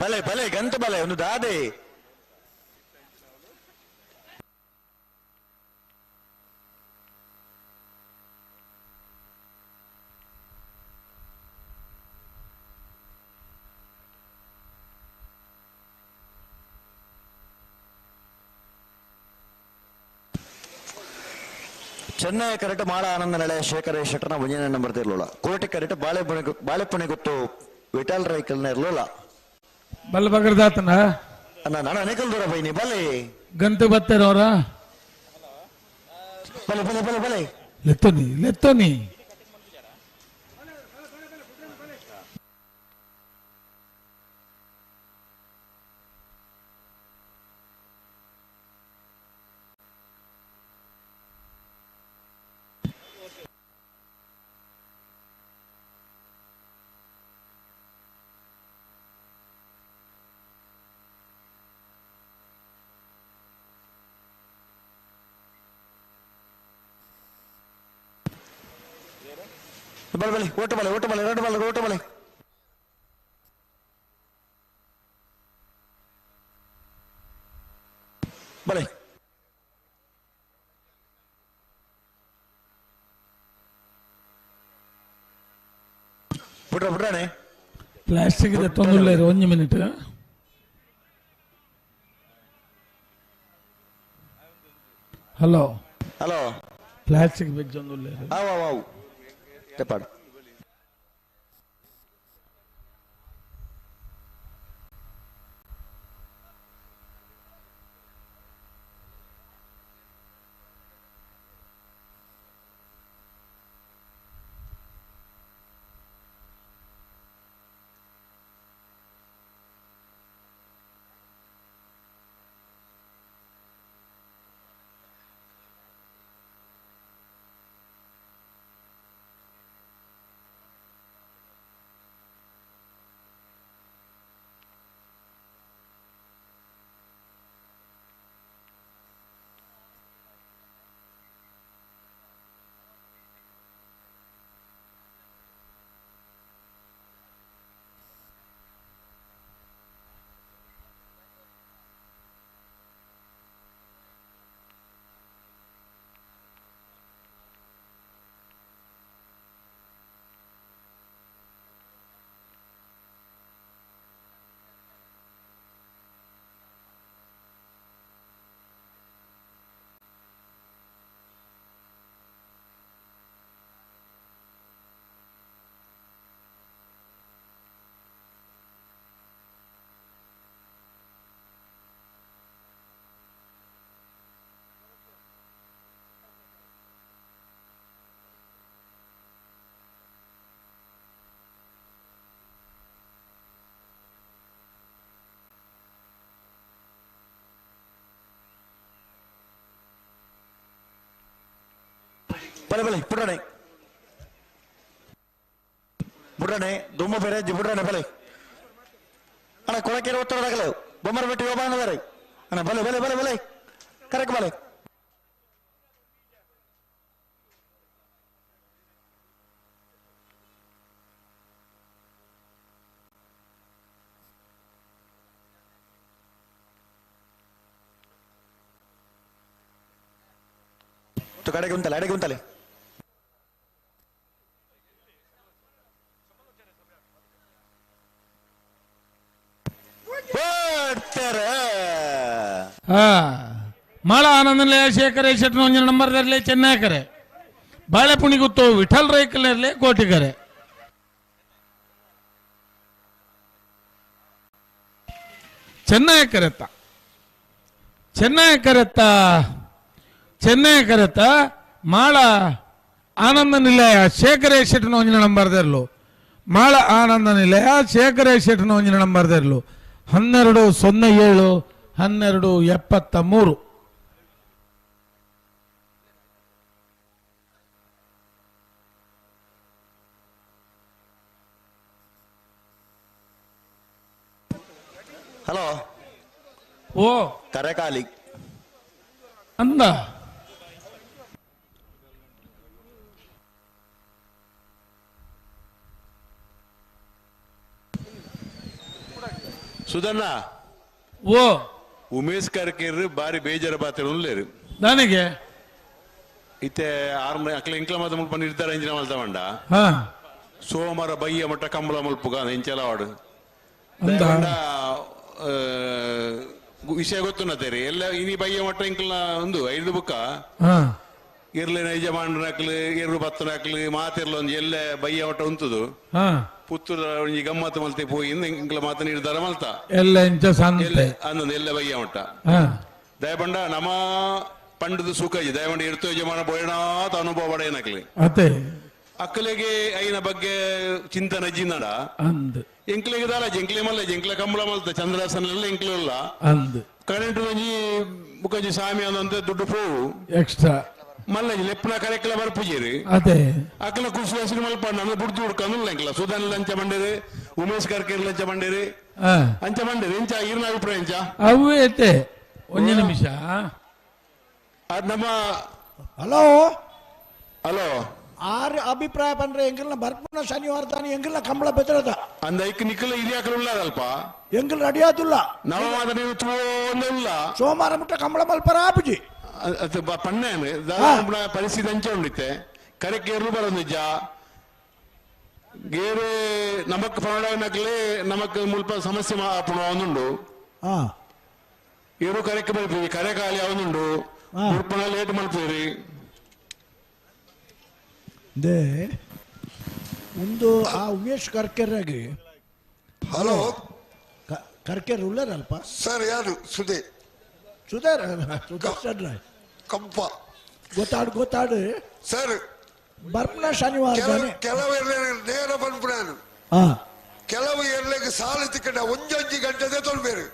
ಬಲೆ ಬಲೆ ಗಂತ ಬಲೆ ಒಂದು ದಾದೆ ಚೆನ್ನೈ ಕರೆಕ್ಟ್ ಮಾಳ ಆನಂದ ನಳೆ ಶೇಖರ ಶೆಟ್ಟರ್ನ ಒಂಜನೇ ನಂಬರ್ ಇರ್ಲಿಲ್ಲ. ಕೋಟೆ ಕರೆಕ್ಟ್ ಬಾಳೆಪುಣೆ ಗೊತ್ತು ವಿಠಲ್ ರೈಕಲ್ನ ಇರ್ಲಿಲ್ಲ. ಬಲ್ ಬಗರ್ದಾತನ ನಾನು ಅನೇಕಲ್ ದೂರ ಬೈನಿ ಬಲೆ ಗಂತು ಬತ್ತೇರವ್ರ ಬಲೆ ಬಲೆ ಬಲೆ ಬಲೆ ಲೆತ್ತೋನಿ ಲೆತ್ತೋನಿ ಬಲೆ ಬಲೆ ಓಟು ಬಲೆ ಓಟು ಬಲೆ ಎರಡು ಬಲೆ ಓಟು ಬಲೆ ಬಲೆ ಬಿಡ್ರ ಬಿಡ್ರಾಣೆ ಪ್ಲಾಸ್ಟಿಕ್ ಇದೆ ತೊಂದರೆ ಒಂದು ಮಿನಿಟ್. ಹಲೋ ಹಲೋ ಪ್ಲಾಸ್ಟಿಕ್ ಬೆಜ್ಜೊಂದುಲ್ಲ. ಆವು ಆವು ತೆಪ್ಪಾಡು ಬಲೆ ಬಲೆ ಬುಡ್ರಾಣೆ ಬುಡ್ರಾಣೆ ದುಮ್ಮ ಬೇರೆ ಬುಡ್ರಾಣೆ ಬಲೆ ಅಣ್ಣ ಕೊಳಕೇರಿ ಒತ್ತಡ ಬೊಮ್ಮರ ಬಿಟ್ಟು ಯೋಬಾನದಾರೆ ಅಣ್ಣ ಬಲೆ ಬಲೆ ಬಲೆ ಬಲೆ ಕರೆಕ್ಟ್ ಬಲೆ ಕಡೆಗೆ ಉಂಟಲ್ಲ ಅಡೆಗೆ ಉಂಟಲೆ ಮಾಳ ಆನಂದನಿಲಯ ಶೇಖರ ಶೆಟ್ಟನ ಒಂಜಿನ ನಂಬರ್ ಇರಲಿ ಚೆನ್ನೈಕರೆ ಬಾಳೆಪುಣಿಗುತ್ತು ವಿಠಲ್ ರೈಕಲ್ನಲ್ಲಿ ಕೋಟಿಗರೆ ಚೆನ್ನೈಕರೆತ್ತ ಚೆನ್ನೈಕರೆತ್ತ ಚೆನ್ನೈಕರೆತ್ತ ಮಾಳ ಆನಂದ ನಿಲಯ ಶೇಖರ ಶೆಟ್ಟನ ಒಂಜಿನ ನಂಬರ್ ಇರಲು ಮಾಳ ಆನಂದ ನಿಲಯ ಶೇಖರ ಶೆಟ್ಟನ ಒಂಜಿನ ನಂಬರ್ ಇರಲು 12 07 12 73. ಹಲೋ ಓ ಕರೆಕಾಲಿ ಅಂದ ಸುಧಣ್ಣ. ಓ. ಉಮೇಶ್ ಕರ್ಕೇರ್ ಬಾರಿ ಬೇಜಾರ ಪಾತ್ರ ಉಲ್ಲೇರು. ನನಗೆ ಇತ್ತೆ ಆರ್ಮ ಅಕ್ಲ ಇಂಕ್ಲ ಮಾತ ಮುಲ್ಪ ನಿರ್ಧಾರ ಇಂಜಿನ ಮಲ್ತ ಮಂಡ. ಹಾ. ಸೋಮವಾರ ಬಯ್ಯ ಮಟ್ಟ ಕಂಬಳ ಮುಲ್ಪುಗ ಇಂಚಲ ವಾಡು. ಅಂದ. ವಿಷಯ ಗೊತ್ತುನ್ನತೇರಿ ಎಲ್ಲ ಇನಿ ಬಯ್ಯ ಮಟ್ಟ ಇಂಕ್ಲ ಒಂದು ಐದು ಬುಕ್ಕ. ಹಾ. ಇರ್ಲೆ ಯಜಮಾನ್ರಕ್ಲು ಇರು ಬತ್ತನಕ್ಲು ಮಾತಿರ್ಲ ಒಂಜಿ ಎಲ್ಲೆ ಬಯ್ಯ ಮಟ್ಟ ಉಂತುದು. ಹಾ. ಪುತ್ತೂರ ಒಂಜಿ ಗಮ್ಮತ್ತು ಮಲ್ತೆ ಪೋಯಿ ಇಂಕ್ಲ ಮಾತ ನಿರ್ಧಾರ ಮಲ್ತ. ಎಲ್ಲ ಇಂಚ ಎಲ್ಲ ಸಂತೆ. ಅಂದೊಂದು ಎಲ್ಲ ಬಯ್ಯ ಮಟ್ಟ. ಹಾ. ದಯಬಂಡ ನಮ ಪಂಡದ ಸುಖಜಿ ದಯಬಂಡ ಇರ್ತೋ ಯಜಮಾನ ಬೋಯಣಾತ ಅನುಭವ ಪಡೆಯನಕ್ಲಿ. ಅತೆ. ಅಕ್ಕಲೆಗೆ ಐನ ಬಗ್ಗೆ ಚಿಂತನೆ ಜಿನ್ನಡ. ಅಂದ್. ಎಂಕ್ಲೆಗೆ ದಾಲ ಜಂಕ್ಲೆ ಮಲ್ಲ ಜಂಕ್ಲೆ ಕಂಬಳ ಮಲ್ತ ಚಂದ್ರಾಸನ ಎಂಕ್ಲೆ ಅಂದ್. ಕರೆಂಟ್ ಒಂಜಿ ಬುಕ್ಕಂಜಿ ಸಾಮಿ ಅಂದಂತೆ ದುಡ್ಡು ಪೋವು. ಎಕ್ಸ್ಟ್ರಾ. ಮಲ್ಲ ಲೆಪ್ಪನ ಕರೆಕ್ಲ ಬರ್ಪುಜೇರಿ. ಅದೇ. ಅಕ್ಕಲ ಖುಷಿ ಹಸಿರು ಮಲ್ಪ ನನ್ನ ಬುಡ್ದು ಹುಡ್ಕಂದು ಎಂಕ್ಲ ಸುಧಾನ್ ಲಂಚ ಬಂಡೇರಿ ಉಮೇಶ್ ಕರ್ಕೇರ್ ಲಂಚ ಬಂಡೇರಿ. ಹಾ. ಅಂಚ ಬಂಡೇರಿ ಇಂಚ ಈರ್ನ ಅಭಿಪ್ರಾಯ ಇಂಚ. ಅವು ಐತೆ ಒಂಜಿ ನಿಮಿಷ. ಅದ್ ನಮ್ಮ ಹಲೋ. ಹಲೋ. ಆರ್ ಅಭಿಪ್ರಾಯ ಪಂಡ್ರೆ ಎಂಗಲ್ನ ಬರ್ಪುನ ಶನಿವಾರ ತಾನೆ ಎಂಗಲ್ನ ಕಂಬಳ ಬೆದರದ. ಅಂದ ಐಕ್ ನಿಕ್ಕಲ ಹಿರಿಯಾಕಲು ಉಳ್ಳದಲ್ಪ. Angle ready ಆದುಲ್ಲ. ನವ ಮಾತ ನೀವು ಉಲ್ಲ. ಸೋಮವಾರ ಮುಟ್ಟ ಕಂಬಳ ಮಲ್ಪರ ಆಪುಜಿ. ಅದು ಪಣ್ಣೆ ಪರಿಸ್ಥಿತಿ ಅಂಚೆ ಉಂಡಿತ್ತೆ ಕರೆಕ್ ಏರ್ಲು ಬರೋದು ಜಾ ಗೇರು ನಮಕ್ ಪನ್ನಡಕ್ಲೆ ನಮಕ್ ಮುಲ್ಪ ಸಮಸ್ಯೆ ಆಪುಣ ಒಂದುಂಡು. ಹಾ. ಏರು ಕರೆಕ್ ಬರ್ತೀವಿ ಕರೆ ಖಾಲಿ ಅವನುಂಡು. ಹಾ. ಉಡ್ಪಣ ಲೇಟ್ ಮಲ್ಪೇರಿ. They ಒಂದು ಆ ಉಮೇಶ್ ಕರ್ಕೆರಾಗಿ. ಹಲೋ. ಕರ್ಕೆರ್ ಉಳ್ಳಾರಲ್ಪ. ಸರ್ ಯಾರು ಸುಧಿ. ಸುಧಾರ್ ಸುದರ್ಶನ್ ರಾಯ್. ಕಂಪ. ಗೊತ್ತಾಡು ಗೊತ್ತಾಡು. ಸರ್. ಬರ್ಪುನ ಶನಿವಾರ ತಾನೆ. ಕೆಲವು ಎರ್ಲೆ ನೇರ ಪನ್ಪುನಾನು. ಹಾ. ಕೆಲವು ಎರ್ಲೆಗ್ ಸಾಲು ತಿಕ್ಕಂಡ ಒಂಜೊಂಜಿ ಗಂಟೆದೇ ತೊಳ್ಬೇರು.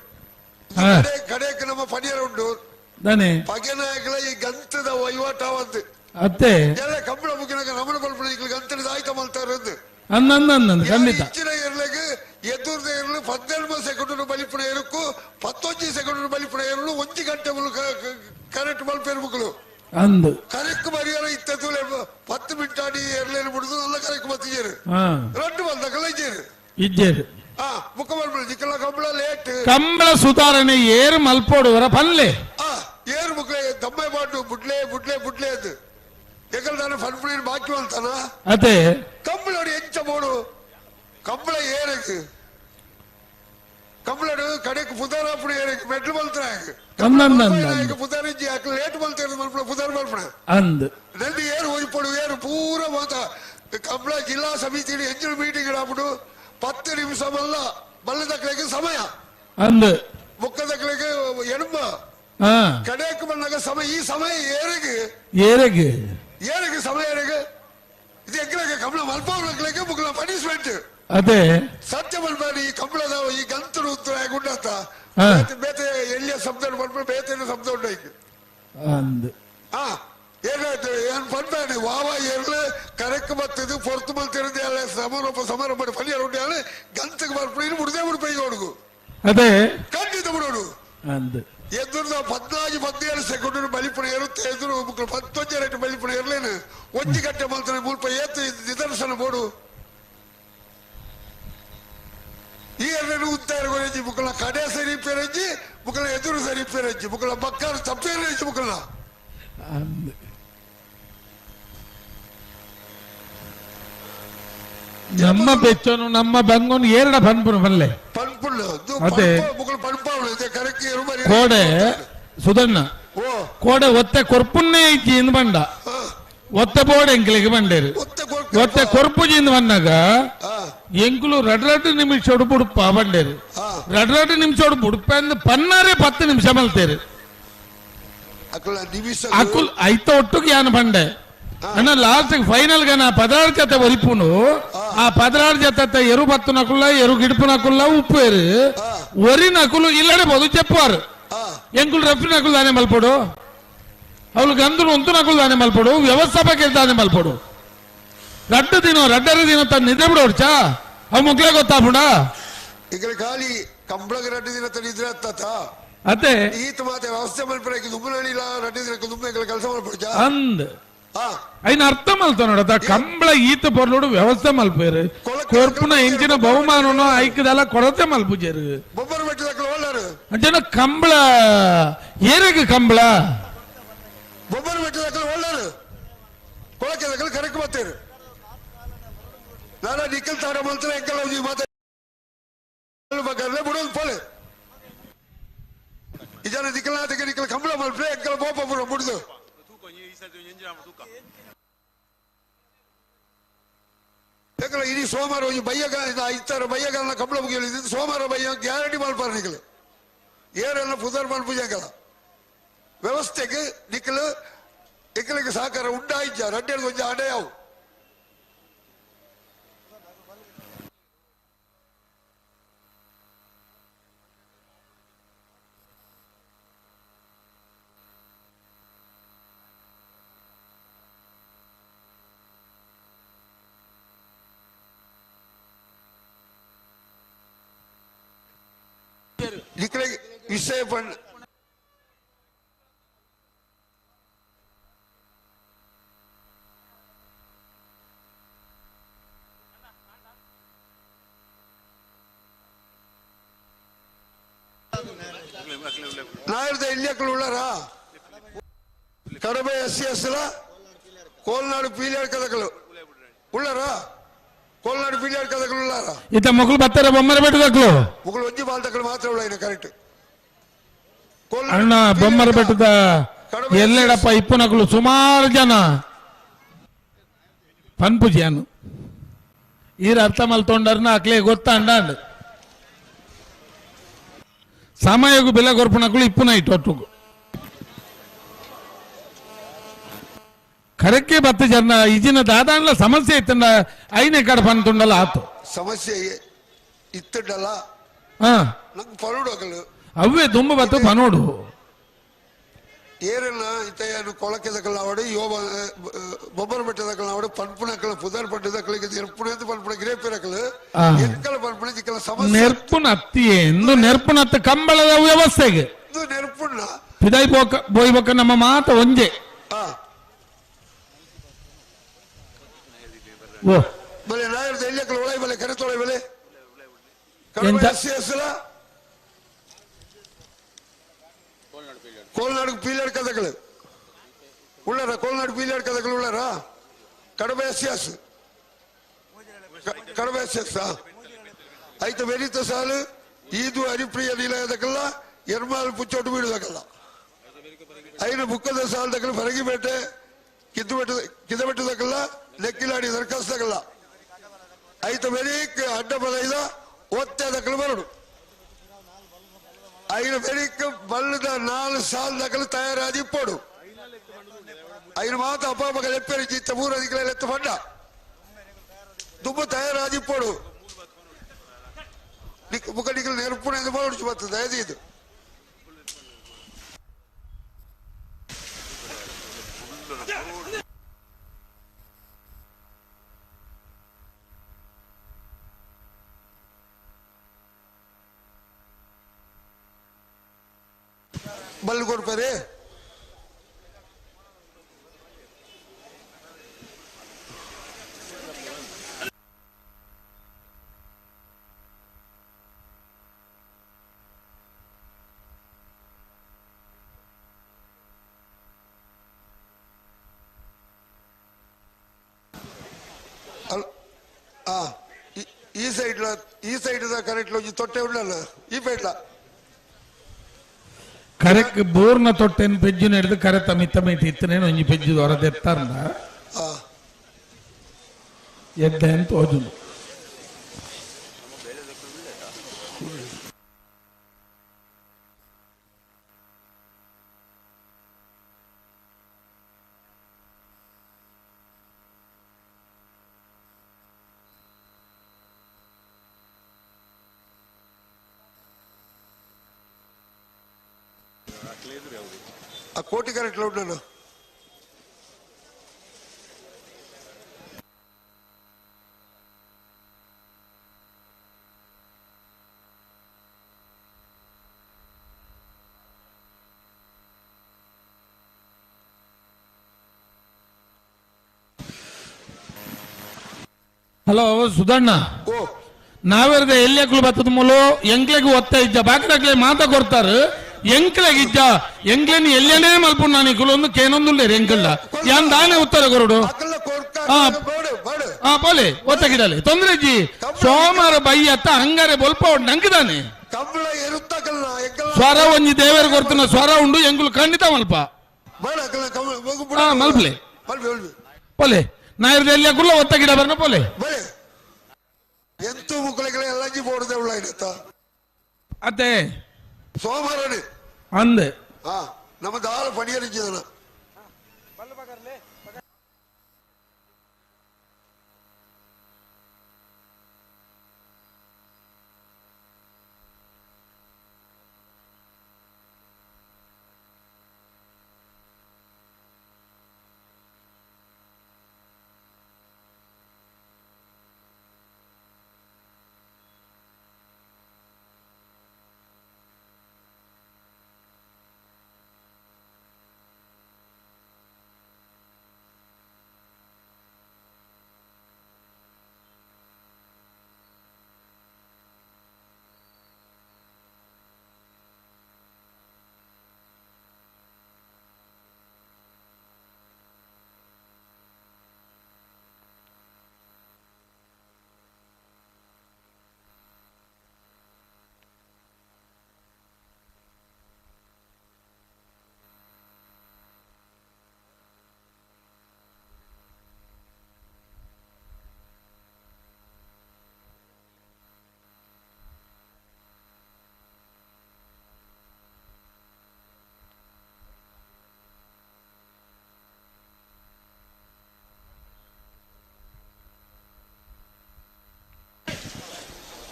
ಹಾ. ಕಡೆ ಕಡೆಕ್ ನಮ್ಮ ಪನಿಯರ್ ಉಂಟು. ದಾನೆ. ಪಗೆನಾಯಕಲ ಈ ಗಂತದ ವಹಿವಾಟ ಒಂದು. ಅತ್ತೆ. ಎಲ್ಲ ಕಂಬಳ ಮುಗಿನಾಗ ನಮನ ಪಲ್ಪುನ ಈ ಗಂತದ ಆಯ್ತ ಮಲ್ತಾರ. ಅಂದ ಅಂದ ಅಂದ ಖಂಡಿತ. ಇಚ್ಚಿನ ಎರ್ಲೆಗ್ ಎದುರ್ದ ಎರ್ಲು 12 ಸೆಕೆಂಡ್ ಬಲಿಪುಣ ಎರುಕು 19 ಸೆಕೆಂಡ್ ಬಲಿಪುಣ ಎರ್ಲು ಒಂಜಿ ಗಂಟೆ ಕರೆಂಟ್ ಮಲ್ಪೇರು ಮುಗುಲು. ಅಂದು. ಕರೆಕ್ಟ್ ಮರಿಯಾರ ಇತ್ತದು 10 ಮಿನಿಟ್ ಆಡಿ ಎರ್ಲೇನು ಬಿಡುದು നല്ല ಕರೆಕ್ಟ್ ಬತ್ತಿಜೇರು. ಹಾ. ರಡ್ಡು ಬಂದಕಲ್ಲ ಇಜ್ಜೇರು. ಇಜ್ಜೇರು. ಆ ಮುಖ ಮಲ್ಪುಣ ಜಿಕ್ಕಲ ಕಂಬಳ ಲೇಟ್. ಕಂಬಳ ಸುಧಾರಣೆ ಏರು ಮಲ್ಪೋಡುವರ ಪಲ್ಲೆ. ಆ ಏರು ಮುಕ್ಲೆ ದಮ್ಮೆ ಪಾಟು ಬುಡ್ಲೆ ಬುಡ್ಲೆ ಬುಡ್ಲೆ ಅದು ಎಕಲ್ ತಾನೆ ಫನ್ಪುಣಿ ಬಾಕಿ ಅಂತಾನ. ಅದೇ. ಕಂಬಳೋಡು ಎಂಚ ಬೋಡು ಕಂಬಳ ಏರಕ್ಕೆ ಕಂಬಳಡು ಕಡೆಕ್ ಪುದಾರಾಪುಡಿ ಏರಕ್ಕೆ ಮೆಟ್ಲು ಮಲ್ತನಾಯಕ್. ಅಂದ ಅಂದ ಅಂದ ಅಂದ. ಪುದಾರಿಂಜಿ ಯಾಕೆ ಲೇಟ್ ಮಲ್ತೇರು ಮಲ್ಪುಣ ಪುದಾರ್ ಮಲ್ಪುಣ. ಅಂದ್. ನೆಲ್ಲಿ ಏರು ಹೋಗಿಪಡು ಏರು ಪೂರ ಮಾತ ಕಂಬಳ ಜಿಲ್ಲಾ ಸಮಿತಿ ಎಂಜಿನ ಮೀಟಿಂಗ್ ಇಡಾಪುಡು 10 ನಿಮಿಷ ಮಲ್ಲ ಮಲ್ಲದಕ್ಲೆಗೆ ಸಮಯ. ಅಂದ್. ಮುಕ್ಕದಕ್ಲೆಗೆ ಎಣುಂಬ. ಹಾ. ಕಡೆಕ್ ಬಂದಾಗ ಸಮಯ ಈ ಸಮಯ ಏರಿಗೆ. ಏರೆಗೆ. ಏರಿಗೆ ಸಮಯ ಏರಿಗೆ ಇದು ಎಂಗ್ಲಗೆ ಕಂಬಳ ಮಲ್ಪವ್ರಕ್ಲೆಗೆ ಮುಗ್ಲ ಪನಿಷ್ಮೆಂಟ್. ಅದೇ. ಸತ್ಯ ಮಲ್ಪಾಡಿ ಈ ಕಂಬಳದ ಈ ಗಂತರು ಉತ್ತರ ಗುಂಡತ್ತ. ಹಾ. ಬೇತೆ ಎಲ್ಲಿಯ ಶಬ್ದ ಮಲ್ಪ ಬೇತೆ ಶಬ್ದ ಉಂಟು. ಅಂದ್. ಆ ಏನಾಯ್ತು ಏನ್ ಪನ್ಪಾಡಿ ವಾವ ಏರ್ಲು ಕರೆಕ್ ಬತ್ತದು ಪೊರ್ತು ಮಲ್ತಿರೋದು ಎಲ್ಲ ಸಮಾರೋಪ ಸಮಾರಂಭ ಪನಿಯರ್ ಉಂಟು ಗಂತಕ್ಕೆ ಮಲ್ಪಡಿ ಮುಡ್ದೇ ಬಿಡು ಹುಡುಗು. ಅದೇ. ಖಂಡಿತ ಬಿಡೋಡು. ಅಂದ್. ಎದುರು 14 17 ಸೆಕೆಂಡ್ ಬಲಿಪುಣ ಏರುತ್ತೆ ಎದುರು ಮಕ್ಕಳು 19 ರೇಟ್ ಬಲಿಪುಣ ಇರ್ಲೇನು ಒಂಜಿ ಗಂಟೆ ಮಲ್ತಾರೆ ಮುಲ್ಪ ಏತು ನಿದರ್ಶನ ಬೋಡು ಈ ಎರಡನ್ನು ಉತ್ತಾರ ಗೊರೆಂಜಿ ಮುಕ್ಕಳ ಕಡೆ ಸರಿ ಪೆರಂಜಿ ಮುಕ್ಕಳ ಎದುರು ಸರಿ ಪೆರಂಜಿ ಮುಕ್ಕಳ ಬಕ್ಕಾರ ತಪ್ಪೇರಂಜಿ ಮುಕ್ಕಳ. ಅಂದ್. ನಮ್ಮ ಬೆಚ್ಚನು ನಮ್ಮ ಬಂಗುನು ಏರಡ ಪನ್ಪುನು ಪಲ್ಲೆ. ಪನ್ಪುಳ್ಳು ಅದೇ. ಮುಕ್ಕಳು ಪನ್ಪಾವಳು ಇದೆ ಕರೆಕ್ಟ್ ಏರು ಮರಿ. ಕೋಡೆ ಸುಧಣ್ಣ. ಓ. ಕೋಡೆ ಒತ್ತೆ ಕೊರ್ಪುನ್ನೇ ಇಜ್ಜಿ ಇಂದು ಬಂಡ. ಹಾ. ಒತ್ತೆ ಬೋಡೆ ಎಂಕ್ಲಿಗೆ ಬಂಡೇರು. ಒತ್ತೆ ಕೊರ್ಪು. ಒತ್ತೆ ಕೊರ್ಪುಜಿ ಇಂದು ಬಂದಾಗ ಹಾ. ಎಂಕುಲು ರಡ್ ರಡ್ ನಿಮಿಷೋಡು ಬುಡುಪ ಬಂಡೇರು. ಹಾ. ರಡ್ ರಡ್ ನಿಮಿಷೋಡು ಬುಡುಪ ಅಂದ್ ಪನ್ನಾರೆ 10 ನಿಮಿಷ ಮಲ್ತೇರು. ಅಕ್ಕಳ ನಿಮಿಷ ಅಕುಲ್ ಐತ ಒಟ್ಟುಗೆ ಯಾನ್ ಬಂಡೆ ಅಣ್ಣ ಲಾಸ್ಟ್ ಫೈನಲ್ గా నా 16 ಜೊತೆ ಒರಿಪುನು ಆ 16 ಜೊತೆ ಎರು ಬತ್ತು ನಕುಲ್ಲ ಎರು ಗಿಡುಪು ನಕುಲ್ಲ ಉಪ್ಪು ಎರು ಒರಿ ನಕುಲು ಇಲ್ಲಡೆ ಬದು చెప్పువారు. ಹಾ. ಎಂಕುಲು రెఫ్ నకులు దానే మల్పడు ಅವಳು ಗಂಧರು ಒಂತು ನಕುಲು దానే ಮಲ್ಪಡು ವ್ಯವಸ್ಥಾಪಕ దానే ಮಲ್ಪಡು ರಡ್ಡು ದಿನ ರಡ್ಡರ ದಿನ ತನ್ನ ನಿದ್ರೆ ಬಿಡೋರ್ಚಾ ಅವ್ ಮುಗ್ಲೇ ಗೊತ್ತಾಪುಂಡ. ఇక్కడ ಖಾಲಿ ಕಂಬಳಗೆ ರಡ್ಡು ದಿನ ತನ್ನ ಇದ್ರೆ ಅತ್ತ ಅದೇ. ಈತ ಮಾತೆ ವ್ಯವಸ್ಥೆ ಮಲ್ಪಡಕ್ಕೆ ದುಮ್ಮನಳ್ಳಿಲ್ಲ ರಡ್ಡು ದಿನಕ್ಕೆ ದುಮ್ಮ ಕೆಲಸ ಮಲ್ಪಡ್ಚಾ. ಅಂದ್. ಐನ ಅರ್ಥ ಮಲ್ತ ಕಂಬಳ ಈತ ಪೊರ್ಲೋಡು ವ್ಯವಸ್ಥೆ ಮಲ್ಪೇರು ಕೊರ್ಪುನ ಎಂಚಿನ ಬಹುಮಾನನು ಐಕದಲ್ಲ ಕೊರತೆ ಮಲ್ಪುಜೇರು ಅಂಚನ ಕಂಬಳ ಏರಗ ಕಂಬಳ ಬೊಬ್ಬರು ಬೆಟ್ಟದಕ್ಕಲು ಒಳ್ಳರು ಕೊಳಕೆದಕ್ಕಲು ಕರೆಕ್ ಬತ್ತೇರು ನಾನು ನಿಖಲ್ ತಾರ ಮಂತ್ರ ಎಂಕಲ್ ಹೋಗಿ ಮಾತ ಬಿಡೋದು ಪೋಲೆ ಇಜನ ನಿಖಲ್ ನಿಖಲ್ ಕಂಬಳ ಮಲ್ಪೆ ಎಂಕಲ್ ಬೋಪ ಬಿಡುದು ಯಾಕಂದ್ರೆ ಇಡೀ ಸೋಮವಾರ ಹೋಗಿ ಬಯ್ಯಗ ಇತ್ತರ ಬಯ್ಯಗಾಲನ ಕಂಬಳ ಮುಗಿಯಲು ಸೋಮವಾರ ಬಯ್ಯ ಗ್ಯಾರಂಟಿ ಮಲ್ಪಾರ ನಿಖಲ್ ಏರೆಲ್ಲ ಪುದರ್ ಮಲ್ಪುಜ ಎಂಕಲ ವ್ಯವಸ್ಥೆಗೆ ನಿಖಲ್ ಎಕ್ಕಲಿಗೆ ಸಹಕಾರ ಉಂಡಾಯಿಜ್ಜ ರಡ್ಡೆ ಕೊಂಚ ಅಡೆಯಾವು ನಿಖಲಿಗೆ ವಿಷಯ ಪಂಡ್ ನಾಯರ್ದ ಇಲ್ಲಿಯಕ್ಕಲು ಉಳ್ಳಾರಾ ಕಡಬೆ ಎಸ್ ಸಿ ಎಸ್ ಕೋಲ್ನಾಡು ಪೀಲಿಯಾಡ್ ಕದಕಲು ಉಳ್ಳಾರಾ ಕೋಲ್ನಾಡು ಪೀಲಿಯಾಡ್ ಕದಕಲು ಉಳ್ಳಾರಾ ಇತ್ತ ಮಕ್ಕಳು ಬರ್ತಾರೆ ಬೊಮ್ಮರ ಬೆಟ್ಟದಕ್ಲು ಮುಗಳು ಒಂಜಿ ಬಾಲ್ದಕಲು ಮಾತ್ರ ಉಳ್ಳ ಕರೆಕ್ಟ್ ಅಣ್ಣ ಬೊಮ್ಮರ ಬೆಟ್ಟದ ಎಲ್ಲೆಡಪ್ಪ ಇಪ್ಪುನಕಲು ಸುಮಾರು ಜನ ಪನ್ಪುಜಿಯಾನು ಈರ ಅರ್ಥ ಮಲ್ತೊಂಡರ್ನ ಅಕ್ಲೆ ಗೊತ್ತ ಅಂಡಾಂಡ್ ಸಮಯಗು ಬೆಲೆ ಕೊರ್ಪುನಕಲು ಇಪ್ಪುನ ಇಟ್ಟು ಒಟ್ಟುಗು ಕರಕ್ಕೆ ಬತ್ತ ಜನ ಇಜಿನ ದಾದಾನ್ಲ ಸಮಸ್ಯೆ ಇತ್ತಂಡ ಐನೇ ಕಡೆ ಪಂತುಂಡಲ ಆತು ಸಮಸ್ಯೆ ಇತ್ತಂಡಲ್ಲ ನಂಗೆ ಪರೋಡು ಅಕಲು ಅವೇ ದುಂಬ ಬತ್ತು ಪನೋಡು ಏರನ್ನ ಇತ್ತಯ್ಯನು ಕೊಳಕೆದಕಲ್ನಾವಡು ಯೋಬ ಬೊಬ್ಬರ ಬೆಟ್ಟದಕಲ್ನಾವಡು ಪನ್ಪುನಕಲು ಪುದರ್ ಪಟ್ಟದಕಲಿಗೆ ನೆರ್ಪುನ ಅಂತ ಪನ್ಪುನ ಗಿರೇಪಿರಕಲು ಎಕ್ಕಲ ಪನ್ಪುನ ಚಿಕ್ಕಲ ಸಮಸ್ಯೆ ನೆರ್ಪುನ ಅತ್ತಿಯೇ ಎಂದು ನೆರ್ಪುನತ್ತ ಕಂಬಳದ ವ್ಯವಸ್ಥೆಗೆ ಇದು ನೆರ್ಪುಣ್ಣ ಪಿದಾಯಿ ಬೋಕ ಬೋಯ್ಬಕ ನಮ್ಮ ಮಾತ ಒಂಜೆ ಓ ಬಲೆ ನಾಯರ್ದ ಎಲ್ಲಿಯಕಲು ಒಳೈ ಬಲೆ ಕರೆತೊಳೆ ಬಲೆ ಎಂತ? ಎಸ್ ಎಸ್ ಕೋಲ್ನಾಡು ಪೀಲಾಡ್ ಕದಗಳು ಉಳ್ಳಾರ ಕೋಲ್ನಾಡು ಪೀಲಾಡ್ ಕದಗಳು ಉಳ್ಳಾರ Kadaba S S Kadaba S S ಐತ ಬೆರಿತ ಸಾಲು ಈದು ಹರಿಪ್ರಿಯ ನಿಲಯದಕಲ್ಲ ಎರ್ಮಾಲ್ ಪುಚ್ಚೋಟು ಬೀಡುದಕಲ್ಲ ಐನು ಬುಕ್ಕದ ಸಾಲು ದಕ್ಕಲು ಫರಗಿಪೇಟೆ ಕಿದ್ದು ಕಿದಬೆಟ್ಟದಕಲ್ಲ ನೆಕ್ಕಿಲಾಡಿ ದರ್ಖಾಸ್ತಕಲ್ಲ ಐತ ಬೆರೀಕ್ ಅಡ್ಡ ಪದೈದ ಒತ್ತೆ ದಕ್ಕಲು ಬರಡು ಐನು ಬೆರೀಕ್ ಬಲ್ಲದ ನಾಲ್ ಸಾಲ್ ದಕ್ಕಲು ತಯಾರಾದಿ ಇಪ್ಪೋಡು ಐನು ಮಾತ ಅಪ್ಪ ಲೆಪ್ಪೆರಿ ಚಿತ್ತ ಮೂರು ಅಧಿಕಲ ಎತ್ತು ಪಂಡ ದುಬ್ಬ ತಯಾರಾದಿ ಇಪ್ಪೋಡು ಮುಖ ನಿಖಲ್ ನೆನಪುಣ ಬರೋಡು ಬರ್ತದೆ ದಯದೀದು ಬಲ್ ಕೊಡ್ತಾರೆ ಈ ಸೈಡ್ಲ ಈ ಸೈಡ್ ಕರೆಕ್ಟ್ ಒಂಜಿ ತೊಟ್ಟೆ ಉಳ್ಳಲ್ಲ ಈ ಪೇಟ್ಲ ಕರೆಕ್ ಬೋರ್ನ ತೊಟ್ಟೆನ್ ಪೆಜ್ಜು ನಡೆದು ಕರೆ ತಮಿತ್ತ ಮೈತಿ ಇತ್ತನೇನು ಒಂಜಿ ಪೆಜ್ಜು ಹೊರದೆತ್ತಾರಂದ ಎದ್ದೆ ಅಂತ ಓದುನು ಆ ಕೋಟಿ ಕರೆಕ್ಟ್ ಉಂಟು ಹಲೋ ಸುಧಣ್ಣ ಓ ನಾವೆರ್ದ ಎಲ್ಲಿ ಬತ್ತದ ಮೂಲು ಎಂಕ್ಲೆಗ್ ಒತ್ತ ಇಜ್ಜ ಬಾಕಿದಕ್ಲೆ ಮಾತ ಕೊಡ್ತಾರ ಎಂಕ್ಲೆಗ್ ಇಜ್ಜ ಎಂಕ್ಲೆನ್ ಎಲ್ಲೇನೇ ಮಲ್ಪುಂಡು ನಾನು ಇಕುಲು ಕೇನೊಂದುಲ್ಲೇರು ಎಂಕಲ್ದ ಯಾನ್ ದಾನೆ ಉತ್ತರ ಕೊರಡು ಅಕಲ್ಲ ಕೊರ್ಕ ಆ. ಬೇಡ ಬೇಡ ಆ ಪೋಲೆ ಒತ್ತಗಿಡಲೆ ತೊಂದ್ರೆ ಜಿ ಸೋಮವಾರ ಬೈಯತ್ತ ಹಂಗಾರೆ ಬೊಲ್ಪ ನಂಗದಾನೆ ಕಂಬಳ ಎರುತ್ತಕಲ್ಲ ಎಂಕಲ್ಲ ಸ್ವರ ಒಂಜಿ ದೇವರು ಕೊಡ್ತನ ಸ್ವರ ಉಂಡು ಎಂಕುಲು ಖಂಡಿತ ಮಲ್ಪ ಬೇಡ ಅಕಲ್ಲ ಕಂಬಳ ಆ, ಮಲ್ಪಲೆ. ಮಲ್ಪೆ ಮಲ್ಪೆ ಪೋಲೆ ನಾಯಿರ್ದ ಎಲ್ಲಿ ಕುಲ್ಲ ಒತ್ತ ಗಿಡ ಬರ್ನ ಪೋಲೆ ಬಲೆ ಎಂತೂ ಮುಕ್ಕಳಿಗೆ ಎಲ್ಲಂಜಿ ಬೋಡದೆ ಉಳ್ಳ ಇಡತ್ತ ಅತ್ತೆ ಸೋಮವಾರನೇ ಅಂದೆ ಹಾ ನಮ್ಮ ದಾಳ ಪಣಿಯರಿದ್ದ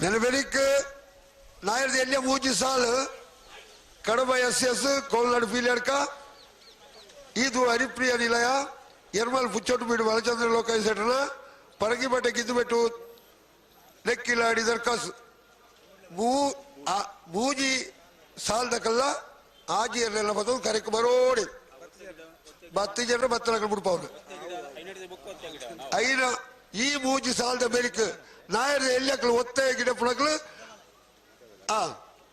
ನೆನಪೆರಿಕ್ ನಾಯರ್ದ ಎಲ್ಲಿಯ ಮೂಜಿ ಸಾಲು ಕಡಬ ಎಸ್ ಎಸ್ ಕೋಲ್ನಾಡು ಪೀಲಿಯಡ್ಕ ಇದು ಹರಿಪ್ರಿಯ ನಿಲಯ ಎರ್ಮಲ್ ಪುಚ್ಚೋಟು ಬೀಡು ಬಾಲಚಂದ್ರ ಲೋಕಾಯ ಸೆಟ್ರನ ಪರಗಿಬಟ್ಟೆ ಗಿದ್ದುಬೆಟ್ಟು ಲೆಕ್ಕಿಲಾಡಿ ದರ್ಕಾಸು ಮೂಜಿ ಸಾಲ್ದಕಲ್ಲ ಆಜಿ ಎರ್ನೆಲ್ಲ ಬತ್ತದು ಕರೆಕ್ ಬರೋಡಿ ಬತ್ತಿ ಜನರು ಬತ್ತಲಕಲ್ ಬಿಡ್ಪಾವ್ರು ಐನ ಈ ಮೂಜಿ ಸಾಲದ ಮೇಲಿಕ್ ನಾಯರ್ ಎಲ್ಲಿ ಒತ್ತೆ ಗಿಡ ಪುಣಕ್ಲು ಆ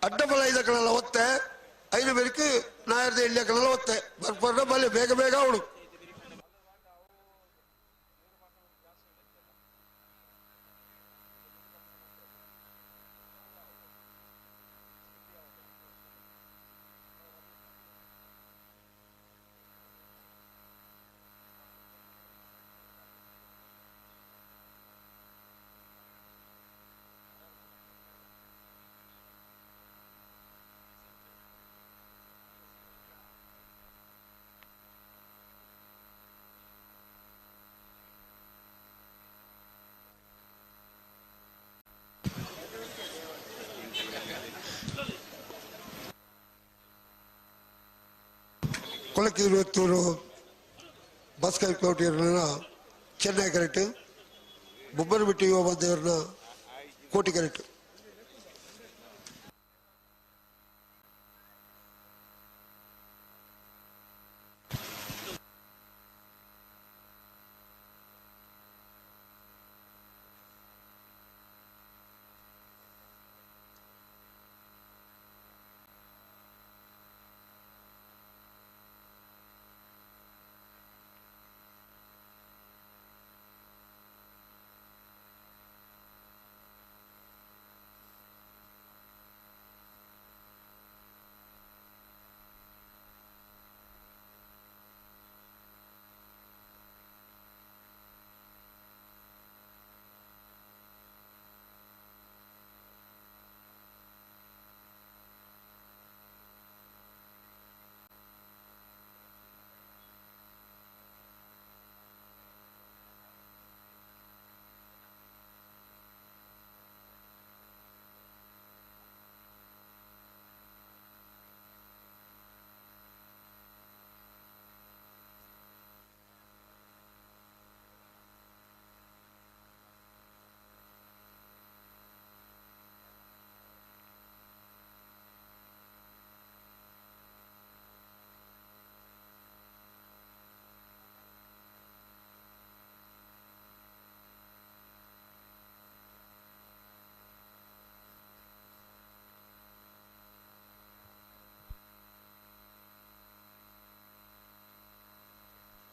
ಅಡ್ಡಬಲ ಐದಕ್ಕಳೆಲ್ಲ ಒತ್ತೆ ಐನ ಮೇಲಿಕ್ ನಾಯರ್ದ ಎಲ್ಲಿ ಒತ್ತೆ ಬರ್ಪರ್ನ ಬಲ್ಲೆ ಬೇಗ ಬೇಗ ಅವಳು ಕೊಳಕಿರುವತ್ತೂರು ಭಾಸ್ಕರ್ ಕೋಟಿಯವ್ರನ್ನ ಚೆನ್ನೈ ಕರೆಕ್ಟ್ ಬೊಬ್ಬರಬಿಟ್ಟಿ ಯುವ ದೇವ್ರನ್ನ ಕೋಟಿ ಕರೆಕ್ಟ್.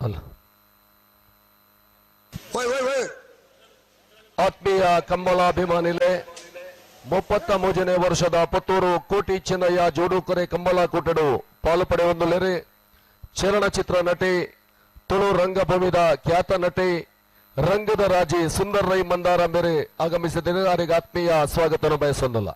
ಅಲ್ಲ ಓಯ್ ಓಯ್ ಓಯ್ ಆತ್ಮೀಯ ಕಂಬಳಾಭಿಮಾನಿಲೆ 33ನೇ ವರ್ಷದ ಪುತ್ತೂರು ಕೋಟಿ ಚೆನ್ನಯ್ಯ ಜೋಡುಕೊರೆ ಕಂಬಳ ಕೂಟಡು ಪಾಲು ಪಡೆಯೊಂದುಲೆರೆ ಚಲನಚಿತ್ರ ನಟಿ ತುಳು ರಂಗಭೂಮಿದ ಖ್ಯಾತ ನಟಿ ರಂಗದ ರಾಜಿ ಸುಂದರ್ ರೈ ಮಂದಾರ ಮೇರೆ ಆಗಮಿಸಿದರೆ ಅವರಿಗೆ ಆತ್ಮೀಯ ಸ್ವಾಗತವನ್ನು ಬಯಸೊಂದಲ್ಲ.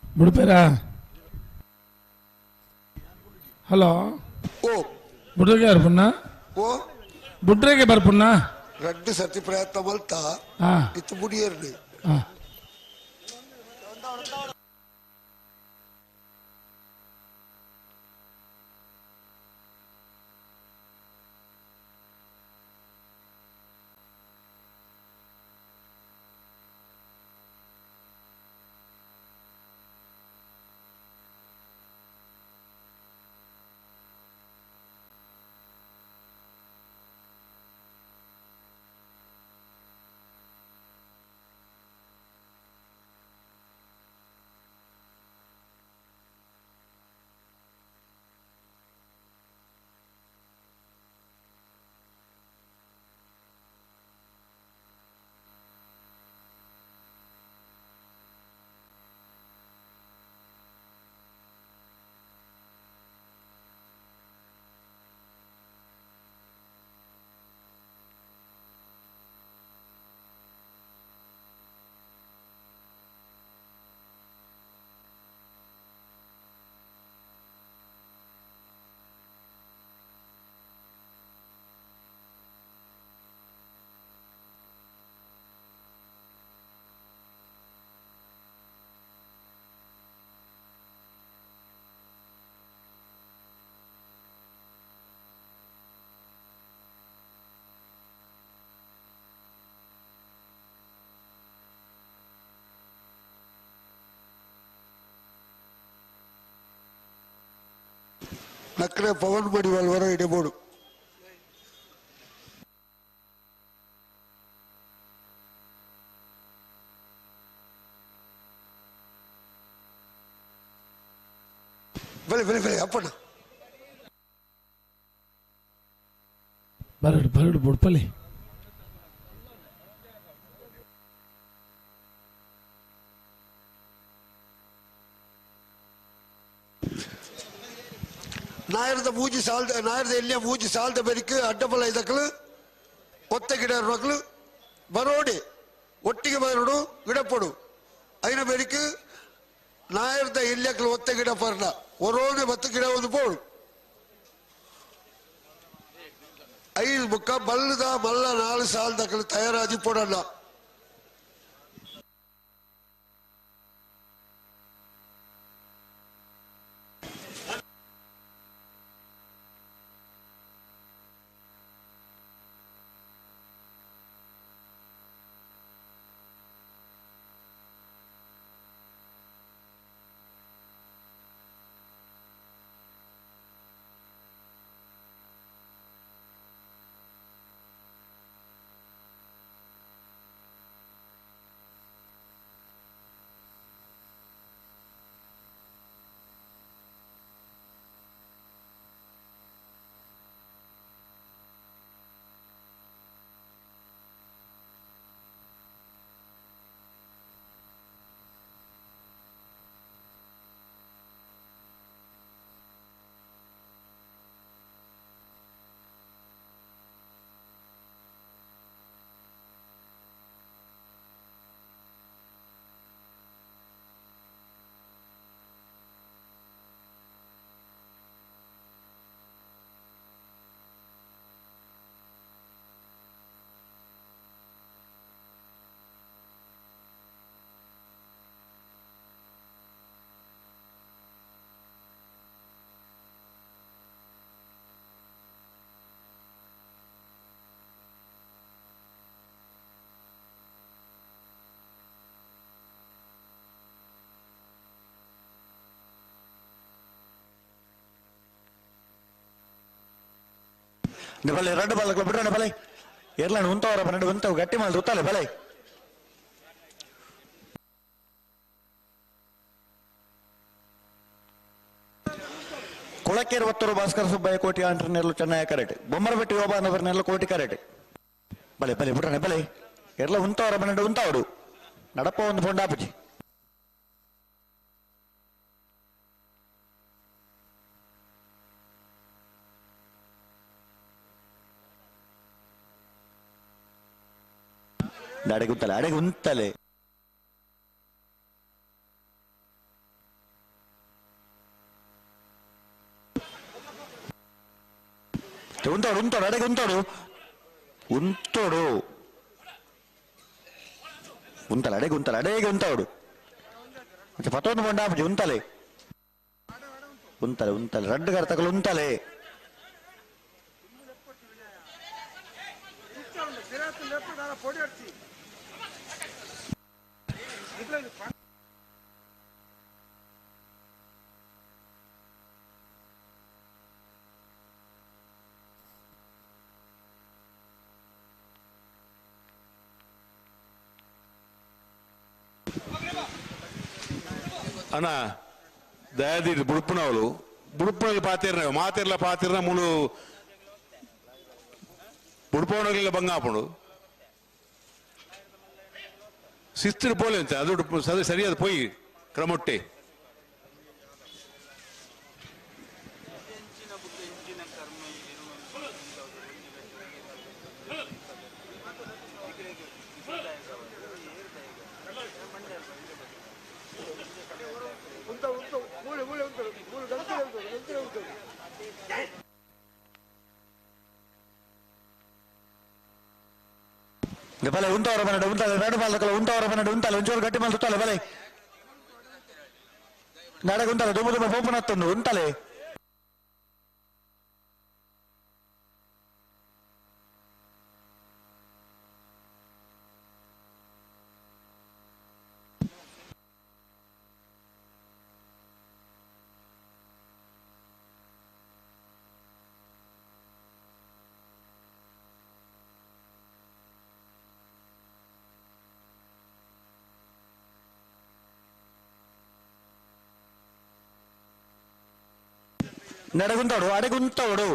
ಬುಡ್ಪೇರಾ ಹಲೋ ಓ ಬುಡ್ರಿಗೆ ಬರ್ಪುಣ್ಣ ಓ ಬುಡ್ರಿಗೆ ಬರ್ಪುಣ್ಣ ರಡ್ಡು ಸರ್ತಿ ಪ್ರಯತ್ನ ಮಲ್ತ ಹಾ ಇತ್ತು ಮುಡಿಯರ್ಲಿ ಹಾ ನಕ್ರೆ ಪವನ್ ಮಡಿವಾಲ್ ವರ ಇಡಬೋಡು ಬಲೆ ಬಲೆ ಬಲೆ ಅಪ್ಪಣ್ಣ ಬರಡು ಬರಡು ಬುಡ್ಪಲ್ಲಿ ನಾಯರದ ಮೂಜಿ ಸಾಲ್ದ ನಾಯರದ ಎಲ್ಲಿಯ ಮೂಜಿ ಸಾಲ್ದ ಬೆರಿಕ್ ಅಡ್ಡಬಲ ಇದಕ್ಕಲು ಒತ್ತ ಗಿಡ ಮಕ್ಕಳು ಬರೋಡಿ ಒಟ್ಟಿಗೆ ಬರೋಡು ಗಿಡಪಡು ಐನ ಬೆರಿಕ್ ನಾಯರದ ಎಲ್ಲಿಯಕ್ಕಲು ಒತ್ತ ಗಿಡ ಪರ್ಣ ಒರೋನೆ ಬತ್ತು ಗಿಡ ಒಂದು ಪೋಡು ಐದು ಬುಕ್ಕ ಬಲ್ಲದ ಮಲ್ಲ ನಾಲು ಸಾಲ್ದಕ್ಕಲು ತಯಾರಾದಿ ಪೋಡಣ್ಣ. ಬಲೆ ರಡ್ಡು ಬಾಲಕ್ಲ ಬಿಡ್ರಣ ಬಲೆ ಎರ್ಲಣ್ಣ ಉಂತವರ ಬನ್ನಡು ಉಂತವು ಗಟ್ಟಿ ಮಾಡಿ ಉತ್ತಾಲೆ ಬಲೆ ಕುಳಕೇರು ಒತ್ತರು ಭಾಸ್ಕರ ಸುಬ್ಬಯ್ಯ ಕೋಟಿ ಆಂಟ್ರನೆರ್ಲು ಚೆನ್ನಯ್ಯ ಕರೆಟ್ ಬೊಮ್ಮರಬೆಟ್ಟಿ ಯೋಬಾನವರ್ನೆಲ್ಲ ಕೋಟಿ ಕರೆಟ್ ಬಲೆ ಬಲೆ ಬಿಡ್ರಣ ಬಲೆ ಎರ್ಲ ಉಂತವರ ಬನ್ನಡು ಉಂತಾವಡು ನಡಪ ಒಂದು ಪೊಂಡಾಪುಜಿ ಅಡೆಗುಂತಲೆ ಅಡೆಗುಂತಲೆ ಉಂತಾಡು ಉಂತಾಡು ಅಡೆಗೆ ಉಂತಾಡು ಉಂತೋಡು ಉಂತಲೆ ಅಡೆಗೆ ಉಂತಲೆ ಅಡೆಗೆ ಉಂತಾಡು ಮತ್ತೆ ಪತ್ತೊಂದು ಬಂಡ ಉಂತಲೆ ಉಂತಲೆ ಉಂತಲೆ ರಡ್ಡು ಕರ್ತಕಲು ಉಂತಲೆ ಅಣ್ಣ ದಯಾದಿ ಬುಡುಪುನವಳು ಬುಡುಪುನಲ್ಲಿ ಪಾತಿರ್ನ ಮಾತಿರ್ಲ ಪಾತಿರ್ನ ಮೂಲು ಬುಡುಪವನಗಳೆಲ್ಲ ಬಂಗಾಪುಂಡು ಶಿಸ್ತು ಪೋಲೆ ಅಂತ ಅದು ಸರಿಯಾದ ಪೋಯಿ ಕ್ರಮೊಟ್ಟೆ ಬಲೆ ಉಂಟವರ ಬನ್ನಡ ಉಂಟಾಲೆ ಎರಡು ಬಾಲಕಲ ಉಂಟವರ ಬನ್ನಡ ಉಂಟಾಲೆ ಒಂಚೂರು ಗಟ್ಟಿ ಮೇಲೆ ಸುತ್ತಾಲೆ ಬಲೆ ನಡಗ ಉಂಟಾಲೆ ದುಮ್ಮ ದುಮ್ಮ ಪೋಪನ ಹತ್ತೊಂದು ಉಂಟಾಲೆ ನಡಗುಂತಾಡು ಅಡೆಗುಂತವಡು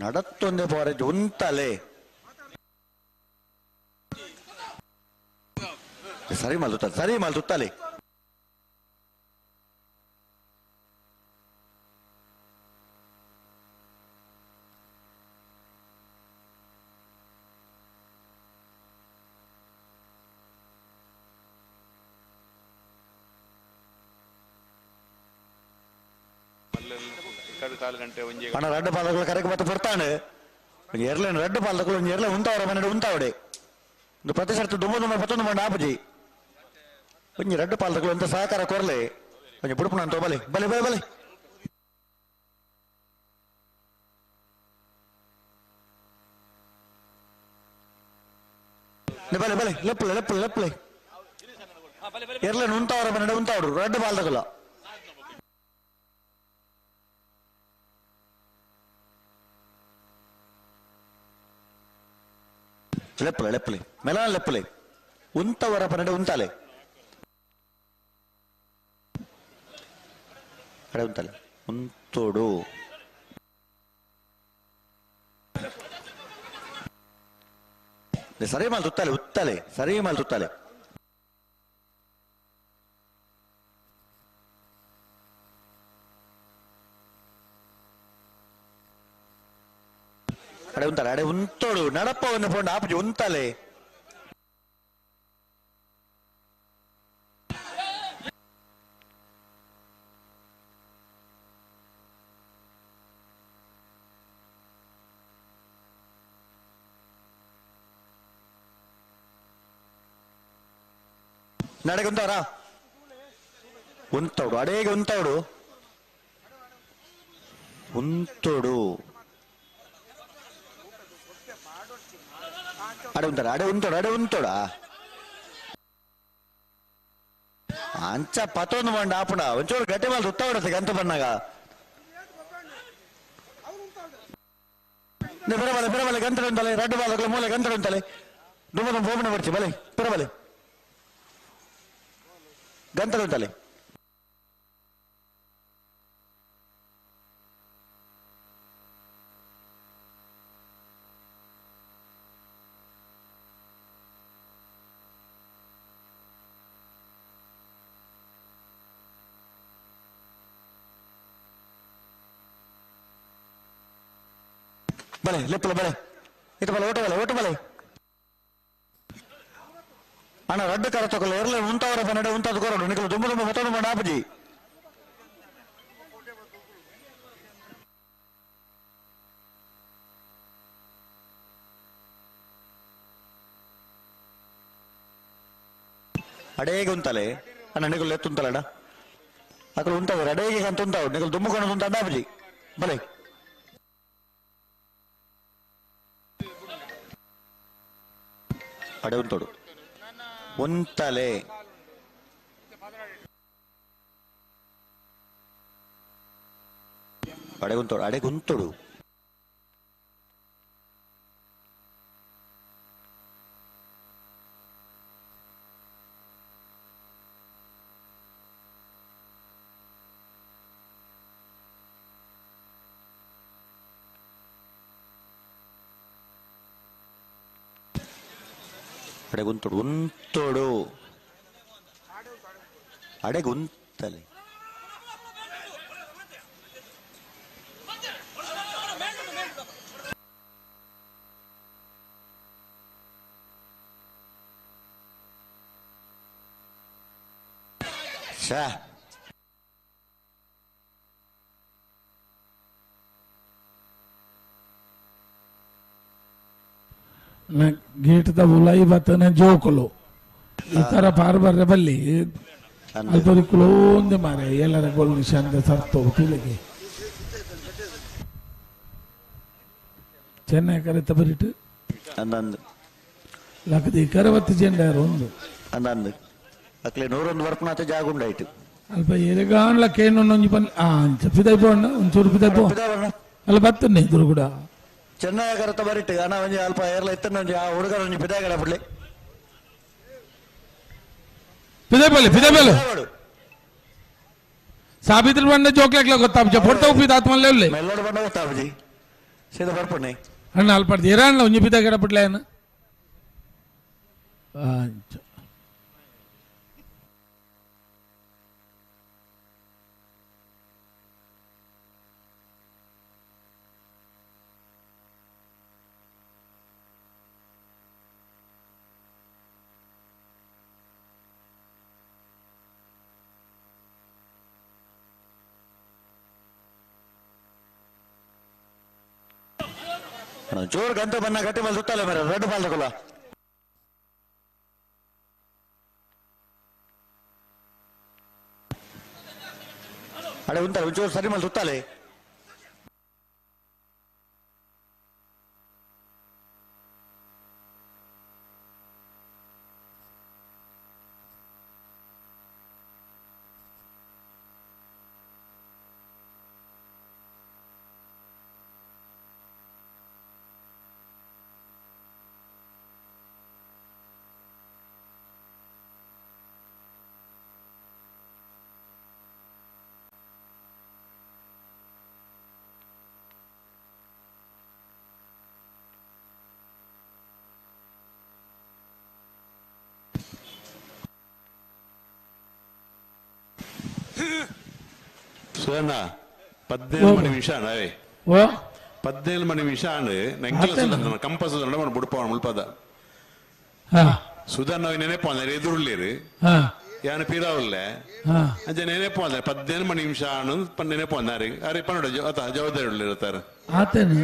ನಡತ್ತೊಂದೇ ಪೋರೆ ಉಂತಲೆ ಸರಿ ಮಲ್ದುತ್ತಾರೆ ಸರಿ ಮಲ್ದುತ್ತಾಲೆ ಅಣ್ಣ ರಡ್ಡು ಪಾಲಕಗಳು ಕರೆಕ್ ಮತ್ತೆ ಬರ್ತಾನೆ ಎರ್ಲೇನು ರಡ್ಡು ಪಾಲಕಗಳು ಒಂಜಿ ಎರ್ಲೆ ಉಂತಾವ್ರ ಮನೆ ಉಂತಾವಡೆ ಒಂದು ಪ್ರತಿ ಸರ್ತಿ ದುಮ್ಮ ದುಮ್ಮ ಪತ್ತೊಂದು ಮಂಡ ಆಪುಜಿ ಒಂಜಿ ರಡ್ಡು ಪಾಲಕಗಳು ಅಂತ ಸಹಕಾರ ಕೊರ್ಲೆ ಒಂಜಿ ಬುಡುಪುಣ ಅಂತ ಬಲೆ ಬಲೆ ಬಲೆ ಬಲೆ ಬಲೆ ಬಲೆ ಲೆಪ್ಪಲೆ ಲೆಪ್ಪಲೆ ಲೆಪ್ಪಲೆ ಎರ್ಲೇನು ಉಂತಾವ್ರ ಮನೆ ಉಂತಾವ್ರು ರಡ್ಡು ಪಾಲಕಲ್ಲ ಲೆಪ್ಪಲೆ ಲೆಪ್ಪಲೆ ಮೆಲಾನ್ ಲೆಪ್ಪಲೆ ಉಂತವರ ಪನ್ನಡೆ ಉಂತಾಲೆ ಅಡೆ ಉಂತಾಲೆ ಉಂತೋಡು ಸರಿ ಮಾಲ್ ತುತ್ತಾಲೆ ಉತ್ತಾಲೆ ಸರಿ ಮಾಲ್ ತುತ್ತಾಲೆ ಅಡೆ ಉಂತಾಲೆ ಅಡೆ ಉಂತೋಡು ನಡಪವನ್ನು ಪೋಂಡು ಆಪುಜಿ ಉಂತಾಲೆ ನಡೆಗೆ ಉಂತವರಾ ಉಂತೋಡು ಅಡೇಗೆ ಉಂತೋಡು ಉಂತೋಡು ಅಡೆ ಉಂತಾಡ ಅಡೆ ಉಂತೋಡು ಅಡೆ ಉಂತೋಡ ಅಂಚ ಪತೊಂದು ಮಂಡ ಆಪುಣ ಒಂಚೂರು ಗಟ್ಟಿ ಮೇಲೆ ಸುತ್ತ ಹೊಡತ್ತೆ ಗಂತ ಬಣ್ಣಾಗ. ಪಿರಬಲೆ ಪಿರಬಲೆ ಗಂಟೆ ಉಂಟಲೆ ರಡ್ಡು ಬಾಲಕಲು ಮೂಲೆ ಗಂಟೆ ಉಂಟಲೆ ದುಮ್ಮ ದುಮ್ಮ ಬೋಮನೆ ಬರ್ಚಿ ಬಲೆ ಪಿರಬಲೆ ಗಂಟೆ ಉಂಟಲೆ ಬಲೆ ಲೆಪ್ಪಲ ಬಲೆ ಇಟ್ಟು ಬಲೆ ಓಟ ಬಲೆ ಓಟ ಬಲೆ ಅಣ್ಣ ರಡ್ಡು ಕರ ತಗೊಳ್ಳ ಎರಲೆ ಉಂಟವರ ಪನ್ನಡ ಉಂಟದ ಕೊರಡು ನಿಕಲು ದುಮ್ಮ ದುಮ್ಮ ಮತ್ತೊಂದು ಮಾಡ ಆಪಜಿ ಅಡೇಗೆ ಉಂತಲೆ ಅಣ್ಣ ನಿಕಲು ಎತ್ತುಂತಲಣ್ಣ ಅಕಲು ಉಂಟವರು ಅಡೇಗೆ ಅಂತ ಉಂಟಾವು ನಿಕಲು ದುಮ್ಮಕೊಂಡು ಉಂಟ ಆಪಜಿ ಬಲೆ ಅಡೆ ಉಂಟೋಡು ಒಂತಲೆ ಅಡೆಗುಂತೋಡು ಅಡೆಗುಂತೋಡು ಅಡೆಗುಂತೋಡು ಉಂತೋಡು ಅಡೆಗುಂತಲೆ ಶಾ ಗೇಟ್ದ ಉಲಾಯಿ ಬತ್ತನ ಜೋಕುಲು ಈ ತರ ಪಾರ್ ಬರ್ರೆ ಬಲ್ಲಿ ಅಲ್ಪರಿ ಕುಲೋಂದೆ ಮಾರೆ ಎಲ್ಲರ ಗೋಲ್ ನಿಶಾಂತ ಸರ್ತೋ ತುಲಿಗೆ ಚೆನ್ನೈ ಕರೆತ ಬರಿಟ್ಟು ಅಂದಂದು ಲಕದಿ ಕರವತ್ತು ಜೆಂಡಾರು ಒಂದು ಅಂದಂದು ಅಕ್ಲೆ ನೂರೊಂದು ವರ್ಪನಾಥ ಜಾಗುಂಡಾಯ್ತು ಅಲ್ಪ ಎರೆಗಾನ್ಲ ಕೇಣೊಂಜಿ ಪನ್ ಆ ಅಂಚ ಪಿದೈಪೋಣ್ಣ ಒಂಚೂರು ಪಿದೈಪೋ ಅಲ್ಲ ಬತ್ತನೆ ಇದ್ರು ಕೂಡ ಚೆನ್ನೈ ಕರತ ಬರಿಟ್ಟು ಅಣ್ಣ ಒಂಜಿ ಅಲ್ಪ ಏರ್ಲ ಇತ್ತನ ಒಂಜಿ ಆ ಹುಡುಗರ ಒಂಜಿ ಪಿದಾಗಡ ಬಿಡ್ಲಿ ಪಿದೈಪಲ್ಲಿ ಪಿದೈಪಲ್ಲಿ ಸಾಬಿತ್ರಿ ಬಂಡ ಜೋಕ್ಲಾಕ್ಲ ಗೊತ್ತಾಪ್ಜ ಪೊರ್ತ ಉಪ್ಪಿದ ಆತ್ಮಲ್ಲೇ ಮೆಲ್ಲೋಡು ಬಂಡ ಗೊತ್ತಾಪಜಿ ಸೀದಾ ಬರ್ಪಣ್ಣೆ ಅಣ್ಣ ಅಲ್ಪ ಇರಾನ್ಲ ಒಂಜಿ ಪಿದಾಗಡ ಬಿಡ್ಲೆ ಅಣ್ಣ ಅಂಚ ಜೋರ್ ಗಂಟೆ ಬನ್ನ ಗಟ್ಟಿ ಮೇಲೆ ಸುತ್ತಲ್ಲ ಮೇರೆ ರೆಡ್ ಬಾಲ್ ತಗೊಲ್ಲ ಅಡೆ ಉಂಟಲ್ಲ ಒಂಚೂರು ಸರಿ ಮೇಲೆ ಸುತ್ತಾಲೆ ಸುಧಣ್ಣ 17 ನಿಮಿಷ ಅವೇ ಓ 17 ನಿಮಿಷ ನಂಗೆಲ್ಲ ಸುಧಣ್ಣ ಕಂಪ ಸುಧಣ್ಣ ಮನ ಬುಡ್ಪ ಮುಲ್ಪದ ಹಾ ಸುಧಣ್ಣ ನೆನಪು ಅಂದ್ರೆ ಎದುರುಳ್ಳೇರು ಹಾ ಯಾನು ಪೀರಾವುಲ್ಲೆ ಹಾ ಅಂಚ ನೆನಪು ಅಂದ್ರೆ 17 ನಿಮಿಷ ನೆನಪು ಅಂದಾರೆ ಅರೆ ಪನ್ನಡ ಅತ ಜವಾಬ್ದಾರಿ ಉಳ್ಳಿರ್ತಾರೆ ಆತೇನು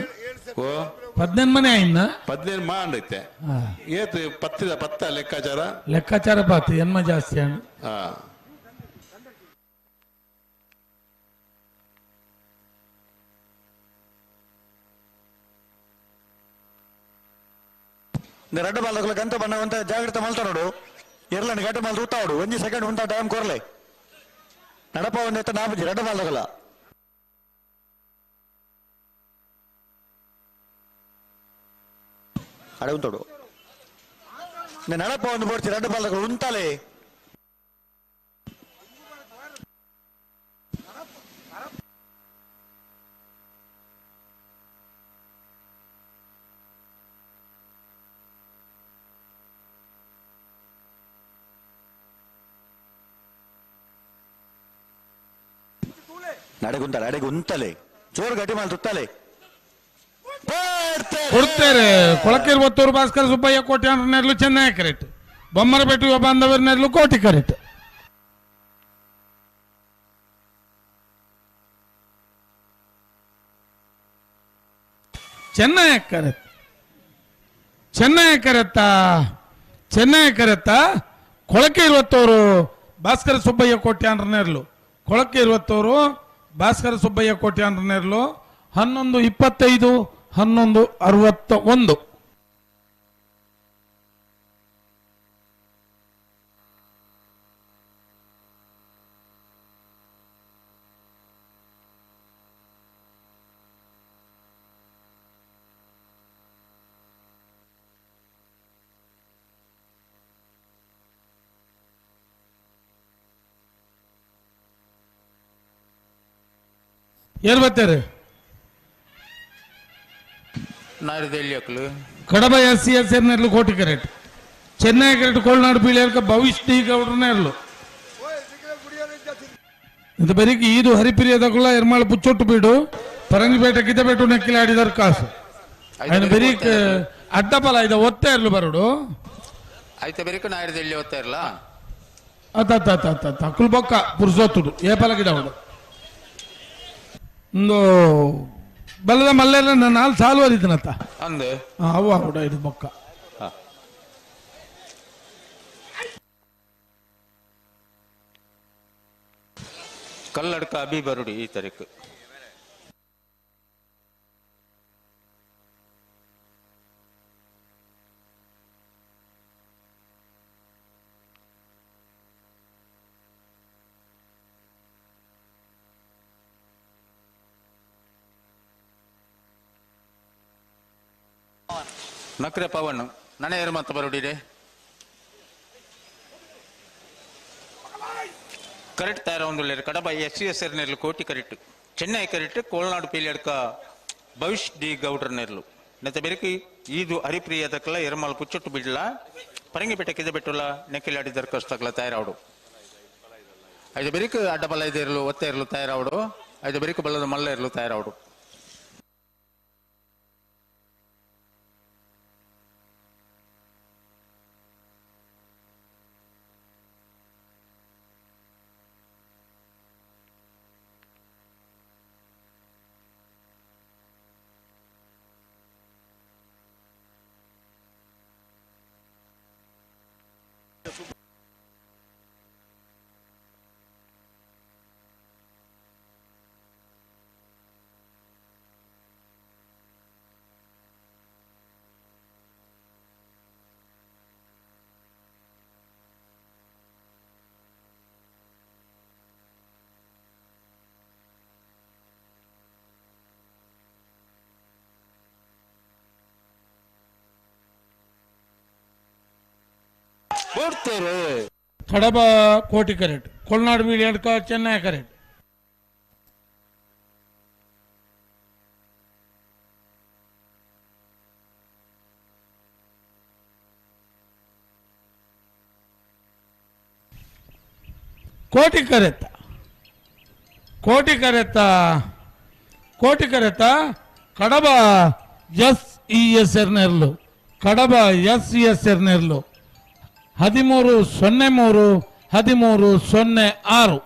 ಓ 18 ಮನೆ ಆಯ್ನ 17 ಮಾಡೈತೆ ಹಾ ಏತು ಪತ್ತಿದ ಪತ್ತ ಲೆಕ್ಕಾಚಾರ ಲೆಕ್ಕಾಚಾರ ಬಾತು ಎನ್ಮ ಜಾಸ್ತಿ ಅಣ್ಣ ಹಾ ರಡ್ಡು ಬಾಲ್ ಗಂಟೆ ಬಣ್ಣ ಅಂತ ಜಾಗ್ರತೆ ಮಲ್ತ ನೋಡು ಎರ್ಲನ್ ಗಂಟೆ ಮಲ್ ತೂತಾವಡು ಒಂಜಿ ಸೆಕೆಂಡ್ ಉಂಟ ಟೈಮ್ ಕೊರ್ಲೆ ನಡಪ ಒಂದೆತ್ತ ಎತ್ತ ನಾಪಜಿ ರಡ್ಡು ಬಾಲ್ ತಗೊಲ್ಲ. ಅಡೆ ಉಂಟೋಡು ನಡಪ ಒಂದು ಬೋಡ್ತಿ ರಡ್ಡು ಪಾಲಕರು ಉಂತಾಲೆ ನಡೆಗುಂತಲೆ ಅಡೆಗುಂತಲೆ ಜೋರು ಗಟ್ಟಿ ಮಾಡಿ ತುತ್ತಲೆ ಕೊಡ್ತಾರೆ ಕೊಳಕೇರು ಒತ್ತೂರು ಭಾಸ್ಕರ ಸುಬ್ಬಯ್ಯ ಕೋಟಿ ನೆರಳು ಚೆನ್ನೈ ಕರೆಕ್ಟ್ ಬೊಮ್ಮರಪೇಟೆ ಬಾಂಧವರ ನೆರಳು ಕೋಟಿ ಕರೆಕ್ಟ್ ಚೆನ್ನೈ ಕರೆಕ್ಟ್ ಚೆನ್ನೈ ಕರೆತ್ತ ಚೆನ್ನೈ ಕರೆತ್ತ ಕೊಳಕೆ ಇರುವತ್ತವರು ಭಾಸ್ಕರ ಸುಬ್ಬಯ್ಯ ಕೋಟ್ಯಾನ್ರ ನೆರಳು ಕೊಳಕೆ ಇರುವತ್ತವರು ಭಾಸ್ಕರ ಸುಬ್ಬಯ್ಯ ಕೋಟ್ಯಾನ್ರ ನೆರಳು 11:25 11:61. ಏನ್ ಬರ್ತಾರೆ? ಕಡಬ ಎಸ್ ಸಿ ಎಸ್ ನೆರಳು ಕೋಟಿ ಕರೆಕ್ಟ್ ಚೆನ್ನೈ ಕರೆಕ್ಟ್ ಕೋಲ್ನಾಡು ಪೀಳಿಯರ್ಕ ಭವಿಷ್ಯ ಡಿ ಗೌಡ್ರ ನೆರಳು ಇದು ಬರೀ ಈದು ಹರಿಪಿರಿಯದಗುಳ ಎರ್ಮಾಳ ಪುಚ್ಚೊಟ್ಟು ಬೀಡು ಪರಂಗಿಪೇಟೆ ಗಿದ್ದಪೇಟು ನೆಕ್ಕಿಲ ಆಡಿದಾರ ಕಾಸು ఆయన ಬೆರೀಕ್ ಅಡ್ಡಪಲ ಇದ ಒತ್ತೆ ಇರ್ಲು ಬರುಡು ಐತೆ ಬೆರಿಕ ನಾಯಿರ್ದೆಲ್ಲಿ ಒತ್ತೆ ಇರ್ಲ ಅತ್ತ ಅತ್ತ ಅತ್ತ ಅತ್ತ ಅತ್ತ ಅಕ್ಕುಲ್ ಬೊಕ್ಕ ಪುರುಷೋತ್ತುಡು ಏಪಲ ಗಿಡ ಉಡು ಒಂದು ಬಲದ ಮಲ್ಲೆಲ್ಲ ನಾಲ್ ಸಾಲು ಅರಿತನತ್ತ ಅಂದು ಅವು ಆಗುಡ ಇದು ಬೊಕ್ಕ ಕಲ್ಲಡ್ಕ ಅಭಿ ಬರುಡಿ ಈ ತಾರೀಕು ನಕ್ರೆ ಪವನ್ ನನೆ ಮತ್ತ ಬರುಡಿದೆ ಕರೆಕ್ಟ್ ತಯಾರ ಒಂದು ಕಡಬ ಎಸ್ ಸಿ ಎಸ್ ನೆರಳು Koti correct Chennai correct Kolnadu Peeliyadka Bhavish D ಗೌಡ್ರ ನೆರಳು ನೆತ್ತ ಬೆರಕಿ ಈದು ಹರಿಪ್ರಿಯ ತಕ್ಕಲ ಎರ್ಮಾಲ್ ಪುಚ್ಚೊಟ್ಟು ಬಿಡ್ಲ ಪರಂಗಿಪೇಟೆ ಕಿದ ಬಿಟ್ಟುಲ ನೆಕ್ಕಿಲಾಡಿ ದರ್ಕಸ್ತಕ್ಲ ತಯಾರಾವಡು ಐದು ಬೆರಿಕು ಅಡ್ಡಬಲ ಇರಲು ಒತ್ತೆ ಇರಲು ತಯಾರಾವಡು ಐದು ಬೆರಿಕು ಬಲ್ಲದ ಮಲ್ಲ ಇರಲು ತಯಾರಾವಡು. ಕಡಬ ಕೋಟಿ ಕರೆಕ್ಟ್ ಕೊಲ್ನಾಡು ಬೀಳಿ ಚೆನ್ನೈ ಕರೆಕ್ಟ್ ಕೋಟಿ ಕರೆತ್ತ ಕೋಟಿ ಕರೆತ್ತ ಕೋಟಿ ಕರೆತ್ತ Kadaba S E S ಎರ್ನೆರ್ಲು Kadaba S E S ಎರ್ನೆರ್ಲು 13:03 13:06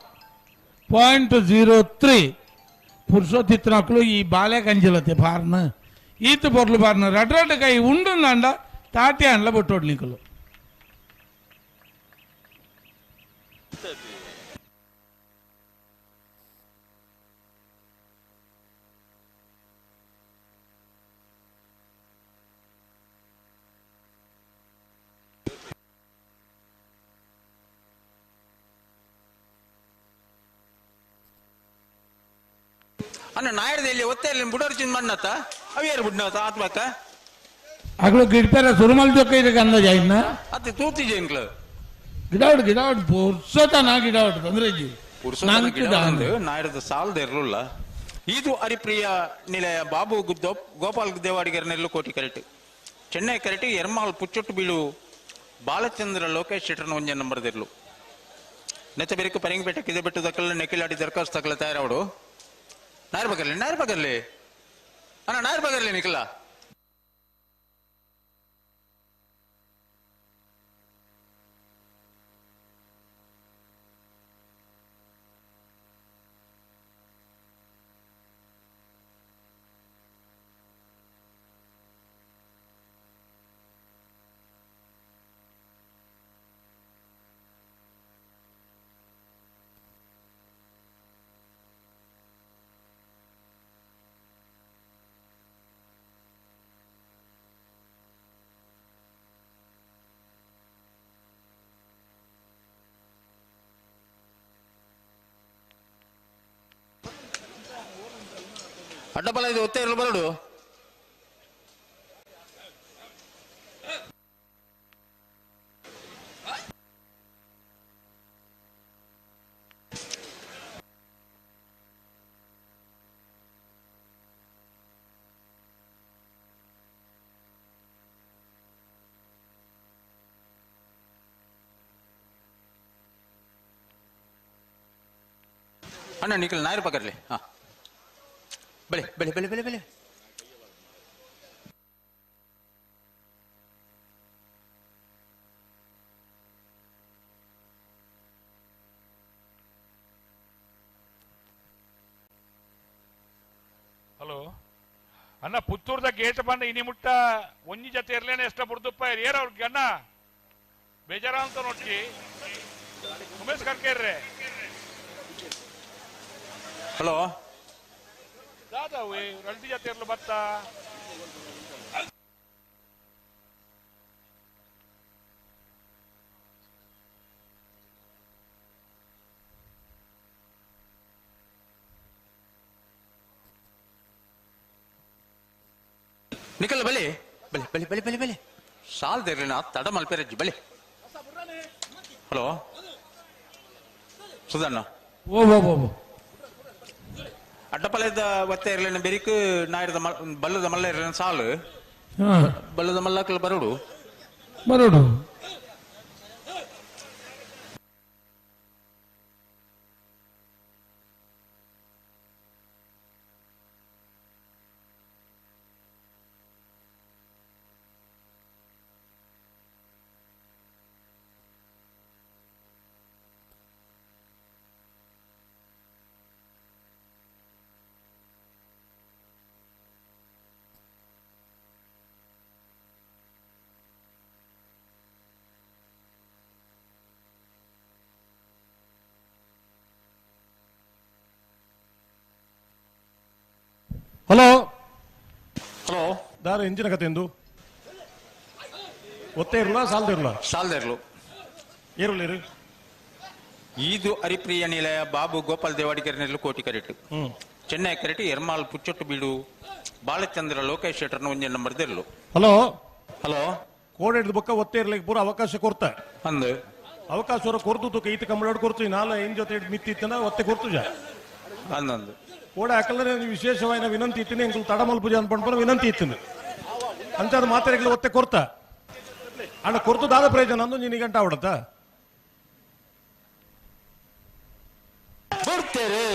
0.03 ಪುರುಷೋತ್ತಿತ್ನಾಕ್ಲು ಈ ಬಾಳೆ ಕಂಜಿಲತೆ ಬಾರ್ನ ಈತ ಬೊರ್ಲು ಬಾರ್ನ ರಡ್ ರಡ್ ಕೈ ಉಂಡು ಅಂಡ ತಾಟಿ ಅಂಡ್ಲ ಬೊಟ್ಟೋಡ್ ನಿಕಲು ಅಣ್ಣ ನಾಯರ್ದಲ್ಲಿ ಒತ್ತೆ ಇಲ್ಲಿ ಬುಡೋರ್ ಚಿಂದ ಮಣ್ಣತ್ತ ಅವು ಯಾರು ಬುಡ್ನತ್ತ ಆತ್ಮಕ್ಕ ಅಗಲು ಗಿಡಪೇರ ಸುರುಮಲ್ ಜೊಕ್ಕ ಇದಕ್ಕೆ ಅಂದಾಜ್ ಆಯ್ನ ಅತ್ತೆ ತೂತಿ ಜೇಂಕ್ಲ ಗಿಡಾವಡ್ ಗಿಡಾವಡ್ ಪುರ್ಸೋತನ ಗಿಡಾವಡ್ ತೊಂದ್ರೆ ಇಜ್ಜಿ ನಾಯರದ ಸಾಲದ ಇರಲಿಲ್ಲ. ಇದು ಹರಿಪ್ರಿಯ ನಿಲಯ ಬಾಬು ಗೋಪಾಲ್ ದೇವಾಡಿಗರ ನೆಲ್ಲು ಕೋಟಿ ಕರೆಟ್ ಚೆನ್ನೈ ಕರೆಟ್ ಎರ್ಮಾಲ್ ಪುಚ್ಚೊಟ್ಟು ಬೀಳು ಬಾಲಚಂದ್ರ ಲೋಕೇಶ್ ಶೆಟ್ಟರ್ನ ಒಂಜೆ ನಂಬರ್ ದಿರ್ಲು ನೆತ್ತ ಬೆರಿಕು ಪರಿಂಗಪೇಟೆ ಕಿದೆ ಬಿಟ್ಟು ದಕ್ಕಲ್ಲ ನೆಕ್ಕಿಲಾಡಿ ದರ್ಖಾಸ್ತು ತಕ್ಕಲ ತಯಾರಾವಡು. ನಾಯರ್ ಬಗರ್ಲಿ ನಾಯರ್ ಬಗರ್ಲಿ ಅಣ್ಣ ನಾಯರ್ ಬಗರ್ಲಿ ನಿಖಲ ಅಡ್ಡಬಲ ಇದು ಒತ್ತೆ ಇರಲು ಬರಡು. ಅಣ್ಣ ನಿಖಲ್ ನಾಯರ್ ಪಕರ್ಲಿ. ಹಾ ಬಳೆ ಬಳೆ ಬಳೆ ಬಳೆ ಬಳೆ ಹಲೋ ಅಣ್ಣ ಪುತ್ತೂರ್ದ ಗೇಟ್ ಬಂದ ಇನಿ ಮುಟ್ಟ ಒಂಜಿ ಜೊತೆ ಇರ್ಲೇನೆ ಎಷ್ಟ ಬುಡ್ದುಪ್ಪ ಏರ್ ಅವ್ರಿಗೆ ಅಣ್ಣ ಬೇಜಾರ ಅಂತ ನೋಡ್ತಿ ಉಮೇಶ್ ಕರ್ಕೇರ್ರೆ. ಹಲೋ ದಾದಾವೆ ರಲ್ಟಿ ಜೊತೆ ಇರ್ಲು ಬತ್ತ ನಿಖಲ್ ಬಲಿ ಬಲಿ ಬಲಿ ಬಲಿ ಬಲಿ ಬಲಿ ಸಾಲ್ದಿರ್ಲಿನ ತಡ ಮಲ್ಪೆರಜ್ಜಿ ಬಲಿ. ಹಲೋ ಸುಧಣ್ಣ ಓ ಓ ಓ ಅಡ್ಡಪಲದ ಒತ್ತೆ ಇರಲಿನ ಬೆರಿಕ್ ನಾಯರದ ಬಲ್ಲದ ಮಲ್ಲ ಇರಲಿನ ಸಾಲು ಬಲ್ಲದ ಮಲ್ಲಕಲ್ ಬರೋಡು ಬರೋಡು. ಹಲೋ ಹಲೋ ದಾರ ಎಂಜಿನ ಕತೆ ಎಂದು ಒತ್ತೆ ಇರಲ್ಲ ಸಾಲದ ಇರಲ್ಲ ಸಾಲದ ಇರಲು ಏರುಲೇರು. ಈದು ಹರಿಪ್ರಿಯ ನಿಲಯ ಬಾಬು ಗೋಪಾಲ್ ದೇವಾಡಿಗರ ನೆಲ್ಲು ಕೋಟಿ ಕರೆಟ್ ಚೆನ್ನೈ ಕರೆಟ್ ಎರ್ಮಾಲ್ ಪುಚ್ಚೊಟ್ಟು ಬೀಡು ಬಾಲಚಂದ್ರ ಲೋಕೇಶ್ ಶೆಟ್ಟರ್ನ ಒಂಜೆ ನಂಬರ್ ದಿರ್ಲು. ಹಲೋ ಹಲೋ ಕೋಡೆ ಹಿಡಿದು ಬೊಕ್ಕ ಒತ್ತೆ ಇರ್ಲಿಕ್ಕೆ ಪೂರ ಅವಕಾಶ ಕೊರ್ತ ಅಂದು ಅವಕಾಶ ಕೊರ್ದು ಈತ ಕಂಬಳಾಡ್ ಕೊರ್ತು ನಾಲ ಏನ್ ಜೊತೆ ಮಿತ್ತಿತ್ತನ ಒತ್ತೆ ಕೊರ್ತು ಜಾ ಅಂದಂದು ಕೋಡೆ ಹಾಕಲ್ದ್ರೆ ವಿಶೇಷವಾದ ವಿನಂತಿ ಇತ್ತೀನಿ ಎಂಕುಲು ತಡಮಲ್ ಪೂಜೆ ಅನ್ಪಂಡ್ಪರ ವಿನಂತಿ ಇತ್ತಿನ ಅಂಚಾದ ಮಾತೆರೆಗ್ಲ ಒತ್ತೆ ಕೊರ್ತ ಅಣ್ಣ ಕೊರ್ತು ದಾದ ಪ್ರಯೋಜನ ಅಂದು ನೀನು ಗಂಟ ಅವಡತ್ತ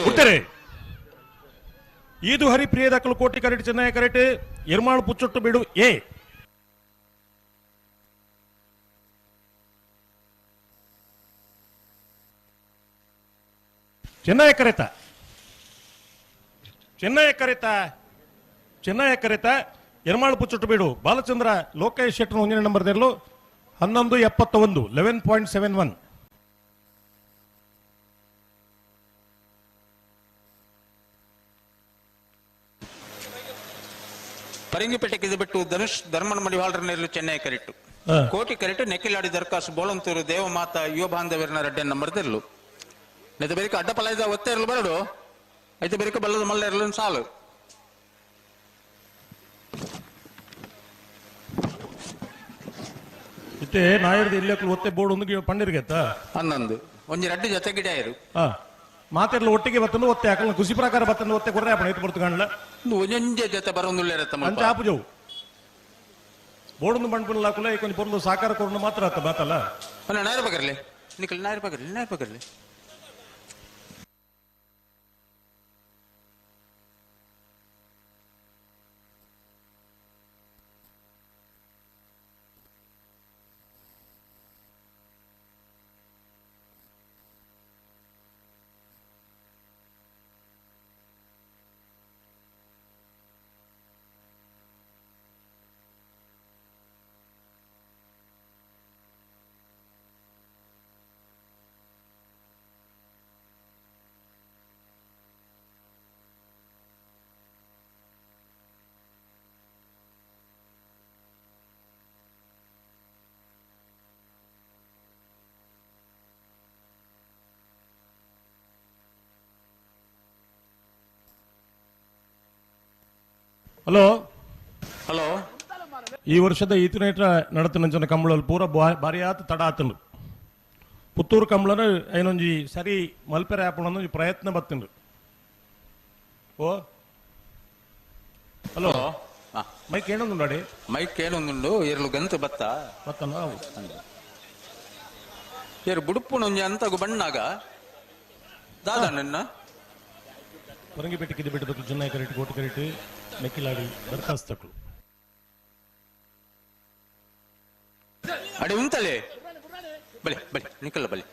ಬಿಡ್ತೇರೆ. ಈದು ಹರಿ ಪ್ರಿಯದಕ್ಕಲು ಕೋಟಿ ಕರೆಟ್ ಚೆನ್ನೈ ಕರೆಟ್ ಎರ್ಮಾಳು ಪುಚ್ಚೊಟ್ಟು ಬಿಡು ಎ ಚೆನ್ನೈ ಕರೆತ ಚೆನ್ನೈ ಕರೆತ ಚೆನ್ನೈ ಕರೆತ ಎರ್ಮಾಳು ಪುಚ್ಚೊಟ್ಟು ಬೀಡು ಬಾಲಚಂದ್ರ ಲೋಕೇಶ್ ಶೆಟ್ಟರ್ ಒಂದಿನ ನಂಬರ್ ತೆರಲು 11.71 11.71. ಪರಂಗಿಪೇಟೆಗೆ ಬಿಟ್ಟು ಧನುಷ್ ಧರ್ಮನ ಮಡಿವಾಳರ ನೆರಳು ಚೆನ್ನೈ ಕರೆಟ್ಟು ಕೋಟಿ ಕರೆಟ್ಟು ನೆಕ್ಕಿಲಾಡಿ ದರ್ಖಾಸ್ ಬೋಳಂತೂರು ದೇವಮಾತ ಯುವ ಬಾಂಧವ್ಯರನ ರಡ್ಡೆ ನಂಬರ್ ತೆರಲು ನೆತ ಬೇರಿಕ ಅಡ್ಡಪಲ ಇದ್ದ ಒತ್ತೆ ಇರಲು ಬರಡು ಐತೆ ಬೇರಿಕ ಬಲ್ಲದ ಮಲ್ಲ ಇರಲು ಸಾಲು. ಇತ್ತೆ ನಾಯರ್ದ ಇಲ್ಲಕ್ಕಲು ಒತ್ತೆ ಬೋರ್ಡ್ ಒಂದು ಪಂಡಿರ್ಗೆತ್ತ ಹನ್ನೊಂದು ಒಂಜಿ ರಡ್ಡು ಜೊತೆ ಗಿಡ ಇರು ಮಾತೆರ್ಲ ಒಟ್ಟಿಗೆ ಬತ್ತಂದು ಒತ್ತೆ ಹಾಕಲ್ಲ ಖುಷಿ ಪ್ರಕಾರ ಬತ್ತಂದು ಒತ್ತೆ ಕೊರ್ರೆ ಅಪ್ಪಣ ಇತ್ತು ಬರ್ತು ಕಾಣಲ ಒಂಜೊಂಜೆ ಜೊತೆ ಬರೋಂದುಳ್ಳ ಅಂಚ ಆಪುಜವು ಬೋರ್ಡ್ ಬಂಡ್ಪುಲ್ಲ ಹಾಕುಲ ಈ ಕೊಂಚ ಪೊರ್ಲು ಸಾಕಾರ ಕೊರ್ನು ಮಾತ್ರ ಆತ ಮಾತಲ್ಲ ನಾಯರ್ ಬಗರ್ಲೆ ನಿಕಲ್ ನಾಯರ್ ಬಗರ್ಲಿ ನಾಯರ್ ಬಗರ್ಲಿ ಹಲೋ ಹಲೋ ಈ ವರ್ಷದ ಈತನೇಟ ನಡತನಂಚನ ಕಂಬಳಲ್ಲಿ ಪೂರ ಭಾರಿ ಆತು ತಡ ಆತನು ಪುತ್ತೂರು ಕಂಬಳನ ಏನೊಂಜಿ ಸರಿ ಮಲ್ಪೆರೆ ಆಪಣ ಪ್ರಯತ್ನ ಬತ್ತಿನ್ರು ಓ ಹಲೋ ಮೈಕ್ ಏನೊಂದು ಮೈಕ್ ಏನೊಂದುಂಡು ಏರ್ಲು ಗಂತು ಬತ್ತ ಬತ್ತನ ಏರು ಬುಡುಪುನೊಂಜಿ ಅಂತಗು ಬಣ್ಣಾಗ ದಾದ ನನ್ನ ಪರಂಗಿಪೇಟೆ ಕಿದೆ ಬಿಟ್ಟದಕ್ಕೂ ಚೆನ್ನೈ ಕರೆಟ್ ಕೋಟೆ ಕರೆಟ್ ನೆಕ್ಕಿಲಾಡಿ ದರ್ಖಾಸ್ತಕ್ಳು ಅಡೆ ಉಂಟಲೆ ಬಲೆ ಬಲೆ ನಿಕಲ್ಲ ಬಲೆ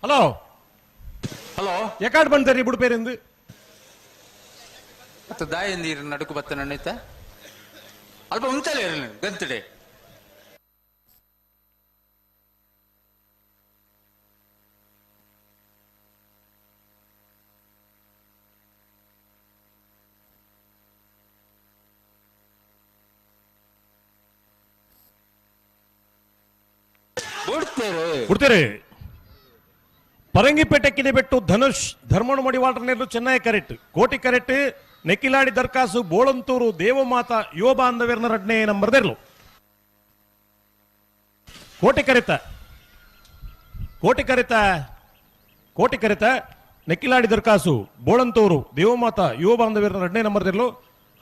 ಹಲೋ ಹಲೋ ಎಕಾಡ್ ಬಂತಾರೆ ಬುಡು ಪೇರಿಂದು ಮತ್ತು ದಾಯ ನೀರು ನಡುಕು ಬತ್ತ ನನ್ನೈತ ಅಲ್ಪ ಉಂಟಲೇ ಇರಲಿ ಗಂತಡೆ ಬಿಡ್ತೇರೆ ಬಿಡ್ತೇರೆ ಪರಂಗಿಪೇಟೆ ಕಿದೆಬೆಟ್ಟು ಧನುಷ್ ಧರ್ಮಣ ಮಡಿವಾಳರನೇರು ಚೆನ್ನೈ ಕರೆಕ್ಟ್ ಕೋಟಿ ಕರೆಕ್ಟ್ ನೆಕ್ಕಿಲಾಡಿ ದರ್ಕಾಸು ಬೋಳಂತೂರು ದೇವಮಾತ ಯುವ ಬಾಂಧವ್ಯರ್ನ ರಡ್ನೆ ನಂಬರ್ದಿರ್ಲು ಕೋಟಿ ಕರೆತ ಕೋಟಿ ಕರೆತ ಕೋಟಿ ಕರೆತ ನೆಕ್ಕಿಲಾಡಿ ದರ್ಕಾಸು ಬೋಳಂತೂರು ದೇವಮಾತ ಯುವ ಬಾಂಧವ್ಯರ್ನ ರಡ್ನೆ ನಂಬರ್ದಿರ್ಲು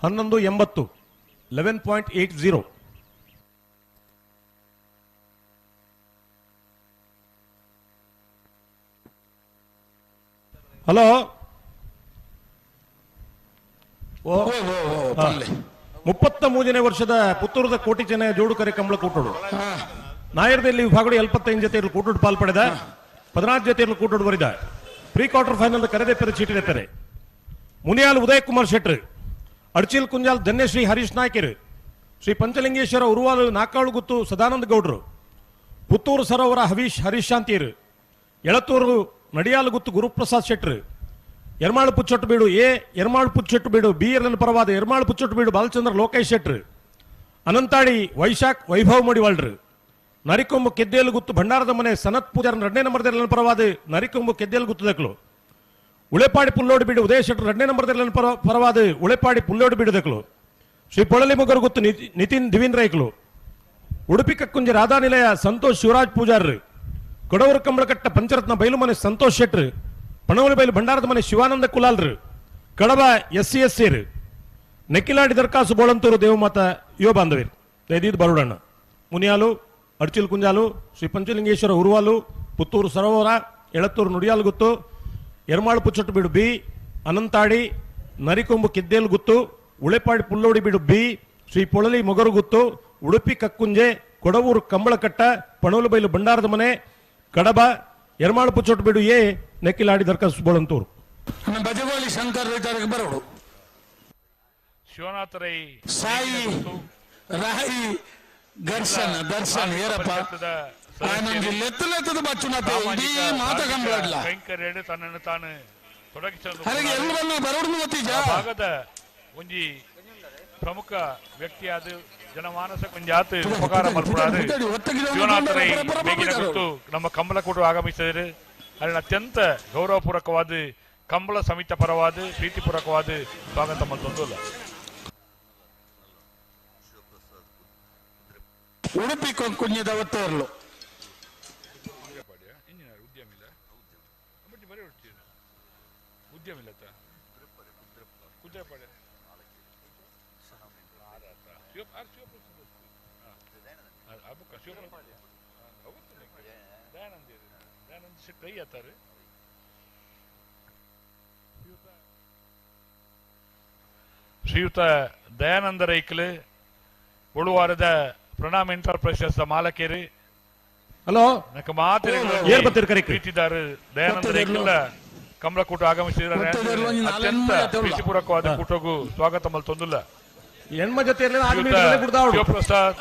11.80 11.80. ಹಲೋ 33ನೇ ವರ್ಷದ ಪುತ್ತೂರದ ಕೋಟಿ ಜನ ಜೋಡುಕರೆ ಕಂಬಳ ಕೂಟೋಡು ನಾಯರ್ದಲ್ಲಿ ವಿಭಾಗಗಳು 75 ಜೊತೆ ಕೂಟೋಡು ಪಾಲ್ ಪಡೆದ 14 ಜೊತೆ ಕೂಟೋಡು ಬರಿದ pre quarter final ಕರೆದೆಪ್ಪರೆ ಚೀಟಿದೆಪ್ಪರೆ Muniyal Uday Kumar ಶೆಟ್ರ್ ಅಡ್ಚಿಲ್ ಕುಂಜಾಲ್ ಧನ್ಯಶ್ರೀ ಹರೀಶ್ ನಾಯ್ಕರ್ ಶ್ರೀ ಪಂಚಲಿಂಗೇಶ್ವರ ಉರುವಾಲು ನಾಕಾಳು ಗುತ್ತು ಸದಾನಂದ ಗೌಡ್ರು ಪುತ್ತೂರು ಸರೋವರ ಹವೀಶ್ ಹರೀಶ್ ಶಾಂತಿಯರು ಎಳತೂರು ನಡಿಯಾಲು ಗುತ್ತು ಗುರುಪ್ರಸಾದ್ ಶೆಟ್ರು ಎರ್ಮಾಳು ಪುಚ್ಚೊಟ್ಟು ಬೀಡು ಎ ಎರ್ಮಾಳು ಪುಚ್ಚೊಟ್ಟು ಬೀಡು ಬಿ ಎರ್ ಪರವಾದ ಎರ್ಮಾಳು ಪುಚ್ಚೊಟ್ಟು ಬೀಡು ಬಾಲಚಂದ್ರ ಲೋಕೇಶ್ ಶೆಟ್ರು ಅನಂತಾಡಿ ವೈಶಾಖ್ ವೈಭವ್ ಮಡಿವಾಳ್ರು ನರಿಕೊಂಬು ಕೆದ್ದೇಲು ಗುತ್ತು ಭಂಡಾರದ ಮನೆ ಸನತ್ ಪೂಜಾರ್ ಎರಡನೇ ನಂಬರ್ ಪರವಾದ ನರಿಕೊಂಬು ಕೆದ್ದೇಲು ಗುತ್ತದಕ್ಲು ಉಳೆಪಾಡಿ ಪುಲ್ಲೋಡು ಬೀಡು ಉದಯ ಶೆಟ್ರು ಎರಡನೇ ನಂಬರ್ ಪರವಾದ ಉಳೆಪಾಡಿ ಪುಲ್ಲೋಡು ಬೀಡುದಕ್ಲು ಶ್ರೀ ಪೊಳಲಿ ಮುಗರು ಗುತ್ತು ನಿತಿನ್ ದಿವಿನ್ ರೈಕ್ಲು ಉಡುಪಿ ಕಕ್ಕುಂಜಿ ರಾಧಾನಿಲಯ ಸಂತೋಷ್ ಶಿವರಾಜ್ ಪೂಜಾರ್ರು ಕೊಡವರು ಕಂಬಳಕಟ್ಟ ಪಂಚರತ್ನ ಬೈಲುಮನೆ ಸಂತೋಷ್ ಶೆಟ್ರು ಪಣವಲಿ ಬೈಲು ಭಂಡಾರದ ಮನೆ Shivananda ಕುಲಾಲ್ರು Kadaba S C S ಸಿರು Nekkilady ದರ್ಕಾಸು Bolantur ದೇವಮಾತ ಯುವ ಬಾಂಧವೀರ್ ದಯದೀದ್ ಬರುಡಣ್ಣ ಮುನಿಯಾಲು ಅಡ್ಚಿಲ್ ಕುಂಜಾಲು ಶ್ರೀ ಪಂಚಲಿಂಗೇಶ್ವರ ಉರುವಾಲು ಪುತ್ತೂರು ಸರೋವರ ಎಳತ್ತೂರು ನುಡಿಯಾಲು ಗುತ್ತು ಎರ್ಮಾಳು ಪುಚ್ಚೊಟ್ಟು ಬೀಡು ಬಿ ಅನಂತಾಡಿ ನರಿಕೊಂಬು ಕಿದ್ದೇಲು ಗುತ್ತು ಉಳೆಪಾಡಿ ಪುಲ್ಲೋಡಿ ಬೀಡು ಬಿ ಶ್ರೀ ಪೊಳಲಿ ಮೊಗರು ಗುತ್ತು ಉಡುಪಿ ಕಕ್ಕುಂಜೆ ಕೊಡವೂರು ಕಂಬಳಕಟ್ಟ, ಪಣೋಲುಬೈಲು ಭಂಡಾರದ ಮನೆ, ಕಡಬ, ಎರ್ಮಾಳು ಪುಚ್ಚೊಟ್ಟುಬೀಡು ಎ, ನೆಕ್ಕಿಲಾಡಿ ದರ್ಕಸ್ ಬೋಳಂತೂರು. ಬಜಗೋಲಿ ಶಂಕರ್ ರೈತರಿಗೆ ಬರೋಡು. ಶಿವನಾಥ ರೈ, ಸಾಯಿ ರಾಯಿ ದರ್ಶನ್ ದರ್ಶನ್ ಏರಪ್ಪ ಲೆತ್ತದ ಬಚ್ಚುನತೆ ಇಡೀ ಮಾತ ಕಂಬಳಡ್ಲ ಕೈಂಕರ್ಯಡ್ ತನ್ನನ್ನು ತಾನು ತೊಡಗಿಸಲು ಎಲ್ಲ ಬಂದು ಬರೋಡು ಗೊತ್ತಿಜ ಭಾಗದ ಒಂಜಿ ಪ್ರಮುಖ ವ್ಯಕ್ತಿಯಾದ ಜನಮಾನಸ ಕೊಂಜಾತ ಉಪಕಾರ ಮಲ್ಪುಡಾರು ಶಿವನಾಥ ರೈ ಬೇಗಿನ ಗುತ್ತು ನಮ್ಮ ಕಂಬಳಕೂಟ ಆಗಮಿಸಿದರೆ ಅದನ್ನು ಅತ್ಯಂತ ಗೌರವಪೂರ್ವಕವಾದ ಕಂಬಳ ಸಮಿತಿ ಪರವಾದ ಪ್ರೀತಿಪೂರ್ವಕವಾದ ಸ್ವಾಗತ ಮಲ್ತೊಂದುಲ್ಲ. ಉಡುಪಿ ಕುಂಜದ ಒತ್ತೇರ್ಲು ಶ್ರೀಯುತ ದಯಾನಂದ ರೈಕ್ಲು ಉಳುವಾರದ ಪ್ರಣಾಮ್ ಎಂಟರ್ಪ್ರೈಸಸ್ ಮಾಲಕೇರಿ. ಹಲೋ ಪ್ರೀತಿದಾರು ದಯಾನಂದ ರೈಕ್ಲ ಕಮಲಕೂಟ ಆಗಮಿಸಿದ್ದಾರೆ. ಅತ್ಯಂತ ಪ್ರೀತಿಪೂರ್ವಕವಾದ ಕೂಟಗೂ ಸ್ವಾಗತ ಮಲ್ತೊಂದುಲ್ಲ. ಹೆಣ್ಮ ಜೊತೆ ಶಿವಪ್ರಸಾದ್,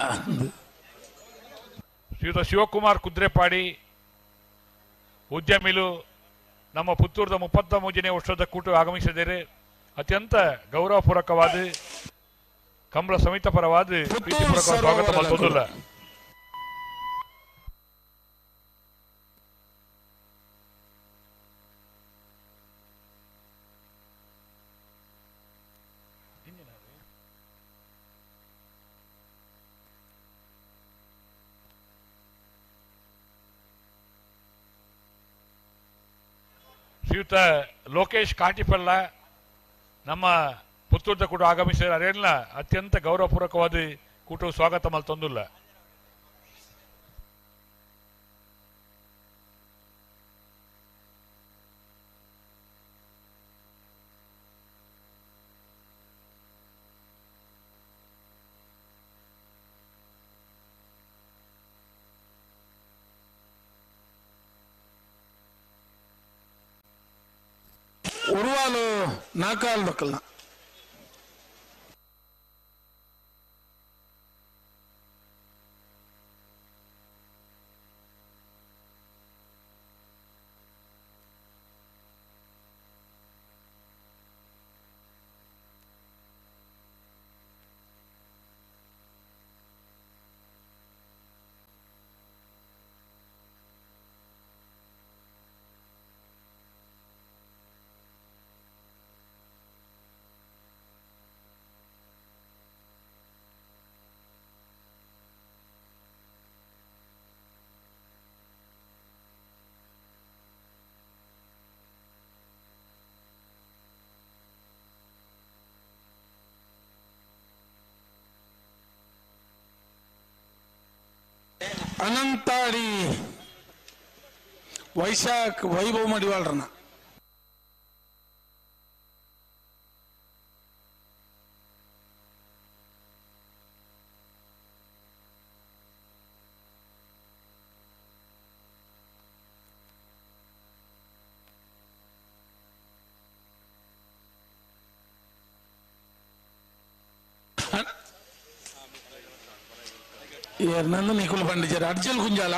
ಶ್ರೀಯುತ ಶಿವಕುಮಾರ್ ಕುದ್ರೆಪಾಡಿ ಉದ್ಯಮಿಲು ನಮ್ಮ ಪುತ್ತೂರದ 33ನೇ ವರ್ಷದ ಕೂಟ ಆಗಮಿಸಿದ್ದಾರೆ. ಅತ್ಯಂತ ಗೌರವಪೂರ್ವಕವಾದ ಕಂಬಳ ಸಮಿತ ಪರವಾದ ಪ್ರೀತಿಪೂರ್ವಕ ಸ್ವಾಗತ ಮಲ್ತೊಂದುಲ್ಲ. ಶ್ರೀಯುತ ಲೋಕೇಶ್ ಕಾಟಿಪಲ್ಲ ನಮ್ಮ ಪುತ್ತೂರದ ಕೂಡ ಆಗಮಿಸಿದ ಅರೆಲ್ಲ ಅತ್ಯಂತ ಗೌರವಪೂರ್ವಕವಾದ ಕೂಟವು ಸ್ವಾಗತ ಮಲ್ತೊಂದುಲ್ಲ. ಉರುವಾಲು ನಾಕಾಲ್ ಬಕ್ಕಲ್ನ ಅನಂತಾಡಿ ವೈಶಾಖ್ ವೈಭವ ಮಡಿವಾಳ್ರನ್ನ ನಂದು ನಿಖುಲ್ ಪಂಡಿಚೇರಿ ಅರ್ಜಿಲ್ ಕುಂಜಾಲ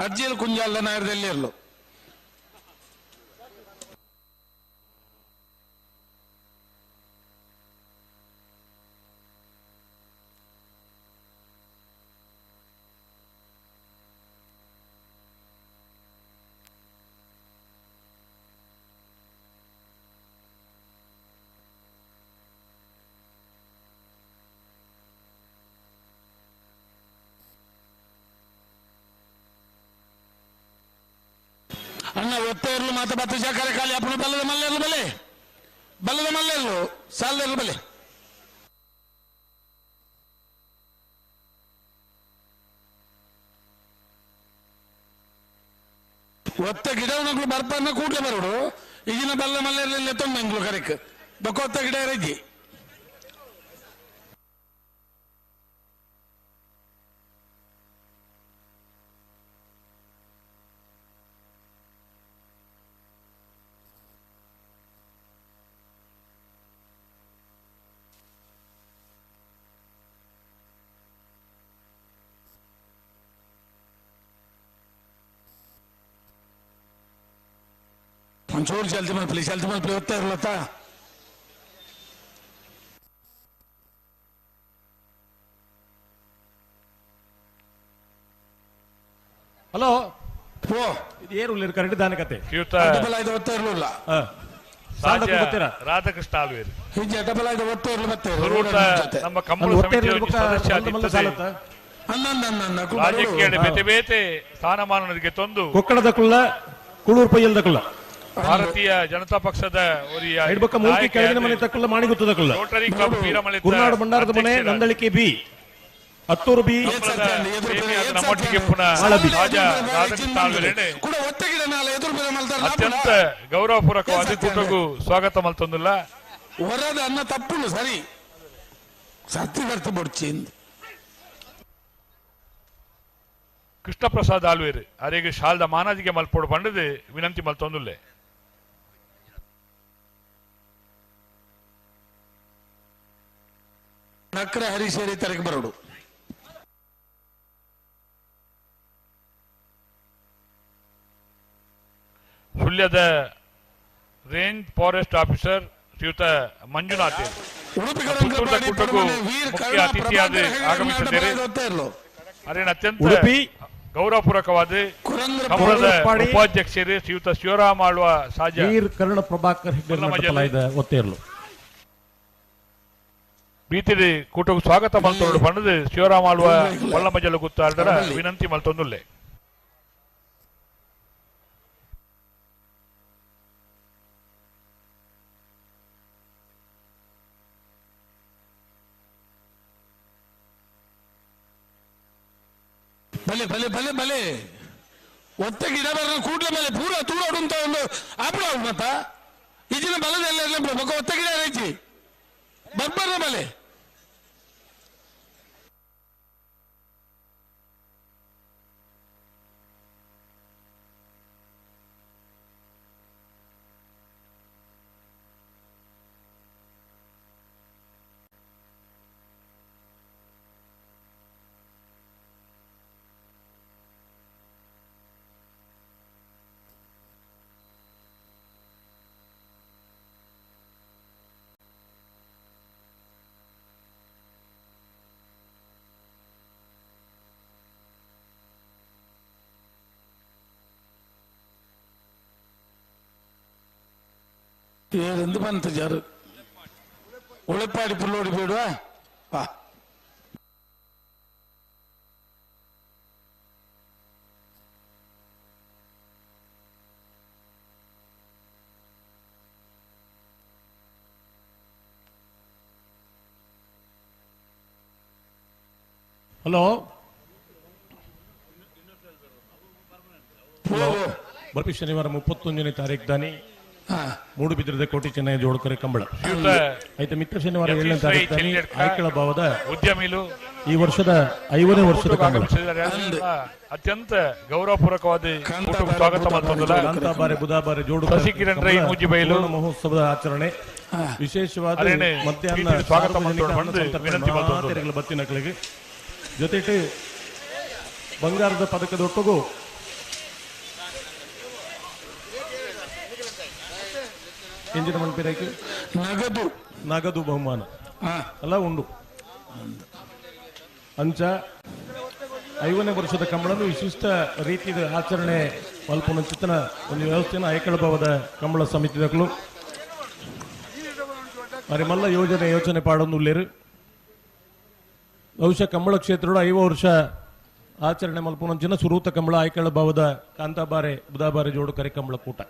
ಅರ್ಜಿಲ್ ಕುಂಜಾಲ ನಾಯರದಲ್ಲಿ ಇರಲು. ಅಣ್ಣ ಒತ್ತೆರ್ಲು ಮಾತ ಬತ್ತು ಜಾಕರೆ ಖಾಲಿ ಅಪ್ಪನ ಬಲ್ಲದ ಮಲ್ಲೆರ್ಲು ಬಲೆ ಬಲ್ಲದ ಮಲ್ಲೆರ್ಲು ಸಾಲದೆರ್ಲು ಬಲೆ ಒತ್ತ ಗಿಡವನಗಳು ಬರ್ಪನ್ನ ಕೂಡ್ಲೆ ಬರೋಡು ಈಗಿನ ಬಲ್ಲ ಮಲ್ಲೆರ್ಲಿಲ್ಲ ತೊಂಬೆಂಗ್ಳು ಕರೆಕ್ ಬೊಕ್ಕ ಗಿಡ ರಜ್ಜಿ. ಒಂಚೂರು ಚಲ್ತಿ ಮಲ್ಪಲಿ ಚಲ್ತಿ ಮಲ್ಪಲಿ ಒತ್ತಾ ಇರ್ಲತ್ತ. ಹಲೋ ಇದು ಏರು ಉಳ್ಳೇರು ಕರೆಕ್ಟ್ ದಾನ ಕತೆ ಒತ್ತಾ ಇರ್ಲಿಲ್ಲ. ರಾಧಾಕೃಷ್ಣ ಆಲ್ವೇರ್ ನಮ್ಮ ಕಂಬಳ ಸಮಿತಿಯ ಸದಸ್ಯ ರಾಜಕೀಯ ಬೇತೆ ಬೇತೆ ಸ್ಥಾನಮಾನರಿಗೆ ತಂದು ಕೊಕ್ಕಡದ ಕುಳ್ಳ ಕುಳೂರು ಪೈಯಲ್ದ ಕುಳ್ಳ ಭಾರತೀಯ ಜನತಾ ಪಕ್ಷದ ರೋಟರಿ ಕ್ಲಬ್ ವೀರಮಲೆ ಕುರ್ನಾಡು ಭಂಡಾರದ ಮನೆ ನಂದಳಿಕೆ ಬಿ ಹತ್ತೂರು ಬಿ ನಮ್ಮೊಟ್ಟಿಗೆ ಪುನಃ ರಾಧಾಕೃಷ್ಣ ಆಲ್ವೇರ್ ಅತ್ಯಂತ ಗೌರವಪೂರ್ವಕವಾದ ಕೂಟಕ್ಕೂ ಸ್ವಾಗತ ಮಲ್ತೊಂದಿಲ್ಲ. ಹೊರದ ಅನ್ನ ತಪ್ಪುನು ಸರಿ ಸತ್ತಿ ಬರ್ತ ಬೊಡ್ಚಿ. ಕೃಷ್ಣಪ್ರಸಾದ್ ಆಲ್ವೇರ್ ಅರೆಗೆ ಶಾಲ್ದ ಮಾನಾಜಿಗೆ ಮಲ್ಪೋಡು ಪಂಡದು ವಿನಂತಿ ಮಲ್ತೊಂದುಲ್ಲೆ. ನಕ್ರೆ ಹರಿಶೇರಿ ತರಗೆ ಬರೋಡು. ಸುಳ್ಯದ ರೇಂಜ್ ಫಾರೆಸ್ಟ್ ಆಫೀಸರ್ ಶ್ರೀಯುತ ಮಂಜುನಾಥ್ ಕೂಟಕ್ಕೂ ಮುಖ್ಯ ಅತಿಥಿಯಾದ ಆಗಮಿಸಿದ್ದಾರೆ. ಅರೇನ ಅತ್ಯಂತ ಗೌರವಪೂರ್ವಕವಾದ ಕಂಬಳದ ಉಪಾಧ್ಯಕ್ಷರು ಶ್ರೀಯುತ ಶಿವರಾಮ ಆಳ್ವ ಸಾಜ ವೀರ್ ಕರ್ಣ ಪ್ರಭಾಕರ್ ಹೆಗ್ಡೆ ಬೀತಿರಿ ಕೂಟಕ್ಕೂ ಸ್ವಾಗತ ಮಲ್ತೊಂಡು ಪಂಡದು ಶಿವರಾಮ ಆಳ್ವ ಬಲ್ಲಮಜಲು ಗುತ್ತಾರ್ಡರ ವಿನಂತಿ ಮಲ್ತೊಂದುಲ್ಲೆ. ಬಲೆ ಬಲೆ ಬಲೆ ಬಲೆ ಒತ್ತ ಗಿಡ ಬರ ಕೂಡ್ಲೆ ಬಲೆ ಪೂರ ತೂರೋಡು ಅಂತ ಒಂದು ಆಪಡ ಮತ್ತ ಈಜಿನ ಬಲದ ಎಲ್ಲ ಬೊಕ್ಕ ಒತ್ತ ಗಿಡ ರೈಚಿ ಬರ್ಬರ್ನ ಬಲೆ. ಏಳೆಂದು ಬಂತು ಜಾರು ಉಳೆಪಾಡಿ ಪುಲ್ಲೋಡಿ ಬೇಡುವ ಬಾ. ಹಲೋ ಬರ್ಪಿ ಶನಿವಾರ 31ನೇ ತಾರೀಕು ದಾನಿ ಮೂಡುಬಿದ್ರದ ಕೋಟಿ ಚೆನ್ನೈ ಜೋಡ್ಕರೆ ಕಂಬಳ ಆಯ್ತು ಮಿತ್ರ ಶನಿವಾರ 7ನೇ ತಾರೀಕು ದಾನಿ ಆಯ್ಕಳ ಭಾವದ ಉದ್ಯಮಿಲು ಈ ವರ್ಷದ 50ನೇ ವರ್ಷದ ಕಂಬಳ ಅತ್ಯಂತ ಗೌರವಪೂರ್ವಕವಾದ ಸ್ವಾಗತ ಕಾಂತಾಬಾರೆ ಬುಧಾಬಾರೆ ಜೋಡು ಶಶಿಕಿರಣ್ ರೈ ಮೂಜಿಬೈಲು ಮಹೋತ್ಸವದ ಆಚರಣೆ ವಿಶೇಷವಾದ ಮಧ್ಯಾಹ್ನ ಸ್ವಾಗತ ಬತ್ತಿನಗಳಿಗೆ ಜೊತೆಗೆ ಬಂಗಾರದ ಪದಕದೊಟ್ಟಿಗೂ ಎಂಜಿನ ಮನ್ಪಿರಕ್ಕೆ ನಗದು ನಗದು ಬಹುಮಾನ ಅಲ್ಲ ಉಂಡು. ಅಂಚ 50ನೇ ವರ್ಷದ ಕಂಬಳನ್ನು ವಿಶಿಷ್ಟ ರೀತಿಯ ಆಚರಣೆ ಮಲ್ಪುನಂಚಿತನ ಒಂದು ವ್ಯವಸ್ಥೆಯನ್ನು ಐಕಳ ಭಾವದ ಕಂಬಳ ಸಮಿತಿದಕ್ಕಲು ಮಲ್ಲ ಯೋಜನೆ ಯೋಚನೆ ಪಾಡೊಂದುಲ್ಲೇರು. ಬಹುಶಃ ಕಂಬಳ ಕ್ಷೇತ್ರಡು 50 ವರ್ಷ ಆಚರಣೆ ಮಲ್ಪುನಂಚಿನ ಸುರೂತ ಕಂಬಳ ಐಕಳ ಭಾವದ ಕಾಂತಾಬಾರೆ ಬುಧಾಬಾರೆ ಜೋಡು ಕರೆ ಕಂಬಳ ಕೂಟ.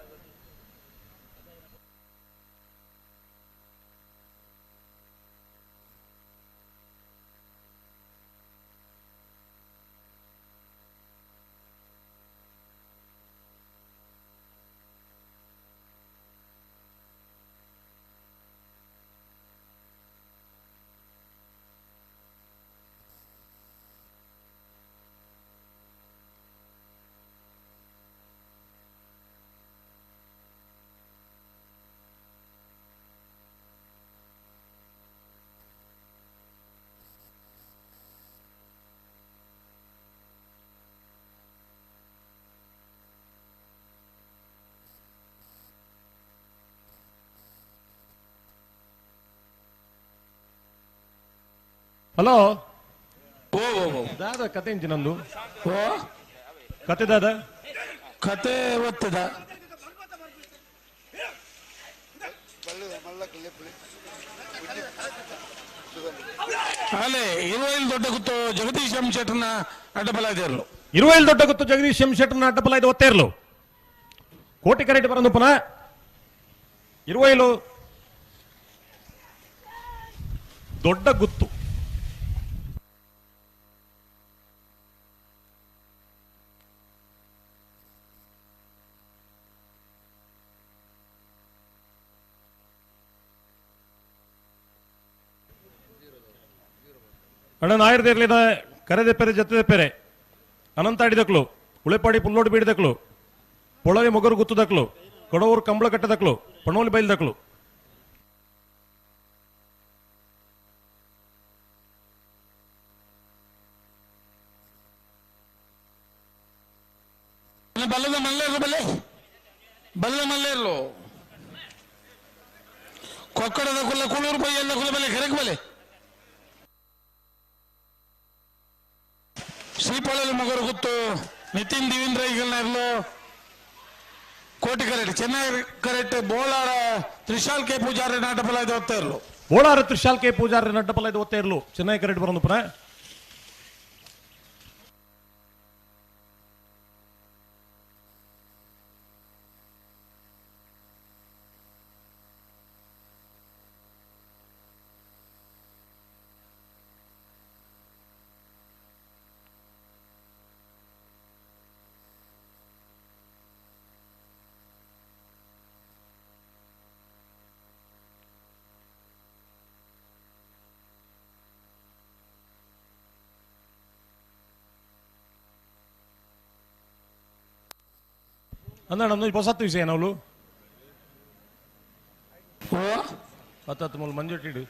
ಹಲೋ ಓ ಓ ದಾದ ಕತೆ ಇಂಚಿ ನಂದು ಓ ಕತೆ ದಾದ ಕತೆ ಒತ್ತದ ಅಲೆ ಇರುವೈಲ್ ದೊಡ್ಡ ಗುತ್ತು ಜಗದೀಶ್ ಎಂ ಶೆಟ್ಟರ್ನ ಅಡ್ಡಬಲ ಇರ್ಲು. ಇರುವೈಲ್ ದೊಡ್ಡ ಗುತ್ತು ಜಗದೀಶ್ ಎಂ ಶೆಟ್ಟರ್ನ ಅಡ್ಡಬಲ ಇದು ಒತ್ತೇ ಇರ್ಲು. ಕೋಟಿ ಕರೆಟ್ ಬರಂದು ಪುನಃ ಇರುವೈಲು ದೊಡ್ಡ ಗುತ್ತು. ಅಣ್ಣ ನಾಯರ್ದಿರ್ಲಿದ ಕರೆದೆ ಪೆರೆ ಜೊತೆ ಪೆರೆ ಅನಂತಾಡಿದಕ್ಲು ಉಳೆಪಾಡಿ ಪುಲ್ಲೋಡು ಬೀಡಿದಕ್ಲು ಪೊಳವೆ ಮೊಗರು ಗುತ್ತದಕ್ಲು ಕೊಡವೂರು ಕಂಬಳ ಕಟ್ಟದಕ್ಲು ಪಣೋಲಿ ಬೈಲ್ದಕ್ಲು. ಬಲ್ಲದ ಮಲ್ಲೇರ್ಲು ಬಲ್ಲೆ ಬಲ್ಲ ಮಲ್ಲೇರ್ಲು ಕೊಕ್ಕಡದ ಕುಲ್ಲ ಕುಳೂರು ಬೈಯಲ್ಲ ಕುಲ ಬಲೆ ಕೆರೆಗೆ ಬಲೆ ಶ್ರೀಪಾಳಲ್ಲಿ ಮೊಗರು ಗುತ್ತು ನಿತಿನ್ ದಿವೀಂದ್ರ ಈಗಲ್ನ Koti correct Chennai correct Bolara Trishal K Poojary ನಾಟಪಲ ಇದು ಓದ್ತಾ ಇರ್ಲು. ಬೋಳಾರ ತ್ರಿಶಾಲ್ ಕೆ ಪೂಜಾರಿ ನಡ್ಡಪಲ ಇದು ಓದ್ತಾ ಇರ್ಲು ಚೆನ್ನೈ ಕರೆಕ್ಟ್ ಬರೋದು ಪುನಃ. ಅಂದ ನಮ್ದು ಹೊಸತ್ತು ವಿಷಯ ನಾವು ಹತ್ತತ್ತು ಮೂಲ ಮಂಜೊಟ್ಟಿಡು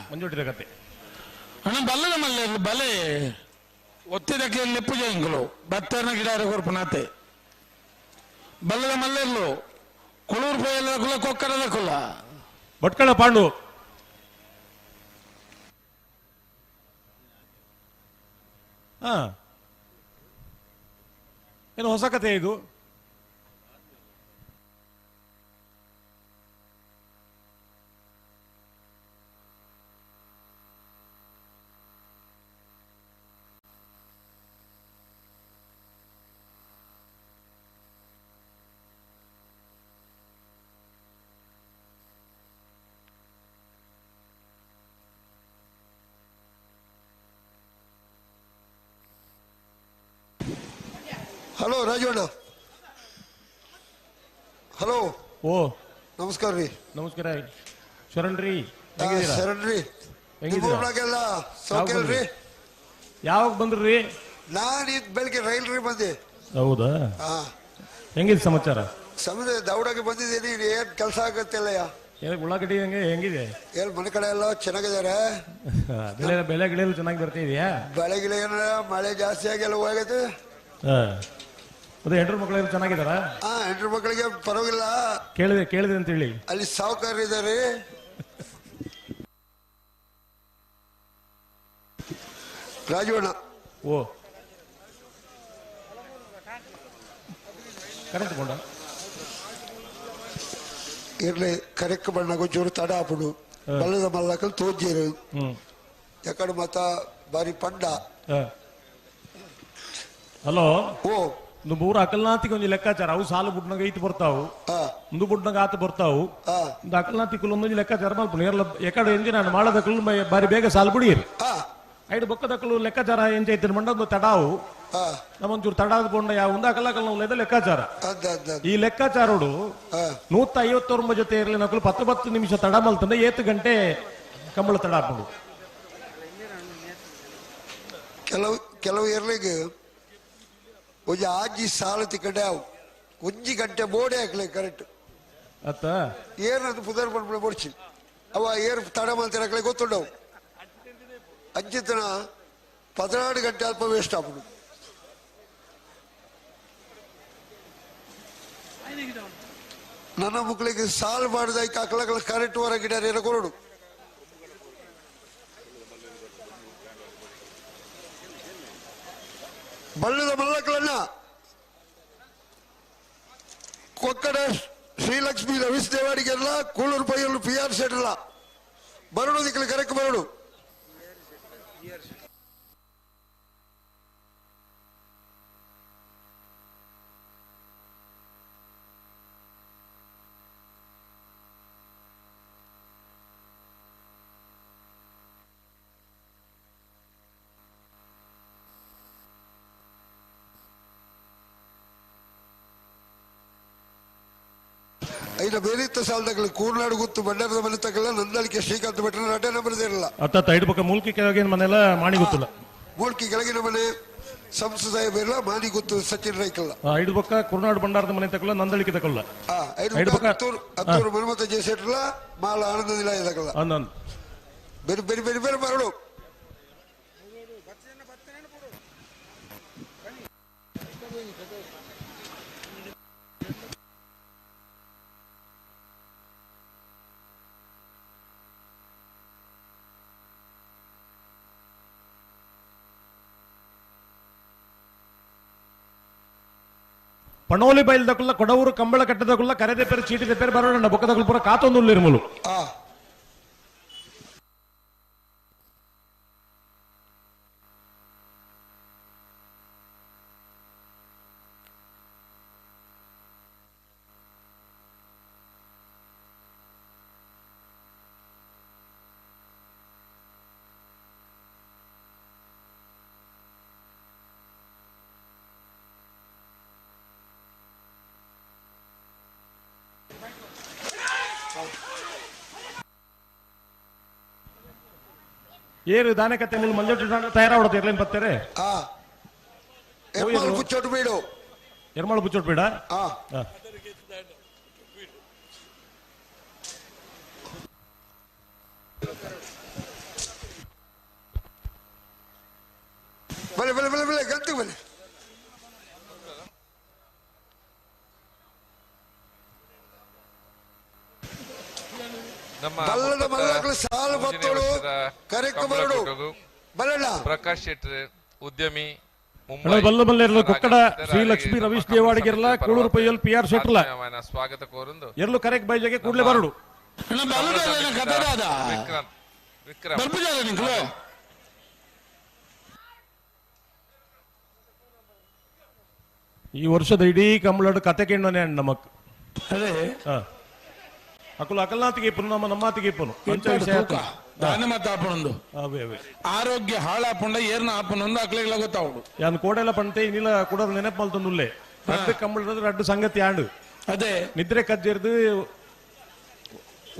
ಮಂಜೊಟ್ಟಿದ ಕತೆ ಅಣ್ಣ ಬಲ್ಲದ ಮಲ್ಲೆ ಬಲೆ ಒತ್ತಿದಕ್ಕೆ ಲೆಪ್ಪು ಜೈಂಗಳು ಬತ್ತರ್ನ ಗಿಡ ಕೊರ್ಪನಾತೆ ಬಲ್ಲದ ಮಲ್ಲೆರ್ಲು ಕುಳೂರು ಪೈಯಲ್ಲ ಕುಲ ಕೊಕ್ಕರದ ಕುಲ ಭಟ್ಕಳ ಪಾಂಡು ಹಾ ಏನು ಹೊಸ ಕತೆ ಇದು. ಹಲೋ ರಾಜಣ್ಣ. ಹಲೋ. ಓ ನಮಸ್ಕಾರ ರೀ. ನಮಸ್ಕಾರ ಶರಣ್ ರೀ. ಶರಣ್ ರೀ. ನಿಮ್ಮೂರ್ನಾಗೆಲ್ಲ ಸೌಖ್ಯ ರೀ? ಯಾವಾಗ ಬಂದ್ರಿ? ನಾನು ಇದು ಬೆಳಗ್ಗೆ ರೈಲ್ ರೀ ಬಂದೆ. ಹೌದಾ? ಹೆಂಗಿದೆ ಸಮಾಚಾರ? ಸಮುದ್ರ ದೌಡಾಗಿ ಬಂದಿದ್ದೀನಿ, ಏನ್ ಕೆಲಸ ಆಗತ್ತಿಲ್ಲ. ಉಳ್ಳಾಗಡ್ಡಿ ಹೆಂಗೆ ಹೆಂಗಿದೆ? ಏನ್ ಮನೆ ಕಡೆ ಎಲ್ಲ ಚೆನ್ನಾಗಿದ್ದಾರೆ? ಬೆಳೆ ಬೆಳೆ ಗಿಡ ಚೆನ್ನಾಗಿ ಬರ್ತಾ ಇದೆಯಾ? ಬೆಳೆ ಗಿಡ ಏನಾರ ಮಳೆ ಜಾಸ್ತಿ ಆಗಿ ಎಲ್ಲ ಹೋಗೈತೆ. ಅದೇ ಹೆಂಡ್ರ ಮಕ್ಕಳೆಲ್ಲ ಚೆನ್ನಾಗಿದಾರ? ಹಾ, ಹೆಂಡ್ರ ಮಕ್ಕಳಿಗೆ ಪರವಾಗಿಲ್ಲ. ಕೇಳಿದೆ ಕೇಳಿದೆ ಅಂತ ಹೇಳಿ. ಅಲ್ಲಿ ಸಾಹುಕಾರ ಇದ್ದಾರೆ. ರಾಜವಣ್ಣ. ಓ ಕರೆಂಟ್ ಕೊಂಡ ಇರ್ಲಿ ಕರೆಕ್ಟ್ ಬಣ್ಣకు ಚೂರು ತಡ ಆಪುಡು ಬಲ್ಲದ ಮಲ್ಲಕಲ್ ತೋಜಿರು ಎಕಡೆ ಮತ ಬಾರಿ ಪಂಡ. ಹಲೋ. ಓ ಒಂದು ಮೂರು ಅಕಲ್ನಾತಿಗೆ ಒಂದು ಲೆಕ್ಕಾಚಾರ. ಅವು ಸಾಲು ಬುಡ್ನಾಗ ಐತು ಬರ್ತಾವು, ಒಂದು ಬುಡ್ನಾಗ ಆತ ಬರ್ತಾವು. ಒಂದು ಅಕಲ್ನಾತಿ ಒಂದೊಂದು ಲೆಕ್ಕಾಚಾರ ಮಲ್ಪುಂಡು. ಎರ್ಲ ಎಕಡೆ ಎಂಜಿ ನಾನು ಮಾಡದಕ್ಕಲು ಬಾರಿ ಬೇಗ ಸಾಲು ಬುಡಿಯಿರಿ. ಐದು ಬೊಕ್ಕದಕ್ಕಲು ಲೆಕ್ಕಾಚಾರ ಎಂಜ ಐತಿನ ಮಂಡ ಒಂದು ತಡಾವು ನಮ್ಮೊಂಚೂರು ತಡಾದ ಬೊಂಡ ಯಾವ ಒಂದು ಅಕಲಕಲ್ ಲೆಕ್ಕಾಚಾರ. ಈ ಲೆಕ್ಕಾಚಾರೋಡು 159 ಜೊತೆ ಇರಲಿ ನಕಲು 10 ನಿಮಿಷ ತಡ ಮಲ್ತಂದ್ರೆ 8 ಗಂಟೆ ಕಂಬಳ ತಡ ಹಾಕೊಂಡು. ಕೆಲವು ಕೆಲವು ಇರ್ಲಿಗೆ ಒಂಜಿ ಆಜಿ ಸಾಲ ತಿಕ್ಕಡೆ ಅವು ಒಂಜಿ ಗಂಟೆ ಬೋಡೆ ಹಾಕ್ಲಿ ಕರೆಕ್ಟ್ ಅತ್ತ ಏನದು ಪುದರ್ ಪಂಪುಣ ಬೋಡ್ಚಿ ಅವ ಏರು ತಡ ಮಲ್ತಿರಕ್ಲೆ ಗೊತ್ತುಂಡವು. ಅಂಚಿತನ 14 ಗಂಟೆ ಅಲ್ಪ ವೇಸ್ಟ್ ಆಪುಂಡು. ನನ್ನ ಮಕ್ಕಳಿಗೆ ಸಾಲು ಮಾಡಿದ ಅಕಲಗಳ ಕರೆಕ್ಟ್ ಹೊರ ಗಿಡ ಕೊರಡು. ಬಳ್ಳದ ಮಲ್ಲಕ್ಕಲನ್ನ ಕೊಕ್ಕಡ ಶ್ರೀಲಕ್ಷ್ಮಿ ರವೀಶ್ ದೇವಾಡಿಗೆಲ್ಲ ಕೂಳೂರು ಪೈಯಲ್ಲೂ ಪಿ ಆರ್ ಶೆಟ್ರಲ್ಲ ಬರಡು ದಿಕ್ಕಲು ಕರೆಕ್ ಬರಡು. ಐನ ಬೇರಿತ್ತ ಸಾಲದಗಳು ಕೂರ್ನಾಡು ಗುತ್ತು ಬಂಡಾರದ ಮನೆ ತಗಲ್ಲ ನಂದಳಿಕೆ ಶ್ರೀಕಾಂತ್ ಭಟ್ರ ನಟ ನಂಬರದಿರಲ್ಲ. ಅತ್ತ ಐದು ಪಕ್ಕ ಮೂಲ್ಕಿ ಕೆಳಗಿನ ಮನೆಲ್ಲ ಮಾಣಿ ಗೊತ್ತಿಲ್ಲ. ಮೂಲ್ಕಿ ಕೆಳಗಿನ ಮನೆ ಸಂಸದಾಯ ಬೇರಲ್ಲ ಮಾಣಿ ಗೊತ್ತು ಸಚಿನ್ ರೈಕಲ್ಲ. ಐದು ಪಕ್ಕ ಕುರ್ನಾಡು ಬಂಡಾರದ ಮನೆ ತಗೊಲ್ಲ ನಂದಳಿಕೆ ತಗೊಲ್ಲ. ಐದು ಪಕ್ಕ ಹತ್ತೂರು ಮನ್ಮತ ಜಯಶೆಟ್ರಲ್ಲ ಮಾಲ ಆನಂದ ನಿಲಯ ತಗೊಲ್ಲ. ಬೇರೆ ಬೇರೆ ಬೇರೆ ಬೇರೆ ಬರಡು. ಪಣೋಲಿ ಬೈಲ್ದಕುಲ್ಲ ಕೊಡವೂರು ಕಂಬಳ ಕಟ್ಟದಕುಲ್ಲ ಕರೆದೆ ಪೇರು ಚೀಟಿ ಪೇರು ಬರೋಣ ಬೊಕ್ಕದಕುಲ್ ಪೂರ ಕಾತೊಂದು ಇರ್ಮುಲು. ಏರು ದಾನೆ ಕತೆ ಮುಲ್ ಮಂಜೋಟಿ ತಯಾರಾವಡತ್ತೆ ಎರ್ಲೇನ್ ಬತ್ತಾರೆ. ಎರ್ಮಾಳು ಬುಚ್ಚೋಟು ಬೀಡು. ಎರ್ಮಾಳು ಬುಚ್ಚೋಟು ಬೀಡ. ಬಲೆ ಬಲೆ ಬಲೆ ಬಲೆ ಗಂತು ಬಲೆ. ಬಲ್ಲದ ಮಲ್ಲಗಳು ಸಾಲು ಬತ್ತೋಡು ಕರೆಕ್ಟ್ ಬರಡು ಬಲ್ಲಣ್ಣ. ಪ್ರಕಾಶ್ ಶೆಟ್ಟಿ ಉದ್ಯಮಿ ಮುಂಬೈ ಬಲ್ಲ ಬಲ್ಲ ಕೊಕ್ಕಡ ಶ್ರೀಲಕ್ಷ್ಮಿ ರವೀಶ್ ದೇವಾಡಿಗೆರ್ಲ ಕೂಳೂರು ಪೈಯಲ್ ಪಿ ಆರ್ ಶೆಟ್ರಲ ಸ್ವಾಗತ ಕೋರಂದು ಎಲ್ಲೂ ಕರೆಕ್ಟ್ ಬೈಜಗೆ ಕೂಡಲೇ ಬರಡು. ವಿಕ್ರಮ್ ವಿಕ್ರಮ್ ಈ ವರ್ಷದ ಇಡೀ ಕಂಬಳಡು ಕತೆ ಕೇಳೋನೆ ನಮಕ್. ಅದೇ ಅಕುಲು ಅಕಲ್ನಾತಿಗೆ ಇಪ್ಪನು ನಮ್ಮ ನಮ್ಮಾತಿಗೆ ಇಪ್ಪನು ಆರೋಗ್ಯ ಹಾಳಾಪುಂಡ ಏರ್ನ ಆಪುನೊಂದು ಅಕ್ಲೆಗ್ಲ ಗೊತ್ತಾವುಡು. ಯಾನ್ ಕೋಡೆಲ್ಲ ಪಂತೆ ಇನ್ನಿಲ್ಲ ಕೂಡ ನೆನಪು ಮಲ್ತೊಂದುಲ್ಲೆ ರಡ್ಡು ಕಂಬಳದ ರಡ್ಡು ಸಂಗತಿ ಆಂಡು. ಅದೇ ನಿದ್ರೆ ಕಜ್ಜಿರ್ದು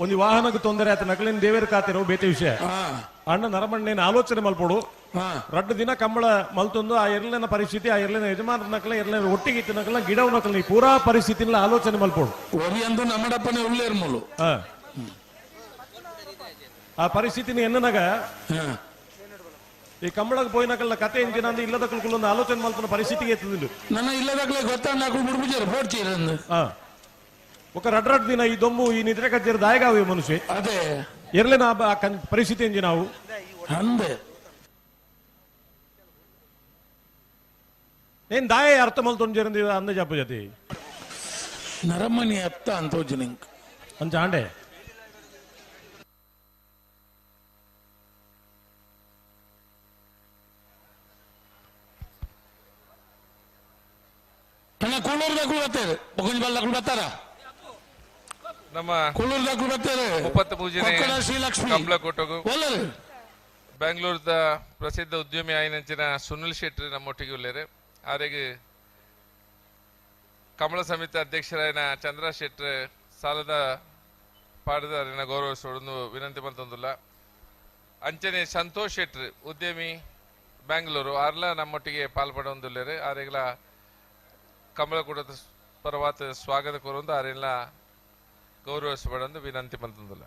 ಒಂದು ವಾಹನಕ್ಕೆ ತೊಂದರೆ ಆತ ನಕಲಿನ ದೇವೇರ ಕಾತಿರೋ ಬೇತೆ ವಿಷಯ. ಅಣ್ಣ ನರಮಣ್ಣೇನ ಆಲೋಚನೆ ಮಲ್ಪೋಡು. ರಡ್ಡು ದಿನ ಕಂಬಳ ಮಲ್ತೊಂದು ಆ ಎರ್ಲಿನ ಪರಿಸ್ಥಿತಿ ಆ ಎರ್ಲಿನ ಯಜಮಾನರ ನಕಲ ಎರ್ಲಿನ ಒಟ್ಟಿಗೆ ಇತ್ತು ನಕಲ ಗಿಡವ ನಕಲ ಪೂರಾ ಪರಿಸ್ಥಿತಿನ ಆಲೋಚನೆ ಮಲ್ಪೋಡು. ಒರಿಯಂದು ನಮ್ಮಡಪ್ಪನೇ ಉಳ್ಳೇರ್ಮುಲು ಆ ಪರಿಸ್ಥಿತಿನ ಎನ್ನನಾಗ ಈ ಕಂಬಳಕ್ಕೆ ಪೋಯಿನಕಲ್ಲ ಕತೆ ಎಂಜಿನ ಅಂದ್ ಇಲ್ಲದಕ್ಕಲ್ ಒಂದು ಆಲೋಚನೆ ಮಲ್ತನ ಪರಿಸ್ಥಿತಿಗೆ ಎತ್ತದಿಲ್ಲ. ನನ್ನ ಇಲ್ಲದಕ್ಕಲೇ ಗೊತ್ತಾಂಡ ಬಿಡ್ಬಿಜಾರ ಬೋಡ್ತೀರ. ఒక ರಡ್ ರಡ್ ದಿನ ಈ ದೊಮ್ಮು ಈ ನಿದ್ರೆ ಕಜ್ಜರ ದಾಯಗಾವೆ ಮನುಷ್ಯ. ಅದೇ ಎರ್ಲೇನ ಪರಿಸ್ಥಿತಿ ಎಂಜಿ ನಾವು ಅಂದೆ ಏನ್ ದಾಯ ಅರ್ಥ ಮಲ್ತೊಂಜೇರಂದಿ ಅಂದ ಜಾಪು ಜತಿ ನರಮನಿ ಅತ್ತ ಅಂತೋಜು ನಿಂಕ್ ಅಂಚ ಆಂಡೆ ಅಣ್ಣ ಕೂಳೂರ್ದಾಗ್ಲು ಬರ್ತಾರೆ ಬೊಕ್ಕಂಜಿ ಬಲ್ಲಾಗ್ಲು ಬರ್ತಾರ. ನಮ್ಮ ಕೂಳೂರ್ದಾಗ್ಲು ಬರ್ತಾರೆ 33ನೇ ಶ್ರೀಲಕ್ಷ್ಮಿ ಕಂಬಳಕೋಟಗು ಬೆಂಗಳೂರದ ಪ್ರಸಿದ್ಧ ಉದ್ಯಮಿ ಆಯಿನಂಚಿನ ಸುನಿಲ್ ಶೆಟ್ಟಿ ನಮ್ಮೊಟ್ಟಿಗೆ ಉಳ್ಳೇರು. ಆರೆಗೆ ಕಮಲ ಸಮಿತಿ ಅಧ್ಯಕ್ಷರಾಯನ ಚಂದ್ರ ಶೆಟ್ಟಿ ಸಾಲದ ಪಾಡದಾರಿನ ಗೌರವಿಸೋಡೊಂದು ವಿನಂತಿ ಬಂತಂದಿಲ್ಲ. ಅಂಚನೆ ಸಂತೋಷ್ ಶೆಟ್ಟಿ ಉದ್ಯಮಿ ಬೆಂಗಳೂರು ಆರ್ಲ ನಮ್ಮೊಟ್ಟಿಗೆ ಪಾಲ್ಪಡೊಂದುಲ್ಲೇರು. ಆರೆಗ್ಲ ಕಮಲಕೂಟದ ಪರವಾತ ಸ್ವಾಗತ ಕೋರೊಂದು ಆರೆಲ್ಲ ಗೌರವಿಸಬೇಡಂದು ವಿನಂತಿ ಬಂತಂದಿಲ್ಲ.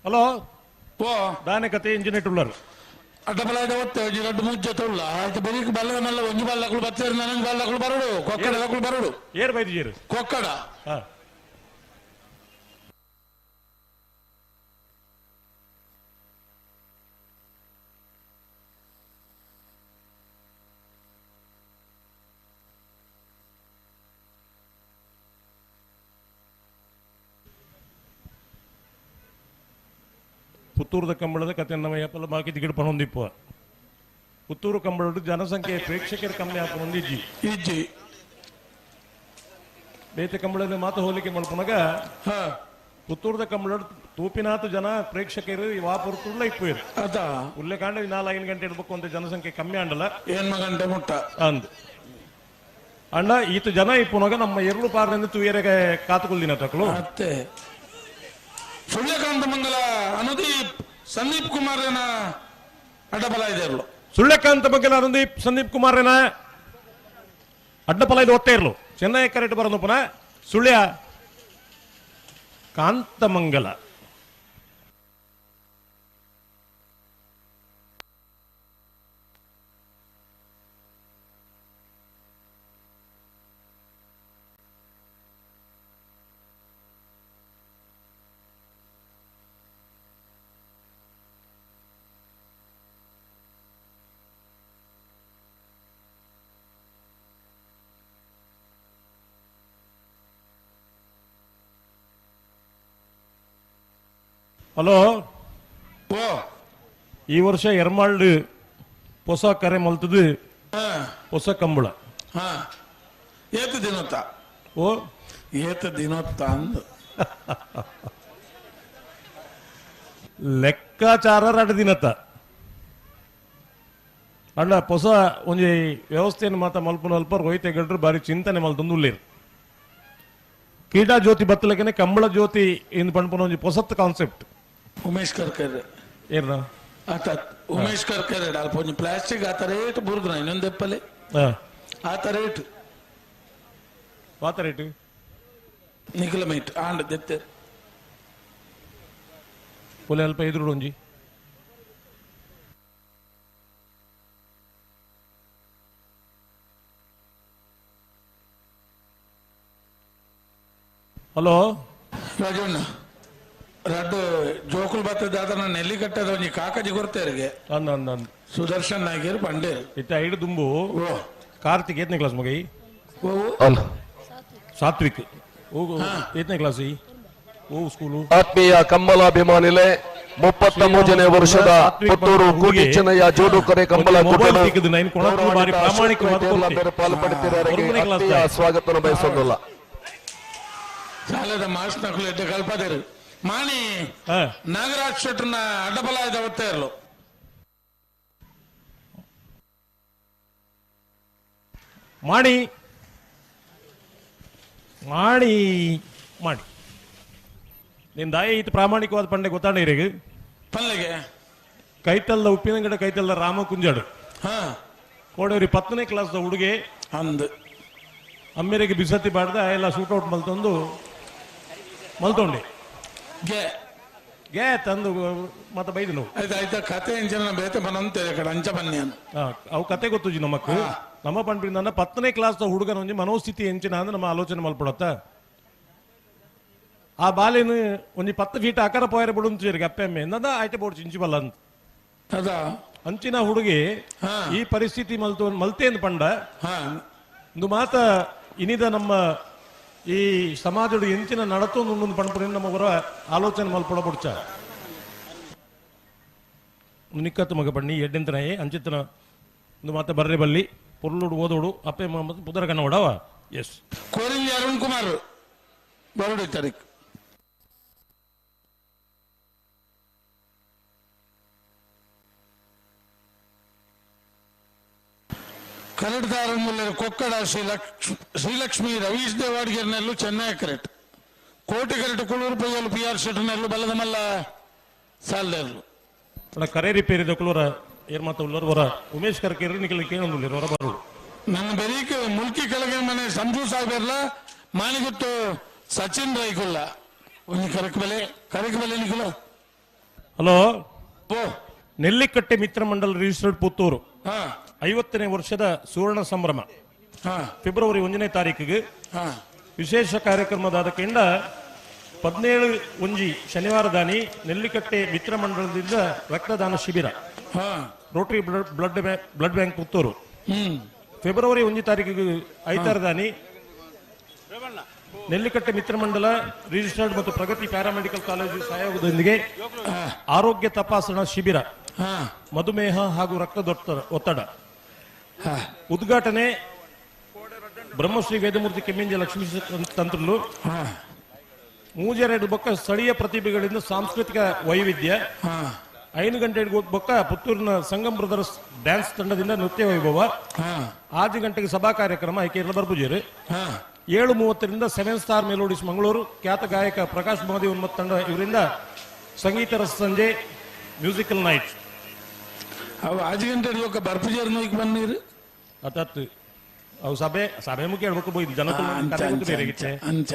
ಹಲೋ ಓ ದಾನೆ ಕತೆ ಇಂಜಿನಿಯರ್ ಉಳ್ಳರು ಅಡ್ಡಬಲಾಯ್ದ ಒತ್ತೆ ಒಂಜಿ ರಡ್ಡು ಮೂಜಿ ಜೊತೆ ಉಳ್ಳ ಆಯ್ತು ಬೆರಿಕ್ ಬಲ್ಲದ ಮಲ್ಲ ಒಂಜಿ ಬಲ್ಲಕುಲು ಬತ್ತೇರು ನನೊಂಜಿ ಬಲ್ಲಕುಲು ಬರಡು ಕೊಕ್ಕಡ ದಕುಲು ಬರಡು ಏರ್ ಬೈದಿಜೇರು ಕೊಕ್ಕಡ ಪುತ್ತೂರದ ಕಂಬಳದ ಕತೆ ನಮ್ಮ ಯಪ್ಪಲ ಬಾಕಿ ದಿಗಿಡ ಪಣೊಂದಿಪ್ಪ ಪುತ್ತೂರು ಕಂಬಳದ ಜನಸಂಖ್ಯೆ ಪ್ರೇಕ್ಷಕರ ಕಮ್ಮಿ ಹಾಕೊಂಡು ಇಜ್ಜಿ ಇಜ್ಜಿ ಬೇತೆ ಕಂಬಳದ ಮಾತು ಹೋಲಿಕೆ ಮಲ್ಪನಗ ಪುತ್ತೂರದ ಕಂಬಳ ತೂಪಿನಾಥ ಜನ ಪ್ರೇಕ್ಷಕರು ವಾಪುರ್ತುಳ್ಳ ಇಪ್ಪು ಅದ ಉಲ್ಲೇಖಾಂಡ 4-5 ಗಂಟೆ ಇಡ್ಬೇಕು ಅಂತ ಜನಸಂಖ್ಯೆ ಕಮ್ಮಿ ಆಂಡಲ್ಲ ಏನ್ಮ ಗಂಟೆ ಮುಟ್ಟ ಅಂದ್ ಅಣ್ಣ ಈತ ಜನ ಇಪ್ಪುನಾಗ ನಮ್ಮ ಎರಳು ಪಾರದಿಂದ ತುಯರೆಗೆ ಕಾತುಕೊಳ್ದಿನ ತಕಲು ಅತ್ತೆ ಸುಳ್ಯಕಾಂತ ಮಂಗಲ ಅನುದೀಪ್ ಸಂದೀಪ್ ಕುಮಾರನ ಅಡ್ಡಬಲ ಇದೆ ಸುಳ್ಯಕಾಂತ ಮಂಗಲ ಅನುದೀಪ್ ಸಂದೀಪ್ ಕುಮಾರನ ಅಡ್ಡಬಲ ಇದು ಒತ್ತೇ ಇರಲು ಚೆನ್ನೈ ಕರೆಕ್ಟ್ ಬರೋದು ಪುನಃ ಸುಳ್ಯ ಕಾಂತಮಂಗಲ ಹಲೋ ಈ ವರ್ಷ ಎರ್ಮಾಳ್ಡು ಹೊಸ ಕರೆ ಮಲ್ತದು ಹೊಸ ಕಂಬಳ ಏತ ದಿನೋತ್ತ ಓ ಏತ ದಿನೋತ್ತ ಅಂದು ಲೆಕ್ಕಾಚಾರ ಎರಡು ದಿನತ್ತ ಅಣ್ಣ ಹೊಸ ಒಂಜಿ ವ್ಯವಸ್ಥೆಯನ್ನು ಮಾತ ಮಲ್ಪನ ಅಲ್ಪ ರೋಹಿತ ಹೆಗಡ್ರು ಬಾರಿ ಚಿಂತನೆ ಮಲ್ತೊಂದು ಉಳ್ಳೇರು ಕ್ರೀಡಾ ಜ್ಯೋತಿ ಬತ್ತಲಕನೆ ಕಂಬಳ ಜ್ಯೋತಿ ಎಂದು ಪಣ್ಪುನ ಒಂಜಿ ಪೊಸತ್ ಕಾನ್ಸೆಪ್ಟ್ ಉಮೇಶ್ ಕರ್ಕರೆ ಏರ್ನ ಆತ ಉಮೇಶ್ ಕರ್ಕರೆ ಅಲ್ಪ ಒಂಜಿ ಪ್ಲಾಸ್ಟಿಕ್ ಆತ ರೇಟ್ ಬುರ್ದು ಇನ್ನೊಂದು ಎಪ್ಪಲೆ ಆತ ರೇಟ್ ವಾತ ರೇಟ್ ನಿಖಲ ಮೈಟ್ ಆಂಡ ದೆತ್ತೆ ಪೊಲೆ ಅಲ್ಪ ಎದುರು ಒಂಜಿ ಹಲೋ ರಾಜಣ್ಣ ರಡ್ಡು ಜೋಕುಲ್ ಬತ್ತದ ನಾನು ನೆಲ್ಲಿ ಕಟ್ಟದ ಒಂಜಿ ಕಾಕಜಿ ಕೊಡ್ತೇರಿಗೆ ಅಂದ ಅಂದ ಅಂದ ಸುದರ್ಶನ್ ನಾಯ್ಕರ್ ಪಂಡೆ ಇತ್ತ ಐಡು ದುಂಬು ಕಾರ್ತಿಕ್ ಏತನೇ ಕ್ಲಾಸ್ ಮಗೈ ಸಾತ್ವಿಕ್ ಏತನೇ ಕ್ಲಾಸ್ ಓ ಸ್ಕೂಲು ಆತ್ಮೀಯ ಕಂಬಲಾಭಿಮಾನಿಲೆ 33ನೇ ವರ್ಷದ ಪುತ್ತೂರು ಕೋಟಿ ಚೆನ್ನಯ್ಯ ಜೋಡುಕರೆ ಕಂಬಳ ಕೂಟದ ಸ್ವಾಗತವನ್ನು ಬಯಸೋದಿಲ್ಲ. ಸಾಲದ ಮಾಸ್ ನಕಲು ಎಡ್ಡೆ ಕಲ್ಪದೇರು ಮಾಣಿ ನಾಗರಾಜ್ ಶೆಟ್ಟರ್ನ ಅಡ್ಡಬಲ ಇದ್ದ ಒತ್ತೇ ಇರಲು ಮಾಡಿ ಮಾಡಿ ಮಾಡಿ ನಿನ್ ದಾಯ ಇತ್ತು ಪ್ರಾಮಾಣಿಕವಾದ ಪಂಡೆ ಗೊತ್ತಾಂಡ ಇರಿಗೆ ಪಲ್ಲೆಗೆ ಕೈತಲ್ದ ಉಪ್ಪಿನಂಗಡ ಕೈತಲ್ದ ರಾಮ ಕುಂಜಾಡು ಕೋಡೇರಿ 10ನೇ ಕ್ಲಾಸ್ ಹುಡುಗೆ ಅಂದ್ ಅಮ್ಮೇರಿಗೆ ಬಿಸತಿ ಬಾಡ್ದ ಎಲ್ಲ ಶೂಟೌಟ್ ಮಲ್ತೊಂದು ಮಲ್ತೊಂಡೆ ಗೆ ಗೆ ತಂದು ಮತ್ತೆ ಬೈದು ನಾವು ಆಯ್ತು ಆಯ್ತಾ ಕತೆ ಇಂಚಿನ ಬೇತೆ ಬನ್ನಂತೆ ಕಡೆ ಅಂಚ ಬನ್ನಿ ಅವು ಕತೆ ಗೊತ್ತುಜಿ ನಮಕ್ ನಮ್ಮ ಪಂಪಿನ 10ನೇ ಕ್ಲಾಸ್ ಹುಡುಗನ ಒಂಜಿ ಮನೋಸ್ಥಿತಿ ಎಂಚಿನ ಅಂದ್ರೆ ನಮ್ಮ ಆಲೋಚನೆ ಮಲ್ಪಡತ್ತ ಆ ಬಾಲಿನ ಒಂಜಿ 10 ಫೀಟ್ ಆಕಾರ ಪೋಯರೆ ಬಿಡು ಅಪ್ಪೆ ಅಮ್ಮೆ ನಂದ ಆಯ್ತು ಬೋರ್ಡ್ ಚಿಂಚಿ ಬಲ್ಲ ಅಂತ ಅದ ಅಂಚಿನ ಹುಡುಗಿ ಈ ಪರಿಸ್ಥಿತಿ ಮಲ್ತು ಮಲ್ತೆ ಅಂದ್ ಪಂಡ ಒಂದು ಮಾತ ಇನಿದ ನಮ್ಮ ಈ ಸಮಾಜದ ಎಂಚಿನ ನಡತೊಂದು ಪಂಪುನ ನಮ್ಮ ಹೊರ ಆಲೋಚನೆ ಮಲ್ಪಡ ಬುಡ್ಚ ನಿಕ್ಕತ್ತು ಮಗ ಬಣ್ಣಿ ಎಡ್ಡೆಂತನಾಯಿ ಅಂಚಿತನ ಒಂದು ಮಾತ ಬರ್ರೆ ಬಲ್ಲಿ ಪೊರ್ಲುಡು ಓದೋಡು ಅಪ್ಪೆ ಪುದರ ಕಣ್ಣ ಓಡವ ಎಸ್ ಕೋರಿಂಜಿ ಅರುಣ್ ಕುಮಾರ್ ಬರಡು ತಾರೀಕು ಕರಡ್ದಾರಮೂಲರ ಕೊಕ್ಕಡ ಶ್ರೀಲಕ್ಷ್ಮಿ ರವೀಶ್ ದೇವಾಡ್ಗೆರ್ನೆಲ್ಲು ಚೆನ್ನೈ ಕರೆಟ್ ಕೋಟಿ ಕರೆಟ್ ಕುಳೂರು ಪೈಯಲು ಪಿ ಆರ್ ಶೆಟ್ಟರ್ನೆಲ್ಲು ಬಲದಮಲ್ಲ ಸಾಲದೆರ್ಲು ಕರೆ ರಿಪೇರಿ ದಕ್ಕಲೂರ ಏರ್ ಮಾತ ಉಳ್ಳರು ಹೊರ ಉಮೇಶ್ ಕರ್ಕೇರಿ ನಿಖಲ್ ಕೇಳೊಂದುಳ್ಳರು ಹೊರ ಬರು ನನ್ನ ಬೆರೀಕ್ ಮುಲ್ಕಿ ಕೆಳಗಿನ ಮನೆ ಸಂಜು ಸಾಹೇಬರ್ಲ ಮಾಣಿಗುತ್ತು ಸಚಿನ್ ರೈಕುಲ್ಲ ಒಂದು ಕರಕ್ ಬೆಲೆ ಕರಕ್ ಬೆಲೆ ನಿಖಲ ಹಲೋ, ನೆಲ್ಲಿಕಟ್ಟೆ ಮಿತ್ರ ಮಂಡಲ ರಿಜಿಸ್ಟರ್ಡ್ ಪುತ್ತೂರು 50ನೇ ವರ್ಷದ ಸುವರ್ಣ ಸಂಭ್ರಮ ಫೆಬ್ರವರಿ 1ನೇ ತಾರೀಕಿಗೆ ವಿಶೇಷ ಕಾರ್ಯಕ್ರಮದಾದ ಕೆಂಡ 17/1 ಶನಿವಾರ ದಾನಿ ನೆಲ್ಲಿಕಟ್ಟೆ ಮಿತ್ರ ಮಂಡಲದಿಂದ ರಕ್ತದಾನ ಶಿಬಿರ Rotary blood bank Puttur. February 1 ತಾರೀಕಿಗೆ ಐತಾರ ದಾನಿ ನೆಲ್ಲಿಕಟ್ಟೆ ಮಿತ್ರ ಮಂಡಲ ರಿಜಿಸ್ಟರ್ಡ್ ಮತ್ತು ಪ್ರಗತಿ ಪ್ಯಾರಾಮೆಡಿಕಲ್ ಕಾಲೇಜು ಸಹಯೋಗದೊಂದಿಗೆ ಆರೋಗ್ಯ ತಪಾಸಣಾ ಶಿಬಿರ, ಮಧುಮೇಹ ಹಾಗೂ ರಕ್ತದೊತ್ತಡ ಒತ್ತಡ ಉದ್ಘಾಟನೆ ಬ್ರಹ್ಮಶ್ರೀ ವೇದಮೂರ್ತಿ ಕೆಮ್ಮಿಂಜೆ ಲಕ್ಷ್ಮೀ ತಂತ್ರಲು. ಮೂಜೆರಡು ಬೊಕ್ಕ ಸ್ಥಳೀಯ ಪ್ರತಿಭೆಗಳಿಂದ ಸಾಂಸ್ಕೃತಿಕ ವೈವಿಧ್ಯ. 5 ಗಂಟೆಗೆ ಬೊಕ್ಕ ಪುತ್ತೂರಿನ ಸಂಗಮ್ ಬ್ರದರ್ಸ್ ಡ್ಯಾನ್ಸ್ ತಂಡದಿಂದ ನೃತ್ಯ ವೈಭವ. 6 ಗಂಟೆಗೆ ಸಭಾ ಕಾರ್ಯಕ್ರಮ ಐಕೇರಳ ಬರ್ಪುಜೇರು. 7:30ರಿಂದ 7 ಸ್ಟಾರ್ ಮೆಲೋಡಿಸ್ ಮಂಗಳೂರು ಖ್ಯಾತ ಗಾಯಕ ಪ್ರಕಾಶ್ ಮೋದಿ ಉನ್ಮತ್ ತಂಡ ಇವರಿಂದ ಸಂಗೀತ ರಸ ಸಂಜೆ ಮ್ಯೂಸಿಕಲ್ ನೈಟ್. ಅವು 5 ಗಂಟೆ ಬೊಕ್ಕ ಬರ್ಪುಜೇರು ನೋಯ್ಕ್ ಬನ್ನೀರು ಅತತ್ತು ಅವು ಸಭೆ ಸಭೆ ಮುಖ್ಯ ಹೇಳ್ಬೇಕು ಬೋಯ್ದು ಜನ ಅಂಚ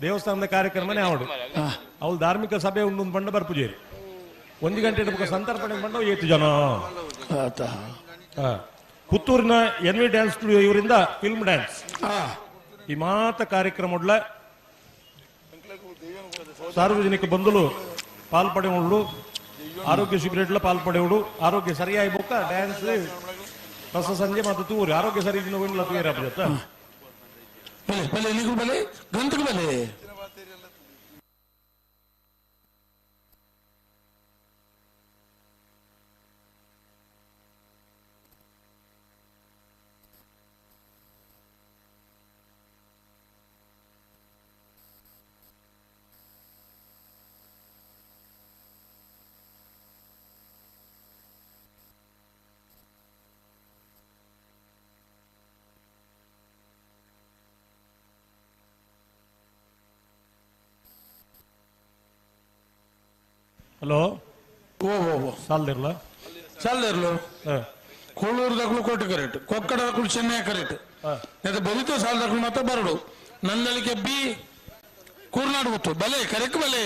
ದೇವಸ್ಥಾನದ ಕಾರ್ಯಕ್ರಮನೇ ಅವಳು ಅವಳು ಧಾರ್ಮಿಕ ಸಭೆ ಉಂಡು ಬಂಡ ಬರ್ಪುಜೇರಿ. 1 ಗಂಟೆ ಬೊಕ್ಕ ಸಂತರ್ಪಣೆ ಬಂಡ ಏತು ಜನ. ಪುತ್ತೂರಿನ ಎನ್ ವಿ ಡ್ಯಾನ್ಸ್ ಸ್ಟುಡಿಯೋ ಇವರಿಂದ ಫಿಲ್ಮ್ ಡ್ಯಾನ್ಸ್. ಈ ಮಾತ ಕಾರ್ಯಕ್ರಮ ಸಾರ್ವಜನಿಕ ಬಂಧುಲು ಪಾಲ್ಪಡೆಯುಳ್ಳು, ಆರೋಗ್ಯ ಶಿಬಿರ ಪಾಲ್ಪಡೆಯುಡು. ಆರೋಗ್ಯ ಸರಿಯಾಗಿ ಬೊಕ್ಕ ಡ್ಯಾನ್ಸ್ ರಸ ಸಂಜೆ ಮತ್ತು ತೂರಿ ಆರೋಗ್ಯ ಸರಿ ತೂರ. ಬಲೆ ಬಲೆ ಬಲೆ ಗಂತకు ಬಲೆ. ಹಲೋ, ಓ ಓ ಸಾಲದಿರ್ಲ ಸಾಲದಿರ್ಲು. ಕೋಳೂರು ದಕ್ಕಲು ಕೋಟೆ ಕರೆಕ್ಟ್, ಕೊಕ್ಕಡ ದಕ್ಕಲು ಚೆನ್ನೈ ಕರೆಕ್ಟ್, ಮತ್ತೆ ಬಲಿತ ಸಾಲ ದಕ್ಕಲು ಮಾತ್ರ ಬರಡು. ನಂದಳಿಕೆ ಬಿ ಕೂರ್ನಾಡು ಗೊತ್ತು ಬಲೆ ಕರೆಕ್ಟ್ ಬಲೆ.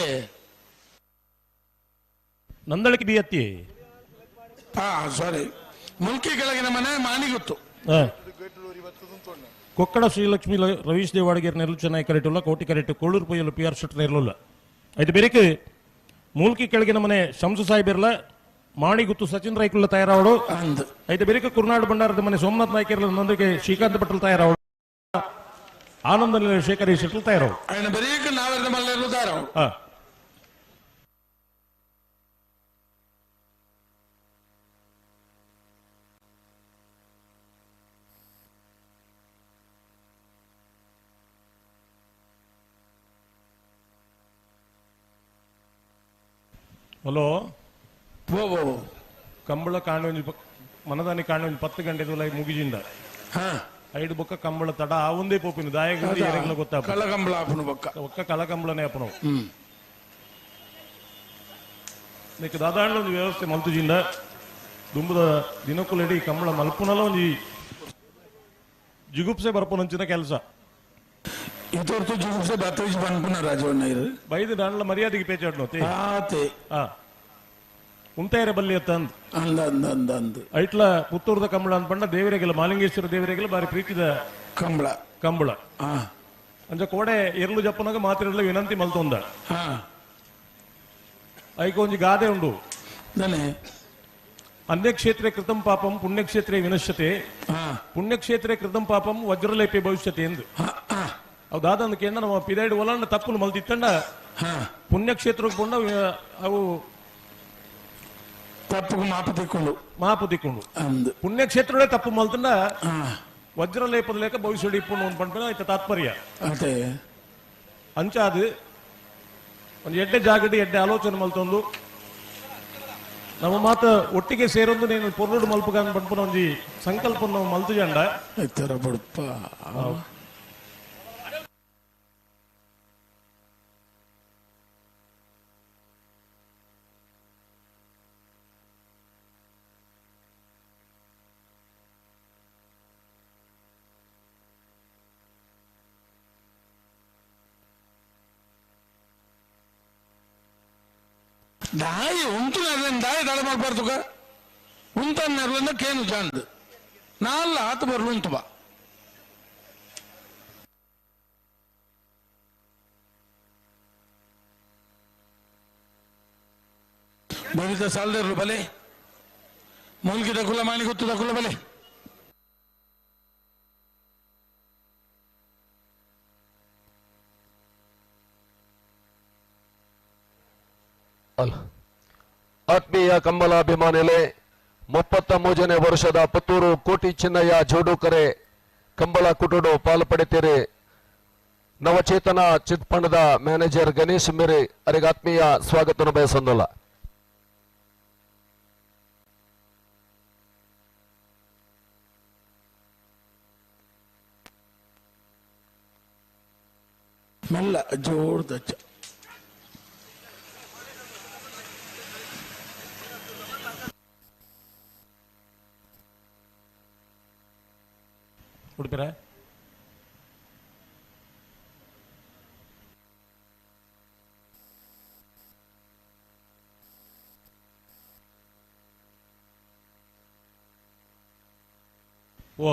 ನಂದಳಿಕೆ ಬಿ ಅತ್ತಿ ಹಾ ಸಾರಿ, ಮುಲ್ಕಿ ಕೆಳಗಿನ ಮನೆ ಮಾಣಿಗುತ್ತು. ಕೊಕ್ಕಡ ಶ್ರೀಲಕ್ಷ್ಮಿ ರವೀಶ್ ದೇವಾಡಿಗೇರ್ ನೆರಳು ಚೆನ್ನೈ ಕರೆಕ್ಟ್ ಉಲ್ಲ, ಕೋಟಿ ಕರೆಕ್ಟ್, ಕೋಳೂರು ಪೊಯ್ಯಲು ಪಿ ಆರ್ ಶೆಟ್ ನೆರಳುಲ್ಲ. ಐದು ಬೇರೆಕ್ ಮೂಲ್ಕಿ ಕೆಳಗಿನ ಮನೆ ಶಂಸು ಸಾಹೇಬಿರ್ಲ, ಮಾಣಿಗುತ್ತು ಸಚಿನ್ ರೈಕುಲ್ಲ ತಯಾರಾವಡು. ಐದು ಬೇರೆಕ ಕುರ್ನಾಡು ಭಂಡಾರದ ಮನೆ ಸೋಮನಾಥ್ ನಾಯ್ಕರ್ಲ ನೊಂದಿಗೆ ಶ್ರೀಕಾಂತ್ ಭಟ್ರು ತಯಾರಾವಡು. ಆನಂದ ಶೇಖರ್ ಶೆಟ್ಲು ತಯಾರಾವಡು. ಹಲೋ, ಕಂಬಳ ಕಾಂಡ ಮನದಾನಿ ಕಾಂಡ 10 ಗಂಟೆ ಮುಗಿಜಿಂದ ಐದು ಬೊಕ್ಕ ಕಂಬಳ ತಡ ಆ ಒಂದೇ ಪೋಪಿನ ದಾಯಕ ಗೊತ್ತಾ ಕಲಕಂಬಳ ಬೊಕ್ಕ ಒಕ್ಕ ಕಲಕಂಬಳನೇ ಅಪ್ಪನು నీకు దాదాపు ಒಂದು ವ್ಯವಸ್ಥೆ ಮಲ್ತುಜಿಂದ ದುಂಬದ ದಿನಕ್ಕುಲೆಡಿ ಕಂಬಳ ಮಲ್ಪುನಲ ಒಂಜಿ ಜಿಗುಪ್ಸೆ ಬರ್ಪುನಂಚಿನ ಕೆಲಸ ಇತೋರ್ತು ಜಿಗುಪ್ಸೆ ಬತ್ತವಿಜ್ ಪನ್ಪುನ ರಾಜವಣ್ಣ ಇರು ಬೈದು ದಾಂಡ್ಲ ಮರ್ಯಾದೆಗೆ ಪೇಚಾಡ್ನು ಆತೆ ಉಂತೇರೆ ಬಲ್ಲಿ ಅತ್ತ ಅಂದ್ ಅಂದ ಅಂದ ಅಂದ ಅಂದ ಐಟ್ಲ ಪುತ್ತೂರ್ದ ಕಂಬಳ ಅಂದ್ಪಂಡ ದೇವರಿಗೆಲ್ಲ ಮಾಲಿಂಗೇಶ್ವರ ದೇವರಿಗೆಲ್ಲ ಬಾರಿ ಪ್ರೀತಿದ ಕಂಬಳ ಕಂಬಳ ಅಂಚ ಕೋಡೆ ಎರ್ಲು ಜಪ್ಪನಾಗ ಮಾತಿರಲ್ಲ ವಿನಂತಿ ಮಲ್ತೊಂದ ಐಕ ಒಂಜಿ ಗಾದೆ ಉಂಡು ಅನ್ಯಕ್ಷೇತ್ರೆ ಕೃತಂ ಪಾಪಂ ಪುಣ್ಯಕ್ಷೇತ್ರೆ ವಿನಶ್ಯತೆ ಪುಣ್ಯಕ್ಷೇತ್ರೆ ಕೃತಂ ಪಾಪಂ ವಜ್ರಲೇಪೆ ಭವಿಷ್ಯತೆ ಎಂದು ಅವು ದಾದ ಕೇಂದ್ರ ನಮ್ಮ ಪಿದೈಡ್ ಒಲಂಡ ತಪ್ಪುಲು ಮಲ್ತಿತ್ತಂಡ ಪುಣ್ಯಕ್ಷೇತ್ರಕ್ಕೆ ಪುಣ್ಯ ಅವು ತಪ್ಪು ಮಾಪು ತಿಕ್ಕೊಂಡು ಮಾಪು ತಿಕ್ಕೊಂಡು ಪುಣ್ಯಕ್ಷೇತ್ರಗಳೇ ತಪ್ಪು ಮಲ್ತಂಡ ವಜ್ರಲೇಪದ ಲೇಖ ಭವಿಷ್ಯ ಇಪ್ಪುಂಡು ಒಂದು ಪಂಪನ ಆಯ್ತ ತಾತ್ಪರ್ಯ ಅಂಚಾದು ಒಂದು ಎಡ್ಡೆ ಜಾಗಡಿ ಎಡ್ಡೆ ಆಲೋಚನೆ ಮಲ್ತೊಂದು ನಮ್ಮ ಮಾತ ಒಟ್ಟಿಗೆ ಸೇರೊಂದು ನೀನು ಪೊರ್ಲುಡು ಮಲ್ಪುಗ ಪಂಪನ ಒಂಜಿ ಸಂಕಲ್ಪ ನಾವು ಮಲ್ತು ಜಂಡ ಬಡಪ್ಪ ದಾಯಿ ಉಂಟು ದಾಯಿ ದಳ ಮಾಡ್ಬಾರ್ದುಗ ಉಂಟನ್ನ ಕೇನು ಜಾಂದ್ ನಾಲ್ಲ ಆತ ಬರ್ಲು ಉಂಟು ಬಾ ಬಲಿತ ಸಾಲದರು ಬಲೆ ಮೂಲ್ಕಿ ದಕುಲ ಮಾನಿ ಗೊತ್ತು ದಕುಲ ಬಲೆ ಅಲ್ಲ ಆತ್ಮೀಯ ಕಂಬಲಾಭಿಮಾನಿಲೆ 33ನೇ ವರ್ಷದ ಪುತ್ತೂರು ಕೋಟಿ ಚಿನ್ನಯ್ಯ ಜೋಡುಕರೆ ಕಂಬಳ ಕುಟುಡು ಪಾಲು ಪಡೆತೀರಿ. ನವಚೇತನ ಚಿಟ್ಫಂಡದ ಮ್ಯಾನೇಜರ್ ಗಣೇಶ್ ಮೇರೆ ಅವರಿಗೆ ಆತ್ಮೀಯ ಸ್ವಾಗತವನ್ನು ಬಯಸೊಂದಲ್ಲ. ಮೆಲ್ಲ ಜೋರ್ದಚ್ಚ ಉಡುಪಿರ ಓ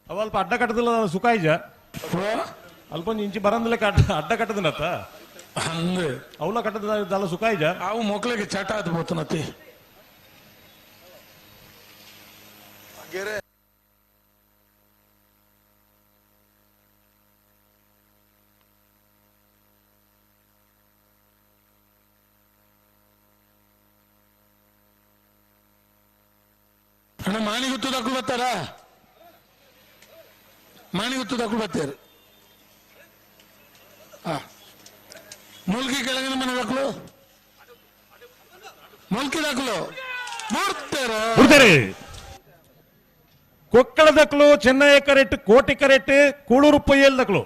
ಅಲ್ಪ ಅಡ್ಡ ಕಟ್ಟದಿಲ್ಲ ಸುಖ ಇಜ ಅಲ್ಪ ಒಂಜಿ ಇಂಚಿ ಬರಂದಿಲ್ಲ ಅಡ್ಡ ಕಟ್ಟದಿನತ್ತ ಹಂಗೆ ಅವಲ ಕಟ್ಟದ ಸುಖ ಇಜ ಅವು ಮಕ್ಕಳಿಗೆ ಚಟ ಆದ್ ಬೋತನತಿ ಅಣ್ಣ ಮಾಣಿಗುತ್ತು ದಕ್ಕಲು ಬರ್ತಾರ ಮಾಣಿಗುತ್ತು ದಕ್ಕಲು ಬರ್ತಾರೆ ಆ ಮುಲ್ಕಿ ಕೆಳಗಿನ ಮನೆ ದಾಖಲು ಮುಲ್ಕಿ ದಾಖಲು ಬರ್ತಾರೆ ಬಿಡ್ತಾರೆ. ಕೊಕ್ಕಳ ದಕ್ಕಲು ಚೆನ್ನೈ ಕರೆಟ್ ಕೋಟಿ ಕರೆಟ್ ಕೂಳೂರು ಪೊಯ್ಯಲ್ ದಕ್ಕಲು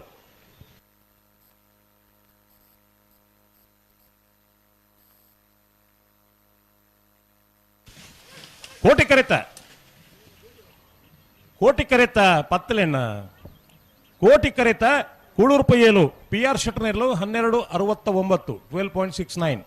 ಕೋಟಿ ಕರೆತ ಕೋಟಿ ಕರೆತ ಪತ್ತಲೆಣ್ಣ ಕೋಟಿ ಕರೆತ ಕೂಳೂರು ಪೊಯ್ಯಲು ಪಿ ಆರ್ ಶೆಟ್ಟರ್ನೆರ್ಲು 12.69 12.69.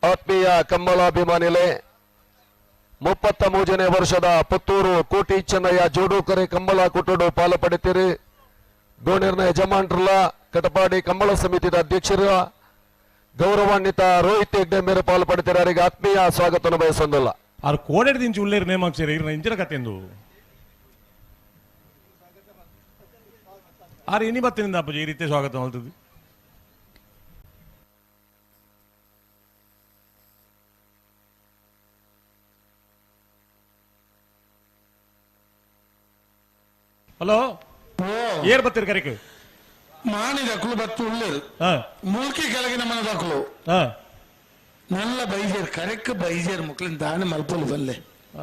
ಆತ್ಮೀಯ ಕಂಬಲಾಭಿಮಾನಿಲೆ 33ನೇ ವರ್ಷದ ಪುತ್ತೂರು ಕೋಟಿ ಚೆನ್ನಯ್ಯ ಜೋಡುಕರೆ ಕಂಬಳ ಕುಟುಡು ಪಾಲು ಪಡೆತೀರಿ. ಗೋಣಿರ್ನ ಯಜಮಾನ್ರಲ್ಲ ಕಟಪಾಡಿ ಕಂಬಳ ಸಮಿತಿಯ ಅಧ್ಯಕ್ಷರ ಗೌರವಾನ್ವಿತ ರೋಹಿತ್ ಹೆಗ್ಡೆ ಮೇರೆ ಪಾಲು ಪಡೆತೀರಿ. ಅವರಿಗೆ ಆತ್ಮೀಯ ಸ್ವಾಗತವನ್ನು ಬಯಸೊಂದಿಲ್ಲ. ಆರು ಕೋಡೆಡ್ ದಿಂಚು ಉಳ್ಳೇರು ನೇಮಾಕ್ಸಿರಿ ಇರ್ನ ಇಂಚಿನ ಕತೆಂದು ಆರು ಇನಿ ಬತ್ತಿನಿಂದ ಅಪ್ಪಜಿ ಈ ರೀತಿ ಸ್ವಾಗತ ಮಾಡ್ತದೆ. ಹಲೋ ಏರ್ ಬತ್ತೀರಿ ಕರೆಕ್ ಮಾಣಿ ದಕ್ಕಲು ಬತ್ತು ಉಳ್ಳೇರು ಮೂಲ್ಕಿ ಕೆಳಗಿನ ಮನೆ ದಕ್ಕಲು ನಲ್ಲ ಬೈಜೇರ್ ಕರೆಕ್ ಬೈಜೇರ್ ಮಕ್ಳಿನ ದಾನಿ ಮಲ್ಪಲು ಬಲ್ಲೆ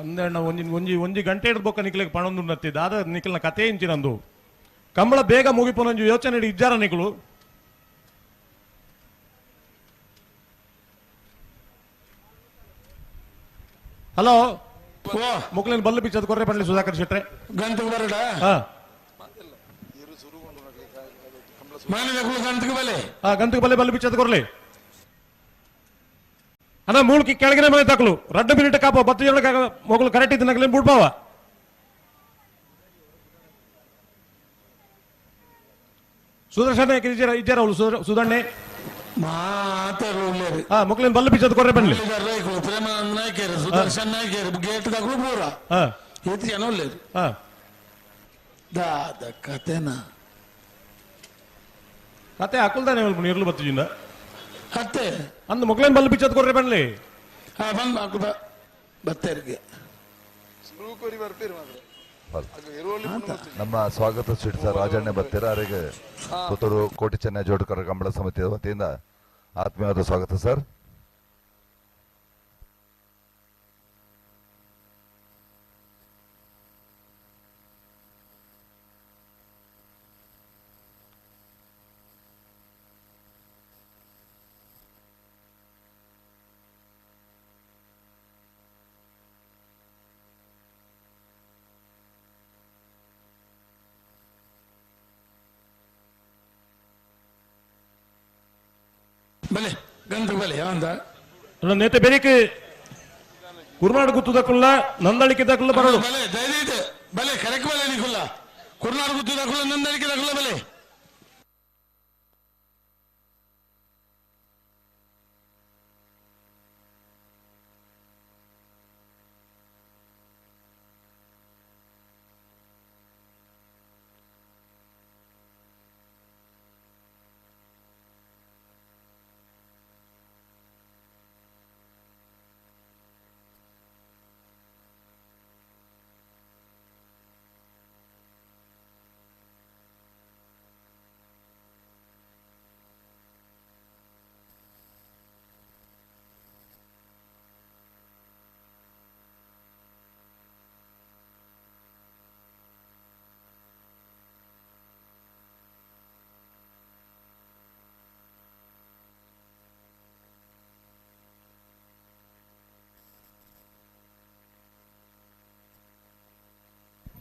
ಅಂದಣ್ಣ ಒಂಜಿ ಒಂಜಿ ಒಂಜಿ ಗಂಟೆ ಹಿಡ್ದು ನಿಕ್ಲಿಗೆ ಪಣೊಂದು ನತ್ತಿ ದಾದ ನಿಕ್ಲಿನ ಕತೆ ಇಂಚಿನಂದು ಕಂಬಳ ಬೇಗ ಮುಗಿಪೊನೊಂಜಿ ಯೋಚನೆ ಇಡಿ ಇಜ್ಜಾರ ನಿಕ್ಲು ಹಲೋ ಮುಕ್ಲಿನ ಬಲ್ಲು ಬಿಚ್ಚದ ಕೊರ್ರೆ ಪಡ್ಲಿ ಸುಧಾಕರ್ ಶೆಟ್ರೆ ಗಂಟೆಗೆ ಬರಡ ಗಂಟೆಗೆ ಬಲೆ ಗಂಟೆಗೆ ಬಲೆ ಬಲ್ಲು ಬಿಚ್ಚದ ಕೊರ್ಲಿ ಅಣ್ಣ ಮೂಳ್ಕಿ ಕೆಳಗಿನ ಮನೆ ತಕಲು ರಡ್ಡು ಮಿನಿಟ್ ಕಾಪ ಬತ್ತು ಜನ ಮಗಳು ಕರೆಕ್ಟ್ ಇದ್ದ ನಗಲಿ ಬುಡ್ಬಾವ ಸುದರ್ಶನ ಇಜ್ಜಾರ ಇಜ್ಜಾರ ಅವಳು ಸುಧಣ್ಣೆ ಮಾತಾಡೋರು ಮಕ್ಕಳಿನ ಬಲ್ಲು ಬಿಚ್ಚದ ಕೊರ್ರೆ ಬನ್ನಿ ಪ್ರೇಮಾನಂದ ನಾಯ್ಕರು ಸುದರ್ಶನ್ ನಾಯ್ಕರು ಗೇಟ್ ತಗಲು ಪೂರ ಏತ್ ಜನ ಉಳ್ಳೇರು ದಾದ ಕತೆನಾ ಕತೆ ಹಾಕುಲ್ದಾನೆ ಇರ್ಲು ಬತ್ತಿಜಿಂದ ಅತ್ತೆ ಅಂದ್ ಮಕ್ಳೇನ್ ಬಲ್ಲು ಬಿಚ್ಚದ್ ಕೊರ್ರೆ ಬನ್ಲಿ ಬಂದ್ ಮಕ್ಳು ಬತ್ತೇರಿಗೆ ನಮ್ಮ ಸ್ವಾಗತ ಸ್ವೀಟ್ ಸರ್ ರಾಜಣ್ಣ ಬರ್ತೀರಾ ಅವರಿಗೆ ಪುತ್ತೂರು ಕೋಟಿ ಚೆನ್ನೈ ಜೋಡುಕರ ಕಂಬಳ ಸಮಿತಿಯ ವತಿಯಿಂದ ಆತ್ಮೀಯವಾದ ಸ್ವಾಗತ ಸರ್. ಬಲೆ ಗಂಧ ಬಲೆ ಅಂದ ನೇತೆ ಬೆರಿಕೆ ಕುರ್ನಾಡು ಗುತ್ತದಕ್ಕಲ್ಲ ನಂದಳಿಕೆ ದಕ್ಕಲ್ಲ ಬರೋದು ಬಲೆ ದಯದೀತೆ ಬಲೆ ಕರೆಕ್ ಬಲೆ ನಿಕುಲ್ಲ ಕುರ್ನಾಡು ಗುತ್ತದಕ್ಕಲ್ಲ ನಂದಳಿಕೆ ದಕ್ಕಲ್ಲ ಬಲೆ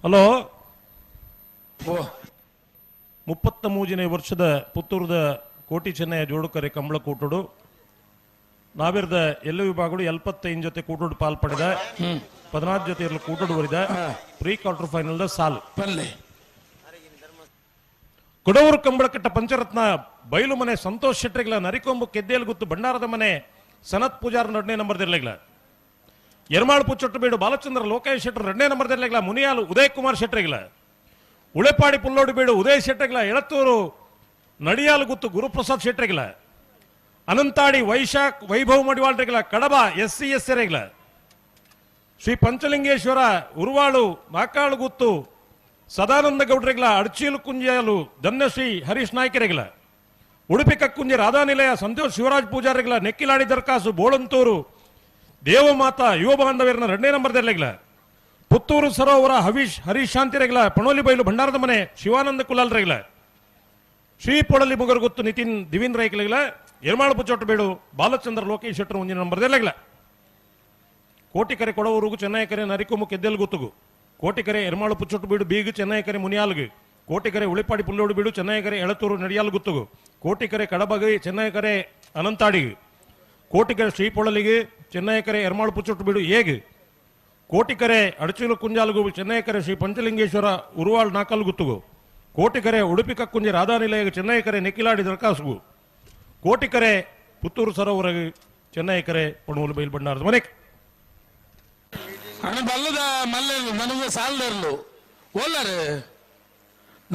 ಹಲೋ 33ನೇ ವರ್ಷದ ಪುತ್ತೂರದ ಕೋಟಿ ಚೆನ್ನಯ್ಯ ಜೋಡುಕರೆ ಕಂಬಳ ಕೂಟುಡು ನಾವಿರದ ಎಲ್ಲ ವಿಭಾಗಗಳು 75 ಜೊತೆ ಕೂಟುಡು ಪಾಲ್ ಪಡೆದ 14 ಜೊತೆ ಇರಲು ಕೂಟುಡು ಬರಿದ ಪ್ರೀ ಕ್ವಾರ್ಟರ್ ಫೈನಲ್ the ಸಾಲು ಕೊಡವೂರು ಕಂಬಳಕಟ್ಟ ಪಂಚರತ್ನ ಬೈಲು ಮನೆ ಸಂತೋಷ್ ಶೆಟ್ಟರಿಗಳ ನರಿಕೊಂಬು ಕೆದ್ದೇಲ್ ಗುತ್ತು ಭಂಡಾರದ ಮನೆ ಸನತ್ ಪೂಜಾರ್ 2ನೇ ನಂಬರ್ ದಿರ್ಲೆಗಳ ಎರ್ಮಾಳು ಪುಚ್ಚೊಟ್ಟುಬೀಡು ಬಾಲಚಂದ್ರ ಲೋಕೇಶ್ ಶೆಟ್ಟರ್ 2ನೇ ನಂಬರ್ ದಿರ್ಲೆಗಳ ಮುನಿಯಾಲು ಉದಯ್ ಕುಮಾರ್ ಶೆಟ್ಟರಿಗಳ ಉಳೆಪಾಡಿ ಪುಲ್ಲೋಡು ಬೀಡು ಉದಯ್ ಶೆಟ್ಟರಿಗಳ ಎಳತ್ತೂರು ನಡಿಯಾಲು ಗುತ್ತು ಗುರುಪ್ರಸಾದ್ ಶೆಟ್ಟರಿಗಳ ಅನಂತಾಡಿ ವೈಶಾಖ್ ವೈಭವ್ ಮಡಿವಾಳ್ರಿಗಳ ಕಡಬ ಎಸ್ ಸಿ ಎಸ್ ಎರೆಗಳ ಶ್ರೀ ಪಂಚಲಿಂಗೇಶ್ವರ ಉರುವಾಳು ನಾಕಾಳು ಗುತ್ತು ಸದಾನಂದ ಗೌಡ್ರಿಗಳ ಅಡ್ಚೀಲು ಕುಂಜಾಲು ಧನ್ಯಶ್ರೀ ಹರೀಶ್ ನಾಯ್ಕರಿಗಳ ಉಡುಪಿ ಕಕ್ಕುಂಜಿ ರಾಧಾನಿಲಯ ಸಂತೋಷ್ ಶಿವರಾಜ್ ಪೂಜಾರಿಗಳ ನೆಕ್ಕಿಲಾಡಿ ದರ್ಕಾಸು ಬೋಳಂತೂರು ದೇವಮಾತಾ ಯುವ ಬಾಂಧವ್ಯರನ್ನ 2ನೇ ನಂಬರ್ ದೆರ್ಲೆಗಳ ಪುತ್ತೂರು ಸರೋವರ ಹವೀಶ್ ಹರೀಶ್ ಶಾಂತಿರೆಗಳ ಪಣೋಲಿ ಬೈಲು ಭಂಡಾರದ ಮನೆ ಶಿವಾನಂದ ಕುಲಾಲ್ರೆಗಳ ಶ್ರೀ ಪೊಳಲಿ ಮುಗರುಗುತ್ತು ನಿತಿನ್ ದಿವೀನ್ ರೈಕಲಿಗಳ ಎರ್ಮಾಳು ಪುಚ್ಚೊಟ್ಟಬೇಡು ಬಾಲಚಂದ್ರ ಲೋಕೇಶ್ ಶೆಟ್ಟರ್ 1ನೇ ನಂಬರ್ ದೆರ್ಲೆಗಳ ಕೋಟಿಕರೆ ಕೊಡವೂರುಗು ಚೆನ್ನೈಕರೆ ನರಿಕೊಮ್ಮು ಕೆದ್ದೆಲ್ ಗುತ್ತುಗು ಕೋಟಿಕರೆ ಎರ್ಮಾಳು ಪುಚ್ಚೊಟ್ಟುಬೀಡು ಬೀಗು ಚೆನ್ನೈಕರೆ ಮುನಿಯಾಲ್ಗು ಕೋಟಿಕರೆ ಉಳಿಪಾಡಿ ಪುಲ್ಲೋಡು ಬೀಡು ಚೆನ್ನೈಕರೆ ಎಳತೂರು ನಡಿಯಾಲ್ ಗುತ್ತುಗು ಕೋಟಿಕರೆ ಕಡಬಗೈ ಚೆನ್ನೈಕರೆ ಅನಂತಾಡಿಗು ಕೋಟಿಕರೆ ಶ್ರೀಪೊಳಲಿಗೆ ಚೆನ್ನೈಕರೆ ಎರ್ಮಾಳು ಪುಚ್ಚೊಟ್ಟುಬೀಡು ಏಗು ಕೋಟಿಕರೆ ಅಡಚೀಲು ಕುಂಜಾಲುಗು ಚೆನ್ನೈಕರೆ ಶ್ರೀ ಪಂಚಲಿಂಗೇಶ್ವರ ಉರುವಾಳ್ ನಾಕಲ್ ಗುತ್ತುಗು ಕೋಟಿಕರೆ ಉಡುಪಿ ಕಕ್ಕುಂಜಿ ರಾಧಾನಿಲಯಗು ಚೆನ್ನೈಕರೆ ನೆಕ್ಕಿಲಾಡಿ ದರ್ಕಾಸುಗು ಕೋಟಿಕರೆ ಪುತ್ತೂರು ಸರೋವರಗು ಚೆನ್ನೈಕರೆ ಪಣೋಲು ಬೈಲು ಭಂಡಾರದ ಮನೆ ಅಣ್ಣ ಬಲ್ಲದ ಮಲ್ಲೆ ನನಗೆ ಸಾಲದಿರ್ಲು ಓಲ್ಲರೆ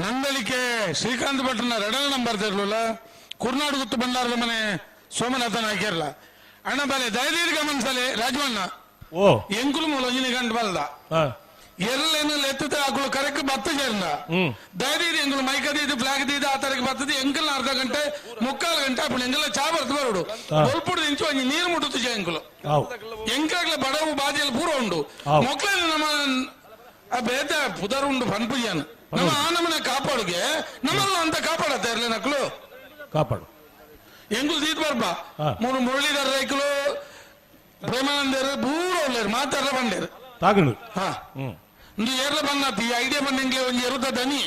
ನಂದಳಿಕೆ ಶ್ರೀಕಾಂತ್ ಭಟ್ರನ 2ನೇ ನಂಬರ್ ತರ್ಲಲ್ಲ ಕುರ್ನಾಡು ಗುತ್ತು ಭಂಡಾರದ ಮನೆ ಸೋಮನಾಥನ ಹಾಕಿರಲ್ಲ ಅಣ್ಣ ಬಲೆ ದಯದೀರ್ಘ ಮನ್ಸಲೆ ರಾಜವಣ್ಣ ಓ ಎಂಕುಲು ಮೂಲ ಒಂಜಿನ ಗಂಟು ಬಲ್ದ ಎರಲೇನು ಎತ್ತುತ್ತೆ ಆಕಳು ಕರೆಕ್ ಬತ್ತ ಸೇರ್ನ ದಯದೀದಿ ಎಂಕುಲು ಮೈಕದೀದು ಫ್ಲಾಗ್ ದೀದು ಆ ತರಕ್ಕೆ ಬರ್ತದೆ ಎಂಕಲ್ನ ಅರ್ಧ ಗಂಟೆ 3/4 ಗಂಟೆ ಅప్పుడు ಎಂಕಲ್ನ ಚಾ ಬರ್ತು ಬರೋಡು ಬೊಲ್ಪುಡು ನಿಂಚು ಒಂಜಿ ನೀರು ಮುಟ್ಟುತ್ತು ಎಂಕುಲು ಎಂಕಾಗ್ಲ ಬಡವು ಬಾದಿಯಲ್ಲಿ ಪೂರ ಉಂಡು ಮೊಕ್ಲೇನು ನಮ್ಮ ಬೇತ ಪುದರ್ ಉಂಡು ಪನ್ಪುಜಾನು ನಮ್ಮ ಆ ನಮ್ಮನೆ ಕಾಪಾಡುಗೆ ನಮ್ಮಲ್ಲ ಅಂತ ಕಾಪಾಡತ್ತೆ ಇರ್ಲಿ ನಕ್ಲು ಕಾಪಾಡು ಎಂಕುಲು ದೀತ್ ಬರ್ಬಾ ಮೂರು ಮುರಳೀಧರ ರೈಕುಲು ಪ್ರೇಮಾನಂದರು ಪೂರ ಉಳ್ಳೇರು ಮಾತಾಡ್ಲ ಬಂಡೇರು ತಾಗಲು ಹಾ ಇಂದು ಏರ್ಲ ಬಂದಾತಿ ಈ ಐಡಿಯಾ ಬಂದ ಎಂಗ್ಲೆ ಒಂಜಿ ಎರುತ ದನಿ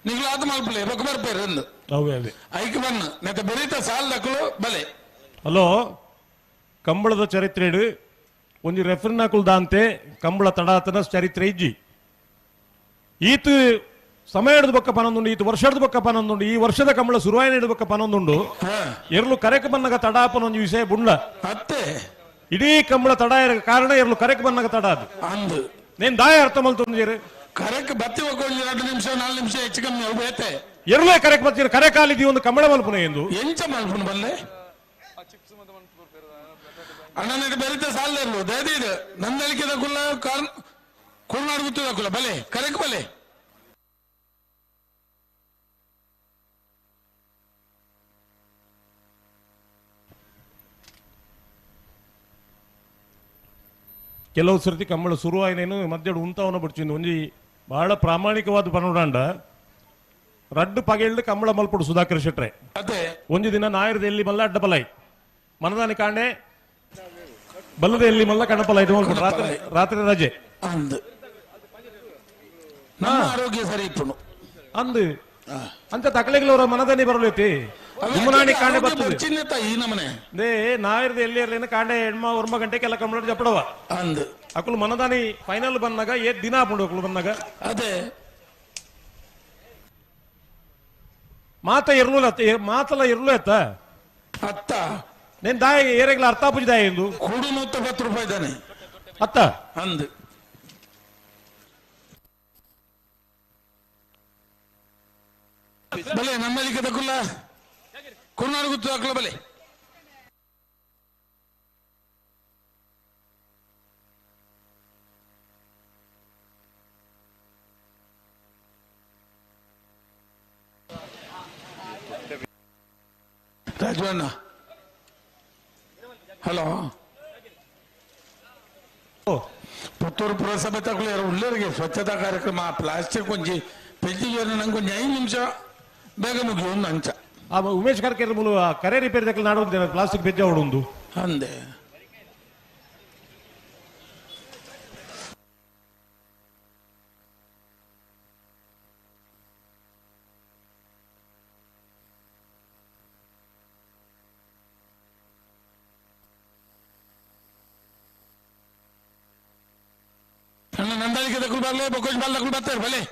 ನಿಗ್ಲು ಆತ ಮಲ್ಪಲೆ ಬೊಕ್ಕ ಬರ್ಪೇರು ಎಂದು ಅವೇ ಐಕ್ ಬನ್ನ ನೆತ್ತ ಬೆರೀತ ಸಾಲ್ ದಕ್ಕಲು ಬಲೆ ಹಲೋ ಕಂಬಳದ ಚರಿತ್ರೆಡು ಒಂಜಿ ರೆಫರಿನಾಕುಲ್ ದಾಂತೆ ಕಂಬಳ ತಡಾತನ ಚರಿತ್ರೆ ಇಜ್ಜಿ ಈತ ಸಮಯ ಹಿಡಿದು ಬೊಕ್ಕ ಪನೊಂದುಂಡು ಈತ ವರ್ಷದ ಬೊಕ್ಕ ಪನೊಂದುಂಡು ಈ ವರ್ಷದ ಕಂಬಳ ಸುರುವಾಯನ ಹಿಡಿದು ಬೊಕ್ಕ ಪನೊಂದುಂಡು ಎರ್ಲು ಕರೆಕ್ ಬನ್ನಗ ತಡಾಪನ ಒಂಜಿ ವಿಷಯ ಬುಂಡ ಅತ್ತೆ ಇಡೀ ಕಂಬಳ ತಡ ಕಾರಣ ಎರ್ಲು ಕರೆಕ್ ಬನ್ನಗ ತಡ ಅದು ಅಂದು ನೇನ್ ದಾಯ ಅರ್ಥ ಮಲ್ತೊಂದಿರು ಕರೆಕ್ ಬತ್ತಿ ಒಂಜಿ 2 ನಿಮಿಷ 4 ನಿಮಿಷ ಹೆಚ್ಚು ಕಮ್ಮಿ ಅವು ಬೇತೆ ಎರ್ಲೇ ಕರೆಕ್ ಬತ್ತೀರ ಕರೆ ಕಾಲಿದ್ದೀ ಒಂದು ಕಂಬಳ ಮಲ್ಪುನ ಎಂದು ಎಂಚ ಮಲ್ಪುನ ಬಲ್ಲೆ ಅಣ್ಣನ ಬೆರಿತ ಸಾಲ ಇರ್ಲು ದಯದೀದು ನಂದಳಿಕೆ ದಕ್ಕುಲ್ಲ ಕುರ್ನಾಡು ಗುತ್ತು ದಕ್ಕುಲ್ಲ ಬಲೆ ಕರೆಕ್ ಬಲೆ ಕೆಲವು ಸರ್ತಿ ಕಂಬಳ ಶುರುವಾಯಿನೇನು ಮಧ್ಯಡು ಉಂತಾವನ ಬಿಡ್ಚಿಂದು ಒಂಜಿ ಬಹಳ ಪ್ರಾಮಾಣಿಕವಾದ ಪನುಡಾಂಡ ರಡ್ಡು ಪಗೆಳ್ದು ಕಂಬಳ ಮಲ್ಪುಡು ಸುಧಾಕರ್ ಶೆಟ್ರೆ ಒಂಜಿ ದಿನ ನಾಯರದ ಎಲ್ಲಿ ಮಲ್ಲ ಅಡ್ಡ ಬಲೈ ಮನದಾನಿ ಕಾಂಡೆ ಬಲ್ಲದ ಎಲ್ಲಿ ಮಲ್ಲ ಕಣಪಲ ಇದು ಮಲ್ಪುಡು ರಾತ್ರಿ ರಾತ್ರಿ ರಜೆ ಅಂದು ನಮ್ಮ ಆರೋಗ್ಯ ಸರಿ ಇಪ್ಪುನು ಅಂದು ಅಂತ ತಕಲೆಗಳವರ ಮನದನಿ ಬರಲೈತಿ ಗುಮ್ಮನಾಣಿ ಕಾಂಡೆ ಬರ್ತದೆ ಈ ನಮನೆ they ನಾಯಿರ್ದ ಎಲ್ಲಿ ಇರ್ಲೇನು ಕಾಂಡೆ ಎಣ್ಮ ಒರ್ಮ ಗಂಟೆಗೆಲ್ಲ ಕಂಬಳ ಜಪಡವ ಅಂದ್ ಅಕುಲು ಮನದಾನಿ ಫೈನಲ್ ಬಂದಾಗ ಏತ್ ದಿನ ಆಪುಂಡು ಅಕುಲು ಬಂದಾಗ ಅದೇ ಮಾತ ಇರ್ಲು ಮಾತಲ್ಲ ಇರ್ಲು ಎತ್ತ ಅತ್ತ ನೇನ್ ದಾಯ ಏರೆಗ್ಲ ಅರ್ಥ ಪೂಜೆ ದಾಯ ಎಂದು ಕೂಡು 110 ರೂಪಾಯಿ ಇದ್ದಾನೆ ಅತ್ತ ಅಂದ್ ಬಲೆ ನಮ್ಮಲ್ಲಿ ತಕುಲ್ಲ ಕುರ್ನಾಡು ಗುತ್ತು ಹಾಕಲ ಬಲೆ ರಾಜವಣ್ಣ ಹಲೋ ಪುತ್ತೂರು ಪುರಸಭೆ ತಗೊಳ್ಳಿ ಉಳ್ಳರಿಗೆ ಸ್ವಚ್ಛತಾ ಕಾರ್ಯಕ್ರಮ ಪ್ಲಾಸ್ಟಿಕ್ ಒಂಜಿ ಪೆಜ್ಜಿಗೆ ನಂಗೆ ಒಂಜಿ 5 ನಿಮಿಷ ಬೇಗ ಮುಗಿಯೊಂದು ಅಂಚ ಆ ಉಮೇಶ್ ಕಾರ್ಕೇರ್ ಮೂಲ ಕರೆ ರಿಪೇರಿ ದಕ್ಕಲು ನಾಡು ಪ್ಲಾಸ್ಟಿಕ್ ಬೆಜ್ಜ ಹೊಡೊಂದು ಅಂದೆ ಅಣ್ಣ ನಂದಾಳಿಕೆ ದಕ್ಕಲು ಬರಲೇ ಬೊಕ್ಕೋಜ್ ಬಾಲ್ ದಕ್ಕಲು ಬರ್ತಾರೆ ಬಲೆ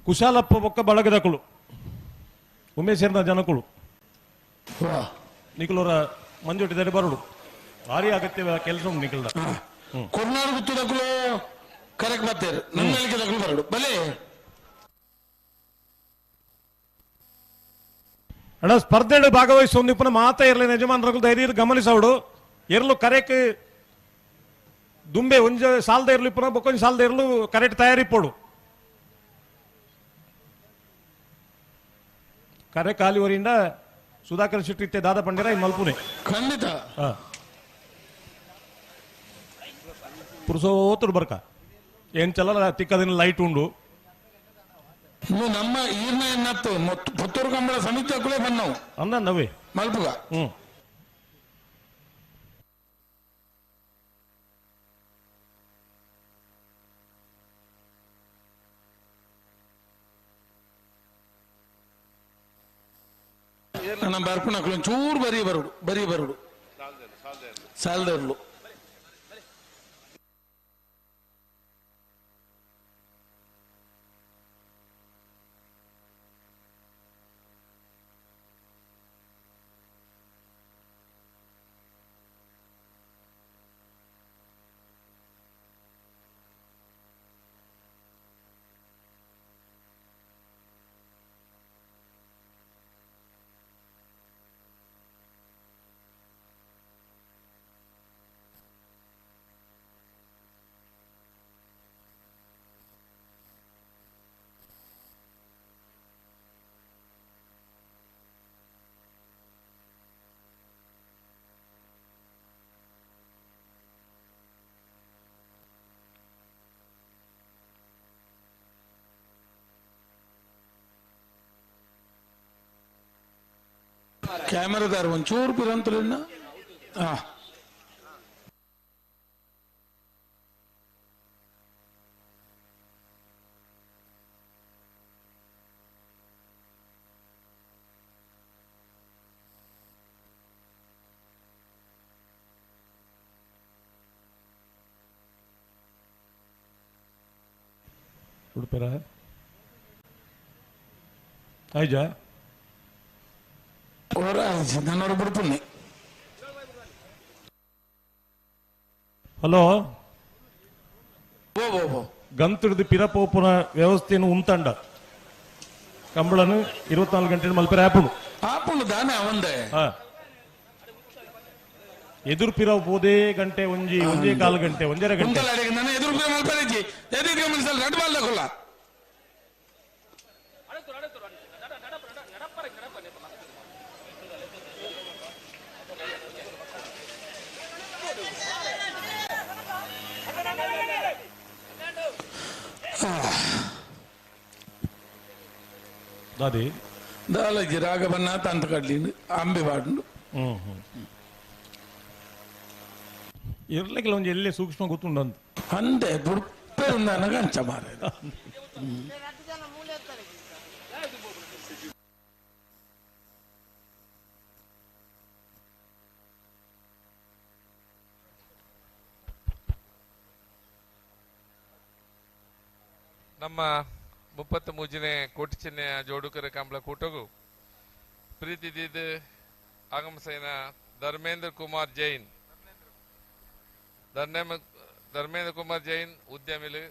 ಕುಶಾಲಪ್ಪ ಬೊಕ್ಕ ಬಳಗದಕುಳು ಉಮೇಶರ್ನ ಜನಕುಳು ನಿಖಲವರ ಮಂಜೊಟ್ಟಿದ್ದಾರೆ ಬರಡು ಭಾರಿ ಅಗತ್ಯ ಕೆಲಸ ಉಂಟು ನಿಖಲ್ದ ಕೊರ್ನಾಡು ಗುತ್ತದಕುಲು ಕರೆಕ್ಟ್ ಬರ್ತಾರೆ ನಮ್ಮಲ್ಲಿಗೆ ದಕ್ಕಲು ಬರಡು ಬಲೆ ಅಣ್ಣ ಸ್ಪರ್ಧೆ ಭಾಗವಹಿಸುವ ನಿಪುಣ ಮಾತ ಇರಲಿ ಯಜಮಾನರು ಧೈರ್ಯ ಗಮನಿಸವಡು ಎರ್ಲು ಕರೆಕ್ ದುಂಬೆ ಒಂಜ ಸಾಲದ ಇರಲು ಪುನಃ ಬೊಕ್ಕೊಂಜಿ ಸಾಲದ ಇರಲು ಕರೆಕ್ಟ್ ತಯಾರಿ ಪೋಡು ಕರೆ ಕಾಲಿವರಿಂದ ಸುಧಾಕರ್ ಶೆಟ್ಟಿ ಇತ್ತೆ ದಾದ ಪಂಡಿರ ಈ ಮಲ್ಪುನೆ ಖಂಡಿತ ಪುರುಷೋತ್ತರು ಬರ್ಕ ಏನ್ ಚಲ ತಿಕ್ಕದಿನ ಲೈಟ್ ಉಂಡು ನಮ್ಮ ಈರ್ನ ಎನ್ನತ್ತು ಪುತ್ತೂರು ಕಂಬಳ ಸಮಿತಿ ಅಕ್ಕಲೇ ಬಂದವು ಅಂದ ನವೇ ಮಲ್ಪುಗ ಹ್ಮ್ ನನ್ನ ಬರ್ಪುನಕ್ಲು ಒಂಚೂರು ಬರೀ ಬರುಡು ಬರೀ ಬರುಡು ಸಾಲದರ್ಲು ಕ್ಯಾಮರಾದಾರ ಒಂಚೂರು ಪಿರಂತಲಿನ ಉಡುಪಿರ ಆಯ್ಜಾ ನನ್ನವರು ಬಿಡ್ಪುನ್ನಿ ಹಲೋ ಓ ಗಂತಿಡ್ದು ಪಿರಪೋಪುನ ವ್ಯವಸ್ಥೆಯನ್ನು ಉಂತಂಡ ಕಂಬಳನು 24 ಗಂಟೆ ಮಲ್ಪೆರ ಆಪುಂಡು ಆಪುಂಡು ದಾನೆ ಅವಂದೆ ಎದುರು ಪಿರವು ಪೋದೇ ಗಂಟೆ ಒಂಜಿ ಒಂಜೇ ಕಾಲು ಗಂಟೆ ಒಂದೆರ ಗಂಟೆ ನಾನು ಎದುರು ಪಿರವು ಮಲ್ಪರೆಜಿ ಎದುರು ಮನಸ್ಸಲ್ಲಿ ರಡ್ಡು ಬಾಲ್ ದಕುಲ್ಲ ದಾದಿ ದಾಲಜಿ ರಾಘವನ್ನ ತಂತ ಕಡ್ಲಿ ಅಂಬೆ ಬಾಡು ಇರ್ಲಿಕ್ಕಿಲ್ಲ ಒಂಜಿ ಎಲ್ಲೇ ಸೂಕ್ಷ್ಮ ಗೊತ್ತುಂಡಂತ ಅಂದೆ ಬುಡ್ಪೆ ಉಂದನಗ ಅಂಚ ಮಾರೆ ನಮ್ಮ 33ನೇ ಕೋಟಿ ಚೆನ್ನಯ ಜೋಡುಕರ ಕಂಬಳ ಕೂಟಗೂ ಪ್ರೀತಿ ದಿದ್ ಆಗಮಸೇನ ಧರ್ಮೇಂದ್ರ ಕುಮಾರ್ ಜೈನ್ ಧರ್ಮೇಂದ್ರ ಕುಮಾರ್ ಜೈನ್ ಉದ್ಯಮಿಲು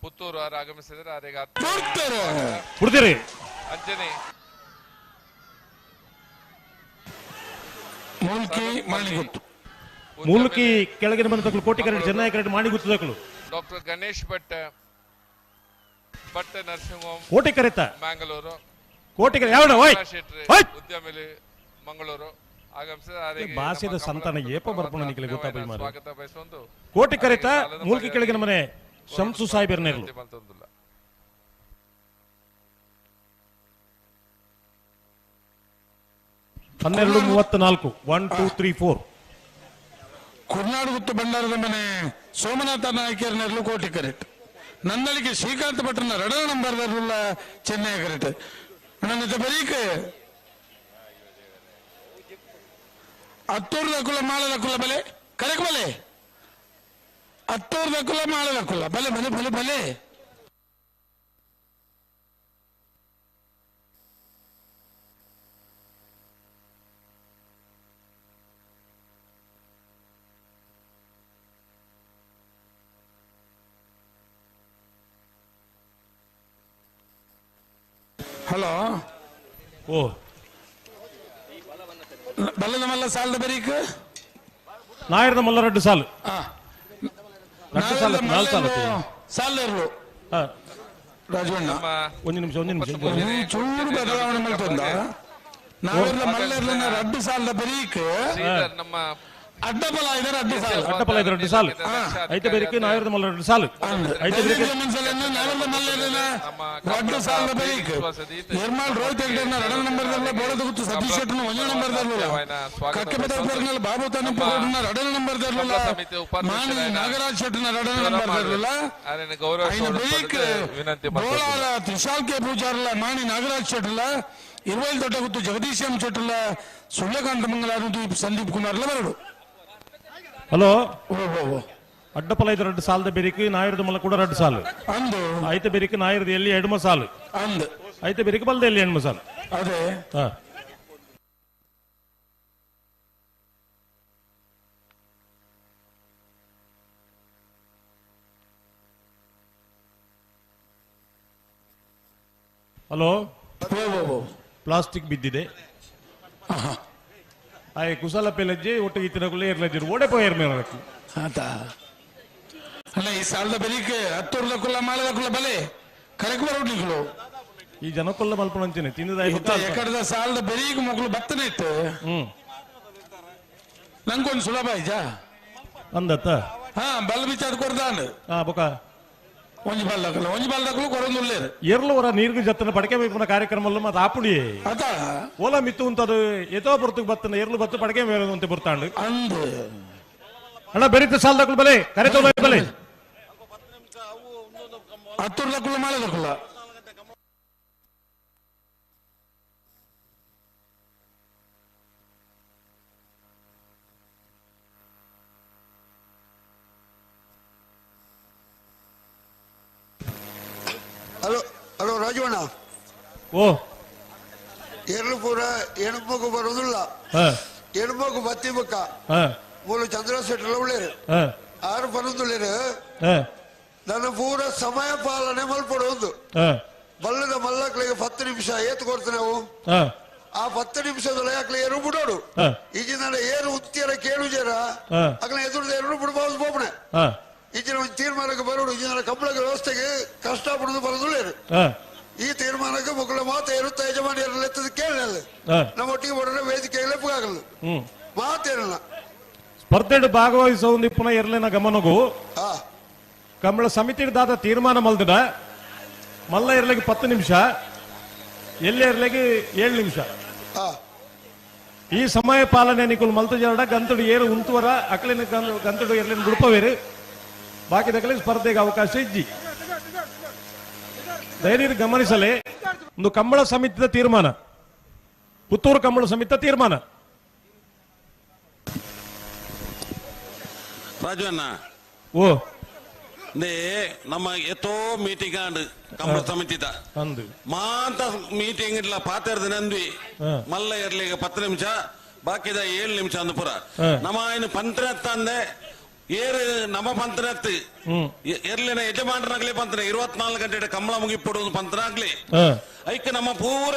ಪುತ್ತೂರು ಆರು ಆಗಮಿಸಿದರೆ ಆರಿಗೆ ಅಂಜನೆ ಮೂಲ್ಕಿ ಕೆಳಗಿನ ಬಂದ ಕೋಟಿ ಕರೆಂಟ್ ಚೆನ್ನೈ ಕರೆಂಟ್ ಮಾಡಿ ಗುತ್ತದಕ್ಕಳು doctor Ganesh Bhat Bhat nursing home ಕೋಟಿ ಕರೆತ ಮಂಗಳೂರು ಕೋಟಿ ಕರೆ ಯಾವ ಉದ್ಯಮಿಲಿ ಮಂಗಳೂರು ಆಗಮಿಸಿದ ಭಾಷೆದ ಸಂತಾನ ಏಪ ಬರ್ಪಣ ನಿಖಿಲ ಗೊತ್ತಾಪೈ ಮಾರ ಸ್ವಾಗತ ಬಯಸುವಂದು ಕೋಟಿ ಕರೆತ ಮೂಲ್ಕಿ ಕೆಳಗಿನ ಮನೆ ಶಂಸು ಸಾಹೇಬರ್ನೇರ್ಲು ಹನ್ನೆರಡು 34 1 2 3 4 ಕುರ್ನಾಡು ಗುತ್ತು ಭಂಡಾರದ ಮನೆ ಸೋಮನಾಥ ನಾಯಕರ್ನೆರ್ಲು ಕೋಟಿ ಕರೆಕ್ಟ್ ನಂದಳಿಗೆ ಶ್ರೀಕಾಂತ್ ಭಟ್ರನ ರಡನ ನಂಬರ್ದಲ್ಲ ಚೆನ್ನೈ ಕರೆಕ್ಟ್ ನನ್ನ ಬರೀಕ್ ಅತ್ತೂರು ದಕ್ಕುಲ ಮಾಳದಕ್ಕುಲ ಬಲೆ ಕರೆಕ್ ಬಲೆ ಅತ್ತೂರು ದಕ್ಕುಲ ಮಾಳದಕ್ಕುಲ ಬಲೆ ಬಲೆ ಬಲೆ ಬಲೆ ಹಲೋ ಓ ಬಲ್ಲದ ಮಲ್ಲ ಸಾಲದ ಬರೀಕ್ ನಾಯರದ ಮಲ್ಲ ರಡ್ಡು ಸಾಲು ರಡ್ಡು ಸಾಲು ನಾಲ್ಕು ಸಾಲು ಸಾಲ ಇರ್ಲು ರಾಜವಣ್ಣ ಒಂದು ನಿಮಿಷ ಒಂದು ನಿಮಿಷ ಚೂರು ಬದಲಾವಣೆ ಮಲ್ತೊಂದ ನಾವೆಲ್ಲ ಮಲ್ಲರ್ಲನ್ನ ರಡ್ಡು ಸಾಲದ ಬರೀಕ್ ನಮ್ಮ ಅಡ್ಡಬಲ ಇದ್ದಾರೆ ಅಡ್ಡು ಸಾಲು ಅಡ್ಡಬಲ ಇದ್ದಾರೆ ಅಡ್ಡು ಸಾಲು ಐತೆ ಬೇರಿಕೆ ನಾಯರದ ಮಲ್ಲ ರಡ್ಡು ಸಾಲು ಐತೆ ಬೇರಿಕೆ ನಾವೆಲ್ಲ ಮಲ್ಲರ್ಲನ್ನ ರಡ್ಡು ಸಾಲದ ಬರೀಕ್ ನಿರ್ಮಾಲ್ ರೋಹಿತ್ ಹೆಗ್ಡೆನ ರಡನ ನಂಬರ್ ದಲ್ಲ ಬೋಳದ ಗುತ್ತು ಸತೀಶ್ ಶೆಟ್ಟನ ಒಂಜ ನಂಬರ್ ದಲ್ಲ ಕಕ್ಕೆ ಪದರ್ನಲ್ಲಿ ಬಾಬು ತನ್ನಪ್ಪ ಗೌಡನ ರಡನ ನಂಬರ್ ದಲ್ಲ ಮಾಣಿ ನಾಗರಾಜ್ ಶೆಟ್ಟನ ರಡನ ನಂಬರ್ ದಲ್ಲ ಐನ ಬರೀಕ್ ಬೋಳಾರ ತ್ರಿಶಾಲ್ ಕೆ ಪೂಜಾರಲ್ಲ ಮಾಣಿ ನಾಗರಾಜ್ ಶೆಟ್ಟಲ್ಲ ಇರುವೈಲ್ ದೊಡ್ಡ ಗುತ್ತು ಜಗದೀಶ್ ಎಂ ಶೆಟ್ಟಲ್ಲ ಸೂರ್ಯಕಾಂತ ಮಂಗಲಾರು ಸಂದೀಪ್ ಕುಮಾರ್ ಬರಡು ಹಲೋ ಅಡ್ಡಪಲ ಇದು ರಡ್ಡು ಸಾಲದ ಬೆರಿಕ್ ನಾಯರದ ಮಲ್ಲ ಕೂಡ ರಡ್ಡು ಸಾಲು ಅಂದು ಐತೆ ಬೆರಿಕ್ ನಾಯರದ ಎಲ್ಲಿ ಎಡಮ ಸಾಲು ಅಂದು ಐತೆ ಬೆರಿಕ್ ಬಲ್ದ ಎಲ್ಲಿ ಎಣ್ಮ ಸಾಲು ಅದೇ ಹಲೋ ಪ್ಲಾಸ್ಟಿಕ್ ಬಿದ್ದಿದೆ ಆಯ್ ಕುಸಲ ಪೆಲಜ್ಜಿ ಒಟ್ಟಿಗೆ ಇತ್ತಿನಕುಲೆ ಏರ್ಲಜ್ಜಿ ಓಡೆ ಪೋಯರ್ ಮೇರೆ ಆತ ಅಲ್ಲ ಈ ಸಾಲದ ಬರೀಕ್ ಹತ್ತೂರ್ದಕ್ಕುಲ್ಲ ಮಾಳದಕ್ಕುಲ್ಲ ಬಲೆ ಕರೆಕ್ ಬರೋಡ್ಲಿಕ್ಕಲು ಈ ಜನಕ್ಕೊಲ್ಲ ಮಲ್ಪಣಂಚಿನ ತಿಂದದ ಎಕಡದ ಸಾಲದ ಬೆರೀಕ್ ಮಕ್ಕಳು ಬತ್ತನೆ ಇತ್ತು ನಂಗೊಂದು ಸುಲಭ ಆಯ್ತಾ ಅಂದತ್ತ ಹಾ ಬಲ್ ಬಿಚ್ಚಾದ ಕೊರ್ದಾಂಡ್ ಹಾ ಬೊಕ ಒಂಜಿ ಬಲ್ ದಕ್ಕಲು ಒಂಜಿ ಬಲ್ ದಕ್ಕಲು ಕೊರೊಂದುಲ್ಲೇರು ಎರ್ಲುವರ ನೀರ್ಗು ಜತ್ತನ ಪಡಕೆ ಬೇಪುನ ಕಾರ್ಯಕ್ರಮ ಮತ್ತೆ ಆಪುಡಿ ಅತ ಓಲಾ ಮಿತ್ತು ಉಂತದು ಏತೋ ಬರ್ತಕ್ಕೆ ಬತ್ತನ ಎರ್ಲು ಬತ್ತು ಪಡಕೆ ಬೇರೆ ಅಂತ ಬರ್ತಾಂಡು ಅಂದು ಅಣ್ಣ ಬೆರಿತ ಸಾಲ ದಕ್ಕಲು ಬಲೆ ಕರೆ ತೋಲ ಬಲೆ ಹತ್ತೂರ್ ದಕ್ಕಲು ಮಾಳೆ ದಕ್ಕಲ ಹಲೋ ಹಲೋ ರಾಜವಣ್ಣ ಓ ಎರ್ಲು ಪೂರ ಎಣುಮಗು ಬರೋದಿಲ್ಲ ಎಣುಮಗು ಬತ್ತಿ ಬಕ್ಕ ಮೂಲು ಚಂದ್ರ ಶೆಟ್ಟರ್ಲ ಉಳ್ಳೇರು ಆರು ಬರೋದುಳ್ಳೇರು ನನ್ನ ಪೂರ ಸಮಯ ಪಾಲನೆ ಮಲ್ಪಡೋದು ಬಲ್ಲದ ಮಲ್ಲಕ್ಳಿಗೆ 10 ನಿಮಿಷ ಏತ್ ಕೊಡ್ತೇನೆ ನಾವು ಆ 10 ನಿಮಿಷದೊಳಗೆ ಅಕ್ಲೆ ಏರು ಬಿಡೋಡು ಈಜಿನ ಏರು ಉತ್ತಿಯರ ಕೇಳು ಜರ ಅಕ್ಲೆ ಎದುರು ಏರು ಬಿಡಬಹುದು ಬೋಪಣೆ ಈಜಿನ ಒಂದು ತೀರ್ಮಾನಕ್ಕೆ ಬರೋಡು ಈಜಿನ ಕಂಬಳದ ವ್ಯವಸ್ಥೆಗೆ ಕಷ್ಟ ಪಡುದು ಬರೋದಿಲ್ಲ. ಈ ತೀರ್ಮಾನಕ್ಕೆ ಮಕ್ಕಳ ಮಾತು ಇರುತ್ತೆ ಯಜಮಾನಿ ಎತ್ತದ ಕೇಳಲ್ಲ ನಮ್ಮ ಒಟ್ಟಿಗೆ ಬರೋಣ ವೇದಿಕೆ ಆಗಲ್ಲ ಮಾತೇನಲ್ಲ. ಸ್ಪರ್ಧೆ ಭಾಗವಹಿಸೋ ಒಂದು ಪುನಃ ಇರಲಿನ ಗಮನಗೂ ಕಂಬಳ ಸಮಿತಿ ದಾದ ತೀರ್ಮಾನ ಮಲ್ದಿನ ಮಲ್ಲ ಇರ್ಲಿಕ್ಕೆ 10 ನಿಮಿಷ, ಎಲ್ಲೇ ಇರ್ಲಿಕ್ಕೆ 7 ನಿಮಿಷ. ಈ ಸಮಯ ಪಾಲನೆ ನಿಕುಲ್ ಮಲ್ತು ಜರಡ ಗಂತಡು ಏರು ಉಂತುವರ ಅಕಲಿನ ಗಂತಡು ಎರ್ಲಿನ ಗುಡುಪವೇರು ಬಾಕಿದಕಲಿ ಸ್ಪರ್ಧೆಗೆ ಅವಕಾಶ ಇಜ್ಜಿ. ಧೈರ್ಯ ಗಮನಿಸಲೇ ಒಂದು ಕಂಬಳ ಸಮಿತಿಯ ತೀರ್ಮಾನ, ಪುತ್ತೂರು ಕಂಬಳ ಸಮಿತಿಯ ತೀರ್ಮಾನ. ರಾಜು ಅಣ್ಣ ಓ ನಮ್ಮ ಎತ್ತೋ ಮೀಟಿಂಗ್ ಆಂಡ್ ಕಂಬಳ ಸಮಿತಿದ ಮಾಂತ ಮೀಟಿಂಗ್ ಇಡ್ಲ ಪಾತೆರ್ದ ನಂದ್ವಿ ಮಲ್ಲ ಇರ್ಲಿಗ 10 ನಿಮಿಷ ಬಾಕಿದ 7 ನಿಮಿಷ ಅಂದ ಪುರ ನಮ್ಮ ಏನು ಪಂತ್ರತ್ತ ಅಂದೆ ಏರು ನಮ್ಮ ಪಂತ್ರತ್ ಎರ್ಲಿನ ಯಜಮಾನರಾಗ್ಲಿ ಪಂತ್ರ 24 ಗಂಟೆ ಕಂಬಳ ಮುಗಿಪಡುವುದು ಪಂತ್ರನಾಗ್ಲಿ ಐಕ್ ನಮ್ಮ ಪೂರ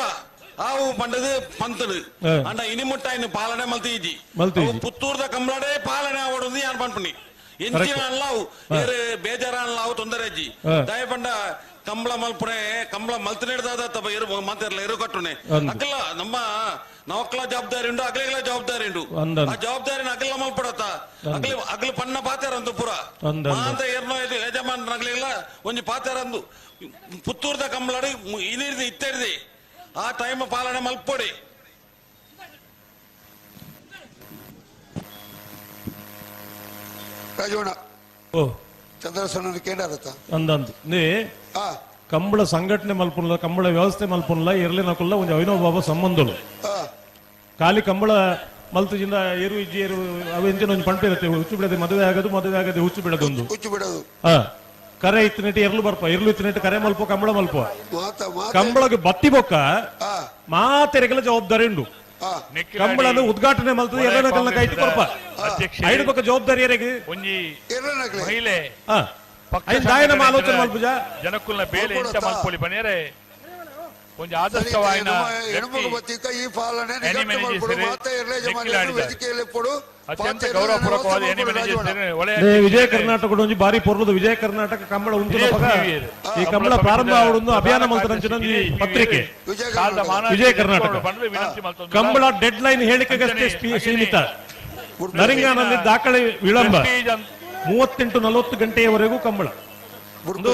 ಆವು ಪಂಡದು ಪಂತಡು ಅಂಡ ಇನಿಮುಟ್ಟ ಇನ್ನು ಪಾಲನೆ ಮಲ್ತೀಜಿ ಪುತ್ತೂರ್ದ ಕಂಬಳಡೆ ಪಾಲನೆ ಆವಡುದು ಯಾನ್ ಪನ್ಪುನಿ ಎಂಚಿನ ಅಲ್ಲಾವು ಏರು ಬೇಜಾರ ಅಲ್ಲಾವು ತೊಂದರೆ ಅಜ್ಜಿ ದಯಪಂಡ ಕಂಬಳ ಮಲ್ಪುಣೆ ಕಂಬಳ ಮಲ್ತನೇಡ್ದಾದ ತಪ್ಪ ಏರು ಮಾತಿರಲ್ಲ ಏರು ಕಟ್ಟುಣೆ ಅಕಲ ನಮ್ಮ ನವಕ್ಲ ಜವಾಬ್ದಾರಿ ಉಂಟು ಅಗಲಿಗಳ ಜವಾಬ್ದಾರಿ ಉಂಟು ಆ ಜವಾಬ್ದಾರಿನ ಅಗಲ ಮಲ್ಪಡತ್ತ ಅಗಲಿ ಅಗಲು ಪಣ್ಣ ಪಾತೇರಂದು ಪೂರ ಮಾತ ಏರ್ನೋ ಯಜಮಾನರಾಗ್ಲಿಲ್ಲ ಒಂಜಿ ಪಾತೇರಂದು ಪುತ್ತೂರ್ದ ಕಂಬಳಡಿ ಇನಿರ್ದಿ ಇತ್ತೆರ್ದಿ ಆ ಟೈಮ್ ಪಾಲನೆ ಮಲ್ಪೊಡಿ. ರಾಜವಣ್ಣ ಚಂದ್ರಸಣ್ಣ ಕೇಂದ್ರ ಅಂದಂದು ನೀ ಕಂಬಳ ಸಂಘಟನೆ ಮಲ್ಪುಲ್ಲ ಕಂಬಳ ವ್ಯವಸ್ಥೆ ಮಲ್ಪುಲ್ಲ ಇರ್ಲಿನಕುಲ್ಲ ಒಂದು ಅವಿನೋಬಾಬ ಸಂಬಂಧಗಳು ಖಾಲಿ ಕಂಬಳ ಮಲ್ತುಜಿಂದ ಏರು ಇಜ್ಜಿ ಏರು ಅವೆಂಚಿನ ಒಂದು ಪಂಪೆ ಇರುತ್ತೆ ಹುಚ್ಚು ಬಿಡದೆ ಮದುವೆ ಆಗೋದು ಮದುವೆ ಆಗದೆ ಹುಚ್ಚು ಬಿಡೋದು ಒಂದು ಹುಚ್ಚು ಬಿಡೋದು ಕರೆ ಇತ್ತಿನೆಟ್ಟು ಎರ್ಲು ಬರ್ಪ ಎರ್ಲು ಇತ್ತಿನೆಟ್ಟು ಕರೆ ಮಲ್ಪ ಕಂಬಳ ಮಲ್ಪ ಕಂಬಳಗೆ ಬತ್ತಿ ಬೊಕ್ಕ ಮಾತೆರೆಗೆಲ್ಲ ಜವಾಬ್ದಾರಿ ಉಂಡು ಕಂಬಳನ್ನು ಉದ್ಘಾಟನೆ ಮಲ್ತದೆ ಎಲ್ಲನ ಕೈಟಿ ಕೊರ್ಪ ಐದು ಪಕ್ಕ ಜವಾಬ್ದಾರಿ ಯಾರಿಗೆ ಮಹಿಳೆ ದಾಯನ ಆಲೋಚನೆ ಮಲ್ಪುಜ ಜನಕುಲ್ನ ಬೇಲೆ ಎಂಚ ಮಲ್ಪೊಲಿ ಬನ್ನಿಯರೆ ಒಂಜಿ ಆದರ್ಶವಾಯಿನ ಈ ಪಾಲನೆ ಅತ್ಯಂತ ಗೌರವಪೂರ್ವಕವಾದ ಎನಿ ವಿಜಯ ಕರ್ನಾಟಕ ಒಂಜಿ ಬಾರಿ ಪೊರ್ಲುದು ವಿಜಯ ಕರ್ನಾಟಕ ಕಂಬಳ ಉಂಟು ಈ ಕಂಬಳ ಪ್ರಾರಂಭ ಆವಡೊಂದು ಅಭಿಯಾನ ಮಲ್ತನಂಚಿನ ಪತ್ರಿಕೆ ವಿಜಯ ಕರ್ನಾಟಕ ಕಂಬಳ ಡೆಡ್ ಲೈನ್ ಹೇಳಿಕೆಗಷ್ಟೇ ಸೀಮಿತ. ನರಿಂಗಾನಲ್ಲಿ ದಾಖಲೆ ವಿಳಂಬ 38-40 ಗಂಟೆಯವರೆಗೂ ಕಂಬಳ. ಒಂದು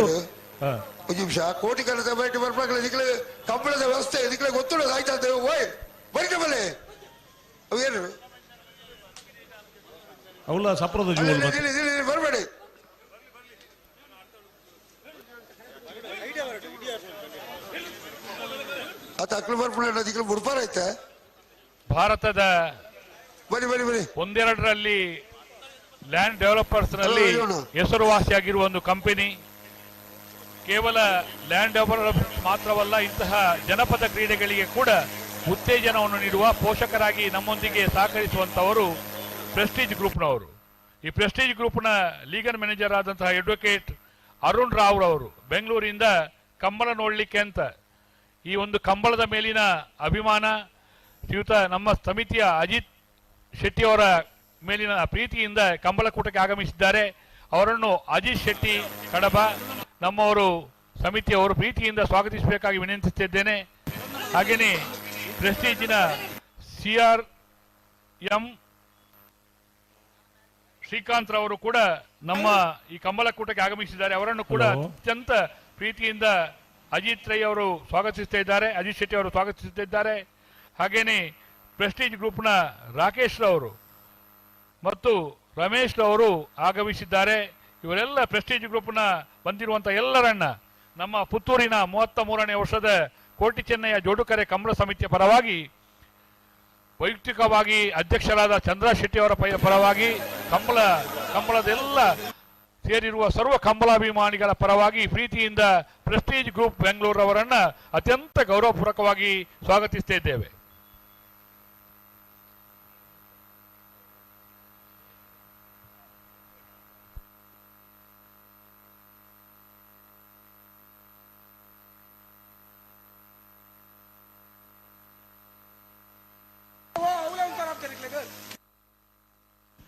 ನಿಮಿಷ ಕೋಟಿ ಕನ್ನಡ ಬಯಟಿ ಬರ್ಬೇಕು ಇದಕ್ಕೆ ಕಂಬಳದ ವ್ಯವಸ್ಥೆ ಇದಕ್ಕೆ ಗೊತ್ತಿಲ್ಲ ಆಯ್ತಾ ಓಯ್ ಬರೀ ಬಲೆ ಅವೇನು ಅವಳ ಸಪ್ರದ ಬರಬೇಡಿ. ಆತ ಅಕ್ಲು ಬರ್ಪುಣ ಅದಕ್ಕೆ ಬುಡ್ಪಾರ ಐತೆ. ಭಾರತದ ಬರಿ ಬರಿ ಬರಿ ಒಂದೆರಡರಲ್ಲಿ ಲ್ಯಾಂಡ್ ಡೆವಲಪರ್ಸ್ ನಲ್ಲಿ ಹೆಸರುವಾಸಿಯಾಗಿರುವ ಒಂದು ಕಂಪನಿ. ಕೇವಲ ಲ್ಯಾಂಡ್ ಡೆವಲಪರ್ಸ್ ಮಾತ್ರವಲ್ಲ, ಇಂತಹ ಜನಪದ ಕ್ರೀಡೆಗಳಿಗೆ ಕೂಡ ಉತ್ತೇಜನವನ್ನು ನೀಡುವ ಪೋಷಕರಾಗಿ ನಮ್ಮೊಂದಿಗೆ ಸಹಕರಿಸುವಂತವರು ಪ್ರೆಸ್ಟೀಜ್ ಗ್ರೂಪ್ನವರು. ಈ ಪ್ರೆಸ್ಟೀಜ್ ಗ್ರೂಪ್ನ ಲೀಗಲ್ ಮ್ಯಾನೇಜರ್ ಆದಂತಹ ಅಡ್ವೊಕೇಟ್ ಅರುಣ್ ರಾವ್ ರವರು ಬೆಂಗಳೂರಿಂದ ಕಂಬಳ ನೋಡಲಿಕ್ಕೆ ಅಂತ ಈ ಒಂದು ಕಂಬಳದ ಮೇಲಿನ ಅಭಿಮಾನ ಶ್ರೀಯುತ ನಮ್ಮ ಸಮಿತಿಯ ಅಜಿತ್ ಶೆಟ್ಟಿಯವರ ಮೇಲಿನ ಪ್ರೀತಿಯಿಂದ ಕಂಬಳಕೂಟಕ್ಕೆ ಆಗಮಿಸಿದ್ದಾರೆ. ಅವರನ್ನು ಅಜಿತ್ ಶೆಟ್ಟಿ ಕಡಬ ನಮ್ಮವರು ಸಮಿತಿಯವರು ಪ್ರೀತಿಯಿಂದ ಸ್ವಾಗತಿಸಬೇಕಾಗಿ ವಿನಂತಿಸುತ್ತಿದ್ದೇನೆ. ಹಾಗೆಯೇ ಪ್ರೆಸ್ಟೀಜಿನ CRM Srikanth ರವರು ಕೂಡ ನಮ್ಮ ಈ ಕಂಬಳಕೂಟಕ್ಕೆ ಆಗಮಿಸಿದ್ದಾರೆ. ಅವರನ್ನು ಕೂಡ ಅತ್ಯಂತ ಪ್ರೀತಿಯಿಂದ ಅಜಿತ್ ರೈ ಅವರು ಸ್ವಾಗತಿಸ್ತಾ ಇದ್ದಾರೆ, ಅಜಿತ್ ಶೆಟ್ಟಿ ಅವರು ಸ್ವಾಗತಿಸುತ್ತಿದ್ದಾರೆ. ಹಾಗೇನೆ ಪ್ರೆಸ್ಟೀಜ್ ಗ್ರೂಪ್ನ ರಾಕೇಶ್ ರವರು ಮತ್ತು ರಮೇಶ್ ರವರು ಆಗಮಿಸಿದ್ದಾರೆ. ಇವರೆಲ್ಲ ಪ್ರೆಸ್ಟೀಜ್ ಗ್ರೂಪ್ನ ಬಂದಿರುವಂಥ ಎಲ್ಲರನ್ನ ನಮ್ಮ ಪುತ್ತೂರಿನ 33ನೇ ವರ್ಷದ ಕೋಟಿ ಚೆನ್ನಯ್ಯ ಜೋಡುಕರೆ ಕಂಬಳ ಸಮಿತಿಯ ಪರವಾಗಿ, ವೈಯಕ್ತಿಕವಾಗಿ ಅಧ್ಯಕ್ಷರಾದ ಚಂದ್ರ ಶೆಟ್ಟಿ ಅವರ ಪರವಾಗಿ, ಕಂಬಳದೆಲ್ಲ ಸೇರಿರುವ ಸರ್ವ ಕಂಬಳಾಭಿಮಾನಿಗಳ ಪರವಾಗಿ ಪ್ರೀತಿಯಿಂದ ಪ್ರೆಸ್ಟೀಜ್ ಗ್ರೂಪ್ ಬೆಂಗಳೂರವರನ್ನ ಅತ್ಯಂತ ಗೌರವಪೂರ್ವಕವಾಗಿ ಸ್ವಾಗತಿಸ್ತಾ ಇದ್ದೇವೆ.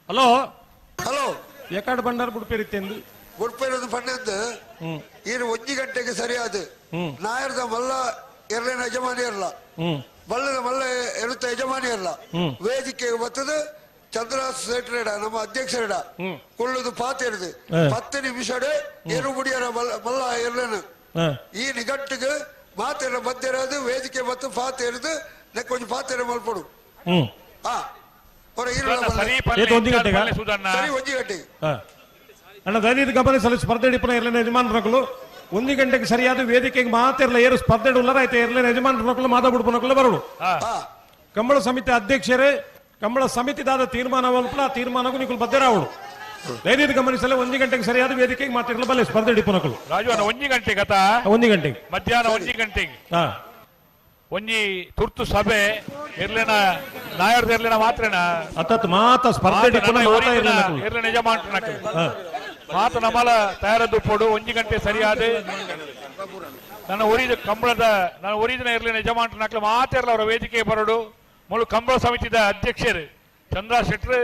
ಹಲೋ ಹಲೋ ಎಕಾಡ್ ಬಂಡಾರ ಬುಡ್ಪೇರಿತ್ತೆಂದು ಬುಡ್ಪೇರದು ಪಣ್ಣೆಂದು ಈರು ಒಂಜಿ ಗಂಟೆಗೆ ಸರಿಯಾದ ನಾಯರ್ದ ಮಲ್ಲ ಎರಡನೇ ಯಜಮಾನಿ ಇರಲ್ಲ ಬಲ್ಲದ ಮಲ್ಲ ಎರುತ್ತ ಯಜಮಾನಿ ಇರಲ್ಲ ವೇದಿಕೆ ಬತ್ತದ ಚಂದ್ರಹಾಸ್ ಸೇಟ್ರೇಡ ನಮ್ಮ ಅಧ್ಯಕ್ಷರೇಡ ಕುಳ್ಳುದು ಪಾತೆರ್ದು 10 ನಿಮಿಷಡೆ ಏರು ಮುಡಿಯರ ಮಲ್ಲ ಎರಡನ ಈ ನಿಘಂಟಿಗೆ ಮಾತೆರ ಮಧ್ಯರಾದು ವೇದಿಕೆ ಮತ್ತು ಪಾತೆರ್ದು ಕೊಂಚ ಪಾತೆರ ಮಲ್ಪಡು. ಸರಿ ಒಂಜಿ ಗಂಟೆಗೆ ಅಣ್ಣ ದಯವಿಟ್ಟು ಗಮನಿಸಲು ಸ್ಪರ್ಧೆ ಇಡಿಪುನ ಎರಡನೇ ಯಜಮಾನರಗಳು 1 ಗಂಟೆಗೆ ಸರಿಯಾದ ವೇದಿಕೆಗೆ ಮಾತಿರಲ್ಲ ಏರು ಸ್ಪರ್ಧೆ ಉಳ್ಳಾರ ಆಯ್ತು ಎರಡನೇ ಯಜಮಾನರಗಳು ಮಾತಾಡ್ಬಿಡ್ಪನಕುಲ್ಲ ಬರಡು. ಕಂಬಳ ಸಮಿತಿ ಅಧ್ಯಕ್ಷರೇ ಕಂಬಳ ಸಮಿತಿದಾದ ತೀರ್ಮಾನವಲ್ಲ ಆ ತೀರ್ಮಾನಕ್ಕೂ ನೀವು ಬದ್ಧರಾವಳು. ದಯವಿಟ್ಟು ಗಮನಿಸಲು 1 ಗಂಟೆಗೆ ಸರಿಯಾದ ವೇದಿಕೆಗೆ ಮಾತಿರಲ್ಲ ಬಲ್ಲೆ ಸ್ಪರ್ಧೆ ಇಡಿಪುನಕುಲು. ರಾಜು 1 ಗಂಟೆಗೆ ಅತ 1 ಗಂಟೆಗೆ ಮಧ್ಯಾಹ್ನ 1 ಗಂಟೆಗೆ ಒಂಜಿ ತುರ್ತು ಸಭೆ ಇರ್ಲೇನ ನಾಯರ್ದ ಇರ್ಲೇನ ಮಾತ್ರೇನ ಅತ್ತತ್ ಮಾತ ಸ್ಪರ್ಧೆ ಇರ್ಲೇನ ಯಜಮಾನ್ರನಕುಲು ಮಾತು ನಮ್ಮಲ ತಯಾರದ್ದು ಪೋಡು 1 ಗಂಟೆ ಸರಿಯಾದ ನನ್ನ ಒರಿದ ಕಂಬಳದ ನನ್ನ ಒರಿದಿನ ಇರ್ಲೇನ ಯಜಮಾನ್ರನಕುಲು ಮಾತಿರಲ್ಲ ಅವರ ವೇದಿಕೆ ಬರೋಡು. ಮುಳು ಕಂಬಳ ಸಮಿತಿದ ಅಧ್ಯಕ್ಷರು ಚಂದ್ರ ಶೆಟ್ರು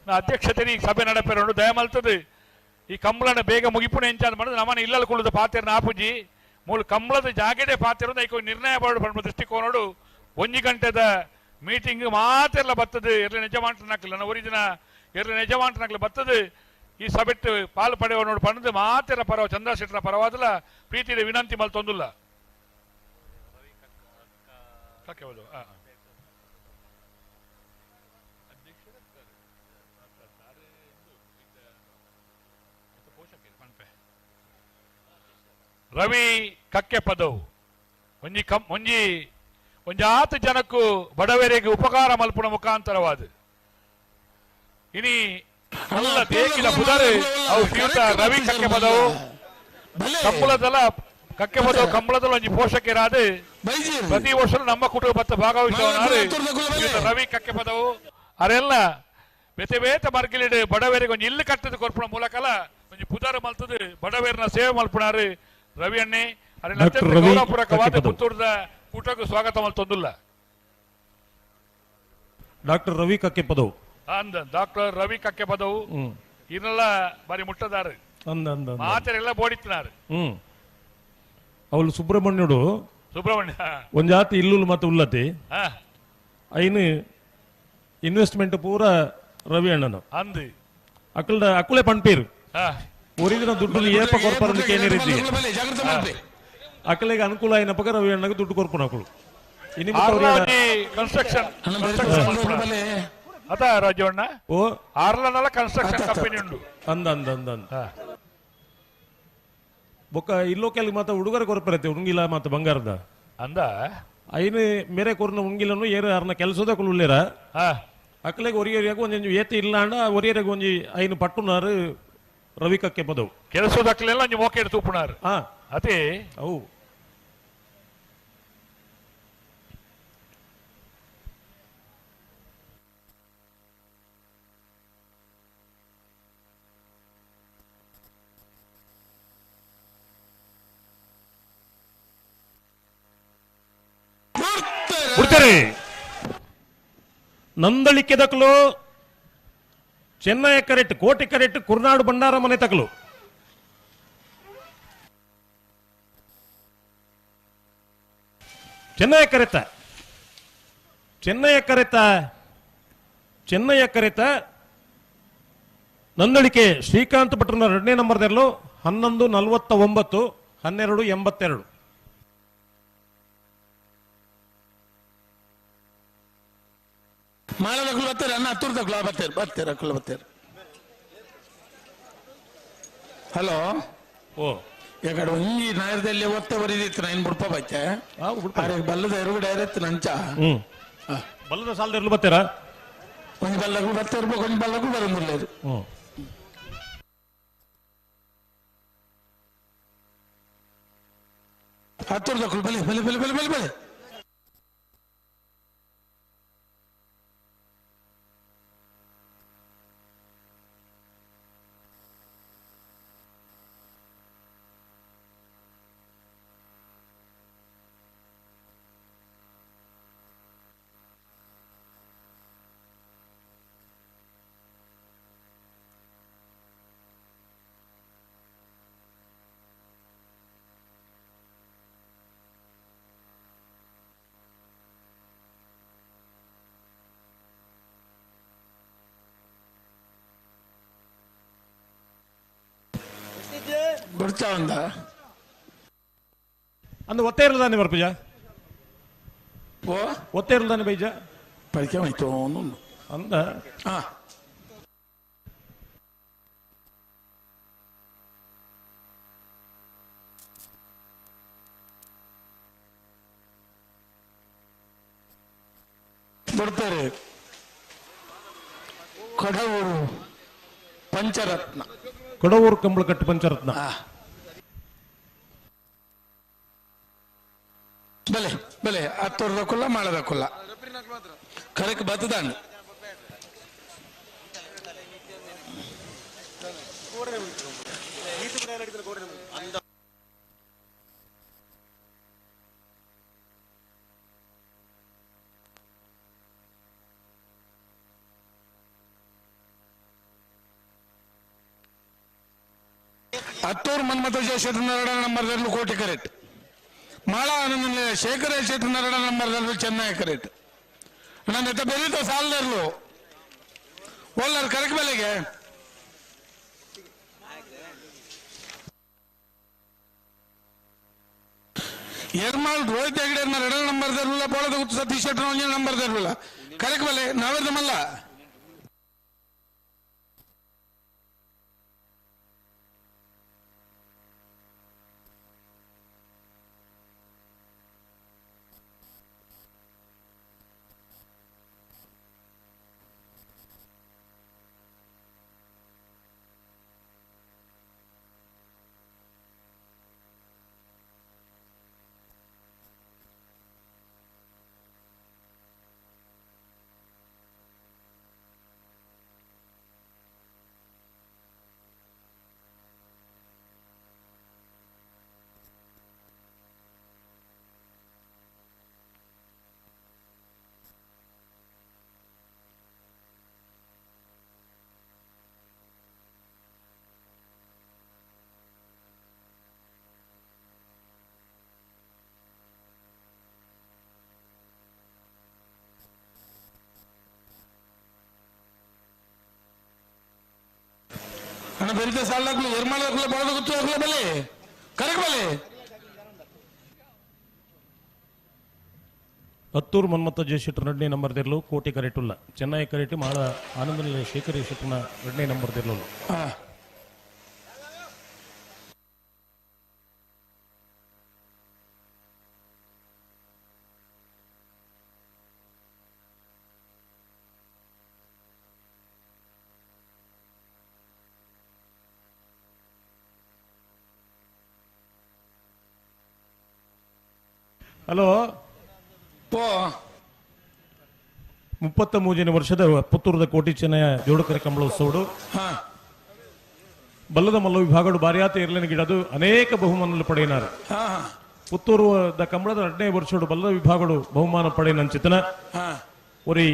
ಅಧ್ಯಕ್ಷತೆ ಈ ಸಭೆ ನಡಪೆರೋಡು ದಯಮಲ್ತದೆ ಈ ಕಂಬಳನ ಬೇಗ ಮುಗಿಪುಣ ಎಂಚಾದ ಮಾಡಿದ್ರೆ ನಮ್ಮನ್ನ ಇಲ್ಲಲ್ಲಿ ಕುಳಿದ ಪಾತೆರ್ನ ಆಪುಜಿ ಮೂಲು ಕಂಬಳದ ಜಾಗಡೆ ಪಾತಿರೋದು ಐಕೊ ನಿರ್ಣಯ ಬೋರ್ಡ್ ಪಂಡ ದೃಷ್ಟಿಕೋನೋಡು 1 ಗಂಟೆದ ಮೀಟಿಂಗ್ ಮಾತೆಲ್ಲ ಬರ್ತದೆ ಎರ್ಲೆ ನಿಜಮಾಂಟನಾಕಲ್ಲ ನನ್ನ ಒರಿಜಿನ ಎರ್ಲೆ ನಿಜಮಾಂಟನಾಕಲು ಬರ್ತದೆ ಈ ಸಭೆಟ್ಟು ಪಾಲು ಪಡೆಯುವ ನೋಡು ಪಂಡದು ಮಾತೆಲ್ಲ ಪರವ ಚಂದ್ರಶೆಟ್ಟರ ಪರವಾದಲ್ಲ ಪ್ರೀತಿಯ ವಿನಂತಿ ಮಲ್ ತೊಂದುಲ್ಲ. ರವಿ ಕಕ್ಕೆ ಪದವು ಒಂಜಿ ಒಂಜಿ ಒಂಜಿ ಆತು ಜನಕ್ಕೂ ಬಡವರಿಗೆ ಉಪಕಾರ ಮಲ್ಪುಣ ಮುಖಾಂತರವಾದ ಇನಿ ಅಲ್ಲ ದೇಕಿನ ಪುದರು ಅವು ಶ್ರೀಯುತ ರವಿ ಕಕ್ಕೆ ಪದವು ಕಂಬಳದಲ್ಲ ಕಕ್ಕೆ ಪದವು ಕಂಬಳದಲ್ಲ ಒಂಜಿ ಪೋಷಕರಾದ ಪ್ರತಿ ವರ್ಷ ನಮ್ಮ ಕುಟುಂಬ ಭಾಗವಹಿಸುವವರು ರವಿ ಕಕ್ಕೆ ಪದವು ಅರೆಲ್ಲ ಬೇತೆ ಬೇತೆ ಮರ್ಗಿಲಿಡು ಬಡವರಿಗೆ ಒಂಜಿ ಇಲ್ಲು ಕಟ್ಟದ ಕೊರ್ಪುಣ ಮೂಲಕಲ ಒಂಜಿ ಪುದರ್ ಮಲ್ತದು ಬಡವೇರ್ನ ಸೇವೆ ಮಲ್ಪುಣಾರು ರವಿ ಅಣ್ಣೆ ಅತ್ಯಂತ ಗೌರವಪೂರ್ವಕವಾದ ಪುತ್ತೂರದ ಕೂಟಕ್ಕೂ ಸ್ವಾಗತ ಮಲ್ತೊಂದುಲ್ಲ. ಡಾಕ್ಟರ್ ರವಿ ಕಕ್ಕೆ ಪದವು ಅಂದ ಡಾಕ್ಟರ್ ರವಿ ಕಕ್ಕೆ ಪದವು ಇನ್ನೆಲ್ಲ ಬಾರಿ ಮುಟ್ಟದಾರು ಮಾತೆಲ್ಲ ಬೋಡಿತ್ತಿನಾರು. ಅವಳು ಸುಬ್ರಹ್ಮಣ್ಯಡು ಸುಬ್ರಹ್ಮಣ್ಯ ಒಂಜಾತಿ ಇಲ್ಲುಲು ಮತ್ತು ಉಲ್ಲತಿ ಐನು ಇನ್ವೆಸ್ಟ್ಮೆಂಟ್ ಪೂರ ರವಿ ಅಣ್ಣನ ಅಂದು ಅಕ್ಕಳ ಅಕ್ಕುಳೆ ಪಣ್ಪೀರು ಒರಿದಿನ ದುಡ್ಡು ಏಪ ಕೊರ್ಪರಂದು ಕೇನಿರಿದ್ದಿ ಅಕ್ಕಲಿಗೆ ಅನುಕೂಲ అయినప్పక ರವಿ ಅಣ್ಣಗೆ ದುಡ್ಡು ಕೊರ್ಪುನ ಅಕ್ಕಳು. ಕನ್ಸ್ಟ್ರಕ್ಷನ್ ಅತ ರಾಜಣ್ಣ ಓ ಆರ್ಲನಲ್ಲ ಕನ್ಸ್ಟ್ರಕ್ಷನ್ ಕಂಪನಿ ಉಂಡು ಅಂದ ಅಂದ ಅಂದ ಅಂದ ಬೊಕ್ಕ ಇಲ್ಲೋಕೆಲ್ ಮಾತ ಹುಡುಗರ ಕೊರ್ಪರತೆ ಉಂಗಿಲ ಮಾತ ಬಂಗಾರದ ಅಂದ ಐನು ಮೇರೆ ಕೊರ್ನ ಉಂಗಿಲನು ಏರು ಅರ್ನ ಕೆಲಸದ ಉಳ್ಳೇರ ಅಕ್ಕಲಿಗೆ ಒರಿಯರಿಯಾಗ ಒಂಜಿ ಏತಿ ಇಲ್ಲ ಅಂಡ ಒರಿಯರಿಗೆ ಒಂಜಿ ಐನು ಪಟ್ಟುನಾರು ರವಿ ಕಕ್ಕೆ ಪದವು ಕೆಲಸದಕ್ಲೆಲ್ಲ ಒಂಜಿ ಮೋಕೆಡ್ ತೂಪುನಾರು ಅದೇ ಅವು ಬಿಡ್ತಾರೆ. ನಂದಳಿಕೆ ದಕ್ಕಲು ಚೆನ್ನೈ ಕರೆಕ್ಟ್ ಕೋಟೆ ಕರೆಕ್ಟ್ ಕುರ್ನಾಡು ಭಂಡಾರ ಮನೆ ತಕಲು ಚೆನ್ನೈ ಕರೆತ ಚೆನ್ನೈ ಕರೆತ ಚೆನ್ನೈ ಕರೆತ ನಂದಳಿಕೆ ಶ್ರೀಕಾಂತ್ ಭಟ್ರನ 2ನೇ ನಂಬರ್ದಲ್ಲೂ 11:49 12:82. ಮಾಳದಕ್ಕಲು ಬರ್ತಾರೆ ಅಣ್ಣ ಹತ್ತೂರ್ದಕ್ಕಲು ಬರ್ತಾರೆ ಬರ್ತಾರೆ ಅಕ್ಕಲು ಬರ್ತಾರೆ. ಹಲೋ ಓ ಯಾಕಡೆ ಒಂಜಿ ನಾಯರದಲ್ಲಿ ಒತ್ತೆ ಬರೀದಿತ್ತು ನಾನು ಬುಡ್ಪ ಬಚ್ಚೆ ಬಲ್ಲದ ಎರಡು ಡೈರೆಕ್ಟ್ ನಂಚ ಬಲ್ಲದ ಸಾಲದ ಇರ್ಲು ಬರ್ತೀರಾ ಒಂಜಿ ಬಲ್ಲಗೂ ಬರ್ತಾ ಇರ್ಬೇಕು ಒಂಜಿ ಬಲ್ಲಗೂ ಬರಂಗಿಲ್ಲ ಇದು. ಹತ್ತೂರ್ದಕ್ಕಲು ಬಲೆ ಬಲೆ ಬಲೆ ಬಲೆ ಬಲೆ ಬಲೆ ಬೊಡ್ಚಾವಂದ ಅಂದು ಒತ್ತೆ ಇರಲ್ದಾನೆ ಬರ್ಪುಜ ಓ ಒತ್ತೆ ಇರಲ್ದಾನೆ ಬೈಜ ಪಡಿಕೆ ಹೋಯ್ತು ಅಂದ ಹಾ ಬರ್ತಾರೆ ಕೊಡವೂರು ಪಂಚರತ್ನ ಕೊಡವೂರು ಕಂಬಳಕಟ್ಟು ಪಂಚರತ್ನ ಬಲೆ ಬಲೆ ಹತ್ತೂರ್ದಕ್ಕಲ್ಲ ಮಾಳದಕ್ಕಲ್ಲ ಕರೆಕ್ ಬತ್ತದಾಂಡ್ ಹತ್ತೂರು ಮನ್ಮಥ ಶೇಷನರಡ ನಂಬರ್ ಕೋಟಿ ಕರೆಕ್ಟ್ ಮಾಳ ಆನಂದ ಶೇಖರ ಶೇಷನರಡ ನಂಬರ್ ಚೆನ್ನೈ ಕರೆಕ್ಟ್ ನನ್ನ ಎತ್ತ ಬೆರೀತ ಸಾಲದರ್ಲು ಒಲ್ಲರ್ ಕರೆಕ್ಟ್ ಬೆಲೆಗೆ ಎರ್ಮಾಲ್ ರೋಹಿತ್ ಹೆಗಡೆ ಎರಡ ನಂಬರ್ ತರಲಿಲ್ಲ ಬೋಳದ ಗುತ್ತು ಸತೀಶ್ ಶೆಟ್ಟರ್ ಒಂಜಿ ನಂಬರ್ ತರಲಿಲ್ಲ ಕರೆಕ್ಟ್ ಬೆಲೆ ನಾವೇದಮಲ್ಲ ಅಣ್ಣ ಬೆರಿತ ಸಾಲದಾಕ್ಲು ಎರ್ಮಾಳದಾಕ್ಲು ಬಳದ ಗುತ್ತು ಹಾಕ್ಲು ಬಲೆ ಕರೆಕ್ಟ್ ಬಲೆ ಹತ್ತೂರು ಮನ್ಮಥ ಜಯಶೆಟ್ಟರ್ ಎರಡನೇ ನಂಬರ್ ದಿರ್ಲು ಕೋಟಿ ಕರೆಟುಲ್ಲ ಚೆನ್ನೈ ಕರೆಟು ಮಾಳ ಆನಂದನಿಲಯ ಶೇಖರ ಶೆಟ್ಟರ್ನ ಎರಡನೇ ನಂಬರ್ ದಿರ್ಲು ಹಲೋ 33 ವರ್ಷದ ಪುತ್ತೂರದ ಕೋಟಿ ಚೆನ್ನಯ ಜೋಡುಕರೆ ಕಂಬಳೋತ್ಸವಡು ಬಲ್ಲದ ಮಲ್ಲ ವಿಭಾಗಡು ಬಾರಿಯಾತ ಇರ್ಲಿನ ಗಿಡದು ಅನೇಕ ಬಹುಮಾನలు ಪಡೆಯಿನಾರು. ಪುತ್ತೂರು the ಕಂಬಳದ 2ನೇ ವರ್ಷಡು ಬಲ್ಲದ ವಿಭಾಗಡು ಬಹುಮಾನ ಪಡೆಯಿನಂಚಿತನ ಒರಿ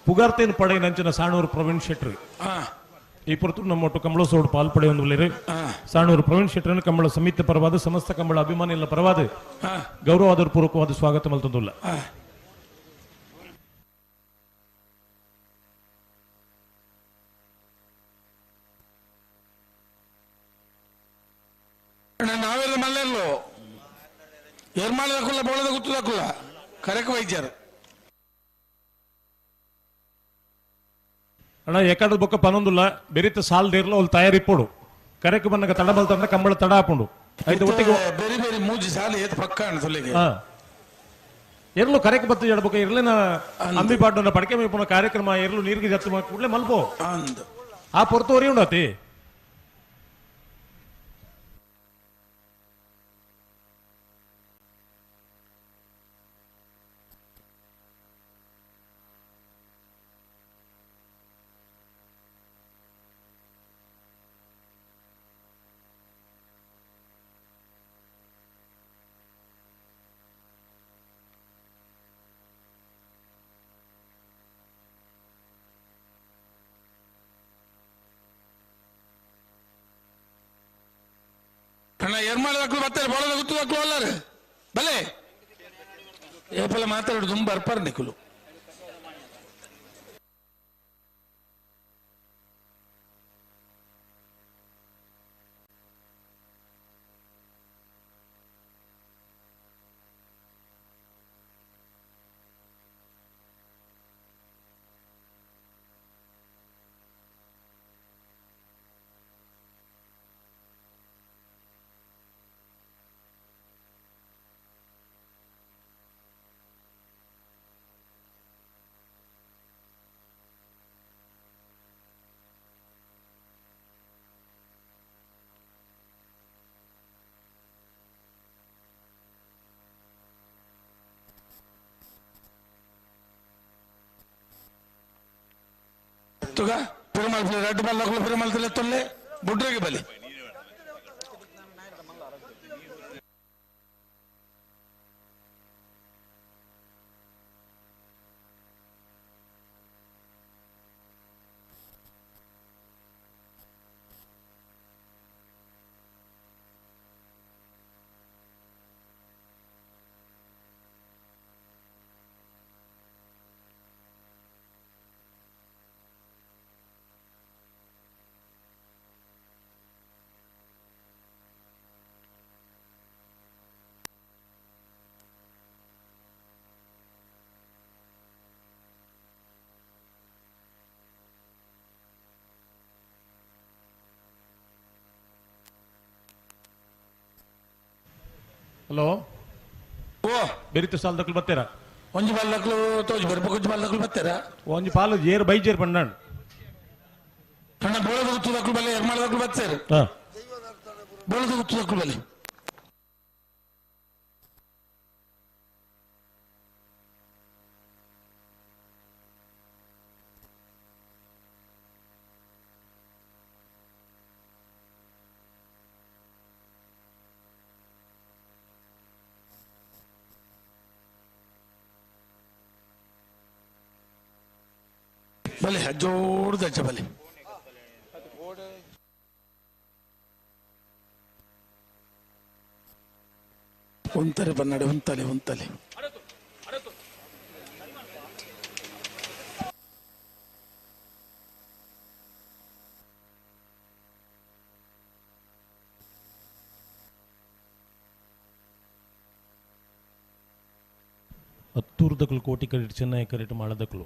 ಪುಗಾರ್ತೆಯನ್ನು ಪಡೆಯಿನಂಚಿನ ಸಾಣೂರು ಪ್ರವೀಣ್ ಶೆಟ್ರು ಈ ಪುರತು ನಮ್ಮ ಒಟ್ಟು ಕಂಬಳೋತ್ಸವಡು ಪಾಲ್ ಪಡೆಯೊಂದು ಸಾಣೂರು ಪ್ರವೀಣ್ ಶೆಟ್ಟರನ್ನು ಕಂಬಳ ಸಮಿತಿ ಪರವಾದ ಸಮಸ್ತ ಕಂಬಳ ಅಭಿಮಾನಿಗಳ ಪರವಾದ ಗೌರವಾದರ ಪೂರ್ವಕವಾದ ಸ್ವಾಗತ ಮಲ್ತಂದುಲ್ಲ. ನಾವೆಲ್ಲ ಮಲ್ಲೆಲ್ಲೋ ಎರ್ಮಾಳದಕ್ಕಲ್ಲ ಬೋಳದ ಗುತ್ತದಕ್ಕಲ್ಲ ಕರೆಕ್ ವೈದ್ಯರು ಅಣ್ಣ ಎಕಾಡದ ಬೊಕ್ಕ ಪನೊಂದುಲ್ಲ ಬೆರಿತ ಸಾಲ್ ದೇರ್ಲ ಅವ್ಲು ತಯಾರಿ ಪೋಡು ಕರೆಕ್ ಬನ್ನಗ ತಡ ಬಲ್ತಂಡ ಕಂಬಳ ತಡ ಹಾಪುಂಡು ಐದು ಒಟ್ಟಿಗೆ ಬೇರೆ ಬೇರೆ ಮೂಜಿ ಸಾಲ ಏತ್ ಪಕ್ಕ ಅಣ್ಣ ಎರ್ಲು ಕರೆಕ್ ಬತ್ತು ಜಡಬೊಕ್ಕ ಇರ್ಲಿನ ಅಂಬಿ ಪಾಡ್ನ ಪಡಕೆ ಮೇಪುನ ಕಾರ್ಯಕ್ರಮ ಎರ್ಲು ನೀರಿಗೆ ಜತ್ತು ಕೂಡಲೇ ಮಲ್ಪೋ ಆ ಪೊರ್ತುವರಿ ಉಂಡಾತಿ ಅಣ್ಣ ಎರ್ಮಾಳದಕ್ಕಲು ಬರ್ತಾರೆ ಬೋಳದ ಗುತ್ತದಕ್ಕಲು ಅಲ್ಲಾರೆ ಬಲೆ ಏಪಲ ಮಾತಾಡು ತುಂಬ ಬರ್ಪಾರ ನಿಕ್ಕಲು ತುಗ ಪಿರಮಲ್ ರೆಡ್ ಬಾಲ್ ಪಿರಮಲ್ ತೊಲ್ಲೆ ಬುಡ್ರೆಗೆ ಬಲಿ ಹಲೋ ಓ ಬೆರಿತು ಸಾಲದಕ್ಲು ಬತ್ತೀರಾ ಒಂಜಿ ಬಾಲ್ದಕ್ಲು ತೋಜಿ ಬರ್ಬೇಕು ಒಂಜಿ ಬಾಲ್ದಕ್ಲು ಬತ್ತೀರಾ ಒಂಜಿ ಪಾಲು ಜೇರು ಬೈ ಜೇರು ಪಂಡಾಣ್ ಅಣ್ಣ ಬೋಳದ ಗುತ್ತದಕ್ಲು ಬಲ್ಲೆ ಎರ್ಮಾಳದಕ್ಲು ಬತ್ತೀರ ಬೋಳದ ಗುತ್ತದಕ್ಲು ಬಲ್ಲೆ ಬಲೆ ಜೋಡ್ದಚ್ಚ ಬಲೆ ಉಂತರೆ ಬನ್ನಡೆ ಉಂತಲೆ ಉಂತಲೆ ಹತ್ತೂರ್ದಕ್ಲು ಕೋಟಿ ಕರೆಟ್ ಚೆನ್ನೈ ಕರೆಟ್ ಮಾಳದಕ್ಲು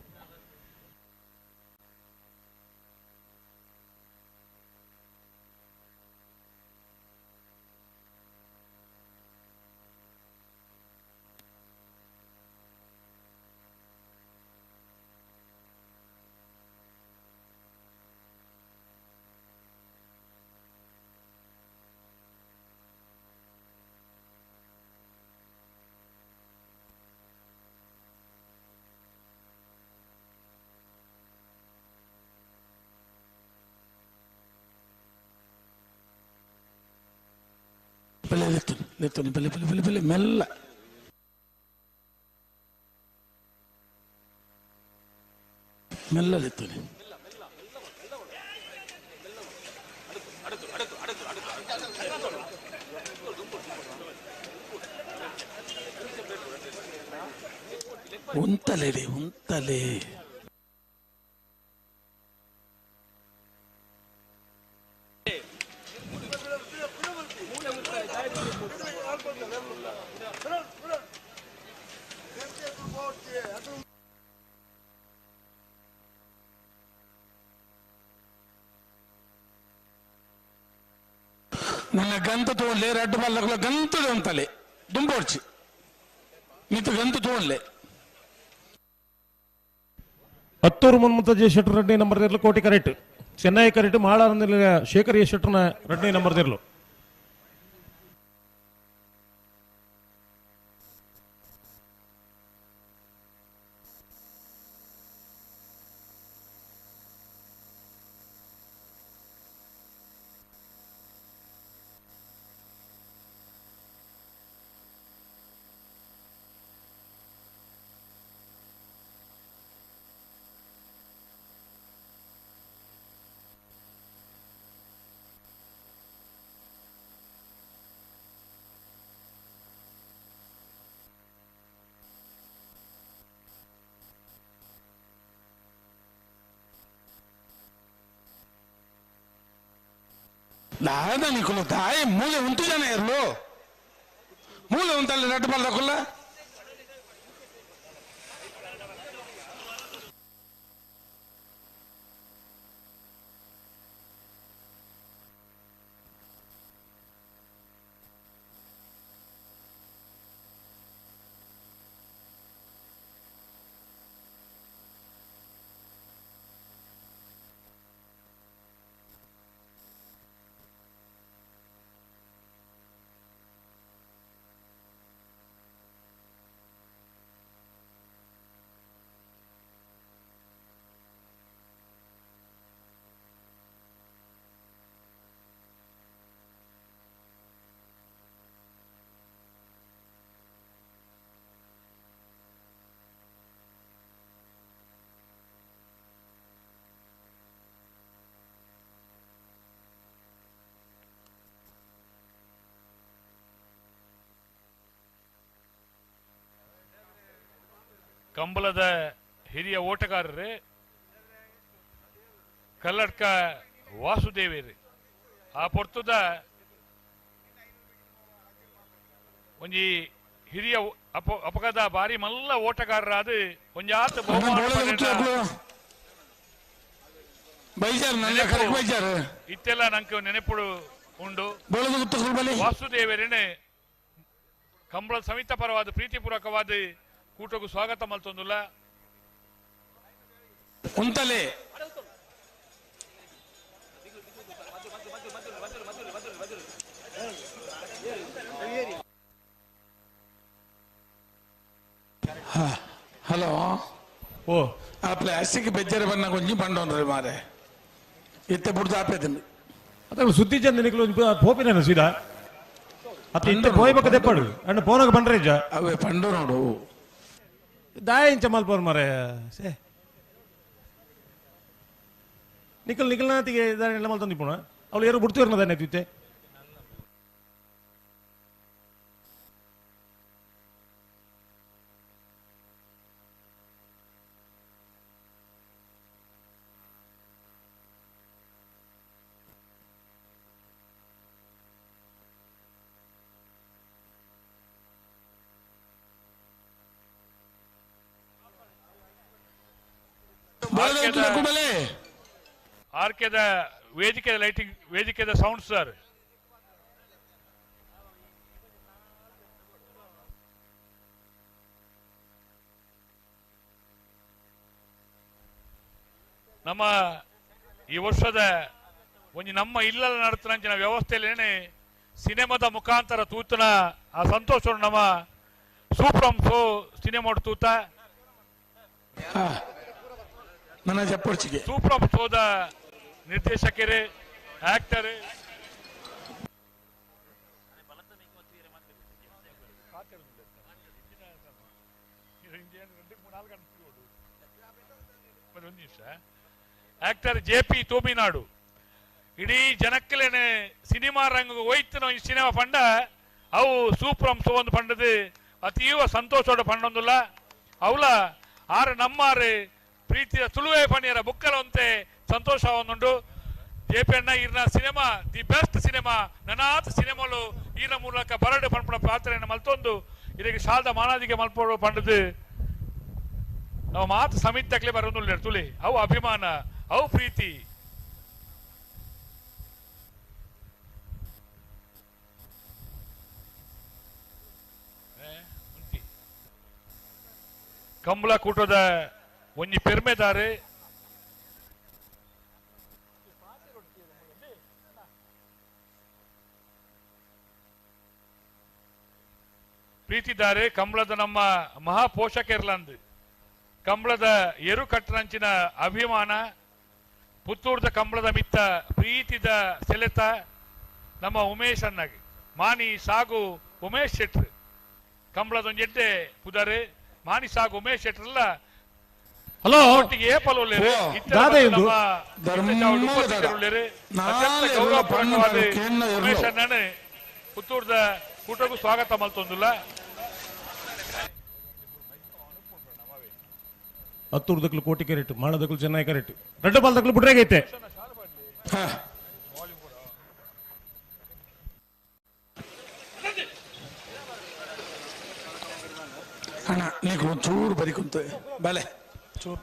ಬಲೆ ಲೆತ್ತುನಿ ಲೆತ್ತುನಿ ಬಲೆ ಬಲೆ ಬಲೆ ಬಲೆ ಮೆಲ್ಲ ಮೆಲ್ಲ ಲೆತ್ತುನಿ ಉಂತಲೆ ರೀ ಉಂತಲೆ ನನ್ನ ಗಂತ ತೋಡ್ಲೆ ರೆಡ್ ಬಲ್ಲಗಳ ಗಂತದ ಅಂತಲೆ ದುಂಬೋಡ್ಚಿ ಮಿತ್ತು ಗಂತು ತೋಡ್ಲೆ ಹತ್ತೂರು ಮುನ್ಮುತ್ತ ಜೆ ಶೆಟ್ಟರ್ ರೆಡ್ಡಿ ನಂಬರ್ ಇರಲು ಕೋಟಿ ಕರೆಕ್ಟ್ ಚೆನ್ನೈ ಕರೆಕ್ಟ್ ಮಾಳಾರಂದಿಲ್ಲ ಶೇಖರ್ ಎ ಶೆಟ್ಟರ್ನ ರೆಡ್ಡಿ ನಂಬರ್ ಇರಲು ದಾದ ನಿಕುಲು ದಾಯಿ ಮೂಲೆ ಉಂಟು ಜನ ಇರ್ಲು ಮೂಲೆ ಉಂಟಲ್ಲಿ ನಟ್ಟು ಬಲ್ಲಕುಲ್ಲ ಕಂಬಳದ ಹಿರಿಯ ಓಟಗಾರರು ಕಲ್ಲಡ್ಕ ವಾಸುದೇವೇರು ಆ ಪೊರ್ತುದ ಒಂಜಿ ಹಿರಿಯ ಅಪಗದ ಬಾರಿ ಮಲ್ಲ ಓಟಗಾರರಾದ ಒಂಜಾತ ಇತ್ತೆಲ್ಲ ನಂಗೆ ನೆನಪುಡು ಉಂಡು. ವಾಸುದೇವರೇನೆ ಕಂಬಳ ಸಮಿತ ಪರವಾದ ಪ್ರೀತಿಪೂರ್ವಕವಾದ ಕೂಟಕ್ಕೂ ಸ್ವಾಗತ ಮಲ್ತೊಂದುಲ್ಲ. ಉಂತಲೆ ಹಲೋ ಓ ಆ ಪ್ಲಾಸ್ಟಿಕ್ ಬೆಜ್ಜರ ಬಣ್ಣ ಕೊಂಚ ಪಂಡೊಂಡ್ರಿ ಮಾರೆ ಇತ್ತೆ ಬುಡ್ದು ಆಪೇತಂದು ಅದ ಸುದ್ದಿ ಜನ ನಿಕ್ಲು ಪೋಪಿನ ಸೀದಾ ಅತ್ತ ಇಂತ ಪೋಯ್ಬೇಕ ದೆಪ್ಪಡು ಅಣ್ಣ ಪೋನಾಗ ಬಂಡ್ರೆ ಇಜ್ಜ ಅವೇ ಪಂಡು ನೋಡು ದಾಯ ಇಂಚ ಮಲ್ಪೋರ್ ಮಾರೆ ಸೇ ನಿಕಲ್ ನಿಕಲ್ನಾತಿಗೆ ದಾನೆ ಮಲ್ತೊಂದು ಇಪ್ಪುಣ ಅವಳು ಏರು ಬುಡ್ತಿರ್ನ ದಾನೆ ತುತ್ತೆ ಆರ್ಕೆದ ವೇದಿಕೆ ಲೈಟಿಂಗ್ ವೇದಿಕೆದ ಸೌಂಡ್ ಸರ್ ನಮ್ಮ ಈ ವರ್ಷದ ಒಂಜಿ ನಮ್ಮ ಇಲ್ಲದ ನಡತನಂಚಿನ ವ್ಯವಸ್ಥೆಯಲ್ಲಿ ಸಿನಿಮಾದ ಮುಖಾಂತರ ತೂತನ ಆ ಸಂತೋಷ ನಮ್ಮ ಸೂಪ್ರಂ ಸೋ ಸಿನಿಮಾ ತೂತ ನನ್ನ ಚಪ್ಪರ್ಚಿಗೆ ಸೂಪ್ರಂ ಸೋದ ನಿರ್ದೇಶಕರೇ ಆಕ್ಟರ್ ಆಕ್ಟರ್ ಜೆ ಪಿ ತೋಮಿನಾಡು ಇಡೀ ಜನಕ್ಕಲೇನೆ ಸಿನಿಮಾ ರಂಗ ಹೋಯ್ತು ಈ ಸಿನಿಮಾ ಪಂಡ ಅವು ಸೂಪ್ರಂ ಸೋ ಒಂದು ಪಂಡದು ಅತೀವ ಸಂತೋಷೋಡ ಪಂಡೊಂದುಲ್ಲ ಅವಲ ಆರು ನಮ್ಮಾರು ಪ್ರೀತಿಯ ತುಳುವೆ ಪಣಿಯರ ಬುಕ್ಕಲಂತೆ ಸಂತೋಷ ಒಂದುಂಡು. ಜೆ ಪಿ ಅಣ್ಣ ಈರ್ನ ಸಿನಿಮಾ the best cinema ನನಾತ್ ಸಿನಿಮಾಲು ಈನ ಮೂಲಕ ಬರಡು ಪಂಪುನ ಪಾತ್ರೆಯನ್ನು ಮಲ್ತೊಂದು ಇದಕ್ಕೆ ಶಾಲದ ಮಾನಾದಿಗೆ ಮಲ್ಪೋಡು ಪಂಡದು ನಾವು ಮಾತು ಸಮಿತಕ್ಲೆ ಬರೋದುಲ್ಲ ತುಳಿ ಅವು ಅಭಿಮಾನ ಅವು ಪ್ರೀತಿ. ಕಂಬಳ ಕೂಟದ ಒಂಜಿ ಪೆರ್ಮೆದಾರೆ ಪ್ರೀತಿದಾರೆ ಕಂಬಳದ ನಮ್ಮ ಮಹಾಪೋಷಕರ್ಲಂದು ಕಂಬಳದ ಎರು ಕಟ್ಟರಂಚಿನ ಅಭಿಮಾನ ಪುತ್ತೂರ್ದ ಕಂಬಳದ ಮಿತ್ತ ಪ್ರೀತಿದ ಸೆಳೆತ ನಮ್ಮ ಉಮೇಶ್ ಅಣ್ಣಗೆ ಮಾನಿ ಸಾಗು ಉಮೇಶ್ ಶೆಟ್ರು ಕಂಬಳದ ಒಂಜೆಡ್ಡೆ ಪುದಾರೆ ಮಾನಿ ಸಾಗು ಉಮೇಶ್ ಶೆಟ್ರಲ್ಲ ಹಲೋ ಪುತ್ತೂರ್ದ ಕೂಟಕ್ಕೂ ಸ್ವಾಗತ ಮಲ್ತೊಂದುಲ್ಲ. ಹತ್ತೂರು ದಕ್ಕಲು ಕೋಟಿ ಕರೆಕ್ಟ್ ಮಾಳದಕ್ಕಲು ಚೆನ್ನಾಗಿ ಕರೆಕ್ಟ್ ರೆಡ್ಡು ಬಾಲ್ ದಕ್ಕಲು ಬಿಟ್ರೆಗೈತೆ. ಅಣ್ಣ ನೀಕು ಒಂಚೂರು ಬರಿಕುಂತ ಬಲೆ ಚೂರು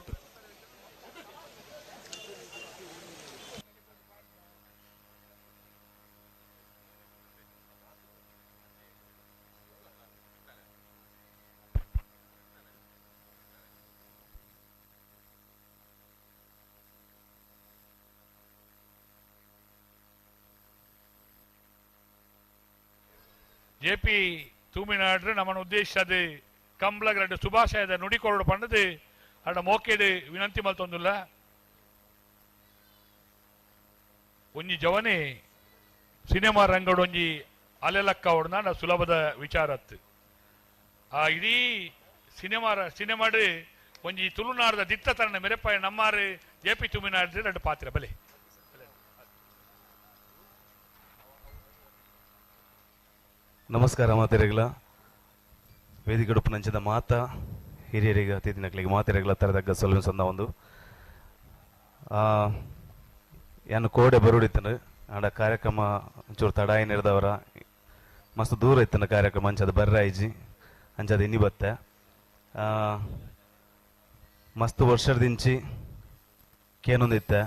ಜೆ ಪಿ ತೂಮಿನಾಡ್ರೆ ನಮ್ಮನ್ನು ಉದ್ದೇಶ ಅದು ಕಂಬ್ಳಗ್ ರೆಡ್ಡು ಶುಭಾಶಯದ ನುಡಿಕೊರಡು ಪಂಡದು ಅಡ ಮೋಕೆಡು ವಿನಂತಿ ಮಲ್ತೊಂದುಲ್ಲ. ಒಂಜಿ ಜವನೆ ಸಿನಿಮಾ ರಂಗಡು ಒಂಜಿ ಅಲೆಲಕ್ಕ ಹೊಡ್ನ ಸುಲಭದ ವಿಚಾರತ್ತು. ಆ ಇಡೀ ಸಿನಿಮಾಡು ಒಂಜಿ ತುಳುನಾಡದ ದಿತ್ತ ತರಣ ಮೆರೆಪಾಯ ನಮ್ಮಾರು ಜೆ ಪಿ ತೂಮಿನಾಡ್ರೆ ರೆಡ್ಡು ಪಾತ್ರ ಬಲೆ. ನಮಸ್ಕಾರ ಮಾತೆರೆಗಳ ವೇದಿಕೆಡುಪ್ಪು ನಂಚಿದ ಮಾತಾ ಹಿರಿಯರಿಗೆ ಅತಿಥಿನಕ್ಲಿಗೆ ಮಾತೆರೆಗಳ ತರದಗ್ಗ ಸೊಲ್ವೆ ಸಂದ ಒಂದು ಯಾನು ಕೋಡೆ ಬರುಡಿತ್ತನು ಆಡ ಕಾರ್ಯಕ್ರಮ ಒಂಚೂರು ತಡ ಏನಿರ್ದವರ ಮಸ್ತ್ ದೂರ ಇತ್ತನ ಕಾರ್ಯಕ್ರಮ ಅಂಚದ ಬರ್ರಾಯಿಜಿ ಅಂಚದ ಇನ್ನಿ ಬತ್ತೆ ಮಸ್ತ್ ವರ್ಷದಿಂಚಿ ಕೇನೊಂದಿತ್ತೆ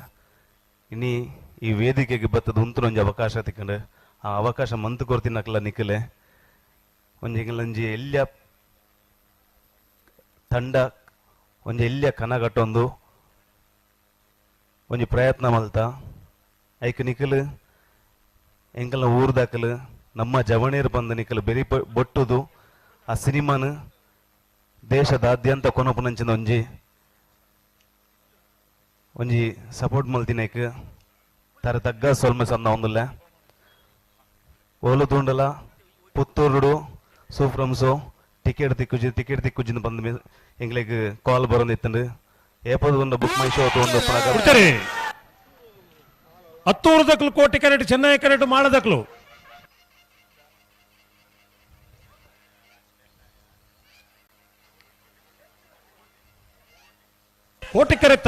ಇನ್ನಿ ಈ ವೇದಿಕೆಗೆ ಬತ್ತದ ಉಂತುನೊಂಜಿ ಅವಕಾಶ ತಿಕ್ಕಂಡು ಆ ಅವಕಾಶ ಮಂತ್ ಕೊರ್ತಿನಕ್ಲ ನಿಕ್ಕಲೆ ಒಂಜಿ ಎಂಗ್ಲಂಜಿ ಎಲ್ಯ ತಂಡ ಒಂಜಿ ಎಲ್ಯ ಕನಗಟ್ಟೊಂದು ಒಂಜಿ ಪ್ರಯತ್ನ ಮಲ್ತ ಐಕ್ ನಿಖಲ್ ಎಂಕಲ್ನ ಊರ್ದಾಕಲು ನಮ್ಮ ಜವಣೀರು ಬಂದು ನಿಖಲ್ ಬೆರಿ ಬೊಟ್ಟುದು ಆ ಸಿನಿಮಾನ ದೇಶದಾದ್ಯಂತ ಕೊನಪುನಂಚಿನ ಒಂಜಿ ಒಂಜಿ ಸಪೋರ್ಟ್ ಮಲ್ತಿನೈಕ್ ತರ ತಗ್ಗ ಸೊಲ್ಮೆ ಸನ್ನ ಒಂದುಲ್ಲ ಓಲು ತೂಂಡಲ ಪುತ್ತೂರುಡು ಸೂಫ್ರಮ್ಸೋ ಟಿಕೆಟ್ ತಿಕ್ಕುಜಿ ಟಿಕೆಟ್ ತಿಕ್ಕುಜಿನ ಬಂದು ಎಂಗ್ಲೆಗ್ ಕಾಲ್ ಬರೋದಿತ್ತಂಡು ಏಪದ ಒಂದು ಬುಕ್ my show ತಗೊಂಡು ಹತ್ತೂರು ದಕ್ಲು ಕೋಟಿ ಕರೆಟ್ ಚೆನ್ನೈ ಕರೆಟ್ ಮಾಡದಕ್ಲು ಕೋಟಿ ಕರೆತ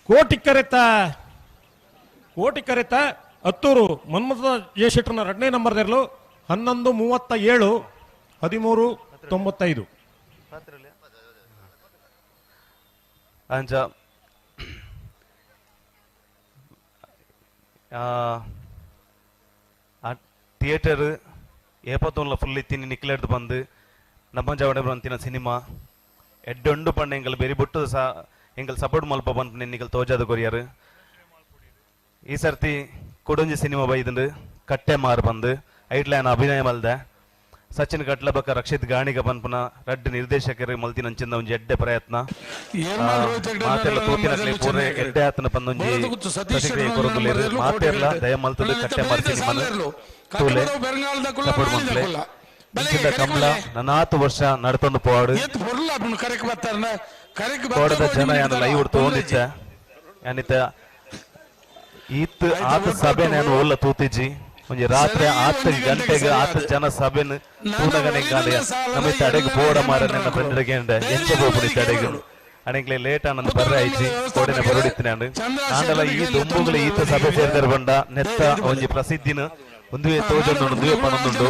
ಕೋಟಿ ಕರೆತ ಕೋಟಿ ಕರೆತ ಹತ್ತೂರು ಮನ್ಮಥ ಜಯಶೆಟ್ಟರ್ನ ಎರಡನೇ ನಂಬರ್ ಇರಲು 11:37 13:95. ಅಂಚ ಆ ಥಿಯೇಟರ್ ಏಪತ್ತೊಂದ್ಲ ಫುಲ್ ಇತ್ತೀನಿ ನಿಕ್ಲೆಡ್ದು ಬಂದು ನಮ್ಮ ಜವಡೆ ಬಂತಿನ ಸಿನಿಮಾ ಎಡ್ಡೊಂಡು ಪಂಡ ಎಂಗಲ್ ಬೆರಿ ಬೊಟ್ಟು ಸಹ ಎಂಗಲ್ ಸಪೋರ್ಟ್ ಮಲ್ಪ ಬಂದು ನಿಕ್ಕಲ್ ತೋಜಾದ ಕೊರಿಯರ್ ಈ ಸರ್ತಿ ಕೊಡೊಂಜಿ ಸಿನಿಮಾ ಬೈದಂಡು ಕಟ್ಟೆ ಮಾರು ಬಂದು ಐಟ್ಲೈನ್ ಅಭಿನಯ ಮಲ್ದೆ ಸಚಿನ್ ಕಟ್ಲಬಕ್ಕ ರಕ್ಷಿತ್ ಗಾಣಿಗ ಪನ್ಪುನ ರಡ್ಡ್ ನಿರ್ದೇಶಕರು ಮಲ್ತಿನಂಚಿಂದ ಒಂಜಿ ಎಡ್ಡೆ ಪ್ರಯತ್ನ ಮಾತೆಲ್ಲ ತೋತಿನಕ್ಲೆ ಪೂರೆ ಎಡ್ಡೆ ಆತನ ಪಂದೊಂಜಿ ಪ್ರತಿಕ್ರಿಯೆ ಕೊರೊಂದುಲ್ಲೆರ್ ಮಾತೆರ್ಲ ದಯ ಮಲ್ತದ ಕಟ್ಟೆ ಮಾರ್ ಸಿನಿಮಾನ್ ತೂಲೆ ಸಪೋರ್ಟ್ ಮಲ್ಪುಲೆ. ಇಂಚಿಂದ ಕಮಲ ನನಾತು ವರ್ಷ ನಡತೊಂದು ಪೋವಾಡು ಕೋಡದ ಜನ ಯಾನ್ ಲೈವ್ ತೋಂದಿತ್ತೆ ಯಾನಿತ್ತ ಈತ್ ಆತ ಸಭೆ ನಾನು ಓಲ್ಲ ತೂತಿಜಿ ಒಂಜಿ ರಾತ್ರಿ 10 ಗಂಟೆಗೆ 10 ಜನ ಸಭೆನ್ ತೂನಗನೆ ನಮ್ಮ ತಡೆಗೆ ಬೋಡ ಮಾರ ನನ್ನ ಫ್ರೆಂಡ್ಗೆ ಎಂಚ ಬೋಪುಡಿ ತಡೆಗೆ ಅಣೆಗ್ಲೆ ಲೇಟ್ ಆನಂದ್ ಬರ್ರೆ ಆಯ್ಚಿ ಕೋಡಿನ ಬರುಡಿತ್ತಿನ ಆಂಡಲ ಈ ದುಂಬುಗಳ ಈತ ಸಭೆ ಸೇರಿದರ ಬಂಡ ನೆತ್ತ ಒಂಜಿ ಪ್ರಸಿದ್ಧಿನ ಒಂದುವೆ ತೋಜೊಂದುಂಡು ಒಂದುವೆ ಪನೊಂದುಂಡು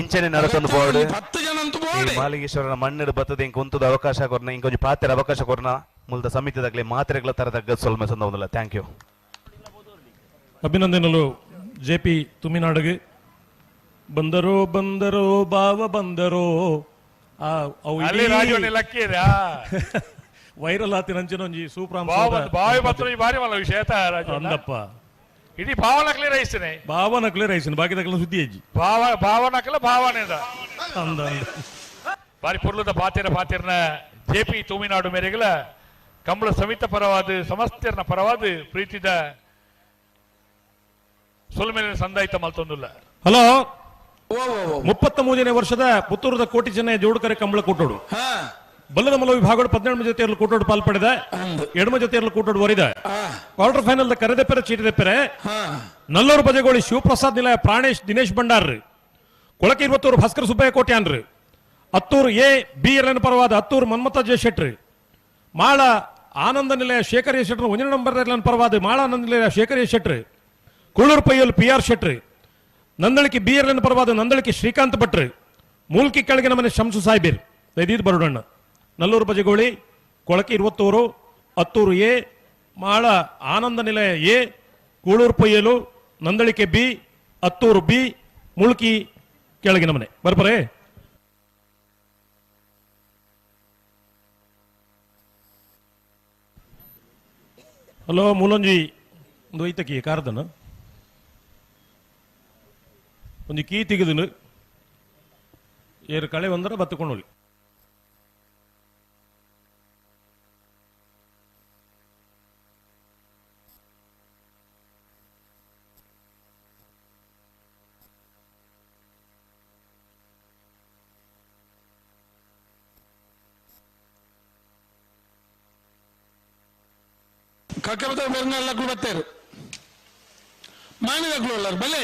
ಇಂಚನೆ ನಡತೊಂದು ಬೋರ್ಡ್ ಈ ಮಾಲಿಂಗೇಶ್ವರನ ಮಣ್ಣಿಡು ಬತ್ತದ ಇಂಕ ಉಂತದ ಅವಕಾಶ ಕೊರ್ನ ಇಂಕೊಂಜಿ ಪಾತೆರ ಅವಕಾಶ ಕೊರ್ನ ಮುಲ್ದ ಸಮಿತಿದಾಗ್ಲೆ ಮಾತ್ರೆಗಳ ತರದಗ್ಗ ಸೊಲ್ಮೆ ಸಂದ. Thank you. ಅಭಿನಂದನೆಗಳು ಜೆ ಪಿ ತುಮಿನಾಡಿಗೆ. ಬಂದರೋ ಬಂದರೋ ಬಾವ ಬಂದರೋ ವೈರಲ್ ಆತಿನಂಚಿನ ಒಂಜಿ ಸೂಪ್ರಾಮ್ ಅಂದಪ್ಪ ಇಡೀ ಭಾವನ ಕ್ಲಿಯರ್ ಐಸ್ತೇನೆ ಭಾವನ ಕ್ಲಿಯರ್ ಐಸ್ತೇನೆ ಬಾಕಿ ತಕ್ಕಲ ಸುದ್ದಿ ಅಜ್ಜಿ ಭಾವ ಭಾವನಕಲ ಭಾವನೆ ಅಂದ ಬಾರಿ ಪೊರ್ಲುದ ಪಾತಿರ ಪಾತಿರ್ನ ಜೆ ಪಿ ತುಮಿನಾಡು ಮೇರೆಗಳ ಕಂಬಳ ಸಮಿತ ಪರವಾದ ಸಮಸ್ತಿರ್ನ ಪರವಾದ ಪ್ರೀತಿದ ಸೊಲ್ಮೇಲೆ ಸಂದಾಯಿತ ಮಲ್ತೊಂದುಲ್ಲ. ಹಲೋ, 33ನೇ ವರ್ಷದ ಪುತ್ತೂರದ ಕೋಟಿ ಚೆನ್ನೈ ಜೋಡುಕರೆ ಕಂಬಳ ಕೂಟೋಡು ಬಲ್ಲದ ಮಲ ವಿಭಾಗಗಳು 18 ಜೊತೆಯಲ್ಲಿ ಕೂಟೋಡು ಪಾಲ್ಪಡೆದ ಎಡಮ ಜೊತೆಯಲ್ಲಿ ಕೂಟೋಡು ವರಿದ ಕ್ವಾರ್ಟರ್ ಫೈನಲ್ ಕರೆದೆಪ್ಪೆರೆ ಚೀಟಿದೆಪ್ಪೆರೆ ನಲ್ಲೂರು ಬಜಗೋಳಿ ಶಿವಪ್ರಸಾದ್ ನಿಲಯ ಪ್ರಾಣೇಶ್ ದಿನೇಶ್ ಭಂಡಾರ್ ಕೊಳಕೆ 21 ಭಾಸ್ಕರ್ ಸುಬ್ಬಯ್ಯ ಕೋಟ್ಯಾನ್ರು ಹತ್ತೂರು ಎ ಬಿ ಎಲ್ ಪರವಾದ ಹತ್ತೂರು ಮನ್ಮಥ ಜೆ ಶೆಟ್ರು ಮಾಳ ಆನಂದ ನಿಲಯ ಶೇಖರ್ ಎ ಶೆಟ್ರು 1 ನಂಬರ್ ಪರವಾದ ಮಾಳ ಆನಂದ ನಿಲಯ Shekhar A Shetru Kullur Payyal P R Shetru Nandalike B L ಪರವಾದ ನಂದಳಿಕೆ ಶ್ರೀಕಾಂತ್ ಭಟ್ರು ಮೂಲ್ಕಿ ಕೆಳಗಿನ ಮನೆ ಶಂಸು ಸಾಹೇಬೀರ್ ದೈದೀದ್ ಬರುಡಣ್ಣ Nallur Bajagoli Kolake 21 Hattur A Mala Ananda Nilaya A Kuloor Payyalu Nandalike B Hattur B Mulki ಕೆಳಗಿನ ಮನೆ ಬರ್ಬರೇ. ಹಲೋ ಮೂಲೊಂಜಿ ಒಂದು ಐತಕಿ ಕಾರ್ದನ ಒಂದು ಕೀ ತೆಗೆದು ಏರು ಕಳೆ ಒಂದರ ಬತ್ತುಕೊಂಡು ಕಕ್ಕಬದ ಬೆರ್ನಲ್ಲಕ್ಕೂ ಬತ್ತೇರು ಮಾಣಿದಕ್ಕೂ ಅಲ್ಲರು ಬಲೆ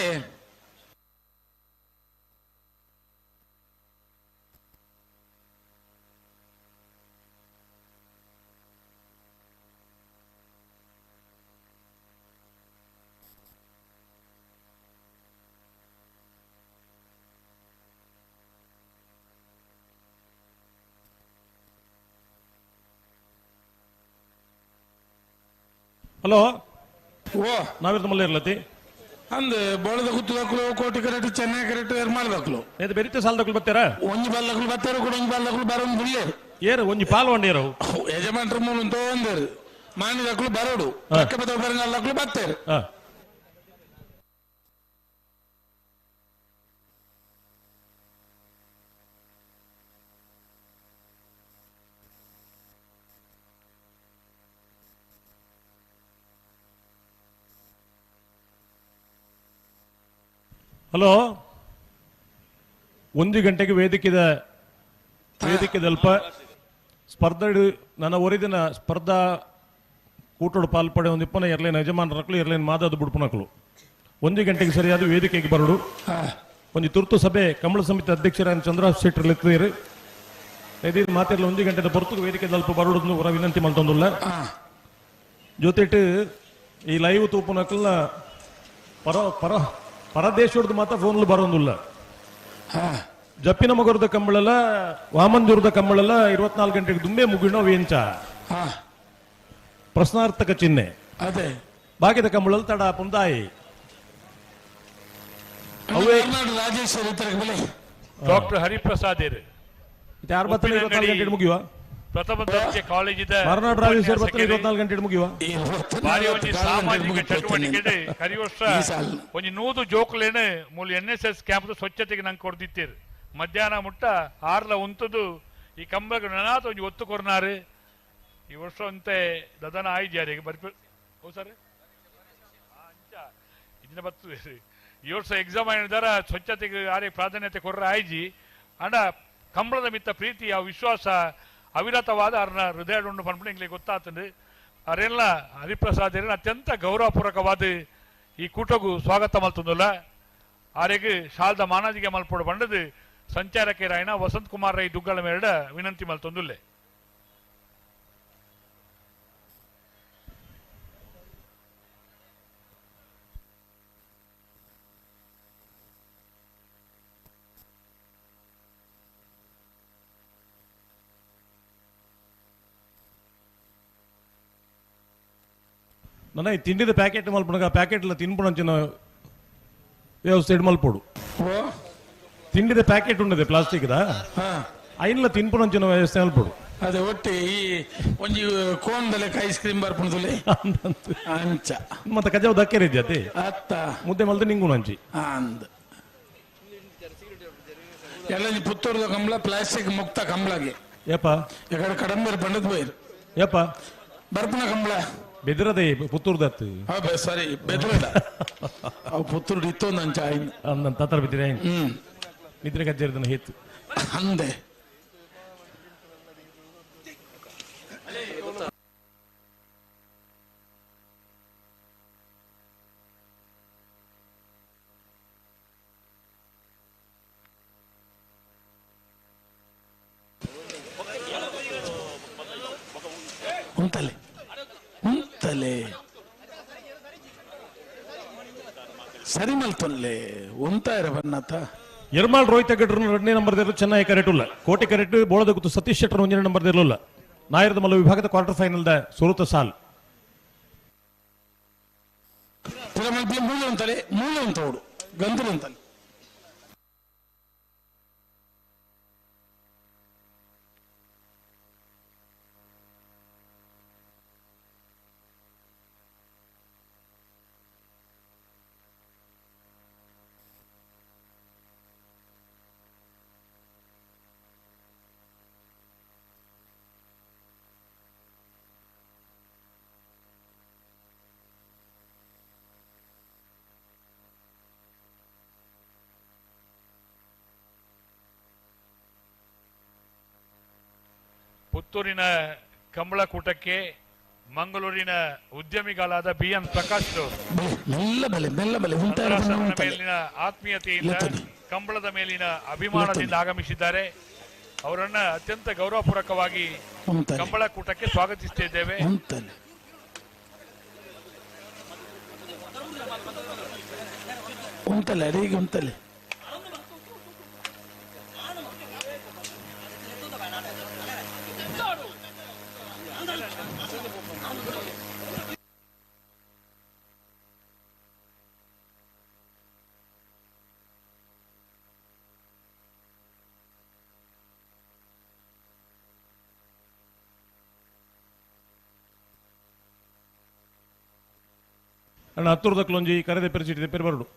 ಹಲೋ ಓ ನಾವಿರ್ತ ಮಲ್ಲ ಇರ್ಲತಿ ಅಂದ್ ಬೋಳದ ಗುತ್ತದಕ್ಕಲು ಕೋಟಿ ಕರೆಕ್ಟ್ ಚೆನ್ನೈ ಕರೆಕ್ಟ್ ಎರ್ಮಾಲ್ದಕ್ಕಲು ಏದು ಬೆರಿತೆ ಸಾಲದಕ್ಕಲು ಬರ್ತಾರ ಒಂಜಿ ಬಲ್ಲಕ್ಕಲು ಬತ್ತಾರು ಕೂಡ ಒಂಜಿ ಬಲ್ಲಕ್ಕಲು ಬರೋನ್ ಬುಳ್ಳೇರು ಏರು ಒಂಜಿ ಪಾಲ್ వంಡೇರು ಯಜಮಾನ್ರ ಮೂಲ ತೋಂದೇರು ಮಾನಿದಕ್ಕಲು ಬರೋಡು ಪಕ್ಕ ಬರಂಗಲ್ಲಕ್ಕಲು ಬತ್ತೇರು. ಹಲೋ 1 ಗಂಟೆಗೆ ವೇದಿಕೆದಲ್ಪ ಸ್ಪರ್ಧೆ ನನ್ನ ಒರಿದಿನ ಸ್ಪರ್ಧಾ ಕೂಟೋಡು ಪಾಲ್ಪಡೆ ಒಂದು ಇಪ್ಪನ ಎರ್ಲೇನ ಯಜಮಾನರಕ್ಕಲು ಎರ್ಲೇನ ಮಾದಾದ ಬುಡ್ಪುನಕಲು 1 ಗಂಟೆಗೆ ಸರಿಯಾದ ವೇದಿಕೆಗೆ ಬರಡು. ಒಂದು ತುರ್ತು ಸಭೆ ಕಮಲ ಸಮಿತಿ ಅಧ್ಯಕ್ಷರಾದ ಚಂದ್ರಹಾಸ್ ಶೆಟ್ಟರ್ ಇದ್ದೀರಿ ಮಾತಿರಲು 1 ಗಂಟೆದ ಹೊರತು ವೇದಿಕೆ ದಲ್ಪ ಬರಡು ಹೊರ ವಿನಂತಿ ಮಾಡ್ತೊಂದುಲ್ಲ. ಜೊತೆಟು ಈ ಲೈವ್ ತೂಪುನಕಲ್ನ ಪರ ಪರ ಪರದೇಶದ ಮಾತ್ರ ಫೋನ್ಲು ಬರೋದಿಲ್ಲ. ಜಪ್ಪಿನ ಮಗರದ ಕಂಬಳೆಲ್ಲ ವಾಮಂಜೂರದ ಕಂಬಳೆಲ್ಲ 24 ಗಂಟೆಗೆ ದುಂಬೆ ಮುಗಿಣೋ ವೇಂಚ ಪ್ರಶ್ನಾರ್ಥಕ ಚಿಹ್ನೆ. ಅದೇ ಬಾಕಿದ ಕಂಬಳಲ್ಲಿ ತಡ ಪುಂದಾಯಿ ಡಾಕ್ಟರ್ ಹರಿಪ್ರಸಾದ್ ಮುಗಿಯುವ ಪ್ರಥಮ ದರ್ಜೆ ಕಾಲೇಜಿದ ಮರ್ನಾಡ್ ರಾಜೇಶ್ವರ 24 ಗಂಟೆ ಮುಗಿಯುವ ಬಾರಿ ಒಂಜಿ ಸಾಮಾಜಿಕ ಚಟುವಟಿಕೆ ಕರಿವರ್ಷ ಒಂಜಿ 100 ಜೋಕುಲೇನು ಮೂಲ NSS camp ಸ್ವಚ್ಛತೆಗೆ ನಂಗೆ ಕೊಡ್ದಿತ್ತೀರು. ಮಧ್ಯಾಹ್ನ ಮುಟ್ಟ ಆರ್ಲ ಉಂತದು ಈ ಕಂಬಕ್ಕೆ ನನಾತ ಒಂಜಿ ಒತ್ತು ಕೊರ್ನಾರು. ಈ ವರ್ಷ ಅಂತೆ ದದನ ಆಯ್ಜಾರಿಗೆ ಬರ್ಪಿ ಓ ಸರ್ ಅಂಚ ಇದನ್ನ ಬರ್ತದೆ. ಈ ವರ್ಷ ಎಕ್ಸಾಮ್ ಆಗಿದಾರ ಸ್ವಚ್ಛತೆಗೆ ಯಾರಿಗೆ ಪ್ರಾಧಾನ್ಯತೆ ಕೊರ್ರ ಆಯ್ಜಿ ಅಂಡ ಕಂಬಳದ ಮಿತ್ತ ಪ್ರೀತಿ ಆ ವಿಶ್ವಾಸ ಅವಿರತವಾದ ಅರ್ನ ಹೃದಯ ಉಂಡು ಪನ್ಪುಂಡು ಎಂಗ್ಲಿಗೆ ಗೊತ್ತಾತಂಡು. ಅರೆಲ್ಲ ಹರಿಪ್ರಸಾದ್ ಅತ್ಯಂತ ಗೌರವಪೂರ್ವಕವಾದ ಈ ಕೂಟಗೂ ಸ್ವಾಗತ ಮಲ್ತಂದುಲ್ಲ. ಆರೆಗ್ ಶಾಲ್ದ ಮಾನಾದಿಗೆ ಮಲ್ಪೋಡು ಬಂಡದು ಸಂಚಾರಕ್ಕೆ ರಾಯಣ ವಸಂತ್ ಕುಮಾರ್ ರೈ ದುಗ್ಗಳ ಮೇರಡ ವಿನಂತಿ ಮಲ್ತೊಂದುಲ್ಲೆ. ನನ್ನ ಈ ತಿಂಡಿದ ಪ್ಯಾಕೆಟ್ ಮಲ್ಪುಣಗ ಪ್ಯಾಕೆಟ್ ಎಲ್ಲ ತಿನ್ಪುಣಂಚಿನ ವ್ಯವಸ್ಥೆ ಮಲ್ಪೋಡು. ತಿಂಡಿದ ಪ್ಯಾಕೆಟ್ ಉಂಡದೆ ಪ್ಲಾಸ್ಟಿಕ್ the ಐನ್ಲ ತಿನ್ಪುಣಂಚಿನ ವ್ಯವಸ್ಥೆ ಮಲ್ಪೋಡು. ಅದೇ ಒಟ್ಟಿ ಈ ಒಂಜಿ ಕೋನ್ದಲೆಕ್ಕ ಐಸ್ ಕ್ರೀಮ್ ಬರ್ಪುಣದುಲೆ ಅಂಚ ಮತ್ತೆ ಕಜಾವ್ ದಕ್ಕೆರೆ ಇದ್ಯಾತಿ ಅತ್ತ ಮುದ್ದೆ ಮಲ್ದ ನಿಂಗುಣಂಚಿ ಅಂದ್ ಎಲ್ಲ ಪುತ್ತೂರದ ಕಂಬಳ ಪ್ಲಾಸ್ಟಿಕ್ ಮುಕ್ತ ಕಂಬಳಗೆ ಯಪ್ಪ ಎಕಡೆ ಕಡಂಬರ್ ಬಂಡದ್ ಪೋಯಿರು ಯಪ್ಪ ಬರ್ಪುಣ ಕಂಬಳ ಬೆದರದೆ ಪುತ್ತೂರ್ದತ್ತು ಸಾರಿ ಬೆದರದ ಅವು ಪುತ್ತೂರು ಇತ್ತೊಂದು ಅಂಚ ಅಂದ ತತ್ರ ಬಿದ್ದಿರ ನಿದ್ರೆ ಕಜ್ಜೇರಿದನ ಹೇತು ಅಂದೆ ಉಂಟಲೆ ಉಂಟಲೆ ಸರಿ ಮಲ್ತೊನ್ಲೆ ಉಂತಾಯಿರ ಬನ್ನತ. ಎರ್ಮಾಲ್ ರೋಹಿತ ಗಡ್ರು 2ನೇ ನಂಬರ್ ದೇರು ಚೆನ್ನೈ ಕರೆಕ್ಟ್ ಉಲ್ಲ ಕೋಟೆ ಕರೆಕ್ಟ್ ಬೋಳದ ಗುತ್ತು ಸತೀಶ್ ಶೆಟ್ಟರ್ 1ನೇ ನಂಬರ್ ದೇರ್ಲುಲ್ಲ. ನಾಯರದ ಮಲ್ಲ ವಿಭಾಗದ ಕ್ವಾರ್ಟರ್ ಫೈನಲ್ the ಸುರುತ ಸಾಲ್ ಮೂಲೆ ಉಂಟಲೆ ಮೂಲೆ ಉಂಟೋಡು ಗಂಧಲು ಉಂಟಲೆ. ಪುತ್ತೂರಿನ ಕಂಬಳಕೂಟಕ್ಕೆ ಮಂಗಳೂರಿನ ಉದ್ಯಮಿಗಳಾದ ಬಿ ಎನ್ ಪ್ರಕಾಶ್ ಮೇಲಿನ ಆತ್ಮೀಯತೆಯಿಂದ ಕಂಬಳದ ಮೇಲಿನ ಅಭಿಮಾನದಿಂದ ಆಗಮಿಸಿದ್ದಾರೆ. ಅವರನ್ನ ಅತ್ಯಂತ ಗೌರವಪೂರ್ವಕವಾಗಿ ಕಂಬಳಕೂಟಕ್ಕೆ ಸ್ವಾಗತಿಸುತ್ತಿದ್ದೇವೆ. ಅಣ್ಣ ಹತ್ತುರದಕ್ಲೊಂಜಿ ಕರೆದೆ ಪೆರಿಚಿಟ್ಟಿದೆ ಪೆರು ಬರಡು.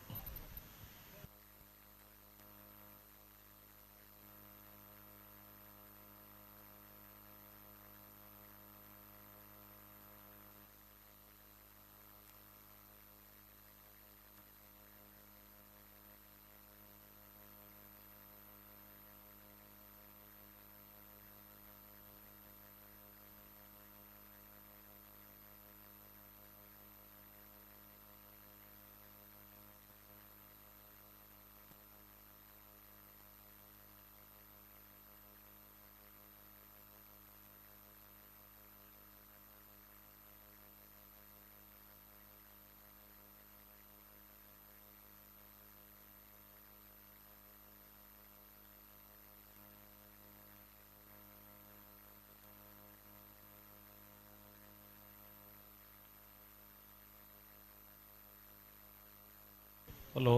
ಹಲೋ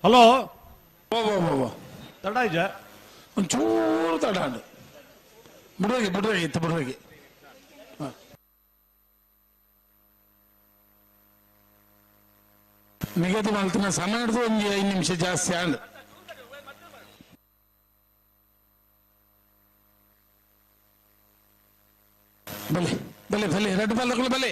ಹಲೋ, ತಡ ಇಜ ಒಂಚೂರು ತಡ ಅಂಡು ಬಿಡುವಾಗಿ ಬಿಡುವಾಗಿ ಇತ್ತು ಬಿಡುವಾಗಿ. ನಿಗದಿ ಮಾಡ್ತಾನೆ ಸಮಯ ಹಿಡಿದು ಒಂದು 5 ನಿಮಿಷ ಜಾಸ್ತಿ ಅಂಡು. ಬಲೆ ಬಲೆ ಬಲೆ ರೆಡ್ ಬಾಲ್ ತಗೊಳ್ಳಿ ಬಲೆ.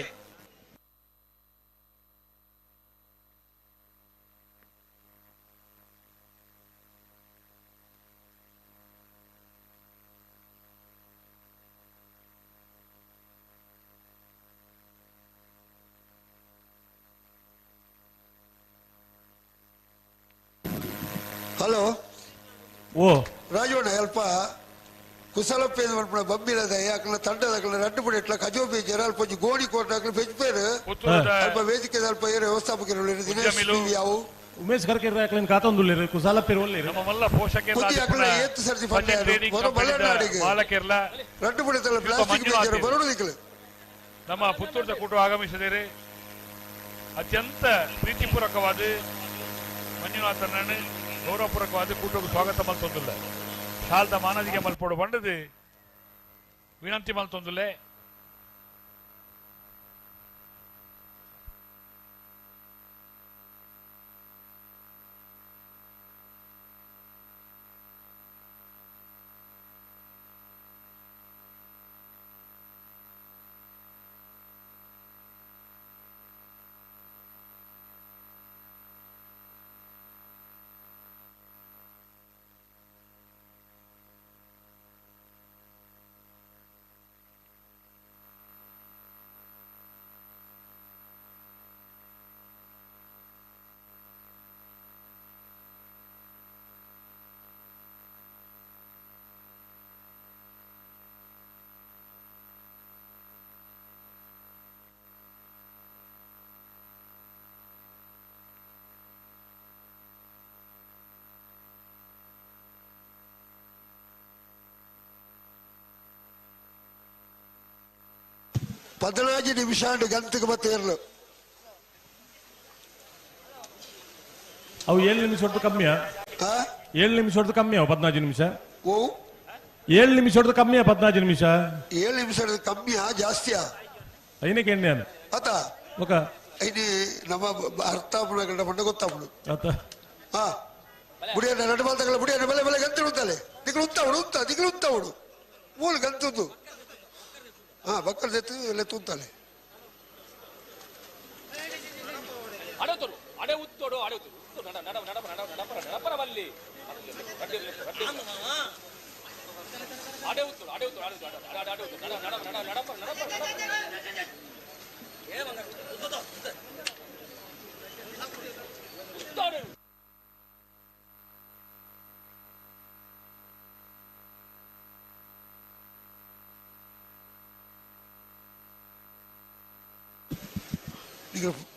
ಹಲೋ ಓ ರಾಜವಣ್ಣ, ಅಲ್ಪ ಕುಸಲಪ್ಪೇದ ಮಲ್ಪುನ ಬಬ್ಬಿಲದ ಯಾಕಲ ತಂಡದಕಲ ರಡ್ಡು ಪುಡಿ ಇಟ್ಲ ಕಜೋ ಬೀಜರ ಅಲ್ಪ ಒಂಜಿ ಗೋಣಿ ಕೋರ್ಟ್ ಬೆಜ್ಪೇರು ಅಲ್ಪ ವೇದಿಕೆ ಅಲ್ಪ ಏರು ವ್ಯವಸ್ಥಾಪಕರು ದಿನೇಶ್ ಯಾವು ಉಮೇಶ್ ಕರ್ಕೇರ್ ಯಾಕಲಿನ ಕಾತೊಂದುಲ್ಲೇರು ಕುಸಾಲಪ್ಪೇರು ಒಲ್ಲೇರು ನಮ್ಮ ಮಲ್ಲ ಪೋಷಕರು ಬುದ್ಧಿ ಅಕಲ ಏತ್ ಸರ್ತಿ ಪಂಡ ಮೊರ ಬಲನಾಡಿಗೆ ಮಾಲಕಿರ್ಲ ರಡ್ಡು ಪುಡಿ ತಲ ಪ್ಲಾಸ್ಟಿಕ್ ಬೀಜರ ಬರೋಡು ದಿಕ್ಕಲು. ನಮ್ಮ ಪುತ್ತೂರದ ಕೂಟ ಆಗಮಿಸಿದರೆ ಅತ್ಯಂತ ಪ್ರೀತಿಪೂರ್ವಕವಾದ ಮಂಜುನಾಥನನ್ನು ಗೌರವಪೂರ್ವಕವಾದ ಕೂಟಕ್ಕೆ ಸ್ವಾಗತ ಮಲ್ತೊಂದಿಲ್ಲ. ಶಾಲ್ದ ಮಾನದಿಗೆ ಮಲ್ಪೋಡು ಬಂಡದು ವಿನಂತಿ ಮಲ್ತೊಂದುಲ್ಲೆ. 15 ನಿಮಿಷ ಗಂತಿಗೆ ಮತ್ತೆ ಇರಲು ಅವು 7 ನಿಮಿಷ ಹೊರತು ಕಮ್ಮಿಯ? 7 ನಿಮಿಷ ಹೊರತು ಕಮ್ಮಿ ಅವು 14 ನಿಮಿಷ. ಓ 7 ನಿಮಿಷ ಹೊರತು ಕಮ್ಮಿಯ 14 ನಿಮಿಷ. 7 ನಿಮಿಷ ಕಮ್ಮಿಯಾ ಜಾಸ್ತಿಯಾ? ಐನಕ್ಕೆ ಎಣ್ಣೆ ಆತ ಓಕ ಐನಿ ನಮ್ಮ ಅರ್ಥ ಗಂಡ ಪಂಡ ಗೊತ್ತಾಪುಡು ಆತ. ಹಾ ಬುಡಿಯನ್ನ ಎರಡು ಬಾಲ್ ತಗಲ ಬುಡಿಯನ್ನ ಬೆಲೆ ಬೆಲೆ ಗಂತಿ ಉಂತಾಲೆ ದಿಕ್ಕಲು ಉಂತಾವಡು ಉಂತ ದಿಕ್ಕಲು ಉಂತಾವಡು ಮೂಲ ಗಂತದ್ದು. ಹಾ ಬಕ್ಕಲ್ ಜೊತೆ ಎಲ್ಲ ತೂಂತಾಲೆ.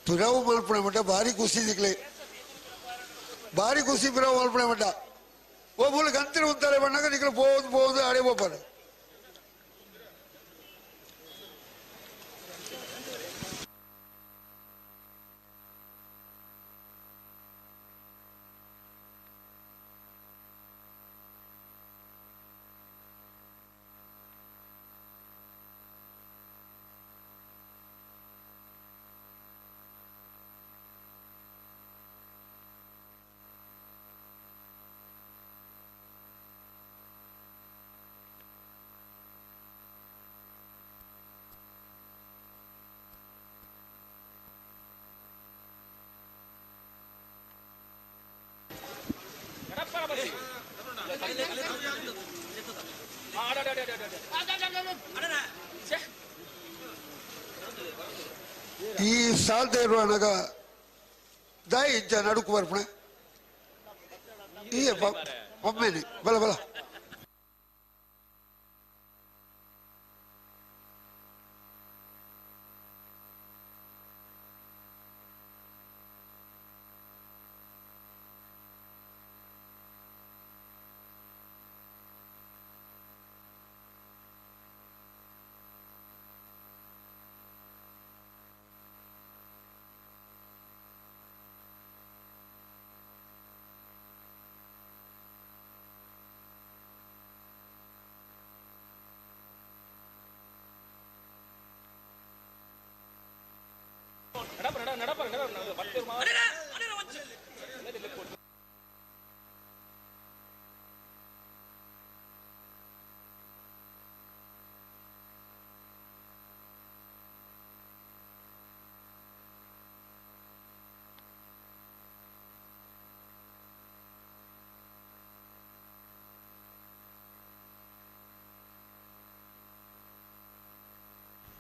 ಪಿರವು ಮಲ್ಪಣೆ ಮಟ್ಟ ಭಾರಿ ಖುಷಿ ಸಿಕ್ಲಿ, ಭಾರಿ ಖುಷಿ ಪಿರವು ಮಲ್ಪಣೆ ಮಟ್ಟ. ಒಬ್ಬರು ಗಂತಿನ ಉಂತಾರೆ ಬಣ್ಣಗ ನಿಕ್ಲು போகுது போகுது ಆಡೇ ಹೋಗ್ತಾರೆ. ಈ ಸಾಲ್ದ ಇರುವಾಗ ದಾಯಿ ಇಂಚ ನಡುಕು ಬರ್ಪಣೆ ಈ ಪಮ್ಮೇನೆ ಬಲ ಬಲ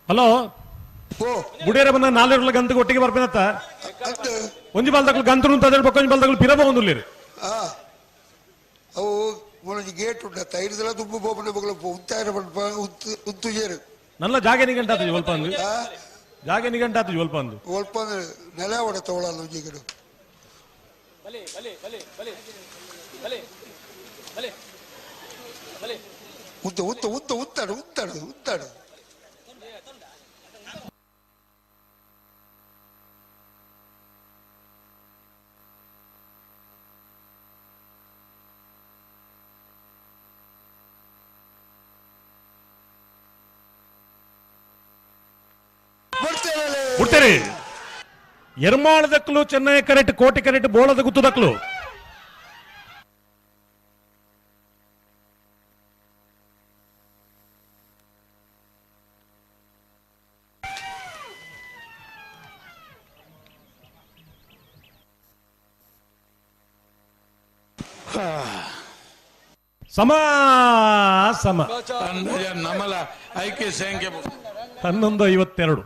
ಹಲೋ ಗುಡಿಯರ ಬಂದ ನಾಲ್ಕು ಗಂತಕ್ಕೆ ಒಟ್ಟಿಗೆ ಬರ್ಪೇನತ್ತ ಒಂಜಿ ಬಾಲ್ದಕ್ಲು ಗಂತರು ಅಂತ ಒಂಜಿ ಬಾಲ್ದಕ್ಲು ಪಿರ ಹೋಗೊಂದುಲ್ಲೇರಿ. ಅವು ಒಂಜಿ ಗೇಟ್ ಉಂಟು ಐದು ದುಂಬು ಬೋಪನ ಬಗ್ಲ ಉಂತಾಯಿರ ಪನ್ಪ ಉಂತು ಜೇರು ನನ್ನ ಜಾಗೆ ನಿಗಂಟ ಆತು ಒಲ್ಪ ಅಂದು ಜಾಗೆ ನಿಗಂಟ ಆತು ಒಲ್ಪ ಅಂದು ಒಲ್ಪ ಅಂದ್ರೆ ನೆಲ ಒಡೆ ತಗೊಳ್ಳಲ್ಲ ಒಂಜಿ ಕಡೆ. ಉಂತು ಉಂತು ಉಂತು ಉಂತಾಡು ಉಂತಾಡು ಉಂತಾಡು ಬಿಡ್ತೇರಿ. ಎರ್ಮಾಳದಕ್ಕಲು ಚೆನ್ನೈ ಕರೆಕ್ಟ್ ಕೋಟೆ ಕರೆಕ್ಟ್ ಬೋಳದ ಗುತ್ತದಕ್ಕಲು ಸಮ ಸಮ ನಮಲ ಐಕ್ಯ ಸಂಖ್ಯೆ 11:52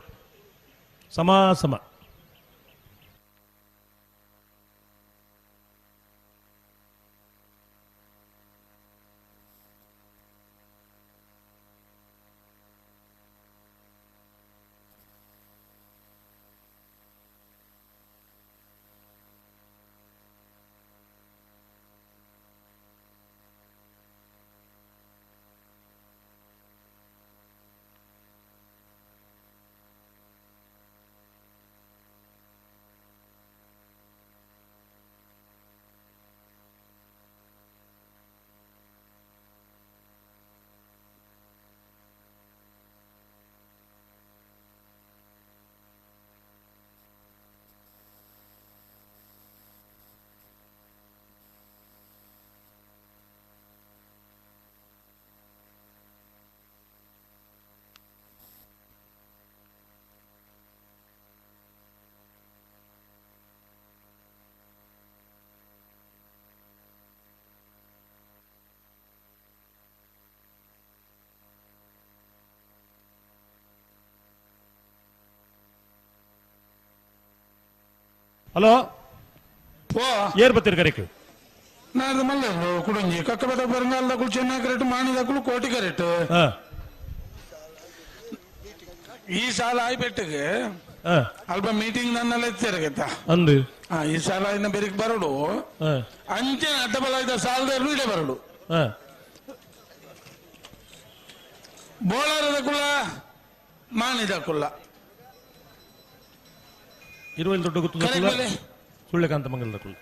ಸಮ ಸಮ. ಹಲೋ ಏರ್ ಬತ್ತೀರಿ ಕರೆಕ್ ನಾನು ಮಲ್ಲ ಕುಡಂಜಿ ಕಕ್ಕಬದ ಬರಂಗಾಲದಕ್ಕೂ ಚೆನ್ನೈ ಕರೆಕ್ಟ್ ಮಾಣಿದಕ್ಕೂ ಕೋಟಿ ಕರೆಕ್ಟ್ ಈ ಸಾಲ ಆಯ್ಪೆಟ್ಟಿಗೆ ಅಲ್ಪ ಮೀಟಿಂಗ್ ನನ್ನೆಲ್ಲ ಎತ್ತಿರಗತ್ತ ಅಂದು ಈ ಸಾಲ ಇನ್ನ ಬೆರಿಕ್ ಬರಡು ಅಂಚೆ ಅಡ್ಡಬಲ ಇದ್ದ ಸಾಲದ ಇಡೆ ಬರಡು ಬೋಳಾರದ ಕುಲ್ಲ ಮಾಣಿದ ಕುಲ್ಲ ಇರುವಲ್ಲಿ ದೊಡ್ಡ ಗೊತ್ತು ಸುಳ್ಳೆಕಾಂತ ಮಂಗಲದ ಕುಲ್ಲ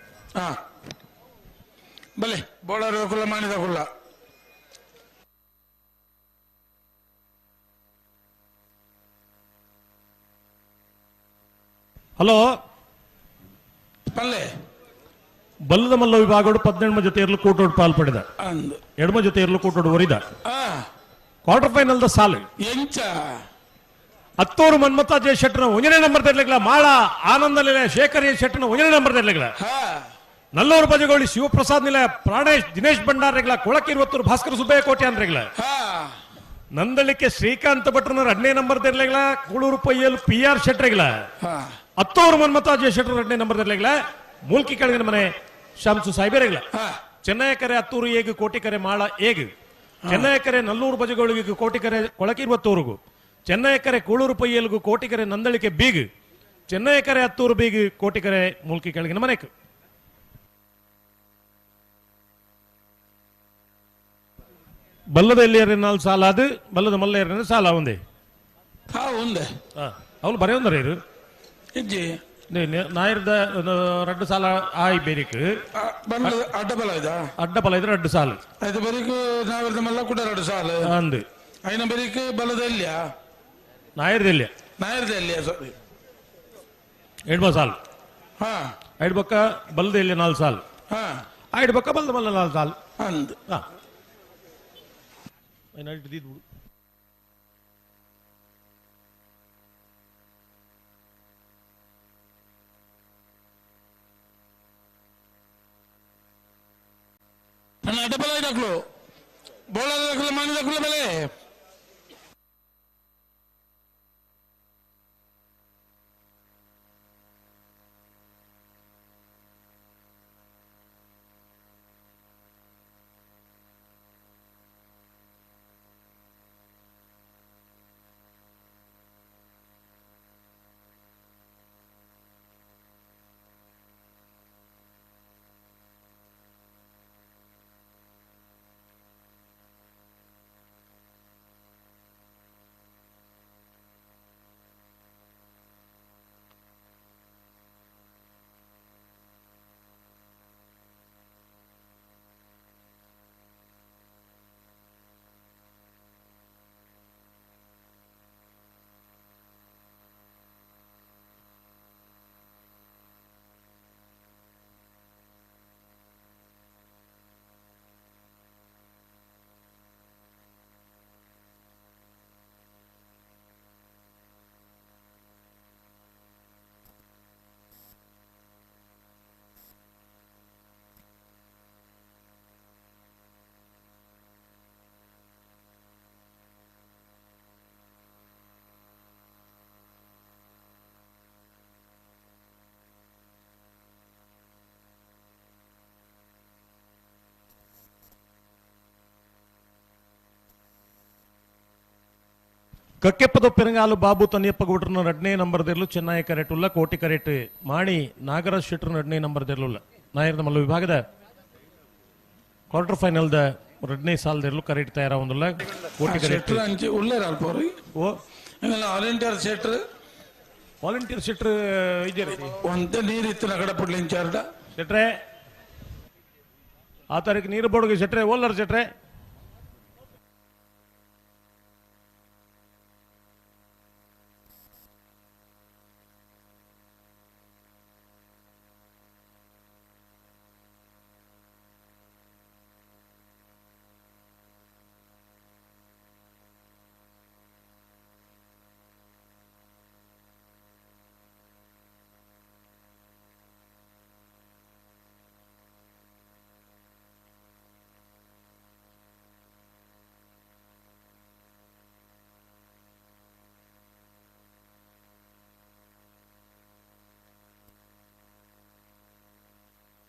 ಬಲೆ ಬೋಳಾರದ ಕುಲ್ಲ ಮಾಣಿದ ಕುಲ್ಲ ಹಲೋ ಪಲ್ಲೆ ಬಲ್ಲದ ಮಲ್ಲ ವಿಭಾಗಡು 18 ಜೊತೆ ಇರಲು ಕೋಟೋಡ್ ಪಾಲ್ ಪಡೆದ ಎಡಮ ಜೊತೆ ಇರಲು ಕೋಟೋಡ್ ಒರಿದ quarter final the ಸಾಲು ಎಂಚ ಅತ್ತೂರು ಮನ್ಮಥ ಜಯ ಶೆಟ್ಟನ ಒಂದನೇ ನಂಬರ್ ತರ್ಲಿಕ್ಲ ಮಾಳ ಆನಂದಲೇ ಶೇಖರ್ ಜಯ ಶೆಟ್ಟನ ಒಂದನೇ ನಂಬರ್ ತರ್ಲಿಕ್ಲ ನಲ್ಲೂರು ಬಜಗೋಳಿ ಶಿವಪ್ರಸಾದ್ ನಿಲಯ ಪ್ರಾಣೇಶ್ ದಿನೇಶ್ ಭಂಡಾರ್ ಕೊಳಕಿರುವತ್ತೂರು ಭಾಸ್ಕರ ಸುಬ್ಬಯ್ಯ ಕೋಟೆ ಅಂದ್ರೆಗಳ ನಂದಳಿಕೆ ಶ್ರೀಕಾಂತ್ ಭಟ್ರನ ಎರಡನೇ ನಂಬರ್ ದಿರ್ಲೆಗಳ ಕೂಳೂರು ಪೈಯಲ್ ಪಿ ಆರ್ ಶೆಟ್ರೆಗಳ ಅತ್ತೂರು ಮನ್ಮತ ಜೆ ಶೆಟ್ರು ಎರಡನೇ ನಂಬರ್ ದಿರ್ಲೆಗಳ ಮೂಲ್ಕಿ ಕೆಳಗಿನ ಮನೆ ಶಾಂಸು ಸಾಹೇಬರೆಗಳ ಚೆನ್ನಯ್ಯ ಕರೆ ಅತ್ತೂರು ಏಗು ಕೋಟಿಕರೆ ಮಾಳ ಏಗು ಚೆನ್ನಯ್ಯ ಕರೆ ನಲ್ಲೂರು ಬಜಗೋಳಿಗೂ ಕೋಟಿಕರೆ ಕೊಳಕಿರುವತ್ತೂರುಗು ಚೆನ್ನಯ್ಯ ಕರೆ ಕೂಳೂರು ಪೈಯಲ್ಗು ಕೋಟಿಕರೆ ನಂದಳಿಕೆ ಬೀಗು ಚೆನ್ನಯ್ಯ ಕರೆ ಅತ್ತೂರು ಬೀಗು ಕೋಟಿಕರೆ ಮೂಲ್ಕಿ ಕೆಳಗಿನ ಮನೆಕು ಬಲ್ಲದ ಎಲ್ಲಿಯರಿನಲ್ಲಿ ಸಾಲ ಅದು ಬಲ್ಲದ ಮಲ್ಲೆಯರಿನ ಸಾಲ ಒಂದೇ ಒಂದೇ ಅವಳು ಬರೆಯೊಂದರ ಇರು ಇಜ್ಜಿ ನಾಯರ್ದ ರಡ್ಡು ಸಾಲ ಆಯ್ ಬೇರಿಕ್ ಅಡ್ಡ ಬಲ ಇದ ಅಡ್ಡ ಬಲ ಇದ್ರೆ ರಡ್ಡು ಸಾಲು ಆಯ್ತು ಬೇರಿಕ್ ನಾವಿರ್ದ ಮಲ್ಲ ಕೂಡ ರಡ್ಡು ಸಾಲು ಅಂದು ಐನ ಬೇರಿಕ್ ಬಲದ ಎಲ್ಲಿಯ ನಾಯರ್ದ ಎಲ್ಲಿಯ ನಾಯರ್ದ ಎಲ್ಲಿಯ ಸಾರಿ ಎಡ್ಮ ಸಾಲು ಹಾ ಐಡ್ ಬಕ್ಕ ಬಲದ ಎಲ್ಲಿಯ ನಾಲ್ ಸಾಲು ಹಾ ಐಡ್ ಬಕ್ಕ ಬಲದ ಮಲ್ಲ ನಾಲ್ ಸಾಲು ಅಂದು ಹಾ ನನ್ನ ಅಡ್ಡಬಲ ಇಡಕ್ಲು ಬೋಳದ ಮಾನಿದಕ್ಲು ಬೆಲೆ ಕಕ್ಕೆಪ್ಪದ ಪೆರಂಗಾಲು ಬಾಬು ತನಿಯಪ್ಪ ಗೌಡ್ರನ ಎರಡನೇ ನಂಬರ್ ದಿರ್ಲು ಚೆನ್ನೈ ಕರೆಟುಲ್ಲ ಕೋಟಿ ಕರೆಟ್ ಮಾಣಿ ನಾಗರಾಜ್ ಶೆಟ್ಟರ್ ಎರಡನೇ ನಂಬರ್ ದಿರ್ಲುಲ್ಲ ನಾಯರ್ದ ಮಲ್ಲ ವಿಭಾಗದ ಕ್ವಾರ್ಟರ್ ಫೈನಲ್ the ಎರಡನೇ ಸಾಲದಿರ್ಲು ಕರೆಟ್ ತಯಾರಾವೊಂದುಲ್ಲ ಕೋಟಿ ಕರೆಟ್ ಶೆಟ್ರು ಉಳ್ಳೇರ ಅಲ್ಪವ್ರಿ ಓ ವಾಲಂಟಿಯರ್ ಶೆಟ್ರು ವಾಲಂಟಿಯರ್ ಶೆಟ್ರು ಇದ್ದೀರಿ ಒಂದೇ ನೀರು ಇತ್ತು ನಗಡ ಪುಡ್ಲಿ ಇನ್ಚಾರ್ಡ ಶೆಟ್ರೆ ಆ ತಾರೀಕು ನೀರು ಬೋರ್ಡ್ಗೆ ಶೆಟ್ರೆ ಓಲ್ಲರ್ ಶೆಟ್ರೆ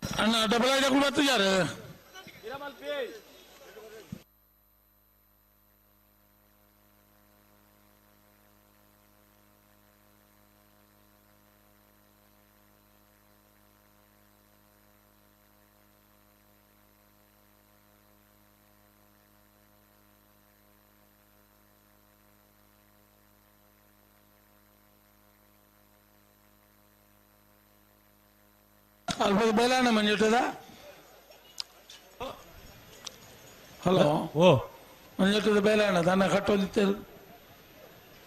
ಅಣ್ಣ ಡಬಲ್ ಐದು ಬತ್ತು ಯಾರು ಅಲ್ಪ ಬೇಲಾಣ ಮಂಜುಟದ ಹಲೋ ಓ ಮಂಜುಟದ ಬೇಲಾಣ ತನ್ನ ಕಟ್ಟೋದಿತ್ತು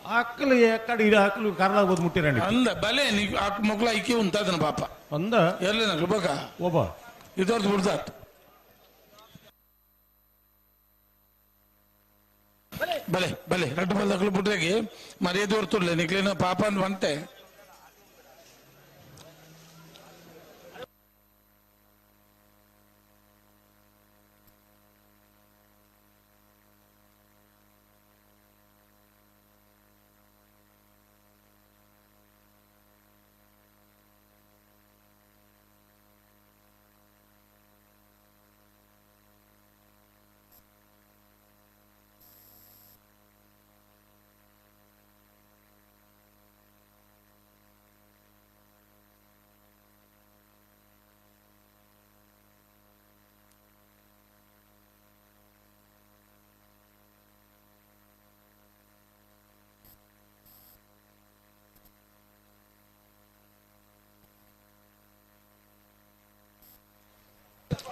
ಆಕಲು ಕಡೆ ಆಕಲು ಕಾರಣ ಮುಟ್ಟಿರಂಡಿ ಅಂದ ಬಲೆ ನೀ ಮಕ್ಕಳ ಐಕಿ ಉಂತಾದನ ಪಾಪ ಅಂದ ಎಲ್ಲ ಬಕ ಒಬ್ಬ ಇದರ್ದು ಬಿಡ್ದಾತ್ ಬಲೆ ಬಲೆ ರಡ್ಡು ಬಲ್ದಕ್ಲು ಬಿಟ್ರಾಗಿ ಮರ್ಯಾದೆ ಹೊರ್ತುರ್ಲೆ ನಿಕ್ಲೇನ ಪಾಪ ಅಂತ ಬಂತೆ.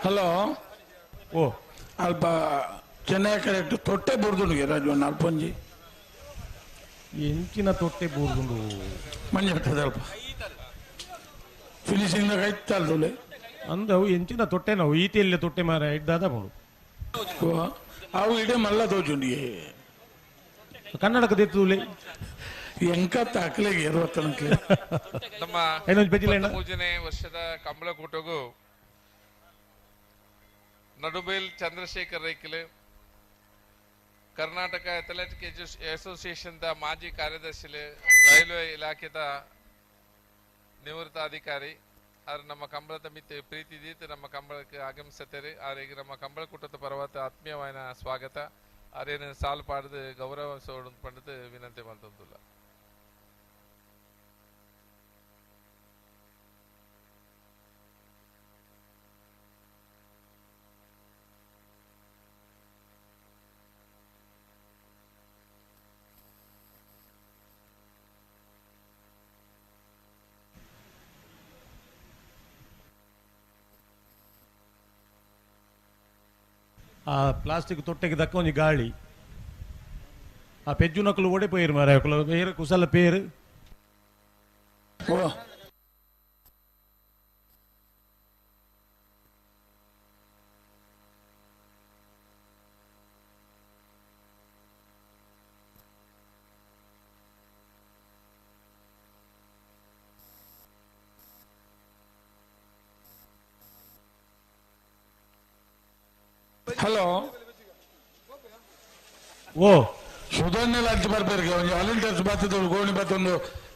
ಹಲೋ ಓ ಅಲ್ಪ ಚೆನ್ನೈ ಕರೆಕ್ಟ್ ತೊಟ್ಟೆ ಬುರ್ದುಂಡು ರಾಜು ಅಲ್ಪೊಂಜಿ ಎಂಚಿನ ತೊಟ್ಟೆ ಬೂರ್ದುಂಡು ಮಂಜ ಅಲ್ಪ ಫಿನಿಶಿಂಗ್ ಕೈತಲ್ದುಲೆ ಅಂದವು ಎಂಚಿನ ತೊಟ್ಟೆ ನಾವು ಈತಿಯಲ್ಲಿ ತೊಟ್ಟೆ ಮಾರ ಇದ್ದಾದ ಬೋಡು ಅವು ಇಡೇ ಮಲ್ಲ ತೋಜುಂಡಿಗೆ ಕನ್ನಡಕ ದೆತ್ತುಲೆ ಎಂಕ ತಾಕಲೆಗೆ ಇರುವತ್ತನಕ್ಕೆ ನಮ್ಮ ಏನೊಂದು ಬೆಜ್ಜಿಲ್ಲ ಅಣ್ಣ? 23ನೇ ವರ್ಷದ ಕಂಬಳಕೂಟಗೂ ನಡುಬೇಲ್ ಚಂದ್ರಶೇಖರ್ ರೈಕಿಲೆ ಕರ್ನಾಟಕ ಅಥ್ಲೆಟಿಕ್ ಅಸೋಸಿಯೇಷನ್ the ಮಾಜಿ ಕಾರ್ಯದರ್ಶಿ, ರೈಲ್ವೆ ಇಲಾಖೆದ ನಿವೃತ್ತ ಅಧಿಕಾರಿ ಆರ್ ನಮ್ಮ ಕಂಬಳದ ಮಿತ್ ಪ್ರೀತಿ ದೀತ್ ನಮ್ಮ ಕಂಬಳಕ್ಕೆ ಆಗಮಿಸುತ್ತಾರೆ. ಆರಿಗೆ ನಮ್ಮ ಕಂಬಳಕೂಟದ ಪರ್ವತ ಆತ್ಮೀಯವಾದ ಸ್ವಾಗತ. ಆರೇನು ಸಾಲು ಪಾಡದು ಗೌರವ ಸೋಡು ಪಂಡದು ವಿನಂತಿ ಮಾಡ್ತಂದುಲ್ಲ. ಆ ಪ್ಲಾಸ್ಟಿಕ್ ತೊಟ್ಟೆಗೆ ದಕ್ಕ ಒಂಜಿ ಗಾಳಿ ಆ ಪೆಜ್ಜು ನಕಲು ಓಡೆ ಪೋಯಿರು ಮಾರ ಪೇರು ಕುಸಲ ಪೇರು. ಹಲೋ ಓ ಸುಧನ್ನೆಲ್ಲ ಅಂಚು ಬರ್ಬೇರಿಗೆ ಒಂಜಿ ವಾಲಂಟಿಯರ್ಸ್ ಬತ್ತದಳು ಗೋಣಿ ಬತ್ತೊಂದು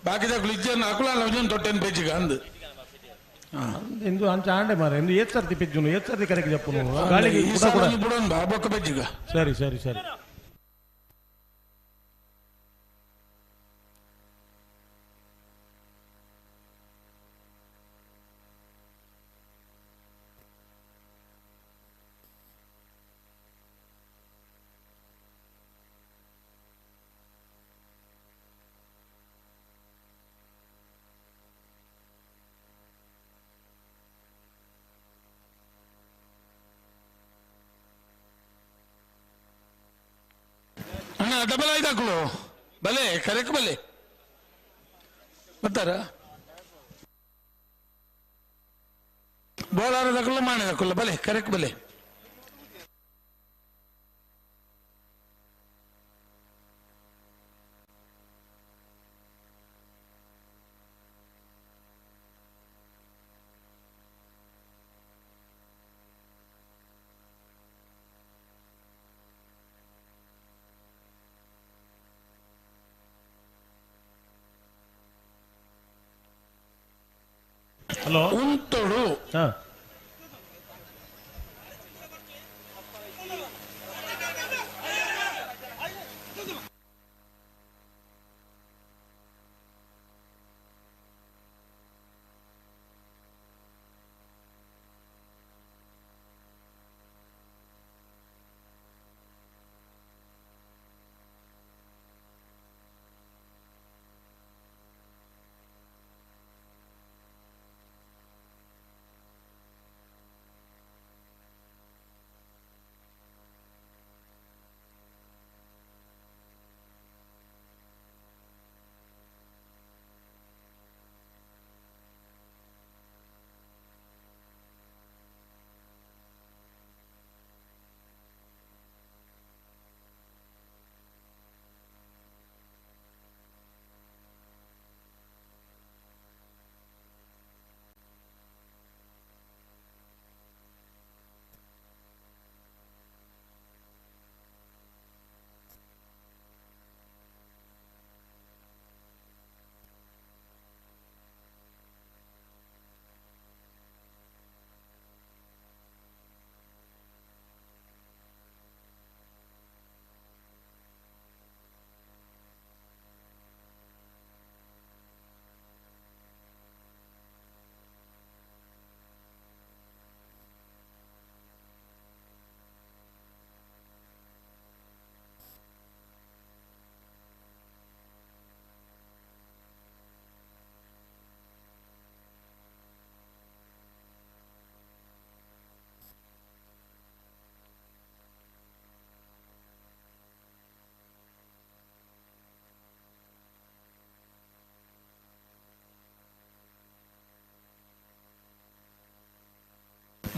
ಬಾಕಿದಕ್ಲು ಇಜ್ಜನ್ನು ಅಕುಲ ಒಂಜೊಂದು ತೊಟ್ಟೆನ್ ಪೆಜ್ಜಿಗ ಅಂದು ಎಂದು ಅಂಚ ಆಂಡೆ ಮಾರ ಎಂದು ಏತ್ ಸರ್ತಿ ಪೆಜ್ಜುನು ಏತ್ ಸರ್ತಿ ಕರೆಗೆ ಜಪ್ಪುನು ಗಾಳಿಗೆ ಈ ಕೂಡ ಸಲ ಕೂಡ. ಒಂಜಿ ಬುಡೊಂದು ಬಾ ಬೊಕ್ಕ ಪೆಜ್ಜಿಗ. ಸರಿ ಸರಿ ಸರಿ. ಅಣ್ಣ ಡಬಲ್ ಆಯ್ತು ಹಾಕುಳು ಬಲೆ ಕರೆಕ್ ಬಲೆ ಬರ್ತಾರ ಬೋಲಾರ ದಕ್ಕುಲ್ಲ ಮಾಣೆ ದಕ್ಕುಲ್ಲ ಬಲೆ ಕರೆಕ್ ಬಲೆ. ಹಲೋ ಉಂತೋಡು ಹಾ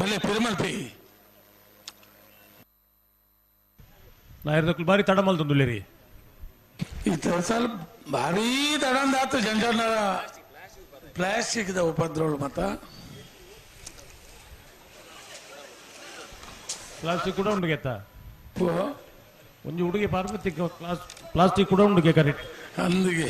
ಬಲೆ ಪಿರಮಲ್ಪಿ ನಾಯರ್ದಕ್ಲು ಬಾರಿ ತಡ ಮಲ್ತೊಂದುಲ್ಲೇರಿ ಈ ಸಲ ಭಾರಿ ತಡಂದಾತು ಜಂಜನ ಪ್ಲಾಸ್ಟಿಕ್ the ಉಪದ್ರವಳು ಮತ್ತ ಪ್ಲಾಸ್ಟಿಕ್ ಕೂಡ ಉಂಡು ಗೆತ್ತ ಒಂಜಿ ಹುಡುಗಿ ಪಾರ್ವತಿ ಪ್ಲಾಸ್ಟಿಕ್ ಕೂಡ ಉಂಡು ಕರೆಕ್ಟ್ ಅಂದಿಗೆ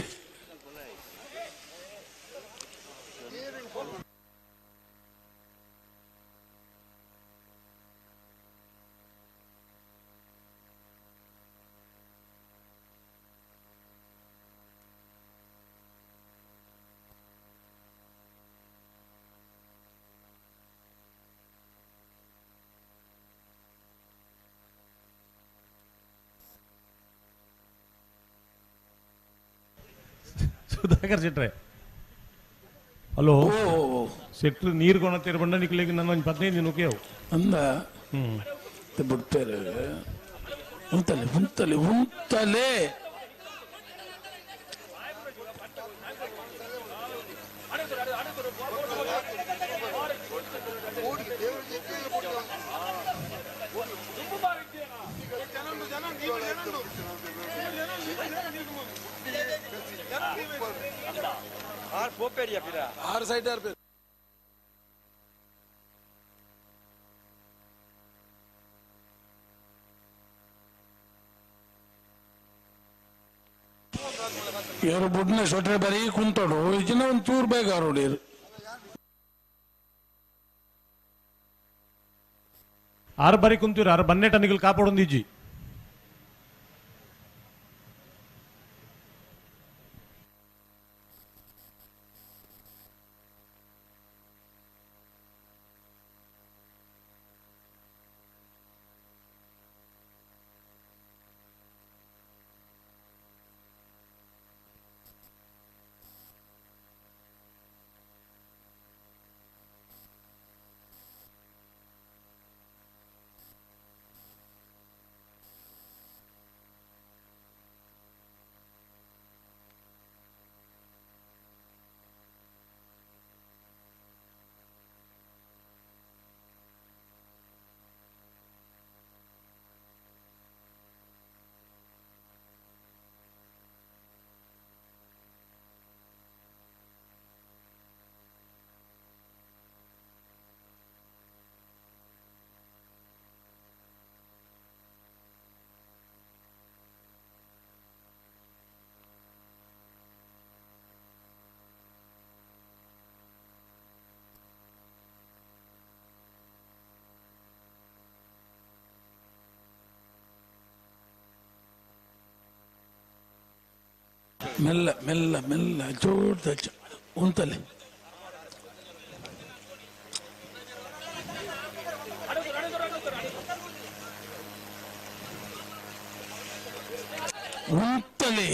ಸುಧಾಕರ್ ಶೆಟ್ರೆ ಹಲೋ ಶೆಟ್ರು ನೀರು ಕೊಣತ್ತೀರ ಬಂಡ ನಿಕ್ಲಿಗೆ ನನ್ನ ಒಂದು 15 ದಿನ ಉಪಯೋಗ ಅಂದ ಬಿಡ್ತಾರೆ ಉಂತಲೆ ಉಂತಲೆ ಉಂತಲೆ ಆರು ಸೈಡ್ ಇವರು ಬುಡ್ನ ಸೊಟ್ರೆ ಬರೀ ಕುಂತೋಡು ಇಜಿನ ಒಂದು ಚೂರು ಬೇಗ ಹೊಡೀರು ಆರು ಬಾರಿ ಕುಂತೀರ ಆರು ಬನ್ನೆ ಟನ್ನಿಗಳು ಕಾಪಾಡೊಂದಿಜ್ಜಿ ಮೆಲ್ಲ ಮೆಲ್ಲ ಮೆಲ್ಲ ಜೋಡ್ದ ಉಂತಲೆ ಉಂತಲೆ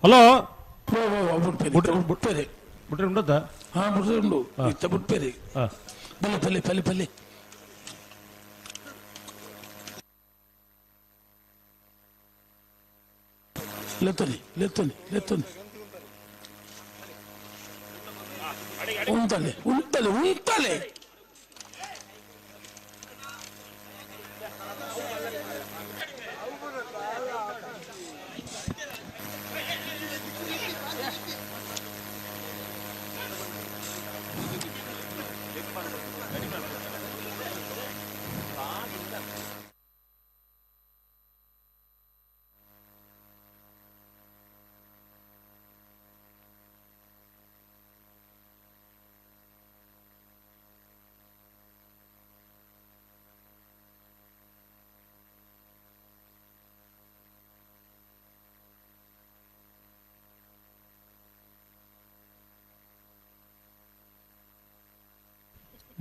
ಹಲೋ ಬುಟ್ಪೇರಿ ಬಿಟ್ರೆ ಉಂಡತ್ತ ಹಾ ಬಿಟ್ರೆ ಉಂಡು ಇತ್ತ ಬುಟ್ಪೇರಿ ಬಲೆ ಬಲೆ ಬಲೆ ಬಲೆ ಲೆತ್ತನಿ ಲೆತ್ತನಿ ಲೆತ್ತನಿ ಉಂತಲೆ ಉಂತಲೆ ಉಂತಲೆ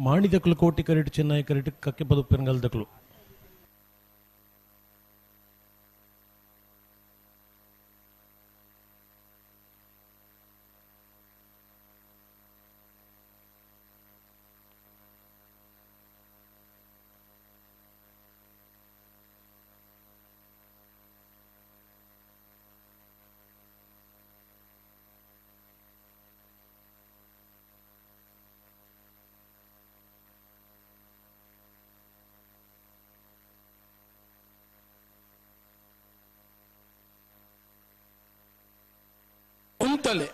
ಮಾಣಿದಕ್ಲು ಕೋಟಿ ಕರಿಟ್ ಚೆನ್ನೈ ಕರಿಟ್ ಕಕ್ಕೆ ಪದು ಪೆರಂಗಲ್ದಕ್ಲು ಉಂತಲೆ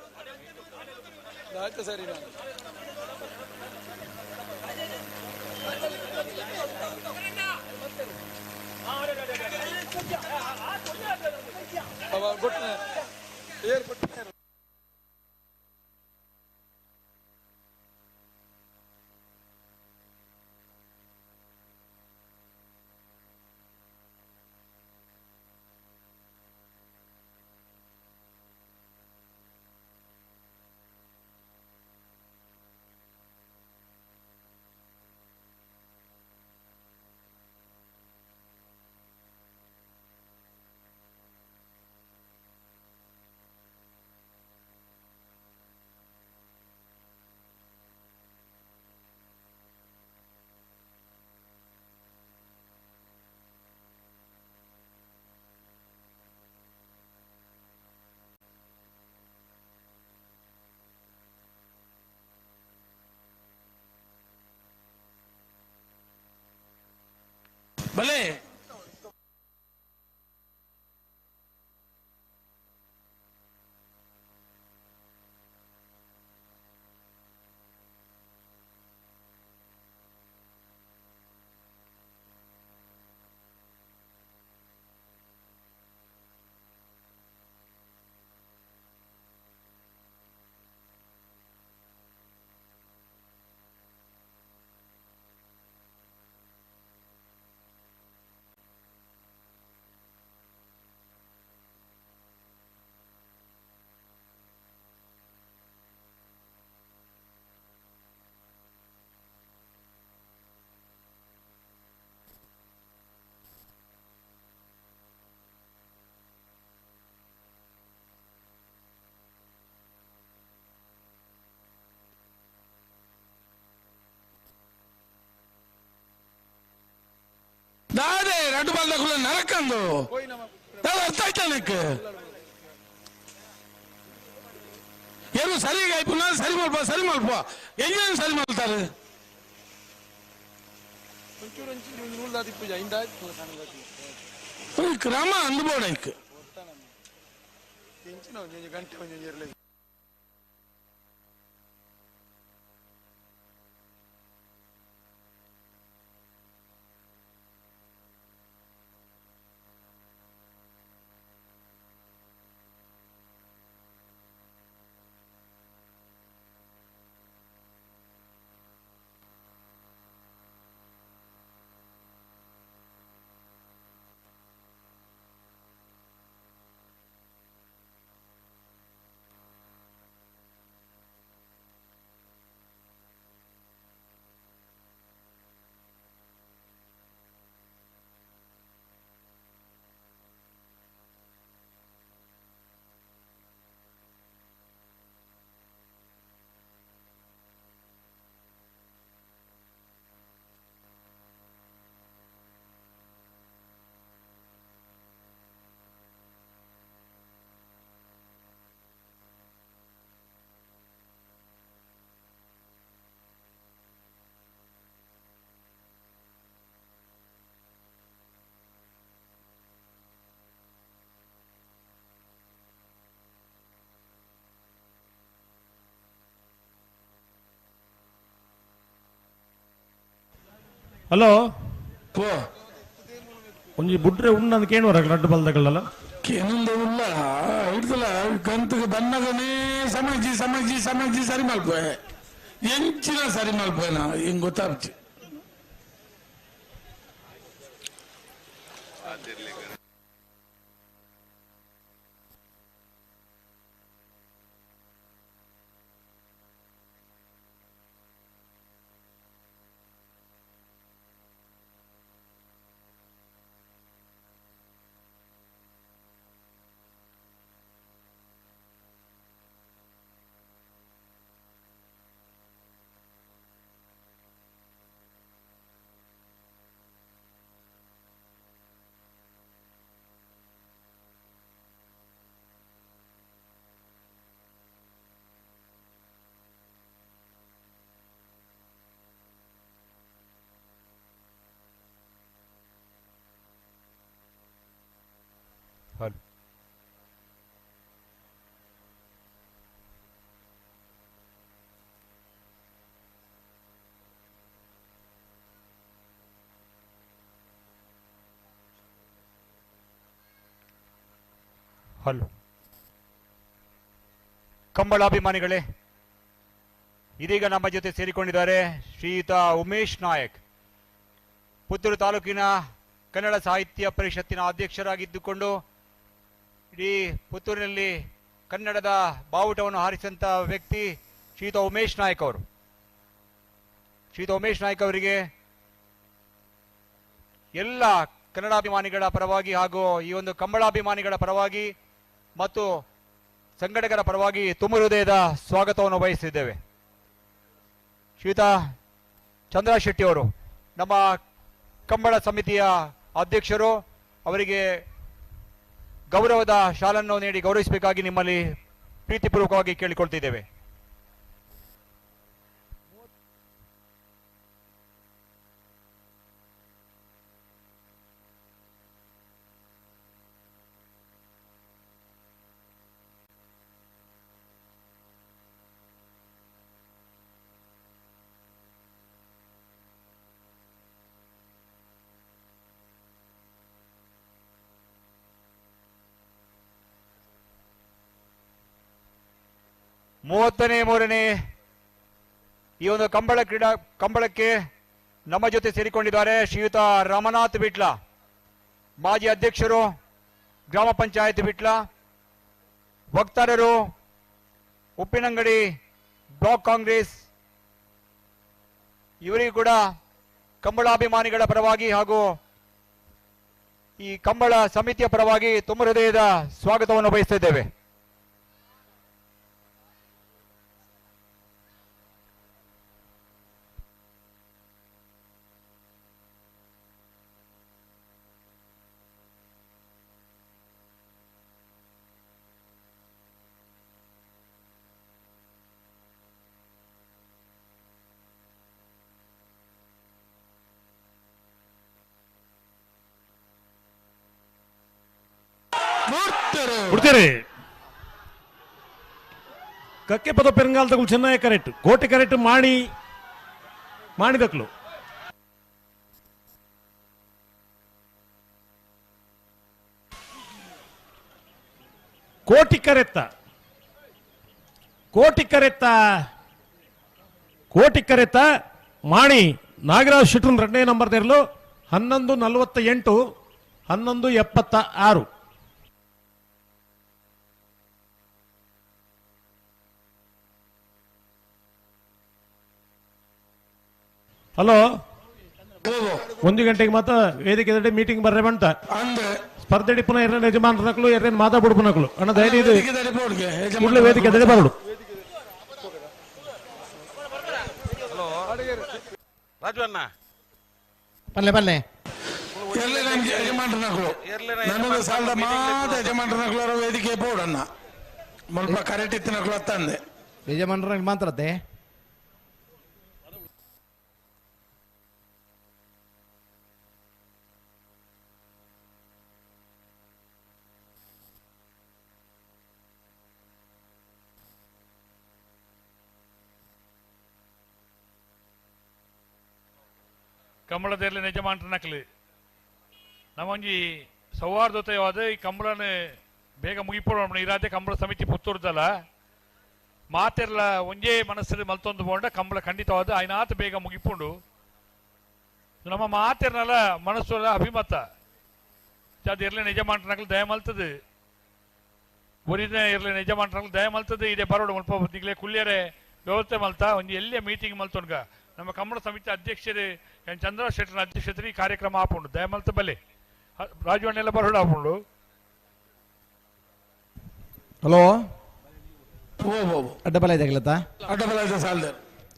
ಬಲೆ ದಾದೆ ರಡ್ಡು ಬಾಲ್ದಕುಲ ನರಕಂದು ಅರ್ಥ ಆಯ್ತಾ ನಿಕ್ ಏನು ಸರಿಗ ಆಯ್ಪುನ ಸರಿ ಮಲ್ಪ ಸರಿ ಮಲ್ಪ ಎಂಜನ್ ಸರಿ ಮಲ್ತಾರೆ ಕ್ರಮ ಅಂದ್ಬೋಡ ಇಕ್ ಹಲೋ ಒಂಜಿ ಬುಡ್ರೆ ಉಣ್ಣಂದು ಕೇಳುವರ ರಡ್ಡು ಬಲ್ದಗಳಲ್ಲ ಕೇನೊಂದು ಉಲ್ಲ ಹಿಡ್ದಲ್ಲ ಗಂತಗೆ ಬನ್ನಗನೇ ಸಮಜಿ ಸಮಜಿ ಸಮಜಿ ಸರಿ ಮಲ್ಪೆ ಎಂಚಿನ ಸರಿ ಮಲ್ಪೇನ ಹಿಂಗ್ ಗೊತ್ತಾಗ್ತಿ ಹಲೋ ಕಂಬಳಾಭಿಮಾನಿಗಳೇ, ಇದೀಗ ನಮ್ಮ ಜೊತೆ ಸೇರಿಕೊಂಡಿದ್ದಾರೆ ಶ್ರೀಯುತ ಉಮೇಶ್ ನಾಯಕ್, ಪುತ್ತೂರು ತಾಲೂಕಿನ ಕನ್ನಡ ಸಾಹಿತ್ಯ ಪರಿಷತ್ತಿನ ಅಧ್ಯಕ್ಷರಾಗಿದ್ದುಕೊಂಡು ಇಡೀ ಪುತ್ತೂರಿನಲ್ಲಿ ಕನ್ನಡದ ಬಾವುಟವನ್ನು ಹಾರಿಸಿದಂಥ ವ್ಯಕ್ತಿ ಶ್ರೀಯುತ ಉಮೇಶ್ ನಾಯಕ್ ಅವರು. ಶ್ರೀಯುತ ಉಮೇಶ್ ನಾಯಕ್ ಅವರಿಗೆ ಎಲ್ಲ ಕನ್ನಡಾಭಿಮಾನಿಗಳ ಪರವಾಗಿ ಹಾಗೂ ಈ ಒಂದು ಕಂಬಳಾಭಿಮಾನಿಗಳ ಪರವಾಗಿ ಮತ್ತು ಸಂಘಟಕರ ಪರವಾಗಿ ತುಂಬ ಹೃದಯದ ಸ್ವಾಗತವನ್ನು ಬಯಸಿದ್ದೇವೆ. ಶ್ರೀಯುತ ಚಂದ್ರ ಶೆಟ್ಟಿ ಅವರು ನಮ್ಮ ಕಂಬಳ ಸಮಿತಿಯ ಅಧ್ಯಕ್ಷರು, ಅವರಿಗೆ ಗೌರವದ ಶಾಲನ್ನು ನೀಡಿ ಗೌರವಿಸಬೇಕಾಗಿ ನಿಮ್ಮಲ್ಲಿ ಪ್ರೀತಿಪೂರ್ವಕವಾಗಿ ಕೇಳಿಕೊಳ್ತಿದ್ದೇವೆ. ಮೂವತ್ತನೇ ಮೂರನೇ ಈ ಒಂದು ಕಂಬಳ ಕ್ರೀಡಾ ಕಂಬಳಕ್ಕೆ ನಮ್ಮ ಜೊತೆ ಸೇರಿಕೊಂಡಿದ್ದಾರೆ ಶ್ರೀಯುತ ರಮನಾಥ್ ವಿಟ್ಲ, ಮಾಜಿ ಅಧ್ಯಕ್ಷರು ಗ್ರಾಮ ಪಂಚಾಯತ್ ವಿಟ್ಲ, ವಕ್ತಾರರು ಉಪ್ಪಿನಂಗಡಿ ಬ್ಲಾಕ್ ಕಾಂಗ್ರೆಸ್. ಇವರಿಗೂ ಕೂಡ ಕಂಬಳಾಭಿಮಾನಿಗಳ ಪರವಾಗಿ ಹಾಗೂ ಈ ಕಂಬಳ ಸಮಿತಿಯ ಪರವಾಗಿ ತುಂಬ ಹೃದಯದ ಸ್ವಾಗತವನ್ನು ಬಯಸುತ್ತಿದ್ದೇವೆ. ಬಿಡ್ತೀರಿ ಕಕ್ಕೆ ಪದ ಪೆರಂಗಾಲದಗಳು ಚೆನ್ನಾಗಿ ಕರೆಕ್ಟ್ ಕೋಟೆ ಕರೆಕ್ಟ್ ಮಾಡಿ ಮಾಡಿದಕ್ಲು ಕೋಟಿ ಕರೆತ್ತ ಕೋಟಿ ಕರೆತ್ತ ಕೋಟಿ ಕರೆತ್ತ ಮಾಣಿ ನಾಗರಾಜ್ ಶೆಟ್ರನ್ ಎರಡನೇ ನಂಬರ್ ತೆರಲು 11:48 11:76. ಹಲೋ, 1 ಗಂಟೆಗೆ ಮಾತ್ರ ವೇದಿಕೆ ಮೀಟಿಂಗ್ ಬರ್ರೆ ಬಂತ ಸ್ಪರ್ಧೆ ಪುನಃ ಎರಡನೇ ಯಜಮಾನರಕ್ಲು ಎರಡನೇ ಮಾತಾ ಬುಡುಪನಕ್ಲು ಅಣ್ಣ ಧೈರ್ಯ ಇದು ಕೂಡಲೇ ವೇದಿಕೆ ಎದುರು ಬರಡು. ರಾಜು ಅಣ್ಣ ಪಲ್ಲೆ ಪಲ್ಲೆ ಯಜಮಾನರನಕ್ಲು ನನಗೆ ಸಾಲದ ಮಾತ ಯಜಮಾನರನಕ್ಲು ವೇದಿಕೆ ಬೋರ್ಡನ್ನ ಮುಲ್ಪ ಕರೆಕ್ಟ್ ಇತ್ತಿನಕ್ಲು ಅತ್ತಂದೆ ಯಜಮಾನರ ಮಾತ್ರತೆ ಕಂಬಳದಲ್ಲಿ ಯಜಮಾನ್ರ ನಕಲಿ ನಮ್ಮೊಂಜಿ ಸೌಹಾರ್ದತೆವಾದ ಈ ಕಂಬಳನ ಬೇಗ ಮುಗಿಪೋಣ ಇರಾದೆ ಕಂಬಳ ಸಮಿತಿ ಪುತ್ತೂರ್ದಲ್ಲ ಮಾತೆರ್ಲ ಒಂಜೇ ಮನಸ್ಸಲ್ಲಿ ಮಲ್ತೊಂದು ಪೋಂಡ ಕಂಬಳ ಖಂಡಿತವಾದ ಐನಾತ್ ಬೇಗ ಮುಗಿಪುಂಡು. ನಮ್ಮ ಮಾತೆರ್ನಲ್ಲ ಮನಸ್ಸು ಅಭಿಮತ ಅದು ಇರ್ಲಿ ಯಜಮಾನ್ರ ನಕಲು ದಯ ಮಲ್ತದೆ ಒರಿನೇ ಇರ್ಲಿ ಯಜಮಾನ್ರ ನಕಲು ದಯ ಮಲ್ತದೆ ಇದೆ ಬರೋಡು ಮುಲ್ಪ ನಿಗ್ಲೆ ಕುಲ್ಯರೆ ವ್ಯವಸ್ಥೆ ಮಲ್ತಾ ಒಂಜಿ ಎಲ್ಲೇ ಮೀಟಿಂಗ್ ಮಲ್ತೊನ್ಗ ನಮ್ಮ ಕಂಬಳ ಸಮಿತಿ ಅಧ್ಯಕ್ಷರು ಎನ್ ಚಂದ್ರ ಶೆಟ್ಟರ ಅಧ್ಯಕ್ಷತೆ ಈ ಕಾರ್ಯಕ್ರಮ ಆಪುಂಡು ದಯಮಲ್ತ ಬಲೆ ರಾಜು ಅಣ್ಣೆಲ್ಲ ಬರೋಡು ಆಪುಂಡು. ಹಲೋ, ಅಡ್ಡಬಲ ಇದೆ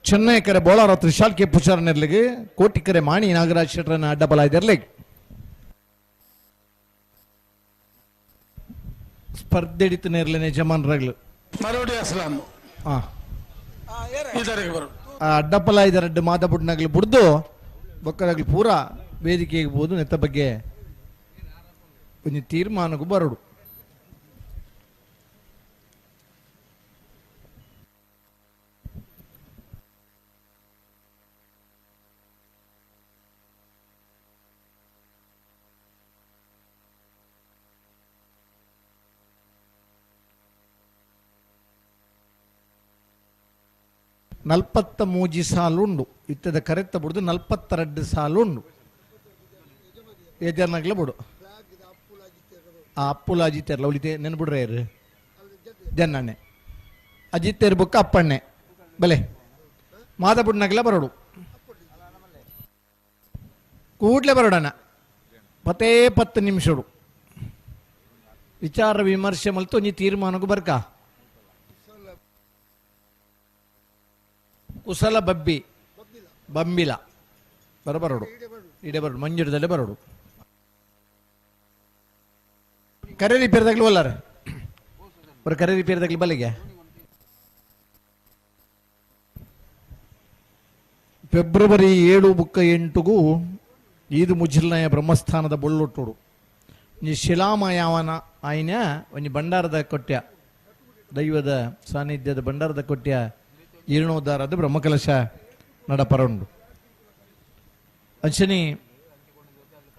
ಚೆನ್ನೈ ಕರೆ ಬೋಳಾರ ತ್ರಿಶಾಲ್ ಕೆ ಪುಷಾರ್ ನೆರ್ಲಿಗೆ ಕೋಟಿ ಕರೆ ಮಾಣಿ ನಾಗರಾಜ್ ಶೆಟ್ಟರನ ಅಡ್ಡಬಲ ಇದರ್ಲಿಗೆ ಸ್ಪರ್ಧೆ ಹಿಡಿತು ನೇರ್ಲಿನ ಯಜಮಾನರಾಗ್ಲು ಮರೋಡಿ ಅಸ್ಲಾಂ ಅಡ್ಡಪ್ಪಲ ಇದರಡ್ಡು ಮಾದಬುಡ್ನಾಗ್ಲಿ ಬುಡ್ದು ಬೊಕ್ಕದಾಗ್ಲಿ ಪೂರಾ ವೇದಿಕೆಗೆ ಬೋದು ನೆತ್ತ ಬಗ್ಗೆ ಒಂಜಿ ತೀರ್ಮಾನಕ್ಕೂ ಬರಡು. 43 ಸಾಲುಂಡು ಇತ್ತದ ಕರೆತ್ತ ಬುಡ್ದು 42 ಸಾಲುಂಡು ಏಜರ್ನಾಗ್ಲ ಬಿಡು ಆ ಅಪ್ಪುಲ ಅಜಿತೇರ್ಲ ಉಳಿತೆ ನೆನ್ಬಿಡ್ರೆ ಇರು ಜನ್ನಣ್ಣೆ ಅಜಿತೇರ್ ಬುಕ್ಕ ಅಪ್ಪಣ್ಣೆ ಬಲೆ ಮಾದಬುಡ್ನಾಗ್ಲ ಬರೋಡು ಕೂಡ್ಲೆ ಬರೋಡಣ ಪತೇ 10 ನಿಮಿಷಡು ವಿಚಾರ ವಿಮರ್ಶೆ ಮಲ್ತು ಒಂಜಿ ತೀರ್ಮಾನಕ್ಕೂ ಬರ್ಕ ಕುಸಲ ಬಬ್ಬಿ ಬಂಬಿಲ ಬರಬರೋಡು ಇಡೇ ಬರೋಡು ಮಂಜುಡದಲ್ಲೇ ಬರೋಡು ಕರೆ ರಿಪೇರ್ದಾಗ್ಲು ಒಲ್ಲಾರ ಬರ ಕರೆ ರಿಪೇರ್ದಾಗ್ಲು ಬಲಿಗೆ ಫೆಬ್ರವರಿ 7 ಬುಕ್ಕ 8ಗೂ ಈದು ಮುಜಿಲ್ನಯ ಬ್ರಹ್ಮಸ್ಥಾನದ ಬೊಳ್ಳೊಟ್ಟುಡು ಈ ಶಿಲಾಮಯಾವನ ಆಯ್ನ ಒಂಜಿ ಭಂಡಾರದ ಕೊಟ್ಯ ದೈವದ ಸಾನ್ನಿಧ್ಯದ ಭಂಡಾರದ ಕೊಟ್ಯ ಜೀರ್ಣೋದ್ಧಾರದ ಬ್ರಹ್ಮಕಲಶ ನಡಪರಂಡು ಅಂಚನಿ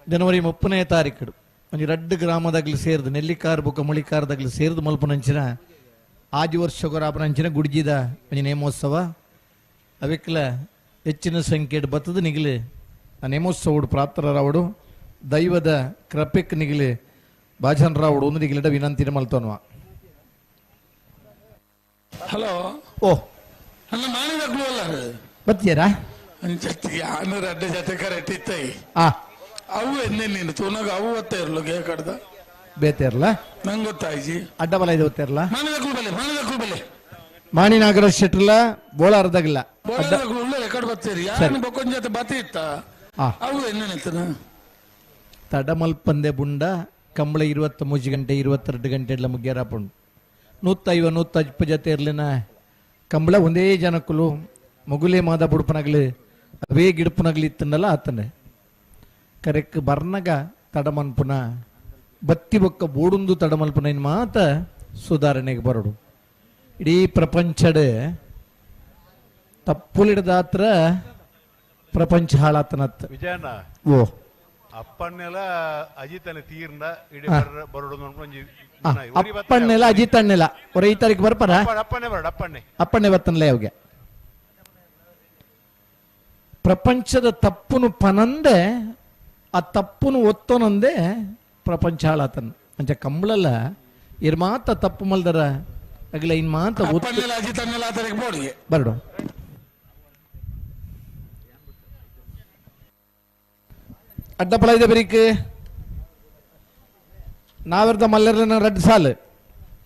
ಜನವರಿ 30ನೇ ತಾರೀಕು ಒಂಜಿ ರಡ್ಡು ಗ್ರಾಮದಾಗ್ಲಿ ಸೇರಿದು ನೆಲ್ಲಿಕಾರ್ ಬುಕ್ಕ ಮುಳಿಕಾರದಾಗ್ಲಿ ಸೇರಿದು ಮಲ್ಪನಂಚಿನ ಆಜಿ ವರ್ಷಗೊರಾಪನಂಚಿನ ಗುಡ್ಜಿದ ಒಂಜಿ ನೇಮೋತ್ಸವ ಅವೆಕ್ಲ ಹೆಚ್ಚಿನ ಸಂಖ್ಯೆಡ್ ಬತ್ತದ ನಿಗಿಲಿ ಆ ನೇಮೋತ್ಸವಡು ಪ್ರಾಪ್ತರವಡು ದೈವದ ಕೃಪೆಕ್ ನಿಗಿಲಿ ಬಾಜನರಾವಡು ಒಂದು ನಿಗಿಲಿಡ ವಿನಂತಿನ ಮಲ್ತೋನ್ವ. ಹಲೋ ಓ ಅಲ್ಲ ಮಾಣಿದಾಗ್ಲು ಅಲ್ಲ ಬತ್ತೀರಾ ಯಾನು ರಡ್ಡ ಜೊತೆ ಕರೆಕ್ಟ್ ಇತ್ತೈ ಆ ಅವು ಎನ್ನೆ ನೀನು ತೂನಾಗ ಅವು ಒತ್ತ ಇರ್ಲು ಗೇ ಕಡ್ದ ಬೇತೇರ್ಲ ನಂಗೆ ಗೊತ್ತಾಯ್ಜಿ ಅಡ್ಡಬಲ ಇದು ಒತ್ತೇರ್ಲ ಮಾಣಿದಾಗ್ಲು ಬಲೆ ಮಾಣಿದಾಗ್ಲು ಬಲೆ ಮಾಣಿ ನಾಗರಾಜ್ ಶೆಟ್ರಲ ಬೋಳಾರ್ದಾಗಿಲ್ಲ ಬೋಳಾರ್ದಾಗ್ಲು ಉಳ್ಳ ರೆಕಾರ್ಡ್ ಬತ್ತೀರಿ ಯಾನು ಬೊಕ್ಕೊಂದ್ ಜೊತೆ ಬತ್ತಿ ಇತ್ತ ಅವು ಎನ್ನೆ ತಡಮಲ್ಪಂದೆ ಬುಂಡ ಕಂಬಳ 23 ಗಂಟೆ 22 ಗಂಟೆ ಎಲ್ಲ ಮುಗ್ಯಾರಪುಂಡು 150 150 ಜೊತೆ ಇರ್ಲಿನ ಕಂಬಳ ಒಂದೇ ಜನಕ್ಕಲು ಮಗುಲೇ ಮಾದ ಬುಡ್ಪನಗ್ಲಿ ಅವೇ ಗಿಡಪನಗ್ಲಿ ಇತ್ತಂದಲ್ಲ ಆತನೆ ಕರೆಕ್ ಬರ್ನಗ ತಡಮನ್ಪುನ ಬತ್ತಿ ಬೊಕ್ಕ ಬೋಡುಂದು ತಡಮಲ್ಪುನ ಇನ್ ಮಾತ ಸುಧಾರಣೆಗೆ ಬರೋಡು ಇಡೀ ಪ್ರಪಂಚಡೆ ತಪ್ಪುಲಿಡದಾತ್ರ ಪ್ರಪಂಚ ಹಾಳಾತನತ್ತ ವಿಜಯಣ್ಣ ಓ ಅಪ್ಪಣ್ಣೆಲ ಅಜಿತನ ತೀರ್ನ ಇಡೀ ಬರೋಡು ಒಂಜಿ ಅಪ್ಪಣ್ಣೆಲ್ಲ ಅಜಿತಣ್ಣೆಲ್ಲ ಒರ ಈ ತಾರೀಕು ಬರ್ಪಾರ ಅಪ್ಪಣ್ಣೆ ಬರೋಡು ಅಪ್ಪಣ್ಣೆ ಅಪ್ಪಣ್ಣೆ ಬತ್ತನ್ಲ ಯಾವಾಗ ಪ್ರಪಂಚದ ತಪ್ಪುನು ಪನಂದೆ ಆ ತಪ್ಪುನು ಒತ್ತೋನಂದೆ ಪ್ರಪಂಚ ಹಾಳಾತನ ಅಂಚ ಕಂಬಳಲ್ಲ ಇರ್ ಮಾತ ತಪ್ಪು ಮಲ್ದರ ಅಗಲ ಇನ್ ಮಾತ ಬರಡು ಅಡ್ಡಪಳ ಇದೆ ಬರೀಕ್ ನಾವೆರ್ದ ಮಲ್ಲರ್ನ ರಡ್ಡು ಸಾಲು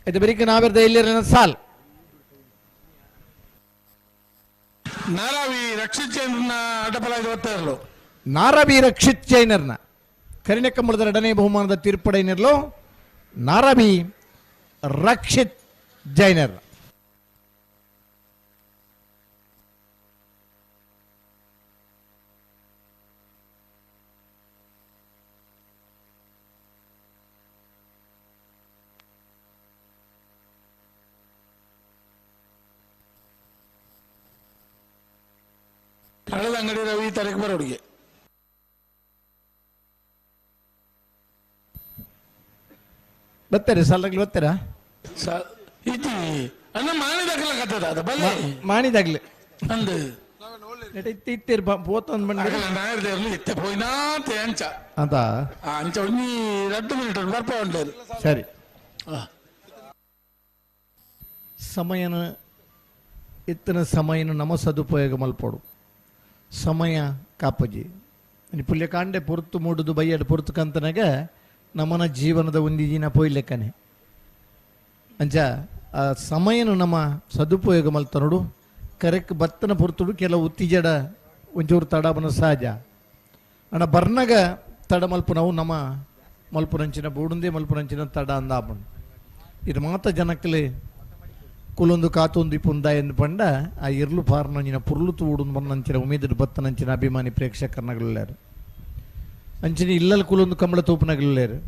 ಇದು ಬರೀಕ್ ನಾವೆರ್ದ ಎಲ್ಲಿರ್ಲಿನ ಸಾಲ್ ನಾರಾವಿ ರಕ್ಷಿತ್ ಜೈನರ್ನ ಅಡ್ಡಪಲ ಇದು ಒತ್ತಾ ಇರಲು ನಾರಾವಿ ರಕ್ಷಿತ್ ಜೈನರ್ನ ಕರಿಣೆ ಕಂಬಳದ ಎರಡನೇ ಬಹುಮಾನದ ತೀರ್ಪಡೆಯನ್ನಿರಲು ನಾರಾವಿ ರಕ್ಷಿತ್ ಜೈನರ್ ಹಳದ ಅಂಗಡಿ ರವಿ ತಾರೀಕು ಬರೋಡಿಗೆ ಬರ್ತಾರೆ ಸಾಲಾಗ್ಲಿ ಬರ್ತಾರಾ ಇತಿ ಅಣ್ಣ ಮಾಣಿದಾಗಲ ಕತ್ತದ ಅದು ಬಲೆ ಮಾಣಿದಾಗ್ಲಿ ಅಂದು ಇತ್ತಿರ್ ಪೋತೊಂದು ಬಂಡ ನಾಯರ್ದೇರ್ಲು ಇತ್ತೆ ಪೋಯಿನಾತೆ ಅಂಚ ಅಂತ ಅಂಚ ಒಂಜಿ 2 ಮಿನಿಟ್ ಬರ್ಪ ಉಂಟು ಸರಿ ಸಮಯನ ಇತ್ತಿನ ಸಮಯನ ನಮ ಸದುಪಯೋಗ ಮಲ್ಪೋಡು ಸಮಯ ಕಾಪಜಿ ಪುಲ್ಯಕಾಂಡೆ ಪೊರ್ತು ಮೂಡುದು ಬೈಯಡ್ ಪೊರ್ತು ಕಂತನಾಗ ನಮ್ಮನ ಜೀವನದ ಒಂದು ದಿನ ಪೊಯ್ಲೆಕ್ಕನೆ ಅಂಚ ಆ ಸಮಯನು ನಮ್ಮ ಸದುಪಯೋಗ ಮಲ್ತನೋಡು ಕರೆಕ್ ಬತ್ತನ ಪೊರ್ತುಡು ಕೆಲವು ಉತ್ತಿಜಡ ಒಂಚೂರು ತಡಬನ ಸಹಜ ಅಣ್ಣ ಬರ್ನಗ ತಡ ಮಲ್ಪುನವು ನಮ್ಮ ಮಲ್ಪುನಂಚಿನ ಬೂಡುಂದೇ ಮಲ್ಪುನಂಚಿನ ತಡ ಅಂದಾಪುಂಡು ಇದು ಮಾತ ಜನಕ್ಕಲೆ ಕುಲೊಂದು ಕಾತೊಂದು ಇಪ್ಪುಂದ ಎಂದು ಪಂಡ ಆ ಇರ್ಲು ಪಾರ್ನಂಚಿನ ಪುರ್ಲು ತೂಡುಂದು ಬಂದಂಚಿನ ಉಮೇದಿಡು ಬತ್ತನಂಚಿನ ಅಭಿಮಾನಿ ಪ್ರೇಕ್ಷಕರ್ನಗಲ್ಲೇರು ಅಂಚಿನ ಇಲ್ಲಲ್ ಕುಲೊಂದು ಕಂಬಳ ತೂಪುನಗಲ್ಲೇರು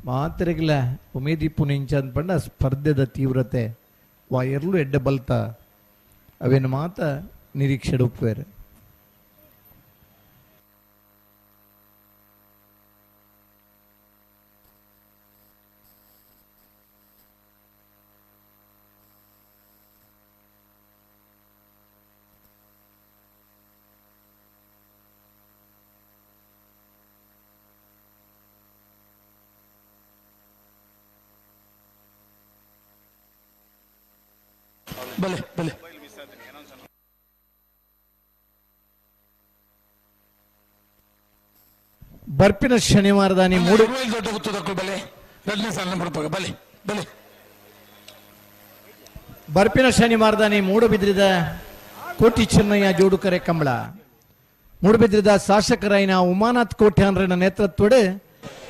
ಮಾತೆರೆಗಿಲ್ಲ ಉಮೇದಿಪ್ಪು ನಿಂಚ ಅಂದ್ ಪಂಡ ಸ್ಪರ್ಧೆದ ತೀವ್ರತೆ ವಾ ಎರ್ಲು ಎಡ್ಡೆ ಬಲ್ತ ಅವೇನು ಮಾತ ನಿರೀಕ್ಷೆ ಉಪ್ಪುವೇರು. ಬಲೆ ಬಲೆ ಬರ್ಪಿನ ಶನಿವಾರದಾನಿ ಮೂಡು ದೊಡ್ಡ ಗುತ್ತದಕ್ಕೂ ಬಲೆ ರಡ್ಡನೇ ಸಾಲಿನ ಬಡಪಾಗ ಬಲೆ ಬಲೆ ಬರ್ಪಿನ ಶನಿವಾರದಾನಿ ಮೂಡುಬಿದ್ರಿದ ಕೋಟಿ ಚೆನ್ನಯ್ಯ ಜೋಡುಕರೆ ಕಂಬಳ ಮೂಡುಬಿದ್ರಿದ ಶಾಸಕರಾಯಿನ ಉಮಾನಾಥ್ ಕೋಟ್ಯಾನ್ರನ ನೇತೃತ್ವದ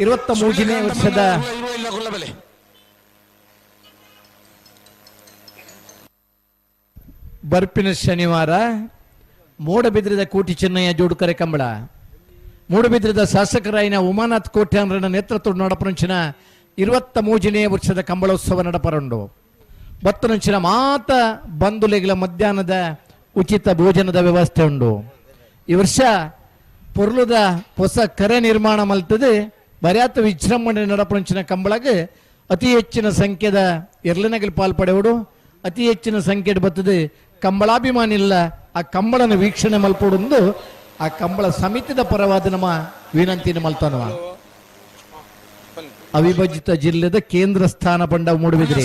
23ನೇ ವರ್ಷದ ಬರ್ಪಿನ ಶನಿವಾರ ಮೂಡಬಿದ್ರಿದ ಕೋಟಿ ಚೆನ್ನಯ್ಯ ಜೋಡುಕರೆ ಕಂಬಳ ಮೂಡುಬಿದ್ರಿದ ಶಾಸಕರಾಯಿನ ಉಮಾನಾಥ್ ಕೋಟ್ಯಾನ್ರನ ನೇತೃತ್ವದ ನಡಪನುಂಚಿನ 23ನೇ ವರ್ಷದ ಕಂಬಳೋತ್ಸವ ನಡಪರಂಡು ಬತ್ತನುಂಚಿನ ಮಾತ ಬಂಧುಲೆಗಳ ಮಧ್ಯಾಹ್ನದ ಉಚಿತ ಭೋಜನದ ವ್ಯವಸ್ಥೆ ಉಂಡು. ಈ ವರ್ಷ ಪೊರ್ಲುದ ಹೊಸ ಕರೆ ನಿರ್ಮಾಣ ಮಲ್ತದೆ ಬರ್ಯಾತ ವಿಜೃಂಭಣೆ ನಡಪನುಂಚಿನ ಕಂಬಳಗೆ ಅತಿ ಹೆಚ್ಚಿನ ಸಂಖ್ಯೆದ ಎರ್ಲನಗಲ್ ಪಾಲ್ಪಡೆವಡು ಅತಿ ಹೆಚ್ಚಿನ ಸಂಖ್ಯೆ ಬತ್ತದೆ ಕಂಬಳಾಭಿಮಾನಿಲ್ಲ ಆ ಕಂಬಳನ ವೀಕ್ಷಣೆ ಮಲ್ಪೊಡೊಂದು ಆ ಕಂಬಳ ಸಮಿತಿದ ಪರವಾದ ನಮ್ಮ ವಿನಂತಿನ ಮಲ್ತನವ. ಅವಿಭಜಿತ ಜಿಲ್ಲೆದ ಕೇಂದ್ರ ಸ್ಥಾನ ಪಂಡ ಮೂಡುಬಿದ್ರಿ.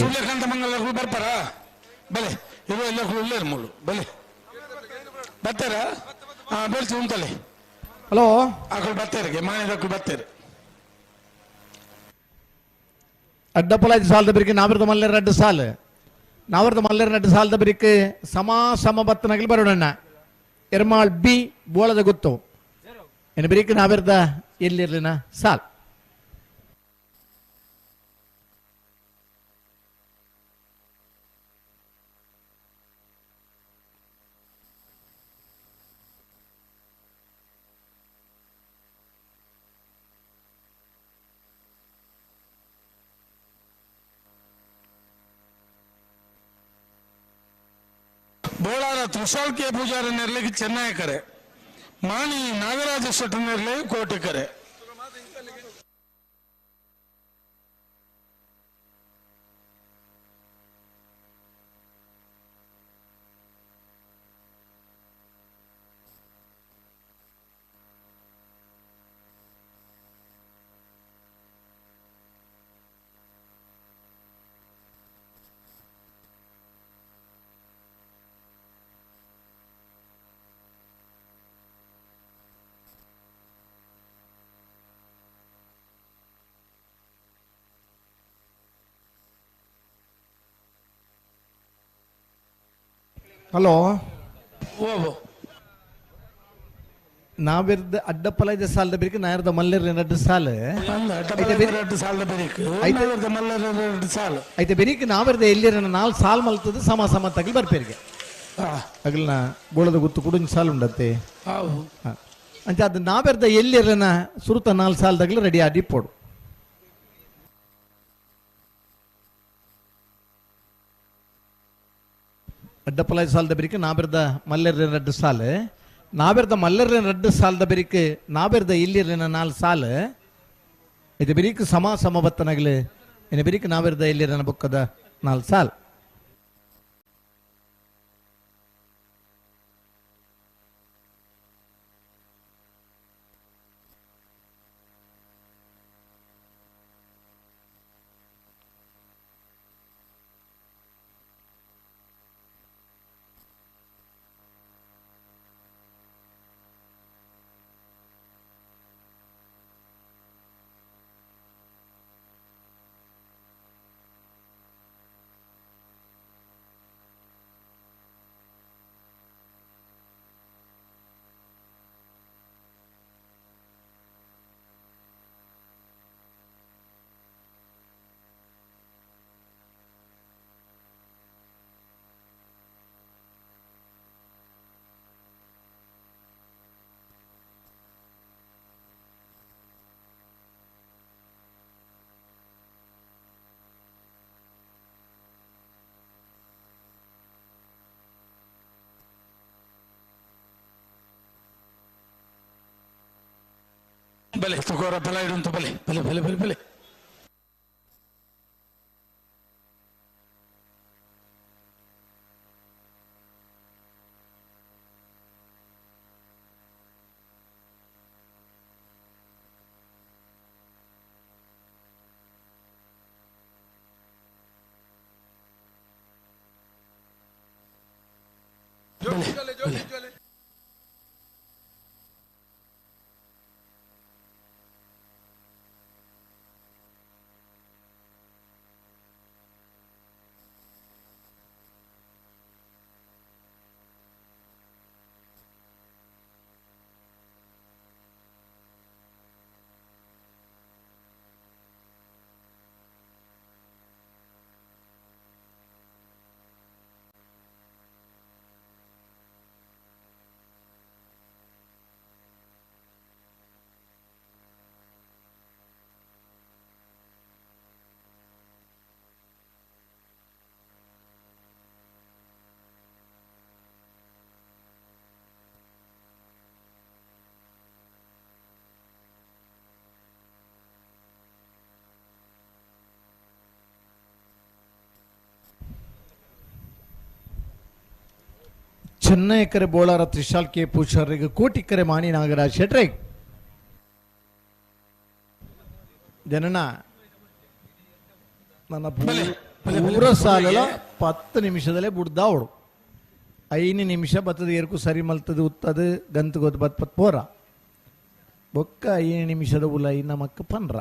ಹಲೋ ಅಡ್ಡಪಲಾಜಿ ಸಾಲದ ಬಿರಿಕೆ ನಾವಿರದ ಮಲ್ಲೆರ ಅಡ್ಡ ಸಾಲು ನಾವಿರದ ಮಲ್ಲೆರ ಅಡ್ಡ ಸಾಲದ ಬಿರಿಕೆ ಸಮ ಸಮ ಬತ್ತನಗಲಿ ಬರೋಣ ಎರ್ಮಾಳ್ ಬಿ ಬೋಳದ ಗೊತ್ತು ಏನು ಬಿರಿಕೆ ನಾವಿರದ ಎಲ್ಲಿರ್ಲಿನ ಸಾಲ್ ಬೋಳಾರ ತ್ರಿಶಾಲ್ ಕೆ ಪೂಜಾರಿ ನೆರಳಿಗೆ ಚೆನ್ನೈ ಕರೆ ಮಾಣಿ ನಾಗರಾಜ ಶೆಟ್ಟಿ ನೆರಳಿಗೆ ಕೋಟೆ ಕರೆ. ಹಲೋ ನಾವಿರ್ದ ಅಡ್ಡಪಲೈದ ಸಾಲದ ಬಿರಿಕೆ ನಾಯರ್ದ ಮಲ್ಲೆರ್ ರಡ್ಡು ಸಾಲು ಐತೆ ಬೆರಿಕೆ ನಾವಿರ್ದ ಎಲ್ಲಿರ ನಾಲ್ ಸಾಲ್ ಮಲ್ತದ ಸಮ ಸಮ ತಗಲಿ ಬರ್ಪೇರಿಗೆ ಅಗಲ್ನ ಗೋಳದ ಗುತ್ತು ಕೂಡ ಸಾಲು ಉಂಡತ್ತೆ ಅಂಚ ಅದು ನಾವಿರ್ದ ಎಲ್ಲಿರನ ಸುರುತ ನಾಲ್ ಸಾಲ್ ತಗಲಿ ರೆಡಿ ಆಡಿ ಪೋಡು. ಅಡ್ಡಪಲಾಯ ಸಾಲದ ಬೆರಿಕೆ ನಾಬಿರ್ದ ಮಲ್ಲೆರ್ಲಿನ ರಡ್ಡು ಸಾಲು ನಾಬಿರ್ದ ಮಲ್ಲೆರ್ಲಿನ ರಡ್ಡು ಸಾಲದ ಬೆರಿಕೆ ನಾಬಿರ್ದ ಇಲ್ಲಿರ್ಲಿನ ನಾಲ್ ಸಾಲು ಇದು ಬೆರಿಕೆ ಸಮ ಸಮ ಬತ್ತನಗಲು ಇನ್ನು ಬೆರಿಕೆ ನಾಬಿರ್ದ ಇಲ್ಲಿರನ ಬೊಕ್ಕದ ನಾಲ್ ಸಾಲ್. ಬಲೆ ತುಕೋರ ಬಲ ಇಡುಂತ ಬಲೆ ಬಲೆ ಬಲೆ ಬಲೆ ಬಲೆ ಬಲೆ. ಚೆನ್ನೈಕರೆ ಬೋಳಾರ ತ್ರಿಶಾಲ್ ಕೆ ಪೂಜಾರಿಗೆ ಕೋಟಿಕರೆ ಮಾಣಿ ನಾಗರಾಜ್ ಶೆಟ್ರೆ ಜನನ ನನ್ನ ಪೂರ ಸಾಲಲ 10 ನಿಮಿಷದಲ್ಲೇ ಬುಡ್ದಾವಡು 5 ನಿಮಿಷ ಬತ್ತದ ಏರ್ಕು ಸರಿ ಮಲ್ತದ ಉತ್ತದ ಗಂತು ಗೊತ್ತು ಬತ್ ಪತ್ ಪೋರ ಬೊಕ್ಕ 5 ನಿಮಿಷದ ಉಲೈ ನಮಕ್ ಪನ್ರ.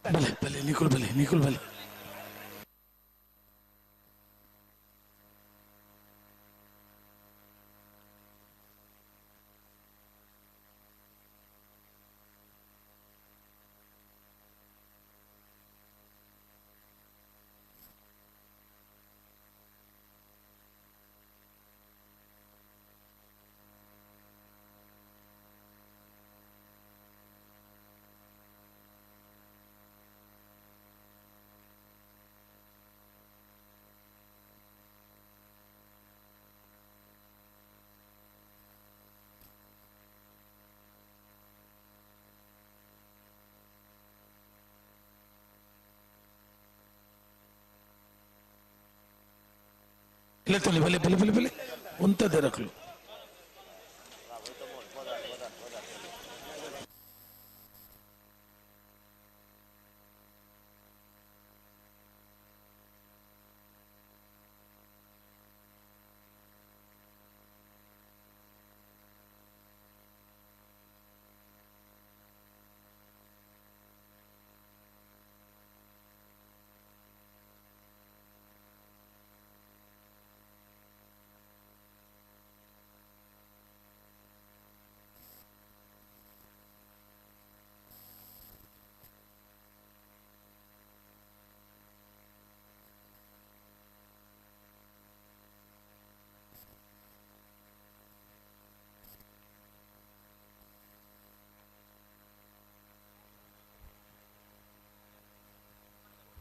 ಬಲೆ ಬಲೆ ನಿಕುಲ್ ಬಲೆ ನಿಕುಲ್ ಬಲೆ. ಲೆತ್ತೊಲಿ ಬಲೆ ಬಲೆ ಬಲೆ ಬಲೆ ಉಂತದೆ ರಕಲು.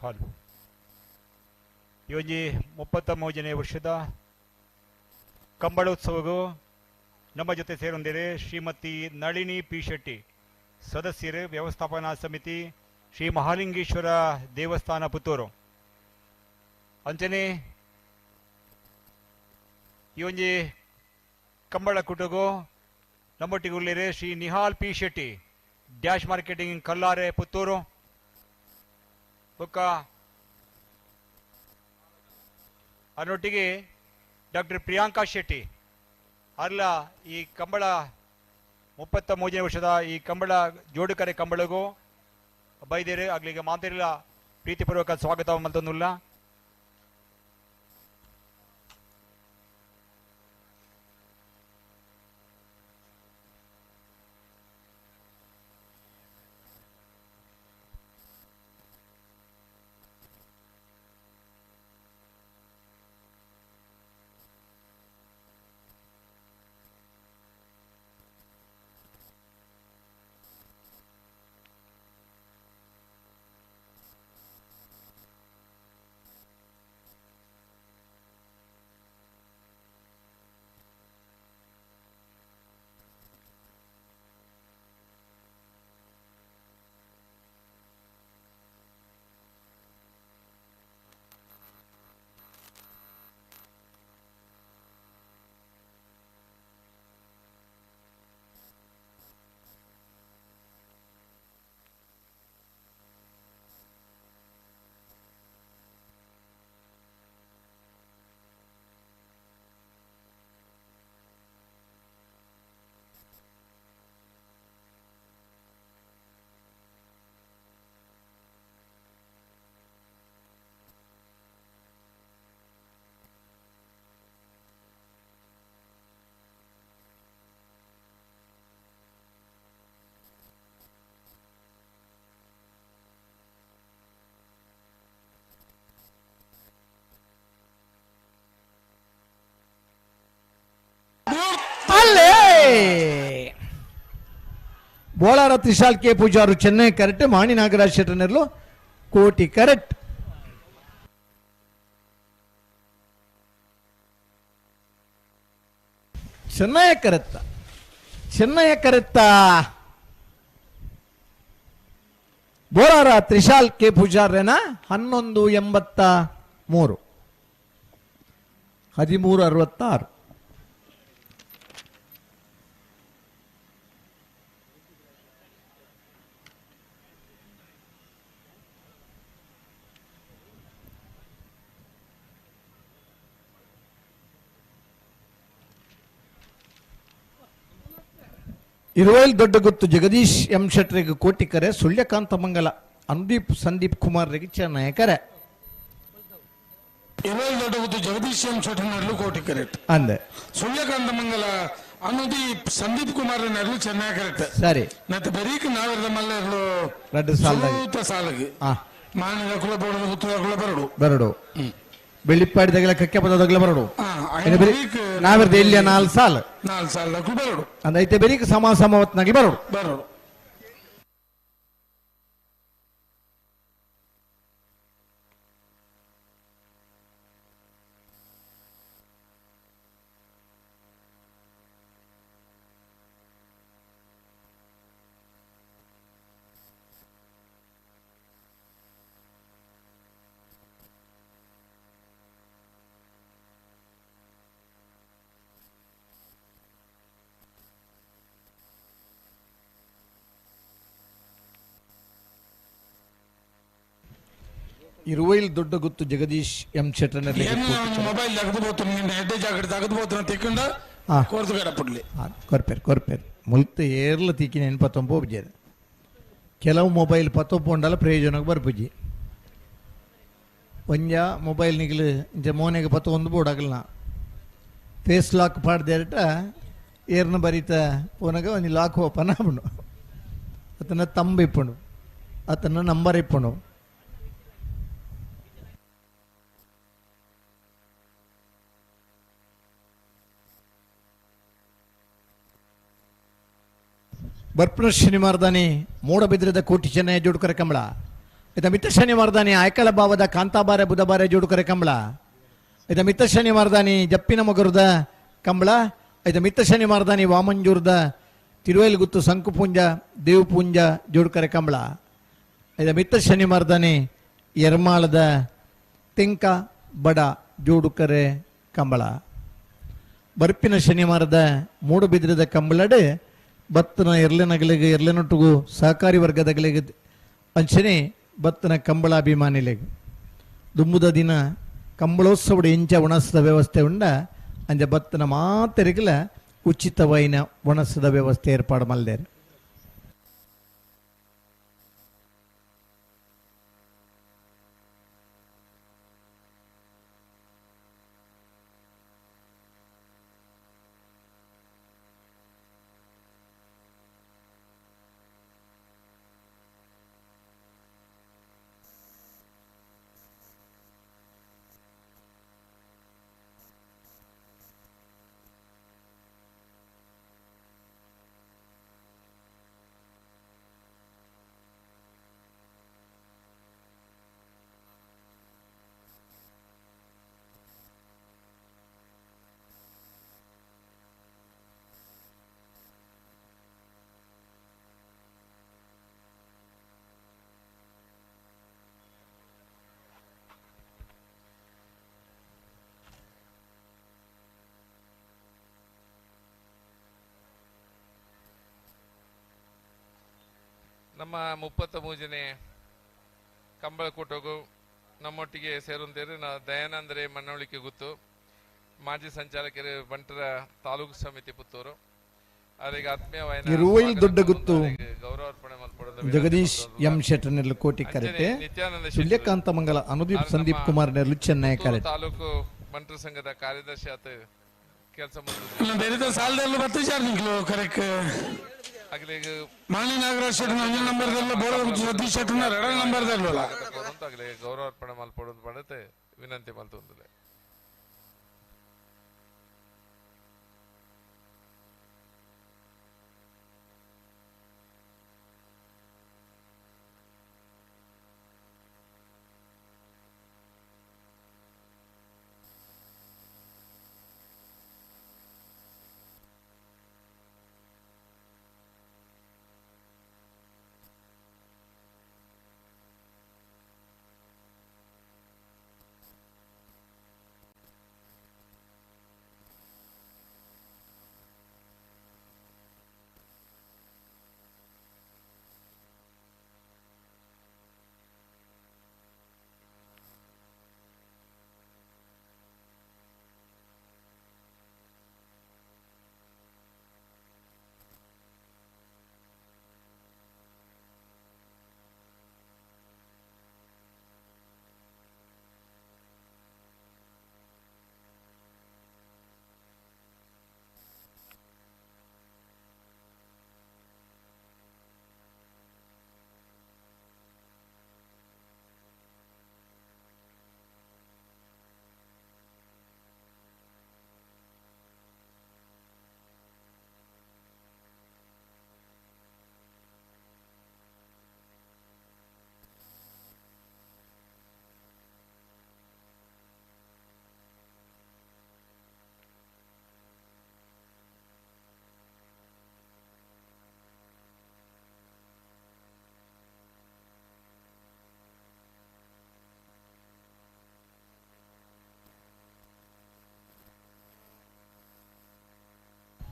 ಹಾಲು ಈ ಒಂಜಿ 33ನೇ ವರ್ಷದ ಕಂಬಳೋತ್ಸವಗೂ ನಮ್ಮ ಜೊತೆ ಸೇರೊಂದಿರೆ ಶ್ರೀಮತಿ ನಳಿನಿ ಪಿ ಶೆಟ್ಟಿ ಸದಸ್ಯರು ವ್ಯವಸ್ಥಾಪನಾ ಸಮಿತಿ ಶ್ರೀ ಮಹಾಲಿಂಗೇಶ್ವರ ದೇವಸ್ಥಾನ ಪುತ್ತೂರು. ಅಂಚನೆ ಈ ಒಂಜಿ ಕಂಬಳ ಕುಟುಗು ನಮ್ಮೊಟ್ಟಿಗೆ ಉಳ್ಳೇರೆ Shri Nihal P Shetty dash marketing Kallare Puttur. ಬೊಕ್ಕ ಅದರೊಟ್ಟಿಗೆ ಡಾಕ್ಟರ್ ಪ್ರಿಯಾಂಕಾ ಶೆಟ್ಟಿ ಅಲ್ಲ ಈ ಕಂಬಳ 33ನೇ ವರ್ಷದ ಈ ಕಂಬಳ ಜೋಡುಕರೆ ಕಂಬಳಗೂ ಬೈದೇರು ಆಗ್ಲಿಗೆ ಮಾತಿರಲ್ಲ ಪ್ರೀತಿಪೂರ್ವಕ ಸ್ವಾಗತ ಮಲ್ತೊಂದುಲ್ಲ. ಬೋಳಾರ ತ್ರಿಶಾಲ್ ಕೆ ಪೂಜಾರು ಚೆನ್ನೈ ಕರೆಕ್ಟ್ ಮಾಣಿ ನಾಗರಾಜ್ ಶೆಟ್ಟರ್ನೆರ್ಲು ಕೋಟಿ ಕರೆಕ್ಟ್. ಚೆನ್ನೈ ಕರೆತ್ತ ಚೆನ್ನೈ ಕರೆತ್ತ ಬೋಳಾರ ತ್ರಿಶಾಲ್ ಕೆ ಪೂಜಾರ್ರೇನ 11.83 13.66. ಇರುವೈಲ್ ದೊಡ್ಡ ಗುತ್ತು ಜಗದೀಶ್ ಎಂ ಶೆಟ್ಟರಿಗೆ ಕೋಟಿ ಕರೆ, ಸುಳ್ಯಕಾಂತ ಮಂಗಲ ಅನುದೀಪ್ ಸಂದೀಪ್ ಕುಮಾರ್ ರಿಗೆ ಚೆನ್ನೈ ಕರೆ. ಇರುವೈಲ್ ದೊಡ್ಡ ಗುತ್ತು ಜಗದೀಶ್ ಎಂ ಶೆಟ್ಟರ್ನಲ್ಲೂ ಕೋಟಿ ಕರೆಕ್ಟ್ ಅಂದೆ. ಸುಳ್ಯಕಾಂತ ಮಂಗಲ ಅನುದೀಪ್ ಸಂದೀಪ್ ಕುಮಾರ್ ನಲ್ಲೂ ಚೆನ್ನೈ ಕರೆಕ್ಟ್. ಸರಿ. ಮತ್ತೆ ಬರೀಕ್ ನಾವಿರದ ಮಲ್ಲೆರ್ಲು ರಡ್ಡು ಸಾಲದಾಗ. ಸುರೂತ ಸಾಲಗೆ ಮಾನಿದ ಕುಲ ಬೋಡದ ಗುತ್ತದ ಕುಲ ಬರಡು ಬರಡು ಬೆಳ್ಳಿಪ್ಪಾಡಿದಾಗಲ ಕಕ್ಕೆ ಪದದಾಗಲ ಬರಡು ಬರೀಕ್ ನಾವಿರದ ಎಲ್ಲಿಯ 4 ಸಾಲ 4 ಸಾಲ ಬರಡು ಅಂದೈತೆ ಬರೀಕ್ ಸಮ ಸಮವತ್ನಾಗಿ ಬರಡು ಬರಡು. ಇರುವೈಲ್ ದೊಡ್ಡ ಗುತ್ತು ಜಗದೀಶ್ ಎಂ ಶೆಟ್ಟರ್ನಲ್ಲಿ ಮೊಬೈಲ್ ತೆಗೆದು ಬೋತು ಹೆಡ್ಡೆ ಜಾಕೆಟ್ ತೆಗೆದು ಬೋತು ತಿಕ್ಕೊಂಡು ಕೋರ್ತು ಕಡಪಡ್ಲಿ ಕೊರ್ಪೇರು ಕೊರ್ಪೇರು ಮುಲ್ತ ಏರ್ಲ ತಿಕ್ಕಿನ ಎನ್ಪತ್ತೊಂಬ ಒಬ್ಜೇರು ಕೆಲವು ಮೊಬೈಲ್ ಪತ್ತೊಂಬ ಪ್ರಯೋಜನಕ್ಕೆ ಬರ್ಪುಜಿ ಒಂಜ ಮೊಬೈಲ್ ನಿಗಲು ಇಂಚ ಮೋನೆಗೆ ಪತ್ತೊಂದು ಬೋಡಾಗಲ್ನ ಫೇಸ್ ಲಾಕ್ ಪಾಡ್ದೇರಟ ಏರ್ನ ಬರೀತ ಪೋನಾಗ ಒಂಜಿ ಲಾಕ್ ಓಪನ್ ಆಪುಂಡು ಅತನ ತಂಬ ಇಪ್ಪುಂಡು ಅತನ ನಂಬರ್ ಇಪ್ಪುಂಡು. ಬರ್ಪುನ ಶನಿವಾರದಾನಿ ಮೂಡಬಿದ್ರದ ಕೋಟಿ ಚೆನ್ನಯ್ಯ ಜೋಡುಕರ ಕಂಬಳ ಇದ ಮಿತ್ರ ಶನಿವಾರದಾನಿ ಆಯ್ಕಳ ಭಾವದ ಕಾಂತಾಬಾರೆ ಬುಧಬಾರೆ ಜೋಡುಕರ ಕಂಬಳ ಇದ ಮಿತ್ರ ಶನಿವಾರದಾನಿ ಜಪ್ಪಿನ ಮಗರುದ ಕಂಬಳ ಇದ ಮಿತ್ರ ಶನಿವಾರದಾನಿ ವಾಮಂಜೂರ್ದ ತಿರುವೇಲ್ಗುತ್ತು ಸಂಕುಪುಂಜ ದೇವಪುಂಜ ಜೋಡುಕರ ಕಂಬಳ ಇದ ಮಿತ್ರ ಶನಿವಾರದಾನಿ ಎರ್ಮಾಳದ ತೆಂಕ ಬಡ ಜೋಡುಕರೆ ಕಂಬಳ ಬರ್ಪಿನ ಶನಿವಾರದ ಮೂಡಬಿದ್ರದ ಕಂಬಳಡೆ ಬತ್ತನ ಎರ್ಲೆನಗಲಿಗೆ ಎರ್ಲೆನೊಟ್ಟಿಗೂ ಸಹಕಾರಿ ವರ್ಗದಗಲಿಗೆ ಅಂಚನೆ ಬತ್ತನ ಕಂಬಳಾಭಿಮಾನಿಲೆಗೆ ದುಂಬುದ ದಿನ ಕಂಬಳೋತ್ಸವದ ಇಂಚ ಒಣಸದ ವ್ಯವಸ್ಥೆ ಉಂಡ ಅಂಜ ಬತ್ತನ ಮಾತೆರಿಗಲ ಉಚಿತವೈನ ಒಣಸದ ವ್ಯವಸ್ಥೆ ಏರ್ಪಾಡು ಮಲ್ದೇರು. ನಮ್ಮ 33ನೇ ಕಂಬಳಕೂಟಗೂ ನಮ್ಮೊಟ್ಟಿಗೆ ಸೇರುವಂತೇಳಿ ನಾ ದಯಾನಂದರೆ ಮನ್ನವಳಿಕೆ ಗೊತ್ತು, ಮಾಜಿ ಸಂಚಾಲಕರು ಬಂಟರ ತಾಲೂಕು ಸಮಿತಿ ಪುತ್ತೂರು. ಅವರಿಗೆ ಆತ್ಮೀಯವಾದ ಇರುವೈಲ್ ದೊಡ್ಡ ಗುತ್ತು ಗೌರವಾರ್ಪಣೆ ಮಲ್ಪಡೋದು ಜಗದೀಶ್ ಎಂ ಶೆಟ್ಟರ್ ನೆರ್ಲು ಕೋಟಿ ಕರೆಟೆ, ನಿತ್ಯಾನಂದ ಸೂರ್ಯಕಾಂತ ಮಂಗಲ ಅನುದೀಪ್ ಸಂದೀಪ್ ಕುಮಾರ್ ನೆರ್ಲು ಚೆನ್ನೈ ಕರೆಟೆ. ತಾಲೂಕು ಬಂಟರ ಸಂಘದ ಕಾರ್ಯದರ್ಶಿ ಆತ ಕೆಲಸ ಬೇರೆ ಸಾಲದಲ್ಲೂ ಬತ್ತಿದ್ದಾರೆ ನಿಂಕ್ಲು ಕರೆಕ್ಟ್. ಮಾಣಿ ನಾಗರಾಜ್ ಶೆಟ್ಟರ್ ಒಂದನೇ ನಂಬರ್ದಲ್ಲ, ಬೋಳ ಸತೀಶ್ ಶೆಟ್ಟರ್ ಎರಡನೇ ನಂಬರ್ದಲ್ಲ. ಗೌರವಾರ್ಪಣೆ ಮಲ್ಪಡೋದು ಮಾಡುತ್ತೆ ವಿನಂತಿ ಮಲ್ತೊಂದಿದೆ.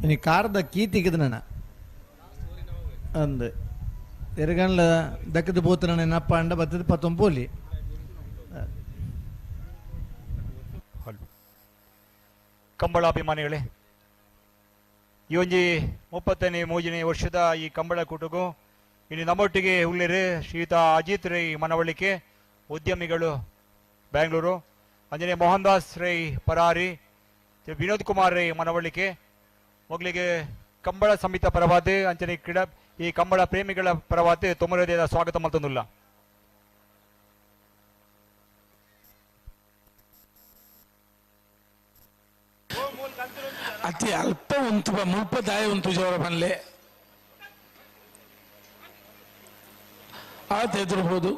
ಇನಿ ಕಾರ್ದ ಕೀ ತಿಗದನ ಅಂದ್ ಎರಗನ್ಲ ದಕ್ಕದ ಪೋತನ ನೆನಪ್ಪ ಅಂಡ ಬತ್ತದ ಪತ್ತೊಂಪೋಲಿ. ಕಂಬಳಾಭಿಮಾನಿಗಳೇ, ಈ ಒಂಜಿ 33ನೇ ವರ್ಷದ ಈ ಕಂಬಳ ಕೂಟಗೂ ಇಲ್ಲಿ ನಮ್ಮೊಟ್ಟಿಗೆ ಉಳ್ಳೇರು ಶ್ರೀಯುತ ಅಜಿತ್ ರೈ ಮನವಳ್ಳಿಕೆ, ಉದ್ಯಮಿಗಳು ಬೆಂಗಳೂರು, ಅಂಜನೆ ಮೋಹನ್ ದಾಸ್ ರೈ ಪರಾರಿ, ವಿನೋದ್ ಕುಮಾರ್ ರೈ ಮನವಳ್ಳಿಕೆ, ಮೊಗಲಿಗೆ ಕಂಬಳ ಸಮಿತ ಪರವಾದ ಅಂಚನೆ ಕ್ರೀಡಾ ಈ ಕಂಬಳ ಪ್ರೇಮಿಗಳ ಪರವಾದ ತೊಮರದೇದ ಸ್ವಾಗತ ಮಲ್ತೊಂದುಲ್ಲ. ಅತಿ ಅಲ್ಪ ಉಂತು ಮುಲ್ಪ ದಾಯ ಉಂತು ಜೋರ ಬನ್ಲೆ ಆತ ಎದುರ್ಬೋದು.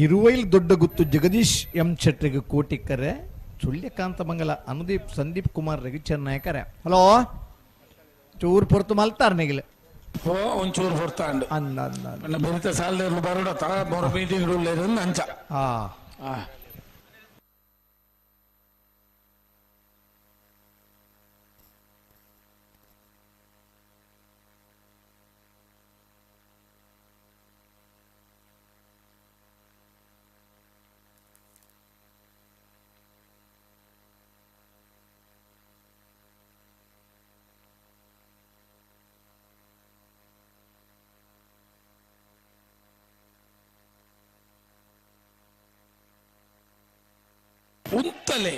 ಇರುವೈಲ್ ದೊಡ್ಡ ಗುತ್ತು ಜಗದೀಶ್ ಎಂ ಶೆಟ್ಟಿಗೆ ಕೋಟಿಕ್ಕರೆ, ಸುಳ್ಯಕಾಂತ ಮಂಗಲ ಅನುದೀಪ್ ಸಂದೀಪ್ ಕುಮಾರ್ ರಗಿ ಚೆನ್ನಯಕರೆ. ಹಲೋ ಚೂರು ಪೊರ್ತು ಮಲ್ತಾರ ನಿಗಿಲ್ ಓ ಒಂಚೂರು ಹೊರ್ತಾಂಡು ಅಂದ ಅಂದ ನನ್ನ ಬೆರಿತ ಸಾಲದ ಬರೋಡ ಮೂರು ಮೀಟಿಂಗ್ ಅಂಚ. ಹಾ ಉಂತಲೆ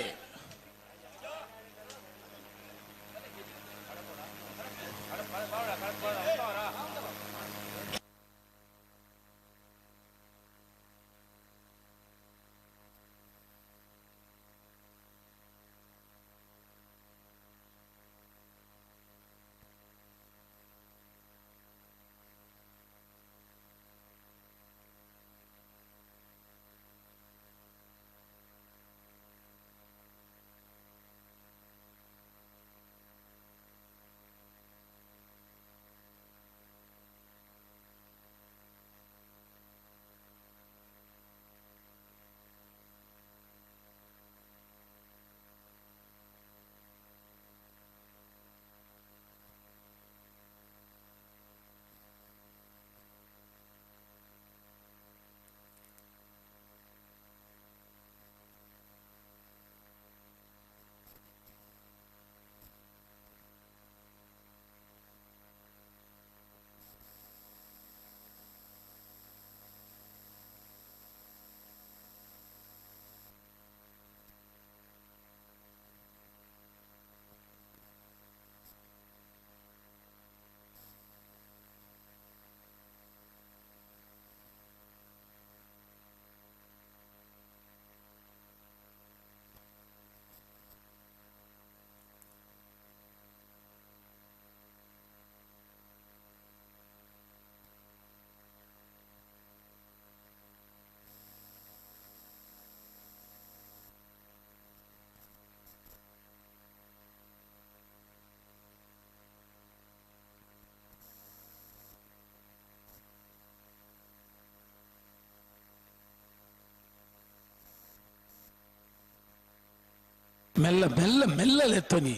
ಮೆಲ್ಲ ಮೆಲ್ಲ ಮೆಲ್ಲಲೆತ್ತನಿ.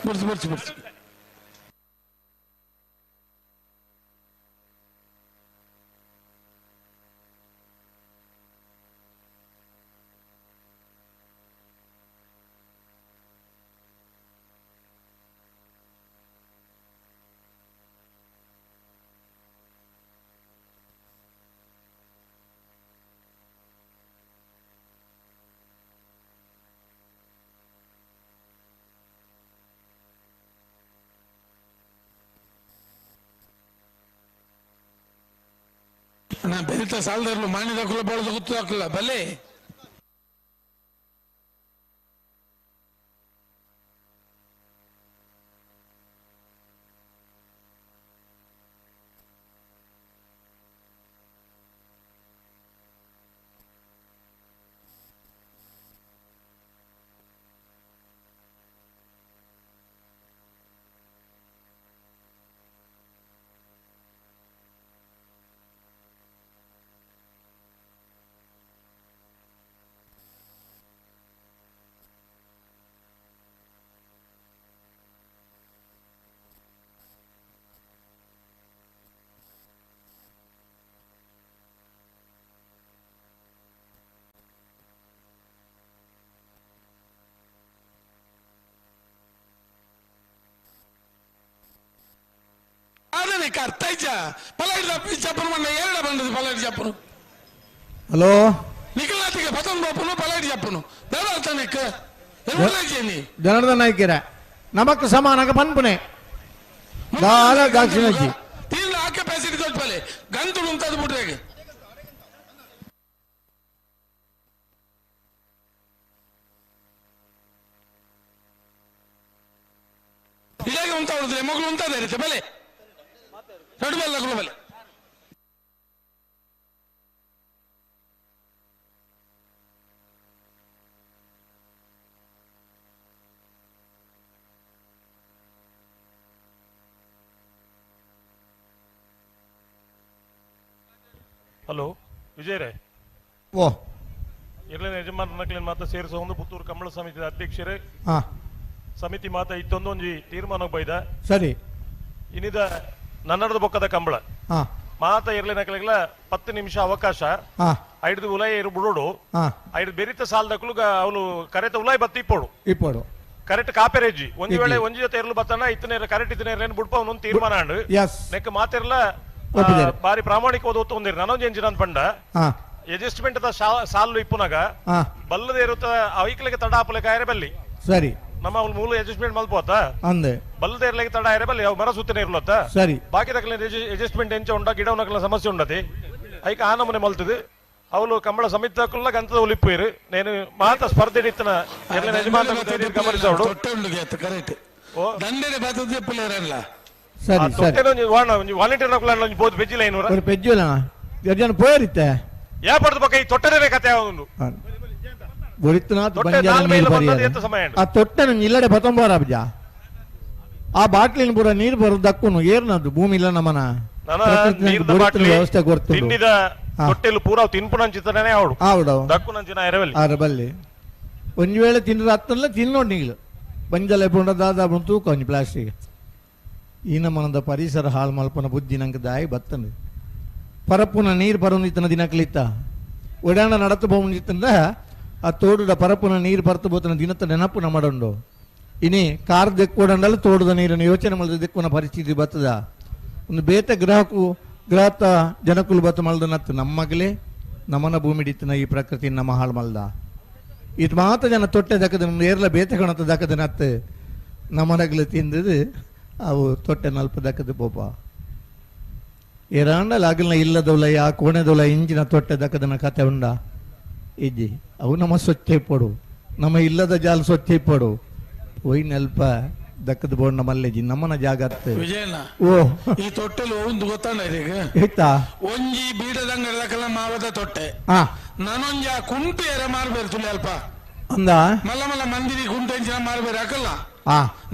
ಬಿಡ್ಸು ಬಿಡ್ಸು ಬಿಡ್ಸು. ನಾ ಬೆರಿತ ಸಾಲದರ್ಲು ಮಾಣಿದಕ್ಕಲ್ಲ ಬಳದು ಗೊತ್ತಾಕಲ್ಲ ಬಲೆ ಅರ್ಥ ಪಲಾಡಿ ಚಪ್ಪನು ಮೊನ್ನೆ ಏರಡ ಬಂದದ್ದು ಪಲಾಡಿ ಚಪ್ಪನು. ಹಲೋ ನಿಖಲಾತಿಗೆ ಪತನ್ ಬಾಪುನು ಪಲಾಡಿ ಚಪ್ಪನು ಬೇಡ ಅರ್ಥ ನಿಕ್ ಜನಾರ್ದನ್ ನಾಯ್ಕರ ನಮಕ್ ಸಮಾನಕ ಪನ್ಪುನೆ ದಾಲ ದಾಕ್ಷಿಣಜಿ ತೀರ್ಲ ಆ ಕೆಪಾಸಿಟಿ ದೊಡ್ಡ ಗಂತುಳು ಅಂತದ್ದು ಬಿಟ್ರೆ ಇದಾಗೆ ಉಂಟ ಮಗಳು ಉಂಟಾದ ಇರುತ್ತೆ ಬಲೆ రెండు బల్ల బలే. ಹಲೋ ವಿಜಯರೇ. ಓ ಇರ್ಲಿನ ಯಜಮಾನಕ್ಲೇನ್ ಮಾತ ಸೇರಿಸೋ ಒಂದು ಪುತ್ತೂರು ಕಂಬಳ ಸಮಿತಿಯ ಅಧ್ಯಕ್ಷರೇ ಸಮಿತಿ ಮಾತ ಇತ್ತೊಂದು ಒಂಜಿ ತೀರ್ಮಾನ ಬೈದ ಸರಿ ಇನ್ನಿದ ನನ್ನಡದ ಬೊಕ್ಕದ ಕಂಬಳ ಮಾತ ಇರ್ಲಿನಕ್ಲೆಗ್ಲ 10 ನಿಮಿಷ ಅವಕಾಶ ಐದು ಉಲಾಯ ಇರು ಬಿಡೋಡು ಐದು ಬೆರಿತ ಸಾಲದಕ್ಲು ಅವನು ಕರೆತ ಉಲಾಯ್ ಬತ್ತಿ ಇಪ್ಪೋಡು ಇಪ್ಪೋಡು ಕರೆಕ್ಟ್ ಕಾಪೆರೇಜಿ ಒಂಜಿ ವೇಳೆ ಒಂಜಿ ಜೊತೆ ಇರ್ಲು ಬತ್ತನ ಇತ್ತನೇ ಕರೆಕ್ಟ್ ಇತ್ತನೇ ಇರ್ಲೇನು ಬುಡ್ಪ ಅವನೊಂದು ತೀರ್ಮಾನ ಅಂಡು ನೆಕ್ ಮಾತಿರ್ಲ ಬಾರಿ ಪ್ರಾಮಾಣಿಕವಾದ ಒತ್ತು ಒಂದಿರು ನಾನೊಂದು ಎಂಜಿನ ಅಂತ ಪಂಡ ಅಡ್ಜಸ್ಟ್ಮೆಂಟ್ ಸಾಲು ಇಪ್ಪುನಾಗ ಬಲ್ಲದೆ ಇರುತ್ತ ಐಕ್ಲಿಗೆ ತಡ ಆಪಲೆಕ ಆಯರೆ ಬಲ್ಲಿ ಸರಿ ನಮ್ಮ ಅವ್ನು ಮೂಲ ಅಡ್ಜಸ್ಟ್ಮೆಂಟ್ ಮಲ್ಪೋತ ಅಂದೆ ಬಲ್ಲದೆ ಇರ್ಲಿಕ್ಕೆ ತಡ ಆಯರೆ ಬಲ್ಲಿ ಅವು ಮರ ಸುತ್ತನೆ ಇರ್ಲತ್ತ ಸರಿ ಬಾಕಿ ತಕ್ಕಲ ಅಡ್ಜಸ್ಟ್ಮೆಂಟ್ ಎಂಚ ಉಂಡ ಗಿಡ ಉನಕಲ ಸಮಸ್ಯೆ ಉಂಡತಿ ಐಕ ಆ ನಮೂನೆ ಮಲ್ತದೆ ಅವಳು ಕಂಬಳ ಸಮಿತಿ ಗಂತದ ಉಲಿಪ್ಪು నేను ಮಾತ ಸ್ಪರ್ಧೆ ಇತ್ತನ ಯಜಮಾನ ಗಮನಿಸೋಡು ಕರೆಕ್ಟ್ ದಂಡೆನೆ ಬಾತದೆ ಪುಲೇರಲ್ಲ ಸರಿ ಸರಿ ವಾಲಂಟಿಯರ್ ನಕಲ ಬೋದು ಬೆಜ್ಜಿಲ್ಲ ಐನೂರ ஒரு பெಜ್ಜಿಲ್ಲ ಜನ ಪೋಯರಿತ್ತೆ ಯಾ ಪಡೆದ ಪಕ್ಕ ಈ ತೊಟ್ಟೆನೇ ಕತೆ ಅವನು ಬೊರಿತನಾಥ್ ಬಂಜಾರ ನೀರು ಬರಿಯರೆ ಆ ತೊಟ್ಟೆನ ಇಲ್ಲಡೆ ಬತ್ತೊಂಬಾರ ಅಬ್ಜ ಆ ಬಾಟ್ಲಿನ ಪೂರ ನೀರು ಬರೋದು ದಕ್ಕುನು ಏರ್ನದು ಭೂಮಿ ಇಲ್ಲ ನಮ್ಮನ ವ್ಯವಸ್ಥೆ ಗೊತ್ತು ತಿಂಡಿದ ತೊಟ್ಟೆಲು ಪೂರ ತಿನ್ಪುನಂಚಿತನೇ ಅವಡು ಆವಡು ದಕ್ಕುನಂಚಿನ ಎರವಲ್ಲಿ ಆರಬಲ್ಲಿ ಒಂದು ವೇಳೆ ತಿಂದ್ರೆ ಹತ್ತಲ್ಲ ತಿನ್ನೋಡು ನೀಗಳು ಬಂಜಲ ಪುಂಡ ದಾದಾ ತೂಕ ಒಂಜಿ ಪ್ಲಾಸ್ಟಿಕ್ ಈ ನಮ್ಮನದ ಪರಿಸರ ಹಾಳು ಮಲ್ಪನ ಬುದ್ಧಿ ನಂಗೆ ದಾಯಿ ಬತ್ತಂದು ಪರಪುನ ನೀರು ಬರೋಂದಿತ್ತನ ದಿನಕ್ಲಿತ್ತ ಒಡಾಣ ನಡತು ಬೋಂದಿತ್ತಂದ ಆ ತೋಡುದ ಪರಪುನ ನೀರು ಬರ್ತು ಬೋತನ ದಿನತ್ತ ನೆನಪು ನಮ್ಮಡುಂಡು ಇನಿ ಕಾರ್ ದೆಕ್ಕೊಡಂಡಲ್ಲ ತೋಡುದ ನೀರನ್ನು ಯೋಚನೆ ಮಲ್ದ ದೆಕ್ಕುನ ಪರಿಸ್ಥಿತಿ ಬತ್ತದ ಒಂದು ಬೇತ ಗ್ರಹಕ್ಕೂ ಗ್ರಹತ ಜನಕುಲು ಬತ್ತು ಮಲ್ದ ನತ್ತು ನಮ್ಮಗಲೇ ನಮ್ಮನ ಭೂಮಿಡಿತ್ತನ ಈ ಪ್ರಕೃತಿ ನಮ್ಮ ಹಾಳು ಮಲ್ದ ಇದು ಮಾತ ಜನ ತೊಟ್ಟೆ ದಕ್ಕದ ಏರ್ಲ ಬೇತ ಕಣತ ದಕ್ಕದ ನತ್ತು ನಮ್ಮನಗಲು ತಿಂದದು ಅವು ತೊಟ್ಟೆ ನಲ್ಪ ದಕ್ಕದ ಪೋಪ ಏರಾಂಡಲ ಅಗಲ್ನ ಇಲ್ಲದವಲ ಯಾ ಕೋಣೆದವಲ ಇಂಜಿನ ತೊಟ್ಟೆ ದಕ್ಕದನ ಕತೆ ಉಂಡ ಇಜ್ಜಿ ಅವು ನಮ್ಮ ಸ್ವಚ್ಛ ಇಪ್ಪಡು ನಮ್ಮ ಇಲ್ಲದ ಜಾಲ ಸ್ವಚ್ಛ ಇಪ್ಪಡು ಪೋಯ್ ನೆಲ್ಪ ದಕ್ಕದ ಬೋಂಡ ಮಲ್ಲೆಜಿ ನಮ್ಮನ ಜಾಗತ್ತೆ ವಿಜಯಣ್ಣ ಓ ಈ ತೊಟ್ಟೆಲು ಒಂದು ಗೊತ್ತಾಂಡ ಈಗ ಇತ್ತಾ ಒಂಜಿ ಬೀಡದಂಗಡ ದಕ್ಕಲ ಮಾವದ ತೊಟ್ಟೆ ನಾನೊಂಜಿ ಆ ಕುಂಟು ಎರ ಮಾರ್ಬೇರು ತುಳಿ ಅಲ್ಪ ಅಂದ ಮಲ್ಲ ಮಲ್ಲ ಮಂದಿರಿ ಕುಂಟು ಎಂಚಿನ ಮಾರ್ಬೇರು ಹಾಕಲ್ಲ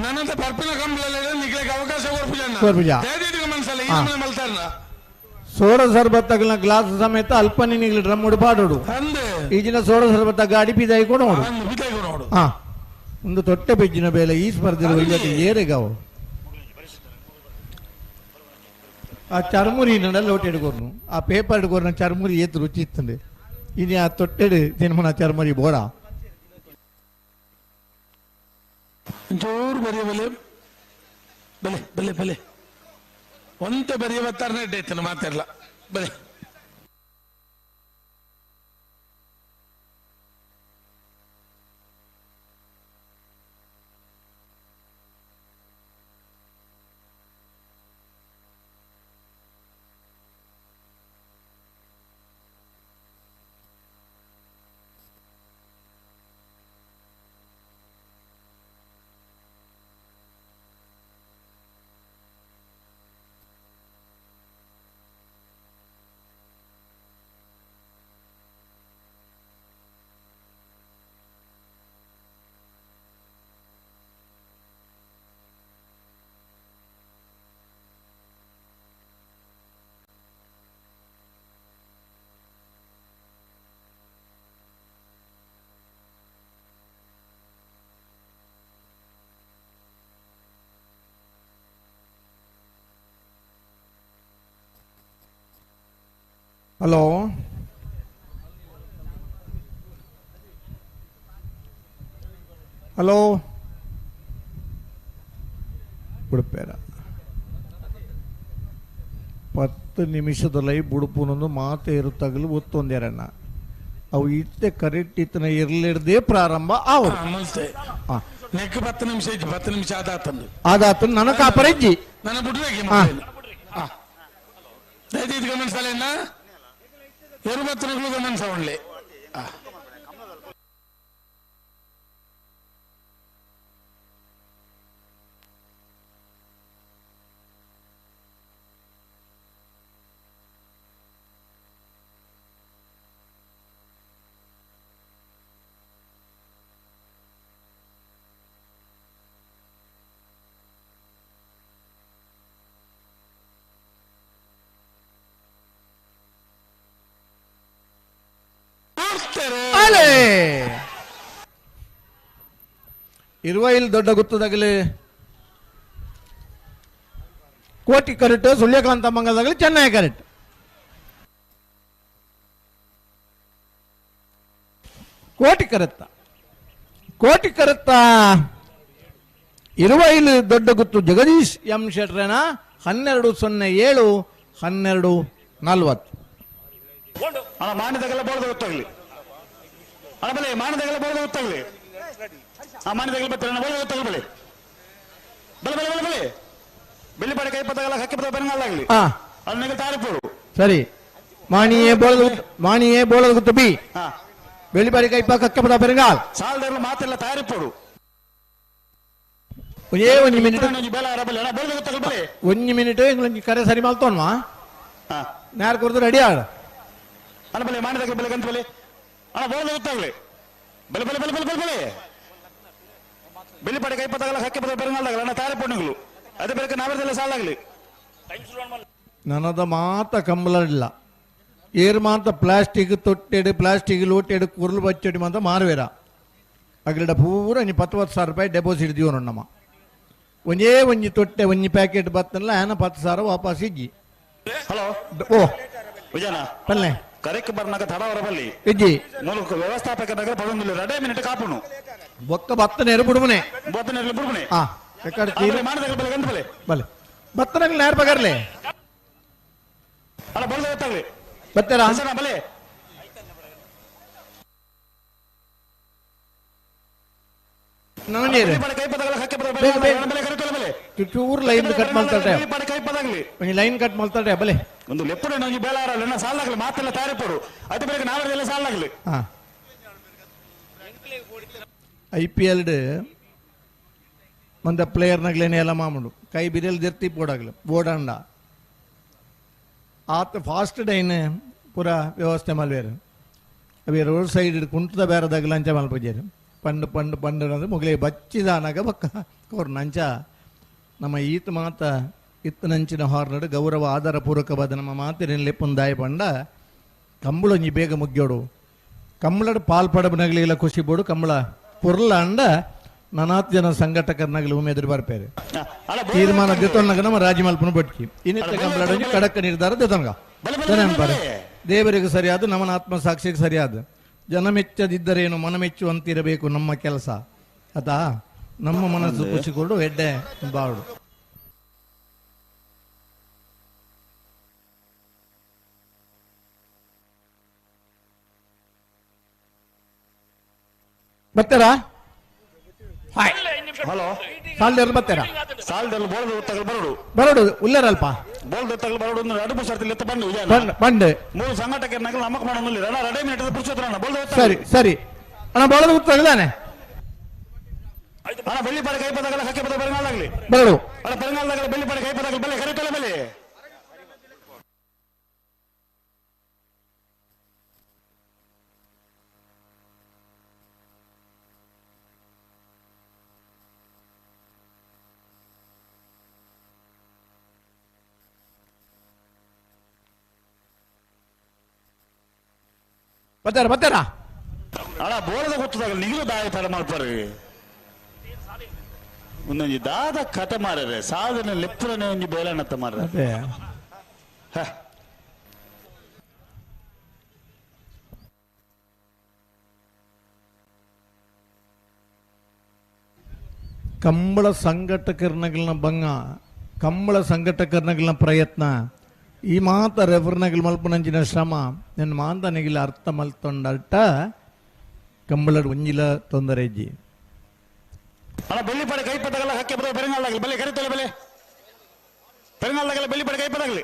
ನನ್ನಂತ ಪರ್ಪಿನ ಕಂಬಳ ನಿಗ್ಲಿಕ್ಕೆ ಅವಕಾಶ ಕೊರ್ಪುಜ ಮನ್ಸಲ್ಲ ಈ ನಮ್ಮನೆ ಮಲ್ತಾರನ ಸೋಡ ಸರ್ಬತ್ತಗಲ ಗ್ಲಾಸ್ ಸಮೇತ ಅಲ್ಪ ನಿನಗೆ ಡ್ರಮ್ ಉಡುಪಾಡೋಡು ಈಜಿನ ಸೋಡ ಸರ್ಬತ್ತ ಗಾಡಿ ಪಿದಾಯಿ ಕೊಡೋಡು ಒಂದು ತೊಟ್ಟೆ ಬೆಜ್ಜಿನ ಬೇಲೆ ಈ ಸ್ಪರ್ಧೆ ಇವತ್ತು ಏರೆಗಾವು ಆ ಚರ್ಮುರಿ ಲೋಟ ಹಿಡ್ಕೊರ್ನು ಆ ಪೇಪರ್ ಹಿಡ್ಕೊರ್ನ ಚರ್ಮುರಿ ಏತ್ ರುಚಿ ಇತ್ತಂದೆ ಇನಿ ಆ ತೊಟ್ಟೆಡು ತಿನ್ಮನ ಚರ್ಮುರಿ ಬೋಡ ಜೋರು ಬರೆಯ ಬಲೆ ಬಲೆ ಬಲೆ ಬಲೆ ಒಂತೆ ಬರೆಯ ಬತ್ತಾರನೇ ಇಡ್ಡೈತನ ಮಾತಾಡಲ್ಲ ಬಲೆ ಹಲೋ ಹಲೋ ಬುಡುಪೇರ 10 ನಿಮಿಷದಲ್ಲಿ ಬುಡುಪುನೊಂದು ಮಾತೆ ಇರುತ್ತಾಗಲು ಒತ್ತೊಂದೆರಣ್ಣ ಅವು ಇತ್ತೆ ಕರೆಕ್ಟ್ ಇತ್ತನ ಇರ್ಲಿಡ್ದೇ ಪ್ರಾರಂಭ ಆವು ನೆಕ್ 10 ನಿಮಿಷ ಇಜ್ಜಿ 10 ನಿಮಿಷ ಆದಾತಂದು ಆದಾತಂದು ನನ್ನ ಕಾಪರ ಇಜ್ಜಿ ನನ್ನ ಬುಡ್ರೇಗೆ ದಯದೀದ್ ಗಮನಿಸಲೇನ ಎರಡು ಬತ್ತನಗಳು ಗಮನಿಸ ಒಳ್ಳೆ ಅಲೆ ಇರುವ ಇಲ್ಲಿ ದೊಡ್ಡ ಗುತ್ತದಾಗಲಿ ಕೋಟಿ ಕರೆಕ್ಟ್ ಸುಳ್ಯಕಾಂತ ಮಂಗದಾಗಲಿ ಚೆನ್ನೈ ಕರೆಕ್ಟ್ ಕೋಟಿ ಕರೆತ್ತ ಕೋಟಿ ಕರೆತ್ತ ಇರುವ ಇಲ್ಲಿ ದೊಡ್ಡ ಗುತ್ತು ಜಗದೀಶ್ ಎಂ ಶೆಟ್ರೇನ 12:07 12:40. ಅಣ್ಣ ಮಾನ್ಯದಾಗೆಲ್ಲ ಬೋರ್ಡ್ ಗೊತ್ತಾಗ್ಲಿ ಅಣ್ಣ ಬಲೆ ಮಾನ್ಯದಾಗೆಲ್ಲ ಬೋರ್ಡ್ ಗೊತ್ತಾಗ್ಲಿ ಆ ಮಾನ್ಯದಾಗೆಲ್ಲ ಬರ್ತಾರೆ ಅಣ್ಣ ಬೋರ್ಡ್ ಗೊತ್ತಾಗ್ಲಿ ಬಲೆ ಬಲೆ ಬಲೆ ಬಲೆ ಬಲೆ ಬೆಳ್ಳಿ ಪಾಡಿ ಕೈ ಪತ್ತಾಗಲ್ಲ ಹಕ್ಕಿ ಪತ್ತ ಬೆಂಗಾಲಾಗ್ಲಿ ಅಣ್ಣ ತಾರಿಪೋಡು ಸರಿ ಮಾಣಿಯೇ ಬೋಳದ ಮಾಣಿಯೇ ಬೋಳದ ಗುತ್ತು ಬಿ ಬೆಳ್ಳಿಪಾಡಿ ಕೈಪ ಕಕ್ಕೆ ಪದ ಬೆಂಗಾಲ್ ಸಾಲದಲ್ಲ ಮಾತೆಲ್ಲ ತಾರಿಪೋಡು ಒಂದೇ ಒಂದು ಮಿನಿಟ್ ಬಲೆ ಒಂದು ಮಿನಿಟ್ ಕರೆ ಸರಿ ಮಾಡ್ತೋನ್ವಾ ನೇರ ಕೊರ್ದು ರೆಡಿ ಆಡ ಅಣ್ಣ ಬಲೆ ಮಾಡಿದಾಗ ಬೆಲೆ ಗಂತ ಬಲೆ ಅಣ್ಣ ಬೋರ್ಡ್ ಗೊತ್ತಾಗ್ಲಿ ಬಲೆ ಬಲೆ ಬಲೆ ಬಲೆ ಬಲೆ ಬಲೆ ಬೆಳ್ಳಿಪಾಡಿ ಕೈ ಪತ್ತಾಗಲ್ಲ ಹಕ್ಕಿ ಪದ ಬೆರಂಗಾಲ್ದಾಗಲ್ಲ ಅಣ್ಣ ತಾರೆ ಪೊಣ್ಣುಗಳು ಅದೇ ಬೆಳಗ್ಗೆ ನಾವೆಲ್ಲ ಸಾಲಾಗ್ಲಿ ನನದ ಮಾತ ಕಂಬಲಿಲ್ಲ ಏರ್ ಮಾತ ಪ್ಲಾಸ್ಟಿಕ್ ತೊಟ್ಟೆಡು ಪ್ಲಾಸ್ಟಿಕ್ ಲೋಟೆಡು ಕುರುಳು ಬಚ್ಚಡಿ ಮಾತ ಮಾರುವೇರ ಅಗಲಿಡ ಪೂರ ಒಂಜಿ 10 ಸಾವಿರ ರೂಪಾಯಿ ಡೆಪಾಸಿಟ್ ದೀವನು ನಮ್ಮ ಒಂಜೇ ಒಂಜಿ ತೊಟ್ಟೆ ಒಂಜಿ ಪ್ಯಾಕೆಟ್ ಬತ್ತಲ್ಲ ಆನ 10 ಸಾವಿರ ವಾಪಸ್ ಇಜ್ಜಿ. ಹಲೋ ಓ ವಿಜಯನ ಪಲ್ಲೆ ಕರೆಕ್ ಬರ್ನಾಗ ತಡವರ ಬಲ್ಲಿ ಇಜ್ಜಿ ಮೂಲಕ ವ್ಯವಸ್ಥಾಪಕ ನಗರ ಪಡೊಂದಿಲ್ಲ ರಡೆ ಮಿನಿಟ್ ಕಾಪುನು ಬೊಕ್ಕ ಬತ್ತ ನೇರು ಬುಡುಮನೆ ಬೊತ್ತ ನೇರು ಬುಡುಮನೆ ಆ ಬಲೆ ಬಲೆ ಬತ್ತನಗಲ್ ನೇರ ಬಗರ್ಲೆ ಅಲ್ಲ ಬಲ್ದ ಗೊತ್ತಾಗ್ಲಿ ಬತ್ತರಾ ಬಲೆ ಚೂರು ಲೈನ್ ಕಟ್ ಮಾಡ್ತಾಳೆ ಒಂದು ಲೈನ್ ಕಟ್ ಮಾಡ್ತಾಳೆ ಬಲೆ ಒಂದು ಲೆಪ್ಪುಡೆ ನಂಗೆ ಬೇಲಾರಲ್ಲ ಸಾಲಾಗ್ಲಿ ಮಾತೆಲ್ಲ ತಾರಿಪೋಡು ಅದು ಬೆಳಗ್ಗೆ ನಾವೆಲ್ಲ ಸಾಲಾಗ್ಲಿ. I P L ಮಂದ ಪ್ಲೇಯರ್ನಾಗ್ಲೇನೆ ಎಲ್ಲ ಮಾಮೂಲು ಕೈ ಬಿರಿಯಲ್ ದಿರ್ತಿ ಬೋಡಾಗ್ಲಿ ಬೋಡಂಡ ಆತ ಫಾಸ್ಟ್ ಡೈನ್ ಪೂರ ವ್ಯವಸ್ಥೆ ಮಲ್ವೇರು ಅವಿ ರೋಡ್ ಸೈಡ್ ಕುಂಟದ ಬೇರೆದಾಗಲ ಅಂಚ ಮಲ್ಪಜೇರು ಪಂಡು ಪಂಡು ಪಂಡು ಅಂದ್ರೆ ಮುಗಲೇ ಬಚ್ಚಿದಾನಾಗ ಬಕ್ಕ ಕೋರ್ನಂಚ ನಮ್ಮ ಈತ ಮಾತ ಇತ್ತನಂಚಿನ ಹಾರ್ನಡು ಗೌರವ ಆಧಾರ ಪೂರ್ವಕವಾದ ನಮ್ಮ ಮಾತಿನ ಲೆಪ್ಪುಂದಾಯ ಪಂಡ ಕಂಬಳೊಂಜಿ ಬೇಗ ಮುಗ್ಯೋಡು ಕಂಬಳಡು ಪಾಲ್ ಪಡಬನಗಲಿಲ್ಲ ಖುಷಿ ಬೋಡು ಕಂಬಳ ಪೊರ್ಲ ಅಂಡ ನಾನಾತ್ ಜನ ಸಂಘಟಕರ್ನಗಲಿ ಉಮೇದ್ರು ಬರ್ಪೇರು ತೀರ್ಮಾನ ದಿತ್ತೊನ್ನಗ ನಮ್ಮ ರಾಜಿ ಮಲ್ಪನ ಬಟ್ಕಿ ಇನ್ನಿತ್ತ ಕಂಬಳಡೊಂಜಿ ಕಡಕ್ಕ ನಿರ್ಧಾರ ದಿತ್ತೊನ್ಗ ಜನ ದೇವರಿಗೆ ಸರಿಯಾದ ನಮನ ಆತ್ಮಸಾಕ್ಷಿಗೆ ಸರಿಯಾದ ಜನ ಮೆಚ್ಚದಿದ್ದರೇನು ಮನ ಮೆಚ್ಚುವಂತಿರಬೇಕು ನಮ್ಮ ಕೆಲಸ ಆತಾ ನಮ್ಮ ಮನಸ್ಸು ಖುಷಿಕೊಂಡು ಎಡ್ಡೆ ಬಾಳು. ಬರ್ತಾರಾ? ಹಲೋ ಸಾಲ್ದೆಲ್ಲ ಬರ್ತಾರಾ? ಸಾಲ್ದೆಲ್ಲ ಬೋಳ್ದು ತಗಲ್ ಬರೋಡು ಬರೋಡು ಉಲ್ಲೇರಲ್ಪ ಬೋಳ್ದು ತಗಲ್ ಬರೋಡು ಒಂದು ಎರಡು ಮೂರು ಸರ್ತಿ ಬಂದು ಬಂಡು ಮೂರು ಸಂಘಟಕ ನಮಕ್ ಮಾಡೋದಿಲ್ಲ ಅಣ್ಣ ರೆಡಿ ಮಿನಿಟ್ ಪುರುಷೋತ್ತರ ಬೋಳ್ದು. ಸರಿ ಸರಿ ಅಣ್ಣ ಬೋಳದ ಉತ್ತರದಾನೆ ಅಣ್ಣ ಬೆಳ್ಳಿ ಪಾಡಿ ಕೈ ಪದಾಗಲ್ಲ ಹಕ್ಕಿ ಪದ ಬೆಂಗಾಲಾಗ್ಲಿ ಬರೋಡು ಅಣ್ಣ ಬೆಂಗಾಲದಾಗಲ್ಲ ಬೆಳ್ಳಿ ಪಾಡಿ ಕೈ ಪದಾಗಲಿ ಬೆಲೆ ಕರಿತಲ್ಲ ಬೆಲೆ ಬರ್ತಾರ ಬರ್ತಾರ ಅಣ್ಣ ಬೋಳದ ಗೊತ್ತದಾಗ ನಿಗಲು ದಾಯ ತಡ ಮಾಡ್ತಾರೆ ಒಂದೊಂಜಿ ದಾದ ಕತೆ ಮಾರರೆ ಸಾಧನೆ ಲೆಪ್ಪುರನೆ ಒಂಜಿ ಬೇಲಣ್ಣತ್ತ ಮಾರ್ರೆ. ಕಂಬಳ ಸಂಘಟಕರ್ನಗಳನ್ನ ಬಂಗ ಕಂಬಳ ಸಂಘಟಕರ್ನಗಳನ್ನ ಪ್ರಯತ್ನ ಈ ಮಾತ ರೆಫರ್ನಗಲ್ ಮಲ್ಪನಂಚಿನ ಶ್ರಮ ನನ್ನ ಮಾಂತನಿಗಿಲ್ಲ ಅರ್ಥ ಮಲ್ತೊಂಡಟ ಕಂಬಳಡ್ ಒಂಜಿಲ ತೊಂದರೆ ಇಜ್ಜಿ. ಅಲ್ಲ ಬೆಳ್ಳಿಪಾಡೆ ಕೈ ಪದಗಲ್ಲ ಹಕ್ಕೆ ಬರೋ ಬೆರಂಗಾಲಾಗಲಿ ಬಲೆ ಕರಿತೊಲೆ ಬಲೆ ಬೆರಂಗಾಲಾಗಲ್ಲ ಬೆಳ್ಳಿಪಾಡೆ ಕೈ ಪದಗಲಿ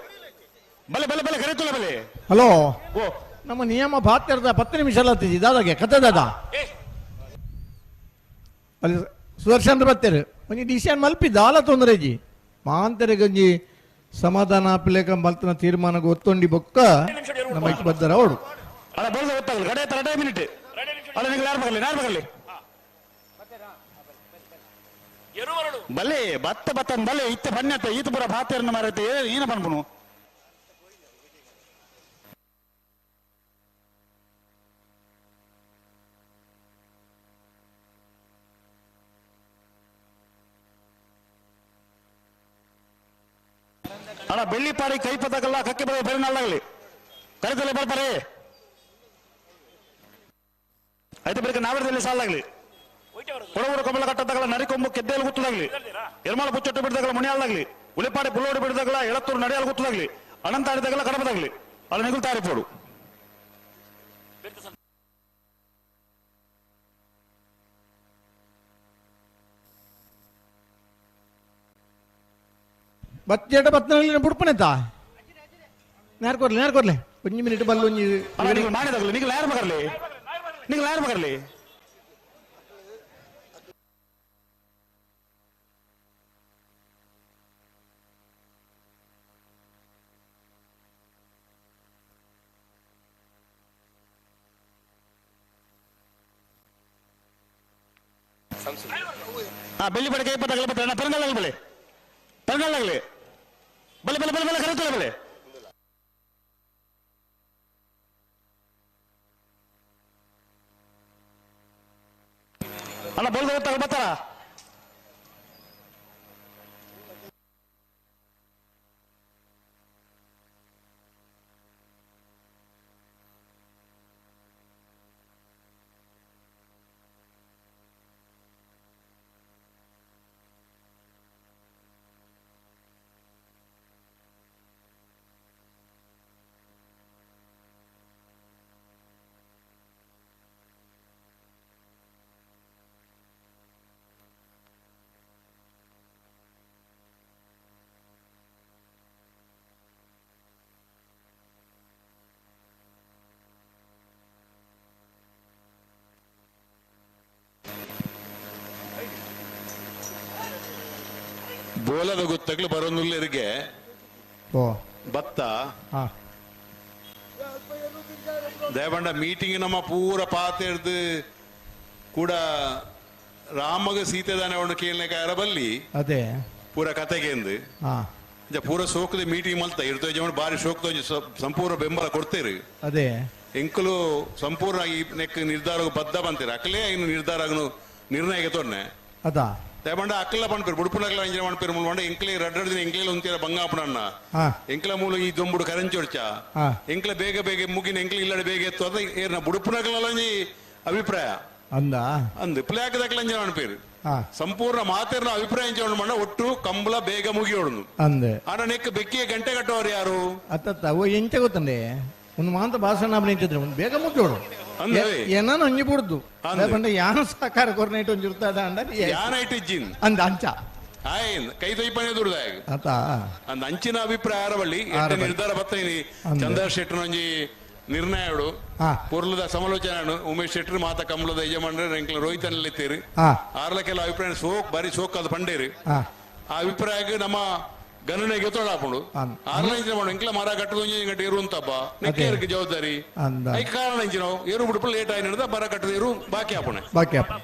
ಬಲೆ ಬಲೆ ಬಲೆ ಕರಿತೊಲೆ ಬಲೆ. ಹಲೋ ಓ ನಮ್ಮ ನಿಯಮ ಬಾತ್ಯರ್ದ 10 ನಿಮಿಷ ಅಲ್ಲ ದಾದಾಗೆ ಕತೆ ದಾದಾ ಅಲ್ಲಿ ಸುದರ್ಶನ್ ಬತ್ತೇರು ಒಂಜಿ ಡಿಸಿಷನ್ ಮಲ್ಪಿ ದಾಲ ತೊಂದರೆ ಇಜ್ಜಿ ಮಾಂತರಿಗೊಂಜಿ ಸಮಾಧಾನ ಆಪಿಲೇಕ ಮಲ್ತನ ತೀರ್ಮಾನ ಒತ್ತೊಂಡಿ ಬೊಕ್ಕ ನಮ್ಮ ಬದ್ದರ ಅವಳು. ಅಲ್ಲ ಬೋಲ್ದ ಗೊತ್ತಾಗಲಿ ಕಡೆ 2 ಮಿನಿಟ್ ಅಲ್ಲ ನೀವು ಯಾರು ಬರಲಿ ಯಾರು ಬರಲಿ ಬಲೆ ಬತ್ತ ಬತ್ತ ಬಲೆ ಇತ್ತ ಬಣ್ಣತ್ತ ಈತ ಪುರ ಭಾತೇರ್ನ ಮಾರೈತೆ ಏನ ಬಂದ್ಬುನು. ಅಲ್ಲ ಬೆಳ್ಳಿಪಾಡಿ ಕೈ ಪದಕಲ್ಲ ಕಕ್ಕೆ ಬರೋ ಬೆರನಾಳಾಗಲಿ ಕರೆದಲ್ಲೇ ಬರ್ತಾರೆ ಆಯ್ತು ಬೆಳಗ್ಗೆ ನಾವರದಲ್ಲಿ ಸಾಲಾಗ್ಲಿ ಕೊಡಗೂರು ಕಮಲ ಕಟ್ಟದಾಗಲ ನರಿಕೊಂಬು ಕೆದ್ದೆಯಲ್ಲಿ ಗುತ್ತದಾಗ್ಲಿ ಎರ್ಮಾಳ ಬುಚ್ಚೊಟ್ಟು ಬಿಡದಾಗಲ ಮುನಿಯಾಲ್ದಾಗ್ಲಿ ಉಳಿಪಾಡಿ ಪುಲ್ಲೋಡಿ ಬಿಡದಾಗಲ ಎಳತ್ತೂರು ನಡೆಯಾಲ್ ಗುತ್ತದಾಗ್ಲಿ ಅನಂತ ಆಡಿದಾಗಲ ಕಡಬದಾಗ್ಲಿ ಅಲ್ಲಿ ನಿಗುಲ್ ತಾರಿಪೋಡು. ಬಚ್ಚೇಟ ಬತ್ತನಲ್ಲಿ ಬುಡ್ಪನೆತ್ತಾ ನೇರ್ಕೊರ್ಲಿ ನೇರ್ಕೊರ್ಲಿ ಒಂಜಿ ಮಿನಿಟ್ ಬಲ್ಲ ಒಂಜಿ ಮಾಡಿದಾಗಲಿ ನಿಗಲ್ ಯಾರು ಮಗರ್ಲಿ ನಿಗಲ್ ಯಾರು ಮಗರ್ಲಿ ಬೆಳ್ಳಿ ಬಡಕೆ 20 ಬತ್ತನ ಪೆರಂಗಲ್ಲಾಗಲಿ ಬಲೆ ಪೆರಂಗಲ್ಲಾಗಲಿ ಬಲೆ ಬಲೆ ಬಲೆ ಬಲೆ ಕರೆತಲೆ ಬಲೆ. ಅಲ್ಲ ಬೋಲ್ದ ಗೊತ್ತಾಗ ಬರ್ತಾರ ಬೋಲದ ಗೊತ್ತಗ್ಲು ಬರೋನುಲ್ಲರಿಗೆ ಭತ್ತ ದೇವಂಡ ಮೀಟಿಂಗ್ ನಮ್ಮ ಪೂರ ಪಾತೆರ್ದು ಕೂಡ ರಾಮಗ ಸೀತೆದಾನೆ ಅವನು ಕೇಳನೆ ಕಾಯರ ಬಲ್ಲಿ ಅದೇ ಪೂರ ಕತೆಗೆಂದು ಪೂರ ಸೋಕದ ಮೀಟಿಂಗ್ ಮಲ್ತ ಇರ್ತೋ ಜನ ಬಾರಿ ಸೋಕ್ತ ಸಂಪೂರ್ಣ ಬೆಂಬಲ ಕೊಡ್ತೇರಿ. ಅದೇ ಎಂಕಲು ಸಂಪೂರ್ಣ ಈ ನೆಕ್ ನಿರ್ಧಾರ ಬದ್ಧ ಬಂತೀರ ಅಕ್ಕಲೇ ಇನ್ನು ನಿರ್ಧಾರ ನಿರ್ಣಯಕ್ಕೆ ತೊನ್ನೆ ಅದಾ ದೇವಂಡ ಅಕ್ಕಲ ಪನ್ಪೇರು ಬುಡುಪುನಕ್ಲ ಇಂಜಿನ ಪನ್ಪೇರು ಮುಲ್ವಂಡ ಎಂಕ್ಲೆ ರಡ್ಡ ದಿನ ಎಂಕ್ಲೆ ಒಂತೀರ ಬಂಗಾಪುನನ್ನ ಎಂಕ್ಲ ಮೂಲ ಈ ದೊಂಬುಡು ಕರೆಂಚೊಡ್ಚ ಎಂಕ್ಲ ಬೇಗ ಬೇಗ ಮುಗಿನ ಎಂಕ್ಲ ಇಲ್ಲಡೆ ಬೇಗ ಎತ್ತು ಅದ ಏರ್ನ ಬುಡುಪುನಕ್ಲ ಅಭಿಪ್ರಾಯ ಅಂದ ಅಂದ್ ಪ್ಲಾಕ್ ಅಂಜನ ಪನ್ಪೇರು ಸಂಪೂರ್ಣ ಮಾತೇರ್ನ ಅಭಿಪ್ರಾಯ ಇಂಚ ಮಣ್ಣ ಒಟ್ಟು ಕಂಬಳ ಬೇಗ ಮುಗಿಯೋಡು ಅಂದೆ ಆನ ನೆಕ್ ಬೆಕ್ಕಿಗೆ ಗಂಟೆ ಕಟ್ಟೋರು ಯಾರು ಅತ್ತ ಓ ಎಂಚ ಗೊತ್ತಂಡೆ ಒಂದು ಮಾಂತ ಭಾಷಣ ನಿಂತಿದ್ರೆ ಒಂದು ಬೇಗ ಮುಗಿಯೋಡು ಏನಾನು ಒಂಜಿ ಬುಡ್ದು ಪಂಡ ಯಾನು ಸಹಕಾರ ಕೊರ್ನೈಟ್ ಒಂಜಿ ಇರ್ತದ ಅಂಡ ಯಾನ ಇಟ್ಟಿಜ್ಜಿನ್ ಅಂದ ಅಂಚ ಆಯ್ ಕೈ ತೊಯ್ಪನೆ ದುರ್ದಾಯ ಅತ ಅಂದ ಅಂಚಿನ ಅಭಿಪ್ರಾಯ ಆರವಳ್ಳಿ ನಿರ್ಧಾರ ಬತ್ತೈನಿ ಚಂದ್ರ ಶೆಟ್ಟರ್ ಒಂಜಿ ನಿರ್ಣಯಡು ಪೊರ್ಲದ ಸಮಾಲೋಚನೆ ಉಮೇಶ್ ಶೆಟ್ಟರ್ ಮಾತ ಕಮಲದ ಯಜಮಾನ್ರೆ ಎಂಕ್ಲ ರೋಹಿತ್ ಅನ್ಲೆತ್ತೀರಿ ಆರ್ಲ ಕೆಲ ಅಭಿಪ್ರಾಯ ಸೋಕ್ ಬಾರಿ ಸೋಕ್ ಅದು ಪಂಡೇರಿ ಆ ಅಭಿಪ್ರಾಯಕ್ಕೆ ನಮ್ಮ ಗಣನೆಗೆ ತೊಡಾಪುಂಡು ಆರ್ಲ ಇಂಚಿನ ಮಾಡು ಎಂಕ್ಲ ಮರ ಕಟ್ಟದ ಒಂಜಿ ಗಂಟೆ ಇರುವಂತಪ್ಪ ನೆಕ್ಕೇರ್ಗೆ ಜವಾಬ್ದಾರಿ ಐಕ್ ಕಾರಣ ಇಂಚಿನ ಏರು ಬಿಡುಪು ಲೇಟ್ ಆಗಿ ನಡೆದ ಮರ ಕಟ್ಟದ ಏರು ಬಾಕಿ ಆಪುಣೆ ಬಾಕಿ ಆಪುಣೆ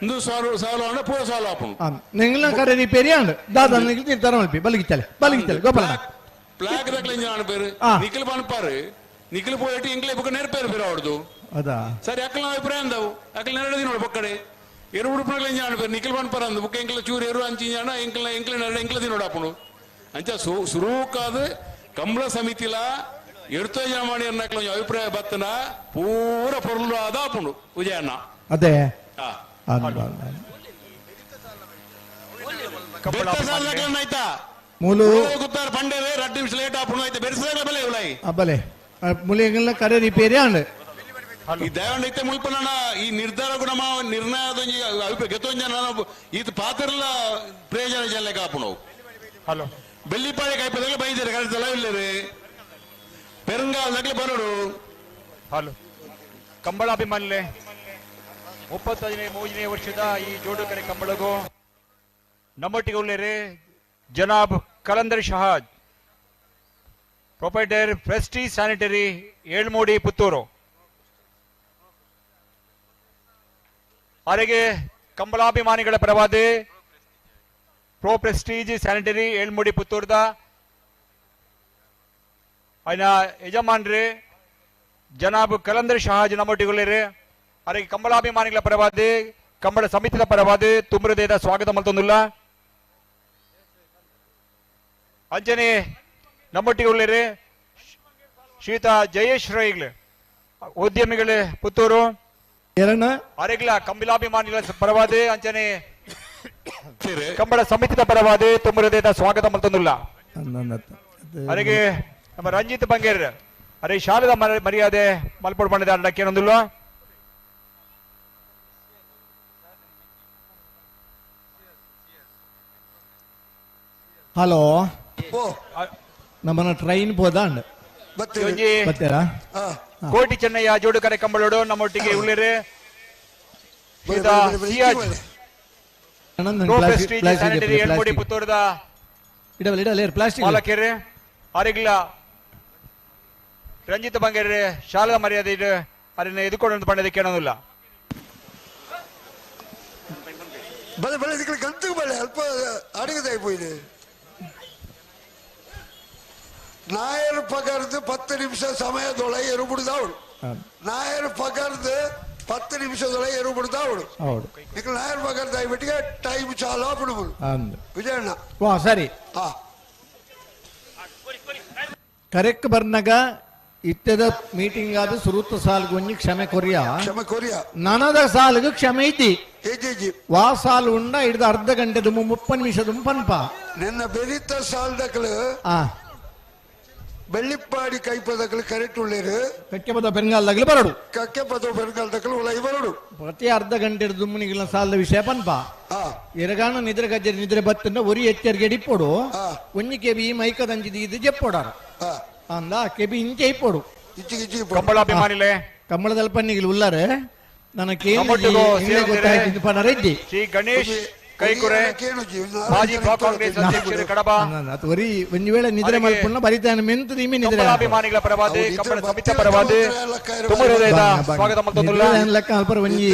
ಇಂದು ಸಾಲು ಸಾಲು ಅಂಡ ಪೂರ ಸಾಲು ಆಪುಂಡು ನಿಂಗ್ಲ ಕರೆ ನೀ ಪೆರಿಯಾಂಡ್ ದಾದಾ ನಿಂಗ್ಲ ನಿರ್ಧಾರ ಮಲ್ಪಿ ಬಲಗಿತ್ತಲೆ ಬಲಗಿತ್ತಲೆ ಗೋಪಾಲ ಪ್ಲಾಕ್ ದಕ್ಲ ಇಂಜಿನ ಅನ್ಪೇರು ನಿಖಿಲ್ ಪನ್ಪಾರು ನಿಖಿಲ್ ಪೋಯಟಿ ಎಂಕ್ಲೆ ಬುಕ್ಕ ನೆರ್ಪೇರು ಬೇರೆ ಅವಡ್ದು ಅದಾ ಸರಿ ಅಕ್ಕಲ ಅಭಿಪ್ರಾಯ ಅಂದವು ಅಕ್ಕಲ ನೆರಡು ದಿನ ಪಕ್ಕಡೆ ಎರು ಉಡುಪುನಕ್ಲ ಇಂಜಿನ ಅನ್ಪೇರು ನಿಖಿಲ್ ಪನ್ಪಾರ ಅಂದು ಬುಕ್ಕ ಎಂಕ್ಲ ಚೂರು ಎರು ಅಂಚಿಂಜಾಣ ಎಂಕ್ಲ ಎಂಕ್ಲ ನೆರಡು ಎಂಕ್ಲ ದಿನ ಆಪುಂಡು ಅಂಚ ಸುರೂಕಾದ ಕಂಬಳ ಸಮಿತಿಲ ಎಡ್ತೋ ಜನ ಮಾಡಿ ಅನ್ನಕ್ಲ ಅಭಿಪ್ರಾಯ ಬತ್ತನ ಪೂರ ಪೊರ್ಲು ಆದ ಆಪುಂಡು ವಿಜಯಣ್ಣ ಅದೇ ಕಂಬಳ ಮೂಲು ಪಂಡೇರೆ 2 ನಿಮಿಷ ಲೇಟ್ ಆಪುಣ ಐತೆ ಬೆರ್ಸದಾಗಲ ಬಲೆ ಉಲಾಯಿ ಬಲೆ ಮುಲಿಯಂಗೆಲ್ಲ ಕರೆ ರಿಪೇರಿ ಆಂಡ್ ಈ ದಯವಂಡ ಐತೆ ಮುಲ್ಪನ ಈ ನಿರ್ಧಾರ ಗುಣಮ ನಿರ್ಣಯದೊಂಜಿ ಅಭಿಪ್ರಾಯ ಗೆತ್ತೊಂಜ ನಾನು ಇದು ಪಾತ್ರಲ ಪ್ರಯೋಜನ ಜನ ಕಾಪುಣವು. ಹಲೋ ಬೆಳ್ಳಿಪಾಳೆ ಕಾಯ್ಪದಾಗ ಬೈದಿರ ಕರೆತಲ ಇಲ್ಲರೆ ಪೆರಂಗಾಲದಾಗಲೇ ಬರೋಡು. ಹಲೋ ಕಂಬಳಾಭಿಮಾನಿಲೆ 35ನೇ ವರ್ಷದ ಈ ಜೋಡುಕರೆ ಕಂಬಳಗೂ ನಮ್ಮೊಟ್ಟಿಗೆ ಉಳ್ಳೇರಿ ಜನಾಬ್ Kalandar Shahaj, proprietor Prestige sanitary, Elmudi, Puttur. ಅವರಿಗೆ ಕಂಬಳಾಭಿಮಾನಿಗಳ ಪರವಾದ ಪ್ರೋ ಪ್ರೆಸ್ಟೀಜ್ ಸ್ಯಾನಿಟರಿ ಏಳ್ಮೂಡಿ ಪುತ್ತೂರ್ದ ಅಯ್ನ ಯಜಮಾನ್ರಿ ಜನಾಬ್ ಕಲಂದರ್ ಶಹಾಜ್ ನಮ್ಮೊಟ್ಟಿಗುಳ್ಳೇರಿ. ಅವರಿಗೆ ಕಂಬಳಾಭಿಮಾನಿಗಳ ಪರವಾದ ಕಂಬಳ ಸಮಿತಿದ ಪರವಾದ ತುಮೃದೇದ ಸ್ವಾಗತ ಮಲ್ತೊಂದುಲ್ಲ. ಅಂಜನೆ ನಮ್ಮೊಟ್ಟಿಗೆ ಉಳ್ಳೇರಿ ಶ್ರೀತ ಜಯೇಶ್ ರೈಗ್ಲು ಉದ್ಯಮಿಗಳೇ ಪುತ್ತೂರು ಅರೆಗ್ಲ ಕಂಬಳಾಭಿಮಾನಿಗಳ ಪರವಾದ ಅಂಚನೆ ಕಂಬಳ ಸಮಿತಿದ ಪರವಾದ ತುಮೃದೇದ ಸ್ವಾಗತ ಮಲ್ತೊಂದುಲ್ಲ. ಅರೆಗೆ ನಮ್ಮ ರಂಜಿತ್ ಬಂಗೇರ್ ಅರೆ ಶಾಲೆದ ಮರ್ಯಾದೆ ಮಲ್ಪೊಡು ಬಂಡಿದ ಅಡ್ಡಕ್ಕೇನೊಂದುಲ್ಲ. ಹಲೋ ನಮ್ಮನ್ನ ಟ್ರೈನ್ ಪೋದಾಂಡ್ ಬರ್ತೀರಾ? ಕೋಟಿ ಚೆನ್ನಯ್ಯ ಜೋಡುಕರೆ ಕಂಬಳೋಡು ನಮ್ಮೊಟ್ಟಿಗೆ ಉಳ್ಳೇರಿ ಪುತ್ತೂರದ ಮಾಲಕೇರಿ ಅರೆಗ್ಲ ರಂಜಿತ್ ಬಂಗೇರಿ ಶಾಲಾ ಮರ್ಯಾದೆ ಅದನ್ನ ಎದುಕೊಂಡು ಪಂಡದಕ್ಕೆ ಏನೋದಿಲ್ಲ. ಬಲೆ ಬಲೆ ಗಂತಿಗೆ ಬಲೆ ಅಲ್ಪ ಅಡಿಗೆ ನಾಯರ್ ಪಗರ್ದು 10 ನಿಮಿಷ ಸಮಯದೊಳಗೆ ಎರುಬಿಡ್ದಾವಳು. ನಾಯರ್ ಪಗರ್ದು 10 ನಿಮಿಷದೊಳಗೆ ಎರುಬಿಡ್ದಾವಳು. ಈಗ ನಾಯರ್ ಪಗರ್ದು ಆಗಿಬಿಟ್ಟಿಗೆ ಟೈಮ್ ಚಾಲು ಬಿಡ್ಬೋದು. ವಿಜಯಣ್ಣ ವಾ ಸರಿ ಕರೆಕ್ಟ್ ಬರ್ನಾಗ ಇತ್ತದ ಮೀಟಿಂಗ್ ಆದ ಸುರುತ್ತ ಸಾಲ್ಗು ಒಂಜಿ ಕ್ಷಮೆ ಕೊರಿಯ ಕ್ಷಮೆ ಕೊರಿಯ ನನದ ಸಾಲ್ಗು ಕ್ಷಮೆ ಐತಿ ವಾ ಸಾಲು ಉಂಡ ಹಿಡಿದ ಅರ್ಧ ಗಂಟೆ ದುಮ್ಮು 30 ನಿಮಿಷ ದುಮ್ಮು ಪನ್ಪ ನಿನ್ನ ಬೆರಿತ ಸಾಲ್ದಕ್ಲು ಬೆಳ್ಳಿಪ್ಪಾಡಿ ಕೈಪದಕ್ಲು ಕರೆಕ್ಟ್ ಉಳ್ಳೇರು ಕಕ್ಕೆಪದ ಬೆಂಗಾಲ್ದಾಗಲು ಬರಡು ಕಕ್ಕೆಪದ ಬೆಂಗಾಲ್ದಾಗಲು ಉಳೈ ಬರಡು ಪ್ರತಿ ಅರ್ಧ ಗಂಟೆ ದುಮ್ಮನಿಗಿಲ್ಲ ಸಾಲದ ವಿಷಯ ಪನ್ಪ ಎರಗಾನ ನಿದ್ರೆ ಗಜ್ಜರಿ ನಿದ್ರೆ ಬತ್ತಂಡ ಒರಿ ಎಚ್ಚರಿಗೆ ಇಪ್ಪೋಡು ಒಂಜಿ ಕೆಬಿ ಮೈಕದಂಚಿದ ಇದು ಜೆಪ್ಪೋಡಾರ ಅಂದ ಕೆಬಿ ಇಂಚೆ ಇಪ್ಪೋಡು ಕಂಬಳಾಭಿಮಾನಿಲೆ ಕಂಬಳದಲ್ಪ ನಿಗಿಲ್ ಉಲ್ಲಾರೆ ನನ್ನ ಕೇಳಿ ಪನರ ಇದ್ದಿ ಶ್ರೀ ಗಣೇಶ್ ಕೈಕುರೆ ಮಾಜಿ ಬ್ಲಾಕ್ ಕಾಂಗ್ರೆಸ್ ಅಧ್ಯಕ್ಷರು ಕಡಬ ಒರಿ ಒಂದು ವೇಳೆ ನಿದ್ರೆ ಮಲ್ಪುಣ್ಣ ಬರಿತಾನೆ ಮೆಂತು ನಿಮ್ಮೆ ನಿದ್ರೆ ಕಂಬಳಾಭಿಮಾನಿಗಳ ಪರವಾದ ಕಂಬಳ ಸಮಿತಿ ಪರವಾದ ತುಂಬ ಹೃದಯದ ಸ್ವಾಗತ ಮಲ್ತೊಂದುಲ್ಲ ಲೆಕ್ಕ ಅಲ್ಪರ ಒಂಜಿ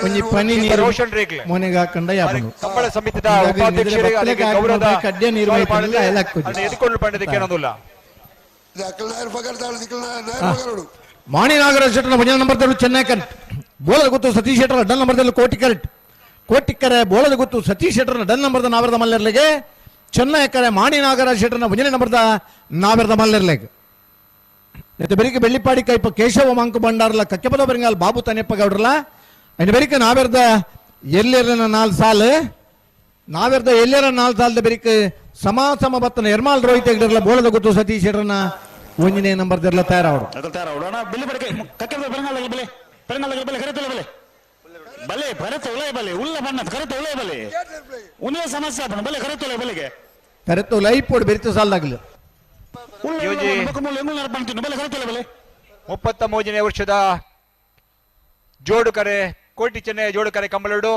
ಒಂಜಿ ಪನಿ ನೀರು ರೋಷನ್ ರೇಗ್ಲೆ ಮೊನೆಗೆ ಹಾಕೊಂಡ ಯಾಪನು ಕಂಬಳ ಸಮಿತಿದ ಉಪಾಧ್ಯಕ್ಷರು ಅವರಿಗೆ ಗೌರವದ ಕಡ್ಡೆ ನೀರು ಮೈತಲ್ಲ ಅದನ್ನ ಎದುಕೊಂಡು ಪಂಡದಕ್ಕೆ ಏನೊಂದುಲ್ಲ ಮಾಣಿ ನಾಗರಾಜ್ ಶೆಟ್ಟನ ಭಜನೆ ನಂಬರ್ ತರು ಚೆನ್ನೈ ಕರೆಕ್ಟ್ ಬೋಳದ ಗೊತ್ತು ಸತೀಶ್ ಶೆಟ್ಟರ ಡನ್ ನಂಬರ್ ತರು ಕೋಟಿ ಕರೆಕ್ಟ್ ಕೋಟಿಕ್ಕರೆ ಬೋಳದ ಗೊತ್ತು ಸತೀಶ್ ಶೆಟ್ಟರ್ನ ಡನ್ ನಂಬರ್ದ ನಾವರದ ಮಲ್ಲೆರ್ಲೆಗೆ ಚೆನ್ನೈ ಕರೆ ಮಾಣಿ ನಾಗರಾಜ್ ಶೆಟ್ಟರ್ನ ಭಜನೆ ನಂಬರ್ದ ನಾವರದ ಮಲ್ಲೆರ್ಲೆಗೆ ನೆತ್ತ ಬೆರಿಕೆ ಬೆಳ್ಳಿಪಾಡಿ ಕೈಪ ಕೇಶವ ಮಂಕು ಬಂಡಾರ್ಲ ಕಕ್ಕೆಪದ ಬೆರಂಗಾಲ್ ಬಾಬು ತನೆಪ್ಪ ಗೌಡ್ರಲ ಅಂಡ್ ಬೆರಿಕೆ ನಾವೆರ್ದ ಎಲ್ಲೆರ್ನ 4 ಸಾಲು ನಾವೆರ್ದ ಎಲ್ಲೆರ 4 ಸಾಲದ ಬೆರಿಕೆ ಸಮ ಸಮ ಬತ್ತನ ಎರ್ಮಾಲ್ ರೋಹಿತ್ ಹೆಗ್ಡರ್ಲ ಬೋಳದ ಗೊತ್ತು ಸತೀಶ್ ಶೆಟ್ಟರ್ನ ಒಂದನೇ ನಂಬರ್ ದರ್ಲ ತಯಾರಾವಡು ತಯಾರಾವಡು ಬೆಳ್ಳಿಪಾಡಿ ಕಕ್ಕೆಪದ ಬೆರಂಗಾಲ್ ಬೆಲೆ ಬೆರಂಗಾಲ್ ಬೆಲೆ ಕರೆತಲ್ಲ ಬೆಲೆ ಬಲೆ ಭರತ ಉಲೈ ಬಲೆ ಉಲ್ಲ ಬಣ್ಣ ಕರೆತ ಉಲೈ ಬಲೆ ಉನ್ನೇ ಸಮಸ್ಯೆ ಆಪಣ ಬಲೆ ಕರೆತ ಉಲೈ ಬಲೆಗೆ ಕರೆತ ಉಲೈ ಪೋಡು ಬೆರಿತ ಸಾಲದಾಗಲು ಬಲೆ ಕರೆತ ಉಲೈ ಬಲೆ 33ನೇ ವರ್ಷದ ಜೋಡುಕರೆ ಕೋಟಿ ಚೆನ್ನೈ ಜೋಡುಕರೆ ಕಂಬಳೋಡು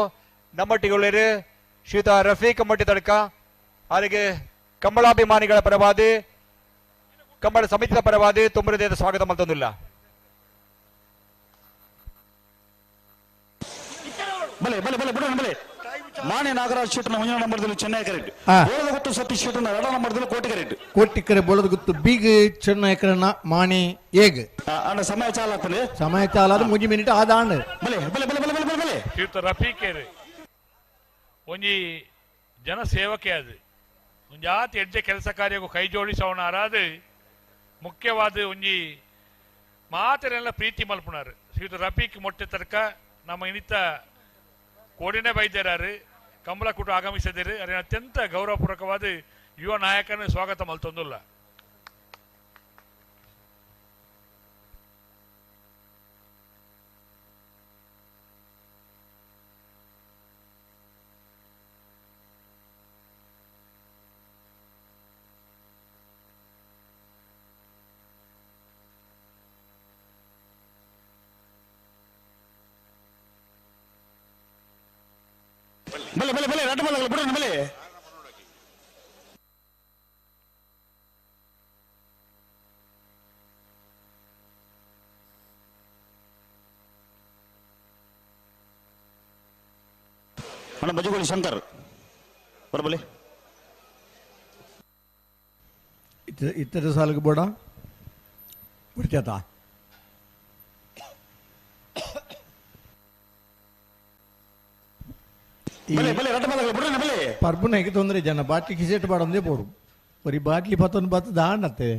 ನಮ್ಮೊಟ್ಟಿಗೆ ಶ್ರೀತ ರಫೀಕ್ ಮೊಟ್ಟಿ ತಡ್ಕ ಅವರಿಗೆ ಕಂಬಳಾಭಿಮಾನಿಗಳ ಪರವಾದಿ ಕಂಬಳ ಸಮಿತಿಯ ಪರವಾದಿ ತುಂಬ ಹೃದಯದ ಸ್ವಾಗತ ಮಲ್ತೊಂದುಲ್ಲ. ಬಲೆ ಬಲೆ ಬಲೆ ಬಿಡೋಣ ಬಲೆ ಮಾಣಿ ನಾಗರಾಜ್ ಶೆಟ್ಟನ ಮುಂದಿನ ನಂಬರ್ದಲ್ಲಿ ಚೆನ್ನೈ ಕರೆಕ್ಟ್ ಬೋಳದ ಗುತ್ತು ಸತೀಶ್ ಶೆಟ್ಟನ ಎರಡೋ ನಂಬರ್ದಲ್ಲಿ ಕೋಟಿ ಕರೆಕ್ಟ್ ಕೋಟಿ ಕರೆ ಬೋಳದ ಗುತ್ತು ಬಿಗ್ ಚೆನ್ನೈ ಕರೆನ ಮಾಣಿ ಏಗ್ ಅಣ್ಣ ಸಮಯ ಚಾಲ ಆಗ್ತದೆ ಸಮಯ ಚಾಲ ಅದು 3 ಮಿನಿಟ್ ಆದಾಂಡ್ ಬಲೆ ಬಲೆ ಬಲೆ ಬಲೆ ಬಲೆ ಬಲೆ ಶ್ರೀಯುತ ರಫೀಕೇರಿ ಒಂಜಿ ಜನಸೇವಕೆ ಅದು ಒಂಜಾತಿ ಎಡ್ಡೆ ಕೆಲಸ ಕಾರ್ಯಕ್ಕೂ ಕೈ ಜೋಡಿಸವನಾರಾದು ಮುಖ್ಯವಾದ ಒಂಜಿ ಮಾತರೆಲ್ಲ ಪ್ರೀತಿ ಮಲ್ಪುನಾರು ಶ್ರೀಯುತ ರಫೀಕ್ ಮೊಟ್ಟೆ ತರ್ಕ ನಮ್ಮ ಇನ್ನಿತ ಕೋಡಿನೇ ಬೈದ್ಯರಾರು ಕಂಬಳಕೂಟ ಆಗಮಿಸಿದ್ದೀರಿ. ಅದರ ಅತ್ಯಂತ ಗೌರವಪೂರ್ವಕವಾದ ಯುವ ನಾಯಕನ ಸ್ವಾಗತ ಮಲ್ತೊಂದುಲ್ಲ. ಬಲೆ ಬಲೆ ಬಲೆ ರಡ್ಡು ಬಲ್ಲ ಬಿಡು ಬಲೆ. ಅಣ್ಣ ಬಜುಗೋಳಿ ಶಂಕರ್ ಬರಬಲೆ. ಇತರ ಸಾಲಿಗೆ ಬೋಡ ಬಿಡ್ತೇತಾ. ಪರ್ಬುನ ತೊಂದರೆ ಜನ ಬಾಟ್ಲಿ ಕಿಸೆಟ್ ಬಾಡೊಂದೇ ಬೋಡು ಬರೀ ಬಾಟ್ಲಿ ಪತ್ತೊಂದು ಬತ್ತ ದಾಂಡತ್ತೆ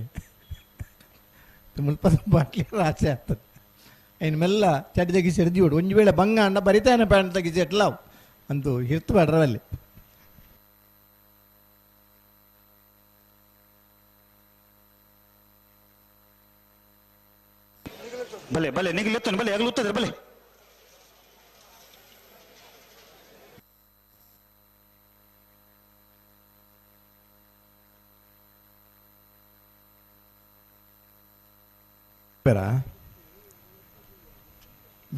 ಮುಲ್ಪ ಬಾಟ್ಲಿ ರಾಚೆ ಆಗ್ತದೆ. ಐನ್ ಮೆಲ್ಲ ಚಡಿದ ಕಿಸೆಟ್ ದಿವಡು ಒಂಜಿ ವೇಳೆ ಬಂಗ ಅಂಡ ಬರಿತಾನೆ ಪ್ಯಾಂಟ್ ಕಿಸೆಟ್ಲ ಅಂತೂ ಹಿರ್ತು ಬೇಡ್ರವಲ್ಲಿ. ಬಲೆ ಬಲೆ ನಿಗಿಲ್ ಎತ್ತನು ಬಲೆ ಆಗಲು ಉತ್ತದೆ ಬಲೆ.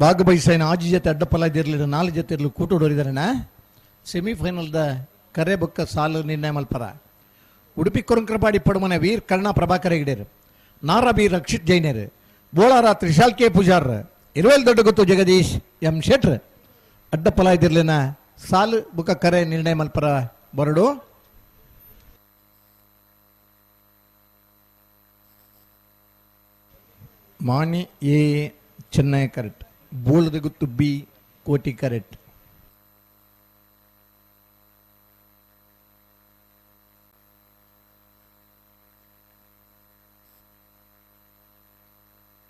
ಬಾಗಬೈಸೈನ ಆಜಿ ಜೊತೆ ಅಡ್ಡಪಲ ಇರಲಿಲ್ಲ, ನಾಲ್ಕು ಜೊತೆ ಇರಲಿ ಕೂಟೋಡೋರಿದಾರಣ. ಸೆಮಿಫೈನಲ್ದ ಕರೆ ಬೊಕ್ಕ ಸಾಲು ನಿರ್ಣಯ ಮಲ್ಪರ. ಉಡುಪಿ ಕೊರಂಕರಪಾಡಿ ಪಡುಮನೆ ವೀರ್ ಕರ್ಣ ಪ್ರಭಾಕರ ಹೆಗಡೆರು, ನಾರಾ ಬಿ ರಕ್ಷಿತ್ ಜೈನರು, ಬೋಳಾರ ತ್ರಿಶಾಲ್ ಕೆ ಪೂಜಾರ್, ಇರುವೆಲ್ ದೊಡ್ಡ ಗೊತ್ತು ಜಗದೀಶ್ ಎಂ ಶೆಟ್ರ್. ಅಡ್ಡಪಲ ಇದಿರ್ಲಿನ ಸಾಲು ಬುಕ್ಕ ಕರೆ ನಿರ್ಣಯ ಮಲ್ಪರ ಬರಡು. ಮಾಣಿ ಎ ಚೆನ್ನೈ ಕರೆಕ್ಟ್, ಬೋಳದ ಗುತ್ತು ಬಿ ಕೋಟಿ ಕರೆಕ್ಟ್.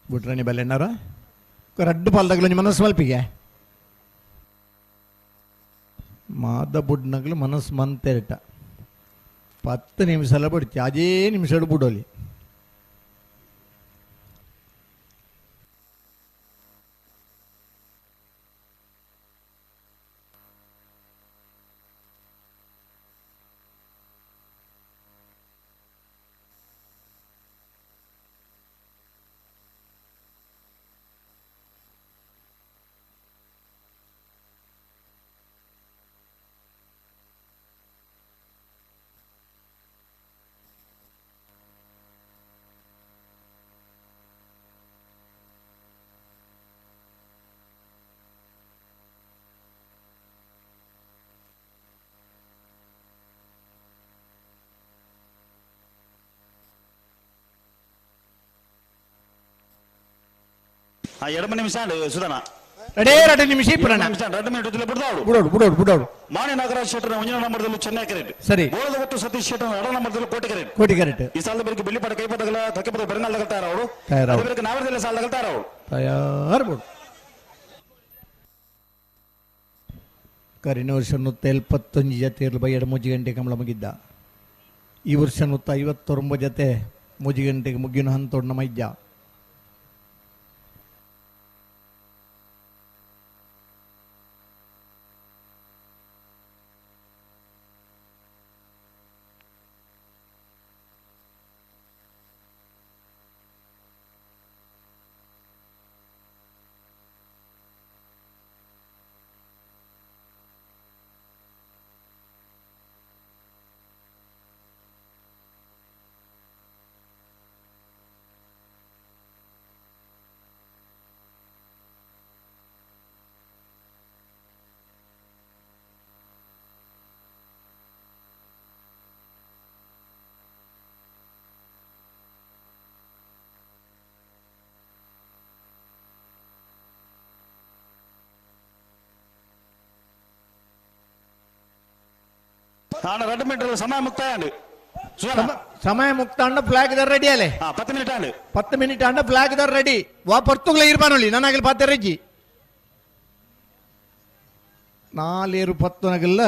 ಬುಟ್ರಾಣಿ ಬಲ್ಲೆಣ್ಣಾರ ರಡ್ಡು ಪಾಲ್ದಾಗಲು ಮನಸ್ಸು ಮಲ್ಪಿಗೆ ಮಾದ ಬುಡ್ನಗ್ಲು ಮನಸ್ಸು ಮಂತೆರಟ 10 ನಿಮಿಷ ಎಲ್ಲ ಬಿಡ್ತಿ ಅದೇ ನಿಮಿಷ ಬಿಡೋಲಿ. 2 ನಿಮಿಷ ಸುಧಾನ 2 ನಿಮಿಷ 2 ಮಿನಿಟ್ ಬಿಡೋಡು ಬಿಡೋಡು ಬಿಡೋಡು. ಮಾಣಿ ನಾಗರಾಜ್ ಶೆಟ್ಟರ್ ಒಂಜನ ನಂಬರ್ದಲ್ಲಿ ಚೆನ್ನೈ ಕರೆಕ್ಟ್ ಸರಿ, ಬೋಳದ ಒತ್ತು ಸತೀಶ್ ಶೆಟ್ಟರ್ 2 ನಂಬರ್ದಲ್ಲಿ ಕೋಟಿ ಕರೆಕ್ಟ್ ಕೋಟಿ ಕರೆಕ್ಟ್. ಈ ಸಾಲದ ಬೆಳಗ್ಗೆ ಬೆಳ್ಳಿಪಾಟ ಕೈಪದಗಳ ಕಕ್ಕೆಪದ ಬೆರನಾಲ್ ತಗಲ್ತಾರ ಅವರು, ಬೆಳಗ್ಗೆ ನಾವರದಲ್ಲಿ ಸಾಲ ತಗಲ್ತಾರ ಅವರು ತಯಾರು ಬಿಡು. ಕರಿನ ವರ್ಷ 171 ಜೊತೆ ಇರಲು ಬೈ 2 ಗಂಟೆ ಕಂಬಳ ಮುಗಿದ್ದ. ಈ ವರ್ಷ 159 ಜೊತೆ 3 ಗಂಟೆಗೆ ಮುಗ್ಗಿನ ಹಂತೋಡ್ ನಮ್ಮ ಇದ್ದ. ನಾನು 2 ಮಿನಿಟ್ ಸಮಯ ಮುಕ್ತಾಯ ಸಮಯ ಮುಕ್ತಾಂಡ ಫ್ಲಾಗ್ there ready ಅಲೆ 10 ಮಿನಿಟ್ ಆಂಡ್ 10 ಮಿನಿಟ್ ಆಂಡ ಫ್ಲಾಗ್ there ready ವಾ ಪರ್ತುಗ್ಲ ಇರ್ಬಾನೊಲಿ ನನ್ನಾಗಲಿ ಪಾತೆ ರೆಜ್ಜಿ ನಾಲೇರು ಪತ್ತನಗಲ್ಲ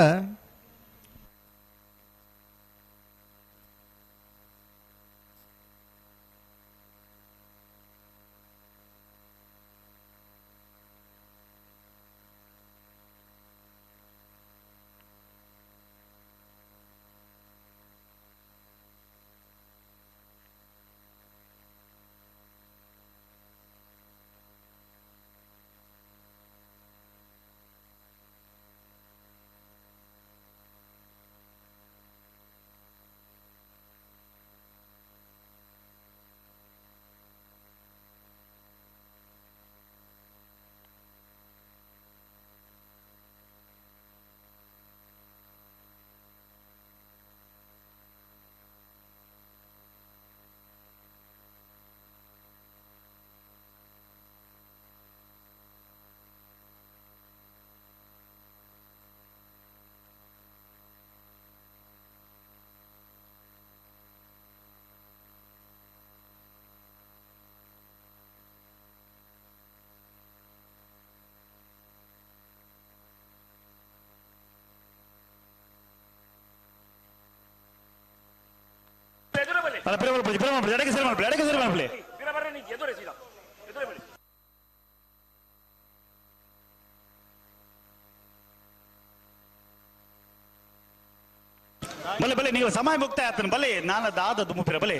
ಬಲೆ ಬಲೆ ನೀವು ಸಮಯ ಮುಕ್ತಾಯ ಆತನ ಬಲೆ ನಾನು ದಾದ ದುಮ್ಮುಪಿರ ಬಲೆ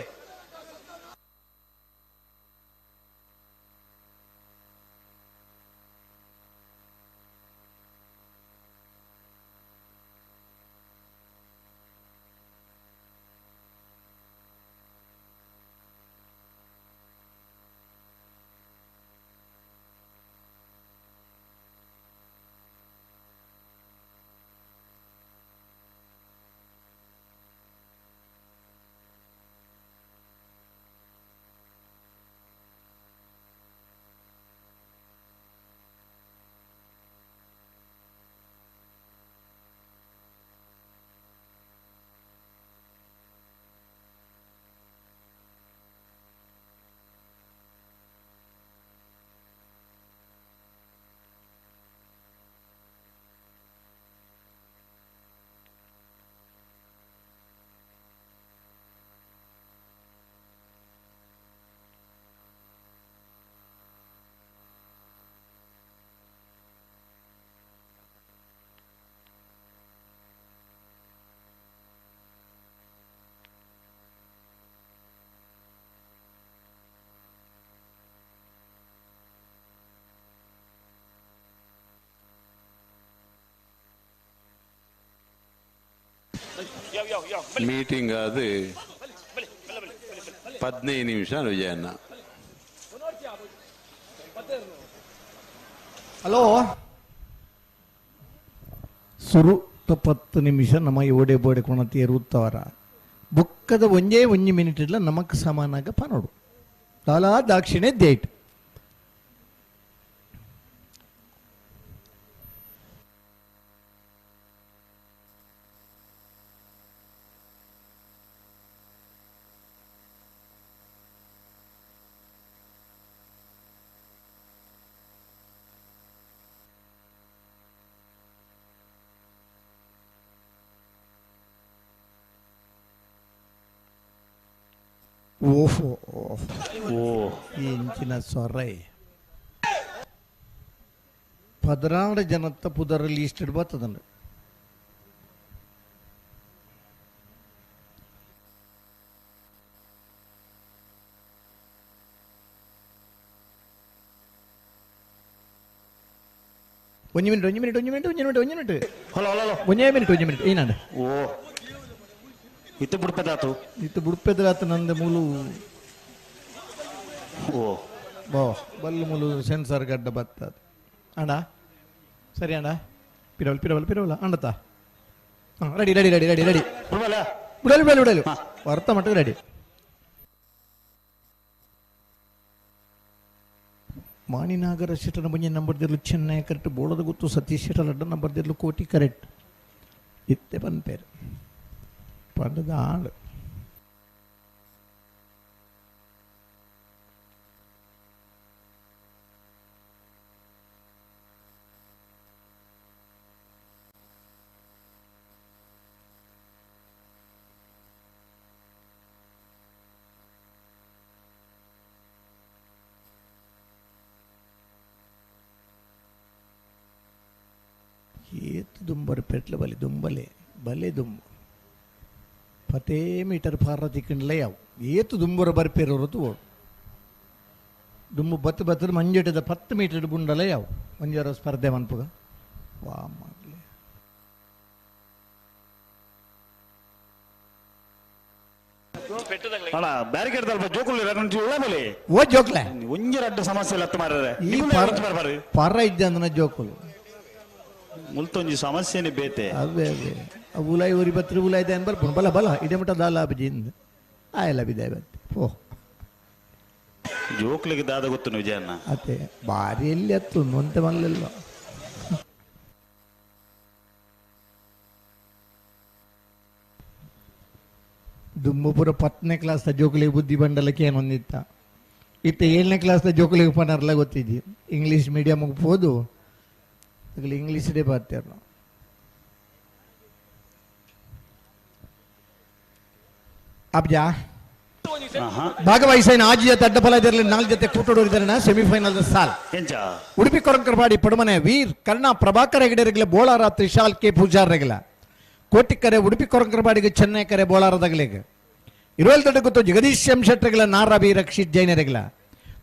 ಮೀಟಿಂಗ್ ಅದು 15 ನಿಮಿಷ ವಿಜಯಣ್ಣ. ಹಲೋ ಸುರು 10 ನಿಮಿಷ ನಮ್ಮ ಓಡೆ ಬೋಡೆ ಕೊಣತಿ ಎರುತ್ತವರ ಬುಕ್ಕದ ಒಂಜೇ ಒಂಜಿ ಮಿನಿಟ್ ಇಲ್ಲ ನಮಕ್ ಸಮಾನಾಗ ಪನೋಡು ದಾಲಾ ದಾಕ್ಷಿಣೆ ದೇಟ್ ಓಹೋ ಓ ಇಂಚಿನ ಸೊರೈ 16 ಜನತ್ತ ಪುದರ ಲೀಸ್ಟ್ ಬರ್ತದಂಡ. ಒಂಜಿ ಮಿನಿಟ್ ಒಂಜಿ ಮಿನಿಟ್ ಒಂಜಿ ಮಿನಿಟ್ ಒಂಜಿ ಮಿನಿಟ್ ಒಂಜಿ ಮಿನಿಟ್ ಹಲೋ ಹಲೋ ಒಂಜೇ ಮಿನಿಟ್ ಒಂಜಿ ಮಿನಿಟ್ ಏನಾಂಡ ಓ ಇತ್ತು ಬುಡ್ಪೆದಾತು ಇತ್ತು ಬುಡ್ಪೆದಾತು ನಂದ ಮೂಲು ಓ ಬಾ ಬಲ್ಲು ಮೂಲು ಸೆನ್ಸರ್ ಗಡ್ಡ ಬತ್ತದ ಅಣ್ಣ ಸರಿ ಅಣ್ಣ ಪಿರವಲ್ ಪಿರವಲ್ ಪಿರವಲ್ಲ ಅಣ್ಣತಾ ಹಾಂ ready ready ready ready ready ಬಿಡಲು ಬಿಡಲು ಬಿಡಲು ವರ್ತ ಮಟ್ಟ ರೆಡಿ. ಮಾಣಿನಾಗರ ಶೆಟ್ಟನ ಬಂಜಿ ನಂಬರ್ ದಿರ್ಲು ಚೆನ್ನೈ ಕರೆಕ್ಟ್ ಬೋಳದ ಗೊತ್ತು ಸತೀಶ್ ಶೆಟ್ಟರ್ ಅಡ್ಡ ನಂಬರ್ ದಿರ್ಲು ಕೋಟಿ ಕರೆಕ್ಟ್ ಇತ್ತೆ ಪನ್ಪೇರು ಪಂಡದ ಆಳು. ದುಂಬರು ಪೆಟ್ಲು ಬಲಿ ದುಂಬಲೆ ಬಲೆ ದುಂಬು ಪತೇ ಮೀಟರ್ ಫಾರ ತಿಕ್ಕಂಡ್ಲೆ ಯಾವು ಏತು ದುಂಬರ ಬರ್ಪೇರೋರು ತೂವೋಡು ದುಂಬು ಬತ್ತು ಬತ್ತದ ಮಂಜೆಟದ 10 ಮೀಟರ್ ಬುಂಡಲೆ ಯಾವು ಒಂಜಾರ ಸ್ಪರ್ಧೆ ಮನ್ಪುಗ ವಾ ಮಾಡ್ಲಿ. ಅಣ್ಣ ಬ್ಯಾರಿಕೇಡ್ ದಲ್ಪ ಜೋಕುಲು ಉಳ್ಳ ಬಲಿ ಓ ಜೋಕ್ಲೆ ಒಂಜಿ ರಡ್ಡು ಸಮಸ್ಯೆ ಲತ್ತು ಮಾರ್ರೆ ಈ ಪರ ಇದ್ದಂದನ ಜೋಕುಲು ಮುಲ್ತೊಂಜಿ ಸಮಸ್ಯೆನೆ ಬೇತೆ ಅವೇ ಅವೇ ಉಲಾಯಿ ಊರಿ ಬತ್ರಿ ಉಲಾಯಿ ದೇನ್ ಬರ್ಪುಂಡು ಬಲ ಬಲ ಇದೇ ಮಟ್ಟ ದಾಲ ಅಬ್ಜಿಂದ ಆಯಲ್ಲ ಬಿದೆ ಬತ್ತೆ ಓ ಜೋಕ್ಲಿಗೆ ದಾದ ಗೊತ್ತು ವಿಜಯಣ್ಣ ಅತ್ತೆ ಬಾರಿ ಎಲ್ಲಿ ಅತ್ತು ಒಂತೆ ಮಲ್ಲೆಲ್ಲ ದುಂಬಪುರ 10ನೇ ಕ್ಲಾಸ್ ಜೋಕುಲಿಗೆ ಬುದ್ಧಿ ಬಂಡಲಕ್ಕೆ ಏನೊಂದಿತ್ತ ಇತ್ತ 7ನೇ ಕ್ಲಾಸ್ ಜೋಕುಲಿಗೆ ಪನರ್ಲ ಗೊತ್ತಿದ್ದಿ ಇಂಗ್ಲೀಷ್ ಮೀಡಿಯಮ್ಗೆ ಹೋದು ಇಂಗ್ಲೀಷ್ ಡೇ ಬರ್ತಾರೆ ನಾವು. ಅಬ್ಜಾ ಭಾಗವಹಿಸೈನ ಆಜಿ ಜೊತೆ ಅಡ್ಡಫಲ ಇದರಲ್ಲಿ 4 ಜೊತೆ ಕೂಟೋಡಿದ್ದಾರೆ ಸೆಮಿಫೈನಲ್ ಸಾಲ್. ಉಡುಪಿ ಕೊರಂಕರಪಾಡಿ ಪಡುಮನೆ ವೀರ್ ಕರ್ಣ ಪ್ರಭಾಕರ್ ಹೆಗಡೆರಗಲ ಬೋಳಾರ ತ್ರಿಶಾಲ್ ಕೆ ಪೂಜಾರ್ ರೆಗಲ ಕೋಟಿಕರೆ ಉಡುಪಿ ಕೊರಂಕರಪಾಡಿಗೆ ಚೆನ್ನೈ ಕರೆ ಬೋಳಾರದಗಲಿಗೆ ಇರುವಲ್ ದೊಡ್ಡ ಗೊತ್ತು ಜಗದೀಶ್ ಎಂ ಶೆಟ್ಟರ್ಗಳ ನಾರಾವಿ ರಕ್ಷಿತ್ ಜೈನರೆಗಲ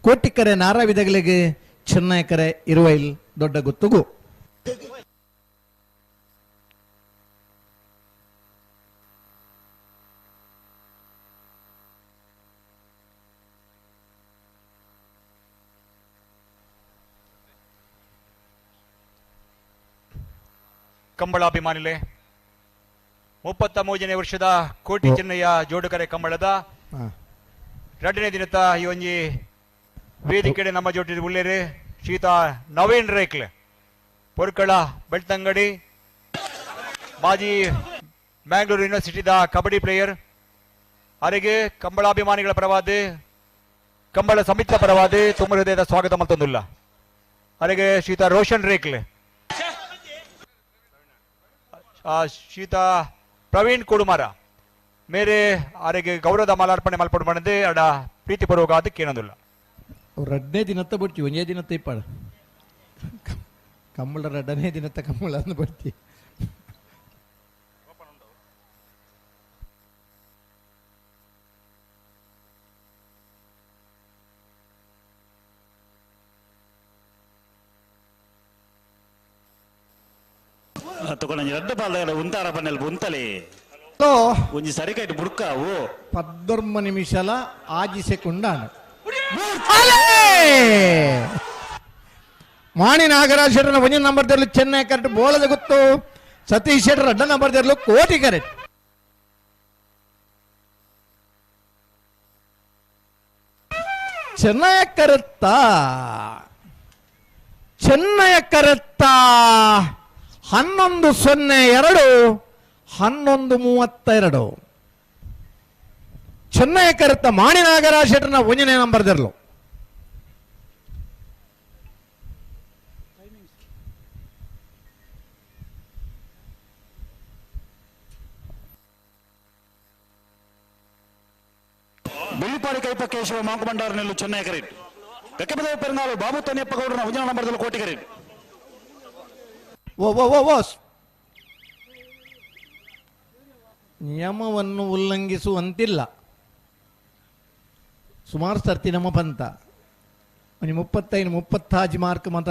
ಕೋಟಿಕರೆ ನಾರಾವಿದಗಳಿಗೆ ಚೆನ್ನೈ ಕರೆ ಇರುವೈಲ್ ದೊಡ್ಡ ಗೊತ್ತುಗು. ಕಂಬಳಾಭಿಮಾನಿಲೆ 33ನೇ ವರ್ಷದ ಕೋಟಿ ಚೆನ್ನಯ್ಯ ಜೋಡುಕರೆ ಕಂಬಳದ 2ನೇ ದಿನದ ಈ ಒಂಜಿ ವೇದಿಕೆಡೆ ನಮ್ಮ ಜೋಟಿ ಉಳ್ಳೇರು ಶ್ರೀತ ನವೀನ್ ರೇಕ್ಲೆ ಪೊರ್ಕಳ ಬೆಳ್ತಂಗಡಿ ಮಾಜಿ ಮ್ಯಾಂಗ್ಳೂರು ಯೂನಿವರ್ಸಿಟಿದ ಕಬಡ್ಡಿ ಪ್ಲೇಯರ್ ಅವರಿಗೆ ಕಂಬಳಾಭಿಮಾನಿಗಳ ಪರವಾದ ಕಂಬಳ ಸಮಿತಿಯ ಪರವಾದ ತುಂಬ ಹೃದಯದ ಸ್ವಾಗತ ಮತ್ತೊಂದಿಲ್ಲ. ಅವರಿಗೆ ಶ್ರೀತ ರೋಷನ್ ರೇಕ್ಲೆ ಶ್ರೀತ ಪ್ರವೀಣ್ ಕುಡುಮಾರ ಮೇರೆ ಅವರಿಗೆ ಗೌರವದ ಮಾಲಾರ್ಪಣೆ ಮಲ್ಪಡು ಮಾಡಿದೆ ಅಡ ಪ್ರೀತಿ ಪೂರ್ವಕ ಅದಕ್ಕೆ ಏನೊಂದಿಲ್ಲ. ರಡ್ಡನೇ ದಿನತ್ತ ಬರ್ತೀವಿ ಒಂದೇ ದಿನತ್ತ ಇಪ್ಪಾಡ ಕಂಬಳ ರಡ್ಡನೇ ದಿನತ್ತ ಕಂಬಳ ಅಂದು ಬರ್ತೀವಿ. ತಗೊಂಡು ರಡ್ಡು ಪಾಲ್ದ ಉಂತಾರ ಪನ್ನೆಲ್ ಉಂತಲೆ ಒಂಜಿ ಸರಿಕೈಟ್ ಬುಡ್ಕ ಓ 19 ನಿಮಿಷಲ ಆಜಿ ಸೆಕೆಂಡ್ ಮಾಣಿ ನಾಗರಾಜ್ ಶೆಟ್ಟರ್ನ ಒಂದೇ ನಂಬರ್ ತೆರಲು ಚೆನ್ನೈ ಕರೆಕ್ಟ್ ಬೋಳದ ಗೊತ್ತು ಸತೀಶ್ ಶೆಟ್ಟರ್ ಅಡ್ಡ ನಂಬರ್ ತೆರಲು ಕೋಟಿ ಕರೆಕ್ಟ್. ಚೆನ್ನೈ ಕರೆತ್ತ ಚೆನ್ನೈ ಕರೆತ್ತ 11:02 11:32 ಚೆನ್ನೈ ಕರೆತ್ತ ಮಾಣಿ ನಾಗರಾಜ್ ಶೆಟ್ಟರ್ನ ಒಂದನೇ ನಂಬರ್ ತೆರಲು. ಬೆಳ್ಳಿಪಾಡಿ ಕೈಪ ಕೇಶವ ಮಾಂಕುಮಂಡಾರ ನಿಲ್ಲು ಚೆನ್ನೈ ಕರೆಟ್ ಕಕ್ಕೆಪದ ಪೆರುನಾಳು ಬಾಬು ತನಿಯಪ್ಪ ಗೌಡರನ ಒಂದನೇ ನಂಬರ್ದಲ್ಲಿ ಕೋಟಿ ಕರೆಟ್. ಓ ಓ ಓ ಓ ನಿಯಮವನ್ನು ಉಲ್ಲಂಘಿಸುವಂತಿಲ್ಲ. ಸುಮಾರು ಸರ್ತಿ ನಮ್ಮ ಪಂತ ಒಂಜಿ 35 35 ಮಾರ್ಕ್ ಮತ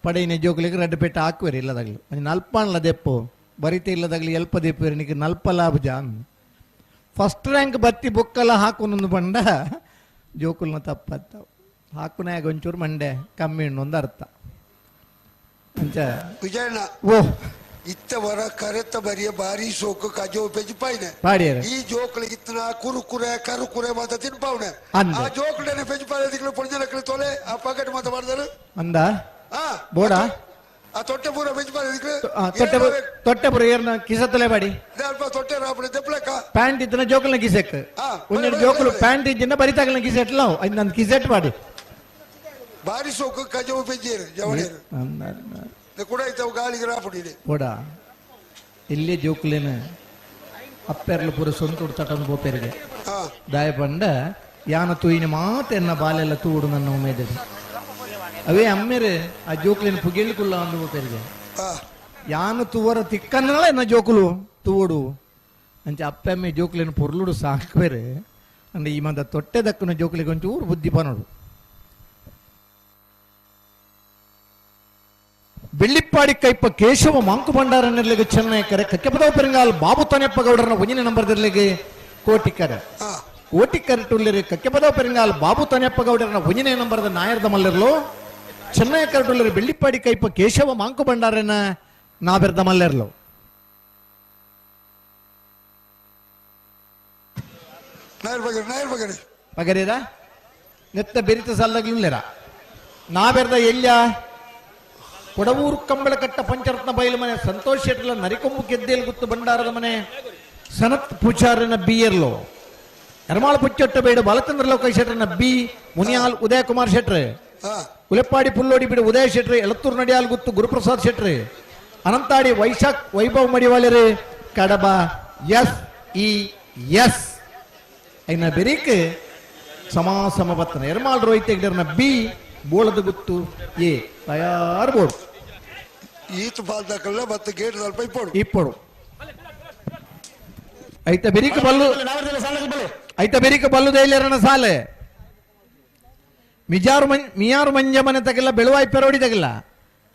ಪಡೆಯಿನ ಜೋಕುಲಿಗೆ ರಡ್ಡು ಪೆಟ್ಟು ಹಾಕುವೆರು ಇಲ್ಲದಾಗಲಿ ಒಂಜಿ ನಲ್ಪಾಣ್ಲ ದೆಪ್ಪು ಬರಿತೆ ಇಲ್ಲದಾಗಲಿ ಎಲ್ಪ ದೆಪ್ಪು ನಿಕ್ ನಲ್ಪ ಲಾಭ ಜಾನ್ ಫಸ್ಟ್ ರ್ಯಾಂಕ್ ಬತ್ತಿ ಬುಕ್ಕೆಲ್ಲ ಹಾಕುನೊಂದು ಬಂಡ ಜೋಕುಲ್ನ ತಪ್ಪತ್ತ ಹಾಕುನಾಗ ಒಂಚೂರು ಮಂಡೆ ಕಮ್ಮಿ ಒಂದು ಅರ್ಥ. ಅಂಚ ವಿಜಯಣ್ಣ ಓ ಇತ್ತ ವರ ಕರೆತ ಬರಿಯ ಬಾರಿ ಸೋಕು ಕಜೋ ಪೆಜ್ಪಾಯ್ನೆ ಪಾಡಿಯರು ಈ ಜೋಕುಲಿಗೆ ಇತ್ತನ ಕುರುಕುರೆ ಕರುಕುರೆ ಮಾತ ತಿನ್ಪಾವನೆ ಆ ಜೋಕುಲೇನೆ ಪೆಜ್ಪಾಯ ದಿಕ್ಲು ಪೊಂಜನಕ್ಲು ತೊಲೆ ಆ ಪಾಕೆಟ್ ಮಾತ ಮಾಡ್ದರು ಅಂದ ಬೋಡ ಆ ತೊಟ್ಟೆ ಪೂರ ಪೆಜ್ಪಾಯ ದಿಕ್ಲು ತೊಟ್ಟೆ ತೊಟ್ಟೆ ಪೂರ ಏರ್ನ ಕಿಸತಲೆ ಬಾಡಿ ಅಲ್ಪ ತೊಟ್ಟೆ ರಾಪಡೆ ದೆಪ್ಲಕ ಪ್ಯಾಂಟ್ ಇತ್ತನ ಜೋಕುಲ್ನ ಕಿಸೆಕ್ ಒಂದೆರಡು ಜೋಕುಲು ಪ್ಯಾಂಟ್ ಇದ್ದಿನ ಬರಿತಾಗಲ್ನ ಕಿಸೆಟ್ಲ ನನ್ನ ಕಿಸೆಟ್ ಬಾಡಿ ಬಾರಿ ಸೋಕು ಕಜೋ ಪೆಜ್ಜೇರು ಜವಳೇರು ಕೂಡ ಇತ್ತವು ಗಾಳಿಗೆ ರಾಪುಡಿದೆ ಬೋಡ ಇಲ್ಲೇ ಜೋಕುಲೇನ ಅಪ್ಪೆರ್ಲು ಪೂರ ಸ್ವಂತ ತಟನ್ ಬೋಪೆರಿಗೆ ದಾಯ ಪಂಡ ಯಾನ ತೂಯಿನ ಮಾತೆನ್ನ ಬಾಲೆಲ್ಲ ತೂಡು ನನ್ನ ಉಮೇದಿದೆ ಅವೇ ಅಮ್ಮೇರೆ ಆ ಜೋಕ್ಲೇನ ಪುಗೆಳ್ಕುಲ್ಲ ಅಂದು ಬೋಪೆರಿಗೆ ಯಾನು ತೂವರ ತಿಕ್ಕನ್ನಲ ಎನ್ನ ಜೋಕುಲು ತೂವಡು ಅಂಚ ಅಪ್ಪೆಮ್ಮೆ ಜೋಕುಲೇನು ಪೊರ್ಲುಡು ಸಾಕ್ಬೇರೆ ಅಂಡ ಈ ಮಂದ ತೊಟ್ಟೆ ದಕ್ಕನ ಜೋಕುಲಿಗೆ ಒಂಚೂರು ಬುದ್ಧಿ ಪನೋಡು. ಬೆಳ್ಳಿಪ್ಪಾಡಿ ಕೈಪ ಕೇಶವ ಮಾಂಕು ಭಂಡಾರ ನೆರ್ಲಿಗೆ ಚೆನ್ನೈ ಕರೆ ಕಕ್ಕೆಪದವ ಪೆರಂಗಾಲ್ ಬಾಬು ತನೆಪ್ಪ ಗೌಡರನ ಒಂಜಿನ ನಂಬರ್ ದರ್ಲಿಗೆ ಕೋಟಿಕರೆ ಕೋಟಿಕರೆ ಟುಲ್ಲಿರಿ ಕಕ್ಕೆಪದವ ಪೆರಂಗಾಲ್ ಬಾಬು ತನೆಪ್ಪ ಗೌಡರನ ಒಂಜಿನ ನಂಬರ್ದ ನಾಯರ್ದ ಮಲ್ಲಿರ್ಲು ಚೆನ್ನೈ ಕರೆ ಟುಲ್ಲಿರಿ ಬೆಳ್ಳಿಪ್ಪಾಡಿ ಕೈಪ ಕೇಶವ ಮಾಂಕು ಭಂಡಾರನ ನಾಬೆರ್ದ ಮಲ್ಲೆರ್ಲು. ಪಗರಿರ ನೆತ್ತ ಬೆರಿತ ಸಲ್ಲಗ್ಲುಲ್ಲೆರ ನಾಬೆರ್ದ ಎಲ್ಯ ಕೊಡವೂರು ಕಂಬಳಕಟ್ಟ ಪಂಚರತ್ನ ಬಯಲು ಮನೆ ಸಂತೋಷ್ ಶೆಟ್ಟಲ ನರಿಕೊಂಬು ಗೆದ್ದೇಲ್ ಗುತ್ತು ಭಂಡಾರದ ಮನೆ ಸನತ್ ಪೂಜಾರನ ಬಿಯರ್ಲೋ ಎರ್ಮಾಳ ಪುಚ್ಚೊಟ್ಟ ಬೇಡು ಬಾಲಚಂದ್ರ ಲೋಕ ಶೆಟ್ಟರನ ಬಿ ಮುನಿಯಾಲ್ ಉದಯ ಕುಮಾರ್ ಶೆಟ್ರೆ ಉಲೆಪ್ಪಾಡಿ ಪುಲ್ಲೋಡಿ ಬಿಡು ಉದಯ ಶೆಟ್ರೆ Elathur ನಡಿಯಾಲ್ Guttu Guruprasad ಶೆಟ್ರೆ Anantadi Vaishakh Vaibhav ಮಡಿವಾಳರೆ Kadaba S E S ಐನ ಬೆರಿಕ್ ಸಮಾಸಮ ಬತ್ತನ ಎರ್ಮಾಳ್ ರೋಹಿತ್ ಹೆಗ್ಡೆರ್ನ ಬಿ ಬೋಳದ ಗುತ್ತು ಎ ತಯಾರು ಬೋರ್ಡ್ ಈತ ಬಾಲ್ದಕಲ್ಲ ಮತ್ತೆ ಗೇಟ್ ಸ್ವಲ್ಪ ಇಪ್ಪಡು ಇಪ್ಪಡು ಐತ ಬೆರಿಕ ಬಲ್ಲು ಐತ ಬೆರಿಕ ಬಲ್ಲು ದೈಲರನ ಸಾಲೆ ಮಿಜಾರು ಮಂ ಮಿಯಾರು ಮಂಜ ಮನೆ ತಗಿಲ್ಲ ಬೆಳುವಾಯಿ ಪೆರೋಡಿ ತಗಿಲ್ಲ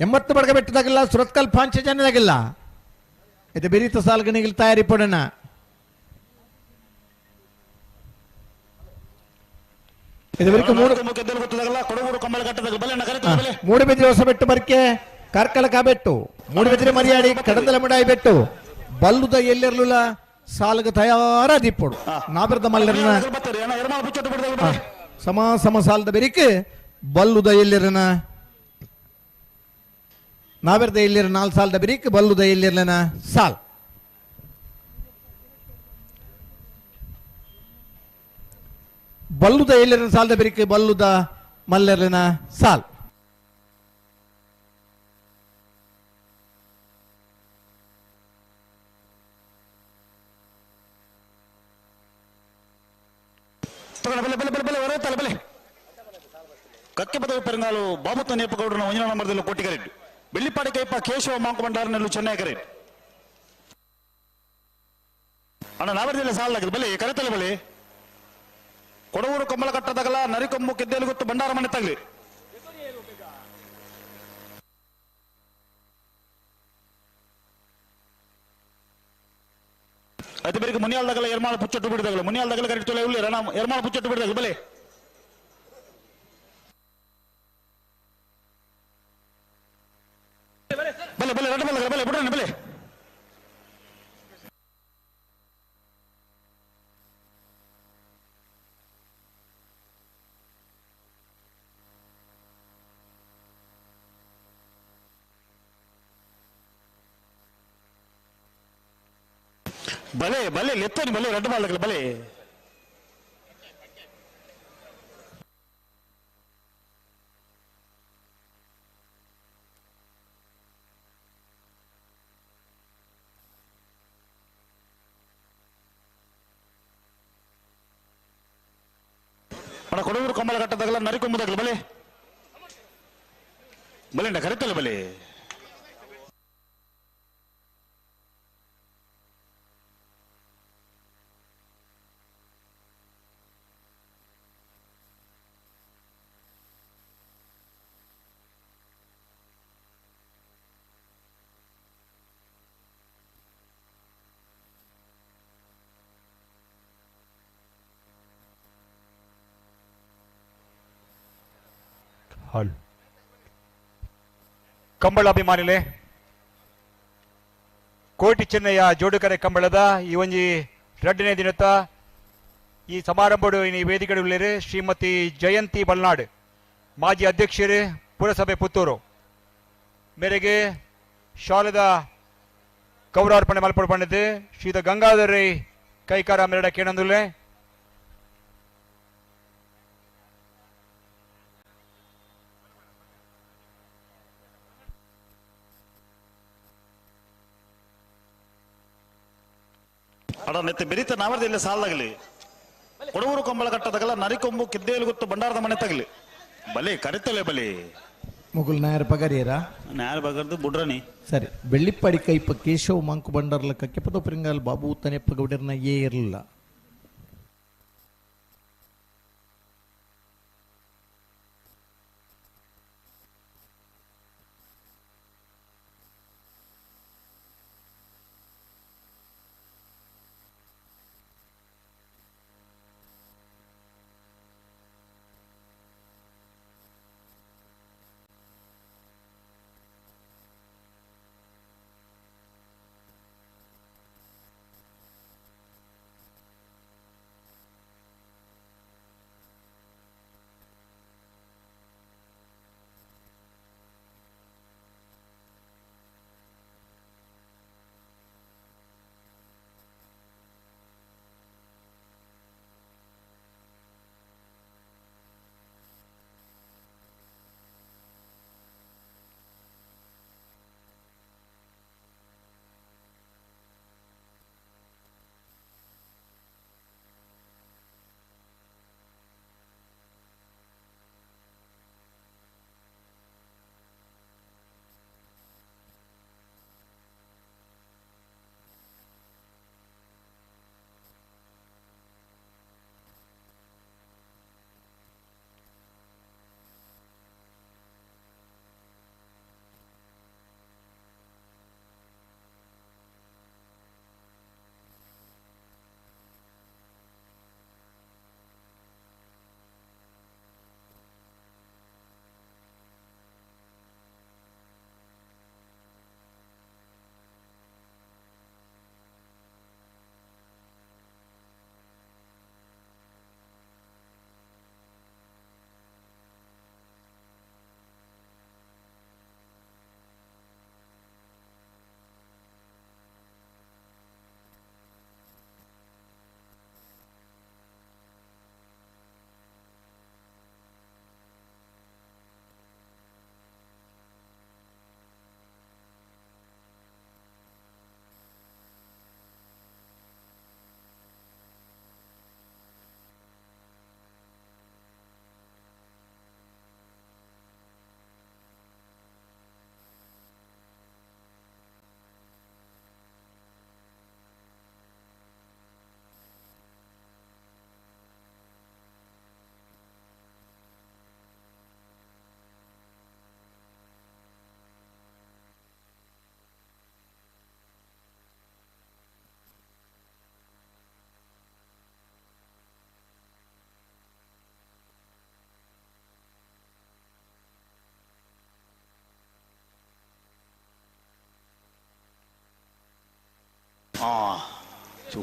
80 ಬಡಗ ಬೆಟ್ಟ ತಗಿಲ್ಲ ಸುರತ್ಕಲ್ ಪಾಂಚಜನ್ಯ ತಗಿಲ್ಲ ಐತ ಬೆರಿತ ಸಾಲ್ಗಣಿಗೆ ತಯಾರಿ ಪಡೋಣ. ಮೂಡುಬಿದ್ರೆ ಹೊಸಬೆಟ್ಟು ಬರ್ಕೆ ಕಾರ್ಕಳಕ ಬೆಟ್ಟು ಮೂಡುಬಿದ್ರೆ ಮರಿಯಾಡಿ ಕಡಂದಲ ಮುಡಾಯಿ ಬೆಟ್ಟು ಬಲ್ಲುದ ಎಲ್ಲೆರ್ಲುಲ ಸಾಲಗ ತಯಾರ ದಿಪ್ಪಡು ನಾಬಿರದ ಮಲ್ಲರನ ಸಮ ಸಮ ಸಾಲದ ಬೆರಿಕೆ ಬಲ್ಲುದ ಎಲ್ಲೆರನ ನಾವೆರ್ದ ಎಲ್ಲಿರ 4 ಸಾಲದ ಬೆರಿಕ್ ಬಲ್ಲುದ ಎಲ್ಲೆರ್ಲನ ಸಾಲ್ ಬಲ್ಲುದ ಎಲ್ಲೆರನ ಸಾಲದ ಬೆರಿಕೆ ಬಲ್ಲುದ ಮಲ್ಲೆರ್ಲನ ಸಾಲ್. ಕಕ್ಕೆ ಪದವಿ ಪೆರಂಗಾಲು ಬಾಬು ತನ್ಯಪ್ಪಗೌಡರನ ಒಂಜಿನ ನಂಬರ್ದಲ್ಲಿ ಕೋಟಿಗರೆಡ್ಡಿ ಬೆಳ್ಳಿಪಾಡಿ ಕೈಪ ಕೇಶವ ಮಾಂಕು ಭಂಡಾರನಲ್ಲೂ ಚೆನ್ನೈ ಕರೆಡ್ಡಿ ಅಣ್ಣ ನಾವರ್ದಿಲ್ಲ ಸಾಲಾಗದು ಬಲಿ ಕರೆತಲೆ ಬಲಿ ಕೊಡವೂರು ಕಂಬಳ ಕಟ್ಟದಾಗಲ ನರಿಕೊಂಬು ಕೆದ್ದೇಲು ಗೊತ್ತು ಭಂಡಾರ ಮನೆ ತಗಲಿ ಐದು ಬೇರೆ ಮುನಿಯಾಲ್ದಾಗಲ ಎರ್ಮಾಳ ಪುಚ್ಚಟ್ಟು ಬಿಡಿದಾಗಲ ಮುನಿಯಾಲ್ದಾಗಲ ಕರೆಕ್ಟ್ ತೊಲೆ ಉಳ್ಳಿ ರಣ ಎರ್ಮಾಳ ಪುಚ್ಚಟ್ಟು ಬಿಡಿದಾಗ ಬಲೆ ಬಲೆ ಬಲೆ ರಡ್ಡ ಬಲೆ ಬಲೆ ಬಿಡೋಣ ಬಲೆ ಬಲೆ ಬಲೆ ಲೆತ್ತೋನಿ ಬಲೆ ರಡ್ಡು ಬಾಲ್ದಾಗಲ ಬಲೆ ಅಣ್ಣ ಕೊಡಗೂರು ಕಂಬಳ ಕಟ್ಟದಾಗಲ ನರಿಕೊಂಬುದಾಗಲ ಬಲೆ ಬಲೆ ಅಣ್ಣ ಕರಿತಲ್ಲ ಬಲೆ ಹಾಲ್ ಕಂಬಳ ಅಭಿಮಾನಿಲೆ ಕೋಟಿ ಚೆನ್ನಯ್ಯ ಜೋಡುಕರೆ ಕಂಬಳದ ಈ ಒಂಜಿ ರಡ್ಡನೇ ದಿನತ್ತ ಈ ಸಮಾರಂಭಡು ಈ ವೇದಿಕೆಡುಳ್ಳೇರು ಶ್ರೀಮತಿ ಜಯಂತಿ ಬಲ್ನಾಡ್ ಮಾಜಿ ಅಧ್ಯಕ್ಷರು ಪುರಸಭೆ ಪುತ್ತೂರು ಮೇರೆಗೆ ಶಾಲೆದ ಗೌರವಾರ್ಪಣೆ ಮಲ್ಪಡು ಪಂಡಿತು ಶ್ರೀತ ಗಂಗಾಧರ ರೈ ಕೈಕಾರ ಮೆರಡ ಕೇಣಂದುಲ್ಲೆ. ಅಡ ನೆತ್ತೆ ಬೆರಿತ ನಾವರ್ದ ಇಲ್ಲಿ ಸಾಲದಾಗಲಿ ಕೊಡವೂರು ಕಂಬಳ ಕಟ್ಟದಾಗಲ ನರಿಕೊಂಬು ಕಿದ್ದೇಲು ಗೊತ್ತು ಭಂಡಾರದ ಮನೆ ತಗಲಿ ಬಲೆ ಕರಿತಲೆ ಬಲೆ. ಮುಗುಲ್ ನಾಯರ್ ಪಗರಿಯರಾ? ನಾಯರ್ ಪಗರ್ದು ಬುಡ್ರನಿ. ಸರಿ. ಬೆಳ್ಳಿಪ್ಪಾಡಿ ಕೈಪ ಕೇಶವ ಮಂಕು ಬಂಡರ್ಲ ಕಕ್ಕೆಪದ ಪರಿಂಗಾಲ್ ಬಾಬು ತನೆಪ್ಪ ಗೌಡರ್ನ ಏ ಇರಲಿಲ್ಲ.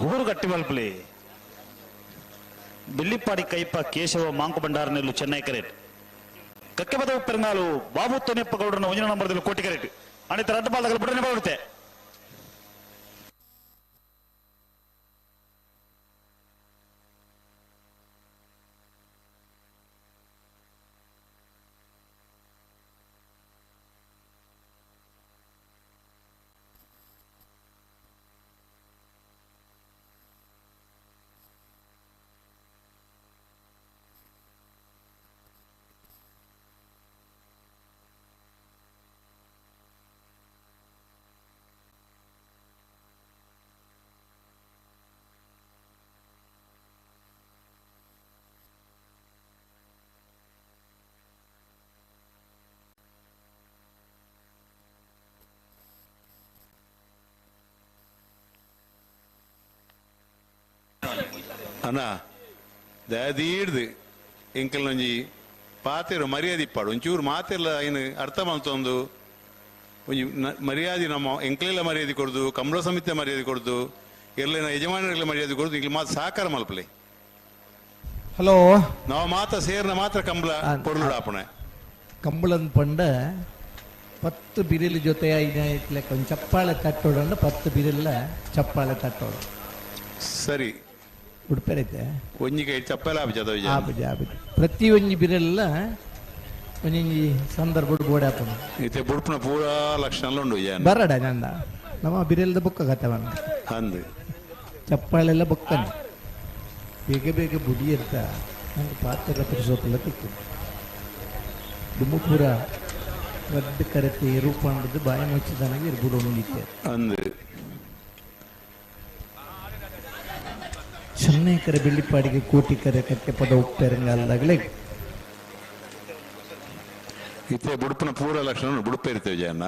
ಊರು ಗಟ್ಟಿ ಮಲ್ಪಲಿ. ಬಿಲ್ಲಿಪ್ಪಾಡಿ ಕೈಪ ಕೇಶವ ಮಾಂಕು ಭಂಡಾರನೆಲ್ಲು ಚೆನ್ನೈ ಕರೇಟ್. ಕಕ್ಕೆಬದ ಪೆರಂಗಾಲು ಬಾಬು ತೊನೆಪ್ಪ ಗೌಡರನ್ನ ಒಂಜಿನ ನಂಬರ್ದಲ್ಲಿ ಕೋಟಿ ಕರೇಟ್. ಅಣಿತ ರಡ್ಡು ಪಾಲ್ದಗಲು ಬುಡನೆ ಬರುತ್ತೆ. ಅಣ್ಣ ದಯದೀಡ್ದು ಎಂಕಲ್ ಒಂಜಿ ಪಾತೆರು ಮರ್ಯಾದೆ ಇಪ್ಪಾಡು ಒಂಚೂರು ಮಾತೆಲ್ಲ ಏನು ಅರ್ಥ ಮಾಡ್ತೊಂದು ಒಂಜಿ ಮರ್ಯಾದೆ ನಮ್ಮ ಎಂಕ್ಲೆಲ್ಲ ಮರ್ಯಾದೆ ಕೊಡ್ದು, ಕಂಬಳ ಸಮಿತಿ ಮರ್ಯಾದೆ ಕೊಡ್ದು, ಎಲ್ಲ ಯಜಮಾನರಿಗೆಲ್ಲ ಮರ್ಯಾದೆ ಕೊಡ್ದು, ಇಂಕ್ಲ ಮಾತು ಸಹಕಾರ ಮಲ್ಪಲೆ. ಹಲೋ, ನಾವು ಮಾತ ಸೇರ್ನ ಮಾತ್ರ ಕಂಬಳ ಕೊಡ್ಲು ಆಪಣೆ ಕಂಬಳನ್ ಪಂಡ 10 ಬಿರಿಲ್ ಜೊತೆ ಒಂದು ಚಪ್ಪಾಳೆ ತಟ್ಟೋಡಂಡ 10 ಬಿರಿಲ್ಲ ಚಪ್ಪಾಳೆ ತಟ್ಟೋಡು. ಸರಿ ಉಡುಪೆರೈತೆ ಒಂಜಿ ಕೈ ಚಪ್ಪಲ ಆಪುಜ ಆಪುಜ ಪ್ರತಿ ಒಂಜಿ ಬಿರೆಲ್ಲ ಒಂಜಿ ಸಂದರ್ಭ ಬೋಡೆ ಆಪುನ ಇತ್ತೆ ಬುಡ್ಪುನ ಪೂರಾ ಲಕ್ಷಣ ಉಂಡು ಬರಡ ನಂದ ನಮ್ಮ ಬಿರೆಲ್ದ ಬೊಕ್ಕ ಕಥವನ ಅಂದು ಚಪ್ಪಾಳೆಲ್ಲ ಬೊಕ್ಕನೆ ಬೇಗ ಬೇಗ ಬುಡಿ ಇರ್ತ ನಂಗೆ ಪಾತ್ರೆ ಪುರುಸೋತೆಲ್ಲ ತಿಕ್ಕು ದುಮ್ಮು ಪೂರ. ರಡ್ಡ್ ಕರೆತೆ ರೂಪಾಂಡದ ಬಾಯಿ ಮುಚ್ಚಿದನಾಗಿ ಇರ್ಬೋದು ನಿಂತೆ ಅಂದು ಚೆನ್ನೈ ಕರೆ ಬೆಳ್ಳಿಪಾಡಿಗೆ ಕೋಟಿ ಕರೆ ಕಕ್ಕೆ ಪದ ಉಪ್ಪೆರಂಗ ಅಲ್ದಾಗಲೇ ಇತ್ತೆ ಬುಡುಪನ ಪೂರ ಲಕ್ಷಣ ಬುಡುಪೇರಿತೇವೆ ಜನ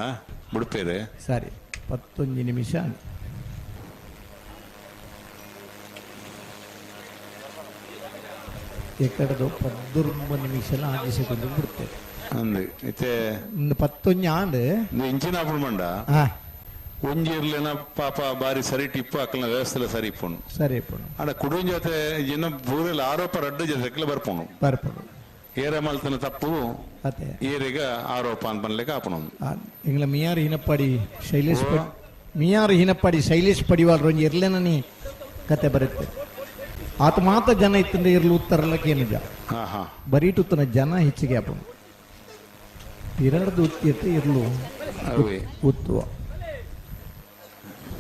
ಬುಡುಪೇರೆ ಸರಿ 11 ನಿಮಿಷ ಎಕ್ಕಡದು 19 ನಿಮಿಷ ಆಜಿ ಸೆಕೆಂಡ್ ಬಿಡ್ತೇವೆ ಅಂದು ಇತ್ತೆ 11 ಆಂಡ್ ಇಂಚಿನ ಆಪುಣ ಮಂಡ ಒಂಜಿ ಇರ್ಲೇನ ಪಾಪ ಬಾರಿ ಸರಿ ಟಿಪ್ಪು ಹಾಕಲ ವ್ಯವಸ್ಥೆ ಸರಿ ಇಪ್ಪುಂಡು ಸರಿ ಇಪ್ಪುಂಡು ಆಡ ಕುಡುಂಜ ಜೊತೆ ಜಿನ್ನ ಪೂರೆಲ್ಲ ಆರೋಪ ರಡ್ಡು ಜೊತೆ ಬರ್ಪುಂಡು ಬರ್ಪುಂಡು ಏರ ಮಲ್ತನ ತಪ್ಪು ಏರಿಗ ಆರೋಪ ಅಂತ ಬನ್ಲಿಕ್ಕೆ ಆಪುಣ ಎಂಗ್ಲ ಮಿಯಾರ್ ಹಿನಪ್ಪಾಡಿ ಶೈಲೇಶ್ ಮಿಯಾರ್ ಹಿನಪ್ಪಾಡಿ ಶೈಲೇಶ್ ಪಡಿವಾಲ್ ಒಂಜಿ ಇರ್ಲೇನನಿ ಕತೆ ಬರುತ್ತೆ ಆತ ಮಾತ ಜನ ಇತ್ತಂದ್ರೆ ಇರ್ಲು ಉತ್ತರಲಕ್ಕೆ ಏನಿಜ ಬರೀಟುತ್ತನ ಜನ ಹೆಚ್ಚಿಗೆ ಆಪುಂಡು ಪಿರಡ್ದು ಉತ್ತಿತ್ತು ಇರ್ಲು ಉತ್ತುವ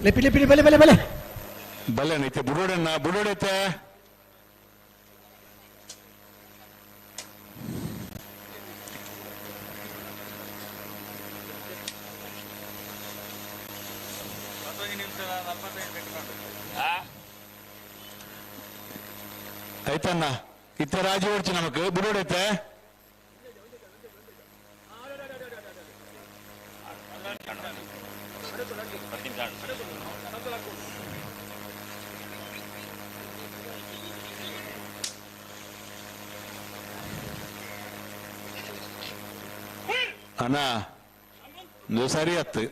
ಲೆಪಿ ಲೆಪಿ ಬಲೆ ಬಲೆ ಬಲೆ ಬಲೆ ಐತೆ ಬುಡೋಡಣ್ಣ ಬುಡೋಡೈತೆ ಐತಣ್ಣ ಇತ್ತ ರಾಜಿ ಓಡ್ಚಿ ನಮಕ್ ಬುಡೋಡೈತೆ ಅಣ್ಣ ಇದು ಸರಿ ಆತು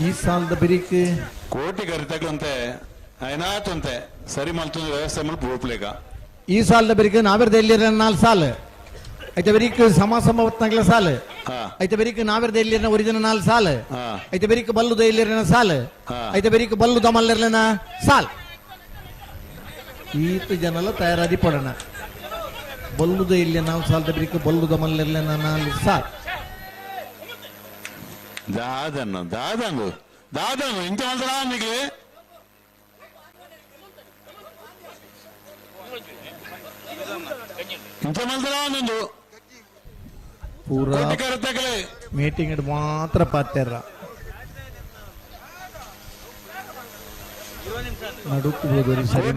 ಈ ಸಾಲದ ಬಿರಿಕ್ ಕೋಟಿ ಕರಿತಕ್ಕಂತೆ ಐನಾತಂತೆ ಸರಿ ಮಲ್ತೊಂದು ವ್ಯವಸ್ಥೆ ಮಲ್ಪ ಬೋಪ್ಲೇಗ ಈ ಸಾಲದ ಬಿರಿಕ್ ನಾವೆರ್ದ ಎಲ್ಲಿರ 4 ಸಾಲ ಐತೆ ಬೆರಿಕ್ ಸಮ ಸಮ ಹೊತ್ನಾಗ್ಲ ಸಾಲ ಐತೆ ಬೆರಿಕ್ ನಾವೆರ್ದ ಎಲ್ಲಿರನ ಒರಿಜಿನ 4 ಸಾಲ ಐತೆ ಬೆರಿಕ್ ಬಲ್ಲುದ ಎಲ್ಲಿರನ ಸಾಲ ಐತೆ ಬೆರಿಕ್ ಬಲ್ಲುದ ಮಲ್ಲಿರ್ಲನ ಸಾಲ್ ಈತ ಜನಲ ತಯಾರಾದಿ ಪಡೋಣ ಬಲ್ಲುದ ಇಲ್ಲಿ 4 ಸಾಲದ ಬೆರಿಕ್ ಬಲ್ಲುದ ಮಲ್ಲಿರ್ಲನ 4 ಸಾಲ್ ದಾದನ್ನು ದಾದಂಗು ದಾದಂಗು ಇಂಚ ಮಲ್ತರಾ ನಿಗೆ ಇಂಚ ಮಲ್ತರಾ ಒಂದೊಂದು ಪೂರಾ ಮೀಟಿಂಗ್ ಮಾತ್ರ ಪಾತ್ಯಾರ ನಡುಕು ಸರಿ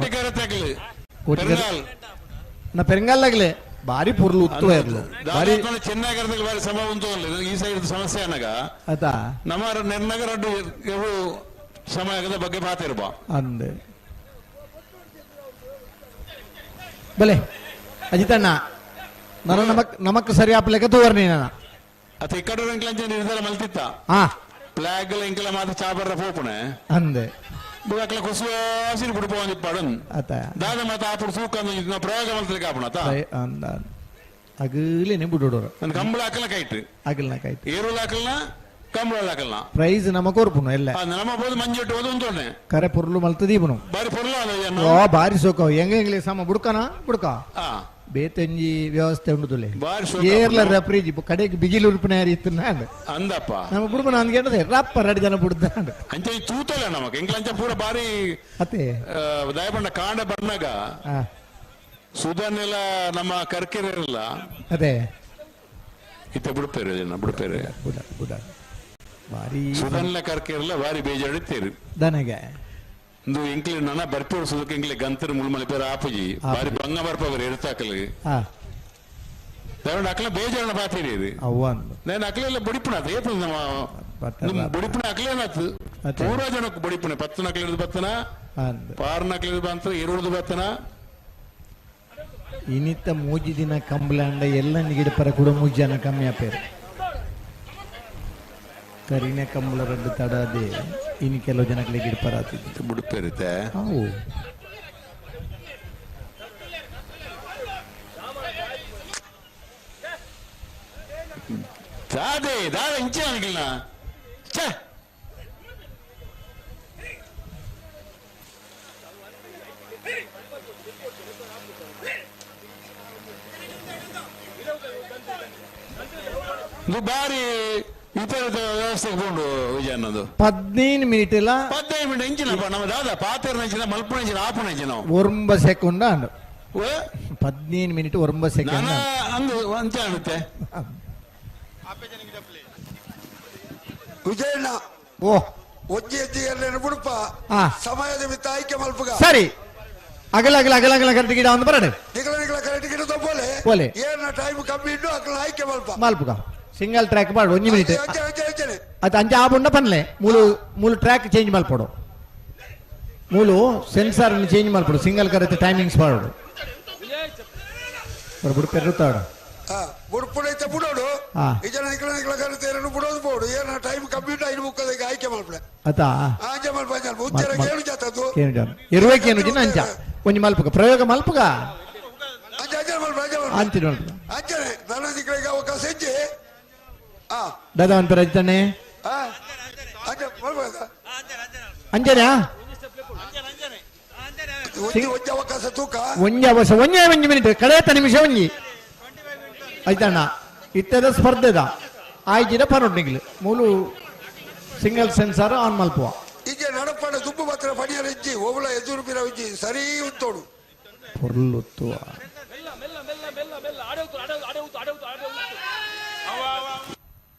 ನಾ ಪೆರಂಗಾಲ್ದಾಗಲೇ ಬಾರಿ ಪುರ್ಲು ಉತ್ತು ಇರ್ಲು ಬಾರಿ ಚೆನ್ನೈ ಬಾರಿ ಸಮ ಉಂಟು ಈ ಸೈಡ್ ಸಮಸ್ಯೆ ಅನಗ ಆತಾ ನಮ್ಮ ನಿರ್ನಗರ ಸಮಯದ ಬಗ್ಗೆ ಮಾತಿರ್ಬ ಅಂದೆ ಬಲೆ ಅಜಿತಣ್ಣ ನಾನು ನಮಕ್ ಸರಿ ಆಪ್ಲೆಕ್ಕ ತೂವರ್ ನೀನ ಅತ ಇಕ್ಕಡ ಎಂಕ್ಲಂಚ ನಿರ್ಧಾರ ಮಲ್ತಿತ್ತ ಫ್ಲಾಗ್ ಎಂಕ್ಲ ಮಾತ್ರ ಚಾಬರ್ರ ಪೋಪುಣೆ ಅಂದೆ ಬುಡಕ್ಲ ಕುಸುವಾಸಿರಿ ಬುಡುಪ ಒಂದಿಪ್ಪಡನ್ ಆತ ದಾದ ಮಾತ ಆಪುಡು ಸೂಕ ಪ್ರಯೋಗ ಮಲ್ತಲಿಕ್ಕೆ ಆಪುಣ ಆತ ಅಂದ ಅಗಲೇನೆ ಬುಡೋಡೋರ ನನ್ನ ಕಂಬಳ ಹಾಕಲ ಕೈಟ್ ಅಗಲ್ನ ಕೈಟ್ ಏರುಲ ಹಾಕಲ್ನ ಕಂಬಳ ಹಾಕಲ್ನ ಪ್ರೈಸ್ ನಮಕ್ ಕೊರ್ಪುನು ಎಲ್ಲ ನಮ್ಮ ಬೋದು ಮಂಜೆಟ್ಟು ಹೋದು ಉಂಟೋನೆ ಕರೆ ಪೊರ್ಲು ಮಲ್ತದೀಪುನು ಬಾರಿ ಪೊರ್ಲು ಓ ಬಾರಿ ಸೋಕ ಹೆಂಗ ಹೆಂಗ್ಲಿ ಸಮ ಬುಡ್ಕನ ಬುಡ್ಕ ಬೇತಂಜಿ ವ್ಯವಸ್ಥೆ ಉಂಡುದುಲೆ ಏರ್ಲ ರೆಫ್ರಿಜ್ ಕಡೆಗೆ ಬಿಗಿಲು ಉರುಪಿನ ಇತ್ತು ನಾನು ಅಂದಪ್ಪ ನಮ್ಮ ಬುಡುಪನ ಅಂದ್ಕೊಂಡದೆ ರಪ್ಪ 2 ಜನ ಬುಡ್ದಾಂಡ್ ಅಂಚೆ ತೂತಲ್ಲ ನಮಕ್ ಎಂಕ್ಲಂಚ ಪೂರ ಬಾರಿ ಅತೆ ದಯಪಂಡ ಕಾಂಡ ಬಣ್ಣಗ ಸುಧನ್ನೆಲ್ಲ ನಮ್ಮ ಕರ್ಕೆರೆಲ್ಲ ಅದೇ ಇತ್ತ ಬುಡುಪೇರು ಜನ ಬುಡುಪೇರು ಬುಡ ಬಾರಿ ಸುಧನ್ಲ ಕರ್ಕೆರೆಲ್ಲ ಬಾರಿ ಬೇಜಾಡಿತ್ತೇರು ದನಗೆ ಇಂದು ಎಂಕ್ಲೆ ನನ್ನ ಬರ್ಪೋಡು ಸುದಕ್ಕೆ ಎಂಕ್ಲೆ ಗಂತರು ಮುಳ್ಮಲೆ ಪೇರು ಆಪುಜಿ ಬಾರಿ ಬಂಗ ಬರ್ಪವರು ಎಡ್ತಾಕಲಿ ದಯಪಂಡ ಅಕ್ಲ ಬೇಜಾರಣ ಬಾತೀರಿ ನಾನು ಅಕ್ಲೆಲ್ಲ ಬಡಿಪುಣ ಏಪು ನಮ್ಮ ಬಡಿಪುಣ ಅಕ್ಲೇನಾತು ಪೂರ ಜನಕ್ಕೆ ಬಡಿಪುಣೆ 10 ನಕ್ಲಿಡ್ದು ಬತ್ತನ 6 ನಕ್ಲಿಡ್ದು ಬಂತ 2 ಬತ್ತನ ಇನಿತ ಮೂಜಿ ದಿನ ಕಂಬಲಾಂಡ ಎಲ್ಲ ನಿಗಿಡಪರ ಕೂಡ 3 ಜನ ಕಮ್ಮಿ ಆಪೇರು ಕರಿನ ಕಂಬಳ ರಡ್ಡು ತಡದೆ ಇನ್ನು ಕೆಲವು ಜನಗಳಿಗೆ ಗಿಡಪರ ಆತಿತ್ತು ಬುಡುಪೇರುತ್ತೆ ಅವು ದಾದೆ ದಾದ ಇಂಚೆ ಅನ್ಕಿಲ್ಲ ಛೇ ಇದು ಬಾರಿ ವಿಪರೀತ ವ್ಯವಸ್ಥೆಗೆ ಪೋಂಡು ವಿಜಯನಂದು 15 ಮಿನಿಟ್ ಇಲ್ಲ 15 ಮಿನಿಟ್ ಎಂಚಿನಪ್ಪ ನಮ್ಮ ದಾದ ಪಾತೆರ್ ನಂಚಿನ ಮಲ್ಪು ನಂಚಿನ ಆಪು ನಂಚಿನ 9 ಸೆಕೆಂಡ್ ಅಂಡು 15 ಮಿನಿಟ್ 9 ಸೆಕೆಂಡ್ ಅಂದು ಅಂಚೆ ಆಗುತ್ತೆ ವಿಜಯಣ್ಣ ಓ ಒಂಜಿ ಹೆಜ್ಜೆ ಎಲ್ಲೆನ್ನು ಬುಡುಪ ಸಮಯದ ಮಿತ್ತ ಆಯ್ಕೆ ಮಲ್ಪುಗ ಸರಿ ಅಗಲ ಅಗಲ ಅಗಲ ಅಗಲ ಕರೆಕ್ಟ್ ಗಿಡ ಒಂದು ಬರಡೆ ನಿಗಲ ನಿಗಲ ಕರೆಕ್ಟ್ ಗಿಡ ತಪ್ಪೋಲೆ ಪೋಲೆ. ಏನ ಟೈಮ್ ಕಮ್ಮಿ ಇಟ್ಟು ಅಕಲ ಆಯ್ಕೆ ಮಲ್ಪ ಮಲ್ಪುಗ ಸಿಂಗಲ್ ಟ್ರ್ಯಾಕ್ ಮಾಡು ಒಂಜಿ ಮಿನಿಟ್ ಅಂಚೆ ಅಂಚೆ ಅಂಚನೆ ಅದು ಅಂಚೆ ಆಪುಂಡ ಪನ್ಲೆ ಮೂಲು ಮೂಲು ಟ್ರ್ಯಾಕ್ ಚೇಂಜ್ ಮಲ್ಪಡು ಮೂಲು ಸೆನ್ಸಾರ್ ಚೇಂಜ್ ಮಲ್ಪಡು ಸಿಂಗಲ್ ಕರೆಕ್ಟ್ ಟೈಮಿಂಗ್ಸ್ ಮಾಡೋಡು ಬುಡು ಪೆರುತ್ತಾಡು ಬುಡುಪುಡೈತೆ ಬುಡೋಡು ಇಜನ ನಿಗಲ ನಿಗಲ ಕರೆಕ್ಟ್ ಏನನ್ನು ಬುಡೋದು ಬೋಡು ಏನ ಟೈಮ್ ಕಮ್ಮಿ ಇಟ್ಟು ಐದು ಮುಕ್ಕದಕ್ಕೆ ಆಯ್ಕೆ ಮಲ್ಪಡೆ ಅತಾ ಅಂಚೆ ಮಲ್ಪ ಅಂಚೆ ಮಲ್ಪ ಉಚ್ಚರ ಕೇಳು ಜಾತದ್ದು ಕೇನು ಜಾನ ಇರುವೆ ಕೇನು ಜಿನ ಅಂಚ ಒಂಜಿ ಮಲ್ಪುಗ ಪ್ರಯೋಗ ಮಲ್ಪುಗ ಅಂಚೆ ಅಂಚೆ ಮಲ್ಪ ಅಂಚೆ ಮಲ್ಪ ಅಂಚೆ ಮಲ್ಪುಗ ಅಂಚನೆ ನನ್ನ ನಿಗಲಿಗೆ ಅವಕಾಶ ಹೆಜ್ಜೆ ದಾದಾ ಒಂದು ರಜಿತಣ್ಣೆ ಅಂಚೆ ಮಲ್ಪ ಅಂಜನಾ ಒಂಜಿ ಒಂಜಿ ಅವಕಾಶ ತೂಕ ಒಂಜಿ ಅವಕಾಶ ಒಂಜೇ ಒಂಜಿ ಮಿನಿಟ್ ಕಡೆತ ನಿಮಿಷ ಒಂಜಿ ಆಯ್ತಣ್ಣ ಇತ್ತದ ಸ್ಪರ್ಧೆದ ಆಯ್ಜಿಡ ಪರೋಡ್ ಮೂಲು ಸಿಂಗಲ್ ಸೆನ್ಸಾರ್ ಆನ್ ಮಲ್ಪುವ ಇಜ್ಜೆ ನಡಪಣ ದುಂಬು ಮಾತ್ರ ಪಣಿಯರ ಇಜ್ಜಿ ಓಬಲ ಎದುರು ಪಿರ ಇಜ್ಜಿ ಸರಿ ಉತ್ತೋಡು ಪೊರ್ಲುತ್ತುವ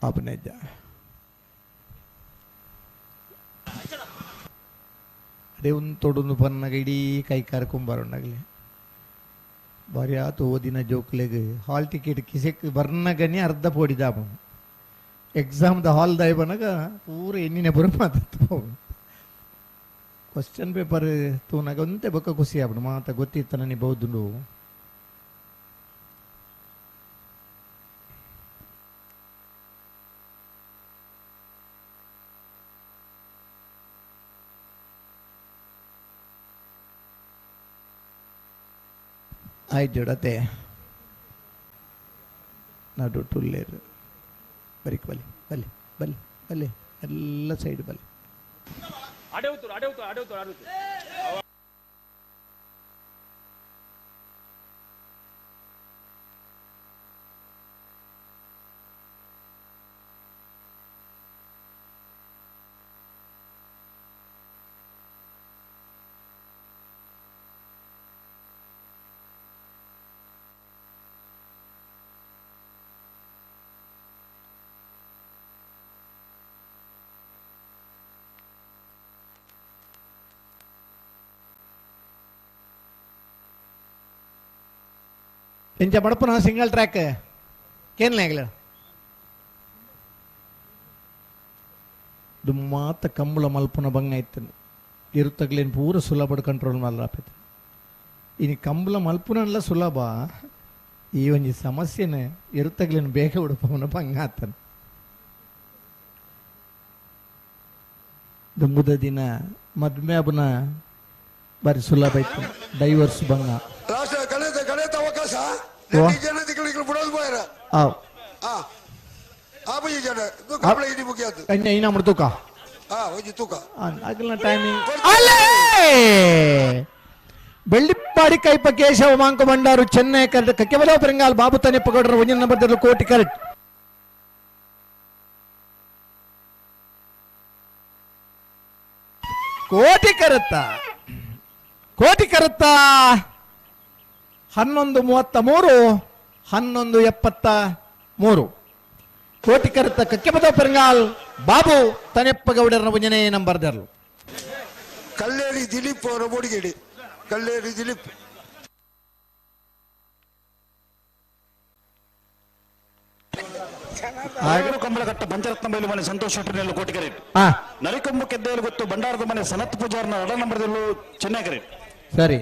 ಅಪನೆಜ್ಜ ಅದೇ ಉಂತೊಡುಂದು ಪನ್ನಗ ಇಡೀ ಕೈ ಕರ್ಕೊಂಬರೋಣಗಲಿ ಬಾರಿ ಆತು ಓದಿನ ಜೋಕ್ಲೆಗ್ ಹಾಲ್ ಟಿಕೆಟ್ ಕಿಸೆಕ್ ಬರ್ನಗನಿ ಅರ್ಧ ಪೋಡಿದಾಪ ಎಕ್ಸಾಮ್ದ ಹಾಲ್ ದಾಯ್ಬನಗ ಪೂರ ಎಣ್ಣಿನ ಪೂರ ಮಾತಾಡ್ತು ಕ್ವಶನ್ ಪೇಪರ್ ತೂನಾಗ ಒಂತೆ ಬೊಕ್ಕ ಖುಷಿ ಆಪುಂಡು ಮಾತ ಗೊತ್ತಿತ್ತ ನನಗೆ ಬೌದುಂಡು ಆಯ್ತು ಜೋಡತೆ ನಡು ಟುಲ್ಲೇರು ಬರಿಕ್ ಬಲಿ ಬಲಿ ಬಲಿ ಬಲಿ ಎಲ್ಲ ಸೈಡ್ ಬಲಿ ಎಂಚ ಮಡಪುನ ಸಿಂಗಲ್ ಟ್ರ್ಯಾಕ್ ಕೇನ್ಲ ದುಮ್ಮಾತ ಕಂಬಳ ಮಲ್ಪುನ ಬಂಗ ಇತ್ತನು ಇರುತ್ತಗ್ಲೇನು ಪೂರ ಸುಲಭ ಕಂಟ್ರೋಲ್ ಮಲ್ಲಾಪೈತೆ ಇನಿ ಕಂಬಳ ಮಲ್ಪುನಲ್ಲ ಸುಲಭ ಈ ಒಂಜಿ ಸಮಸ್ಯೆನೆ ಇರುತ್ತಗ್ಲೇನು ಬೇಗ ಉಡುಪವನ ಬಂಗ ಆತನು ದುಂಬುದ ದಿನ ಮದ್ಮೆ ಅಬನ ಬಾರಿ ಸುಲಭ ಇತ್ತು ಡೈವರ್ಸ್ ಬಂಗ ಲಾಸ್ಟ್ ಕಳೆದ ಕಳೆದ ಅವಕಾಶ ಜನ ದಿಕ್ಕಳಿಗೆ ಬಿಡೋದು ಬೋಯರ ಆವ್ ಆಪುಜಿ ಜನ ಇದು ಕಂಬಳ ಇಡಿ ಮುಗಿಯೋದು ಕನ್ಯಾ ಇನ್ನ ತೂಕ ಒಂಜಿ ತೂಕ ಅಗಲ ಟೈಮಿಂಗ್ ಅಲ್ಲೇ ಬೆಳ್ಳಿಪ್ಪಾಡಿ ಕೈಪ ಕೇಶವ ಮಾಂಕ ಭಂಡಾರು ಚೆನ್ನೈ ಕರೆಕ್ಟ್ ಕಕ್ಕೆಬಲ ಪೆರಂಗಾಲ್ ಬಾಬು ತನಿಪ್ಪ ಗೌಡರ ಒಂಜಿನ ನಂಬರ್ ಕೋಟಿ ಕರೆಕ್ಟ್ ಕೋಟಿ ಕರತ್ತ ಕೋಟಿ ಕರತ್ತ 11:33 11:73 ಕೋಟಿ ಕರತ್ತ ಕಕ್ಕೆಬದ ಪೆರಂಗಾಲ್ ಬಾಬು ತನೆಪ್ಪ ಗೌಡರನ ಒಂಜನೇ ನಂಬರ್ ದರ್ಲು ಕಲ್ಲೇರಿ ದಿಲೀಪ್ ಅವರ ಬೋಡಿಗೇಡಿ ಕಲ್ಲೇರಿ ದಿಲೀಪ್ ಕಂಬಳಘಟ್ಟ ಪಂಚರತ್ನ ಬೈಲು ಮನೆ ಸಂತೋಷ್ ಶೆಟ್ಟರ್ನೆಲ್ಲ ಕೋಟಿ ಕರೆಟ್ ನರಿಕೊಂಬು ಕೆದ್ದೆಯಲ್ಲಿ ಗೊತ್ತು ಭಂಡಾರದ ಮನೆ ಸನತ್ ಪೂಜಾರ್ನ ಎಡ ನಂಬರ್ದಲ್ಲೂ ಚೆನ್ನೈ ಕರೆಟ್ ಸರಿ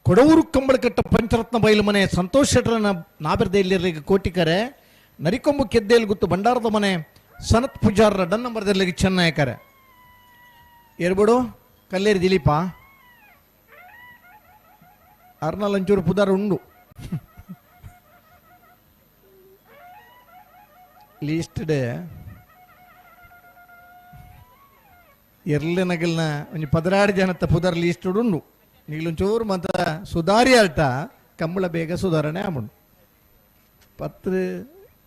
ಕೊಡವೂರು ಕಂಬಳಕಟ್ಟ ಪಂಚರತ್ನ ಬೈಲು ಮನೆ ಸಂತೋಷ್ ಶೆಟ್ಟರನ ನಾಬೆರ್ದೆಯಲ್ಲಿ ಕೋಟಿಕರೆ ನರಿಕೊಂಬು ಕೆದ್ದೆಯಲ್ಲಿ ಗೊತ್ತು ಭಂಡಾರದ ಮನೆ ಸನತ್ ಪೂಜಾರರ ಡನ್ ನಂಬರ್ದಲ್ಲಿ ಚೆನ್ನೈ ಕರೆ ಏರ್ಬಿಡು ಕಲ್ಲೇರಿ ದಿಲೀಪ ಅರ್ನಲ್ ಅಂಚೂರು ಪುದಾರ್ ಉಂಡು ಲೀಸ್ಟ್ ಡೇ ಎರ್ಲೆ ನಗಲ್ನ ಒಂಜಿ 16 ಜನತ್ತ ಪುದರ್ ಲೀಸ್ಟ್ ಉಂಡು ನೀಲೊಂಚೂರು ಮಾತ ಸುಧಾರಿ ಆಟ ಕಂಬಳ ಬೇಗ ಸುಧಾರಣೆ ಆಮುಂಡು ಪತ್ರ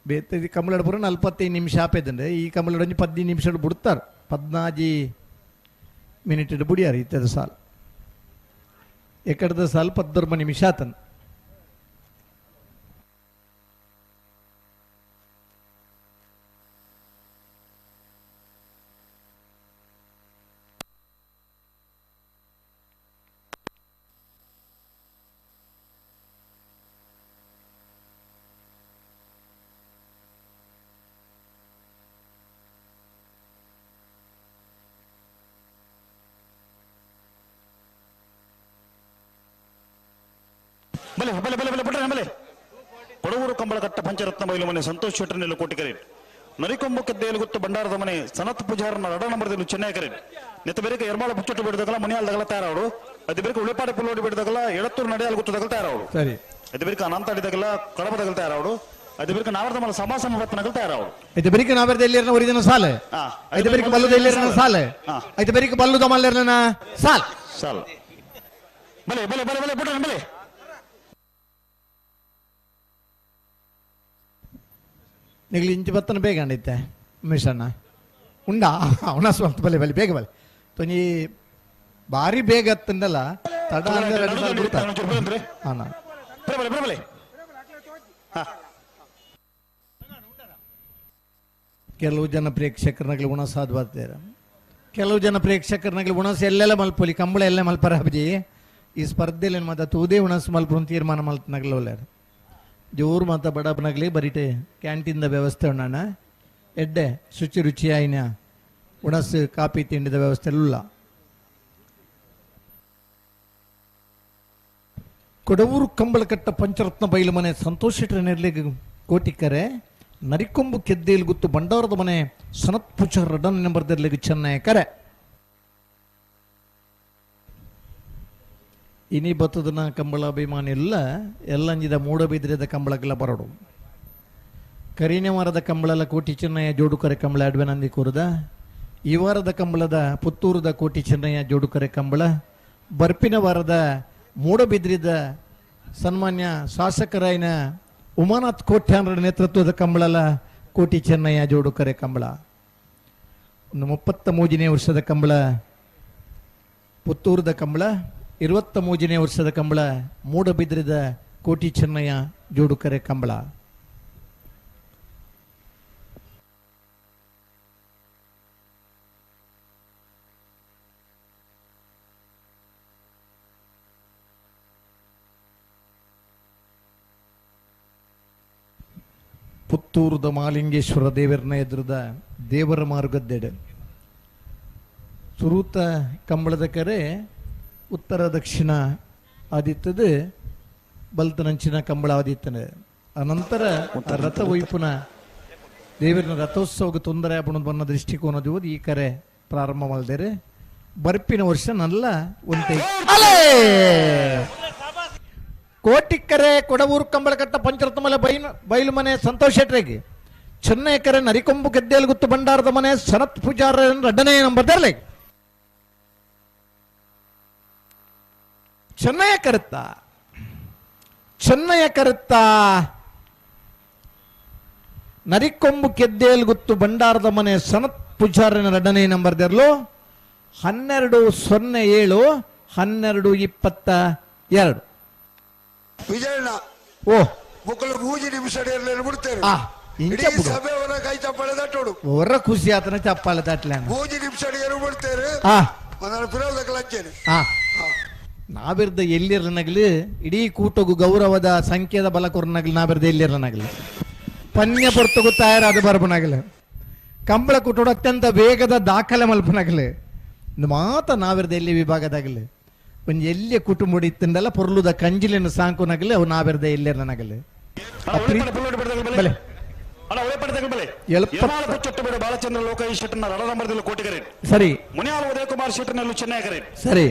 ಬೇತೆ ಕಂಬಳಡ್ ಪೂರ 45 ನಿಮಿಷ ಆಪೇದಂಡೆ ಈ ಕಂಬಳಡ್ ಒಂಜಿ 15 ನಿಮಿಷ ಬುಡ್ತಾರ್ 14 ಮಿನಿಟ್ ಬುಡಿಯಾರ ಇತ್ತದ ಸಾಲ್ ಎಕಡದ ಸಾಲ್ 19 ನಿಮಿಷ ಆತನ್. ಬಲೆ ಬಲೆ ಬಲೆ ಬಲೆ ಬಿಡ್ರೆ ಬಲೆ. ಕೊಡಗೂರು ಕಂಬಳಕಟ್ಟ ಪಂಚರತ್ನ ಬೈಲು ಮನೆ ಸಂತೋಷ್ ಶೆಟ್ಟರ್ನೆಲ್ಲ ಕೋಟಿಕರೆ. ನರಿಕೊಂಬು ಕೆದ್ದೇಲು ಗೊತ್ತು ಭಂಡಾರದ ಮನೆ ಸನತ್ ಪೂಜಾರನ ರಡ ನಂಬರ್ದಲ್ಲಿ ಚೆನ್ನೈ ಕರೆ. ನೆತ್ತ ಬೇರೆ ಎರ್ಮಾಳ ಬುಚ್ಚೊಟ್ಟು ಬಿಡದಗಲ ಮುನಿಯಾಲ್ ದಗಲ ತಯಾರವಡು. ಅದು ಬೇರೆ ಉಳಿಪಾಡಿ ಪುಲ್ಲೋಡಿ ಬಿಡದಗಲ ಎಳತ್ತೂರು ನಡೆಯಾಲ್ ಗೊತ್ತದಗಲ ತಯಾರವಡು. ಸರಿ. ಅದು ಬೇರೆ ಅನಂತಾಡಿದಗಲ ಕಡಬದಗಲ ತಯಾರವಡು. ಅದು ಬೇರೆ ನಾವರ್ದ ಮಲ ಸಮಾಸಮ ಬತ್ನಗಲ ತಯಾರವಡು. ಐತೆ ಬೇರೆ ನಾವರ್ದ ಎಲ್ಲಿರನ ಒರಿದಿನ ಸಾಲೆ. ಐತೆ ಬೇರೆ ಬಲ್ಲುದ ಎಲ್ಲಿರನ ಸಾಲೆ. ಐತೆ ಬೇರೆ ಬಲ್ಲುದ ಮಲ್ಲೆರನ ಸಾಲ್. ಸಾಲ್. ಬಲೆ ಬಲೆ ಬಲೆ ಬಲೆ ಬಿಡ್ರೆ ಬಲೆ. ನಿಗಲಿ ಇಂಚು ಬತ್ತನ ಬೇಗ ಅಂಡೈತೆ ಮಿಷಣ್ಣ ಉಂಡಾ ಅವನ ಸ್ವಂತ ಬಲೆ ಬಲೆ ಬೇಗ ಬಲೆ ತೊಂಜಿ ಭಾರಿ ಬೇಗ ಹತ್ತಂದಲ್ಲ ತಡ ಅಂದ್ರೆ 2 ಸಾಲ ಬಿಡ್ತಾರೆ. ಹಾಂ ಕೆಲವು ಜನ ಪ್ರೇಕ್ಷಕರನಾಗಲಿ ಉಣಸಾದ್ ಬರ್ತಾರೆ, ಕೆಲವು ಜನ ಪ್ರೇಕ್ಷಕರನಾಗಲಿ ಉಣಸು ಎಲ್ಲೆಲ್ಲ ಮಲ್ಪೊಲಿ ಕಂಬಳ ಎಲ್ಲ ಮಲ್ಪರ ಅಬ್ಜಿ ಈ ಸ್ಪರ್ಧೆಯಲ್ಲಿ ಮಾತ ತೂದೇ ಉಣಸು ಮಲ್ಪು ತೀರ್ಮಾನ ಮಲ್ತನಾಗಲಿ ಒಳ್ಳೆಯರು ಜೋರು ಮಾತ ಬಡಪನಾಗಲಿ ಬರಿಟೆ ಕ್ಯಾಂಟೀನ್ದ ವ್ಯವಸ್ಥೆ ಉಣ್ಣಾಣ ಎಡ್ಡೆ ಶುಚಿ ರುಚಿಯಾಯಿನ ಉಣಸು ಕಾಪಿ ತಿಂಡಿದ ವ್ಯವಸ್ಥೆ ಇಲ್ಲ. ಕೊಡವೂರು ಕಂಬಳಕಟ್ಟ ಪಂಚರತ್ನ ಬೈಲು ಮನೆ ಸಂತೋಷ್ ಶೆಟ್ಟರ್ ನೆರ್ಲಿಗೆ ಕೋಟಿಕರೆ. ನರಿಕೊಂಬು ಕೆದ್ದೇಲು ಗುತ್ತು ಬಂಡಾರದ ಮನೆ ಸನತ್ ಪೂಜಾರ್ ರಡನ್ ನಂಬರ್ದರ್ಲಿಗೆ ಚೆನ್ನೈ ಕರೆ. ಇನಿ ಬತ್ತದನ ಕಂಬಳ ಅಭಿಮಾನಿ ಇಲ್ಲ ಎಲ್ಲಂಜಿದ ಮೂಡಬಿದ್ರಿದ ಕಂಬಳಕ್ಕೆಲ್ಲ ಬರೋಡು. ಕರಿನೆ ವಾರದ ಕಂಬಳೆಲ್ಲ ಕೋಟಿ ಚೆನ್ನಯ್ಯ ಜೋಡುಕರೆ ಕಂಬಳ ಅಡ್ವೆನಂದಿ ಕೂರದ. ಈ ವಾರದ ಕಂಬಳದ ಪುತ್ತೂರದ ಕೋಟಿ ಚೆನ್ನಯ್ಯ ಜೋಡುಕರೆ ಕಂಬಳ. ಬರ್ಪಿನ ವಾರದ ಮೂಡಬಿದ್ರಿದ ಸನ್ಮಾನ್ಯ ಶಾಸಕರಾಯನ ಉಮಾನಾಥ್ ಕೋಟ್ಯಾನ್ರ ನೇತೃತ್ವದ ಕಂಬಳಲ ಕೋಟಿ ಚೆನ್ನಯ್ಯ ಜೋಡುಕರೆ ಕಂಬಳ. ಒಂದು 33ನೇ ವರ್ಷದ ಕಂಬಳ ಪುತ್ತೂರದ ಕಂಬಳ. 23ನೇ ವರ್ಷದ ಕಂಬಳ ಮೂಡಬಿದ್ರಿದ ಕೋಟಿ ಚೆನ್ನಯ್ಯ ಜೋಡುಕರೆ ಕಂಬಳ. ಪುತ್ತೂರದ ಮಾಲಿಂಗೇಶ್ವರ ದೇವರನ್ನ ಎದುರದ ದೇವರ ಮಾರುಗದ್ದೆಡೆ ಸುರೂತ ಕಂಬಳದ ಕರೆ ಉತ್ತರ ದಕ್ಷಿಣ ಆದಿತ್ತದು ಬಲ್ತನಂಚಿನ ಕಂಬಳ ಆದಿತ್ತನೆ. ಅನಂತರ ರಥ ಒಯ್ಪುನ ದೇವರನ ರಥೋತ್ಸವಕ್ಕೆ ತೊಂದರೆ ಆಪಣ ಬನ್ನ ದೃಷ್ಟಿಕೋನದ ಈ ಕರೆ ಪ್ರಾರಂಭ ಮಾಡಿದರೆ ಬರ್ಪಿನ ವರ್ಷ ನಲ್ಲ ಒಂತೆ ಅಲೇ ಕೋಟಿಕ್ಕರೆ ಕೊಡವೂರು ಕಂಬಳಕಟ್ಟ ಪಂಚರತ್ನ ಬೈಲು ಮನೆ ಸಂತೋಷ್ ಶೆಟ್ಟರಿಗೆ. ಚೆನ್ನೈಕರೆ ನರಿಕೊಂಬು ಗೆದ್ದೇಲು ಗುತ್ತು ಭಂಡಾರದ ಮನೆ ಸನತ್ ಪೂಜಾರ ರಡ್ಡನೇ ನಂಬರ್ ತರಲಿ. ಚೆನ್ನಯ್ಯ ಕರುತ್ತ ಚೆನ್ನಯ್ಯ ಕರುತ್ತ ನರಿಕೊಂಬು ಕೆದ್ದೇಲು ಗುತ್ತು ಭಂಡಾರದ ಮನೆ ಸನತ್ ಪೂಜಾರನ ರಡ್ಡನೇ ನಂಬರ್ ತೆರಲು 12:07 12:22. ವಿಜಯಣ್ಣ ಓ ಮುಕ್ಕಲು ಮೂಜಿ ನಿಮಿಷ ಬಿಡ್ತೇನೆ. ಸಭೆ ಅವರ ಕೈ ಚಪ್ಪಾಳೆ ತಟ್ಟೋಡು ಹೊರ ಖುಷಿ ಆತನ ಚಪ್ಪಾಳೆ ತಟ್ಟಲೆ ಮೂಜಿ ನಿಮಿಷ ಬಿಡ್ತೇನೆ. ನಾವಿರ್ದ ಎಲ್ಲಿರನಗಲಿ ಇಡೀ ಕೂಟಗೂ ಗೌರವದ ಸಂಖ್ಯೆದ ಬಲ ಕೊರನಗಲಿ ನಾವಿರ್ದ ಎಲ್ಲಿರನಗಲಿ ಪನ್ಯ ಪೊರ್ತಗೂ ತಯಾರಾದ ಬರಬನಗಲಿ ಕಂಬಳ ಕೂಟೋಡು ಅತ್ಯಂತ ವೇಗದ ದಾಖಲೆ ಮಲ್ಪನಗಲಿ ಮಾತ ನಾವಿರ್ದ ಎಲ್ಲಿ ವಿಭಾಗದಾಗಲಿ ಒಂಜಿ ಎಲ್ಲಿಯ ಕುಟುಂಬ ಇತ್ತಂದಲ್ಲ ಪೊರ್ಲುದ ಕಂಜಿಲಿನ ಸಾಂಕುನಗಲಿ ಅವು ನಾವಿರ್ದ ಎಲ್ಲಿರನಗಲಿ. ಬಾಲಚಂದ್ರ ಲೋಕೇಶ್ ಶೆಟ್ಟರ್ನ ರಡನಂಬರದಲ್ಲಿ ಕೋಟಿಗರೆ. ಸರಿ. ಮುನಿಯಾಲ್ ಉದಯಕುಮಾರ್ ಶೆಟ್ಟರ್ನಲ್ಲೂ ಚೆನ್ನೈ ಕರೆ. ಸರಿ.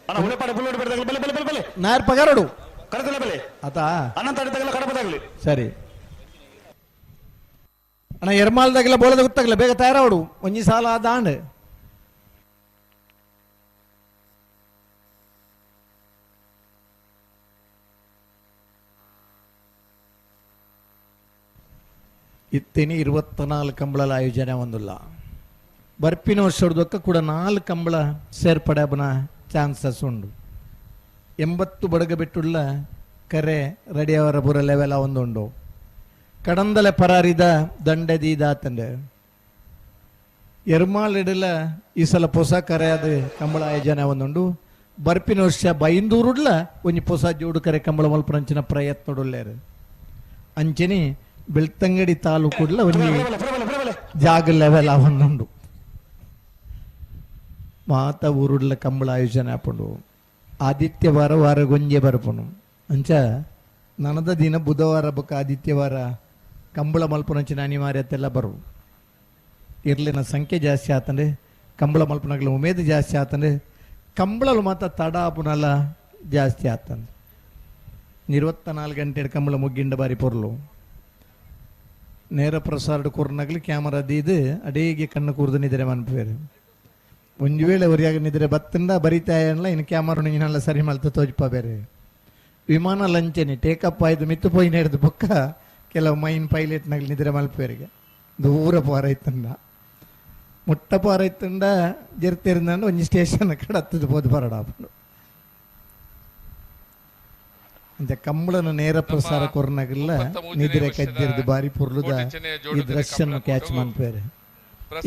ಅಣ್ಣ ಉಳಿಪಾಡಿ ಬುಲ್ಲೋಡಿ ಬಿಡದಾಗಲಿ ಬಲೆ ಬಲೆ ಬಲೆ ಬಲೆ ನಾಯರ್ ಪಗಾರೋಡು ಕರೆದಲೆ ಬಲೆ ಆತ ಅನಂತ ಅಡಿದಾಗಲ ಕಡಪದಾಗಲಿ. ಸರಿ ಅಣ್ಣ ಎರ್ಮಾಲ್ದಾಗೆಲ್ಲ ಬೋಳದ ಗೊತ್ತಾಗಲ್ಲ ಬೇಗ ತಯಾರಾವಡು ಒಂಜಿ ಸಾಲ ದಾಂಡ್. ಇತ್ತೇನೆ 24 ಕಂಬಳಲ ಆಯೋಜನೆ ಒಂದುಲ್ಲ. ಬರ್ಪಿನ ವರ್ಷದೊಕ್ಕ ಕೂಡ 4 ಕಂಬಳ ಸೇರ್ಪಡೆ ಆಪುನ ಚಾನ್ಸಸ್ ಉಂಡು. 80 ಬಡಗ ಬಿಟ್ಟುಳ್ಳ ಕರೆ ರೆಡಿಯವರ ಪೂರ ಲೆವೆಲ ಒಂದುಂಡು. ಕಡಂದಲೆ ಪರಾರಿದ ದಂಡದೀದಾತಂಡೆ ಎರ್ಮಾಳಿಡಲ ಈ ಸಲ ಪೊಸ ಕರೆ ಅದು ಕಂಬಳ ಆಯೋಜನೆ ಒಂದುಂಡು. ಬರ್ಪಿನ ವರ್ಷ ಬೈಂದೂರುಡ್ಲ ಒಂಜಿ ಪೊಸ ಜೋಡು ಕರೆ ಕಂಬಳ ಮಲ್ಪುನಂಚಿನ ಪ್ರಯತ್ನಡುಲ್ಲೇರು. ಅಂಚನೆ ಬೆಳ್ತಂಗಡಿ ತಾಲೂಕುಡ್ಲ ಒಂಜಿ ಜಾಗ ಲೆವೆಲ್ ಒಂದುಂಡು. ಮಾತ ಊರುಡ್ಲ ಕಂಬಳ ಆಯೋಜನೆ ಆಪುಂಡು. ಆದಿತ್ಯವಾರ ವಾರ ಗೊಂಜೆ ಬರ್ಪುಂಡು. ಅಂಚ ನನದ ದಿನ ಬುಧವಾರ ಬೊಕ್ಕ ಆದಿತ್ಯವಾರ ಕಂಬಳ ಮಲ್ಪುನಂಚಿನ ಅನಿವಾರ್ಯತೆಲ್ಲ ಬರು. ಇರ್ಲಿನ ಸಂಖ್ಯೆ ಜಾಸ್ತಿ ಆತಂದ್ರೆ ಕಂಬಳ ಮಲ್ಪುನಗ್ಲ ಉಮೇದು ಜಾಸ್ತಿ ಆತಂದ್ರೆ ಕಂಬಳಲು ಮಾತ್ರ ತಡ ಆಪುನಲ್ಲ ಜಾಸ್ತಿ ಆತಂದ್ರೆ 24 ಗಂಟೆ ಕಂಬಳ ಮುಗ್ಗಿಂಡ ಬಾರಿ ಪೊರ್ಲು. ನೇರ ಪ್ರಸಾರ ಕೊರ್ನಗ್ಲಿ ಕ್ಯಾಮರಾ ದೀದು ಅಡೇಗೆ ಕಣ್ಣು ಕೂರ್ದು ನಿದ್ರೆ ಮನ್ಪೇರು. ಒಂದು ವೇಳೆ ಒರಿಯಾಗ ನಿದ್ರೆ ಬತ್ತಂದ ಬರಿತಾಯಲ್ಲ ಇನ್ನು ಕ್ಯಾಮರಾ ನೀನೆಲ್ಲ ಸರಿ ಮಲ್ತ ತೋಜ್ಪ ಬೇರೆ. ವಿಮಾನ ಲಂಚನೆ ಟೇಕಪ್ ಆಯ್ತು ಮಿತ್ತು ಪೋಯಿ ಹಿಡಿದು ಬೊಕ್ಕ ಕೆಲವು ಮೈನ್ ಪೈಲಟ್ನಾಗಲಿ ನಿದ್ರೆ ಮಲ್ಪೇರಿಗೆ ದೂರ ಪಾರೈತಂಡ ಮುಟ್ಟ ಪಾರೈತಂಡ ಜರ್ತಿರ್ದಂಡ ಒಂಜಿ ಸ್ಟೇಷನ್ ಕಡೆ ಹತ್ತದು ಪೋದು ಬರಡ ಅಂತ ಕಂಬಳನ ನೇರ ಪ್ರಸಾರ ಕೊರ್ನಾಗಲ್ಲ ನಿದ್ರೆ ಕಜ್ಜಿರ್ದು ಬಾರಿ ಪೊರ್ಲುದ ಈ ದೃಶ್ಯನ ಕ್ಯಾಚ್ ಮನ್ಪೇರು.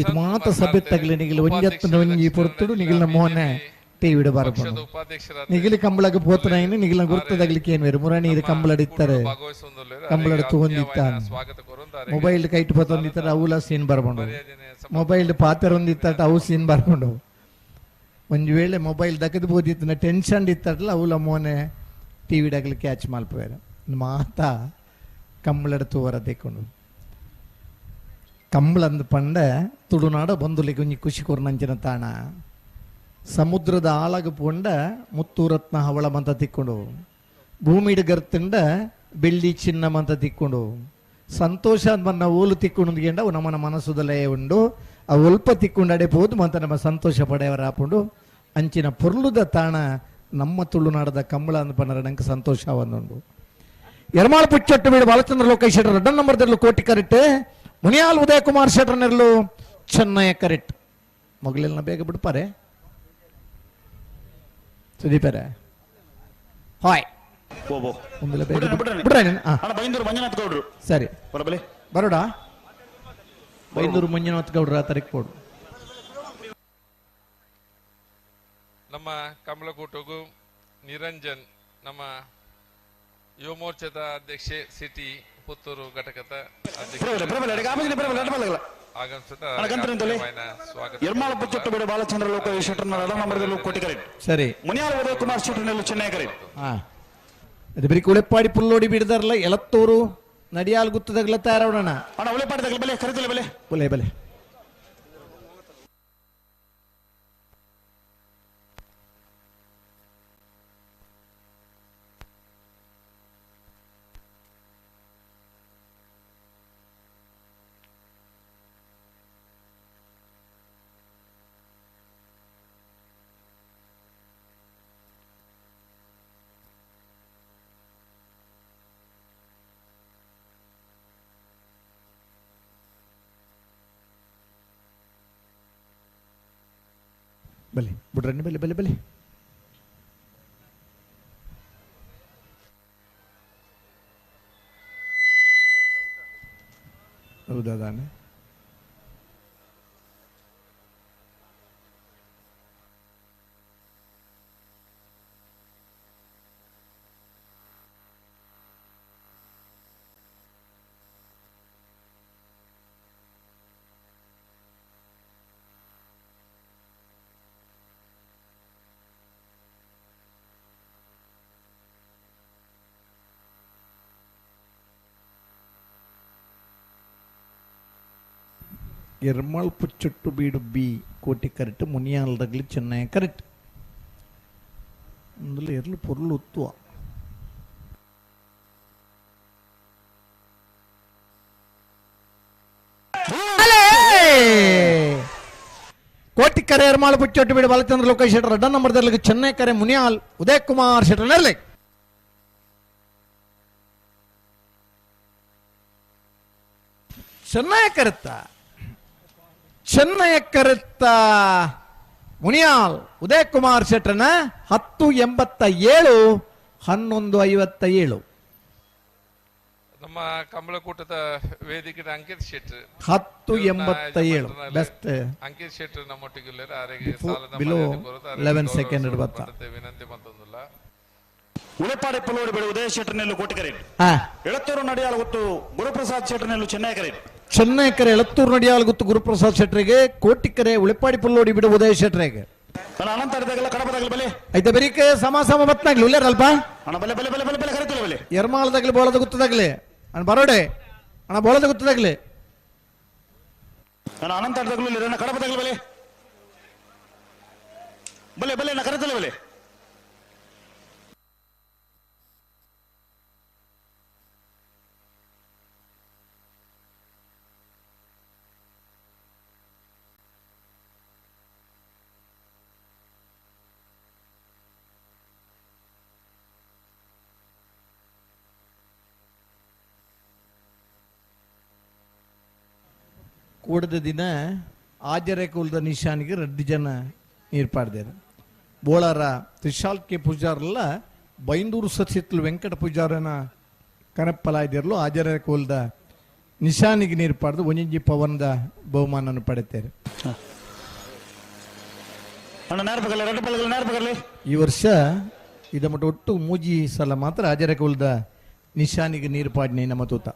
ಇದು ಮಾತ್ರ ಸಭೆ ತಗಲಿ ನಿಗಿಲ್ ಒಂಜತ್ತು ಒಂಜಿ ಪೊರ್ತುಡು ನಿಗಿಲ್ನ ಮೋನೆ ಟಿವಿ ಬರಬಹುದು. ನಿಗಿಲಿ ಕಂಬಳಗೆ ಪೋತನ ನಿಗಿಲ ಗುರ್ತದಾಗ್ಲಿಕ್ಕೆ ಏನು ಬೇರೆ ಮುರಾಣಿ ಇದು ಕಂಬಳಡಿತ್ತಾರೆ ಕಂಬಳಡ ತಗೊಂಡಿತ್ತಾನೆ ಮೊಬೈಲ್ ಕೈಟ್ ಪತ್ತೊಂದಿತ್ತಾರೆ ಅವುಲ ಸೀನ್ ಬರ್ಕೊಂಡು ಮೊಬೈಲ್ ಪಾತ್ರ ಒಂದಿತ್ತ ಅವು ಸೀನ್ ಬರ್ಕೊಂಡು. ಒಂದು ವೇಳೆ ಮೊಬೈಲ್ ದಕ್ಕದ ಬೋದಿತ್ತು ಟೆನ್ಷನ್ ಇತ್ತಲ್ಲ ಅವುಲ ಮೋನೆ ಟಿವಿ ಡಾಗ್ಲಿ ಕ್ಯಾಚ್ ಮಲ್ಪವೇರು. ಮಾತಾ ಕಂಬಳಡ ತೂವರ ದೇಕೊಂಡು ಕಂಬಳಂದು ಪಂಡ ತುಳುನಾಡ ಬಂದುಲಿಗೆ ಒಂಜಿ ಖುಷಿ ಕೊರ್ನಂಚಿನ ತಾಣ. ಸಮುದ್ರದ ಆಳಗ ಪೋಂಡ ಮುತ್ತೂರತ್ನ ಹವಳ ಮಂತ ತಿಕ್ಕೊಂಡು, ಭೂಮಿಡ್ ಗರ್ತಂಡ ಬೆಳ್ಳಿ ಚಿನ್ನ ಮಂತ ತಿಕ್ಕೊಂಡು, ಸಂತೋಷ ಮನ್ನ ಓಲು ತಿಕ್ಕೊಂಡು ಅವು ನಮ್ಮನ ಮನಸ್ಸುದಲೇ ಉಂಡು. ಆ ಒಲ್ಪ ತಿಕ್ಕೊಂಡು ಅಡೆ ಪೋದು ಮಂತ ನಮ್ಮ ಸಂತೋಷ ಪಡೆಯವರ ಆಪುಂಡು. ಅಂಚಿನ ಪೊರ್ಲುದ ತಾಣ ನಮ್ಮ ತುಳುನಾಡದ ಕಂಬಳ ಅಂದ ಪನ್ನರ ನಂಗೆ ಸಂತೋಷ ಒಂದುಂಡು. ಎರ್ಮಾಳ್ ಪುಚ್ಚೊಟ್ಟು ಬೀಡು ಬಾಲಚಂದ್ರ ಲೋಕೇಶ್ ಶೆಟ್ಟರ್ ರಡ್ಡ ನಂಬರ್ದಲ್ಲೂ ಕೋಟಿ ಕರೆಕ್ಟ್, ಮುನಿಯಾಲ್ ಉದಯ ಕುಮಾರ್ ಶೆಟ್ಟರ್ನೆರ್ಲು ಚೆನ್ನಯ್ಯ ಕರೆಕ್ಟ್. ಮೊಗಲೆಲ್ಲ ಬೇಗ ಬಿಡ್ಪಾರೆ ಸುದೀಪರ ಹಾಯ್ ಮಂಜುನಾಥ್ ಗೌಡ್ರು. ಸರಿ ಬರೋಡಾ ಬೈಂದೂರು ಮಂಜುನಾಥ್ ಗೌಡ್ರ ತಾರೀಕು ಕೊಡು. ನಮ್ಮ ಕಮಲಕೂಟಗೂ ನಿರಂಜನ್ ನಮ್ಮ ಯುವ ಮೋರ್ಚಾದ ಅಧ್ಯಕ್ಷೆ ಸಿಟಿ ಪುತ್ತೂರು ಘಟಕದ ಬಾಲಚಂದ್ರ ಲೋಕೇಶ್ ಶೆಟ್ಟರ್ ಸರಿ ಮುನಿಯಾಲ ಉದಯ ಕುಮಾರ್ ಶೆಟ್ಟರ್ ಚೆನ್ನೈ ಕರೆ. ಅದು ಬರೀ ಉಳೆಪ್ಪಾಡಿ ಪುಲ್ಲೋಡಿ ಬಿಡ್ದಾರಲ್ಲ ಎಲತ್ತೂರು ನಡಿಯಾಲ್ ಗುತ್ತದಾಗಲ ತಯಾರವಣ ಅಣ್ಣ ಉಳೆಪಾಡಿ ತಗಲ ಬೆಲೆ ಕರಿತಲೆ ಬೆಲೆ ಬಲೆ ಬಲೆ ಬಲೆ ಬಿಡ್ರನ್ನಿ ಬಲೆ ಬಲೆ ಬಲೆ ಹೌದಾ ತಾನೆ ಎರ್ಮಾಳ್ ಪುಚ್ಚೊಟ್ಟು ಬೀಡು ಬಿ ಕೋಟಿ ಕರೆಕ್ಟ್ ಮುನಿಯಾಲ್ ರಗ್ಲಿ ಚೆನ್ನೈ ಕರೆಕ್ಟ್ అందులో ఎర్లు పొర్లు ఒత్తువ ಕೋಟಿ ಕರೆ ಎರ್ಮಾಳ್ ಪುಚ್ಚೊಟ್ಟು ಬೀಡು ಬಾಲಚಂದ್ರ ಲೋಕೇಶ್ ಶೆಟ್ಟರ್ ಅಡ್ಡ ನಂಬರ್ ದರ್ಲಿಗೆ ಚೆನ್ನೈ ಕರೆ ಮುನಿಯಾಲ್ ಉದಯ್ ಕುಮಾರ್ ಶೆಟ್ಟರ್ ನೆರ್ಲಿ ಚೆನ್ನಯ ಕರೆತ್ತ ಚೆನ್ನಯ ಕರೆತ್ತ ಮುನಿಯಾಲ್ ಉದಯ್ ಕುಮಾರ್ ಶೆಟ್ಟರ್ನ 10.87 11.57. ನಮ್ಮ ಕಂಬಳಕೂಟದ ವೇದಿಕೆ ಅಂಕಿತ್ ಶೆಟ್ಟರ್ 10.87 ಬೆಸ್ಟ್. ಅಂಕಿತ್ ಶೆಟ್ಟರ್ ನಮ್ಮೊಟ್ಟಿಗೆ ಆರೆಗೆ ಸಾಲದ ಬಿಲೋ 11 ಸೆಕೆಂಡ್ ಬತ್ತ ವಿನಂತಿ ಮತ್ತೊಂದಿಲ್ಲ. ಉಳೆಪಾಡಿ ಪಲ್ಲೋಡಿ ಬೆಳೆ ಉದಯ ಶೆಟ್ಟರ್ನೆಲ್ಲು ಕೋಟಿಕರೆ. ಎಳತ್ತೂರು ನಡಿಯಾಲ ಗೊತ್ತು ಗುರುಪ್ರಸಾದ್ ಶೆಟ್ಟರ್ನೆಲ್ಲು ಚೆನ್ನೈಕರೆ. ಚೆನ್ನೈಕರೆ ಎಳತ್ತೂರು ನಡಿಯಾಲ ಗೊತ್ತು ಗುರುಪ್ರಸಾದ್ ಶೆಟ್ಟರಿಗೆ ಕೋಟಿಕರೆ ಉಳೆಪಾಡಿ ಪಲ್ಲೋಡಿ ಬಿಡು ಉದಯ ಶೆಟ್ಟರಿಗೆ. ಐತೆ ಬರೀಕೆ ಸಮ ಸಮ ಬತ್ನಾಗ್ಲಿ ಉಲ್ಲೇರಲ್ಪ ಬಲೆ ಬಲೆ ಬಲೆ ಬಲೆ ಬಲೆ ಕರಿತಲ್ಲ ಬಲೆ ಎರ್ಮಾಳದಾಗ್ಲಿ ಬೋಳದ ಗೊತ್ತದಾಗ್ಲಿ ಅಣ್ಣ ಬರೋಡೆ ಅಣ್ಣ ಬೋಳದ ಗೊತ್ತದಾಗ್ಲಿ ಅಣ್ಣ ಅನಂತ ಕಡಪದಾಗ್ಲಿ ಬಲೆ ಬಲೆ ಬಲೆ ಅಣ್ಣ ಕರಿತಲ್ಲ ಬಲೆ. ಕೂಡದ ದಿನ ಆಜರೆ ಕುಲದ ನಿಶಾನಿಗೆ ರಡ್ಡು ಜನ ನೀರ್ಪಾಡ್ದೇರು. ಬೋಳಾರ ತ್ರಿಶಾಲ್ ಕೆ ಪೂಜಾರಲ್ಲ ಬೈಂದೂರು ಸಚಿತ್ಲು ವೆಂಕಟ ಪೂಜಾರನ ಕನಪ್ಪಲಾಯ್ದಿರಲು ಆಜರೆ ಕುಲದ ನಿಶಾನಿಗೆ ನೀರ್ಪಾಡ್ದು ಒಂಜಿಂಜಿ ಪವನದ ಬಹುಮಾನವನ್ನು ಪಡೆಯುತ್ತಾರೆ. ಈ ವರ್ಷ ಇದ ಮಟ್ಟ ಒಟ್ಟು ಮೂಜಿ ಸಲ ಮಾತ್ರ ಆಜರೆ ಕುಲದ ನಿಶಾನಿಗೆ ನೀರ್ಪಾಡ್ನೆ ನಮ್ಮ ತೂತ.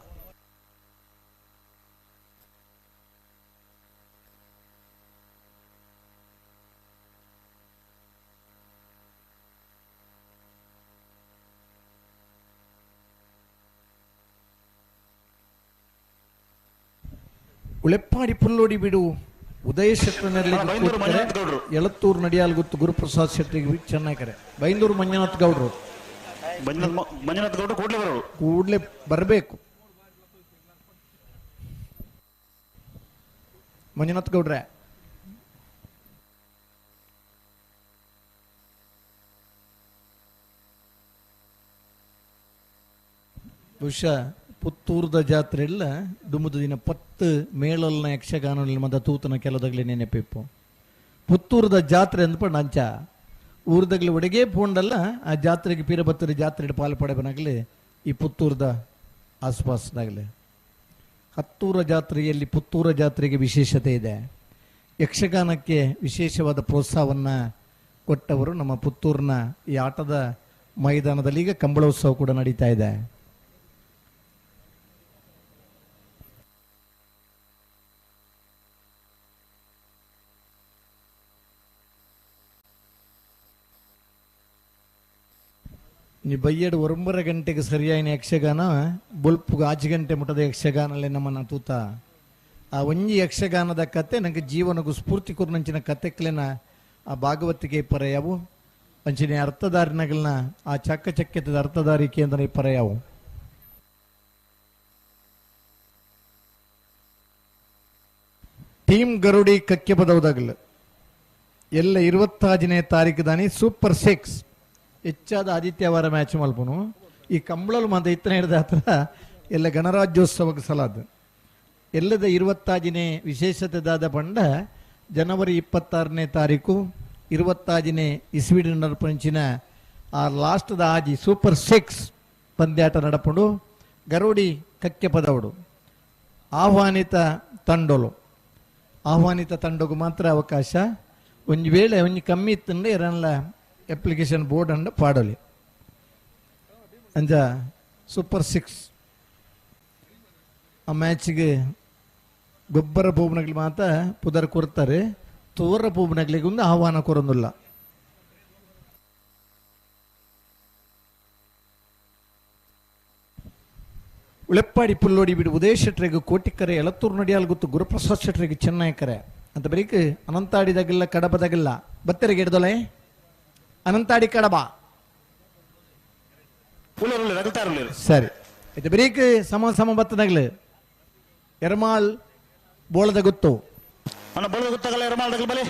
ಉಳೆಪ್ಪಾಡಿ ಪುಲ್ಲೋಡಿ ಬಿಡು ಉದಯ ಶೆಟ್ಟರ್ನಲ್ಲಿ ಎಳತ್ತೂರು ನಡಿಯಾಲ್ ಗೊತ್ತು ಗುರುಪ್ರಸಾದ್ ಶೆಟ್ಟಿಗೆ ಚೆನ್ನಾಗರೆ. ಬೈಂದೂರು ಮಂಜುನಾಥ್ ಗೌಡ್ರು ಮಂಜುನಾಥ್ ಗೌಡ್ರು ಕೂಡಲೇ ಬರೋರು, ಕೂಡಲೇ ಬರಬೇಕು ಮಂಜುನಾಥ್ ಗೌಡ್ರೆ. ಬಹುಶಃ ಪುತ್ತೂರದ ಜಾತ್ರೆ ಎಲ್ಲ ದುಮ್ಮದ ದಿನ 10 ಮೇಳಲ್ನ ಯಕ್ಷಗಾನ ಮದ ತೂತನ ಕೆಲದಗ್ಲಿ ನೆನಪಿಪ್ಪು. ಪುತ್ತೂರದ ಜಾತ್ರೆ ಅಂದ್ಪಂಡು ಅಂಚ ಊರ್ದಗ್ಲಿ ಒಡಗೆ ಪೋಂಡಲ್ಲ ಆ ಜಾತ್ರೆಗೆ ಪೀರಬತ್ತರ ಜಾತ್ರೆ ಪಾಲು ಪಡೆಬನಾಗಲಿ ಈ ಪುತ್ತೂರದ ಆಸುಪಾಸದಾಗಲಿ. ಹತ್ತೂರ ಜಾತ್ರೆಯಲ್ಲಿ ಪುತ್ತೂರ ಜಾತ್ರೆಗೆ ವಿಶೇಷತೆ ಇದೆ. ಯಕ್ಷಗಾನಕ್ಕೆ ವಿಶೇಷವಾದ ಪ್ರೋತ್ಸಾಹವನ್ನು ಕೊಟ್ಟವರು ನಮ್ಮ ಪುತ್ತೂರಿನ ಈ ಆಟದ ಮೈದಾನದಲ್ಲಿ ಈಗ ಕಂಬಳೋತ್ಸವ ಕೂಡ ನಡೀತಾ ಇದೆ. ನೀ ಬಯ್ಯಡು 9 ಗಂಟೆಗೆ ಸರಿಯಾಯಿನ ಯಕ್ಷಗಾನ ಬೊಲ್ಪುಗ 5 ಗಂಟೆ ಮುಟ್ಟದ ಯಕ್ಷಗಾನಲ್ಲೇ ನಮ್ಮನ್ನ ತೂತ. ಆ ಒಂಜಿ ಯಕ್ಷಗಾನದ ಕತೆ ನನಗೆ ಜೀವನಗೂ ಸ್ಫೂರ್ತಿ ಕೊರ್ನಂಚಿನ ಕತೆಕ್ಲೆನ ಆ ಭಾಗವತಿಗೆ ಪರೆಯವು ಅಂಚಿನ ಅರ್ಥಧಾರಿನಗಳನ್ನ ಆ ಚಕ್ಕಚಕ್ಯತದ ಅರ್ಥಧಾರಿ ಕೇಂದ್ರ ಪರೆಯವು. ಟೀಮ್ ಗರುಡಿ ಕಕ್ಕೆ ಬದೌದಾಗಲು ಎಲ್ಲ 25ನೇ ತಾರೀಕು ದಾನಿ ಸೂಪರ್ 6 ಹೆಚ್ಚಾದ ಆದಿತ್ಯವಾರ ಮ್ಯಾಚ್ ಮಲ್ಪನು. ಈ ಕಂಬಳಲು ಮಾತ ಇತ್ತನೇ ಹಿಡಿದ ಹತ್ರ ಎಲ್ಲ ಗಣರಾಜ್ಯೋತ್ಸವಕ್ಕೆ ಸಲಾದ ಎಲ್ಲದ 25ನೇ ವಿಶೇಷತೆದಾದ ಪಂಡ ಜನವರಿ 26ನೇ ತಾರೀಕು 25ನೇ ಇಸ್ವಿಡ್ ನಡಪಂಚಿನ ಆ ಲಾಸ್ಟ್ದ ಆಜಿ ಸೂಪರ್ 6 ಪಂದ್ಯಾಟ ನಡಪುಂಡು. ಗರುಡಿ ಕಕ್ಕೆ ಪದವಡು ಆಹ್ವಾನಿತ ತಂಡೋಲು ಆಹ್ವಾನಿತ ತಂಡಗೂ ಮಾತ್ರ ಅವಕಾಶ. ಒಂದು ವೇಳೆ ಒಂಜಿ ಕಮ್ಮಿ ಇತ್ತಂದ್ರೆ ಇರಲ್ಲ ಅಪ್ಲಿಕೇಶನ್ ಬೋರ್ಡ್ ಅಂಡ ಪಾಡಲಿ ಅಂಜ ಸೂಪರ್ 6 ಆ ಮ್ಯಾಚ್ಗೆ ಗೊಬ್ಬರ ಪೂಬ್ನಗ್ಲಿ ಮಾತ್ರ ಪುದರ್ ಕೊಡ್ತಾರೆ, ತೋರ ಪೂಬ್ನಗ್ಲಿಗೆ ಒಂದು ಆಹ್ವಾನ ಕೊರೊಂದಿಲ್ಲ. ಉಳೆಪ್ಪಾಡಿ ಪುಲ್ಲೋಡಿ ಬಿಡು ಉದಯ ಶೆಟ್ಟರಿಗೆ ಕೋಟಿಕರೆ ಎಳತ್ತೂರು ನಡಿಯಾಲ್ ಗೊತ್ತು ಗುರುಪ್ರಸಾದ್ ಶೆಟ್ಟರಿಗೆ ಚೆನ್ನೈಕರೆ ಅಂತ ಬರೀಕ್ ಅನಂತಾಡಿದಾಗಿಲ್ಲ ಕಡಬದಾಗಿಲ್ಲ ಬತ್ತೆರಿಗೆ ಹಿಡ್ದೊಲೆ ಅನಂತಾಡಿ ಕಡಬ ಸರಿ ಇದು ಬರೀಕ್ ಸಮ ಸಮ ಬತ್ತದಾಗ್ಲಿ ಎರ್ಮಾಳ್ ಬೋಳದ ಗೊತ್ತು ಬೋಳದ ಗೊತ್ತಾಗಲ್ಲ ಎರ್ಮಾಳ್ ಬಲೆ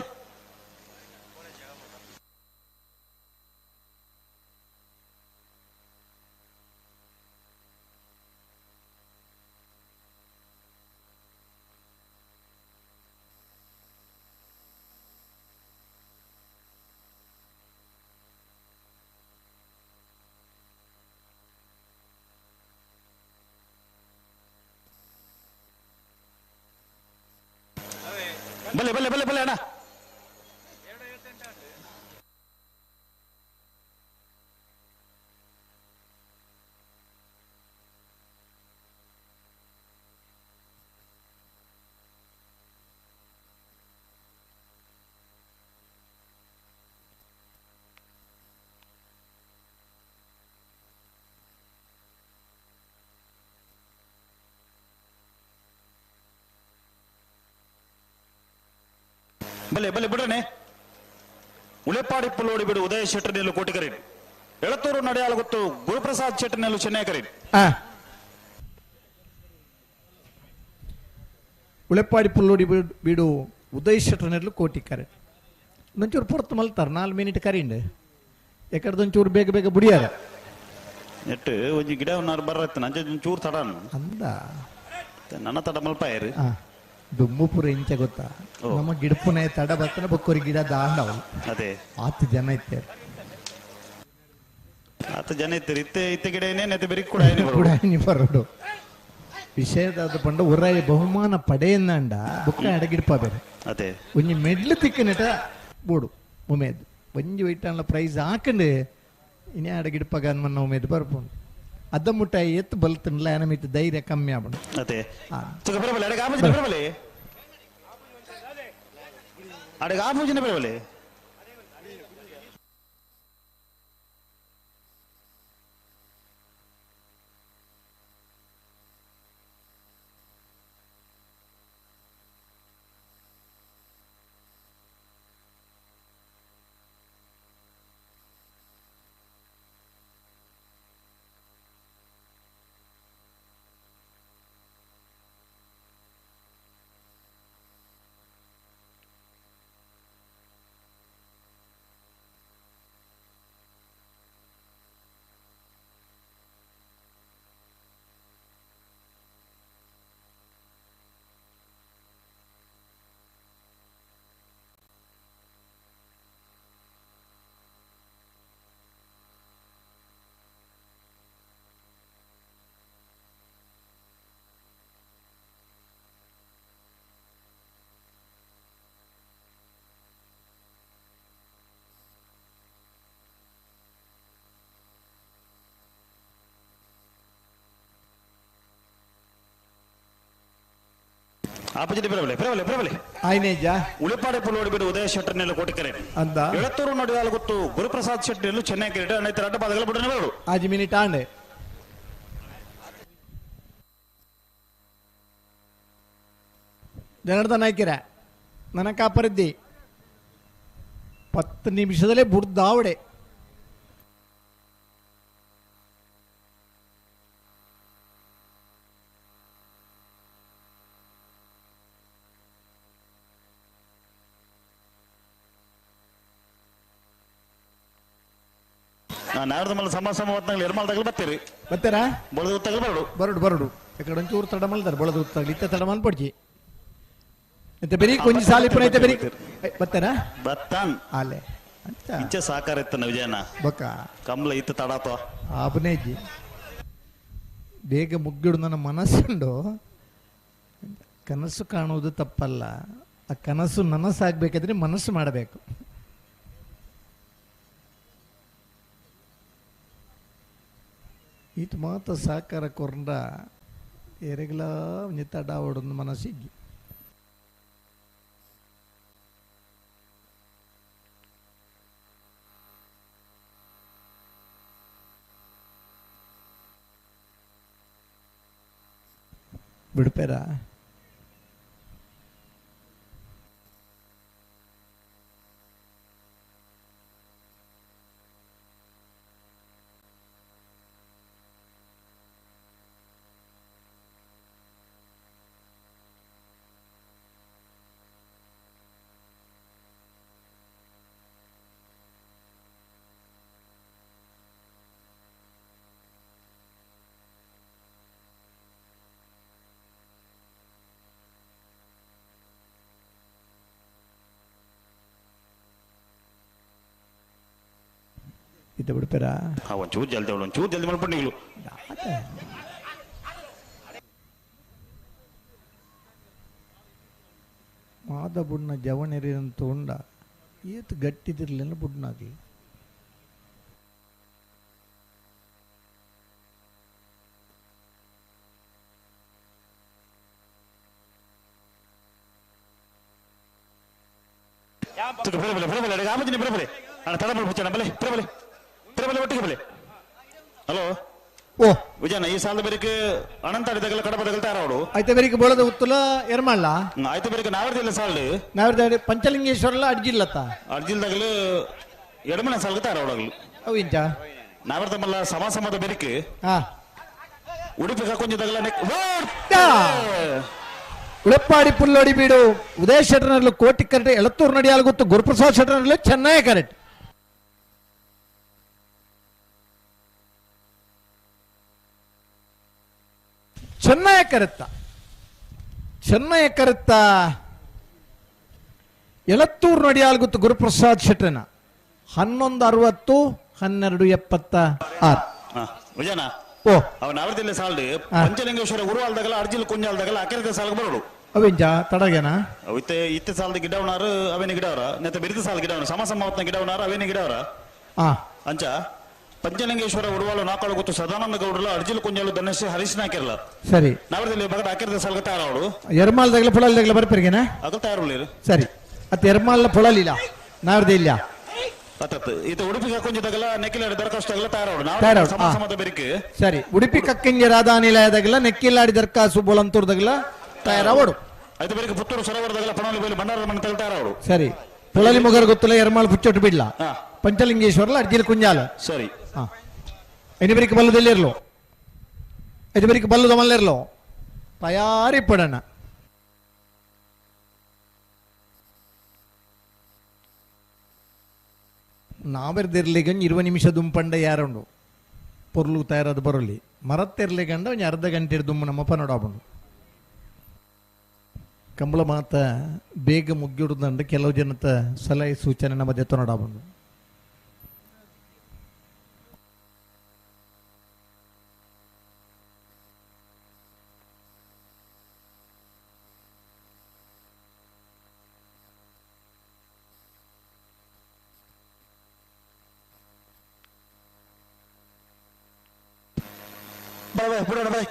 ಬಲೆ ಬಲೆ ಬಲೆ ಬಲೆ ಅಣ್ಣ ಬಲೆ ಬಲೆ ಬಿಡನೆ ಉಳೆಪಾಡಿ ಪುಲ್ಲೋಡಿ ಬಿಡು ಉದಯ ಶೆಟ್ಟರ್ನೆಲ್ಲು ಕೋಟಿಕರಿ ಎಳತೂರು ನಡೆಯಾಲ ಗೊತ್ತು ಗುರುಪ್ರಸಾದ್ ಶೆಟ್ಟರ್ನೆಲ್ಲು ಚೆನ್ನೈಕರಿ ಉಳೆಪಾಡಿ ಪುಲ್ಲೋಡಿ ಬಿಡು ಉದಯ್ ಶೆಟ್ಟರ್ನೆಲ್ಲು ಕೋಟಿಕರಿ ಒಂಚೂರು ಪೊರ್ತು ಮಲ್ತಾರ 4 ಮಿನಿಟ್ ಕರಿಂಡೆ ಎಕಡ್ದೊಂಚೂರು ಬೇಗ ಬೇಗ ಬುಡಿಯಾರ ನೆಟ್ಟು ಒಂಜಿ ಗಿಡ ಬರ್ರತ್ತೆ ನಂಜ ಒಂಚೂರು ತಡ ಅಂದ ನನ್ನ ತಡ ಮಲ್ಪಾಯರು ದುಮ್ಮುಪುರ ಇಂಚ ಗೊತ್ತಾ ನಮ್ಮ ಗಿಡಪುನೆ ತಡ ಬತ್ತನ ಬೊಕ್ಕೋರಿ ಗಿಡ ದಾಂಡವ ಅದೇ ಆತು ಜನ ಇತ್ತಾರೆ ಆತ ಜನ ಇತ್ತಾರೆ ಇತ್ತೆ ಇತ್ತೆ ಗಿಡ ಏನೇ ಬೆರಿ ಕೂಡ ಬರೋಡು ವಿಷಯದಾದ ಪಂಡ ಉರಾಯ ಬಹುಮಾನ ಪಡೆಯನ್ನಂಡ ಬುಕ್ಕ ಅಡಗಿಡಪ ಬೇರೆ ಅದೇ ಒಂಜಿ ಮೆಡ್ಲು ತಿಕ್ಕನೆಟ ಬೋಡು ಉಮೇದ್ ಒಂಜಿ ವೈಟಾನ್ಲ ಪ್ರೈಸ್ ಹಾಕಂಡು ಇನೇ ಅಡಗಿಡಪಾಗ ಅನ್ಮನ್ನ ಉಮೇದ್ ಬರ್ಪುಂಡು ಅದ ಮುಟ್ಟಾಯಿ ಎತ್ತು ಬಲ್ತನ್ಲ ಏನಮಿತ್ತು ಧೈರ್ಯ ಕಮ್ಮಿ ಆಪುಂಡು ಅದೇ ಅಡಗ ಆಪೂಜಿನ ಬರಬಲೆ ಆಪೋಸಿಟ್ ಬರಬಲೆ ಬರಬಲೆ ಬರಬಲೆ ಆಯ್ನೇಜ ಉಳಿಪಾಡೆ ಪುಲ್ಲೋಡಿ ಬಿಡು ಉದಯ ಶೆಟ್ಟರ್ನೆಲ್ಲ ಕೋಟಿಕೆರೆ ಅಂದ ಎಳತ್ತೂರು ನಡುವಾಲ ಗೊತ್ತು ಗುರುಪ್ರಸಾದ್ ಶೆಟ್ಟಿನೆಲ್ಲು ಚೆನ್ನೈ ಕ್ರಿಕೆಟ್ ಅನೇಕ ಅಡ್ಡ ಪಾದಗಳ ಬಿಡನೆ ಬರಡು ಆಜ್ ಮಿನಿಟ್ ಆಂಡೆ ಜನಾರ್ದನ್ ನಾಯ್ಕಿರ ನನ್ನ ಕಾಪರಿದ್ದಿ 10 ನಿಮಿಷದಲ್ಲೇ ಬುಡ್ದಾವಡೆ ನಾಡ್ದ ಮಲ್ಲ ಸಮ ಸಮ ಹೊತ್ನಾಗ ಎರ್ಮಾಲ್ ತಗಲ್ ಬರ್ತೀರಿ ಬರ್ತಾರಾ ಬೊಳದ ತಗಲ್ ಬರಡು ಬರಡು ಬರಡು ಯಾಕಡೆ ಒಂಚೂರು ತಡ ಮಲ್ದಾರೆ ಬೊಳದ ಉತ್ತಾಗಲಿ ಇತ್ತ ತಡ ಮಲ್ಪಡ್ಜಿ ಮತ್ತೆ ಬೆರಿ ಕೊಂಚ ಸಾಲಿ ಪುನ ಐತೆ ಬೆರಿ ಬರ್ತಾರಾ ಬತ್ತಾನ್ ಆಲೆ ಅಂತ ಇಂಚ ಸಾಕಾರ ಇತ್ತನ ವಿಜಯನ ಬೊಕ್ಕ ಕಮ್ಲ ಇತ್ತು ತಡಾತೋ ಆಪನೇಜಿ ಬೇಗ ಮುಗ್ಗಿಡು ನನ್ನ ಮನಸ್ಸುಂಡು. ಕನಸು ಕಾಣುವುದು ತಪ್ಪಲ್ಲ, ಆ ಕನಸು ನನಸಾಗಬೇಕಾದ್ರೆ ಮನಸ್ಸು ಮಾಡಬೇಕು. ಈತ ಮಾತ ಸಾಕಾರ ಕೊರಂಡ ಎರೆಗಲ ಒಂಜಿ ತಡ ಓಡೊಂದು ಮನಸ್ಸಿಗ್ಗಿ ಬಿಡ್ಪೇರ. ಇದ್ದ ಬಿಡ್ಪೇರಾ? ಒಂಚೂರು ಜಲ್ದಿ ಒಂಚೂರು ಜಲ್ದಿ ಮಾಡ್ಕೊಂಡು ನೀವು. ಮಾದ ಬುಡ್ನ ಜವನೆರಿನಂತ ಉಂಡ ಏತ್ ಗಟ್ಟಿದಿರ್ಲಿಲ್ಲ ಬುಡ್ನಾಗ್ಲಿ. ಹಲೋ ಓ ವಿಜಯನ ಈ ಸಾಲದ ಬೇರಿಕೆ ಅನಂತ ಕಡಪದಗಲ್ ತಯಾರಾವಡು ಆಯ್ತ ಬೇರಿಕೆ ಬೋಳದ ಉತ್ತಲ ಎರ್ಮಲ್ಲ ಆಯ್ತ ಬೇರಿಕೆ ನಾವರ್ದಿಲ್ಲ ಸಾಲ್ಡು ನಾವರ್ದ ಪಂಚಲಿಂಗೇಶ್ವರಲ್ಲ ಅಡ್ಜಿಲ್ಲತ್ತ ಅಡ್ಜಿಲ್ದಾಗಲು ಎಡಮನೆ ಸಾಲ್ಗೆ ತಯಾರಾವಡಾಗಲು ಅವು ಇಂಚ ನಾವರ್ದಮಲ್ಲ ಸಮ ಸಮದ ಬೇರಿಕೆ ಹಾ ಉಡುಪಿ ಕೊಂಚದಾಗಲ ಉಳಪ್ಪಾಡಿ ಪುಲ್ಲೋಡಿ ಬೀಡು ಉದಯ ಶೆಟ್ಟರ್ನಲ್ಲಿ ಕೋಟಿ ಕರೆಟ್ ಎಳತ್ತೂರು ನಡಿಯಾಲ್ ಗೊತ್ತು ಗುರುಪ್ರಸಾದ್ ಶೆಟ್ಟರ್ನಲ್ಲಿ ಚೆನ್ನೈ ಕರೆಟ್ ಚೆನ್ನೈ ಕರೆತ್ತ ಚೆನ್ನೈ ಕರೆತ್ತ ಎಳತ್ತೂರು ನಡಿಯಾಲ್ ಗೊತ್ತು ಗುರುಪ್ರಸಾದ್ ಶೆಟ್ಟರ್ನ 11:60 12:76. ವಿಜಯನ ಓ ಅವನ ಅವರದಿಲ್ಲ ಸಾಲ್ಡು ಪಂಚಲಿಂಗೇಶ್ವರ ಗುರುವಾಲ್ದಾಗಲ ಅರ್ಜಿಲ್ ಕುಂಜಾಲ್ದಾಗಲ ಅಕೆರದ ಸಾಲ್ಗೆ ಬರೋಡು ಅವಿಂಜ ತಡಗೇನಾ ಇತ್ತೆ ಇತ್ತೆ ಸಾಲದ ಗಿಡವನಾರು ಅವೇನಿ ಗಿಡವರ ನೆತ್ತ ಬಿರಿದ ಸಾಲ ಗಿಡವನ ಸಮ ಸಮವತ್ನ ಗಿಡವನಾರು ಅವೇನಿ ಗಿಡವರ ಅಂಚ ಪಂಚಲಿಂಗೇಶ್ವರ ಉರುವಾಲು ನಾಕಾಳು ಗೊತ್ತು ಸದಾನಂದ ಗೌಡಲ ಅರ್ಜಿಲ್ ಕುಂಜಾಲು ಧನಶ್ರೀ ಹರೀಶ್ ನಾಕಿರಲ ಸರಿ ನಾವರದಲ್ಲಿ ಬಗಡ ಅಕೆರದ ಸಾಲ್ಗೆ ತಯಾರಾವಡು ಎರ್ಮಾಲ್ದಾಗಲ ಪೊಳಲ್ದಾಗಲ ಬರ್ಪರಿಗೆನಾ ಅಗಲ್ ತಯಾರುಳ್ಳಿರು ಸರಿ ಅತ್ತ ಎರ್ಮಾಲ್ನ ಪೊಳಲಿಲ್ಲ ನಾವರದೇ ಇಲ್ಲ ಅತ್ತತ್ತು ಇದು ಉಡುಪಿ ಕಕ್ಕೊಂಜದಾಗಲ ನೆಕ್ಕಿಲಾಡಿ ದರಖಾಸ್ತಾಗಲ ತಯಾರಾವಡು ತಯಾರಾವಡು, ನಾವು ಸಮ ಸಮದ ಬೆರಿಕೆ ಸರಿ ಉಡುಪಿ ಕಕ್ಕಿಂಜ ರಾಧಾನಿಲಯದಾಗಲ ನೆಕ್ಕಿಲಾಡಿ ದರ್ಕಾಸು ಬೋಳಂತೂರ್ದಾಗಲ ತಯಾರಾವಡು ಆಯ್ತು ಬೆರಿಕೆ ಪುತ್ತೂರು ಸರೋವರದಾಗಲ ಪಣವಲಿ ಬೈಲು ಭಂಡಾರದ ಮನೆ ತಗಲ ತಯಾರಾವಡು ಸರಿ ಪೊಳಲಿ ಮೊಗರ್ ಗೊತ್ತಲ್ಲ ಎರ್ಮಾಲ್ ಪುಚ್ಚೊಟ್ಟು ಬಿಡ್ಲ ಪಂಚಲಿಂಗೇಶ್ವರಲ ಅರ್ಜಿಲ್ ಕುಂಜಾಲ ಸರಿ ಐದು ಬರಿಕೆ ಬಲ್ಲದಲ್ಲಿರ್ಲು ಐದು ಬರಿಕೆ ಬಲ್ಲದ ಮಲ್ಲಿರ್ಲು ತಯಾರಿ ಪಡೋಣ. ನಾವೆರ್ದಿರ್ಲಿಗಂಜ್ 20 ನಿಮಿಷ ದುಂಪಂಡ ಯಾರುಂಡು ಪೊರ್ಲು ತಯಾರಾದ ಬರಲಿ ಮರತ್ತಿರ್ಲಿಗಂಡ ಒಂಜಿ ಅರ್ಧ ಗಂಟೆ ದುಮ್ಮು ನಮ್ಮ ಪನೋಡಾಬುಂಡು. ಕಂಬಳ ಮಾತ ಬೇಗ ಮುಗ್ಗಿಡುದಂಡ ಕೆಲವು ಜನತ ಸಲಹೆ ಸೂಚನೆ ನಮ್ಮ ಜೊತೆ ನೋಡಾಬುಂಡು. ಬಿಡೋಣ ಬಾಯ್.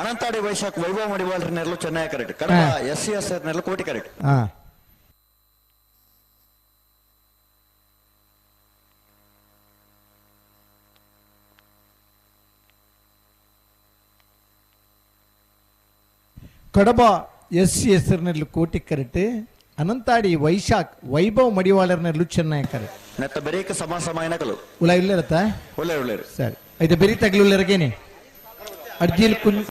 ಅನಂತಾಡಿ ವೈಶಾಖ್ ವೈಭವ ಮಡಿವಾಳ್ರ ನೆರಳು Chennai correct Kadaba S C S R ನೆರಳು Koti correct. Kadaba S C ಹೆಸರಿನಲ್ಲಿ ಕೋಟಿ ಕರೆಕ್ಟ್ ಅನಂತಾಡಿ ವೈಶಾಖ್ ವೈಭವ್ ಮಡಿವಾಳರ್ನಲ್ಲಿ ಚೆನ್ನೈ ಕರೆಕ್ಟ್. ನೆತ್ತ ಬೆರೀಕ ಸಮ ಸಮಾಯನಕಲು ಉಳ ಇಲ್ಲರತ್ತ ಒಳ್ಳೆ ಒಳ್ಳೆ ಸರಿ ಐತೆ ಬೆರಿ ತಗ್ಲುಲ್ಲರಗೇನೆ ಅರ್ಜಿಲ್ ಕುಂಜ್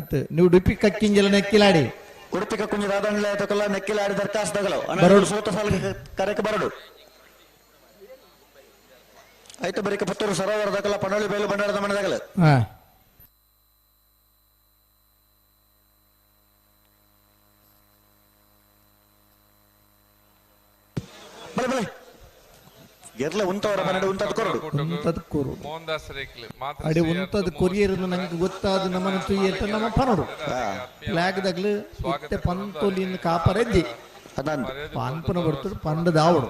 ಅತ್ ನೀವು ಉಡುಪಿ ಕಕ್ಕಿಂಜಲ ನೆಕ್ಕಿಲಾಡಿ ಉಡುಪಿ ಕಕ್ಕುಂಜ ರಾಧಾನಿಲಯ ತಕಲ ನೆಕ್ಕಿಲಾಡಿ ದರ್ಖಾಸ್ತು ತಗಲವು ಬರೋಡು. ಸೋತ ಸಾಲಿಗೆ ಕರೆಕ ಬರಡು ಆಯ್ತು ಬರೀಕ ಪುತ್ತೂರು ಸರೋವರ ದಕಲ ಪಣೋಳಿ ಬೇಲು ಭಂಡಾರದ ಮನೆ ದಕಲ. ಬಲೆ ಬಲೆ ಎರ್ಲೆ ಉಂತವರ ಮನೆ ಉಂತದ ಕೊರಡು ಉಂತದ ಕೊರಡು ಮೋಹನ್ ರೇಕ್ಲು ಅಡೆ ಉಂತದ ಕೊರಿಯರ್ ನಂಗೆ ಗೊತ್ತಾದ ನಮ್ಮನ ತುಯ್ಯತ್ತ ನಮ್ಮ ಪನೋಡು ಫ್ಲಾಗ್ದಾಗ್ಲು ಇತ್ತೆ ಪಂತೊಲಿನ ಕಾಪರೆಜ್ಜಿ ಪಾನ್ಪನ ಬರ್ತದೆ ಪಂಡದ ಆವಡು.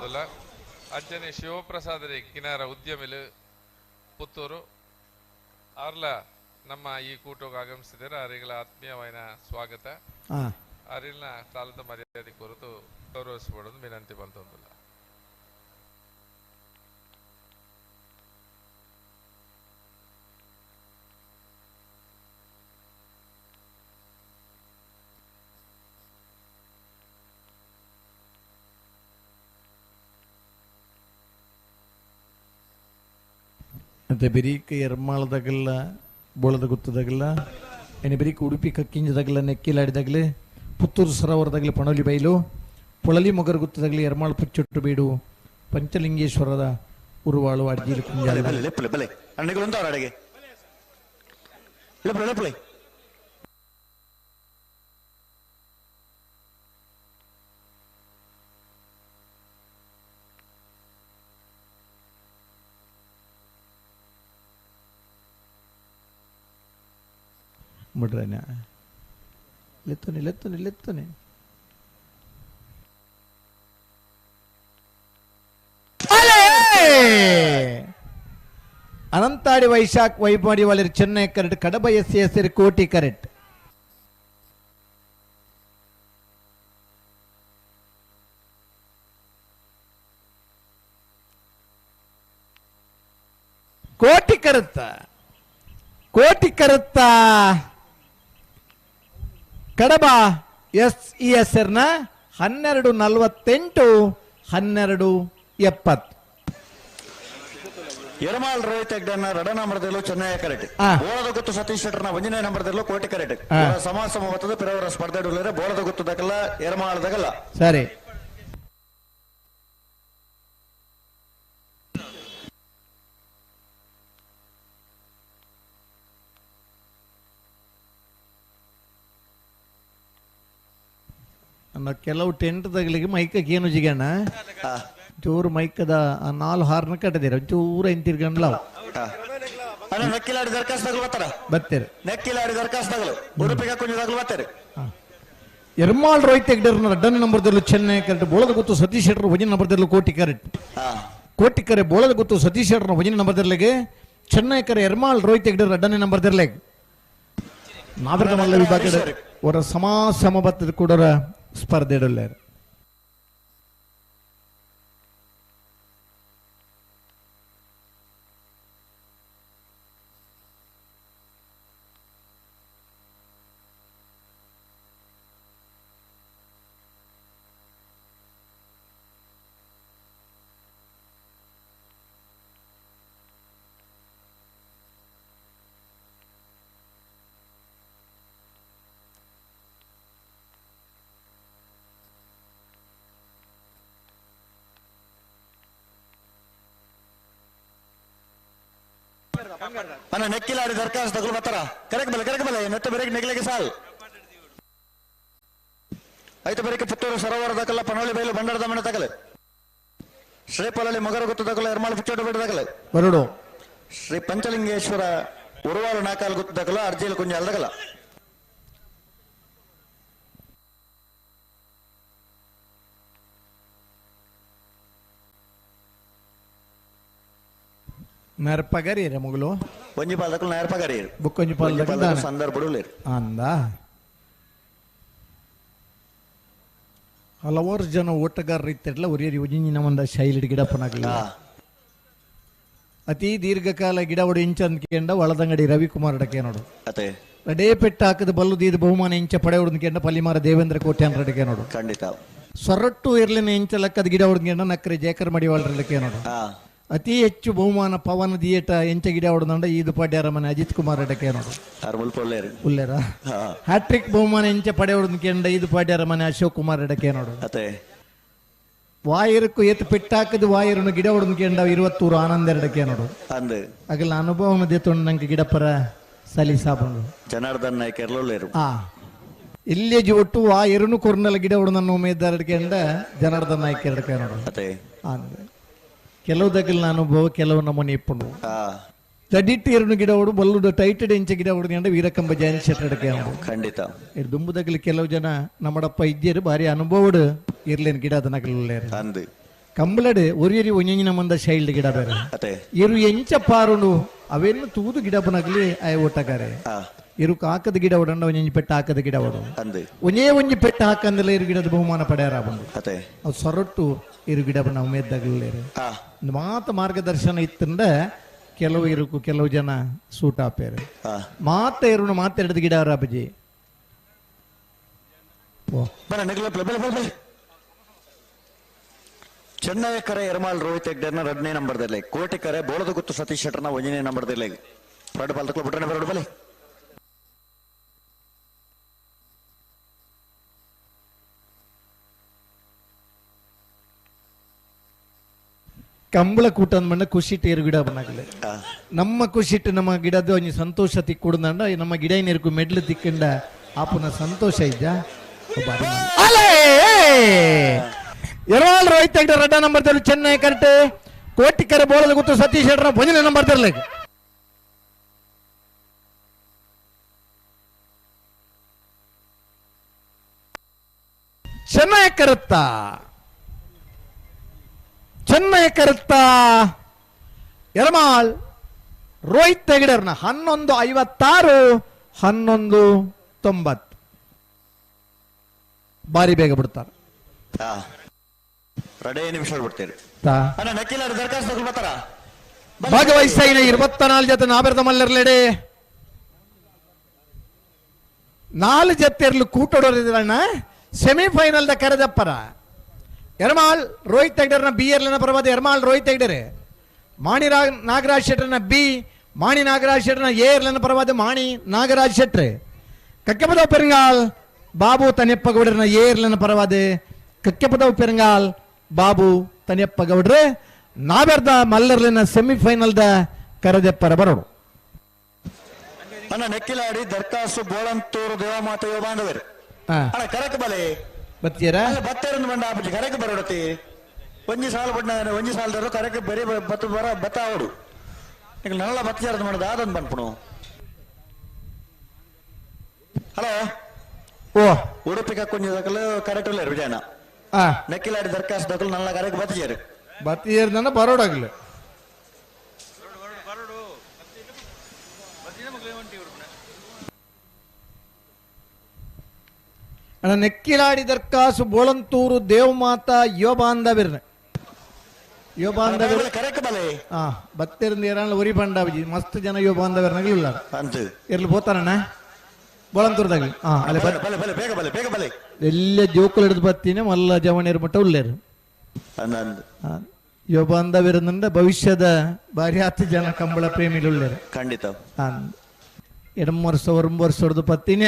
ಅಜ್ಜನೆ ಶಿವಪ್ರಸಾದ್ ರೇ ಕಿನಾರ ಉದ್ಯಮಿಲು ಪುತ್ತೂರು ಅರ್ಲ ನಮ್ಮ ಈ ಕೂಟಕ್ಕೆ ಆಗಮಿಸಿದರೆ ಅರಿಗಳ ಆತ್ಮೀಯವಾದ ಸ್ವಾಗತ. ಅರಿಲ್ನ ತಾಲದ ಮರ್ಯಾದೆ ಕುರಿತು ಗೌರವಿಸಬಹುದು ವಿನಂತಿ ಬಂತೊಂದಿಲ್ಲ. ಮತ್ತೆ ಬೆರೀಕ ಎರ್ಮಾಳದಾಗಲ್ಲ ಬೋಳದ ಗುತ್ತದಾಗಲ್ಲ ಎನೆ ಬೆರೀಕ ಉಡುಪಿ ಕಕ್ಕಿಂಜದಾಗಲ್ಲ ನೆಕ್ಕಿಲಾಡಿದಾಗಲೇ ಪುತ್ತೂರು ಸರೋವರದಾಗಲಿ ಪಣೋಲಿ ಬೈಲು ಪೊಳಲಿ ಮೊಗರು ಗುತ್ತದಾಗಲಿ ಎರ್ಮಾಳ್ ಪುಚ್ಚೊಟ್ಟು ಬೀಡು ಪಂಚಲಿಂಗೇಶ್ವರದ ಉರುವಾಳು ಅಡ್ಜಿಲಿ ಕುಂಜಾಲ. ಬಲೆ ಲೆಪ್ಪಲೆ ಬಲೆ ಅಣ್ಣಗಳು ಉಂಟವ್ರ ಅಡಿಗೆ ಲೆಪ್ಪಲೆ ಲೆಪ್ಪಲೆ ಮುಡ್ರೇನ ಲೆತ್ತನೆ ಲೆತ್ತನೆ ಲೆತ್ತನೆ ಅನಂತಾಡಿ ವೈಶಾಖ್ ವೈಮಾಡಿ ವಾಲರು Chennai correct Kadaba S S Koti correct. Koti correct Koti correct Kadaba S E S ನ 12:48 12:70. ಯರಮಾಲ್ ರೋಹಿತ್ ಹೆಗ್ಡೆನ ರಡ ನಂಬರ್ದಲ್ಲೂ ಚೆನ್ನೈ ಕರೆಕ್ಟ್. ಬೋಳದ ಗೊತ್ತು ಸತೀಶ್ ಶೆಟ್ಟರ್ನ ಒಂದನೇ ನಂಬರ್ದಲ್ಲೂ ಕೋಟಿ ಕರೆಕ್ಟ್. ಸಮಾಸಮ ಬರ್ತದೆ ಪಿರವರ ಸ್ಪರ್ಧೆ ಬೋಳದ ಗೊತ್ತು ದಕಲ್ಲ ಯರಮಾಳದಗಲ್ಲ. ಸರಿ ಅನ್ನ ಕೆಲವು ಟೆಂಟ್ ತಗಲಿಗೆ ಮೈಕಕ್ಕೆ ಏನು ಜಿಗಣ್ಣ ಚೂರು ಮೈಕದ ಆ ನಾಲ್ ಹಾರ್ನ ಕಟ್ಟದಿರ ಚೂರು ಏನ್ ತಿರ್ಗಂಡ್ಲ ನೆಕ್ಕಿಲಾಡಿ ದರ್ಖಾಸ್ತಾಗಲು ಬರ್ತಾರ ಬರ್ತೀರಿ. ನೆಕ್ಕಿಲಾಡಿ ದರ್ಖಾಸ್ತಾಗಲು ಉಡುಪಿಗೆ ಕುಂಜದಾಗಲು ಬರ್ತಾರೆ. ಎರ್ಮಾಳ್ ರೋಹಿತ್ ಹೆಗ್ಡೆರ್ನ ರಡ್ಡನೇ ನಂಬರ್ದಲ್ಲೂ ಚೆನ್ನೈ ಕರೆಕ್ಟ್. ಬೋಳದ ಗೊತ್ತು ಸತೀಶ್ ಶೆಟ್ಟರ್ ಒಂದನೇ ನಂಬರ್ದಲ್ಲೂ ಕೋಟಿ ಕರೆಕ್ಟ್. ಕೋಟಿ ಕರೆ ಬೋಳದ ಗೊತ್ತು ಸತೀಶ್ ಶೆಟ್ಟರ್ನ ಒಂದನೇ ನಂಬರ್ದಲ್ಲಿಗೆ ಚೆನ್ನೈ ಕರೆ ಎರ್ಮಾಳ್ ರೋಹಿತ್ ಹೆಗ್ಡೆರ್ ರಡ್ಡನೇ ನಂಬರ್ದಿರ್ಲೆಗ್. ನಾಗರಿಕ ಮಲ್ಲ ವಿಭಾಗದ ಅವರ ಸಮಾಸಮ ಬತ್ತದ ಕೂಡ ಸ್ಪರ್ಧೆ ಇಡಲ್ಲೇರು. ಅಣ್ಣ ನೆಕ್ಕಿಲಾಡಿ ದರ್ಖಾಸ್ತಾಗಲು ಬರ್ತಾರ ಕರೆಕ್ಟ್ ಬಲೆ ಕರೆಕ್ಟ್ ಬಲೆ ನೆತ್ತ ಬೆರಕೆ ನೆಗ್ಲಿಗೆ ಸಾಲ್ ಐತ ಬೆರಕೆ ಪುತ್ತೂರು ಸರೋವರ ದಾಖಲ ಪನೋಳಿ ಬೈಲು ಬಂಡಾರದ ಮನೆ ತಗಲೆ ಶ್ರೀಪಲಲ್ಲಿ ಮಗರ ಗೊತ್ತು ದಾಖಲೆ ಎರ್ಮಾಳು ಪುಚ್ಚೋಟ ಬೇಡ ದಾಖಲೆ ಬರಡು ಶ್ರೀ ಪಂಚಲಿಂಗೇಶ್ವರ ಉರುವಾಲು ನಾಕಾಲ್ ಗೊತ್ತು ದಾಖಲ ಅರ್ಜಿಯಲ್ಲಿ ಕುಂಜ ಅಲ್ದಗಲ. ನೆರಪಗರಿಯರ ಮಗಳು ಒಂಜಿ ಪಾಲ್ದಕ್ಕಲು ನೆರಪಗರಿಯರು ಬುಕ್ಕೊಂಜಿ ಪಾಲ್ದಕ್ಕಲು ಸಂದರ್ಭ ಅಂದ ಹಲವಾರು ಜನ ಓಟಗಾರರು ಇತ್ತಿರಲ್ಲ ಒರಿಯರಿ ಒಂಜಿನ ಒಂದ ಶೈಲಿ ಗಿಡಪ್ಪನಾಗಲಿಲ್ಲ. ಅತಿ ದೀರ್ಘಕಾಲ ಗಿಡ ಒಡೆ ಇಂಚ ಅಂದ್ಕೊಂಡ ಒಳದಂಗಡಿ ರವಿಕುಮಾರ್ ಅಡಕೆ ನೋಡು. ರಡೇ ಪೆಟ್ಟ ಹಾಕದ ಬಲ್ಲು ದೀದ ಬಹುಮಾನ ಇಂಚ ಪಡೆ ಹೊಡೆದ್ಕೊಂಡ ಪಲಿಮಾರ ದೇವೇಂದ್ರ ಕೋಟ್ಯಾನ್ ರಡಕೆ ನೋಡು. ಖಂಡಿತ ಸೊರಟ್ಟು ಇರ್ಲಿನ ಇಂಚ ಲೆಕ್ಕದ ಗಿಡ ಹೊಡೆದ್ಕೊಂಡ ನಕ್ರೆ ಜೇಕರ್ ಮಡಿವಾಳರಕ್ಕೆ ನೋಡು. ಅತಿ ಹೆಚ್ಚು ಬಹುಮಾನ ಪವನ ದಿಯೇಟ ಎಂಚ ಗಿಡ ಹೊಡೆದಂಡ ಈದು ಪಾಡ್ಯಾರ ಮನೆ ಅಜಿತ್ ಕುಮಾರ್ ಅಡಕೆ ನೋಡು. ಉಲ್ಲೇರ ಹ್ಯಾಟ್ರಿಕ್ ಬಹುಮಾನ ಎಂಚ ಪಡೆ ಹೊಡೆದ್ಕೊಂಡ ಈದು ಪಾಡ್ಯಾರ ಮನೆ ಅಶೋಕ್ ಕುಮಾರ್ ಅಡಕೆ ನೋಡು. ವಾಯರಕ್ಕೂ ಏತು ಪೆಟ್ಟಾಕದು ವಾಯರನ್ನು ಗಿಡ ಹೊಡೆದ್ಕೊಂಡ 20 ಆನಂದ ಎರಡಕ್ಕೆ ನೋಡು. ಅಗಲ ಅನುಭವ ದೇತೊಂಡು ನಂಗೆ ಗಿಡಪರ ಸಲೀಸಾಬಂಡು ಜನಾರ್ದನ್ ನಾಯ್ಕ ಇಲ್ಲೇ ಒಟ್ಟು ವಾಯರನ್ನು ಕೊರ್ನಲ್ಲ ಗಿಡ ಹೊಡೆದ ಉಮೇದಾರಡ್ಕೆಂಡ ಜನಾರ್ದನ್ ನಾಯ್ಕ ಎರಡಕ್ಕೆ ನೋಡು. ಕೆಲವು ದಗಲ್ನ ಅನುಭವ ಕೆಲವು ನಮೂನೆ ಇಪ್ಪುಂಡು. ತಡಿಟ್ಟು ಎರಡು ಗಿಡ ಹೊಡು ಬಲ್ಲು ಟೈಟ್ ಎಂಚ ಗಿಡ ಹೊಡೆದ ವೀರಕಂಬ ಜಯಂತ್ ಶೆಟ್ಟಡಕ್ಕೆ ಖಂಡಿತ ದುಂಬುದಗಲಿ ಕೆಲವು ಜನ ನಮ್ಮಡಪ್ಪ ಇದ್ದೀರು ಭಾರಿ ಅನುಭವಡು ಇರ್ಲೇನು ಗಿಡ ಅದನ್ನ ಕಂಬಳಡು ಒರಿಯರಿ ಒಂಜಿನ ಮಂದ ಶೈಲ್ಡ್ ಗಿಡ ಬೇರೆ ಇರು ಎಂಚ ಪಾರುಂಡು ಅವೇನು ತೂದು ಗಿಡ ಬನಗಲಿ ಆಯ ಓಟಗಾರೆ ಇರು ಹಾಕದ ಗಿಡ ಹೊಡಂಡ ಒಂಜಿ ಪೆಟ್ಟ ಹಾಕದ ಗಿಡ ಹೊಡು ಒಂದೇ ಒಂಜಿ ಪೆಟ್ಟ ಹಾಕಂದಲ್ಲ ಇರು ಗಿಡದ ಬಹುಮಾನ ಪಡೆಯಾರ ಬಂದು ಅದು ಸೊರಟ್ಟು ಇರು ಗಿಡ ಬಣ್ಣ ಉಮೇದ್ದಾಗಲೇರು ಮಾತ ಮಾರ್ಗದರ್ಶನ ಇತ್ತಂದ ಕೆಲವು ಇರುಕು ಕೆಲವು ಜನ ಸೂಟ್ ಆಪೇರು ಮಾತ ಇರುನು ಮಾತಾಡಿದ ಗಿಡ ಅಬಜಿ ಚೆನ್ನೈ ಕರೆ ಎರ್ಮಾಲ್ ರೋಹಿತ್ ಹೆಗ್ಡೆರ್ನ ಎರಡನೇ ನಂಬರ್ದಲ್ಲಿ ಕೋಟೆ ಕರೆ ಬೋಳದ ಗುತ್ತು ಸತೀಶ್ ಶೆಟ್ಟರ್ನ ಒಂದನೇ ನಂಬರ್ದಲ್ಲಿ ಎರಡು ಬಾಲ್ ತಗೊಳ್ಳಿ ಬಿಟ್ರೆ ಬರೋಡು ಬಲೆ. ಕಂಬಳ ಕೂಟ ಅಂದ್ಮಂಡ ಖುಷಿಟ್ಟು ಏರು ಗಿಡ ಬನ್ನಾಗಲೆ ನಮ್ಮ ಖುಷಿಟ್ಟು ನಮ್ಮ ಗಿಡದ ಒಂಜಿ ಸಂತೋಷ ತಿಕ್ಕುಡ್ದಂಡ ನಮ್ಮ ಗಿಡ ಏನಿರ್ಕು ಮೆಡ್ಲು ತಿಕ್ಕಂಡ ಆಪುನ ಸಂತೋಷ ಇದ್ದ ಎರವಾಲ್ ರೋಹಿತ್ ಹೆಗ್ಡೆ ರಡ್ಡ ನಂಬರ್ ತರಲು ಚೆನ್ನೈ ಕರೆಕ್ಟ್ ಕೋಟಿಕರೆ ಬೋಳದ ಗೊತ್ತು ಸತೀಶ್ ಶೆಟ್ಟರ್ ಒಂದನೇ ನಂಬರ್ ತರಲಿ. ಚೆನ್ನೈ ಕರುತ್ತ ಚೆನ್ನೈ ಕರುತ್ತ ಯರಮಾಳ್ ರೋಹಿತ್ ಹೆಗಡೆರ್ನ 11:56 11:90 ಬಾರಿ ಬೇಗ ಬಿಡ್ತಾರೆ. ಎರಡೇ ನಿಮಿಷ ಬಿಡ್ತೀರಿ. ಭಾಗವಹಿಸ್ತಾ 24 ಜೊತೆ ನಾಬೆರ್ದ ಮಲ್ಲರ್ಲೆಡೆ 4 ಜೊತೆರ್ಲು ಕೂಟೋಡೋರಿದ್ರಣ್ಣ ಸೆಮಿಫೈನಲ್ the ಕರೆದಪ್ಪರ ಎರ್ಮಾಳ್ ರೋಹಿತ್ ಹೆಗ್ಡೆರ್ನ ಬಿ ಎರ್ಲನ ಪರವಾದ ಎರ್ಮಾಳ್ ರೋಹಿತ್ ಹೆಗ್ಡೆರೆ ಮಾಣಿ ನಾಗರಾಜ್ ಶೆಟ್ಟರ್ನ ಬಿ ಮಾಣಿ ನಾಗರಾಜ್ ಶೆಟ್ಟರ್ನ ಎ ಎರ್ಲನ ಪರವಾದ ಮಾಣಿ ನಾಗರಾಜ್ ಶೆಟ್ರೆ ಕಕ್ಕೆಪದವ್ ಪೆರಂಗಾಲ್ ಬಾಬು ತನಿಯಪ್ಪ ಗೌಡರನ ಎ ಎರ್ಲನ ಪರವಾದ ಕಕ್ಕೆಪದವ್ ಪೆರಂಗಾಲ್ ಬಾಬು ತನಿಯಪ್ಪ ಗೌಡ್ರೆ ನಾವೆರ್ದ ಮಲ್ಲರ್ಲಿನ ಸೆಮಿಫೈನಲ್ the ಕರೆದೆಪ್ಪರ ಬರೋಡು. ಅಣ್ಣ ನೆಕ್ಕಿಲಾಡಿ ದರ್ಖಾಸ್ತು ಬೋಳಂತೂರು ದೇವಮಾತೆಯೋ ಬಾಂಧವರು ಅಣ್ಣ ಕರಕ್ ಬಲೆ ಬತ್ತೀರ ಬತ್ತೇರಂದು ಬಂಡ ಆಪುಜಿ ಕರಕ್ ಬರೋಡತಿ ಒಂಜಿ ಸಾಲ ಬಣ್ಣ ಒಂಜಿ ಸಾಲದರು ಕರಕ್ ಬರೀ ಬತ್ತ ಬರ ಬತ್ತ ಅವಡು ಈಗ ನಲ್ಲ ಬತ್ತಿಯಾರದು ಮಾಡೋದು ಅದೊಂದು ಬಂದ್ಪುಣು. ಹಲೋ ಓ ಉಡುಪಿ ಕಕ್ಕೊಂಜಿ ದಕಲು ಕರೆಕ್ಟ್ ಇಲ್ಲ ವಿಜಯನ ನೆಕ್ಕಿಲಾಡಿ ದರ್ಖಾಸ್ತು ದಕಲು ನಲ್ಲ ಕರಕ್ ಬತ್ತಿಯಾರು ಬತ್ತಿಯರ್ನ ಬರೋಡಾಗಲಿ. ಅಣ್ಣ ನೆಕ್ಕಿಲಾಡಿ ದರ್ಖಾಸು ಬೋಳಂತೂರು ದೇವಮಾತಾ ಯುವ ಬಾಂಧವ್ಯರ್ನ ಯುವ ಬಾಂಧವ್ಯರು ಕರೆಕ್ಟ್ ಬಲೆ ಬತ್ತಿರಂದು ಏರಾಣ ಉರಿ ಬಂಡಾಬಜಿ ಮಸ್ತ್ ಜನ ಯುವ ಬಾಂಧವ್ಯರ್ನಾಗಲಿಲ್ಲ ಅಂತ ಇರ್ಲಿ ಬೋತಾರಣ್ಣ ಬೋಳಂತೂರ್ದಾಗಲಿ. ಅಲ್ಲೇ ಬಲೆ ಬಲೆ ಬೇಗ ಬಲೆ ಬೇಗ ಬಲೆ ಎಲ್ಲ ಜೋಕುಲು ಹಿಡಿದು ಬತ್ತೀನಿ ಮಲ್ಲ ಜವಣಿಯರ್ ಮಟ್ಟ ಉಳ್ಳೇರು ಯುವ ಬಾಂಧವ್ಯರಂದ್ರೆ ಭವಿಷ್ಯದ ಭಾರಿ ಹತ್ತು ಜನ ಕಂಬಳ ಪ್ರೇಮಿಗಳು ಖಂಡಿತ. 2 ವರ್ಷ 1 ವರ್ಷ ಹೊಡೆದು ಪತ್ತಿನ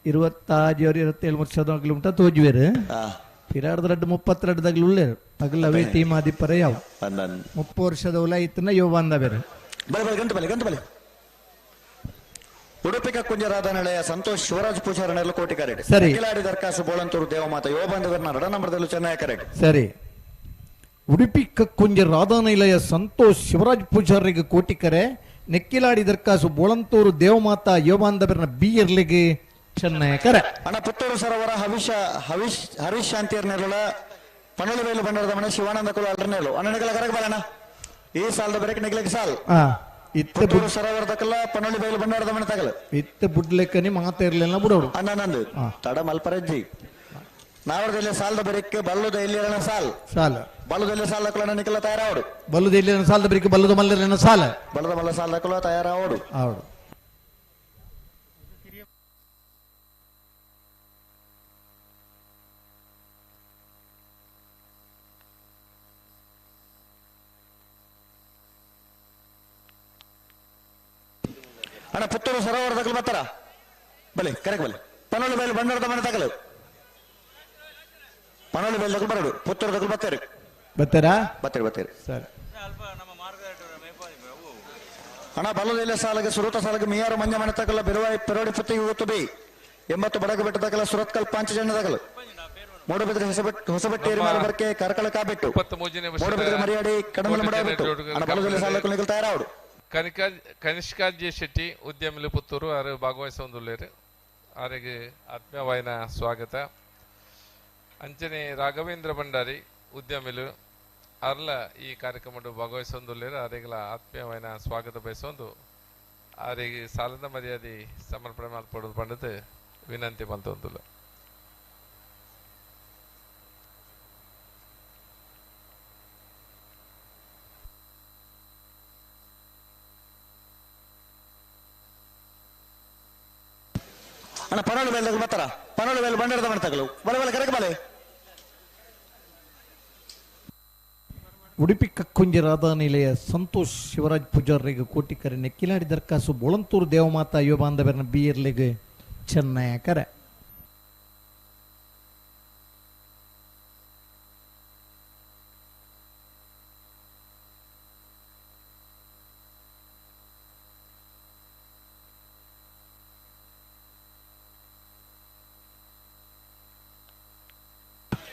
26 27 ವರ್ಷದ ಕಿಲೋಮೀಟರ್ ತೋಜುವೇರು ಪಿರಾಡ್ದ 32 ದಾಗಲು ಉಳ್ಳೇರು ಅಗಲ ಅವೇ ಟೀಮ್ ಆದಿಪ್ಪರ ಯಾವ 30 ವರ್ಷದ ಉಲ ಇತ್ತನ ಯುವ ಬಾಂಧವ್ಯರು. ಬಲೆ ಬಲೆ ಗಂಟು ಬಲೆ ಗಂಟು ಬಲೆ ಉಡುಪಿ ಕಕ್ಕುಂಜರಾದ ನಡೆಯ ಸಂತೋಷ್ ಶಿವರಾಜ್ ಪೂಜಾರನೆಲ್ಲ ಕೋಟಿ ಕರೆಕ್ಟ್. ಸರಿ ಕಿಲಾಡಿ ದರ್ಖಾಸು ಬೋಳಂತೂರು ದೇವಮಾತ ಯುವ ಬಾಂಧವ್ಯರ್ನ ರಡ ನಂಬರ್ದಲ್ಲೂ ಚೆನ್ನಾಗಿ ಕರೆಕ್ಟ್. ಸರಿ ಉಡುಪಿ ಕಕ್ಕುಂಜ ರಾಧಾನಿಲಯ ಸಂತೋಷ್ ಶಿವರಾಜ್ ಪೂಜಾರಿಗೆ ಕೋಟಿ ಕರೆ ನೆಕ್ಕಿಲಾಡಿ ದರ್ಖಾಸು ಬೋಳಂತೂರು ದೇವಮಾತಾ ಯುವ ಬಾಂಧವ್ಯರ್ನ ಬಿ ಎರ್ಲಿಗೆ ಚೆನ್ನೈ ಕರೆ. ಅಣ್ಣ ಪುತ್ತೂರು ಸರೋವರ ಹವಿಷ ಹವಿಶ್ ಹರೀಶ್ ಶಾಂತಿಯರ್ನೆಲ್ಲ ಪಣೋಲಿಬೇಲು ಬಂಡಾರದ ಮನೆ ಶಿವಾನಂದ ಕುಲ ಅಲ್ರನೇಲು ಅಣ್ಣ ನಿಗಲ ಕರೆಕ್ ಬಲಣ್ಣ ಈ ಸಾಲದ ಬರಕ್ ನಿಗಲಕ್ಕೆ ಸಾಲ್ ಪುತ್ತೂರು ಸರೋವರದಕ್ಕೆಲ್ಲ ಪಣೋಲಿಬೇಲು ಬಂಡಾರದ ಮನೆ ತಗಲು ಇತ್ತ ಬುಡ್ಲೆಕ್ಕನಿ ಮಾತಾ ಇರ್ಲಿಲ್ಲ ಬಿಡೋಡು ಅಣ್ಣ ನಂದು ತಡ ಮಲ್ಪರಜ್ಜಿ ನಾವರದಲ್ಲಿ ಸಾಲದ ಬರಕ್ಕೆ ಬಲ್ಲುದ ಇಲ್ಲಿ ಸಾಲ್ ಸಾಲ ಬಲ್ಲದಲ್ಲಿ ಸಾಲ ದಾಖಲ ನಿಖಲ ತಯಾರಾವಡು ಬಲ್ಲದ ಇಲ್ಲಿ ಸಾಲದ ಬರಿಕೆ ಬಲ್ಲದ ಮಲ್ಲರ ಸಾಲ ಬಲ್ಲದ ಮಲ್ಲ ಸಾಲ ದಾಖಲ ತಯಾರಾವಡು ಆವಡು. ಅಣ್ಣ ಪುತ್ತೂರು ಸರೋವರ ತಗಲು ಬರ್ತಾರ ಬಲೆ ಕರೆಕ್ ಬಲೆ ಪನೋಳಿ ಬೈಲು ಬಂಡಾರದ ಮನೆ ತಗಲು ಪನೋಳಿ ಬೈಲು ತಗಲು ಬರಡು ಪುತ್ತೂರು ತಗಲು ಬರ್ತಾರೆ ಬರ್ತಾರಾ ಬರ್ತಾರೆ ಬರ್ತಾರೆ ಸರಿ. ಅಣ್ಣ ಬಲ್ಲದ ಸಾಲಗೆ ಸುರತ ಸಾಲಗೆ ಮಿಯಾರು ಮಂಜ ಮನೆ ತಗಲ ಬೆರವಾಯಿ ಪೆರೋಡಿ ಪುತ್ತಿಗೆ ಗೊತ್ತು ಬಿ 80 ಬಡಗ ಬೆಟ್ಟ ತಗಲ ಸುರತ್ಕಲ್ ಪಾಂಚಜನ್ಯ ತಗಲು ಮೂಡಬಿದ್ರೆ ಹೊಸಬೆಟ್ಟು ಹೊಸಬೆಟ್ಟು ಬರ್ಕೆ ಕರಕಳ ಕಾಬಿಟ್ಟು ಮೂಡಬಿದ್ರೆ ಮರಿಯಾಡಿ ಕಡಮಲ ಮಡಬಿಟ್ಟು ಅಣ್ಣ ಬಲ್ಲದ ಸಾಲಕ್ಕೆ ನಿಗಲ್ ತಯಾರಾವಡು. ಕನಿಷ್ಕಾ ಜಿ ಶೆಟ್ಟಿ ಉದ್ಯಮಿಲು ಪುತ್ತೂರು ಆರು ಭಾಗವಹಿಸೊಂದುಳ್ಳೇರು ಆರಿಗೆ ಆತ್ಮೀಯವಾಯಿನ ಸ್ವಾಗತ. ಅಂಚನೆ ರಾಘವೇಂದ್ರ ಭಂಡಾರಿ ಉದ್ಯಮಿಲು ಅರ್ಲ ಈ ಕಾರ್ಯಕ್ರಮ ಭಾಗವಹಿಸೊಂದುಳ್ಳೇರು ಆರಿಗಳ ಆತ್ಮೀಯವಾಯಿನ ಸ್ವಾಗತ ಬಯಸೊಂದು ಆರಿಗೆ ಸಾಲದ ಮರ್ಯಾದೆ ಸಮರ್ಪಣೆ ಮಾಲ್ಪಡೋದು ಪಂಡದು ವಿನಂತಿ ಮಲ್ತೊಂದುಲ್ಲ. ಅಣ್ಣ ಪನೋಳಿ ಬೇಲ್ ಬರ್ತಾರ ಪನೋಳಿ ಬೇಲ್ ಬಂಡಾರದ ಮನೆ ತಗಲು ಬಲೆ ಬಲೆ ಕರೆಕ್ ಬಲೆ ಉಡುಪಿ ಕಕ್ಕುಂಜ ರಾಧಾನಿಲಯ ಸಂತೋಷ್ ಶಿವರಾಜ್ ಪೂಜಾರಿಗೆ ಕೋಟಿ ಕರೆ ನೆಕ್ಕಿಲಾಡಿ ದರ್ಖಾಸು ಬೋಳಂತೂರು ದೇವಮಾತಾ ಯುವ ಬಾಂಧವ್ಯರನ್ನ ಬಿ ಎರ್ಲಿಗೆ ಚೆನ್ನಯ ಕರೆ.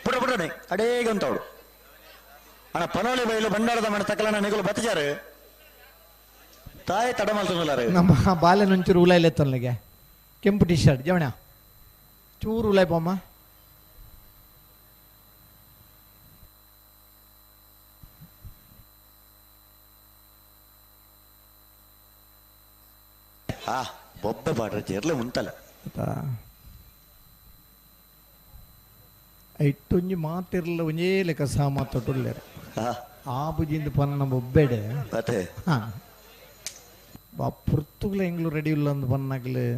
ಪುಟ ಪುಟನೆ ಅಡೇಗೆ ಅಂತವಳು ಅಣ್ಣ ಪನೋಳಿ ಬೈಲು ಬಂಡಾರದ ಮನೆ ತಕಲಣ್ಣ ನಿಗಲು ಬತ್ತಿಜಾರು ತಾಯಿ ತಡ ಮಲ್ತೊಂದುಲ್ಲಾರು ನಮ್ಮ ಬಾಲ್ಯನೊಂಚೂರು ಉಲಾಯಿಲೆ ತನ್ನಿಗೆ ಕೆಂಪು ಟಿ ಶರ್ಟ್ ಜವಣ ಚೂರು ಉಲಾಯ್ ಪಮ್ಮ ಹಾ ಬೊಬ್ಬೆ ಪಾಡ್ರೆ ಜೆರ್ಲೆ ಉಂತಲ್ಲ. ಐಟೊಂಜಿ ಮಾತಿರ್ಲ ಒಂಜೇ ಲೆಕ್ಕ ಸಹ ಮಾತಾಡುಲ್ಲೇರು. ಆ ಬುಜಿಂದ ಪನ್ನ ಬೊಬ್ಬೆಡೆ. ಅತೆ. ಹಾ. ಬಾ ಪುರ್ತುಗ್ಲ ಎಂಗ್ಲು ರೆಡಿ ಇಲ್ಲ ಅಂದ್ ಪನ್ನಾಗ್ಲು.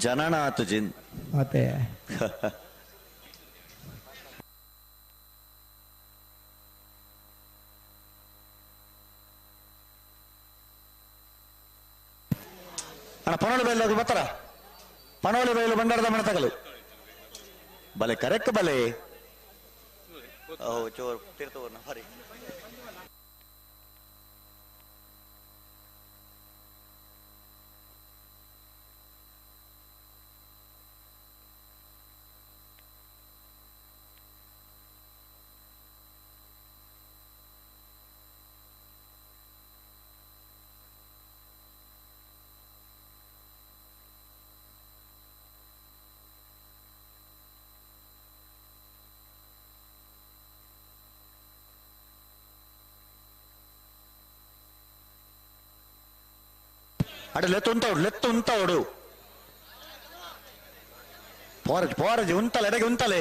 ಜನನ ಆತು ಜಿನ್. ಅತೆ. ಅಣ್ಣ ಪನೋಳಿ ಬೈಲು ಬರ್ತಾರ? ಪನೋಳಿ ಬೈಲು ಬಂಡಾರದ ಮನೆ ತಗಲು ಬಲೆ ಕರೆಕ್ಟ್ ಬಲೆ. ಓ ಚೋರ್ ತೀರ್ಥವರ್ಣ ಹರಿ. ಅಡೆ ಲೆತ್ತು ಉಂತಾವಡು ಲೆತ್ತು ಉಂತಾವಡು ಪೋರಜ್ ಪೋರಜ್ ಉಂತಲೆ ಎಡೆಗೆ ಉಂತಲೆ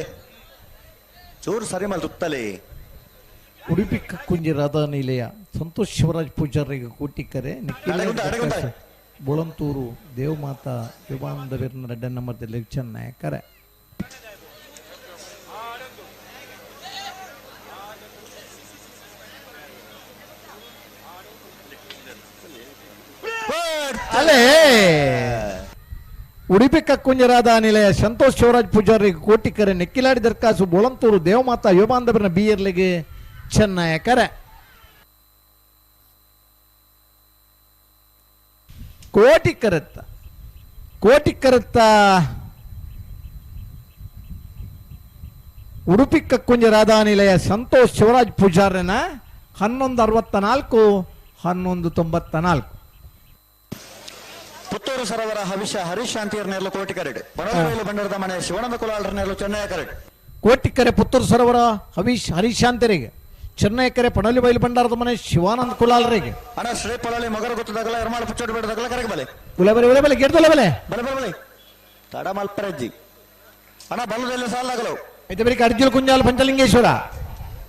ಚೂರು ಸರಿ ಮಲ್ ತುತ್ತಲೆ. ಉಡುಪಿ ಕಕ್ಕುಂಜಿ ರಾಧಾ ನಿಲಯ ಸಂತೋಷ್ ಶಿವರಾಜ್ ಪೂಜಾರಿಗೆ ಕೂಟಿಕರೆ ಬೊಳಂತೂರು ದೇವಮಾತಾ ವಿವಾನಂದ ವೀರನ ರೆಡ್ಡನ್ನ ಮಧ್ಯದಲ್ಲಿ ಚೆನ್ನೈ ಕರೆ. ಅಲೇ ಉಡುಪಿ ಕಕ್ಕುಂಜರಾದ ನಿಲಯ ಸಂತೋಷ್ ಶಿವರಾಜ್ ಪೂಜಾರಿ ಕೋಟಿಕರೆ ನೆಕ್ಕಿಲಾಡಿ ದರ್ಕಾಸು ಬೋಳಂತೂರು ದೇವಮಾತಾ ಯೋಬಾಂಧವರನ ಬಿಯರ್ಲಿಗೆ ಚೆನ್ನಯ ಕರೆ. ಕೋಟಿ ಕರೆತ್ತ ಕೋಟಿ ಕರೆತ್ತ ಉಡುಪಿ ಕಕ್ಕುಂಜರಾದ ನಿಲಯ ಸಂತೋಷ್ ಶಿವರಾಜ್ ಪೂಜಾರನ 11:64 11:94. ಪುತ್ತೂರು ಸರೋವರ ಹವಿಷ ಹರೀಶ್ ಶಾಂತಿಯರ್ ನೇರ್ಲು ಕೋಟಿ ಕರೆಡ್. ಬನವೈಲು ಬಂಡಾರದ ಮನೆ ಶಿವಾನಂದ ಕುಲಾಲ್ರ ನೇರ್ಲು ಚೆನ್ನೈ ಕರೆಡ್. ಕೋಟಿಕರೆ ಪುತ್ತೂರು ಸರೋವರ ಹವೀಶ್ ಹರೀಶ್ ಶಾಂತಿಯರಿಗೆ ಚೆನ್ನೈ ಕರೆ ಪಣಲಿ ಬೈಲು ಬಂಡಾರದ ಮನೆ ಶಿವಾನಂದ ಕುಲಾಲ್ರಿಗೆ. ಅಣ್ಣ ಶ್ರೀ ಪೊಲಳಿ ಮಗರ ಗೊತ್ತದಾಗಲ ಎರ್ಮಾಳ ಪುಚ್ಚೋಡು ಬೇಡದಾಗಲ ಕರೆಗೆ ಬಲೆ ಉಲೆ ಬಲೆ ಉಲೆ ಬಲೆ ಗೆಡ್ದೊಲೆ ಬಲೆ ಬಲೆ ಬಲೆ ಬಲೆ ತಡ ಮಲ್ಪರಜ್ಜಿ. ಅಣ್ಣ ಬಲ್ಲದೆಲ್ಲ ಸಾಲಾಗಲು ಐತೆ ಬರೀಕ್ ಅರ್ಜುನ ಕುಂಜಾಲ ಪಂಚಲಿಂಗೇಶ್ವರ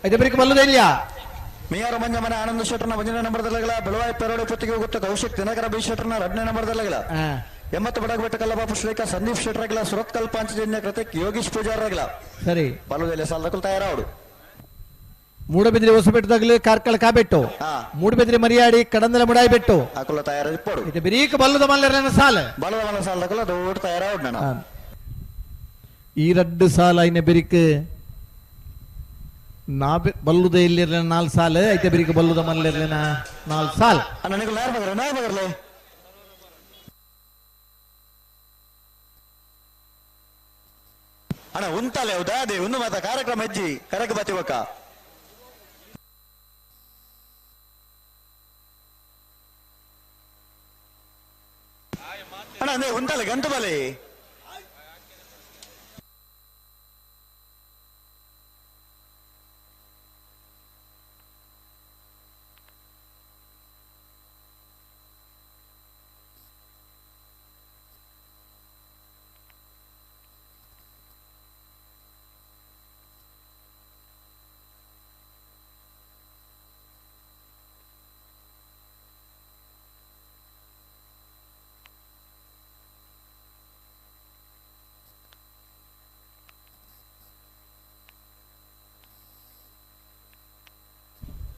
ಐತೆ ಬರೀಕ್ ಬಲ್ಲದೆಲ್ಲ ಮಿಯಾರು ಮಂಜ ಮನೆ ಆನಂದ ಶೆಟ್ಟರ್ನ ಒಂದನೇ ನಂಬರ್ದಲ್ಲಾಗಲ. ಬೆಳವಾಯಿ ಪೆರೋಡೆ ಪೊತ್ತಿಗೆ ಗೊತ್ತ ಕೌಶಿಕ್ ದಿನಕರ ಬಿ ಶೆಟ್ಟರ್ನ ಎರಡನೇ ನಂಬರ್ದಲ್ಲಾಗಲ. 80 ಬಡಗಬೆಟ್ಟ ಕಲ್ಲಬಾಪು ಶ್ರೀಕಾ ಸಂದೀಪ್ ಶೆಟ್ಟರಾಗಲ. ಸುರತ್ಕಲ್ ಪಾಂಚಜನ್ಯ ಕೃತಿಕ್ ಯೋಗೀಶ್ ಪೂಜಾರರಾಗಲ. ಸರಿ ಬಲ್ಲದೆಲ್ಲ ಸಾಲದಕ್ಕೂ ತಯಾರಾವಡು. ಮೂಡಬಿದ್ರಿ ಹೊಸಬೆಟ್ಟದಾಗಲಿ ಕಾರ್ಕಳ ಕಾಬೆಟ್ಟು ಮೂಡಬಿದ್ರಿ ಮರಿಯಾಡಿ ಕಡಂದಲ ಮುಡಾಯಿ ಬೆಟ್ಟು ಅಕುಲ ತಯಾರಿಪ್ಪಡು. ಇದು ಬಿರೀಕ ಬಲ್ಲದ ಮಲ್ಲರನ ಸಾಲ ಬಲ್ಲದ ಮಲ್ಲ ಸಾಲದಕ್ಕಲ್ಲ ದೊಡ್ಡ ತಯಾರಾವಡು. ನಾನು ಈ ರಡ್ಡು ಸಾಲ ಐನ ಬಿರಿಕ್ ನಾ ಬಲ್ಲುದ ಇಲ್ಲಿರ್ಲಿನ 4 ಸಾಲ ಐತೆ ಬಿರಿಕ ಬಲ್ಲುದ ಮಲ್ಲಿರ್ಲಿನ 4 ಸಾಲ. ನನಗೆ ನಾರ್ ಬಗರ ನಾರ್ ಬಗರ್ಲೆ ಅಣ್ಣ ಉಂತಲೆ ಹೌದಾ ಅದೇ ಒಂದು ಮಾತ ಕಾರ್ಯಕ್ರಮ ಹೆಜ್ಜಿ ಕರಕ ಬತ್ತಿವಕ್ಕ. ಅಣ್ಣ ಅದೇ ಉಂತಲೆ ಗಂಟು ಬಲೆ.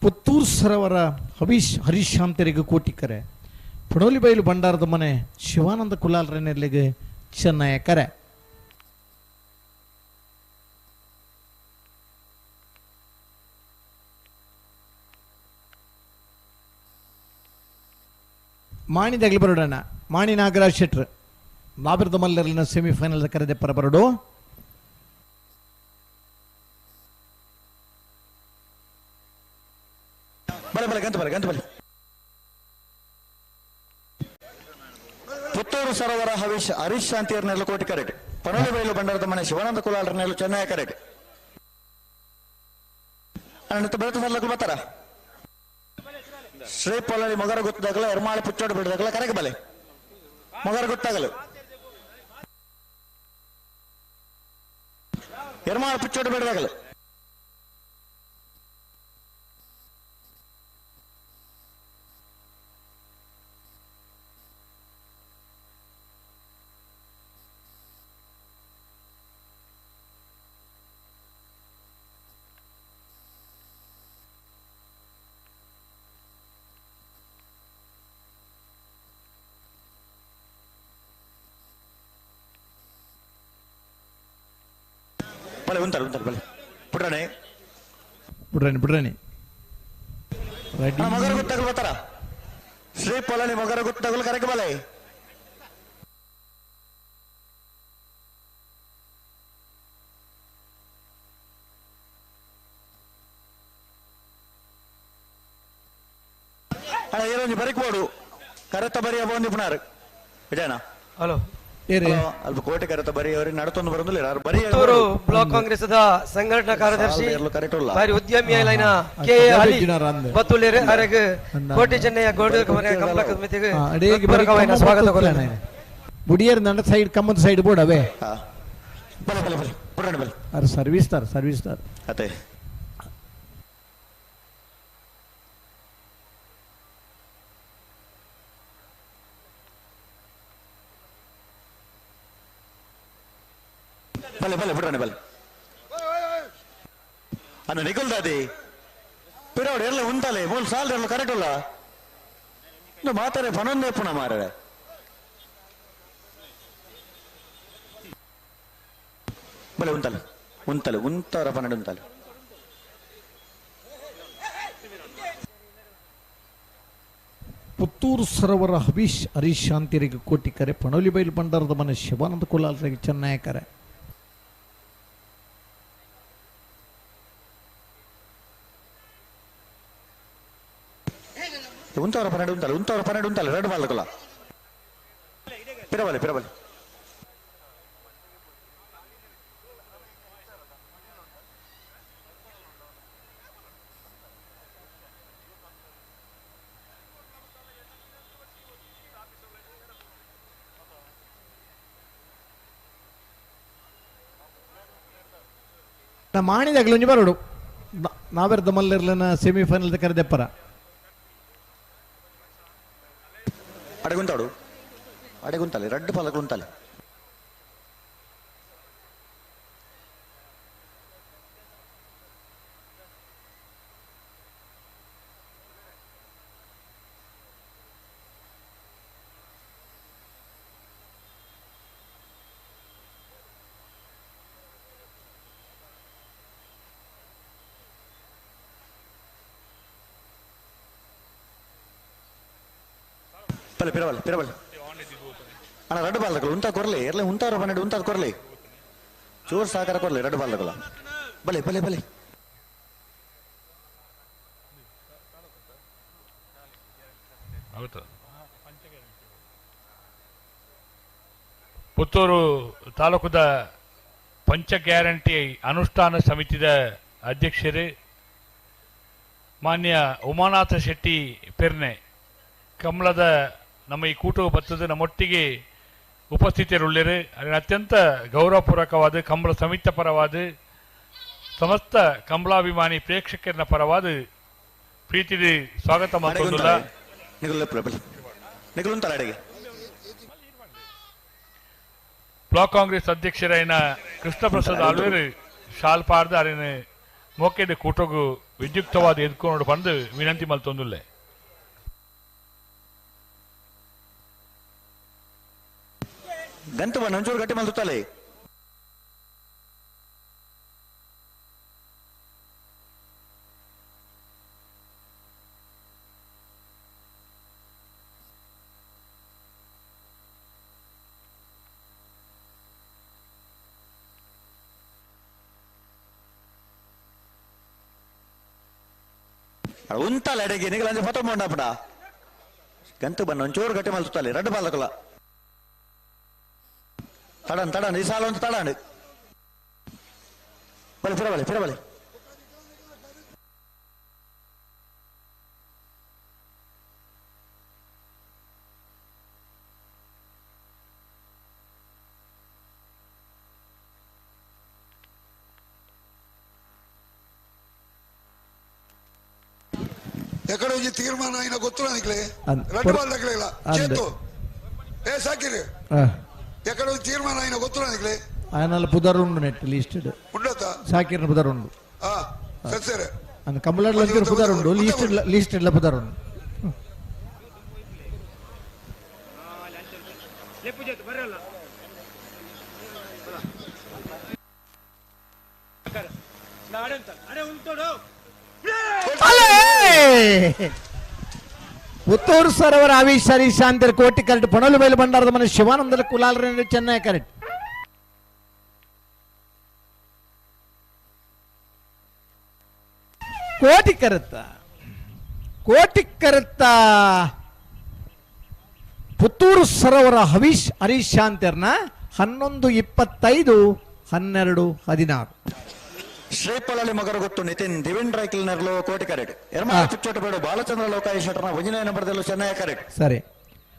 ಪುತ್ತೂರು ಸರವರ ಹವೀಶ್ ಹರೀಶ್ ಶಾಂತರಿಗೆ ಕೋಟಿಕರೆ ಪಡೋಲಿಬೈಲು ಬಂಡಾರದ ಮನೆ ಶಿವಾನಂದ ಕುಲಾಲ್ರನೆಲ್ಲಿಗೆ ಚೆನ್ನಯ ಕರೆ. ಮಾಣಿದಾಗಲಿ ಬರೋಡಣ್ಣ ಮಾಣಿ ನಾಗರಾಜ್ ಶೆಟ್ರ್ ಲಾಬಿರದ ಮಲ್ಲರ್ಲಿನ ಸೆಮಿಫೈನಲ್ ಕರೆದೆ ಪರ ಬರಡು. ಬಲೆ ಬಲೆ ಗಂಟು ಬಲೆ ಗಂಟು ಬಲೆ. ಪುತ್ತೂರು ಸರೋವರ ಹವೀಶ್ ಹರೀಶ್ ಶಾಂತಿಯರ್ ನೆಲ ಕೋಟಿ ಕರೆಟ್. ಪನೋಲಿಬೈಲು ಬಂಡಾರದ ಮನೆ ಶಿವಾನಂದ ಕುಲಾಲ್ರ ನೆಲ ಚೆನ್ನೈ ಕರೆಟ್. ಅಣ್ಣ ಬೆಳತು ಸಲ್ಲಕ್ಕೂ ಬರ್ತಾರ? ಶ್ರೀ ಪೊಲಲಿ ಮೊಗರ ಗೊತ್ತಾಗಲ್ಲ ಎರ್ಮಾಳ ಪುಚ್ಚೋಡು ಬಿಡದಾಗಲ್ಲ ಕರೆಗೆ ಬಲೆ ಮೊಗರ ಗೊತ್ತಾಗಲು ಎರ್ಮಾಳ ಪುಚ್ಚೋಡು ಬಿಡದಾಗಲು ಬಲೆ ಉಂಟಾರು ಉಂಟಾರು ಬಲೆ ಪುಟ್ರಾಣೆ ಪುಟ್ರಾಣಿ ಪುಟ್ರಾಣಿ ಮಗರ ಗೊತ್ತಾಗಲು ಬರ್ತಾರ ಶ್ರೀ ಪೊಲನಿ ಮಗರ ಗೊತ್ತಾಗಲು ಕರೆಗೆ ಬಲೆ ಅಣ್ಣ ಏನೊಂದು ಬರಿಕ್ಬೋಡು ಕರೆತ ಬರಿಯ ಬಂದು ಪುನಾರು ವಿಜಯನ ಹಲೋ ಅಲ್ಪ ಕೋಟೆ ಕರೆತ ಬರಿ ಅವ್ರಿಗೆ ನಡತೊಂದು ಬರೋದಿಲ್ಲ ಬರಿ ಪುತ್ತೂರು ಬ್ಲಾಕ್ ಕಾಂಗ್ರೆಸ್ ಸಂಘಟನಾ ಕಾರ್ಯದರ್ಶಿ ಬಾರಿ ಉದ್ಯಮಿ ಲೈನ ಕೆ ಎ ಅಲಿ ಬತ್ತುಲೇರೆ ಅರೆಗ್ ಕೋಟಿ ಚೆನ್ನಯ್ಯ ಗೋಡು ಕಮಲ ಸಮಿತಿಗೆ ಸ್ವಾಗತ ಕೊರನೆ ಬುಡಿಯರ್ ನಂಡ ಸೈಡ್ ಕಮ್ಮದ ಸೈಡ್ ಬೋರ್ಡ್ ಅವೇ ಬಲೆ ಬಲೆ ಬಲೆ ಪುರಾಣ ಬಲೆ ಅರೆ ಸರ್ವಿಸ್ ತಾರ್ ಸರ್ವಿಸ್ ತಾರ್ ಅತೆ ಬಲೆ ಬಲೆ ಬಿಡ್ರಾಣೆ ಬಲೆ ಅನ್ನ ನಿಖಲ್ ದಾದಿ ಪಿರವಡು ಎಲ್ಲ ಉಂಟಾಲೆ ಮೂಲು ಸಾಲ ಎಲ್ಲ ಕರೆಕ್ಟ್ ಅಲ್ಲ ಮಾತಾರೆ ಪನೊಂದೇ ಪುಣ ಮಾರರೆ ಬಲೆ ಉಂಟಲ್ಲ ಉಂತಲೆ ಉಂತಾರ ಪನ್ನಡು ಉಂತಲೆ ಪುತ್ತೂರು ಸರೋವರ ಹಬೀಶ್ ಹರೀಶ್ ಶಾಂತಿರಿಗೆ ಕೋಟಿ ಕರೆ ಪಣೋಲಿ ಬೈಲು ಭಂಡಾರದ ಮನೆ ಶಿವಾನಂದ ಕುಲಾಲ್ರಿಗೆ ಚೆನ್ನಯ ಕರೆ. ಉಂತವರ ಪನ್ನಡು ಉಂತಲೆ ಉಂತವರ ಪನ್ನಡು ಉಂತಲೆ ಎರಡು ಬಾಲಕಲ್ಲ ಪಿರಬಲೆ ಪಿರಬಲೆ ಮಾಣಿದಾಗಲು ಒಂಜಿ ಬರೋಡು ನಾವೆರ್ದ ಮಲ್ಲರ್ಲನ ಸೆಮಿಫೈನಲ್ ಕರೆದೆಪ್ಪರ ಅಡಗುಂತಾಡು ಅಡಗುಂತಾಲೆ ರಡ್ಡು ಪಾಲಕರು ಉಂತಾಲೆ ಬಲೆ ಪಿರಬಲೆ ಪಿರಬಲೆ ಅಣ್ಣ ರಡ್ಡು ಬಾಲ್ದಕಲು ಉಂತ ಕೊರ್ಲಿ ಎರ್ಲೆ ಉಂತಾರ ಪನ್ನೆರಡು ಉಂತಾದ ಕೊರ್ಲಿ ಚೂರು ಸಹಕಾರ ಕೊರ್ಲಿ ರಡ್ಡು ಬಾಲ್ದಕಲ ಬಲೆ ಬಲೆ ಬಲೆ ಪುತ್ತೂರು ತಾಲೂಕುದ ಪಂಚ ಗ್ಯಾರಂಟಿ ಅನುಷ್ಠಾನ ಸಮಿತಿದ ಅಧ್ಯಕ್ಷರು ಮಾನ್ಯ ಉಮಾನಾಥ ಶೆಟ್ಟಿ ಪೆರ್ನೆ ಕಮಲದ ನಮ್ಮ ಈ ಕೂಟವು ಬರ್ತದೆ ನಮ್ಮೊಟ್ಟಿಗೆ ಉಪಸ್ಥಿತರುಳ್ಳರು. ಅದನ್ನು ಅತ್ಯಂತ ಗೌರವಪೂರ್ವಕವಾದ ಕಂಬಳ ಸಮಿತಿ ಪರವಾದ ಸಮಸ್ತ ಕಂಬಳಾಭಿಮಾನಿ ಪ್ರೇಕ್ಷಕರ ಪರವಾದ ಪ್ರೀತಿ ಸ್ವಾಗತ ಮಾಡ್ತೊಂದುಲ್ಲ. ಬ್ಲಾಕ್ ಕಾಂಗ್ರೆಸ್ ಅಧ್ಯಕ್ಷರಾಯನ ಕೃಷ್ಣ ಪ್ರಸಾದ್ ಆಳ್ವೇರು ಶಾಲ್ ಪಾರ್ದ ಅರಿನ ಮೋಕೆದ ಕೂಟಗೂ ವಿದ್ಯುಕ್ತವಾದ ಎದ್ಕೊಂಡು ಬಂದು ವಿನಂತಿ ಮಲ್ತೊಂದುಲ್ಲೆ. ಗಂಟು ಬಣ್ಣ ಒಂಚೂರು ಗಟ್ಟಿ ಮಲ್ತುತ್ತಲೆ ಉಂತಾಲೆ ಅಡಿಗೆ ನಿಗಲಂಜೆ ಫೋಟೋ ಮಂಡಪಡ ಗಂಟು ಬಣ್ಣ ಒಂಚೂರು ಗಟ್ಟಿ ಮಲ್ತುತ್ತಲೆ ರಡ್ಡು ಬಾಲಕಲ ತಡನ್ ತಡನ್ ಈ ಸಾಲ ಒಂದು ತಡನ್ ಬಲೆ ಫಿರಬಲೆ ಫಿರಬಲೆ. ಎಕಡೆ ಒಂಜಿ ತೀರ್ಮಾನ ಇನ್ನ ಗೊತ್ತು ನಿಕ್ಲೆ ರಡ್ಡು ಬಾಲ್ ದಕ್ಲೆಲ ಚೇತು ಏ ಸಾಕಿರಿ ಎಕಡೆ ಒಂಜಿ ತೀರ್ಮಾನ ಇನ್ನ ಗೊತ್ತು ನಿಕ್ಲೆ ಆಯನಲ್ಲ ಪುದರ್ ಉಂಡು ನೆಟ್ ಲಿಸ್ಟ್ ಉಂಡತ ಸಾಕಿರ್ನ ಪುದರ್ ಉಂಡು ಆ ಸರಿ ಸರಿ ಅಂದ್ ಕಂಬಳಡ್ ಲಂಚೂರು ಪುದರ್ ಉಂಡು ಲಿಸ್ಟ್ ಲಿಸ್ಟ್ ಇಲ್ಲ ಪುದರ್ ಉಂಡು ಪುತ್ತೂರು ಸರೋವರ ಆವೀಶ್ ಹರೀಶ್ ಶಾಂತಿರ್ ಕೋಟಿ ಕರೆಕ್ಟ್ ಪಣಲು ಬೈಲು ಭಂಡಾರದ ಮನೆ ಶಿವಾನಂದರ ಕುಲಾಲ್ರ ಚೆನ್ನೈ ಕರೆಕ್ಟ್ ಕೋಟಿ ಕರೆತ್ತ ಕೋಟಿ ಕರೆತ್ತ ಪುತ್ತೂರು ಸರೋವರ ಹವೀಶ್ ಹರೀಶ್ ಶಾಂತಿರ್ನ 11:25 12:16 ಶ್ರೀಪಳಲಿ ಮಗರಗುತ್ತು ನಿತಿನ್ ದಿವಿನ್ ರೈಕಲ್ ನೆರಳು ಕೋಟಿ ಕರೆಟ್ ಎರ್ಮಾಳ ಚುಚ್ಚೋಟ ಬೇಡು ಬಾಲಚಂದ್ರ ಲೋಕಾಯಿ ಶೆಟ್ಟರ್ನ ಒಂಜನೇ ನಂಬರ್ದಲ್ಲೂ ಚೆನ್ನೈ ಕರೆಟ್ ಸರಿ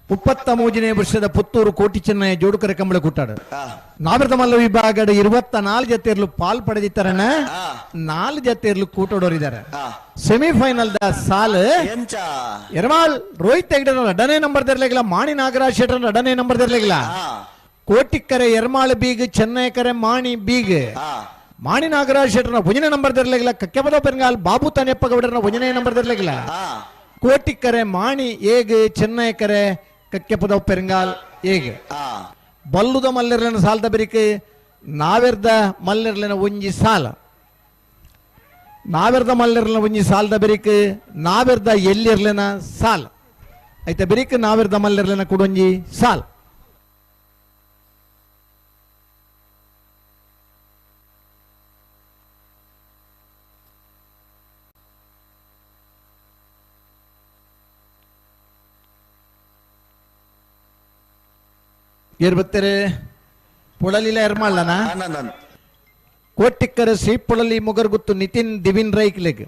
33ನೇ ವರ್ಷದ ಪುತ್ತೂರು ಕೋಟಿ ಚೆನ್ನೈ ಜೋಡುಕರೆ ಕಂಬಳ ಕೂಟಾಡು ನಾವಿರದಮಲ್ಲ ವಿಭಾಗದ 24 ಜತೆಯರ್ಲು ಪಾಲ್ ಪಡೆದಿತ್ತಾರಣ 4 ಜತೆಯರ್ಲು ಕೂಟೋಡೋರಿದ್ದಾರೆ ಸೆಮಿಫೈನಲ್ the ಸಾಲ್ ಎರ್ಮಾಳ್ ರೋಹಿತ್ ಹೆಗ್ಡೆ ಎರಡನೇ ನಂಬರ್ ದರ್ಲೆಗಿಲ್ಲ ಮಾಣಿ ನಾಗರಾಜ್ ಶೆಟ್ಟರ್ ಎರಡನೇ ನಂಬರ್ ದರ್ಲೆಗಿಲ್ಲ ಕೋಟಿಕ್ಕರೆ ಎರ್ಮಾಳ್ ಬೀಗ್ ಚೆನ್ನೈ ಕರೆ ಮಾಣಿ ಬೀಗ್ ಮಾಣಿ ನಾಗರಾಜ್ ಶೆಟ್ಟರ್ನ ಒಂದನೇ ನಂಬರ್ ದರ್ಲೆಗಿಲ್ಲ ಕಕ್ಕೆಪದ ಪೆನ್ಗಾಲ್ ಬಾಬು ತಾನೆಪ್ಪ ಗೌಡರನ ಒಂದನೇ ನಂಬರ್ ದರ್ಲೆಗಿಲ್ಲ ಕೋಟಿಕ್ಕರೆ ಮಾಣಿ ಏಗ್ ಚೆನ್ನೈ ಕರೆ ಕಕ್ಕೆಪದ ಪೆರಂಗಾಲ್ ಏಗ್ ಬಲ್ಲುದ ಮಲ್ಲೆರ್ಲೆನ ಸಾಲದ ಬೆರಿಕೆ ನಾವೆರ್ದ ಮಲ್ಲೆರ್ಲೆನ ಒಂಜಿ ಸಾಲ ನಾವೆರ್ದ ಮಲ್ಲೆರ್ಲೆನ ಒಂಜಿ ಸಾಲದ ಬೆರಿಕೆ ನಾವೆರ್ದ ಎಲ್ಲಿರ್ಲೆನ ಸಾಲ ಐತ ಬೆರಿಕೆ ನಾವೆರ್ದ ಮಲ್ಲೆರ್ಲೆನ ಕುಡೊಂಜಿ ಸಾಲ ಏರ್ಬತ್ತಾರೆ ಪೊಳಲಿಲ ಎರ್ಮಾಳನ ಕೋಟಿಕ್ಕರೆ ಶ್ರೀಪೊಳಲಿ ಮುಗರ್ಗುತ್ತು ನಿತಿನ್ ದಿವಿನ್ ರೈಕ್ಲೆಗ್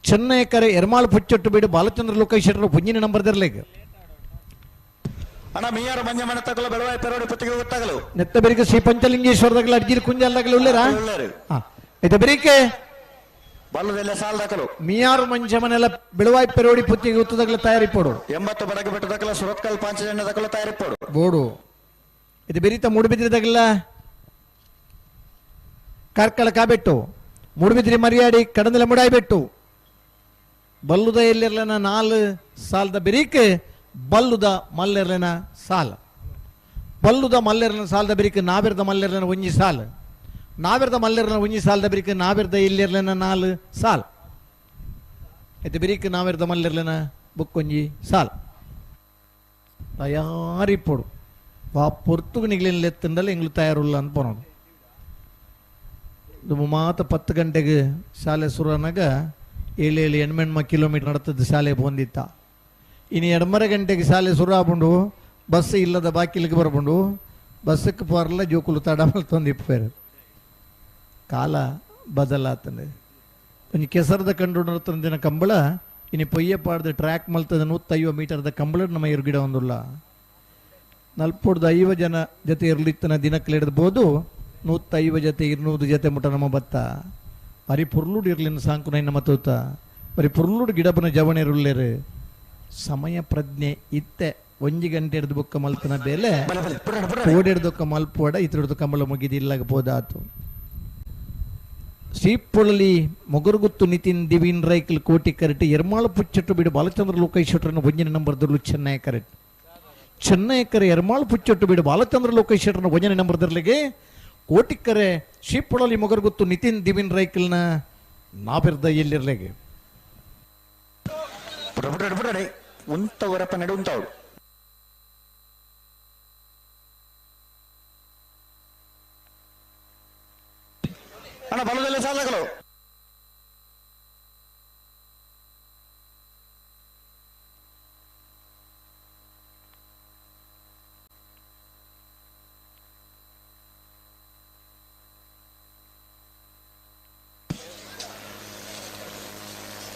ಚೆನ್ನೈಕರೆ ಎರ್ಮಾಳ್ ಪುಚ್ಚೊಟ್ಟು ಬೀಡು ಬಾಲಚಂದ್ರ ಲೋಕೇಶ್ ಶೆಟ್ಟರ್ ಪುಂಜಿನ ನಂಬರ್ ದರ್ಲೆಗ್ ಅಣ್ಣ ಮೀಯಾರ ಮಂಜ ಮನೆ ತಗಲು ಬೆಳವಾಯಿ ಪೆರೋಡಿ ಪುತ್ತಿಗೆ ಗೊತ್ತಾಗಲು ನೆತ್ತ ಬೆರಿಕೆ ಶ್ರೀ ಪಂಚಲಿಂಗೇಶ್ವರದಾಗಲ ಅಡ್ಜಿಲ್ ಕುಂಜಲ್ದಾಗಲ ಉಳ್ಳೇರಾ ಐತ ಬೆರಿಕೆ ಬಲ್ಲದೆಲ್ಲ ಸಾಲ್ ದಾಖಲು ಮೀಯಾರು ಮಂಜ ಮನೆಲ್ಲ ಬೆಳವಾಯಿ ಪೆರೋಡಿ ಪುತ್ತಿಗೆ ಗೊತ್ತದಾಗಲ ತಯಾರಿ ಪೋಡು 80 ಬಡಗ ಬೆಟ್ಟ ದಾಖಲ ಸುರತ್ಕಲ್ ಪಾಂಚಜನ್ಯ ದಾಖಲು ತಯಾರಿ ಪೋಡು ಬೋಡು ಇದು ಬೆರೀತ ಮೂಡುಬಿದ್ರಿದಾಗಲ್ಲ ಕಾರ್ಕಳ ಕಾಬೆಟ್ಟು ಮೂಡುಬಿದ್ರಿ ಮರ್ಯಾಡಿ ಕಡಂದಲ ಮುಡಾಯ್ಬೆಟ್ಟು ಬಲ್ಲುದ ಎಲ್ಲಿರ್ಲನ 4 ಸಾಲದ ಬೆರೀಕ್ ಬಲ್ಲುದ ಮಲ್ಲೆರ್ಲನ ಸಾಲ ಬಲ್ಲುದ ಮಲ್ಲೆರ್ಲನ ಸಾಲದ ಬೆರೀಕ್ ನಾವೆರ್ದ ಮಲ್ಲೆರ್ಲನ ಒಂಜಿ ಸಾಲ ನಾವೆರ್ದ ಮಲ್ಲೆರ್ಲನ ಒಂಜಿ ಸಾಲದ ಬೆರೀಕ್ ನಾವೆರ್ದ ಎಲ್ಲಿರ್ಲನ 4 ಸಾಲ ಇದು ಬೆರೀಕ್ ನಾವೆರ್ದ ಮಲ್ಲೆರ್ಲನ ಬುಕ್ಕೊಂಜಿ ಸಾಲ ತಯಾರಿಪೋಡು ವಾ ಪೊರ್ತುಗು ನಿಗ್ಲಿನ ಲೆತ್ತಂಡಲ್ಲ ಎಂಗ್ಳು ತಯಾರುಲ್ಲ ಅಂತ ಪೋನೋಡು ಇದು ಮಾತ 10 ಗಂಟೆಗೆ ಶಾಲೆ ಶುರುನಾಗ 7 7 8 ಕಿಲೋಮೀಟರ್ ನಡತದ್ದು ಶಾಲೆ ಬಂದಿತ್ತ ಇನ್ನು 2.5 ಗಂಟೆಗೆ ಶಾಲೆ ಶುರು ಆಪುಂಡು ಬಸ್ ಇಲ್ಲದ ಬಾಕಿಲಿಗೆ ಬರಪುಂಡು ಬಸ್ಸಕ್ಕೆ ಪೋರಲ್ಲ ಜೋಕುಲು ತಡಮಲ್ ತಂದಿಪ್ಪೇರು ಕಾಲ ಬದಲಾತಂದೆ ಒಂಜಿ ಕೆಸರದ ಕಂಡು ನಡತಂದಿನ ಕಂಬಳ ಇನ್ನು ಪೊಯ್ಯಪಾಡ್ದ ಟ್ರ್ಯಾಕ್ ಮಲ್ತದ 150 ಮೀಟರ್ದ ಕಂಬಳ ನಮ್ಮ ಎರುಗಿಡ ಒಂದುಲ್ಲ 40 ಜನ ಜೊತೆ ಇರ್ಲಿತ್ತನ ದಿನಕ್ಕೆ ಹಿಡಿದ್ಬೋದು 150 ಜೊತೆ 200 ಜೊತೆ ಮುಟ ನಮ್ಮ ಬತ್ತ ಬರೀ ಪುರ್ಲುಡು ಇರ್ಲಿನ ಸಾಂಕು ನಮ್ಮ ತೂತ ಬರೀ ಪುರ್ಲುಡು ಗಿಡಬನ ಜವಣೆ ಇರುಲ್ಲೇರು ಸಮಯ ಪ್ರಜ್ಞೆ ಇತ್ತೆ 1 ಗಂಟೆ ಹಿಡಿದು ಬೊಕ್ಕ ಮಲ್ತನ ಬೇಲೆ ಓಡಿಡ್ದೊಕ್ಕ ಮಲ್ಪೋಡ ಇತರದ್ದು ಕಂಬಳ ಮುಗಿದಿಲ್ಲಾಗ ಪೋದಾತು ಶ್ರೀಪೊಳಲಿ ಮೊಗರುಗುತ್ತು ನಿತಿನ್ ದಿವಿನ್ ರೈಕಲ್ ಕೋಟಿ ಕರೆಟ್ ಎರ್ಮಾಳ ಪುಚ್ಚಟ್ಟು ಬಿಡು ಬಾಲಚಂದ್ರ ಲೋಕೇಶ್ವರನ ಒಂಜಿನ ನಂಬರ್ ದೊಡ್ಲು ಚೆನ್ನೈ ಕರೆಟ್ ಚೆನ್ನೈಕರೆ ಎರ್ಮಾಳ್ ಪುಚ್ಚೊಟ್ಟು ಬಿಡು ಬಾಲಚಂದ್ರ ಲೋಕೇಶ್ ಶೆಟ್ಟರ್ನ ಒಂಜನೇ ನಂಬರ್ ದರ್ಲಿಗೆ ಕೋಟಿಕ್ಕರೆ ಶ್ರೀಪೊಳಲಿ ಮೊಗರ್ಗುತ್ತು ನಿತಿನ್ ದಿವಿನ್ ರೈಕಲ್ನ ನಾಬಿರ್ದ ಎಲ್ಲಿರ್ಲೆಗೆ ಉಂತವರಪ್ಪ ನಡು ಉಂತವಡು ಅಣ್ಣ ಬಲದಲ್ಲೇ ಸಾಲಗಳು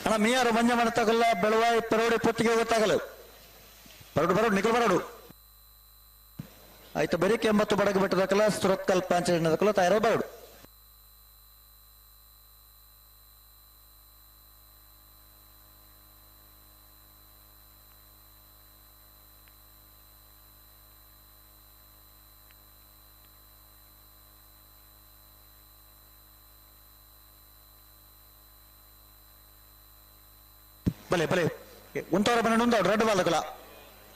ಅಣ್ಣ ಮೀಯಾರು ಮಂಜ ಮಾಡತ್ತಾಗಲ್ಲ ಬೆಳವಾಯಿ ಪರೋಡಿ ಪೊತ್ತಿಗೆ ಗೊತ್ತಾಗಲ್ಲ ಬರೋಡು ಬರೋಡು ನಿಖಲ್ ಬರೋಡು ಆಯ್ತು ಬೆರಿಕೆ 80 ಬಡಗ ಬೆಟ್ಟದಕ್ಕಲ್ಲ ಸುರತ್ಕಲ್ ಪಾಂಚದಕ್ಕಲ್ಲ ತಯಾರು ಬರೋಡು ಬಲೆ ಬಲೆ ಉಂತವರ ಬನ್ನ ಉಂತಾವಡು ರಡ್ಡು ಬಾಲಕಲ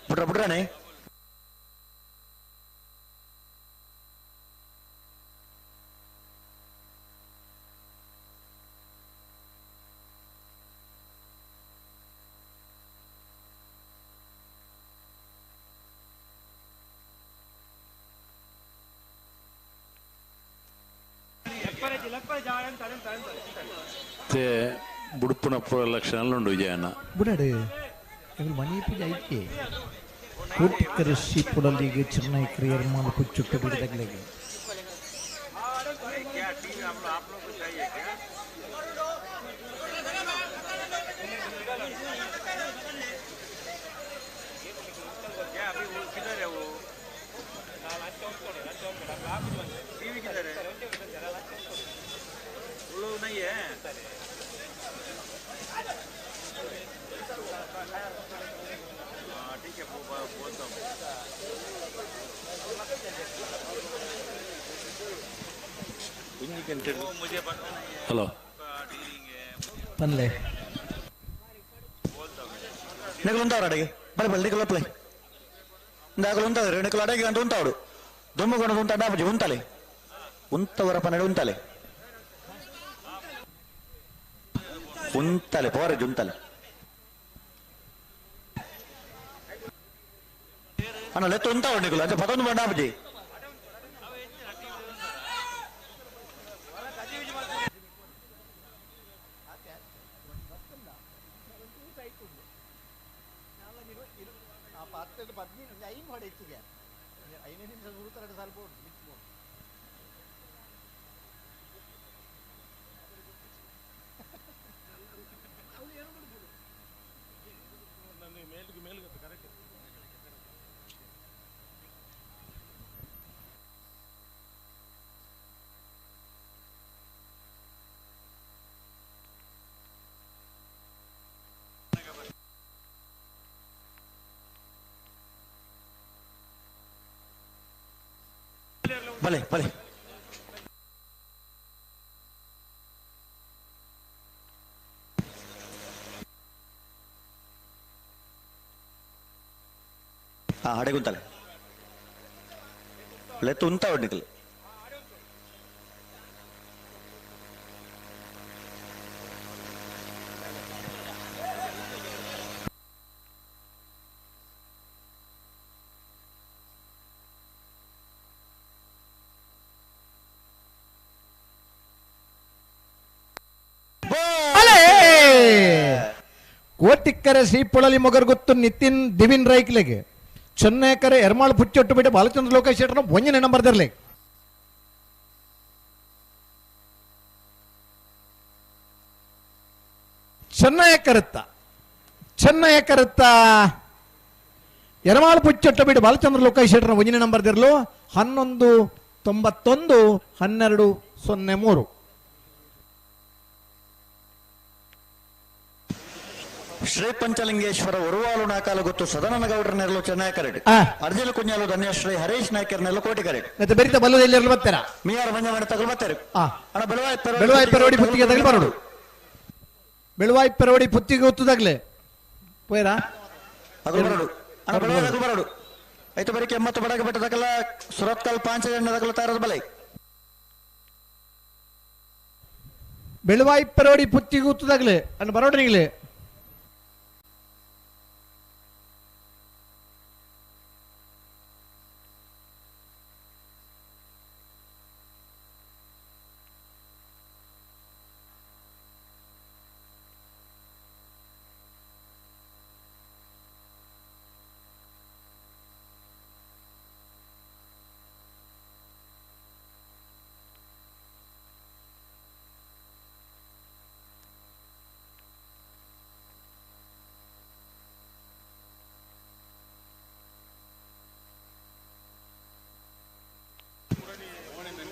ಬಿಡ್ರ ಬಿಡ್ರಾನೆ ಬುಡುಪುನ ಲಕ್ಷಣ ಉಂಡು ವಿಜಯಣ್ಣ ಬುಡಾಡು ಎಂಗಳು ಮನೆ ಪೂಜೆ ಐಕೆ ಕೋಟಿಕ್ಕರೆ ಶೀಪುಡಲ್ಲಿಗೆ ಚೆನ್ನೈ ಕ್ರಿಯರ್ ಮಾಲ ಕುಚ್ಚುಟ್ಟು ಬಿಡದಗ್ಲೆಗೆ ಹಲೋ ಪನ್ಲೆ ನಿಕಲು ಉಂತಾವ್ರು ಅಡಿಗೆ ಬಲೆ ಬಲೆ ನಿಕಲು ಒಪ್ಲೆ ಇಂದಾಗಲು ಉಂತಾವ್ರು ನಿಕಲು ಅಡಿಗೆ ಅಂತ ಉಂತಾವಡು ದುಮ್ಮುಕೊಂಡು ಉಂಟ ಡಾಬಜಿ ಉಂತಲೆ ಉಂತವರ ಪನ್ನಡು ಉಂತಲೆ ಉಂತಲೆ ಪೋರೆಜ್ ಉಂತಲೆ ಅಣ್ಣ ಲೆತ್ತು ಉಂತಾವಡು ನಿಕಲು ಅಂಚ ಪದೊಂದು ಬಂಡಾಬಜಿ ಬಲೆ ಬಲೆ ಹಾ ಹಡೆಗುಂತಲೆ ಲೆತ್ತು ಉಂತಾವಡು ನಿಕಲು ಕೋಟಿಕ್ಕರೆ ಶ್ರೀಪೊಳಲಿ ಮೊಗರ್ಗುತ್ತು ನಿತಿನ್ ದಿವಿನ್ ರೈಕ್ಲೆಗೆ ಚೆನ್ನೈಕರೆ ಎರ್ಮಾಳ್ ಪುಚ್ಚೊಟ್ಟು ಬಿಟ್ಟು ಬಾಲಚಂದ್ರ ಲೋಕೇಶ್ ಶೆಟ್ಟರ್ ಒಂಜನೇ ನಂಬರ್ ದರ್ಲೆ ಚೆನ್ನೈಕರತ್ತ ಚೆನ್ನೈಕರತ್ತ ಎರ್ಮಾಳ್ ಪುಚ್ಚೊಟ್ಟು ಬಿಟ್ಟು ಬಾಲಚಂದ್ರ ಲೋಕೇಶ್ ಶೆಟ್ಟರ್ ಒಂಜನೇ ನಂಬರ್ ದಿರ್ಲು 11.91 12.03. ಶ್ರೀ ಪಂಚಲಿಂಗೇಶ್ವರ ಉರುವಾಲು ನಾಕಾಲು ಗೊತ್ತು ಸದಾನಂದ ಗೌಡರ ನೆರಳು ಚೆನ್ನೈ ಕರೆಡ್ ಅರ್ಜಿಲು ಕುഞ്ഞಾಲು ಧನ್ಯಶ್ರೀ ಹರೀಶ್ ನಾಯ್ಕರ್ ನೆರಳು ಕೋಟಿ ಕರೆಡ್ ಮತ್ತೆ ಬೆರಿತ ಬಲ್ಲದ ಎಲ್ಲಿ ಬರ್ತಾರ ಮಿಯಾರ್ ಮಂಜ ತಗಲು ಬರ್ತಾರೆ ಅಣ್ಣ ಬೆಳವಾಯಿ ಬೆಳವಾಯಿ ಪೆರೋಡಿ ಪುತ್ತಿಗೆ ತಗಲು ಬರೋಡು ಬೆಳವಾಯಿ ಪೆರೋಡಿ ಪುತ್ತಿಗೆ ಒತ್ತುದಾಗ್ಲೆ ಪೋಯ್ರಾ ಅಗಲು ಬರೋಡು ಅಣ್ಣ ಬೆಳವಾಯಿ ಅಗಲು ಬರೋಡು ಐತು ಬರಿಕೆ 80 ಬಡಗ ಬೆಟ್ಟದಕಲ್ಲ ಸುರತ್ಕಲ್ 5 ಜನ ತಾರದ ಬಲೆ ಬೆಳವಾಯಿ ಪೆರೋಡಿ ಪುತ್ತಿಗೆ ಒತ್ತುದಾಗ್ಲೆ ಅಣ್ಣ ಬರೋಡು ನೀಗ್ಲೆ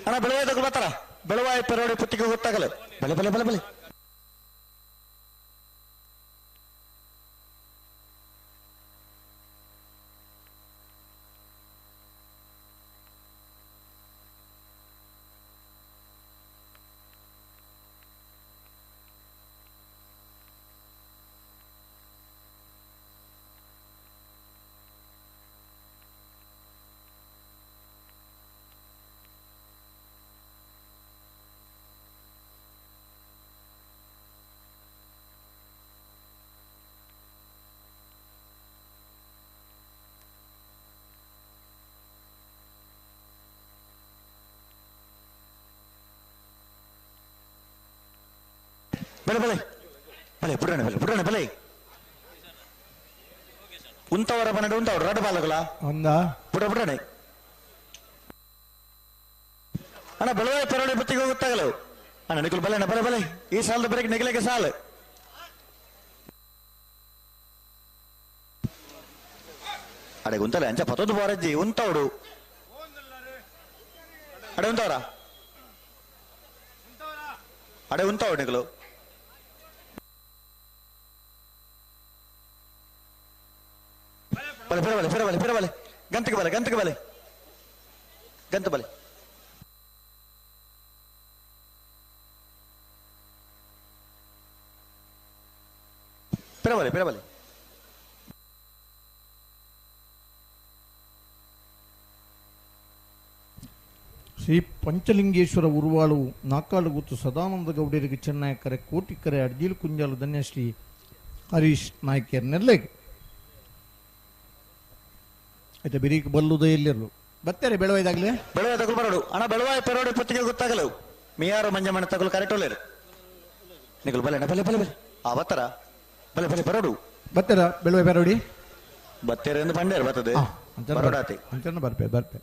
ಅಣ್ಣ ಬೆಳವಾಯಿ ತಗಲು ಬರ್ತಾರ ಬೆಳವಾಯಿ ಪೆರೋಡಿ ಪುತ್ತಿಗೆ ಗೊತ್ತಾಗಲ್ಲ ಬಲೆ ಬಲೆ ಬಲೆ ಬಲೆ ಬಲೆ ಬಲೆ ಬಲೆ ಬುಡಣ ಬಲೆ ಬುಡಣ ಬಲೆ ಉಂತವರ ಬನ್ನಡ ಉಂತವರು ರಡ್ಡು ಬಾಲಕಲ ಒಂದ ಬುಡ ಬುಡಣೆ ಅಣ್ಣ ಬೆಳವಾಯ ಪೆರೋಡಿ ಬತ್ತಿಗೆ ಗೊತ್ತಾಗಲ್ಲ ಅಣ್ಣ ನಿಕುಲ್ ಬಲೆ ಅಣ್ಣ ಬಲೆ ಬಲೆ ಈ ಸಾಲದ ಬರೆಗೆ ನಿಗಲಿಗೆ ಸಾಲು ಅಡೆ ಗುಂತಲೆ ಅಂಚ ಪತ್ತೊಂದು ಬಾರಜ್ಜಿ ಉಂತವಡು ಅಡೆ ಉಂತವರ ಅಡೆ ಉಂತವಡು ನಿಕಲು ಬಲೆ ಬಲೆ ಬಲೆ ಬಲೆ ಬಲೆ ಬಲೆ ಗಂತಕ್ಕೆ ಬಲೆ ಗಂತಕ್ಕೆ ಬಲೆ ಗಂತ ಬಲೆ ಪಿರಬಲೆ ಪಿರಬಲೆ ಶ್ರೀ ಪಂಚಲಿಂಗೇಶ್ವರ ಉರುವಾಳು ನಾಕಾಳು ಗುತ್ತು ಸದಾನಂದ ಗೌಡರಿಗೆ ಚೆನ್ನಯಕರೆ ಕೋಟಿಕರೆ ಅಡ್ಜಿಲ್ ಕುಂಜಾಲು ಧನ್ಯಶ್ರೀ ಹರೀಶ್ ನಾಯ್ಕರ್ ನೆರ್ಲೆಗ್ ಆಯ್ತಾ ಬಿರೀಕ್ ಬಲ್ಲುದ ಎಲ್ಲಿರಲು ಬತ್ತಾರೆ ಬೆಳವಾಯ್ದಾಗ್ಲೇ ಬೆಳವಾಯ ತಗುಲು ಬರೋಡು ಅಣ್ಣ ಬೆಳವಾಯ ಪೆರೋಡಿ ಪೊತ್ತಿಗೆ ಗೊತ್ತಾಗಲವು ಮಿಯಾರು ಮಂಜಮಣ್ಣ ತಗುಲು ಕರೆಕ್ಟ್ ಒಳ್ಳೆರು ನಿಕುಲು ಬಲೆ ಅಣ್ಣ ಬಲೆ ಬಲೆ ಬಲೆ ಆ ಬತ್ತರ ಬಲೆ ಬಲೆ ಬರೋಡು ಬತ್ತಾರ ಬೆಳವಾಯ್ ಪೆರೋಡಿ ಬತ್ತೇರೆ ಎಂದು ಬಂಡೇರು ಬರ್ತದೆ ಬರೋಡಾತಿ ಅಂಚನ ಬರ್ಪೆ ಬರ್ಪೆ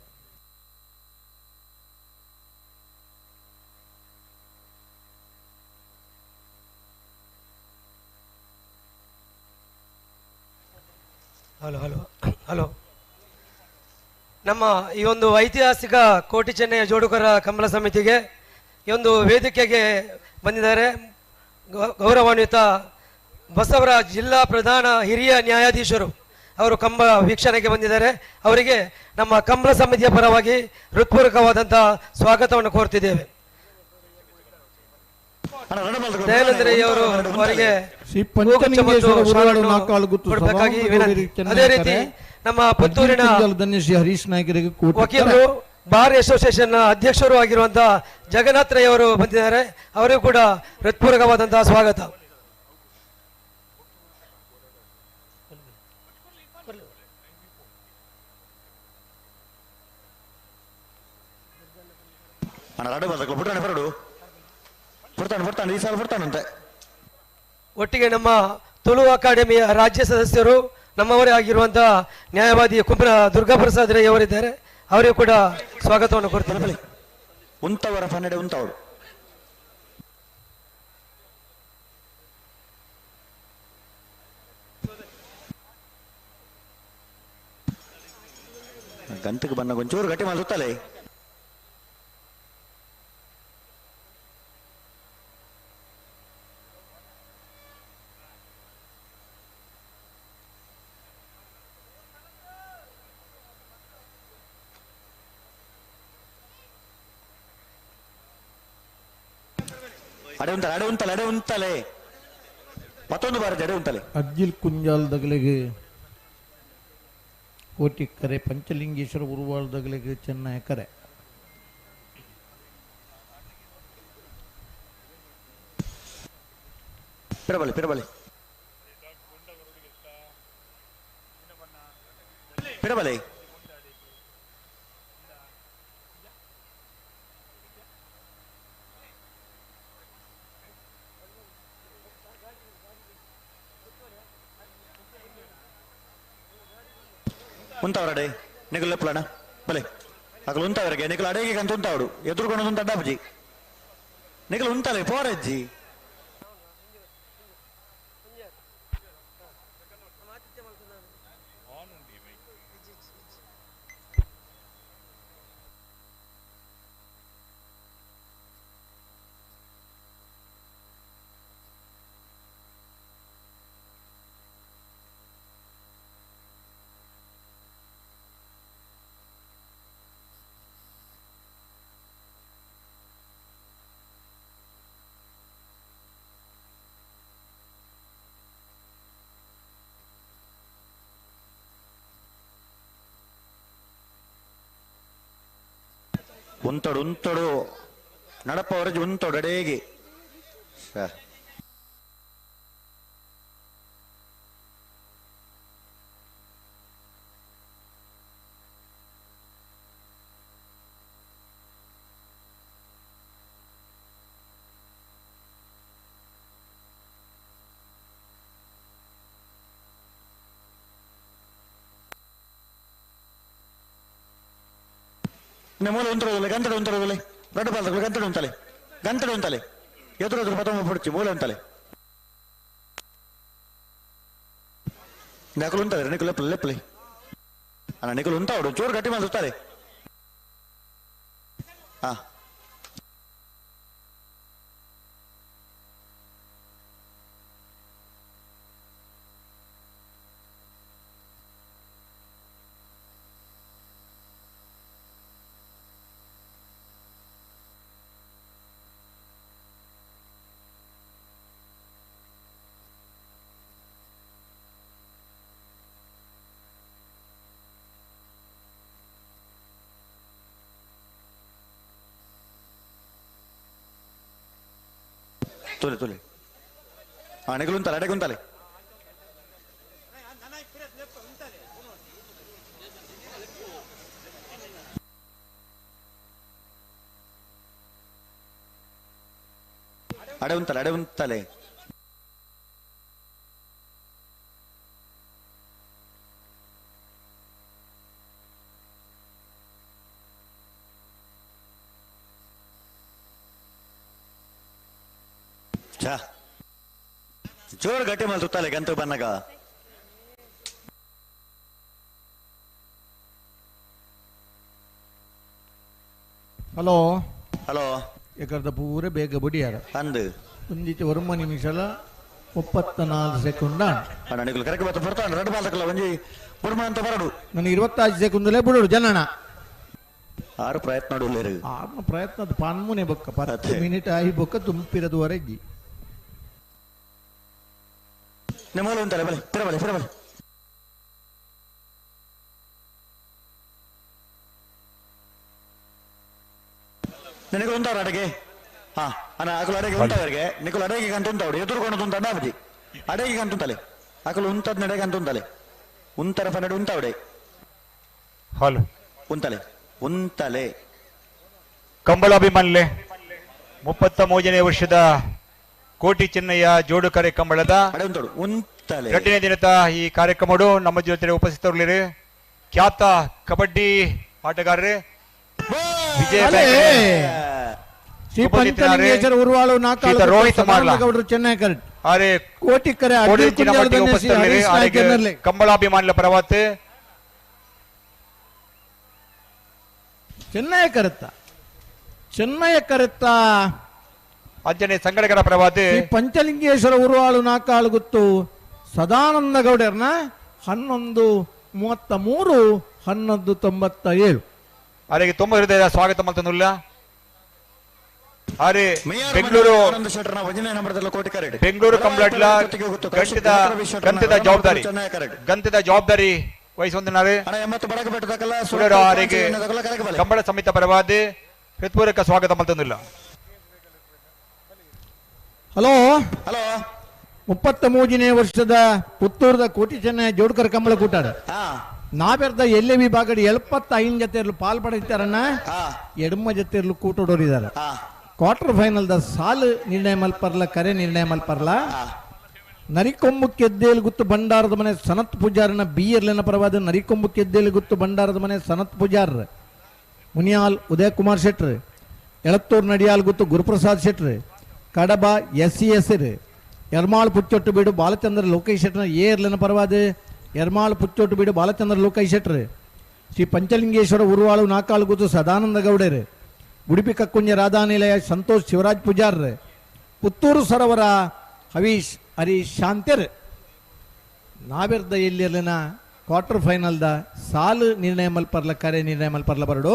ಹಲೋ ಹಲೋ ಹಲೋ ನಮ್ಮ ಈ ಒಂದು ಐತಿಹಾಸಿಕ ಕೋಟಿ ಚೆನ್ನೈಯ ಜೋಡುಕರ ಕಂಬಳ ಸಮಿತಿಗೆ ಈ ಒಂದು ವೇದಿಕೆಗೆ ಬಂದಿದ್ದಾರೆ ಗೌರವಾನ್ವಿತ ಬಸವರಾಜ್ ಜಿಲ್ಲಾ ಪ್ರಧಾನ ಹಿರಿಯ ನ್ಯಾಯಾಧೀಶರು ಅವರು ಕಂಬಳ ವೀಕ್ಷಣೆಗೆ ಬಂದಿದ್ದಾರೆ. ಅವರಿಗೆ ನಮ್ಮ ಕಂಬಳ ಸಮಿತಿಯ ಪರವಾಗಿ ಹೃತ್ಪೂರ್ವಕವಾದಂತಹ ಸ್ವಾಗತವನ್ನು ಕೋರ್ತಿದ್ದೇವೆ. ದಯಾನಂದ ರೈ ಅವರು ಅವರಿಗೆ ಕೊಡಬೇಕಾಗಿ ವಿನಂತಿ. ಅದೇ ರೀತಿ ನಮ್ಮ ಪುತ್ತೂರಿನ ಹರೀಶ್ ನಾಯ್ಕರಿಗೆ ವಕೀಲರು, ಬಾರ್ ಅಸೋಸಿಯೇಷನ್ ಅಧ್ಯಕ್ಷರು ಆಗಿರುವಂತಹ ಜಗನ್ನಾಥ್ ರೈ ಅವರು ಬಂದಿದ್ದಾರೆ. ಅವರಿಗೂ ಕೂಡ ಹೃತ್ಪೂರ್ವಕವಾದಂತಹ ಸ್ವಾಗತ. ಒಟ್ಟಿಗೆ ನಮ್ಮ ತುಳು ಅಕಾಡೆಮಿಯ ರಾಜ್ಯ ಸದಸ್ಯರು ನಮ್ಮವರೇ ಆಗಿರುವಂತಹ ನ್ಯಾಯವಾದಿ ಕುಂಬ್ರ ದುರ್ಗಾಪ್ರಸಾದ್ ರೈ ಅವರಿದ್ದಾರೆ. ಅವರಿಗೂ ಕೂಡ ಸ್ವಾಗತವನ್ನು ಕೊಡ್ತಾರೆ. ಉಂತವರ ಪನ್ನೆಡೆ ಉಂತವರು ಗಂತಕ್ಕೆ ಬನ್ನ ಒಂಚೂರು ಗಟ್ಟಿ ಮಾಡುತ್ತಲೇ ಅಡೆ ಉಂತಲೆ ಅಡೆ ಉಂತಲೆ ಅಡೆ ಉಂತಲೆ ಮತ್ತೊಂದು ಬಾರಿ ಅಡೆ ಉಂತಲೆ. ಅಜ್ಜಿಲ್ ಕುಂಜಾಲ್ ದಗಲಿಗೆ ಕೋಟಿ ಕರೆ, ಪಂಚಲಿಂಗೇಶ್ವರ ಉರುವಾಳ್ ದಗಲಿಗೆ ಚೆನ್ನಯ ಕರೆ. ಪಿರಬಲೆ ಪಿರಬಲೆ ಪಿರಬಲೆ ಉಂತವರಡೆ ನಿಗುಲ್ ಲೆಪ್ಪಲಣ ಬಲೆ ಅಗಲು ಉಂತವರೆಗೆ ನಿಗುಲು ಅಡೇಗೆ ಅಂತ ಉಂತಾವಡು ಎದುರುಕೊಂಡು ಉಂತ ಅಡ್ಡಾಬುಜಿ ನಿಗುಲು ಉಂತಲೆ ಪೋರಜ್ಜಿ. ಉಂತಡು ಉಂತಡು ನಡಪ ಹೊರಜಿ ಉಂತಡು ಅಡೇಗೆ ಸರ್. ಮೂಲ ಉಂತರೋದಿಲ್ಲ ಗಂತಡೆ ಉಂತರೋದಿಲ್ಲ ದೊಡ್ಡ ಪಾಲ್ದಗಳು ಗಂತಡೆ ಉಂತಲೆ ಗಂತಡೆ ಉಂತಲೆ ಎದುರು ಎದುರು ಪತ್ತೊಂಬ ಪುಡ್ಚಿ ಮೂಲ ಉಂತಲೆ ನಕಲು ಉಂತಾರೆ ನಿಕುಲು ಲೆಪ್ಪಲೆ ಲೆಪ್ಪಲೆ ಅಣ್ಣ ನಿಕುಲು ಉಂತಾವಡು ಚೂರು ಗಟ್ಟಿ ಮಾಡಿ ಸುತ್ತಾರೆ ಹಾ ತುಲೆ ತುಲೆ ಹಾ ನಿಕುಲು ಉಂತಲೆ ಅಡೆಗೆ ಉಂತಲೆ ಅಡೆ ಉಂತಲೆ ಅಡೆ ಉಂತಲೆ ಚಾ ಜೋರು ಗಟ್ಟಿ ಮೇಲೆ ಸುತ್ತಾಲೆ ಗಂತು ಬನ್ನಗ ಹಲೋ ಹಲೋ ಎಕರ್ದ ಪೂರ ಬೇಗ ಬುಡಿಯಾರ ಅಂದು ಒಂದಿತ್ತೆ ಒರ್ಮ ನಿಮಿಷಲ 34 ಸೆಕೆಂಡ್ ಅಣ್ಣ ನಿಕುಲು ಕರೆಕ್ಟ್ ಬತ್ತ ಬರ್ತಾನೆ ರೆಡ್ ಬಾಲ್ ಒಂಜಿ ಬುರ್ಮ ಅಂತ ಬರಡು ನಾನು 25 ಸೆಕೆಂಡ್ಲೇ ಬಿಡೋಡು ಜನಣ ಆರು ಪ್ರಯತ್ನ ನೋಡುಲ್ಲೇರು ಆರು ಪ್ರಯತ್ನದ ಪಾನ್ಮುನೆ ಬೊಕ್ಕ 10 ಮಿನಿಟ್ ಆಯಿ ಬೊಕ್ಕ ತುಂಬಿರದುವರೆಗೆ ನಿಮ್ಮಲ್ಲ ಉಂಟಲ್ಲ ಬಲೆ ಪಿರಬಲೆ ಪಿರಬಲೆ ನಿನಗೆ ಉಂಟವ್ರ ಅಡಗೆ ಹಾ ಅಣ್ಣ ಆಕಲು ಅಡಗೆ ಉಂಟವರಿಗೆ ನಿಕುಲು ಅಡಗೆ ಅಂತ ಉಂಟವ್ರು ಎದುರುಕೊಂಡು ಉಂಟ ಅಣ್ಣಾಬಜಿ ಅಡಗೆ ಅಂತ ಉಂಟಲೆ ಆಕಲು ಉಂಟದ್ ನಡೆಗೆ ಅಂತ ಉಂಟಲೆ ಉಂತರ ಪನ್ನಡು ಉಂಟವಡೆ ಹಲೋ ಉಂತಲೆ ಉಂತಲೆ ಕಂಬಳಾಭಿಮಾನಿಲೆ 33ನೇ ವರ್ಷದ ಕೋಟಿ ಚೆನ್ನಯ್ಯ ಜೋಡುಕರೆ ಕಂಬಳದ ಎರಡನೇ ದಿನದ ಈ ಕಾರ್ಯಕ್ರಮಡು ನಮ್ಮ ಜೊತೆ ಉಪಸ್ಥಿತರಿರಲಿ ಖ್ಯಾತ ಕಬಡ್ಡಿ ಆಟಗಾರರೇ ವಿಜಯ ಶ್ರೀ ಪಂಚಲಿಂಗೇಶ್ವರ ಉರುವಾಳು ನಾಕಾಳು ರೋಹಿತ್ ಮಾರ್ಲ ಗೌಡರು ಚೆನ್ನೈ ಕರೆಕ್ಟ್ ಅರೆ ಕೋಟಿ ಕರೆ ಕಂಬಳಾಭಿಮಾನಿಗಳ ಪರವಾತೆ ಚೆನ್ನೈ ಕರೆತ್ತ ಚೆನ್ನೈ ಕರೆತ್ತ ಅಂಜನೆ ಸಂಘಟಕರ ಪರವಾದ ಪಂಚಲಿಂಗೇಶ್ವರ ಉರುವಾಳು ನಾಕಾಳು ಗುತ್ತು ಸದಾನಂದ ಗೌಡರ್ನ 11:33 11:97 ಅವರಿಗೆ ತುಂಬ ಹೃದಯದ ಸ್ವಾಗತ ಮಾಡ್ತಾನುಲ್ಲ. ಅರೆ ಬೆಂಗಳೂರು ಬೆಂಗಳೂರು ಕಂಬ್ಲಟ್ಲ ಗಂತದ ಜವಾಬ್ದಾರಿ ಗಂತದ ಜವಾಬ್ದಾರಿ ವಹಿಸುವಂತಿದ್ದಾರೆ. ಅವರಿಗೆ ಕಂಬಳ ಸಮಿತಿ ಪರವಾದ ಹೃತ್ಪೂರ್ವಕ ಸ್ವಾಗತ ಮಾಡ್ತಾನುಲ್ಲ. ಹಲೋ ಹಲೋ 33ನೇ ವರ್ಷದ ಪುತ್ತೂರದ ಕೋಟಿ ಚೆನ್ನೈ ಜೋಡ್ಕರ್ ಕಂಬಳ ಕೂಟಾಡ ನಾವೆರ್ದ ಎಲ್ಲೆ ವಿಭಾಗದ 75 ಜೊತೆ ಪಾಲ್ ಪಡೆಯುತ್ತಾರನ್ನ ಎಡಮ ಜೊತೆ ಕೂಟೋಡೋರಿದ್ದಾರೆ. ಕ್ವಾರ್ಟರ್ ಫೈನಲ್ the ಸಾಲು ನಿರ್ಣಯ ಮಲ್ಪರ್ಲ ಕರೆ ನಿರ್ಣಯ ಮಲ್ಪರ್ಲ ನರಿಕೊಂಬು ಕೆದ್ದೇಲು ಗುತ್ತು ಭಂಡಾರದ ಮನೆ ಸನತ್ ಪೂಜಾರನ ಬಿಯರ್ಲಿನ ಪರವಾದ ನರಿಕೊಂಬು ಕೆದ್ದೇಲು ಗುತ್ತು ಭಂಡಾರದ ಮನೆ ಸನತ್ ಪೂಜಾರ್ ಮುನಿಯಾಲ್ ಉದಯ ಕುಮಾರ್ ಶೆಟ್ರ್ Elathur ನಡಿಯಾಲ್ Guttu Guruprasad Shettar Kadaba S C S Ermal Puchchottu Beedu Balachandra Lokesh ಶೆಟ್ರನ ಏರ್ಲಿನ ಪರವಾದ ಎರ್ಮಾಳ್ ಪುಚ್ಚೊಟ್ಟು ಬೀಡು ಬಾಲಚಂದ್ರ ಲೋಕೇಶ್ ಶೆಟ್ರ್ ಶ್ರೀ ಪಂಚಲಿಂಗೇಶ್ವರ ಉರುವಾಳು ನಾಕಾಳು ಗುತ್ತು ಸದಾನಂದ ಗೌಡರು ಉಡುಪಿ ಕಕ್ಕುಂಜ ರಾಧಾನಿಲಯ ಸಂತೋಷ್ ಶಿವರಾಜ್ ಪೂಜಾರ್ ಪುತ್ತೂರು ಸರೋವರ ಹವೀಶ್ ಹರೀಶ್ ಶಾಂತಿರ್ ನಾವೆರ್ದ ಎಲ್ಲಿರ್ಲಿನ ಕ್ವಾರ್ಟರ್ ಫೈನಲ್ದ ಸಾಲು ನಿರ್ಣಯ ಮಲ್ಪರ್ಲ ಕರೆ ನಿರ್ಣಯ ಮಲ್ಪರ್ಲ ಬರಡು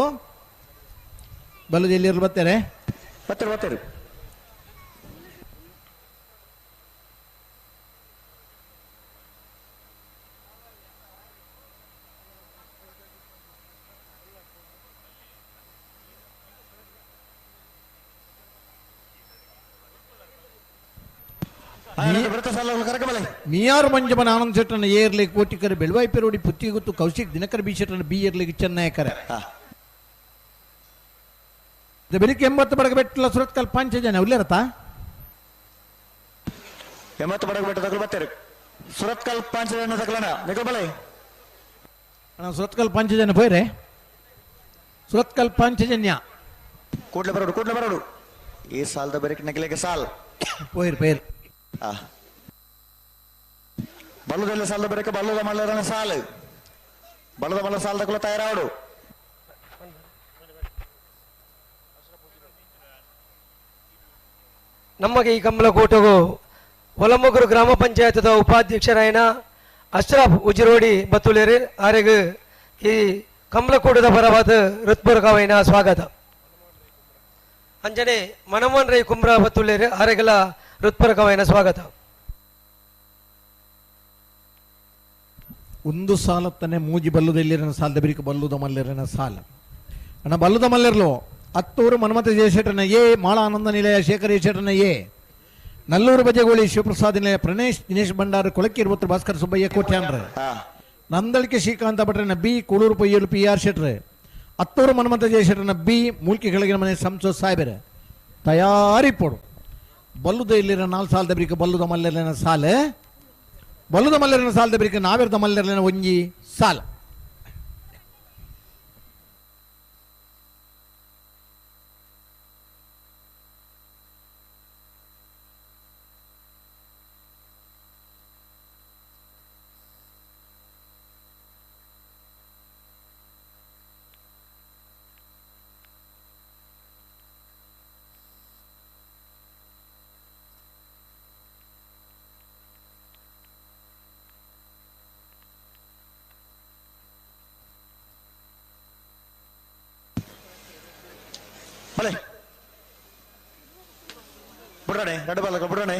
ಬಲದ ಎಲ್ಲಿರ್ಲು ಬರ್ತಾರೆ ಬರ್ತಾರೆ ಬರ್ತಾರೆ ಮಿಯಾರು ಮಂಜಮನ ಆನಂದ್ ಶೆಟ್ಟನ ಏರ್ಲಿ ಕೋಟಿಕರ ಬೆಳವಾಯಿ ಪೆರೋಡಿ ಪುತ್ತಿಗುತ್ತು ಕೌಶಿಕ್ ದಿನಕರ ಬಿ ಶೆಟ್ಟನ ಬಿ ಏರ್ಲಿಗೆ ಚೆನ್ನೈ ಕರೆ ಬೆಳಿಗ್ಗೆ 80 ಬಡಗ ಬೆಟ್ಟಲ ಸುರತ್ಕಲ್ ಪಂಚ ಜನ ಉಲ್ಲೇರತ 80 ಬಡಗ ಬೆಟ್ಟ ತಗಲು ಬರ್ತಾರೆ ಸುರತ್ಕಲ್ ಪಂಚ ಜನ ತಗಲಣ ನಿಕಲ್ ಬಲೆ ಅಣ್ಣ ಸುರತ್ಕಲ್ ಪಂಚ ಜನ ಪೋಯ್ರೆ ಸುರತ್ಕಲ್ ಪಾಂಚಜನ್ಯ ಕೂಡ್ಲೆ ಬರೋಡು ಕೂಡ್ಲೆ ಬರೋಡು ಈ ಸಾಲದ ಬೆರಕ್ ನಗಿಲೆಗೆ ಸಾಲ್ ಪೋಯಿರ್ ಪೇರ್ ಬಲ್ಲದಲ್ಲ ಸಾಲದ ಬೆರಕೆ ಬಲ್ಲದ ಮಲ್ಲದನ ಸಾಲು ಬಲ್ಲದ ಮಲ್ಲ ಸಾಲದ ಕುಲ ತಯಾರಾವಡು ನಮಗೆ ಈ ಕಂಬಳಕೂಟವು ಹೊಲಮೊಗರು ಗ್ರಾಮ ಪಂಚಾಯತ್ದ ಉಪಾಧ್ಯಕ್ಷರಾಯನ ಅಶ್ರಫ್ ಉಜಿರೋಡಿ ಬತ್ತುಲೇರಿ ಆರೆಗ್ ಈ ಕಂಬಳಕೂಟದ ಪರವಾದ ಹೃತ್ಪೂರ್ವಕವಾಯಿನ ಸ್ವಾಗತ. ಅಂಜನೆ ಮನಮೋಹನ್ ರೈ ಕುಮ್ರ ಬತ್ತುಲೇರಿ ಆರೆಗಲ ಹೃತ್ಪೂರ್ವಕವಾಯಿನ ಸ್ವಾಗತ. ಒಂದು ಸಾಲತ್ತನೆ ಮೂಜಿ ಬಲ್ಲುದೆಲ್ಲಿರನ ಸಾಲದ ಬಿರಿಕ ಬಲ್ಲುದ ಮಲ್ಲಿರನ ಸಾಲ ಅಣ್ಣ ಬಲ್ಲುದ ಮಲ್ಲಿರಲು ಅತ್ತೂರು ಮನ್ಮಥ ಜಯಶೆಟ್ಟನ ಎ ಮಾಳ ಆನಂದ ನಿಲಯ ಶೇಖರ ಶೆಟ್ಟನ ಎ ನಲ್ಲೂರು ಬಜೆಗೋಳಿ ಶಿವಪ್ರಸಾದ್ ನಿಲಯ ಪ್ರಣೇಶ್ ದಿನೇಶ್ ಭಂಡಾರ ಕೊಳಕಿರ್ವತ್ತು ಭಾಸ್ಕರ್ ಸುಬ್ಬಯ್ಯ ಕೋಟ್ಯಾನ್ರ ನಂದಳಿಕೆ ಶ್ರೀಕಾಂತ ಭಟ್ರನ ಬಿ ಕೂಳೂರು ಪೊಯ್ಯಲು ಪಿ ಆರ್ ಶೆಟ್ರೆ ಅತ್ತೂರು ಮನ್ಮಥ ಜಯಶೆಟ್ಟನ ಬಿ ಮೂಲ್ಕಿ ಕೆಳಗಿನ ಮನೆ ಸಂಸೋ ಸಾಹೇಬರ ತಯಾರಿ ಪೋಡು ಬಲ್ಲುದ ಇಲ್ಲಿರ ನಾಲ್ ಸಾಲದ ಬಿರಿಕ ಬಲ್ಲುದ ಮಲ್ಲಿರನ ಸಾಲೆ ಬಲ್ಲುದ ಮಲ್ಲರನ ಸಾಲದ ಬಿರಿಕ ನಾವಿರದ ಮಲ್ಲರನ ಒಂಜಿ ಸಾಲ. ಬಲೆ ಬಿಡೋಣೆ ಎರಡು ಬಾಲಕ ಬಿಡೋಣೆ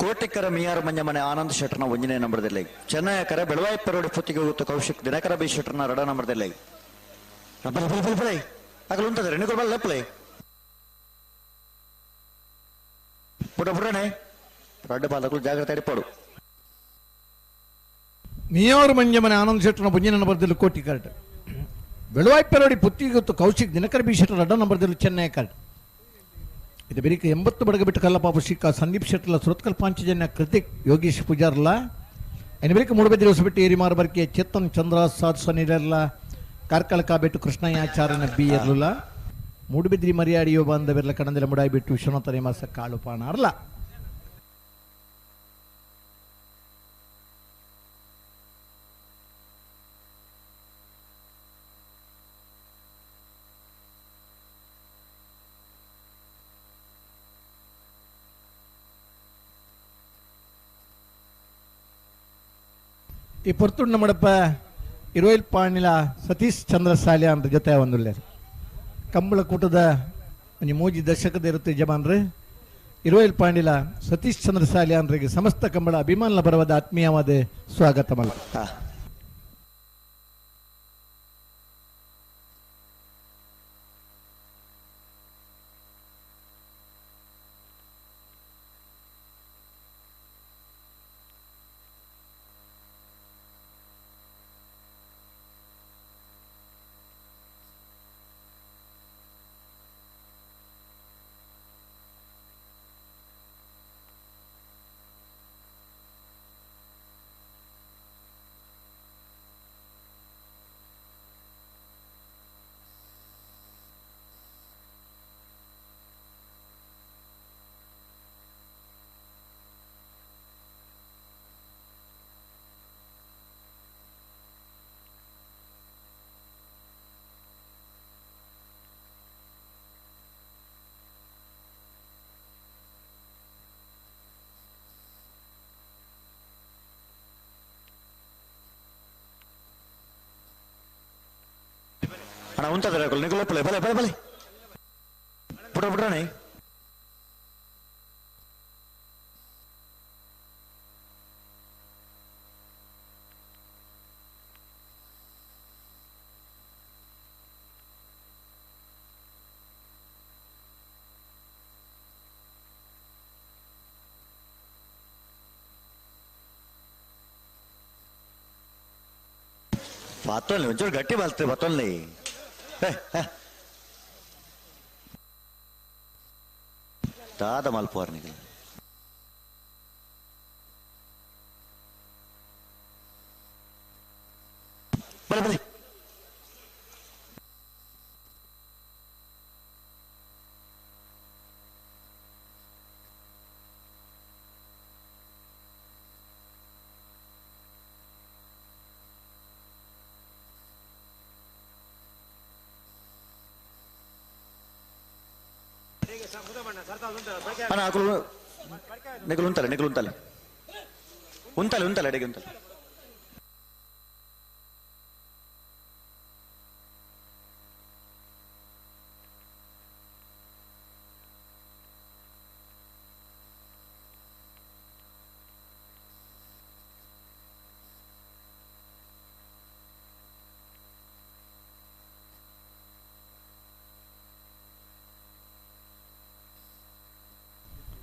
ಕೋಟಿಕ್ಕರ ಮಿಯಾರ್ ಮಂಜಮನೆ ಆನಂದ್ ಶೆಟ್ಟರ್ನ ಒಂದನೇ ನಂಬರ್ದಲ್ಲಿ ಚೆನ್ನಯ್ಯಕರ ಬೆಳವಾಯಿ ಪರೋಡಿ ಪುತ್ತಿಗೆ ಗೊತ್ತು ಕೌಶಿಕ್ ದಿನಕರ ಬಿ ಶೆಟ್ಟರ್ನ ಎರಡ ನಂಬರ್ದಲ್ಲಿ ಆಗಲು ಉಂಟದ ರೆಣಿಗಳು ಬಲ್ಲ ಲೆಪ್ಪಲೆ ಪುಟ ಪುಟಣೆ ರಡ್ಡು ಬಾಲಕರು ಜಾಗ್ರತೆ ಅಡಿಪಾಡು ಮಿಯಾರ್ ಮಂಜಮನೆ ಆನಂದ್ ಶೆಟ್ಟರ್ನ ಒಂದನೇ ನಂಬರ್ದಲ್ಲಿ ಕೋಟಿ ಕರೆಟ್ ಬೆಳವಾಯಿ ಪರೋಡಿ ಪುತ್ತಿಗೆ ಗೊತ್ತು ಕೌಶಿಕ್ ದಿನಕರ ಬಿ ಶೆಟ್ಟರ್ ಎರಡ ನಂಬರ್ದಲ್ಲಿ ಚೆನ್ನಯ್ಯ ಇದು ಬೆರಿಕೆ 80 ಬಡಗ ಬಿಟ್ಟು ಕಲ್ಲಪಾಪು ಶಿಕ್ಕ ಸಂದೀಪ್ ಶೆಟ್ಟಲ ಸುರತ್ಕಲ್ ಪಾಂಚಜನ್ಯ ಕೃತಿಕ್ ಯೋಗೀಶ್ ಪೂಜಾರ್ಲ ಇನ್ನು ಬೆರಿಕೆ ಮೂಡುಬೆದ್ರಿ ಹೊಸಬೆಟ್ಟಿ ಏರಿಮಾರು ಬರ್ಕೆ ಚೇತನ್ ಚಂದ್ರ ಸಾಧು ಸನಿರಲ್ಲ ಕಾರ್ಕಳಕ ಬೆಟ್ಟು ಕೃಷ್ಣಯ್ಯಾಚಾರ್ಯನ ಬಿ ಎರ್ಲುಲ ಮೂಡುಬಿದ್ರಿ ಮರಿಯಾಡಿಯೋ ಬಾಂಧವೆರ್ಲ ಕಣಂದಿಲ ಮುಡಾಯಿ ಬಿಟ್ಟು ವಿಶ್ವನಾಥ ನೇಮಾಸ ಕಾಳು ಪಾಣಾರ್ಲ ಈ ಪೊರ್ತುಂಡ ಮಡಪ ಇರೋಯಿಲ್ ಪಾಣಿಲ ಸತೀಶ್ ಚಂದ್ರ ಸಾಲ್ಯ ಅಂತ ಜೊತೆ ಒಂದುಲ್ಲೇರು ಕಂಬಳ ಕೂಟದ ಒಂಜಿ ಮೂಜಿ ದಶಕದ ಇರುತ್ತೆ ಯಜಮಾನ್ರು ಇರೋಯಿಲ್ ಪಾಂಡಿಲ ಸತೀಶ್ ಚಂದ್ರ ಸಾಲ್ಯ ಅಂದ್ರೆ ಸಮಸ್ತ ಕಂಬಳ ಅಭಿಮಾನಲ ಬರವಾದ ಆತ್ಮೀಯವಾದ ಸ್ವಾಗತ ಮಲ್ಲ. ಅಣ್ಣ ಉಂತದ್ರೆ ನಿಗುಲಪ್ಪಲೆ ಬಲೆ ಬಲೆ ಬಲೆ ಪುಟ ಪುಟ್ರಾಣಿ ಬತ್ತೊಲ್ಲಿ ಒಂಚೂರು ಗಟ್ಟಿ ಬಲ್ತೆ ಬತ್ತೊಲ್ಲಿ. ದಾದ ಮಲ್ಪುವಾರ್ ನಿಗಲ್. ಬಲೆ ಬಲೆ ಅಣ್ಣ ಅಕುಲು ನಿಗುಲು ಉಂತಲೆ ನಿಗುಲು ಉಂತಲೆ ಉಂತಲೆ ಉಂತಲೆ ಅಡಿಗೆ ಉಂತಲೆ.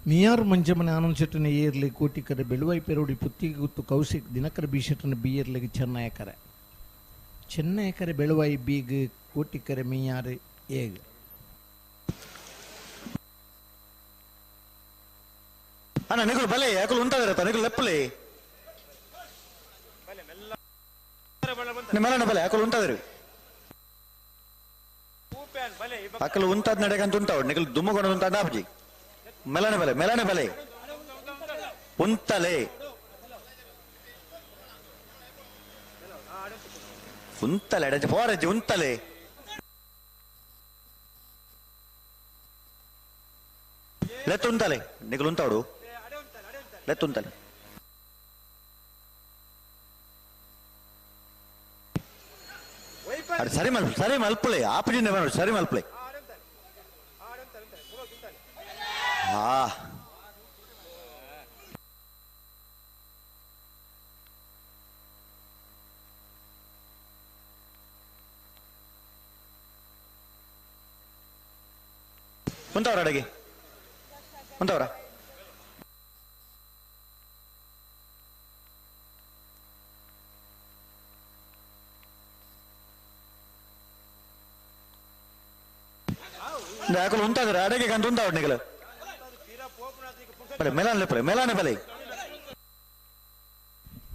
ಮಿಯಾರ್ ಮಂಜಮನೆ ಆನಂದ್ ಶೆಟ್ಟನ ಏರ್ಲಿ ಕೋಟಿಕರೆ ಬೆಳುವೈ ಪೆರೋಡಿ ಪುತ್ತಿಗೆ ಗುತ್ತು ಕೌಶಿಕ್ ದಿನಕರ ಬಿ ಶೆಟ್ಟನ ಬಿ ಏರ್ಲಿಗೆ ಚೆನ್ನಯಕರೆ ಚೆನ್ನಯಕರೆ ಬೆಳುವೈ ಬೀಗ್ ಕೋಟಿಕರೆ ಮಿಯಾರ್ ಏಗ್. ಅಣ್ಣ ನಿಗುಲು ಬಲೆ ಯಾಕಲು ಉಂಟಾದಿರತ್ತ ನಿಗುಲು ಲೆಪ್ಪಲಿ ನಿಮ್ಮೆಲ್ಲ ಬಲೆ ಯಾಕಲು ಉಂಟಾದಿರಿ ಅಕಲು ಉಂಟಾದ ನಡೆಗಂತ ಉಂಟಾವ್ ನಿಗುಲು ದುಮ್ಮಗೊಂಡು ಉಂಟಾದ ಆಪಜಿ. ಮೆಲನೆ ಬಲೆ ಮೆಲನೆ ಬಲೆ ಉಂತಲೆ ಉಂತಲೆ ಅಡಜಿ ಪೋರಜ್ಜಿ ಉಂತಲೆ. ಲೆತ್ತು ಉಂತಲೆ ನಿಗುಲು ಉಂತಾಡು ಲೆತ್ತು ಉಂತಲೆ. ಅರೆ ಸರಿ ಮಲ್ಪ ಸರಿ ಮಲ್ಪಲೆ ಆಪಜಿಂದ ಸರಿ ಮಲ್ಪಲೆ. ಉಂತವ್ರ ಅಡಗೆ ಉಂತವ್ರ ಯಾಕಲು ಉಂತಾದ್ರ ಅಡಗೆ ಕಂತ ಉಂತಾವ್ ನಿಗಲು ಬಲೆ ಮೇಲಾನೆ ಬಲೆ ಮೇಲಾನೆ ಬಲೆ.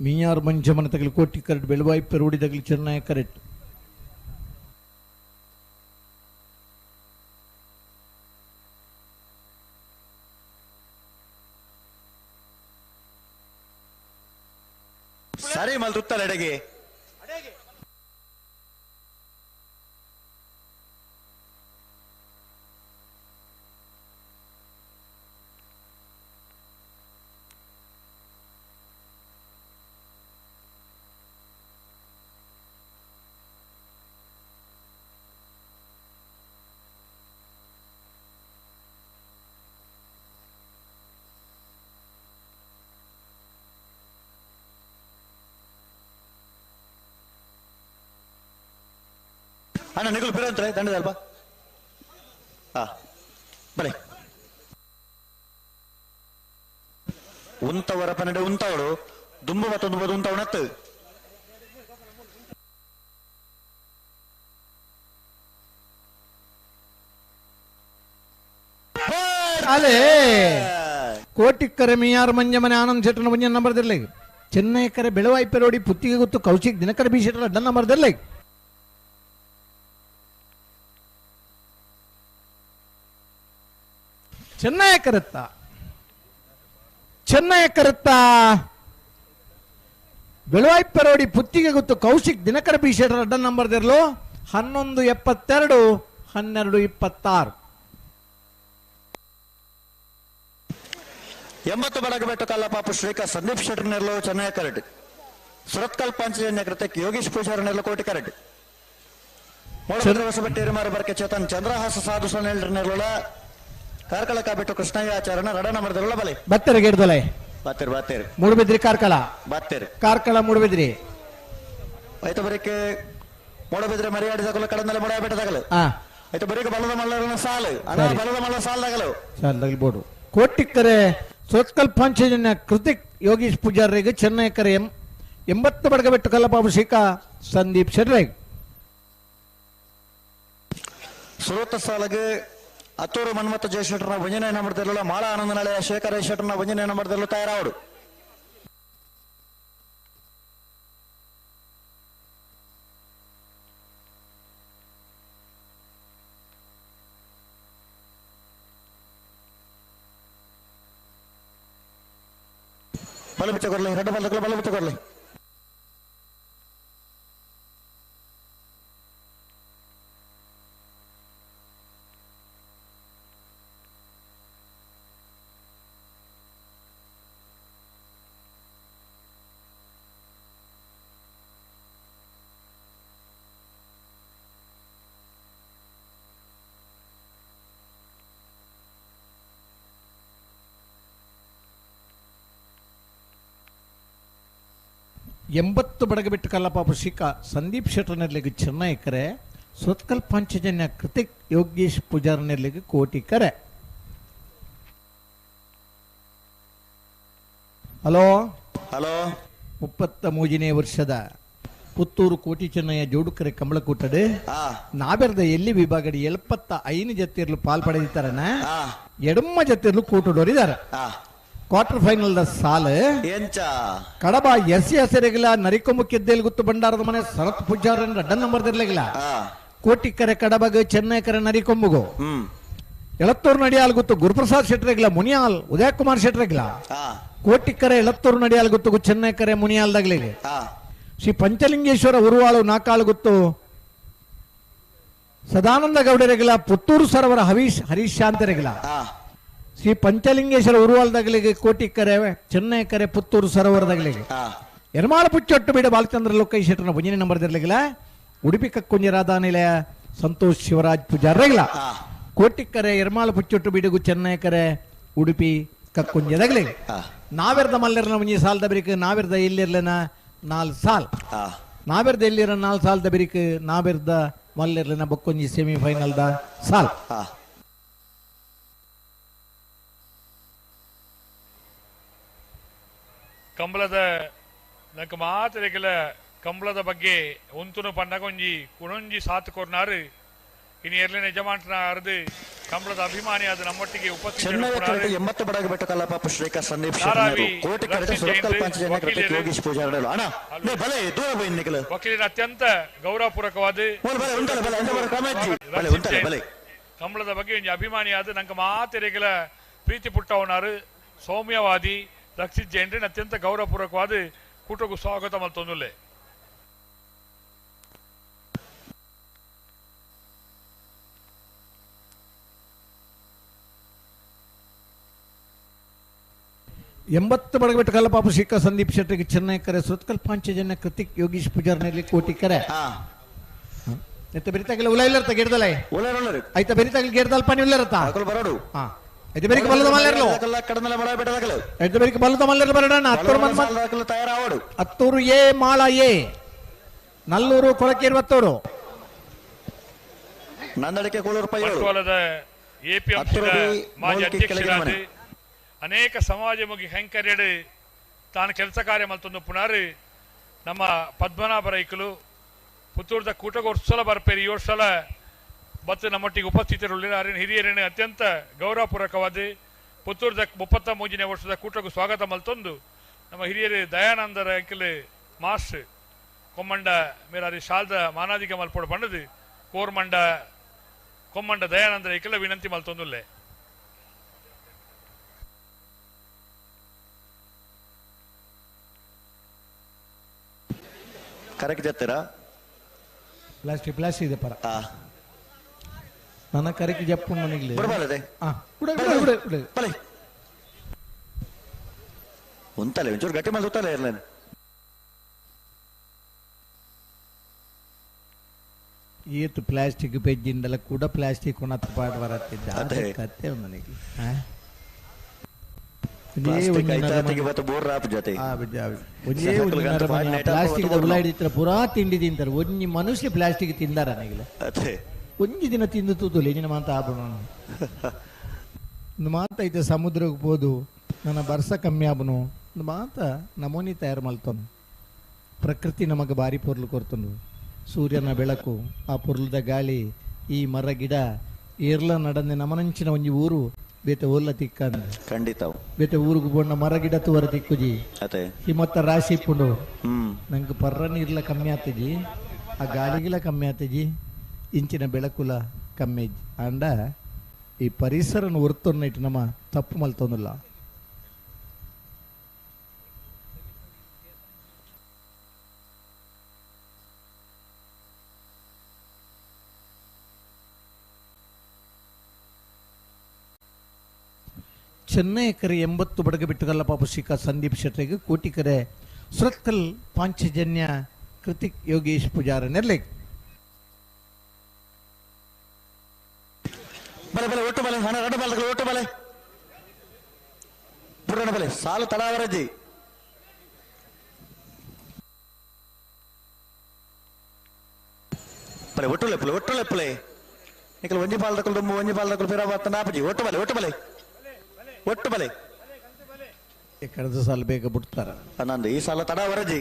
ಮಿಯಾರ್ ಮಂಜಮನ ತಗಲಿ ಕೋಟಿ ಕರೆಟ್ ಬೆಳುವಾಯಿ ಪೆರೋಡಿ ತಗಲಿ ಚೆನ್ನಯ ಕರೆಟ್. ಸರಿ ಮಲ್ ತುತ್ತಲ ಅಡಗೆ. ಅಣ್ಣ ನಿಗುಲು ಬಿರಂತಾರೆ ದಂಡದ ಅಲ್ಪ. ಹಾ ಬಲೆ ಉಂತವರ ಪನ್ನಡೆ ಉಂತವಳು ದುಂಬು ಮತ್ತೊಂದು ಬದು ಉಂತವನತ್ತು. ಅಲೆ ಕೋಟಿಕ್ಕರೆ ಮಿಯಾರ್ ಮಂಜಮನೆ ಆನಂದ್ ಶೆಟ್ಟನ ಮಂಜನ್ ನಂಬರ್ ದಿರ್ಲೆ ಚೆನ್ನೈ ಕರೆ ಬೆಳವಾಯಿ ಪೆರೋಡಿ ಪುತ್ತಿಗೆ ಗೊತ್ತು ಕೌಶಿಕ್ ದಿನಕರ ಬಿ ಶೆಟ್ಟನ ಡನ್ ನಂಬರ್ ದಿರ್ಲೆ. ಚೆನ್ನೈ ಕರೆತ್ತ ಚೆನ್ನೈ ಕರೆತ್ತ ಬೆಳವಾಯಿ ಪೆರೋಡಿ ಪುತ್ತಿಗೆ ಗೊತ್ತು ಕೌಶಿಕ್ ದಿನಕರ ಬಿ ಶೆಟ್ಟರ ಅಡ್ಡ ನಂಬರ್ ದಿರ್ಲು 11:72 12:26. 80 ಬಡಗಬೆಟ್ಟು ಕಲ್ಲಪಾಪು ಶ್ರೀಕಾ ಸಂದೀಪ್ ಶೆಟ್ಟರ್ ನೆರಳು ಚೆನ್ನೈ ಕರಡ್ ಸುರತ್ಕಲ್ ಪಾಂಚಜನ್ಯ ಕೃತಕ್ಕೆ ಯೋಗೇಶ್ ಪೂಜಾರಿ ನೆರಳು ಕೋಟಿ ಕರಡ್. ಮೂಡಬಿದ್ರೆ ಹೊಸಬೆಟ್ಟು ಎರಿಮಾರು ಬರ್ಕೆ ಚೇತನ್ ಚಂದ್ರಹಾಸ ಸಾಧು ಸೊನ್ನೆಲ್ರನೆಲ್ಲ ಕಾರ್ಕಳ ಕಾಬಿಟ್ಟು ಕೃಷ್ಣಯ್ಯ ಆಚರಣ ರಡ ನಂಬರ್ದಲ್ಲ ಬಲೆ ಬತ್ತೆರೆ ಗೇಡ್ದೊಲೆ ಬಾತೇರು ಬಾತೇರು ಮೂಡುಬಿದ್ರಿ ಕಾರ್ಕಳ ಬಾತೇರು ಕಾರ್ಕಳ ಮೂಡುಬಿದ್ರಿ ಆಯ್ತು ಬರೀಕೆ ಮೂಡಬಿದ್ರೆ ಮರಿಯಾಡಿದಾಗಲು ಕಡಂದಲೆ ಮೊಡಬಿಟ್ಟದಾಗಲು ಆಯ್ತು ಬರೀಕೆ ಬಲದ ಮಲ್ಲರನ ಸಾಲು ಅಣ್ಣ ಬಲದ ಮಲ್ಲ ಸಾಲ್ದಾಗಲು ಸಾಲ್ ಬೋರ್ಡು ಕೋಟಿಕ್ಕರೆ ಸೋತ್ಕಲ್ ಪಾಂಚಜನ್ಯ ಕೃತಿಕ್ ಯೋಗೀಶ್ ಪೂಜಾರಿಗೆ ಚೆನ್ನೈಕರೆ 80 ಬಡಗಬೆಟ್ಟು ಕಲ್ಲಬಾಬು ಶಿಖಾ ಸಂದೀಪ್ ಶೆಟ್ರೈಗ್ ಸುರತ ಸಾಲಗೆ ಅತ್ತೂರು ಮನ್ಮಥ ಜಯಶೆಟ್ಟರ್ನ ಭಂಜನೆ ನಂಬರ್ದಿರಲಿಲ್ಲ ಮಾಳ ಆನಂದನಾಳೆಯ ಶೇಖರ ಶೆಟ್ಟರ್ನ ಭಂಜನೆ ನಂಬರ್ದಿರಲು ತಯಾರಾವಡು ಬಲ ಬಿಚ್ಚ ಕೊರ್ಲಿ ರೆಡ್ಡ ಬಲ ಬಲ ಬಿಚ್ಚ ಕೊರ್ಲಿ ಎಂಬತ್ತು ಬಡಗಬಿಟ್ಟು ಕಲ್ಲಪಾಪು ಶಿಖಾ ಸಂದೀಪ್ ಶೆಟ್ಟರ್ನೆಲ್ಲಿಗೆ ಚೆನ್ನೈಕರೆ ಸೊತ್ಕಲ್ ಪಾಂಚಜನ್ಯ ಕೃತಿಕ್ ಯೋಗೇಶ್ ಪೂಜಾರ್ನೆಲ್ಲಿಗೆ ಕೋಟಿ ಕರೆ. ಹಲೋ ಹಲೋ 33ನೇ ವರ್ಷದ ಪುತ್ತೂರು ಕೋಟಿ ಚೆನ್ನಯ್ಯ ಜೋಡುಕರೆ ಕಂಬಳಕೂಟಡು ನಾಬೆರ್ದ ಎಲ್ಲಿ ವಿಭಾಗಡಿ 75 ಜತ್ತಿರ್ಲು ಪಾಲ್ ಪಡೆದಿತ್ತಾರನ ಎಡಮ್ಮ ಜತ್ತಿರ್ಲು ಕೂಟಡೋರಿದ್ದಾರೆ. ಕ್ವಾರ್ಟರ್ ಫೈನಲ್ the ಸಾಲು ಕಡಬ ಎಸ್ ಹೆಸರಿಗಿಲ್ಲ ನರಿಕೊಂಬು ಕೆದ್ದೇಲ್ ಗುತ್ತು ಭಂಡಾರದ ಮನೆ ಶರತ್ ಪೂಜಾರನ್ ರಡ್ಡ ನಂಬರ್ ಇರ್ಲಿಲ್ಲ. ಕೋಟಿಕರೆ ಕಡಬಗ ಚೆನ್ನೈಕರೆ ನರಿಕೊಂಬುಗು ಎಳತ್ತೂರು ನಡಿಯಾಲ್ ಗುತ್ತು ಗುರುಪ್ರಸಾದ್ ಶೆಟ್ಟರಿಗಿಲ್ಲ ಮುನಿಯಾಲ್ ಉದಯ ಕುಮಾರ್ ಶೆಟ್ಟರಿಗಿಲ್ಲ. ಕೋಟಿಕರೆ ಎಳತ್ತೂರು ನಡಿಯಾಲ್ ಗುತ್ತು ಚೆನ್ನೈಕರೆ ಮುನಿಯಾಲ್ದಾಗ್ಲಿಗೆ ಶ್ರೀ ಪಂಚಲಿಂಗೇಶ್ವರ ಉರುವಾಳು ನಾಕಾಳು ಗುತ್ತು ಸದಾನಂದ ಗೌಡರಿಗಿಲ್ಲ ಪುತ್ತೂರು ಸರವರ ಹರೀಶ್ ಹರೀಶ್ ಶಾಂತರಿಗಿಲ್ಲ. ಶ್ರೀ ಪಂಚಲಿಂಗೇಶ್ವರ ಉರುವಾಲ್ದಾಗಲಿಗೆ ಕೋಟಿಕರೆ ಚೆನ್ನೈಕರೆ ಪುತ್ತೂರು ಸರೋವರದಾಗಲಿಗೆ ಎರ್ಮಾಳ ಪುಚ್ಚೊಟ್ಟು ಬೀಡ ಬಾಲಚಂದ್ರ ಲೋಕೈ ಶೆಟ್ಟರ್ನ ಭಂಜನೆ ನಂಬರ್ದಿರ್ಲಿಗಿಲ್ಲ. ಉಡುಪಿ ಕಕ್ಕುಂಜ ರಾಧಾನಿಲಯ ಸಂತೋಷ್ ಶಿವರಾಜ್ ಪೂಜಾರ್ರಗಿಲ್ಲ. ಕೋಟಿಕರೆ ಎರ್ಮಾಳ ಪುಚ್ಚೊಟ್ಟು ಬೀಡುಗು ಚೆನ್ನೈಕರೆ ಉಡುಪಿ ಕಕ್ಕುಂಜದಾಗಲಿಗೆ ನಾವೆರ್ದ ಮಲ್ಲೆರ್ನ ಮುಂಜಿ ಸಾಲದ ಬಿರಿಕ್ ನಾವೆರ್ದ ಎಲ್ಲಿರ್ಲನ 4 ಸಾಲ್ ನಾವೆರ್ದ ಎಲ್ಲಿರ 4 ಸಾಲದ ಬಿರಿಕ್ ನಾವೆರ್ದ ಮಲ್ಲೆರ್ಲನ ಬೊಕ್ಕೊಂಜಿ ಸೆಮಿಫೈನಲ್ the ಸಾಲ್. ಕಂಬಳದ ನಂಗೆ ಮಾತ್ರ ಕಂಬಳದ ಬಗ್ಗೆ ಉಂತುನು ಪಂಡಗ ಒಂಜಿ ಕುಣೊಂಜಿ ಸಾತ್ ಕೊರ್ನಾರು ಇನ್ನು ಎರ್ಲಿನ ಯಜಮಾನ್ರನ ಅರ್ದು ಕಂಬಳದ ಅಭಿಮಾನಿ ಆದ ನಮ್ಮೊಟ್ಟಿಗೆ ಉಪಸ್ಥಿತರು. 80 ಬಡಗ ಬೆಟ್ಟ ಕಲ್ಲಪಾಪ ಶ್ರೀಕಾ ಸಂದೀಪ್ ಶೆಟ್ಟರ್ ಕೋಟಿ ಕರೆತ ಸುರತ್ಕಲ್ ಪಂಚಜನ್ಯ ಕೃತಿಕ್ ಯೋಗೀಶ್ ಪೂಜಾರಿ ಅಣ್ಣ ನೇ ಬಲೆ ದೂರ ಬೈ ನಿಕಲ ವಕೀಲರ ಅತ್ಯಂತ ಗೌರವಪೂರ್ವಕವಾದ ಬಲೆ ಉಂಟಲ್ಲ ಬಲೆ ಎಂತ ಬರ ಕಾಮಜ್ಜಿ ಬಲೆ ಉಂಟಲ್ಲ ಬಲೆ ಕಂಬಳದ ಬಗ್ಗೆ ಒಂಜಿ ಅಭಿಮಾನಿ ಆದ ನಂಗೆ ಮಾತೆರೆಗಳ ಪ್ರೀತಿ ಪುಟ್ಟವನಾರು ಸೌಮ್ಯವಾದಿ ರಕ್ಷಿತ್ ಜೈನ್ರನ್ ಅತ್ಯಂತ ಗೌರವಪೂರ್ವಕವಾದ ಕೂಟಕ್ಕೂ ಸ್ವಾಗತ ಮಲ್ತೊಂದುಲ್ಲೆ. ಎಂಬತ್ತು ಬಡಗಬೆಟ್ಟು ಕಲ್ಲಪಾಪು ಶಿಖಾ ಸಂದೀಪ್ ಶೆಟ್ಟಿಗೆ ಚೆನ್ನೈಕರೆ ಸುರತ್ಕಲ್ ಪಾಂಚಜನ್ಯ ಕೃತಿಕ್ ಯೋಗೀಶ್ ಪೂಜಾರ್ನಲ್ಲಿ ಕೋಟಿ ಕರೆ. ಎತ್ತ ಬೆರಿತಾಗಲ ಉಲ ಇಲ್ಲರ್ತ ಗಿಡದಲ್ಲ ಆಯ್ತಾ ಬೆರಿತಾಗಲ ಗಿಡದಲ್ ಪಾನಿ ಉಲ್ಲರತ್ತ ಬರೋಡು ಐತೆ ಬೆರಿಕ ಬಲ್ಲದ ಮಲ್ಲೆರ್ಲು ಐತೆ ಬೆರಿಕ ಬಲ್ಲದ ಮಲ್ಲೆರ್ಲು ಬರಡಣ್ಣ. ಹತ್ತೂರು ಮನ್ಮ ತಯಾರಾವಡು ಹತ್ತೂರು ಎ ಮಾಳ ಎ ನಲ್ಲೂರು ಕೊಳಕೇರು ಹತ್ತೂರು ನಂದಡಿಕೆ ಕೂಳೂರು ಬಂಟ್ವಾಳದ ಎಪಿಎಂಸಿದ ಮಾಜಿ ಅಧ್ಯಕ್ಷರಾದ ಅನೇಕ ಸಮಾಜಮುಖಿ ಕೈಂಕರ್ಯಡು ತಾನು ಕೆಲಸ ಕಾರ್ಯ ಮಲ್ತೊಂದು ಪುನಾರು ನಮ್ಮ ಪದ್ಮನಾಭ ರೈಕಲು ಪುತ್ತೂರ್ದ ಕೂಟಗೋರ್ಸಲ ಬರ್ಪೇರಿ ಯೋರ್ಸಲ ಮತ್ತು ನಮ್ಮೊಟ್ಟಿಗೆ ಉಪಸ್ಥಿತರುಳ್ಳಿರ ಅರಿನ ಹಿರಿಯರನ್ನು ಅತ್ಯಂತ ಗೌರವಪೂರ್ವಕವಾದ ಪುತ್ತೂರ್ದ 33ನೇ ವರ್ಷದ ಕೂಟಕ್ಕೂ ಸ್ವಾಗತ ಮಲ್ತೊಂದು ನಮ್ಮ ಹಿರಿಯರು ದಯಾನಂದ ರೈಕಲು ಮಾಸ್ ಕೊಮ್ಮಂಡ ಮೇರಾರಿ ಶಾಲ್ದ ಮಾನಾದಿಗೆ ಮಲ್ಪೋಡು ಬಂಡದು ಕೋರ್ಮಂಡ ಕೊಮ್ಮಂಡ ದಯಾನಂದ ರೈಕಲ ವಿನಂತಿ ಮಲ್ತೊಂದುಲ್ಲೆ. ಕರೆಕ್ಟ್ ಜತ್ತೀರಾ ಪ್ಲಾಸ್ಟಿಕ್ ಪ್ಲಾಸ್ಟಿಕ್ ಇದೆ ಪರ ನನ್ನ ಕರೆಕ್ಟ್ ಜಪ್ಪು ನನಗೆ ಬಿಡಬಾರದೆ ಬಲೆ ಉಂತಲೆ ಒಂಚೂರು ಗಟ್ಟಿ ಮೇಲೆ ಉತ್ತಲೆ ಇರ್ಲೇನು. ಏತು ಪ್ಲಾಸ್ಟಿಕ್ ಪೆಜ್ಜಿಂದಲ್ಲ ಕೂಡ ಪ್ಲಾಸ್ಟಿಕ್ ಕೊನತ್ ಪಾಡ್ ಬರತ್ತಿದ್ದ ಕತ್ತೆ ನನಗೆ ಪ್ಲಾಸ್ಟಿಕ್ ಉಳ್ಳಾಡಿತ್ರ ಪೂರಾ ತಿಂಡಿ ತಿಂತಾರೆ. ಒಂಜಿ ಮನುಷ್ಯ ಪ್ಲಾಸ್ಟಿಕ್ ತಿಂದಾರ ನನಗಿಲ್ಲ. ಒಂಜಿ ದಿನ ತಿಂದು ತೂತುಲೆ ನಿನ್ನ ಮಾತ ಆಪಣ ಒಂದು ಮಾತೈತೆ ಸಮುದ್ರಕ್ಕೆ ಪೋದು ನನ್ನ ಬರ್ಸ ಕಮ್ಮಿ ಆಪನು ಒಂದು ಮಾತ ನಮೂನಿ ತಯಾರು ಮಲ್ತನು. ಪ್ರಕೃತಿ ನಮಗೆ ಭಾರಿ ಪೊರ್ಲು ಕೊರ್ತನು. ಸೂರ್ಯನ ಬೆಳಕು, ಆ ಪೊರ್ಲದ ಗಾಳಿ, ಈ ಮರ ಗಿಡ ಏರ್ಲ ನಡಂದೆ ನಮನಂಚಿನ ಒಂಜಿ ಊರು ಬೇತೆ ಓಲ್ಲ ತಿಕ್ಕಂದ ಖಂಡಿತ ಬೇತೆ ಊರಿಗೆ ಬೋಂಡ ಮರ ಗಿಡ ತೂವರ ತಿಕ್ಕುಜಿ ಹಿಮತ್ತ ರಾಶಿ ಇಪ್ಪುಂಡು. ನಂಗೆ ಪರ್ರ ನೀರ್ಲ ಕಮ್ಮಿ ಆತಜಿ, ಆ ಗಾಳಿಗಿಲ ಕಮ್ಮಿ ಆತಜಿ, ಇಂಚಿನ ಬೆಳಕುಲ ಕಮ್ಮಿ ಅಂಡ ಈ ಪರಿಸರನ ಒರ್ತೊನ್ನೈಟ್ ನಮ್ಮ ತಪ್ಪು ಮಲ್ತೊಂದಿಲ್ಲ. ಚೆನ್ನೈ ಕರೆ 80 ಬಡಗ ಬಿಟ್ಟುಗಲ್ಲ ಪಾಪ ಶಿಖಾ ಸಂದೀಪ್ ಶೆಟ್ಟರಿಗೆ ಕೋಟಿಕರೆ ಸುರತ್ಕಲ್ ಪಾಂಚಜನ್ಯ ಕೃತಿಕ್ ಯೋಗೇಶ್ ಪೂಜಾರ ನೆರ್ಲೆ ಬಲೆ ಬಲೆ ಒಟ್ಟು ಬಲೆ ಹಣ ರಡ್ಡು ಬಾಲ್ಗಳು ಒಟ್ಟು ಬಲೆ ಪುರಣ ಬಲೆ ಸಾಲು ತಡಾವರಜಿ ಬಲೆ ಒಟ್ಟು ಲೆಪ್ಪಲೆ ಒಟ್ಟು ಲೆಪ್ಪಲೆ ನಿಕಲ್ ಒಂಜಿ ಬಾಲ್ದಕಲ್ ದುಂಬು ಒಂಜಿ ಬಾಲ್ದಕಲ್ ಫಿರಾ ಬಾತ ನಾಪಜಿ ಒಟ್ಟು ಬಲೆ ಒಟ್ಟು ಬಲೆ ಒಟ್ಟು ಬಲೆ ಕಳೆದ ಸಾಲ ಬೇಗ ಬಿಡ್ತಾರ ನಂದು ಈ ಸಾಲ ತಡ ವರಜಿ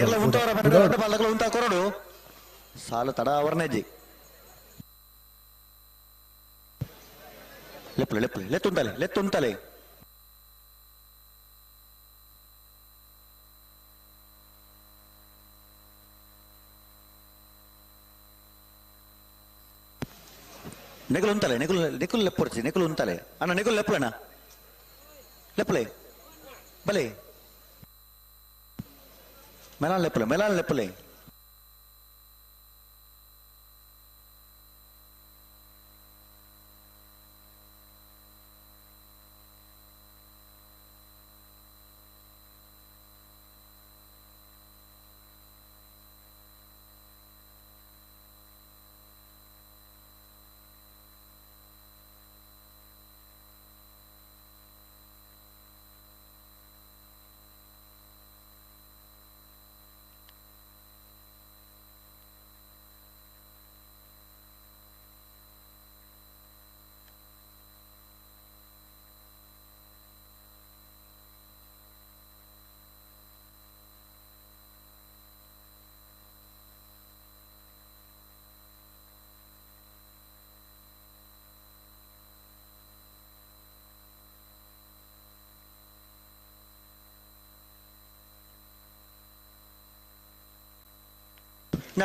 ಎಲ್ಲ ಉಂಟವರ ದೊಡ್ಡ ಬಾಲಗಳು ಉಂಟಾ ಕೊರಡು ಸಾಲ ತಡ ಅವರನೇಜಿ ಲೆಪ್ಪಲೆ ಲೆಪ್ಪಲೆ ಲೆತ್ತುಂತಲೆ ಲೆತ್ತುಂತಲೆ ನೆಗುಲು ಉಂತಲೆ ನೆಗುಲು ನೆಗುಲು ಲೆಪ್ಪೊರ್ಚಿ ನೆಗುಲು ಉಂತಲೆ ಅಣ್ಣ ನೆಗುಲು ಲೆಪ್ಪಲಣ್ಣ ಲೆಪ್ಪಲೆ ಬಲೆ ಮೆಲಾನ್ ಲೆಪ್ಪಲೆ ಮೆಲಾನ್ ಲೆಪ್ಪಲೆ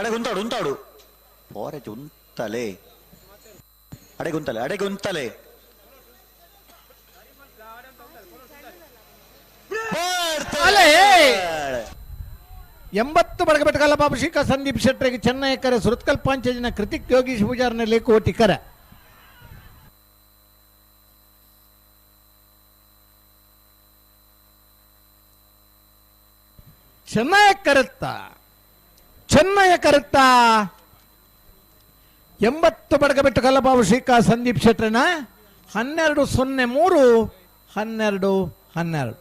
ಅಡೆಗುಂತಾಡು ಉಂತಾಡು ಪೋರೆಜ್ ಉಂತಲೆ ಅಡೆಗುಂತಲೆ ಅಡೆಗುಂತಲೆ 80 ಬಡಗಬೆಟ್ಟಗಲ್ಲ ಬಾಬು ಶಿಖಾ ಸಂದೀಪ್ ಶೆಟ್ಟರಿಗೆ ಚೆನ್ನೈ ಕರೆ ಸುರತ್ಕಲ್ ಪಾಂಚಜನ ಕೃತಿಕ್ ಯೋಗೀಶ್ ಪೂಜಾರ್ನಲ್ಲಿ ಕೋಟಿ ಕರೆ. ಚೆನ್ನೈ ಕರೆತ್ತ ಚೆನ್ನಯ ಕರೆತ್ತ 80 ಬಡಗಬೆಟ್ಟು ಕಲ್ಲಬಾಬು ಶ್ರೀಕಾ ಸಂದೀಪ್ ಶೆಟ್ಟರನ 12-03 12-12.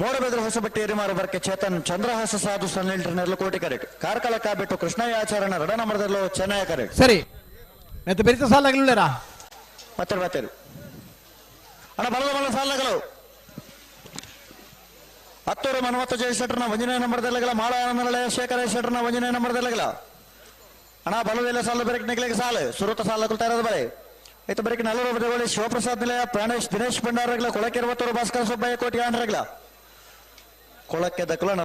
ಮೋಡಬೆದ್ರ ಹೊಸಬಟ್ಟಿ ಎರಿಮಾರು ಬರ್ಕೆ ಚೇತನ್ ಚಂದ್ರಹಾಸ ಸಾಧು ಸನ್ನಿಲ್ಟರ್ನೆಲ್ಲ ಕೋಟಿ ಕರೆಕ್ಟ್. ಕಾರ್ಕಳ ಕಾಬಿಟ್ಟು ಕೃಷ್ಣಯ್ಯಾಚಾರಣ ರಡನ ಮರದಲ್ಲೋ ಚೆನ್ನಯ ಕರೆಕ್ಟ್. ಸರಿ ಮತ್ತೆ ಬೆರಿತ ಸಾಲಾಗಲಿಲ್ಲರಾ ಮತ್ತೆ ಮತ್ತೆ ಅಣ್ಣ ಬಲದ ಬಲ ಸಾಲಗಳು ಹತ್ತೂರು ಮನ್ಮತ್ತ ಜಯ ಶೆಟ್ಟರ್ನ ಒಂಜನೇ ನಂಬರ್ದಲ್ಲಗಲ ಮಾಳ ಆನಂದನಲಯ ಶೇಖರ ಶೆಟ್ಟರ್ನ ಒಂಜನೇ ನಂಬರ್ದಲ್ಲಗಲ ಅಣ್ಣ ಬಲದೆಲ್ಲ ಸಾಲ ಬೆರಕ್ ನಿಗಲಿಗೆ ಸಾಲು ಸುರುತ ಸಾಲ ತಯಾರದ ಬಲೆ ಇತ್ತ ಬೆರಕ್ ನಲ್ಲೂರು ಬದವಳಿ ಶಿವಪ್ರಸಾದ್ ನಿಲಯ ಪ್ರಾಣೇಶ್ ದಿನೇಶ್ ಭಂಡಾರಗಳ ಕೊಳಕೆ 60 ಭಾಸ್ಕರ ಸುಬ್ಬಯ್ಯ ಕೋಟಿ ಆಂಡ್ರಗಳ ಕೊಳಕ್ಕೆ ದಕ್ಕಲ.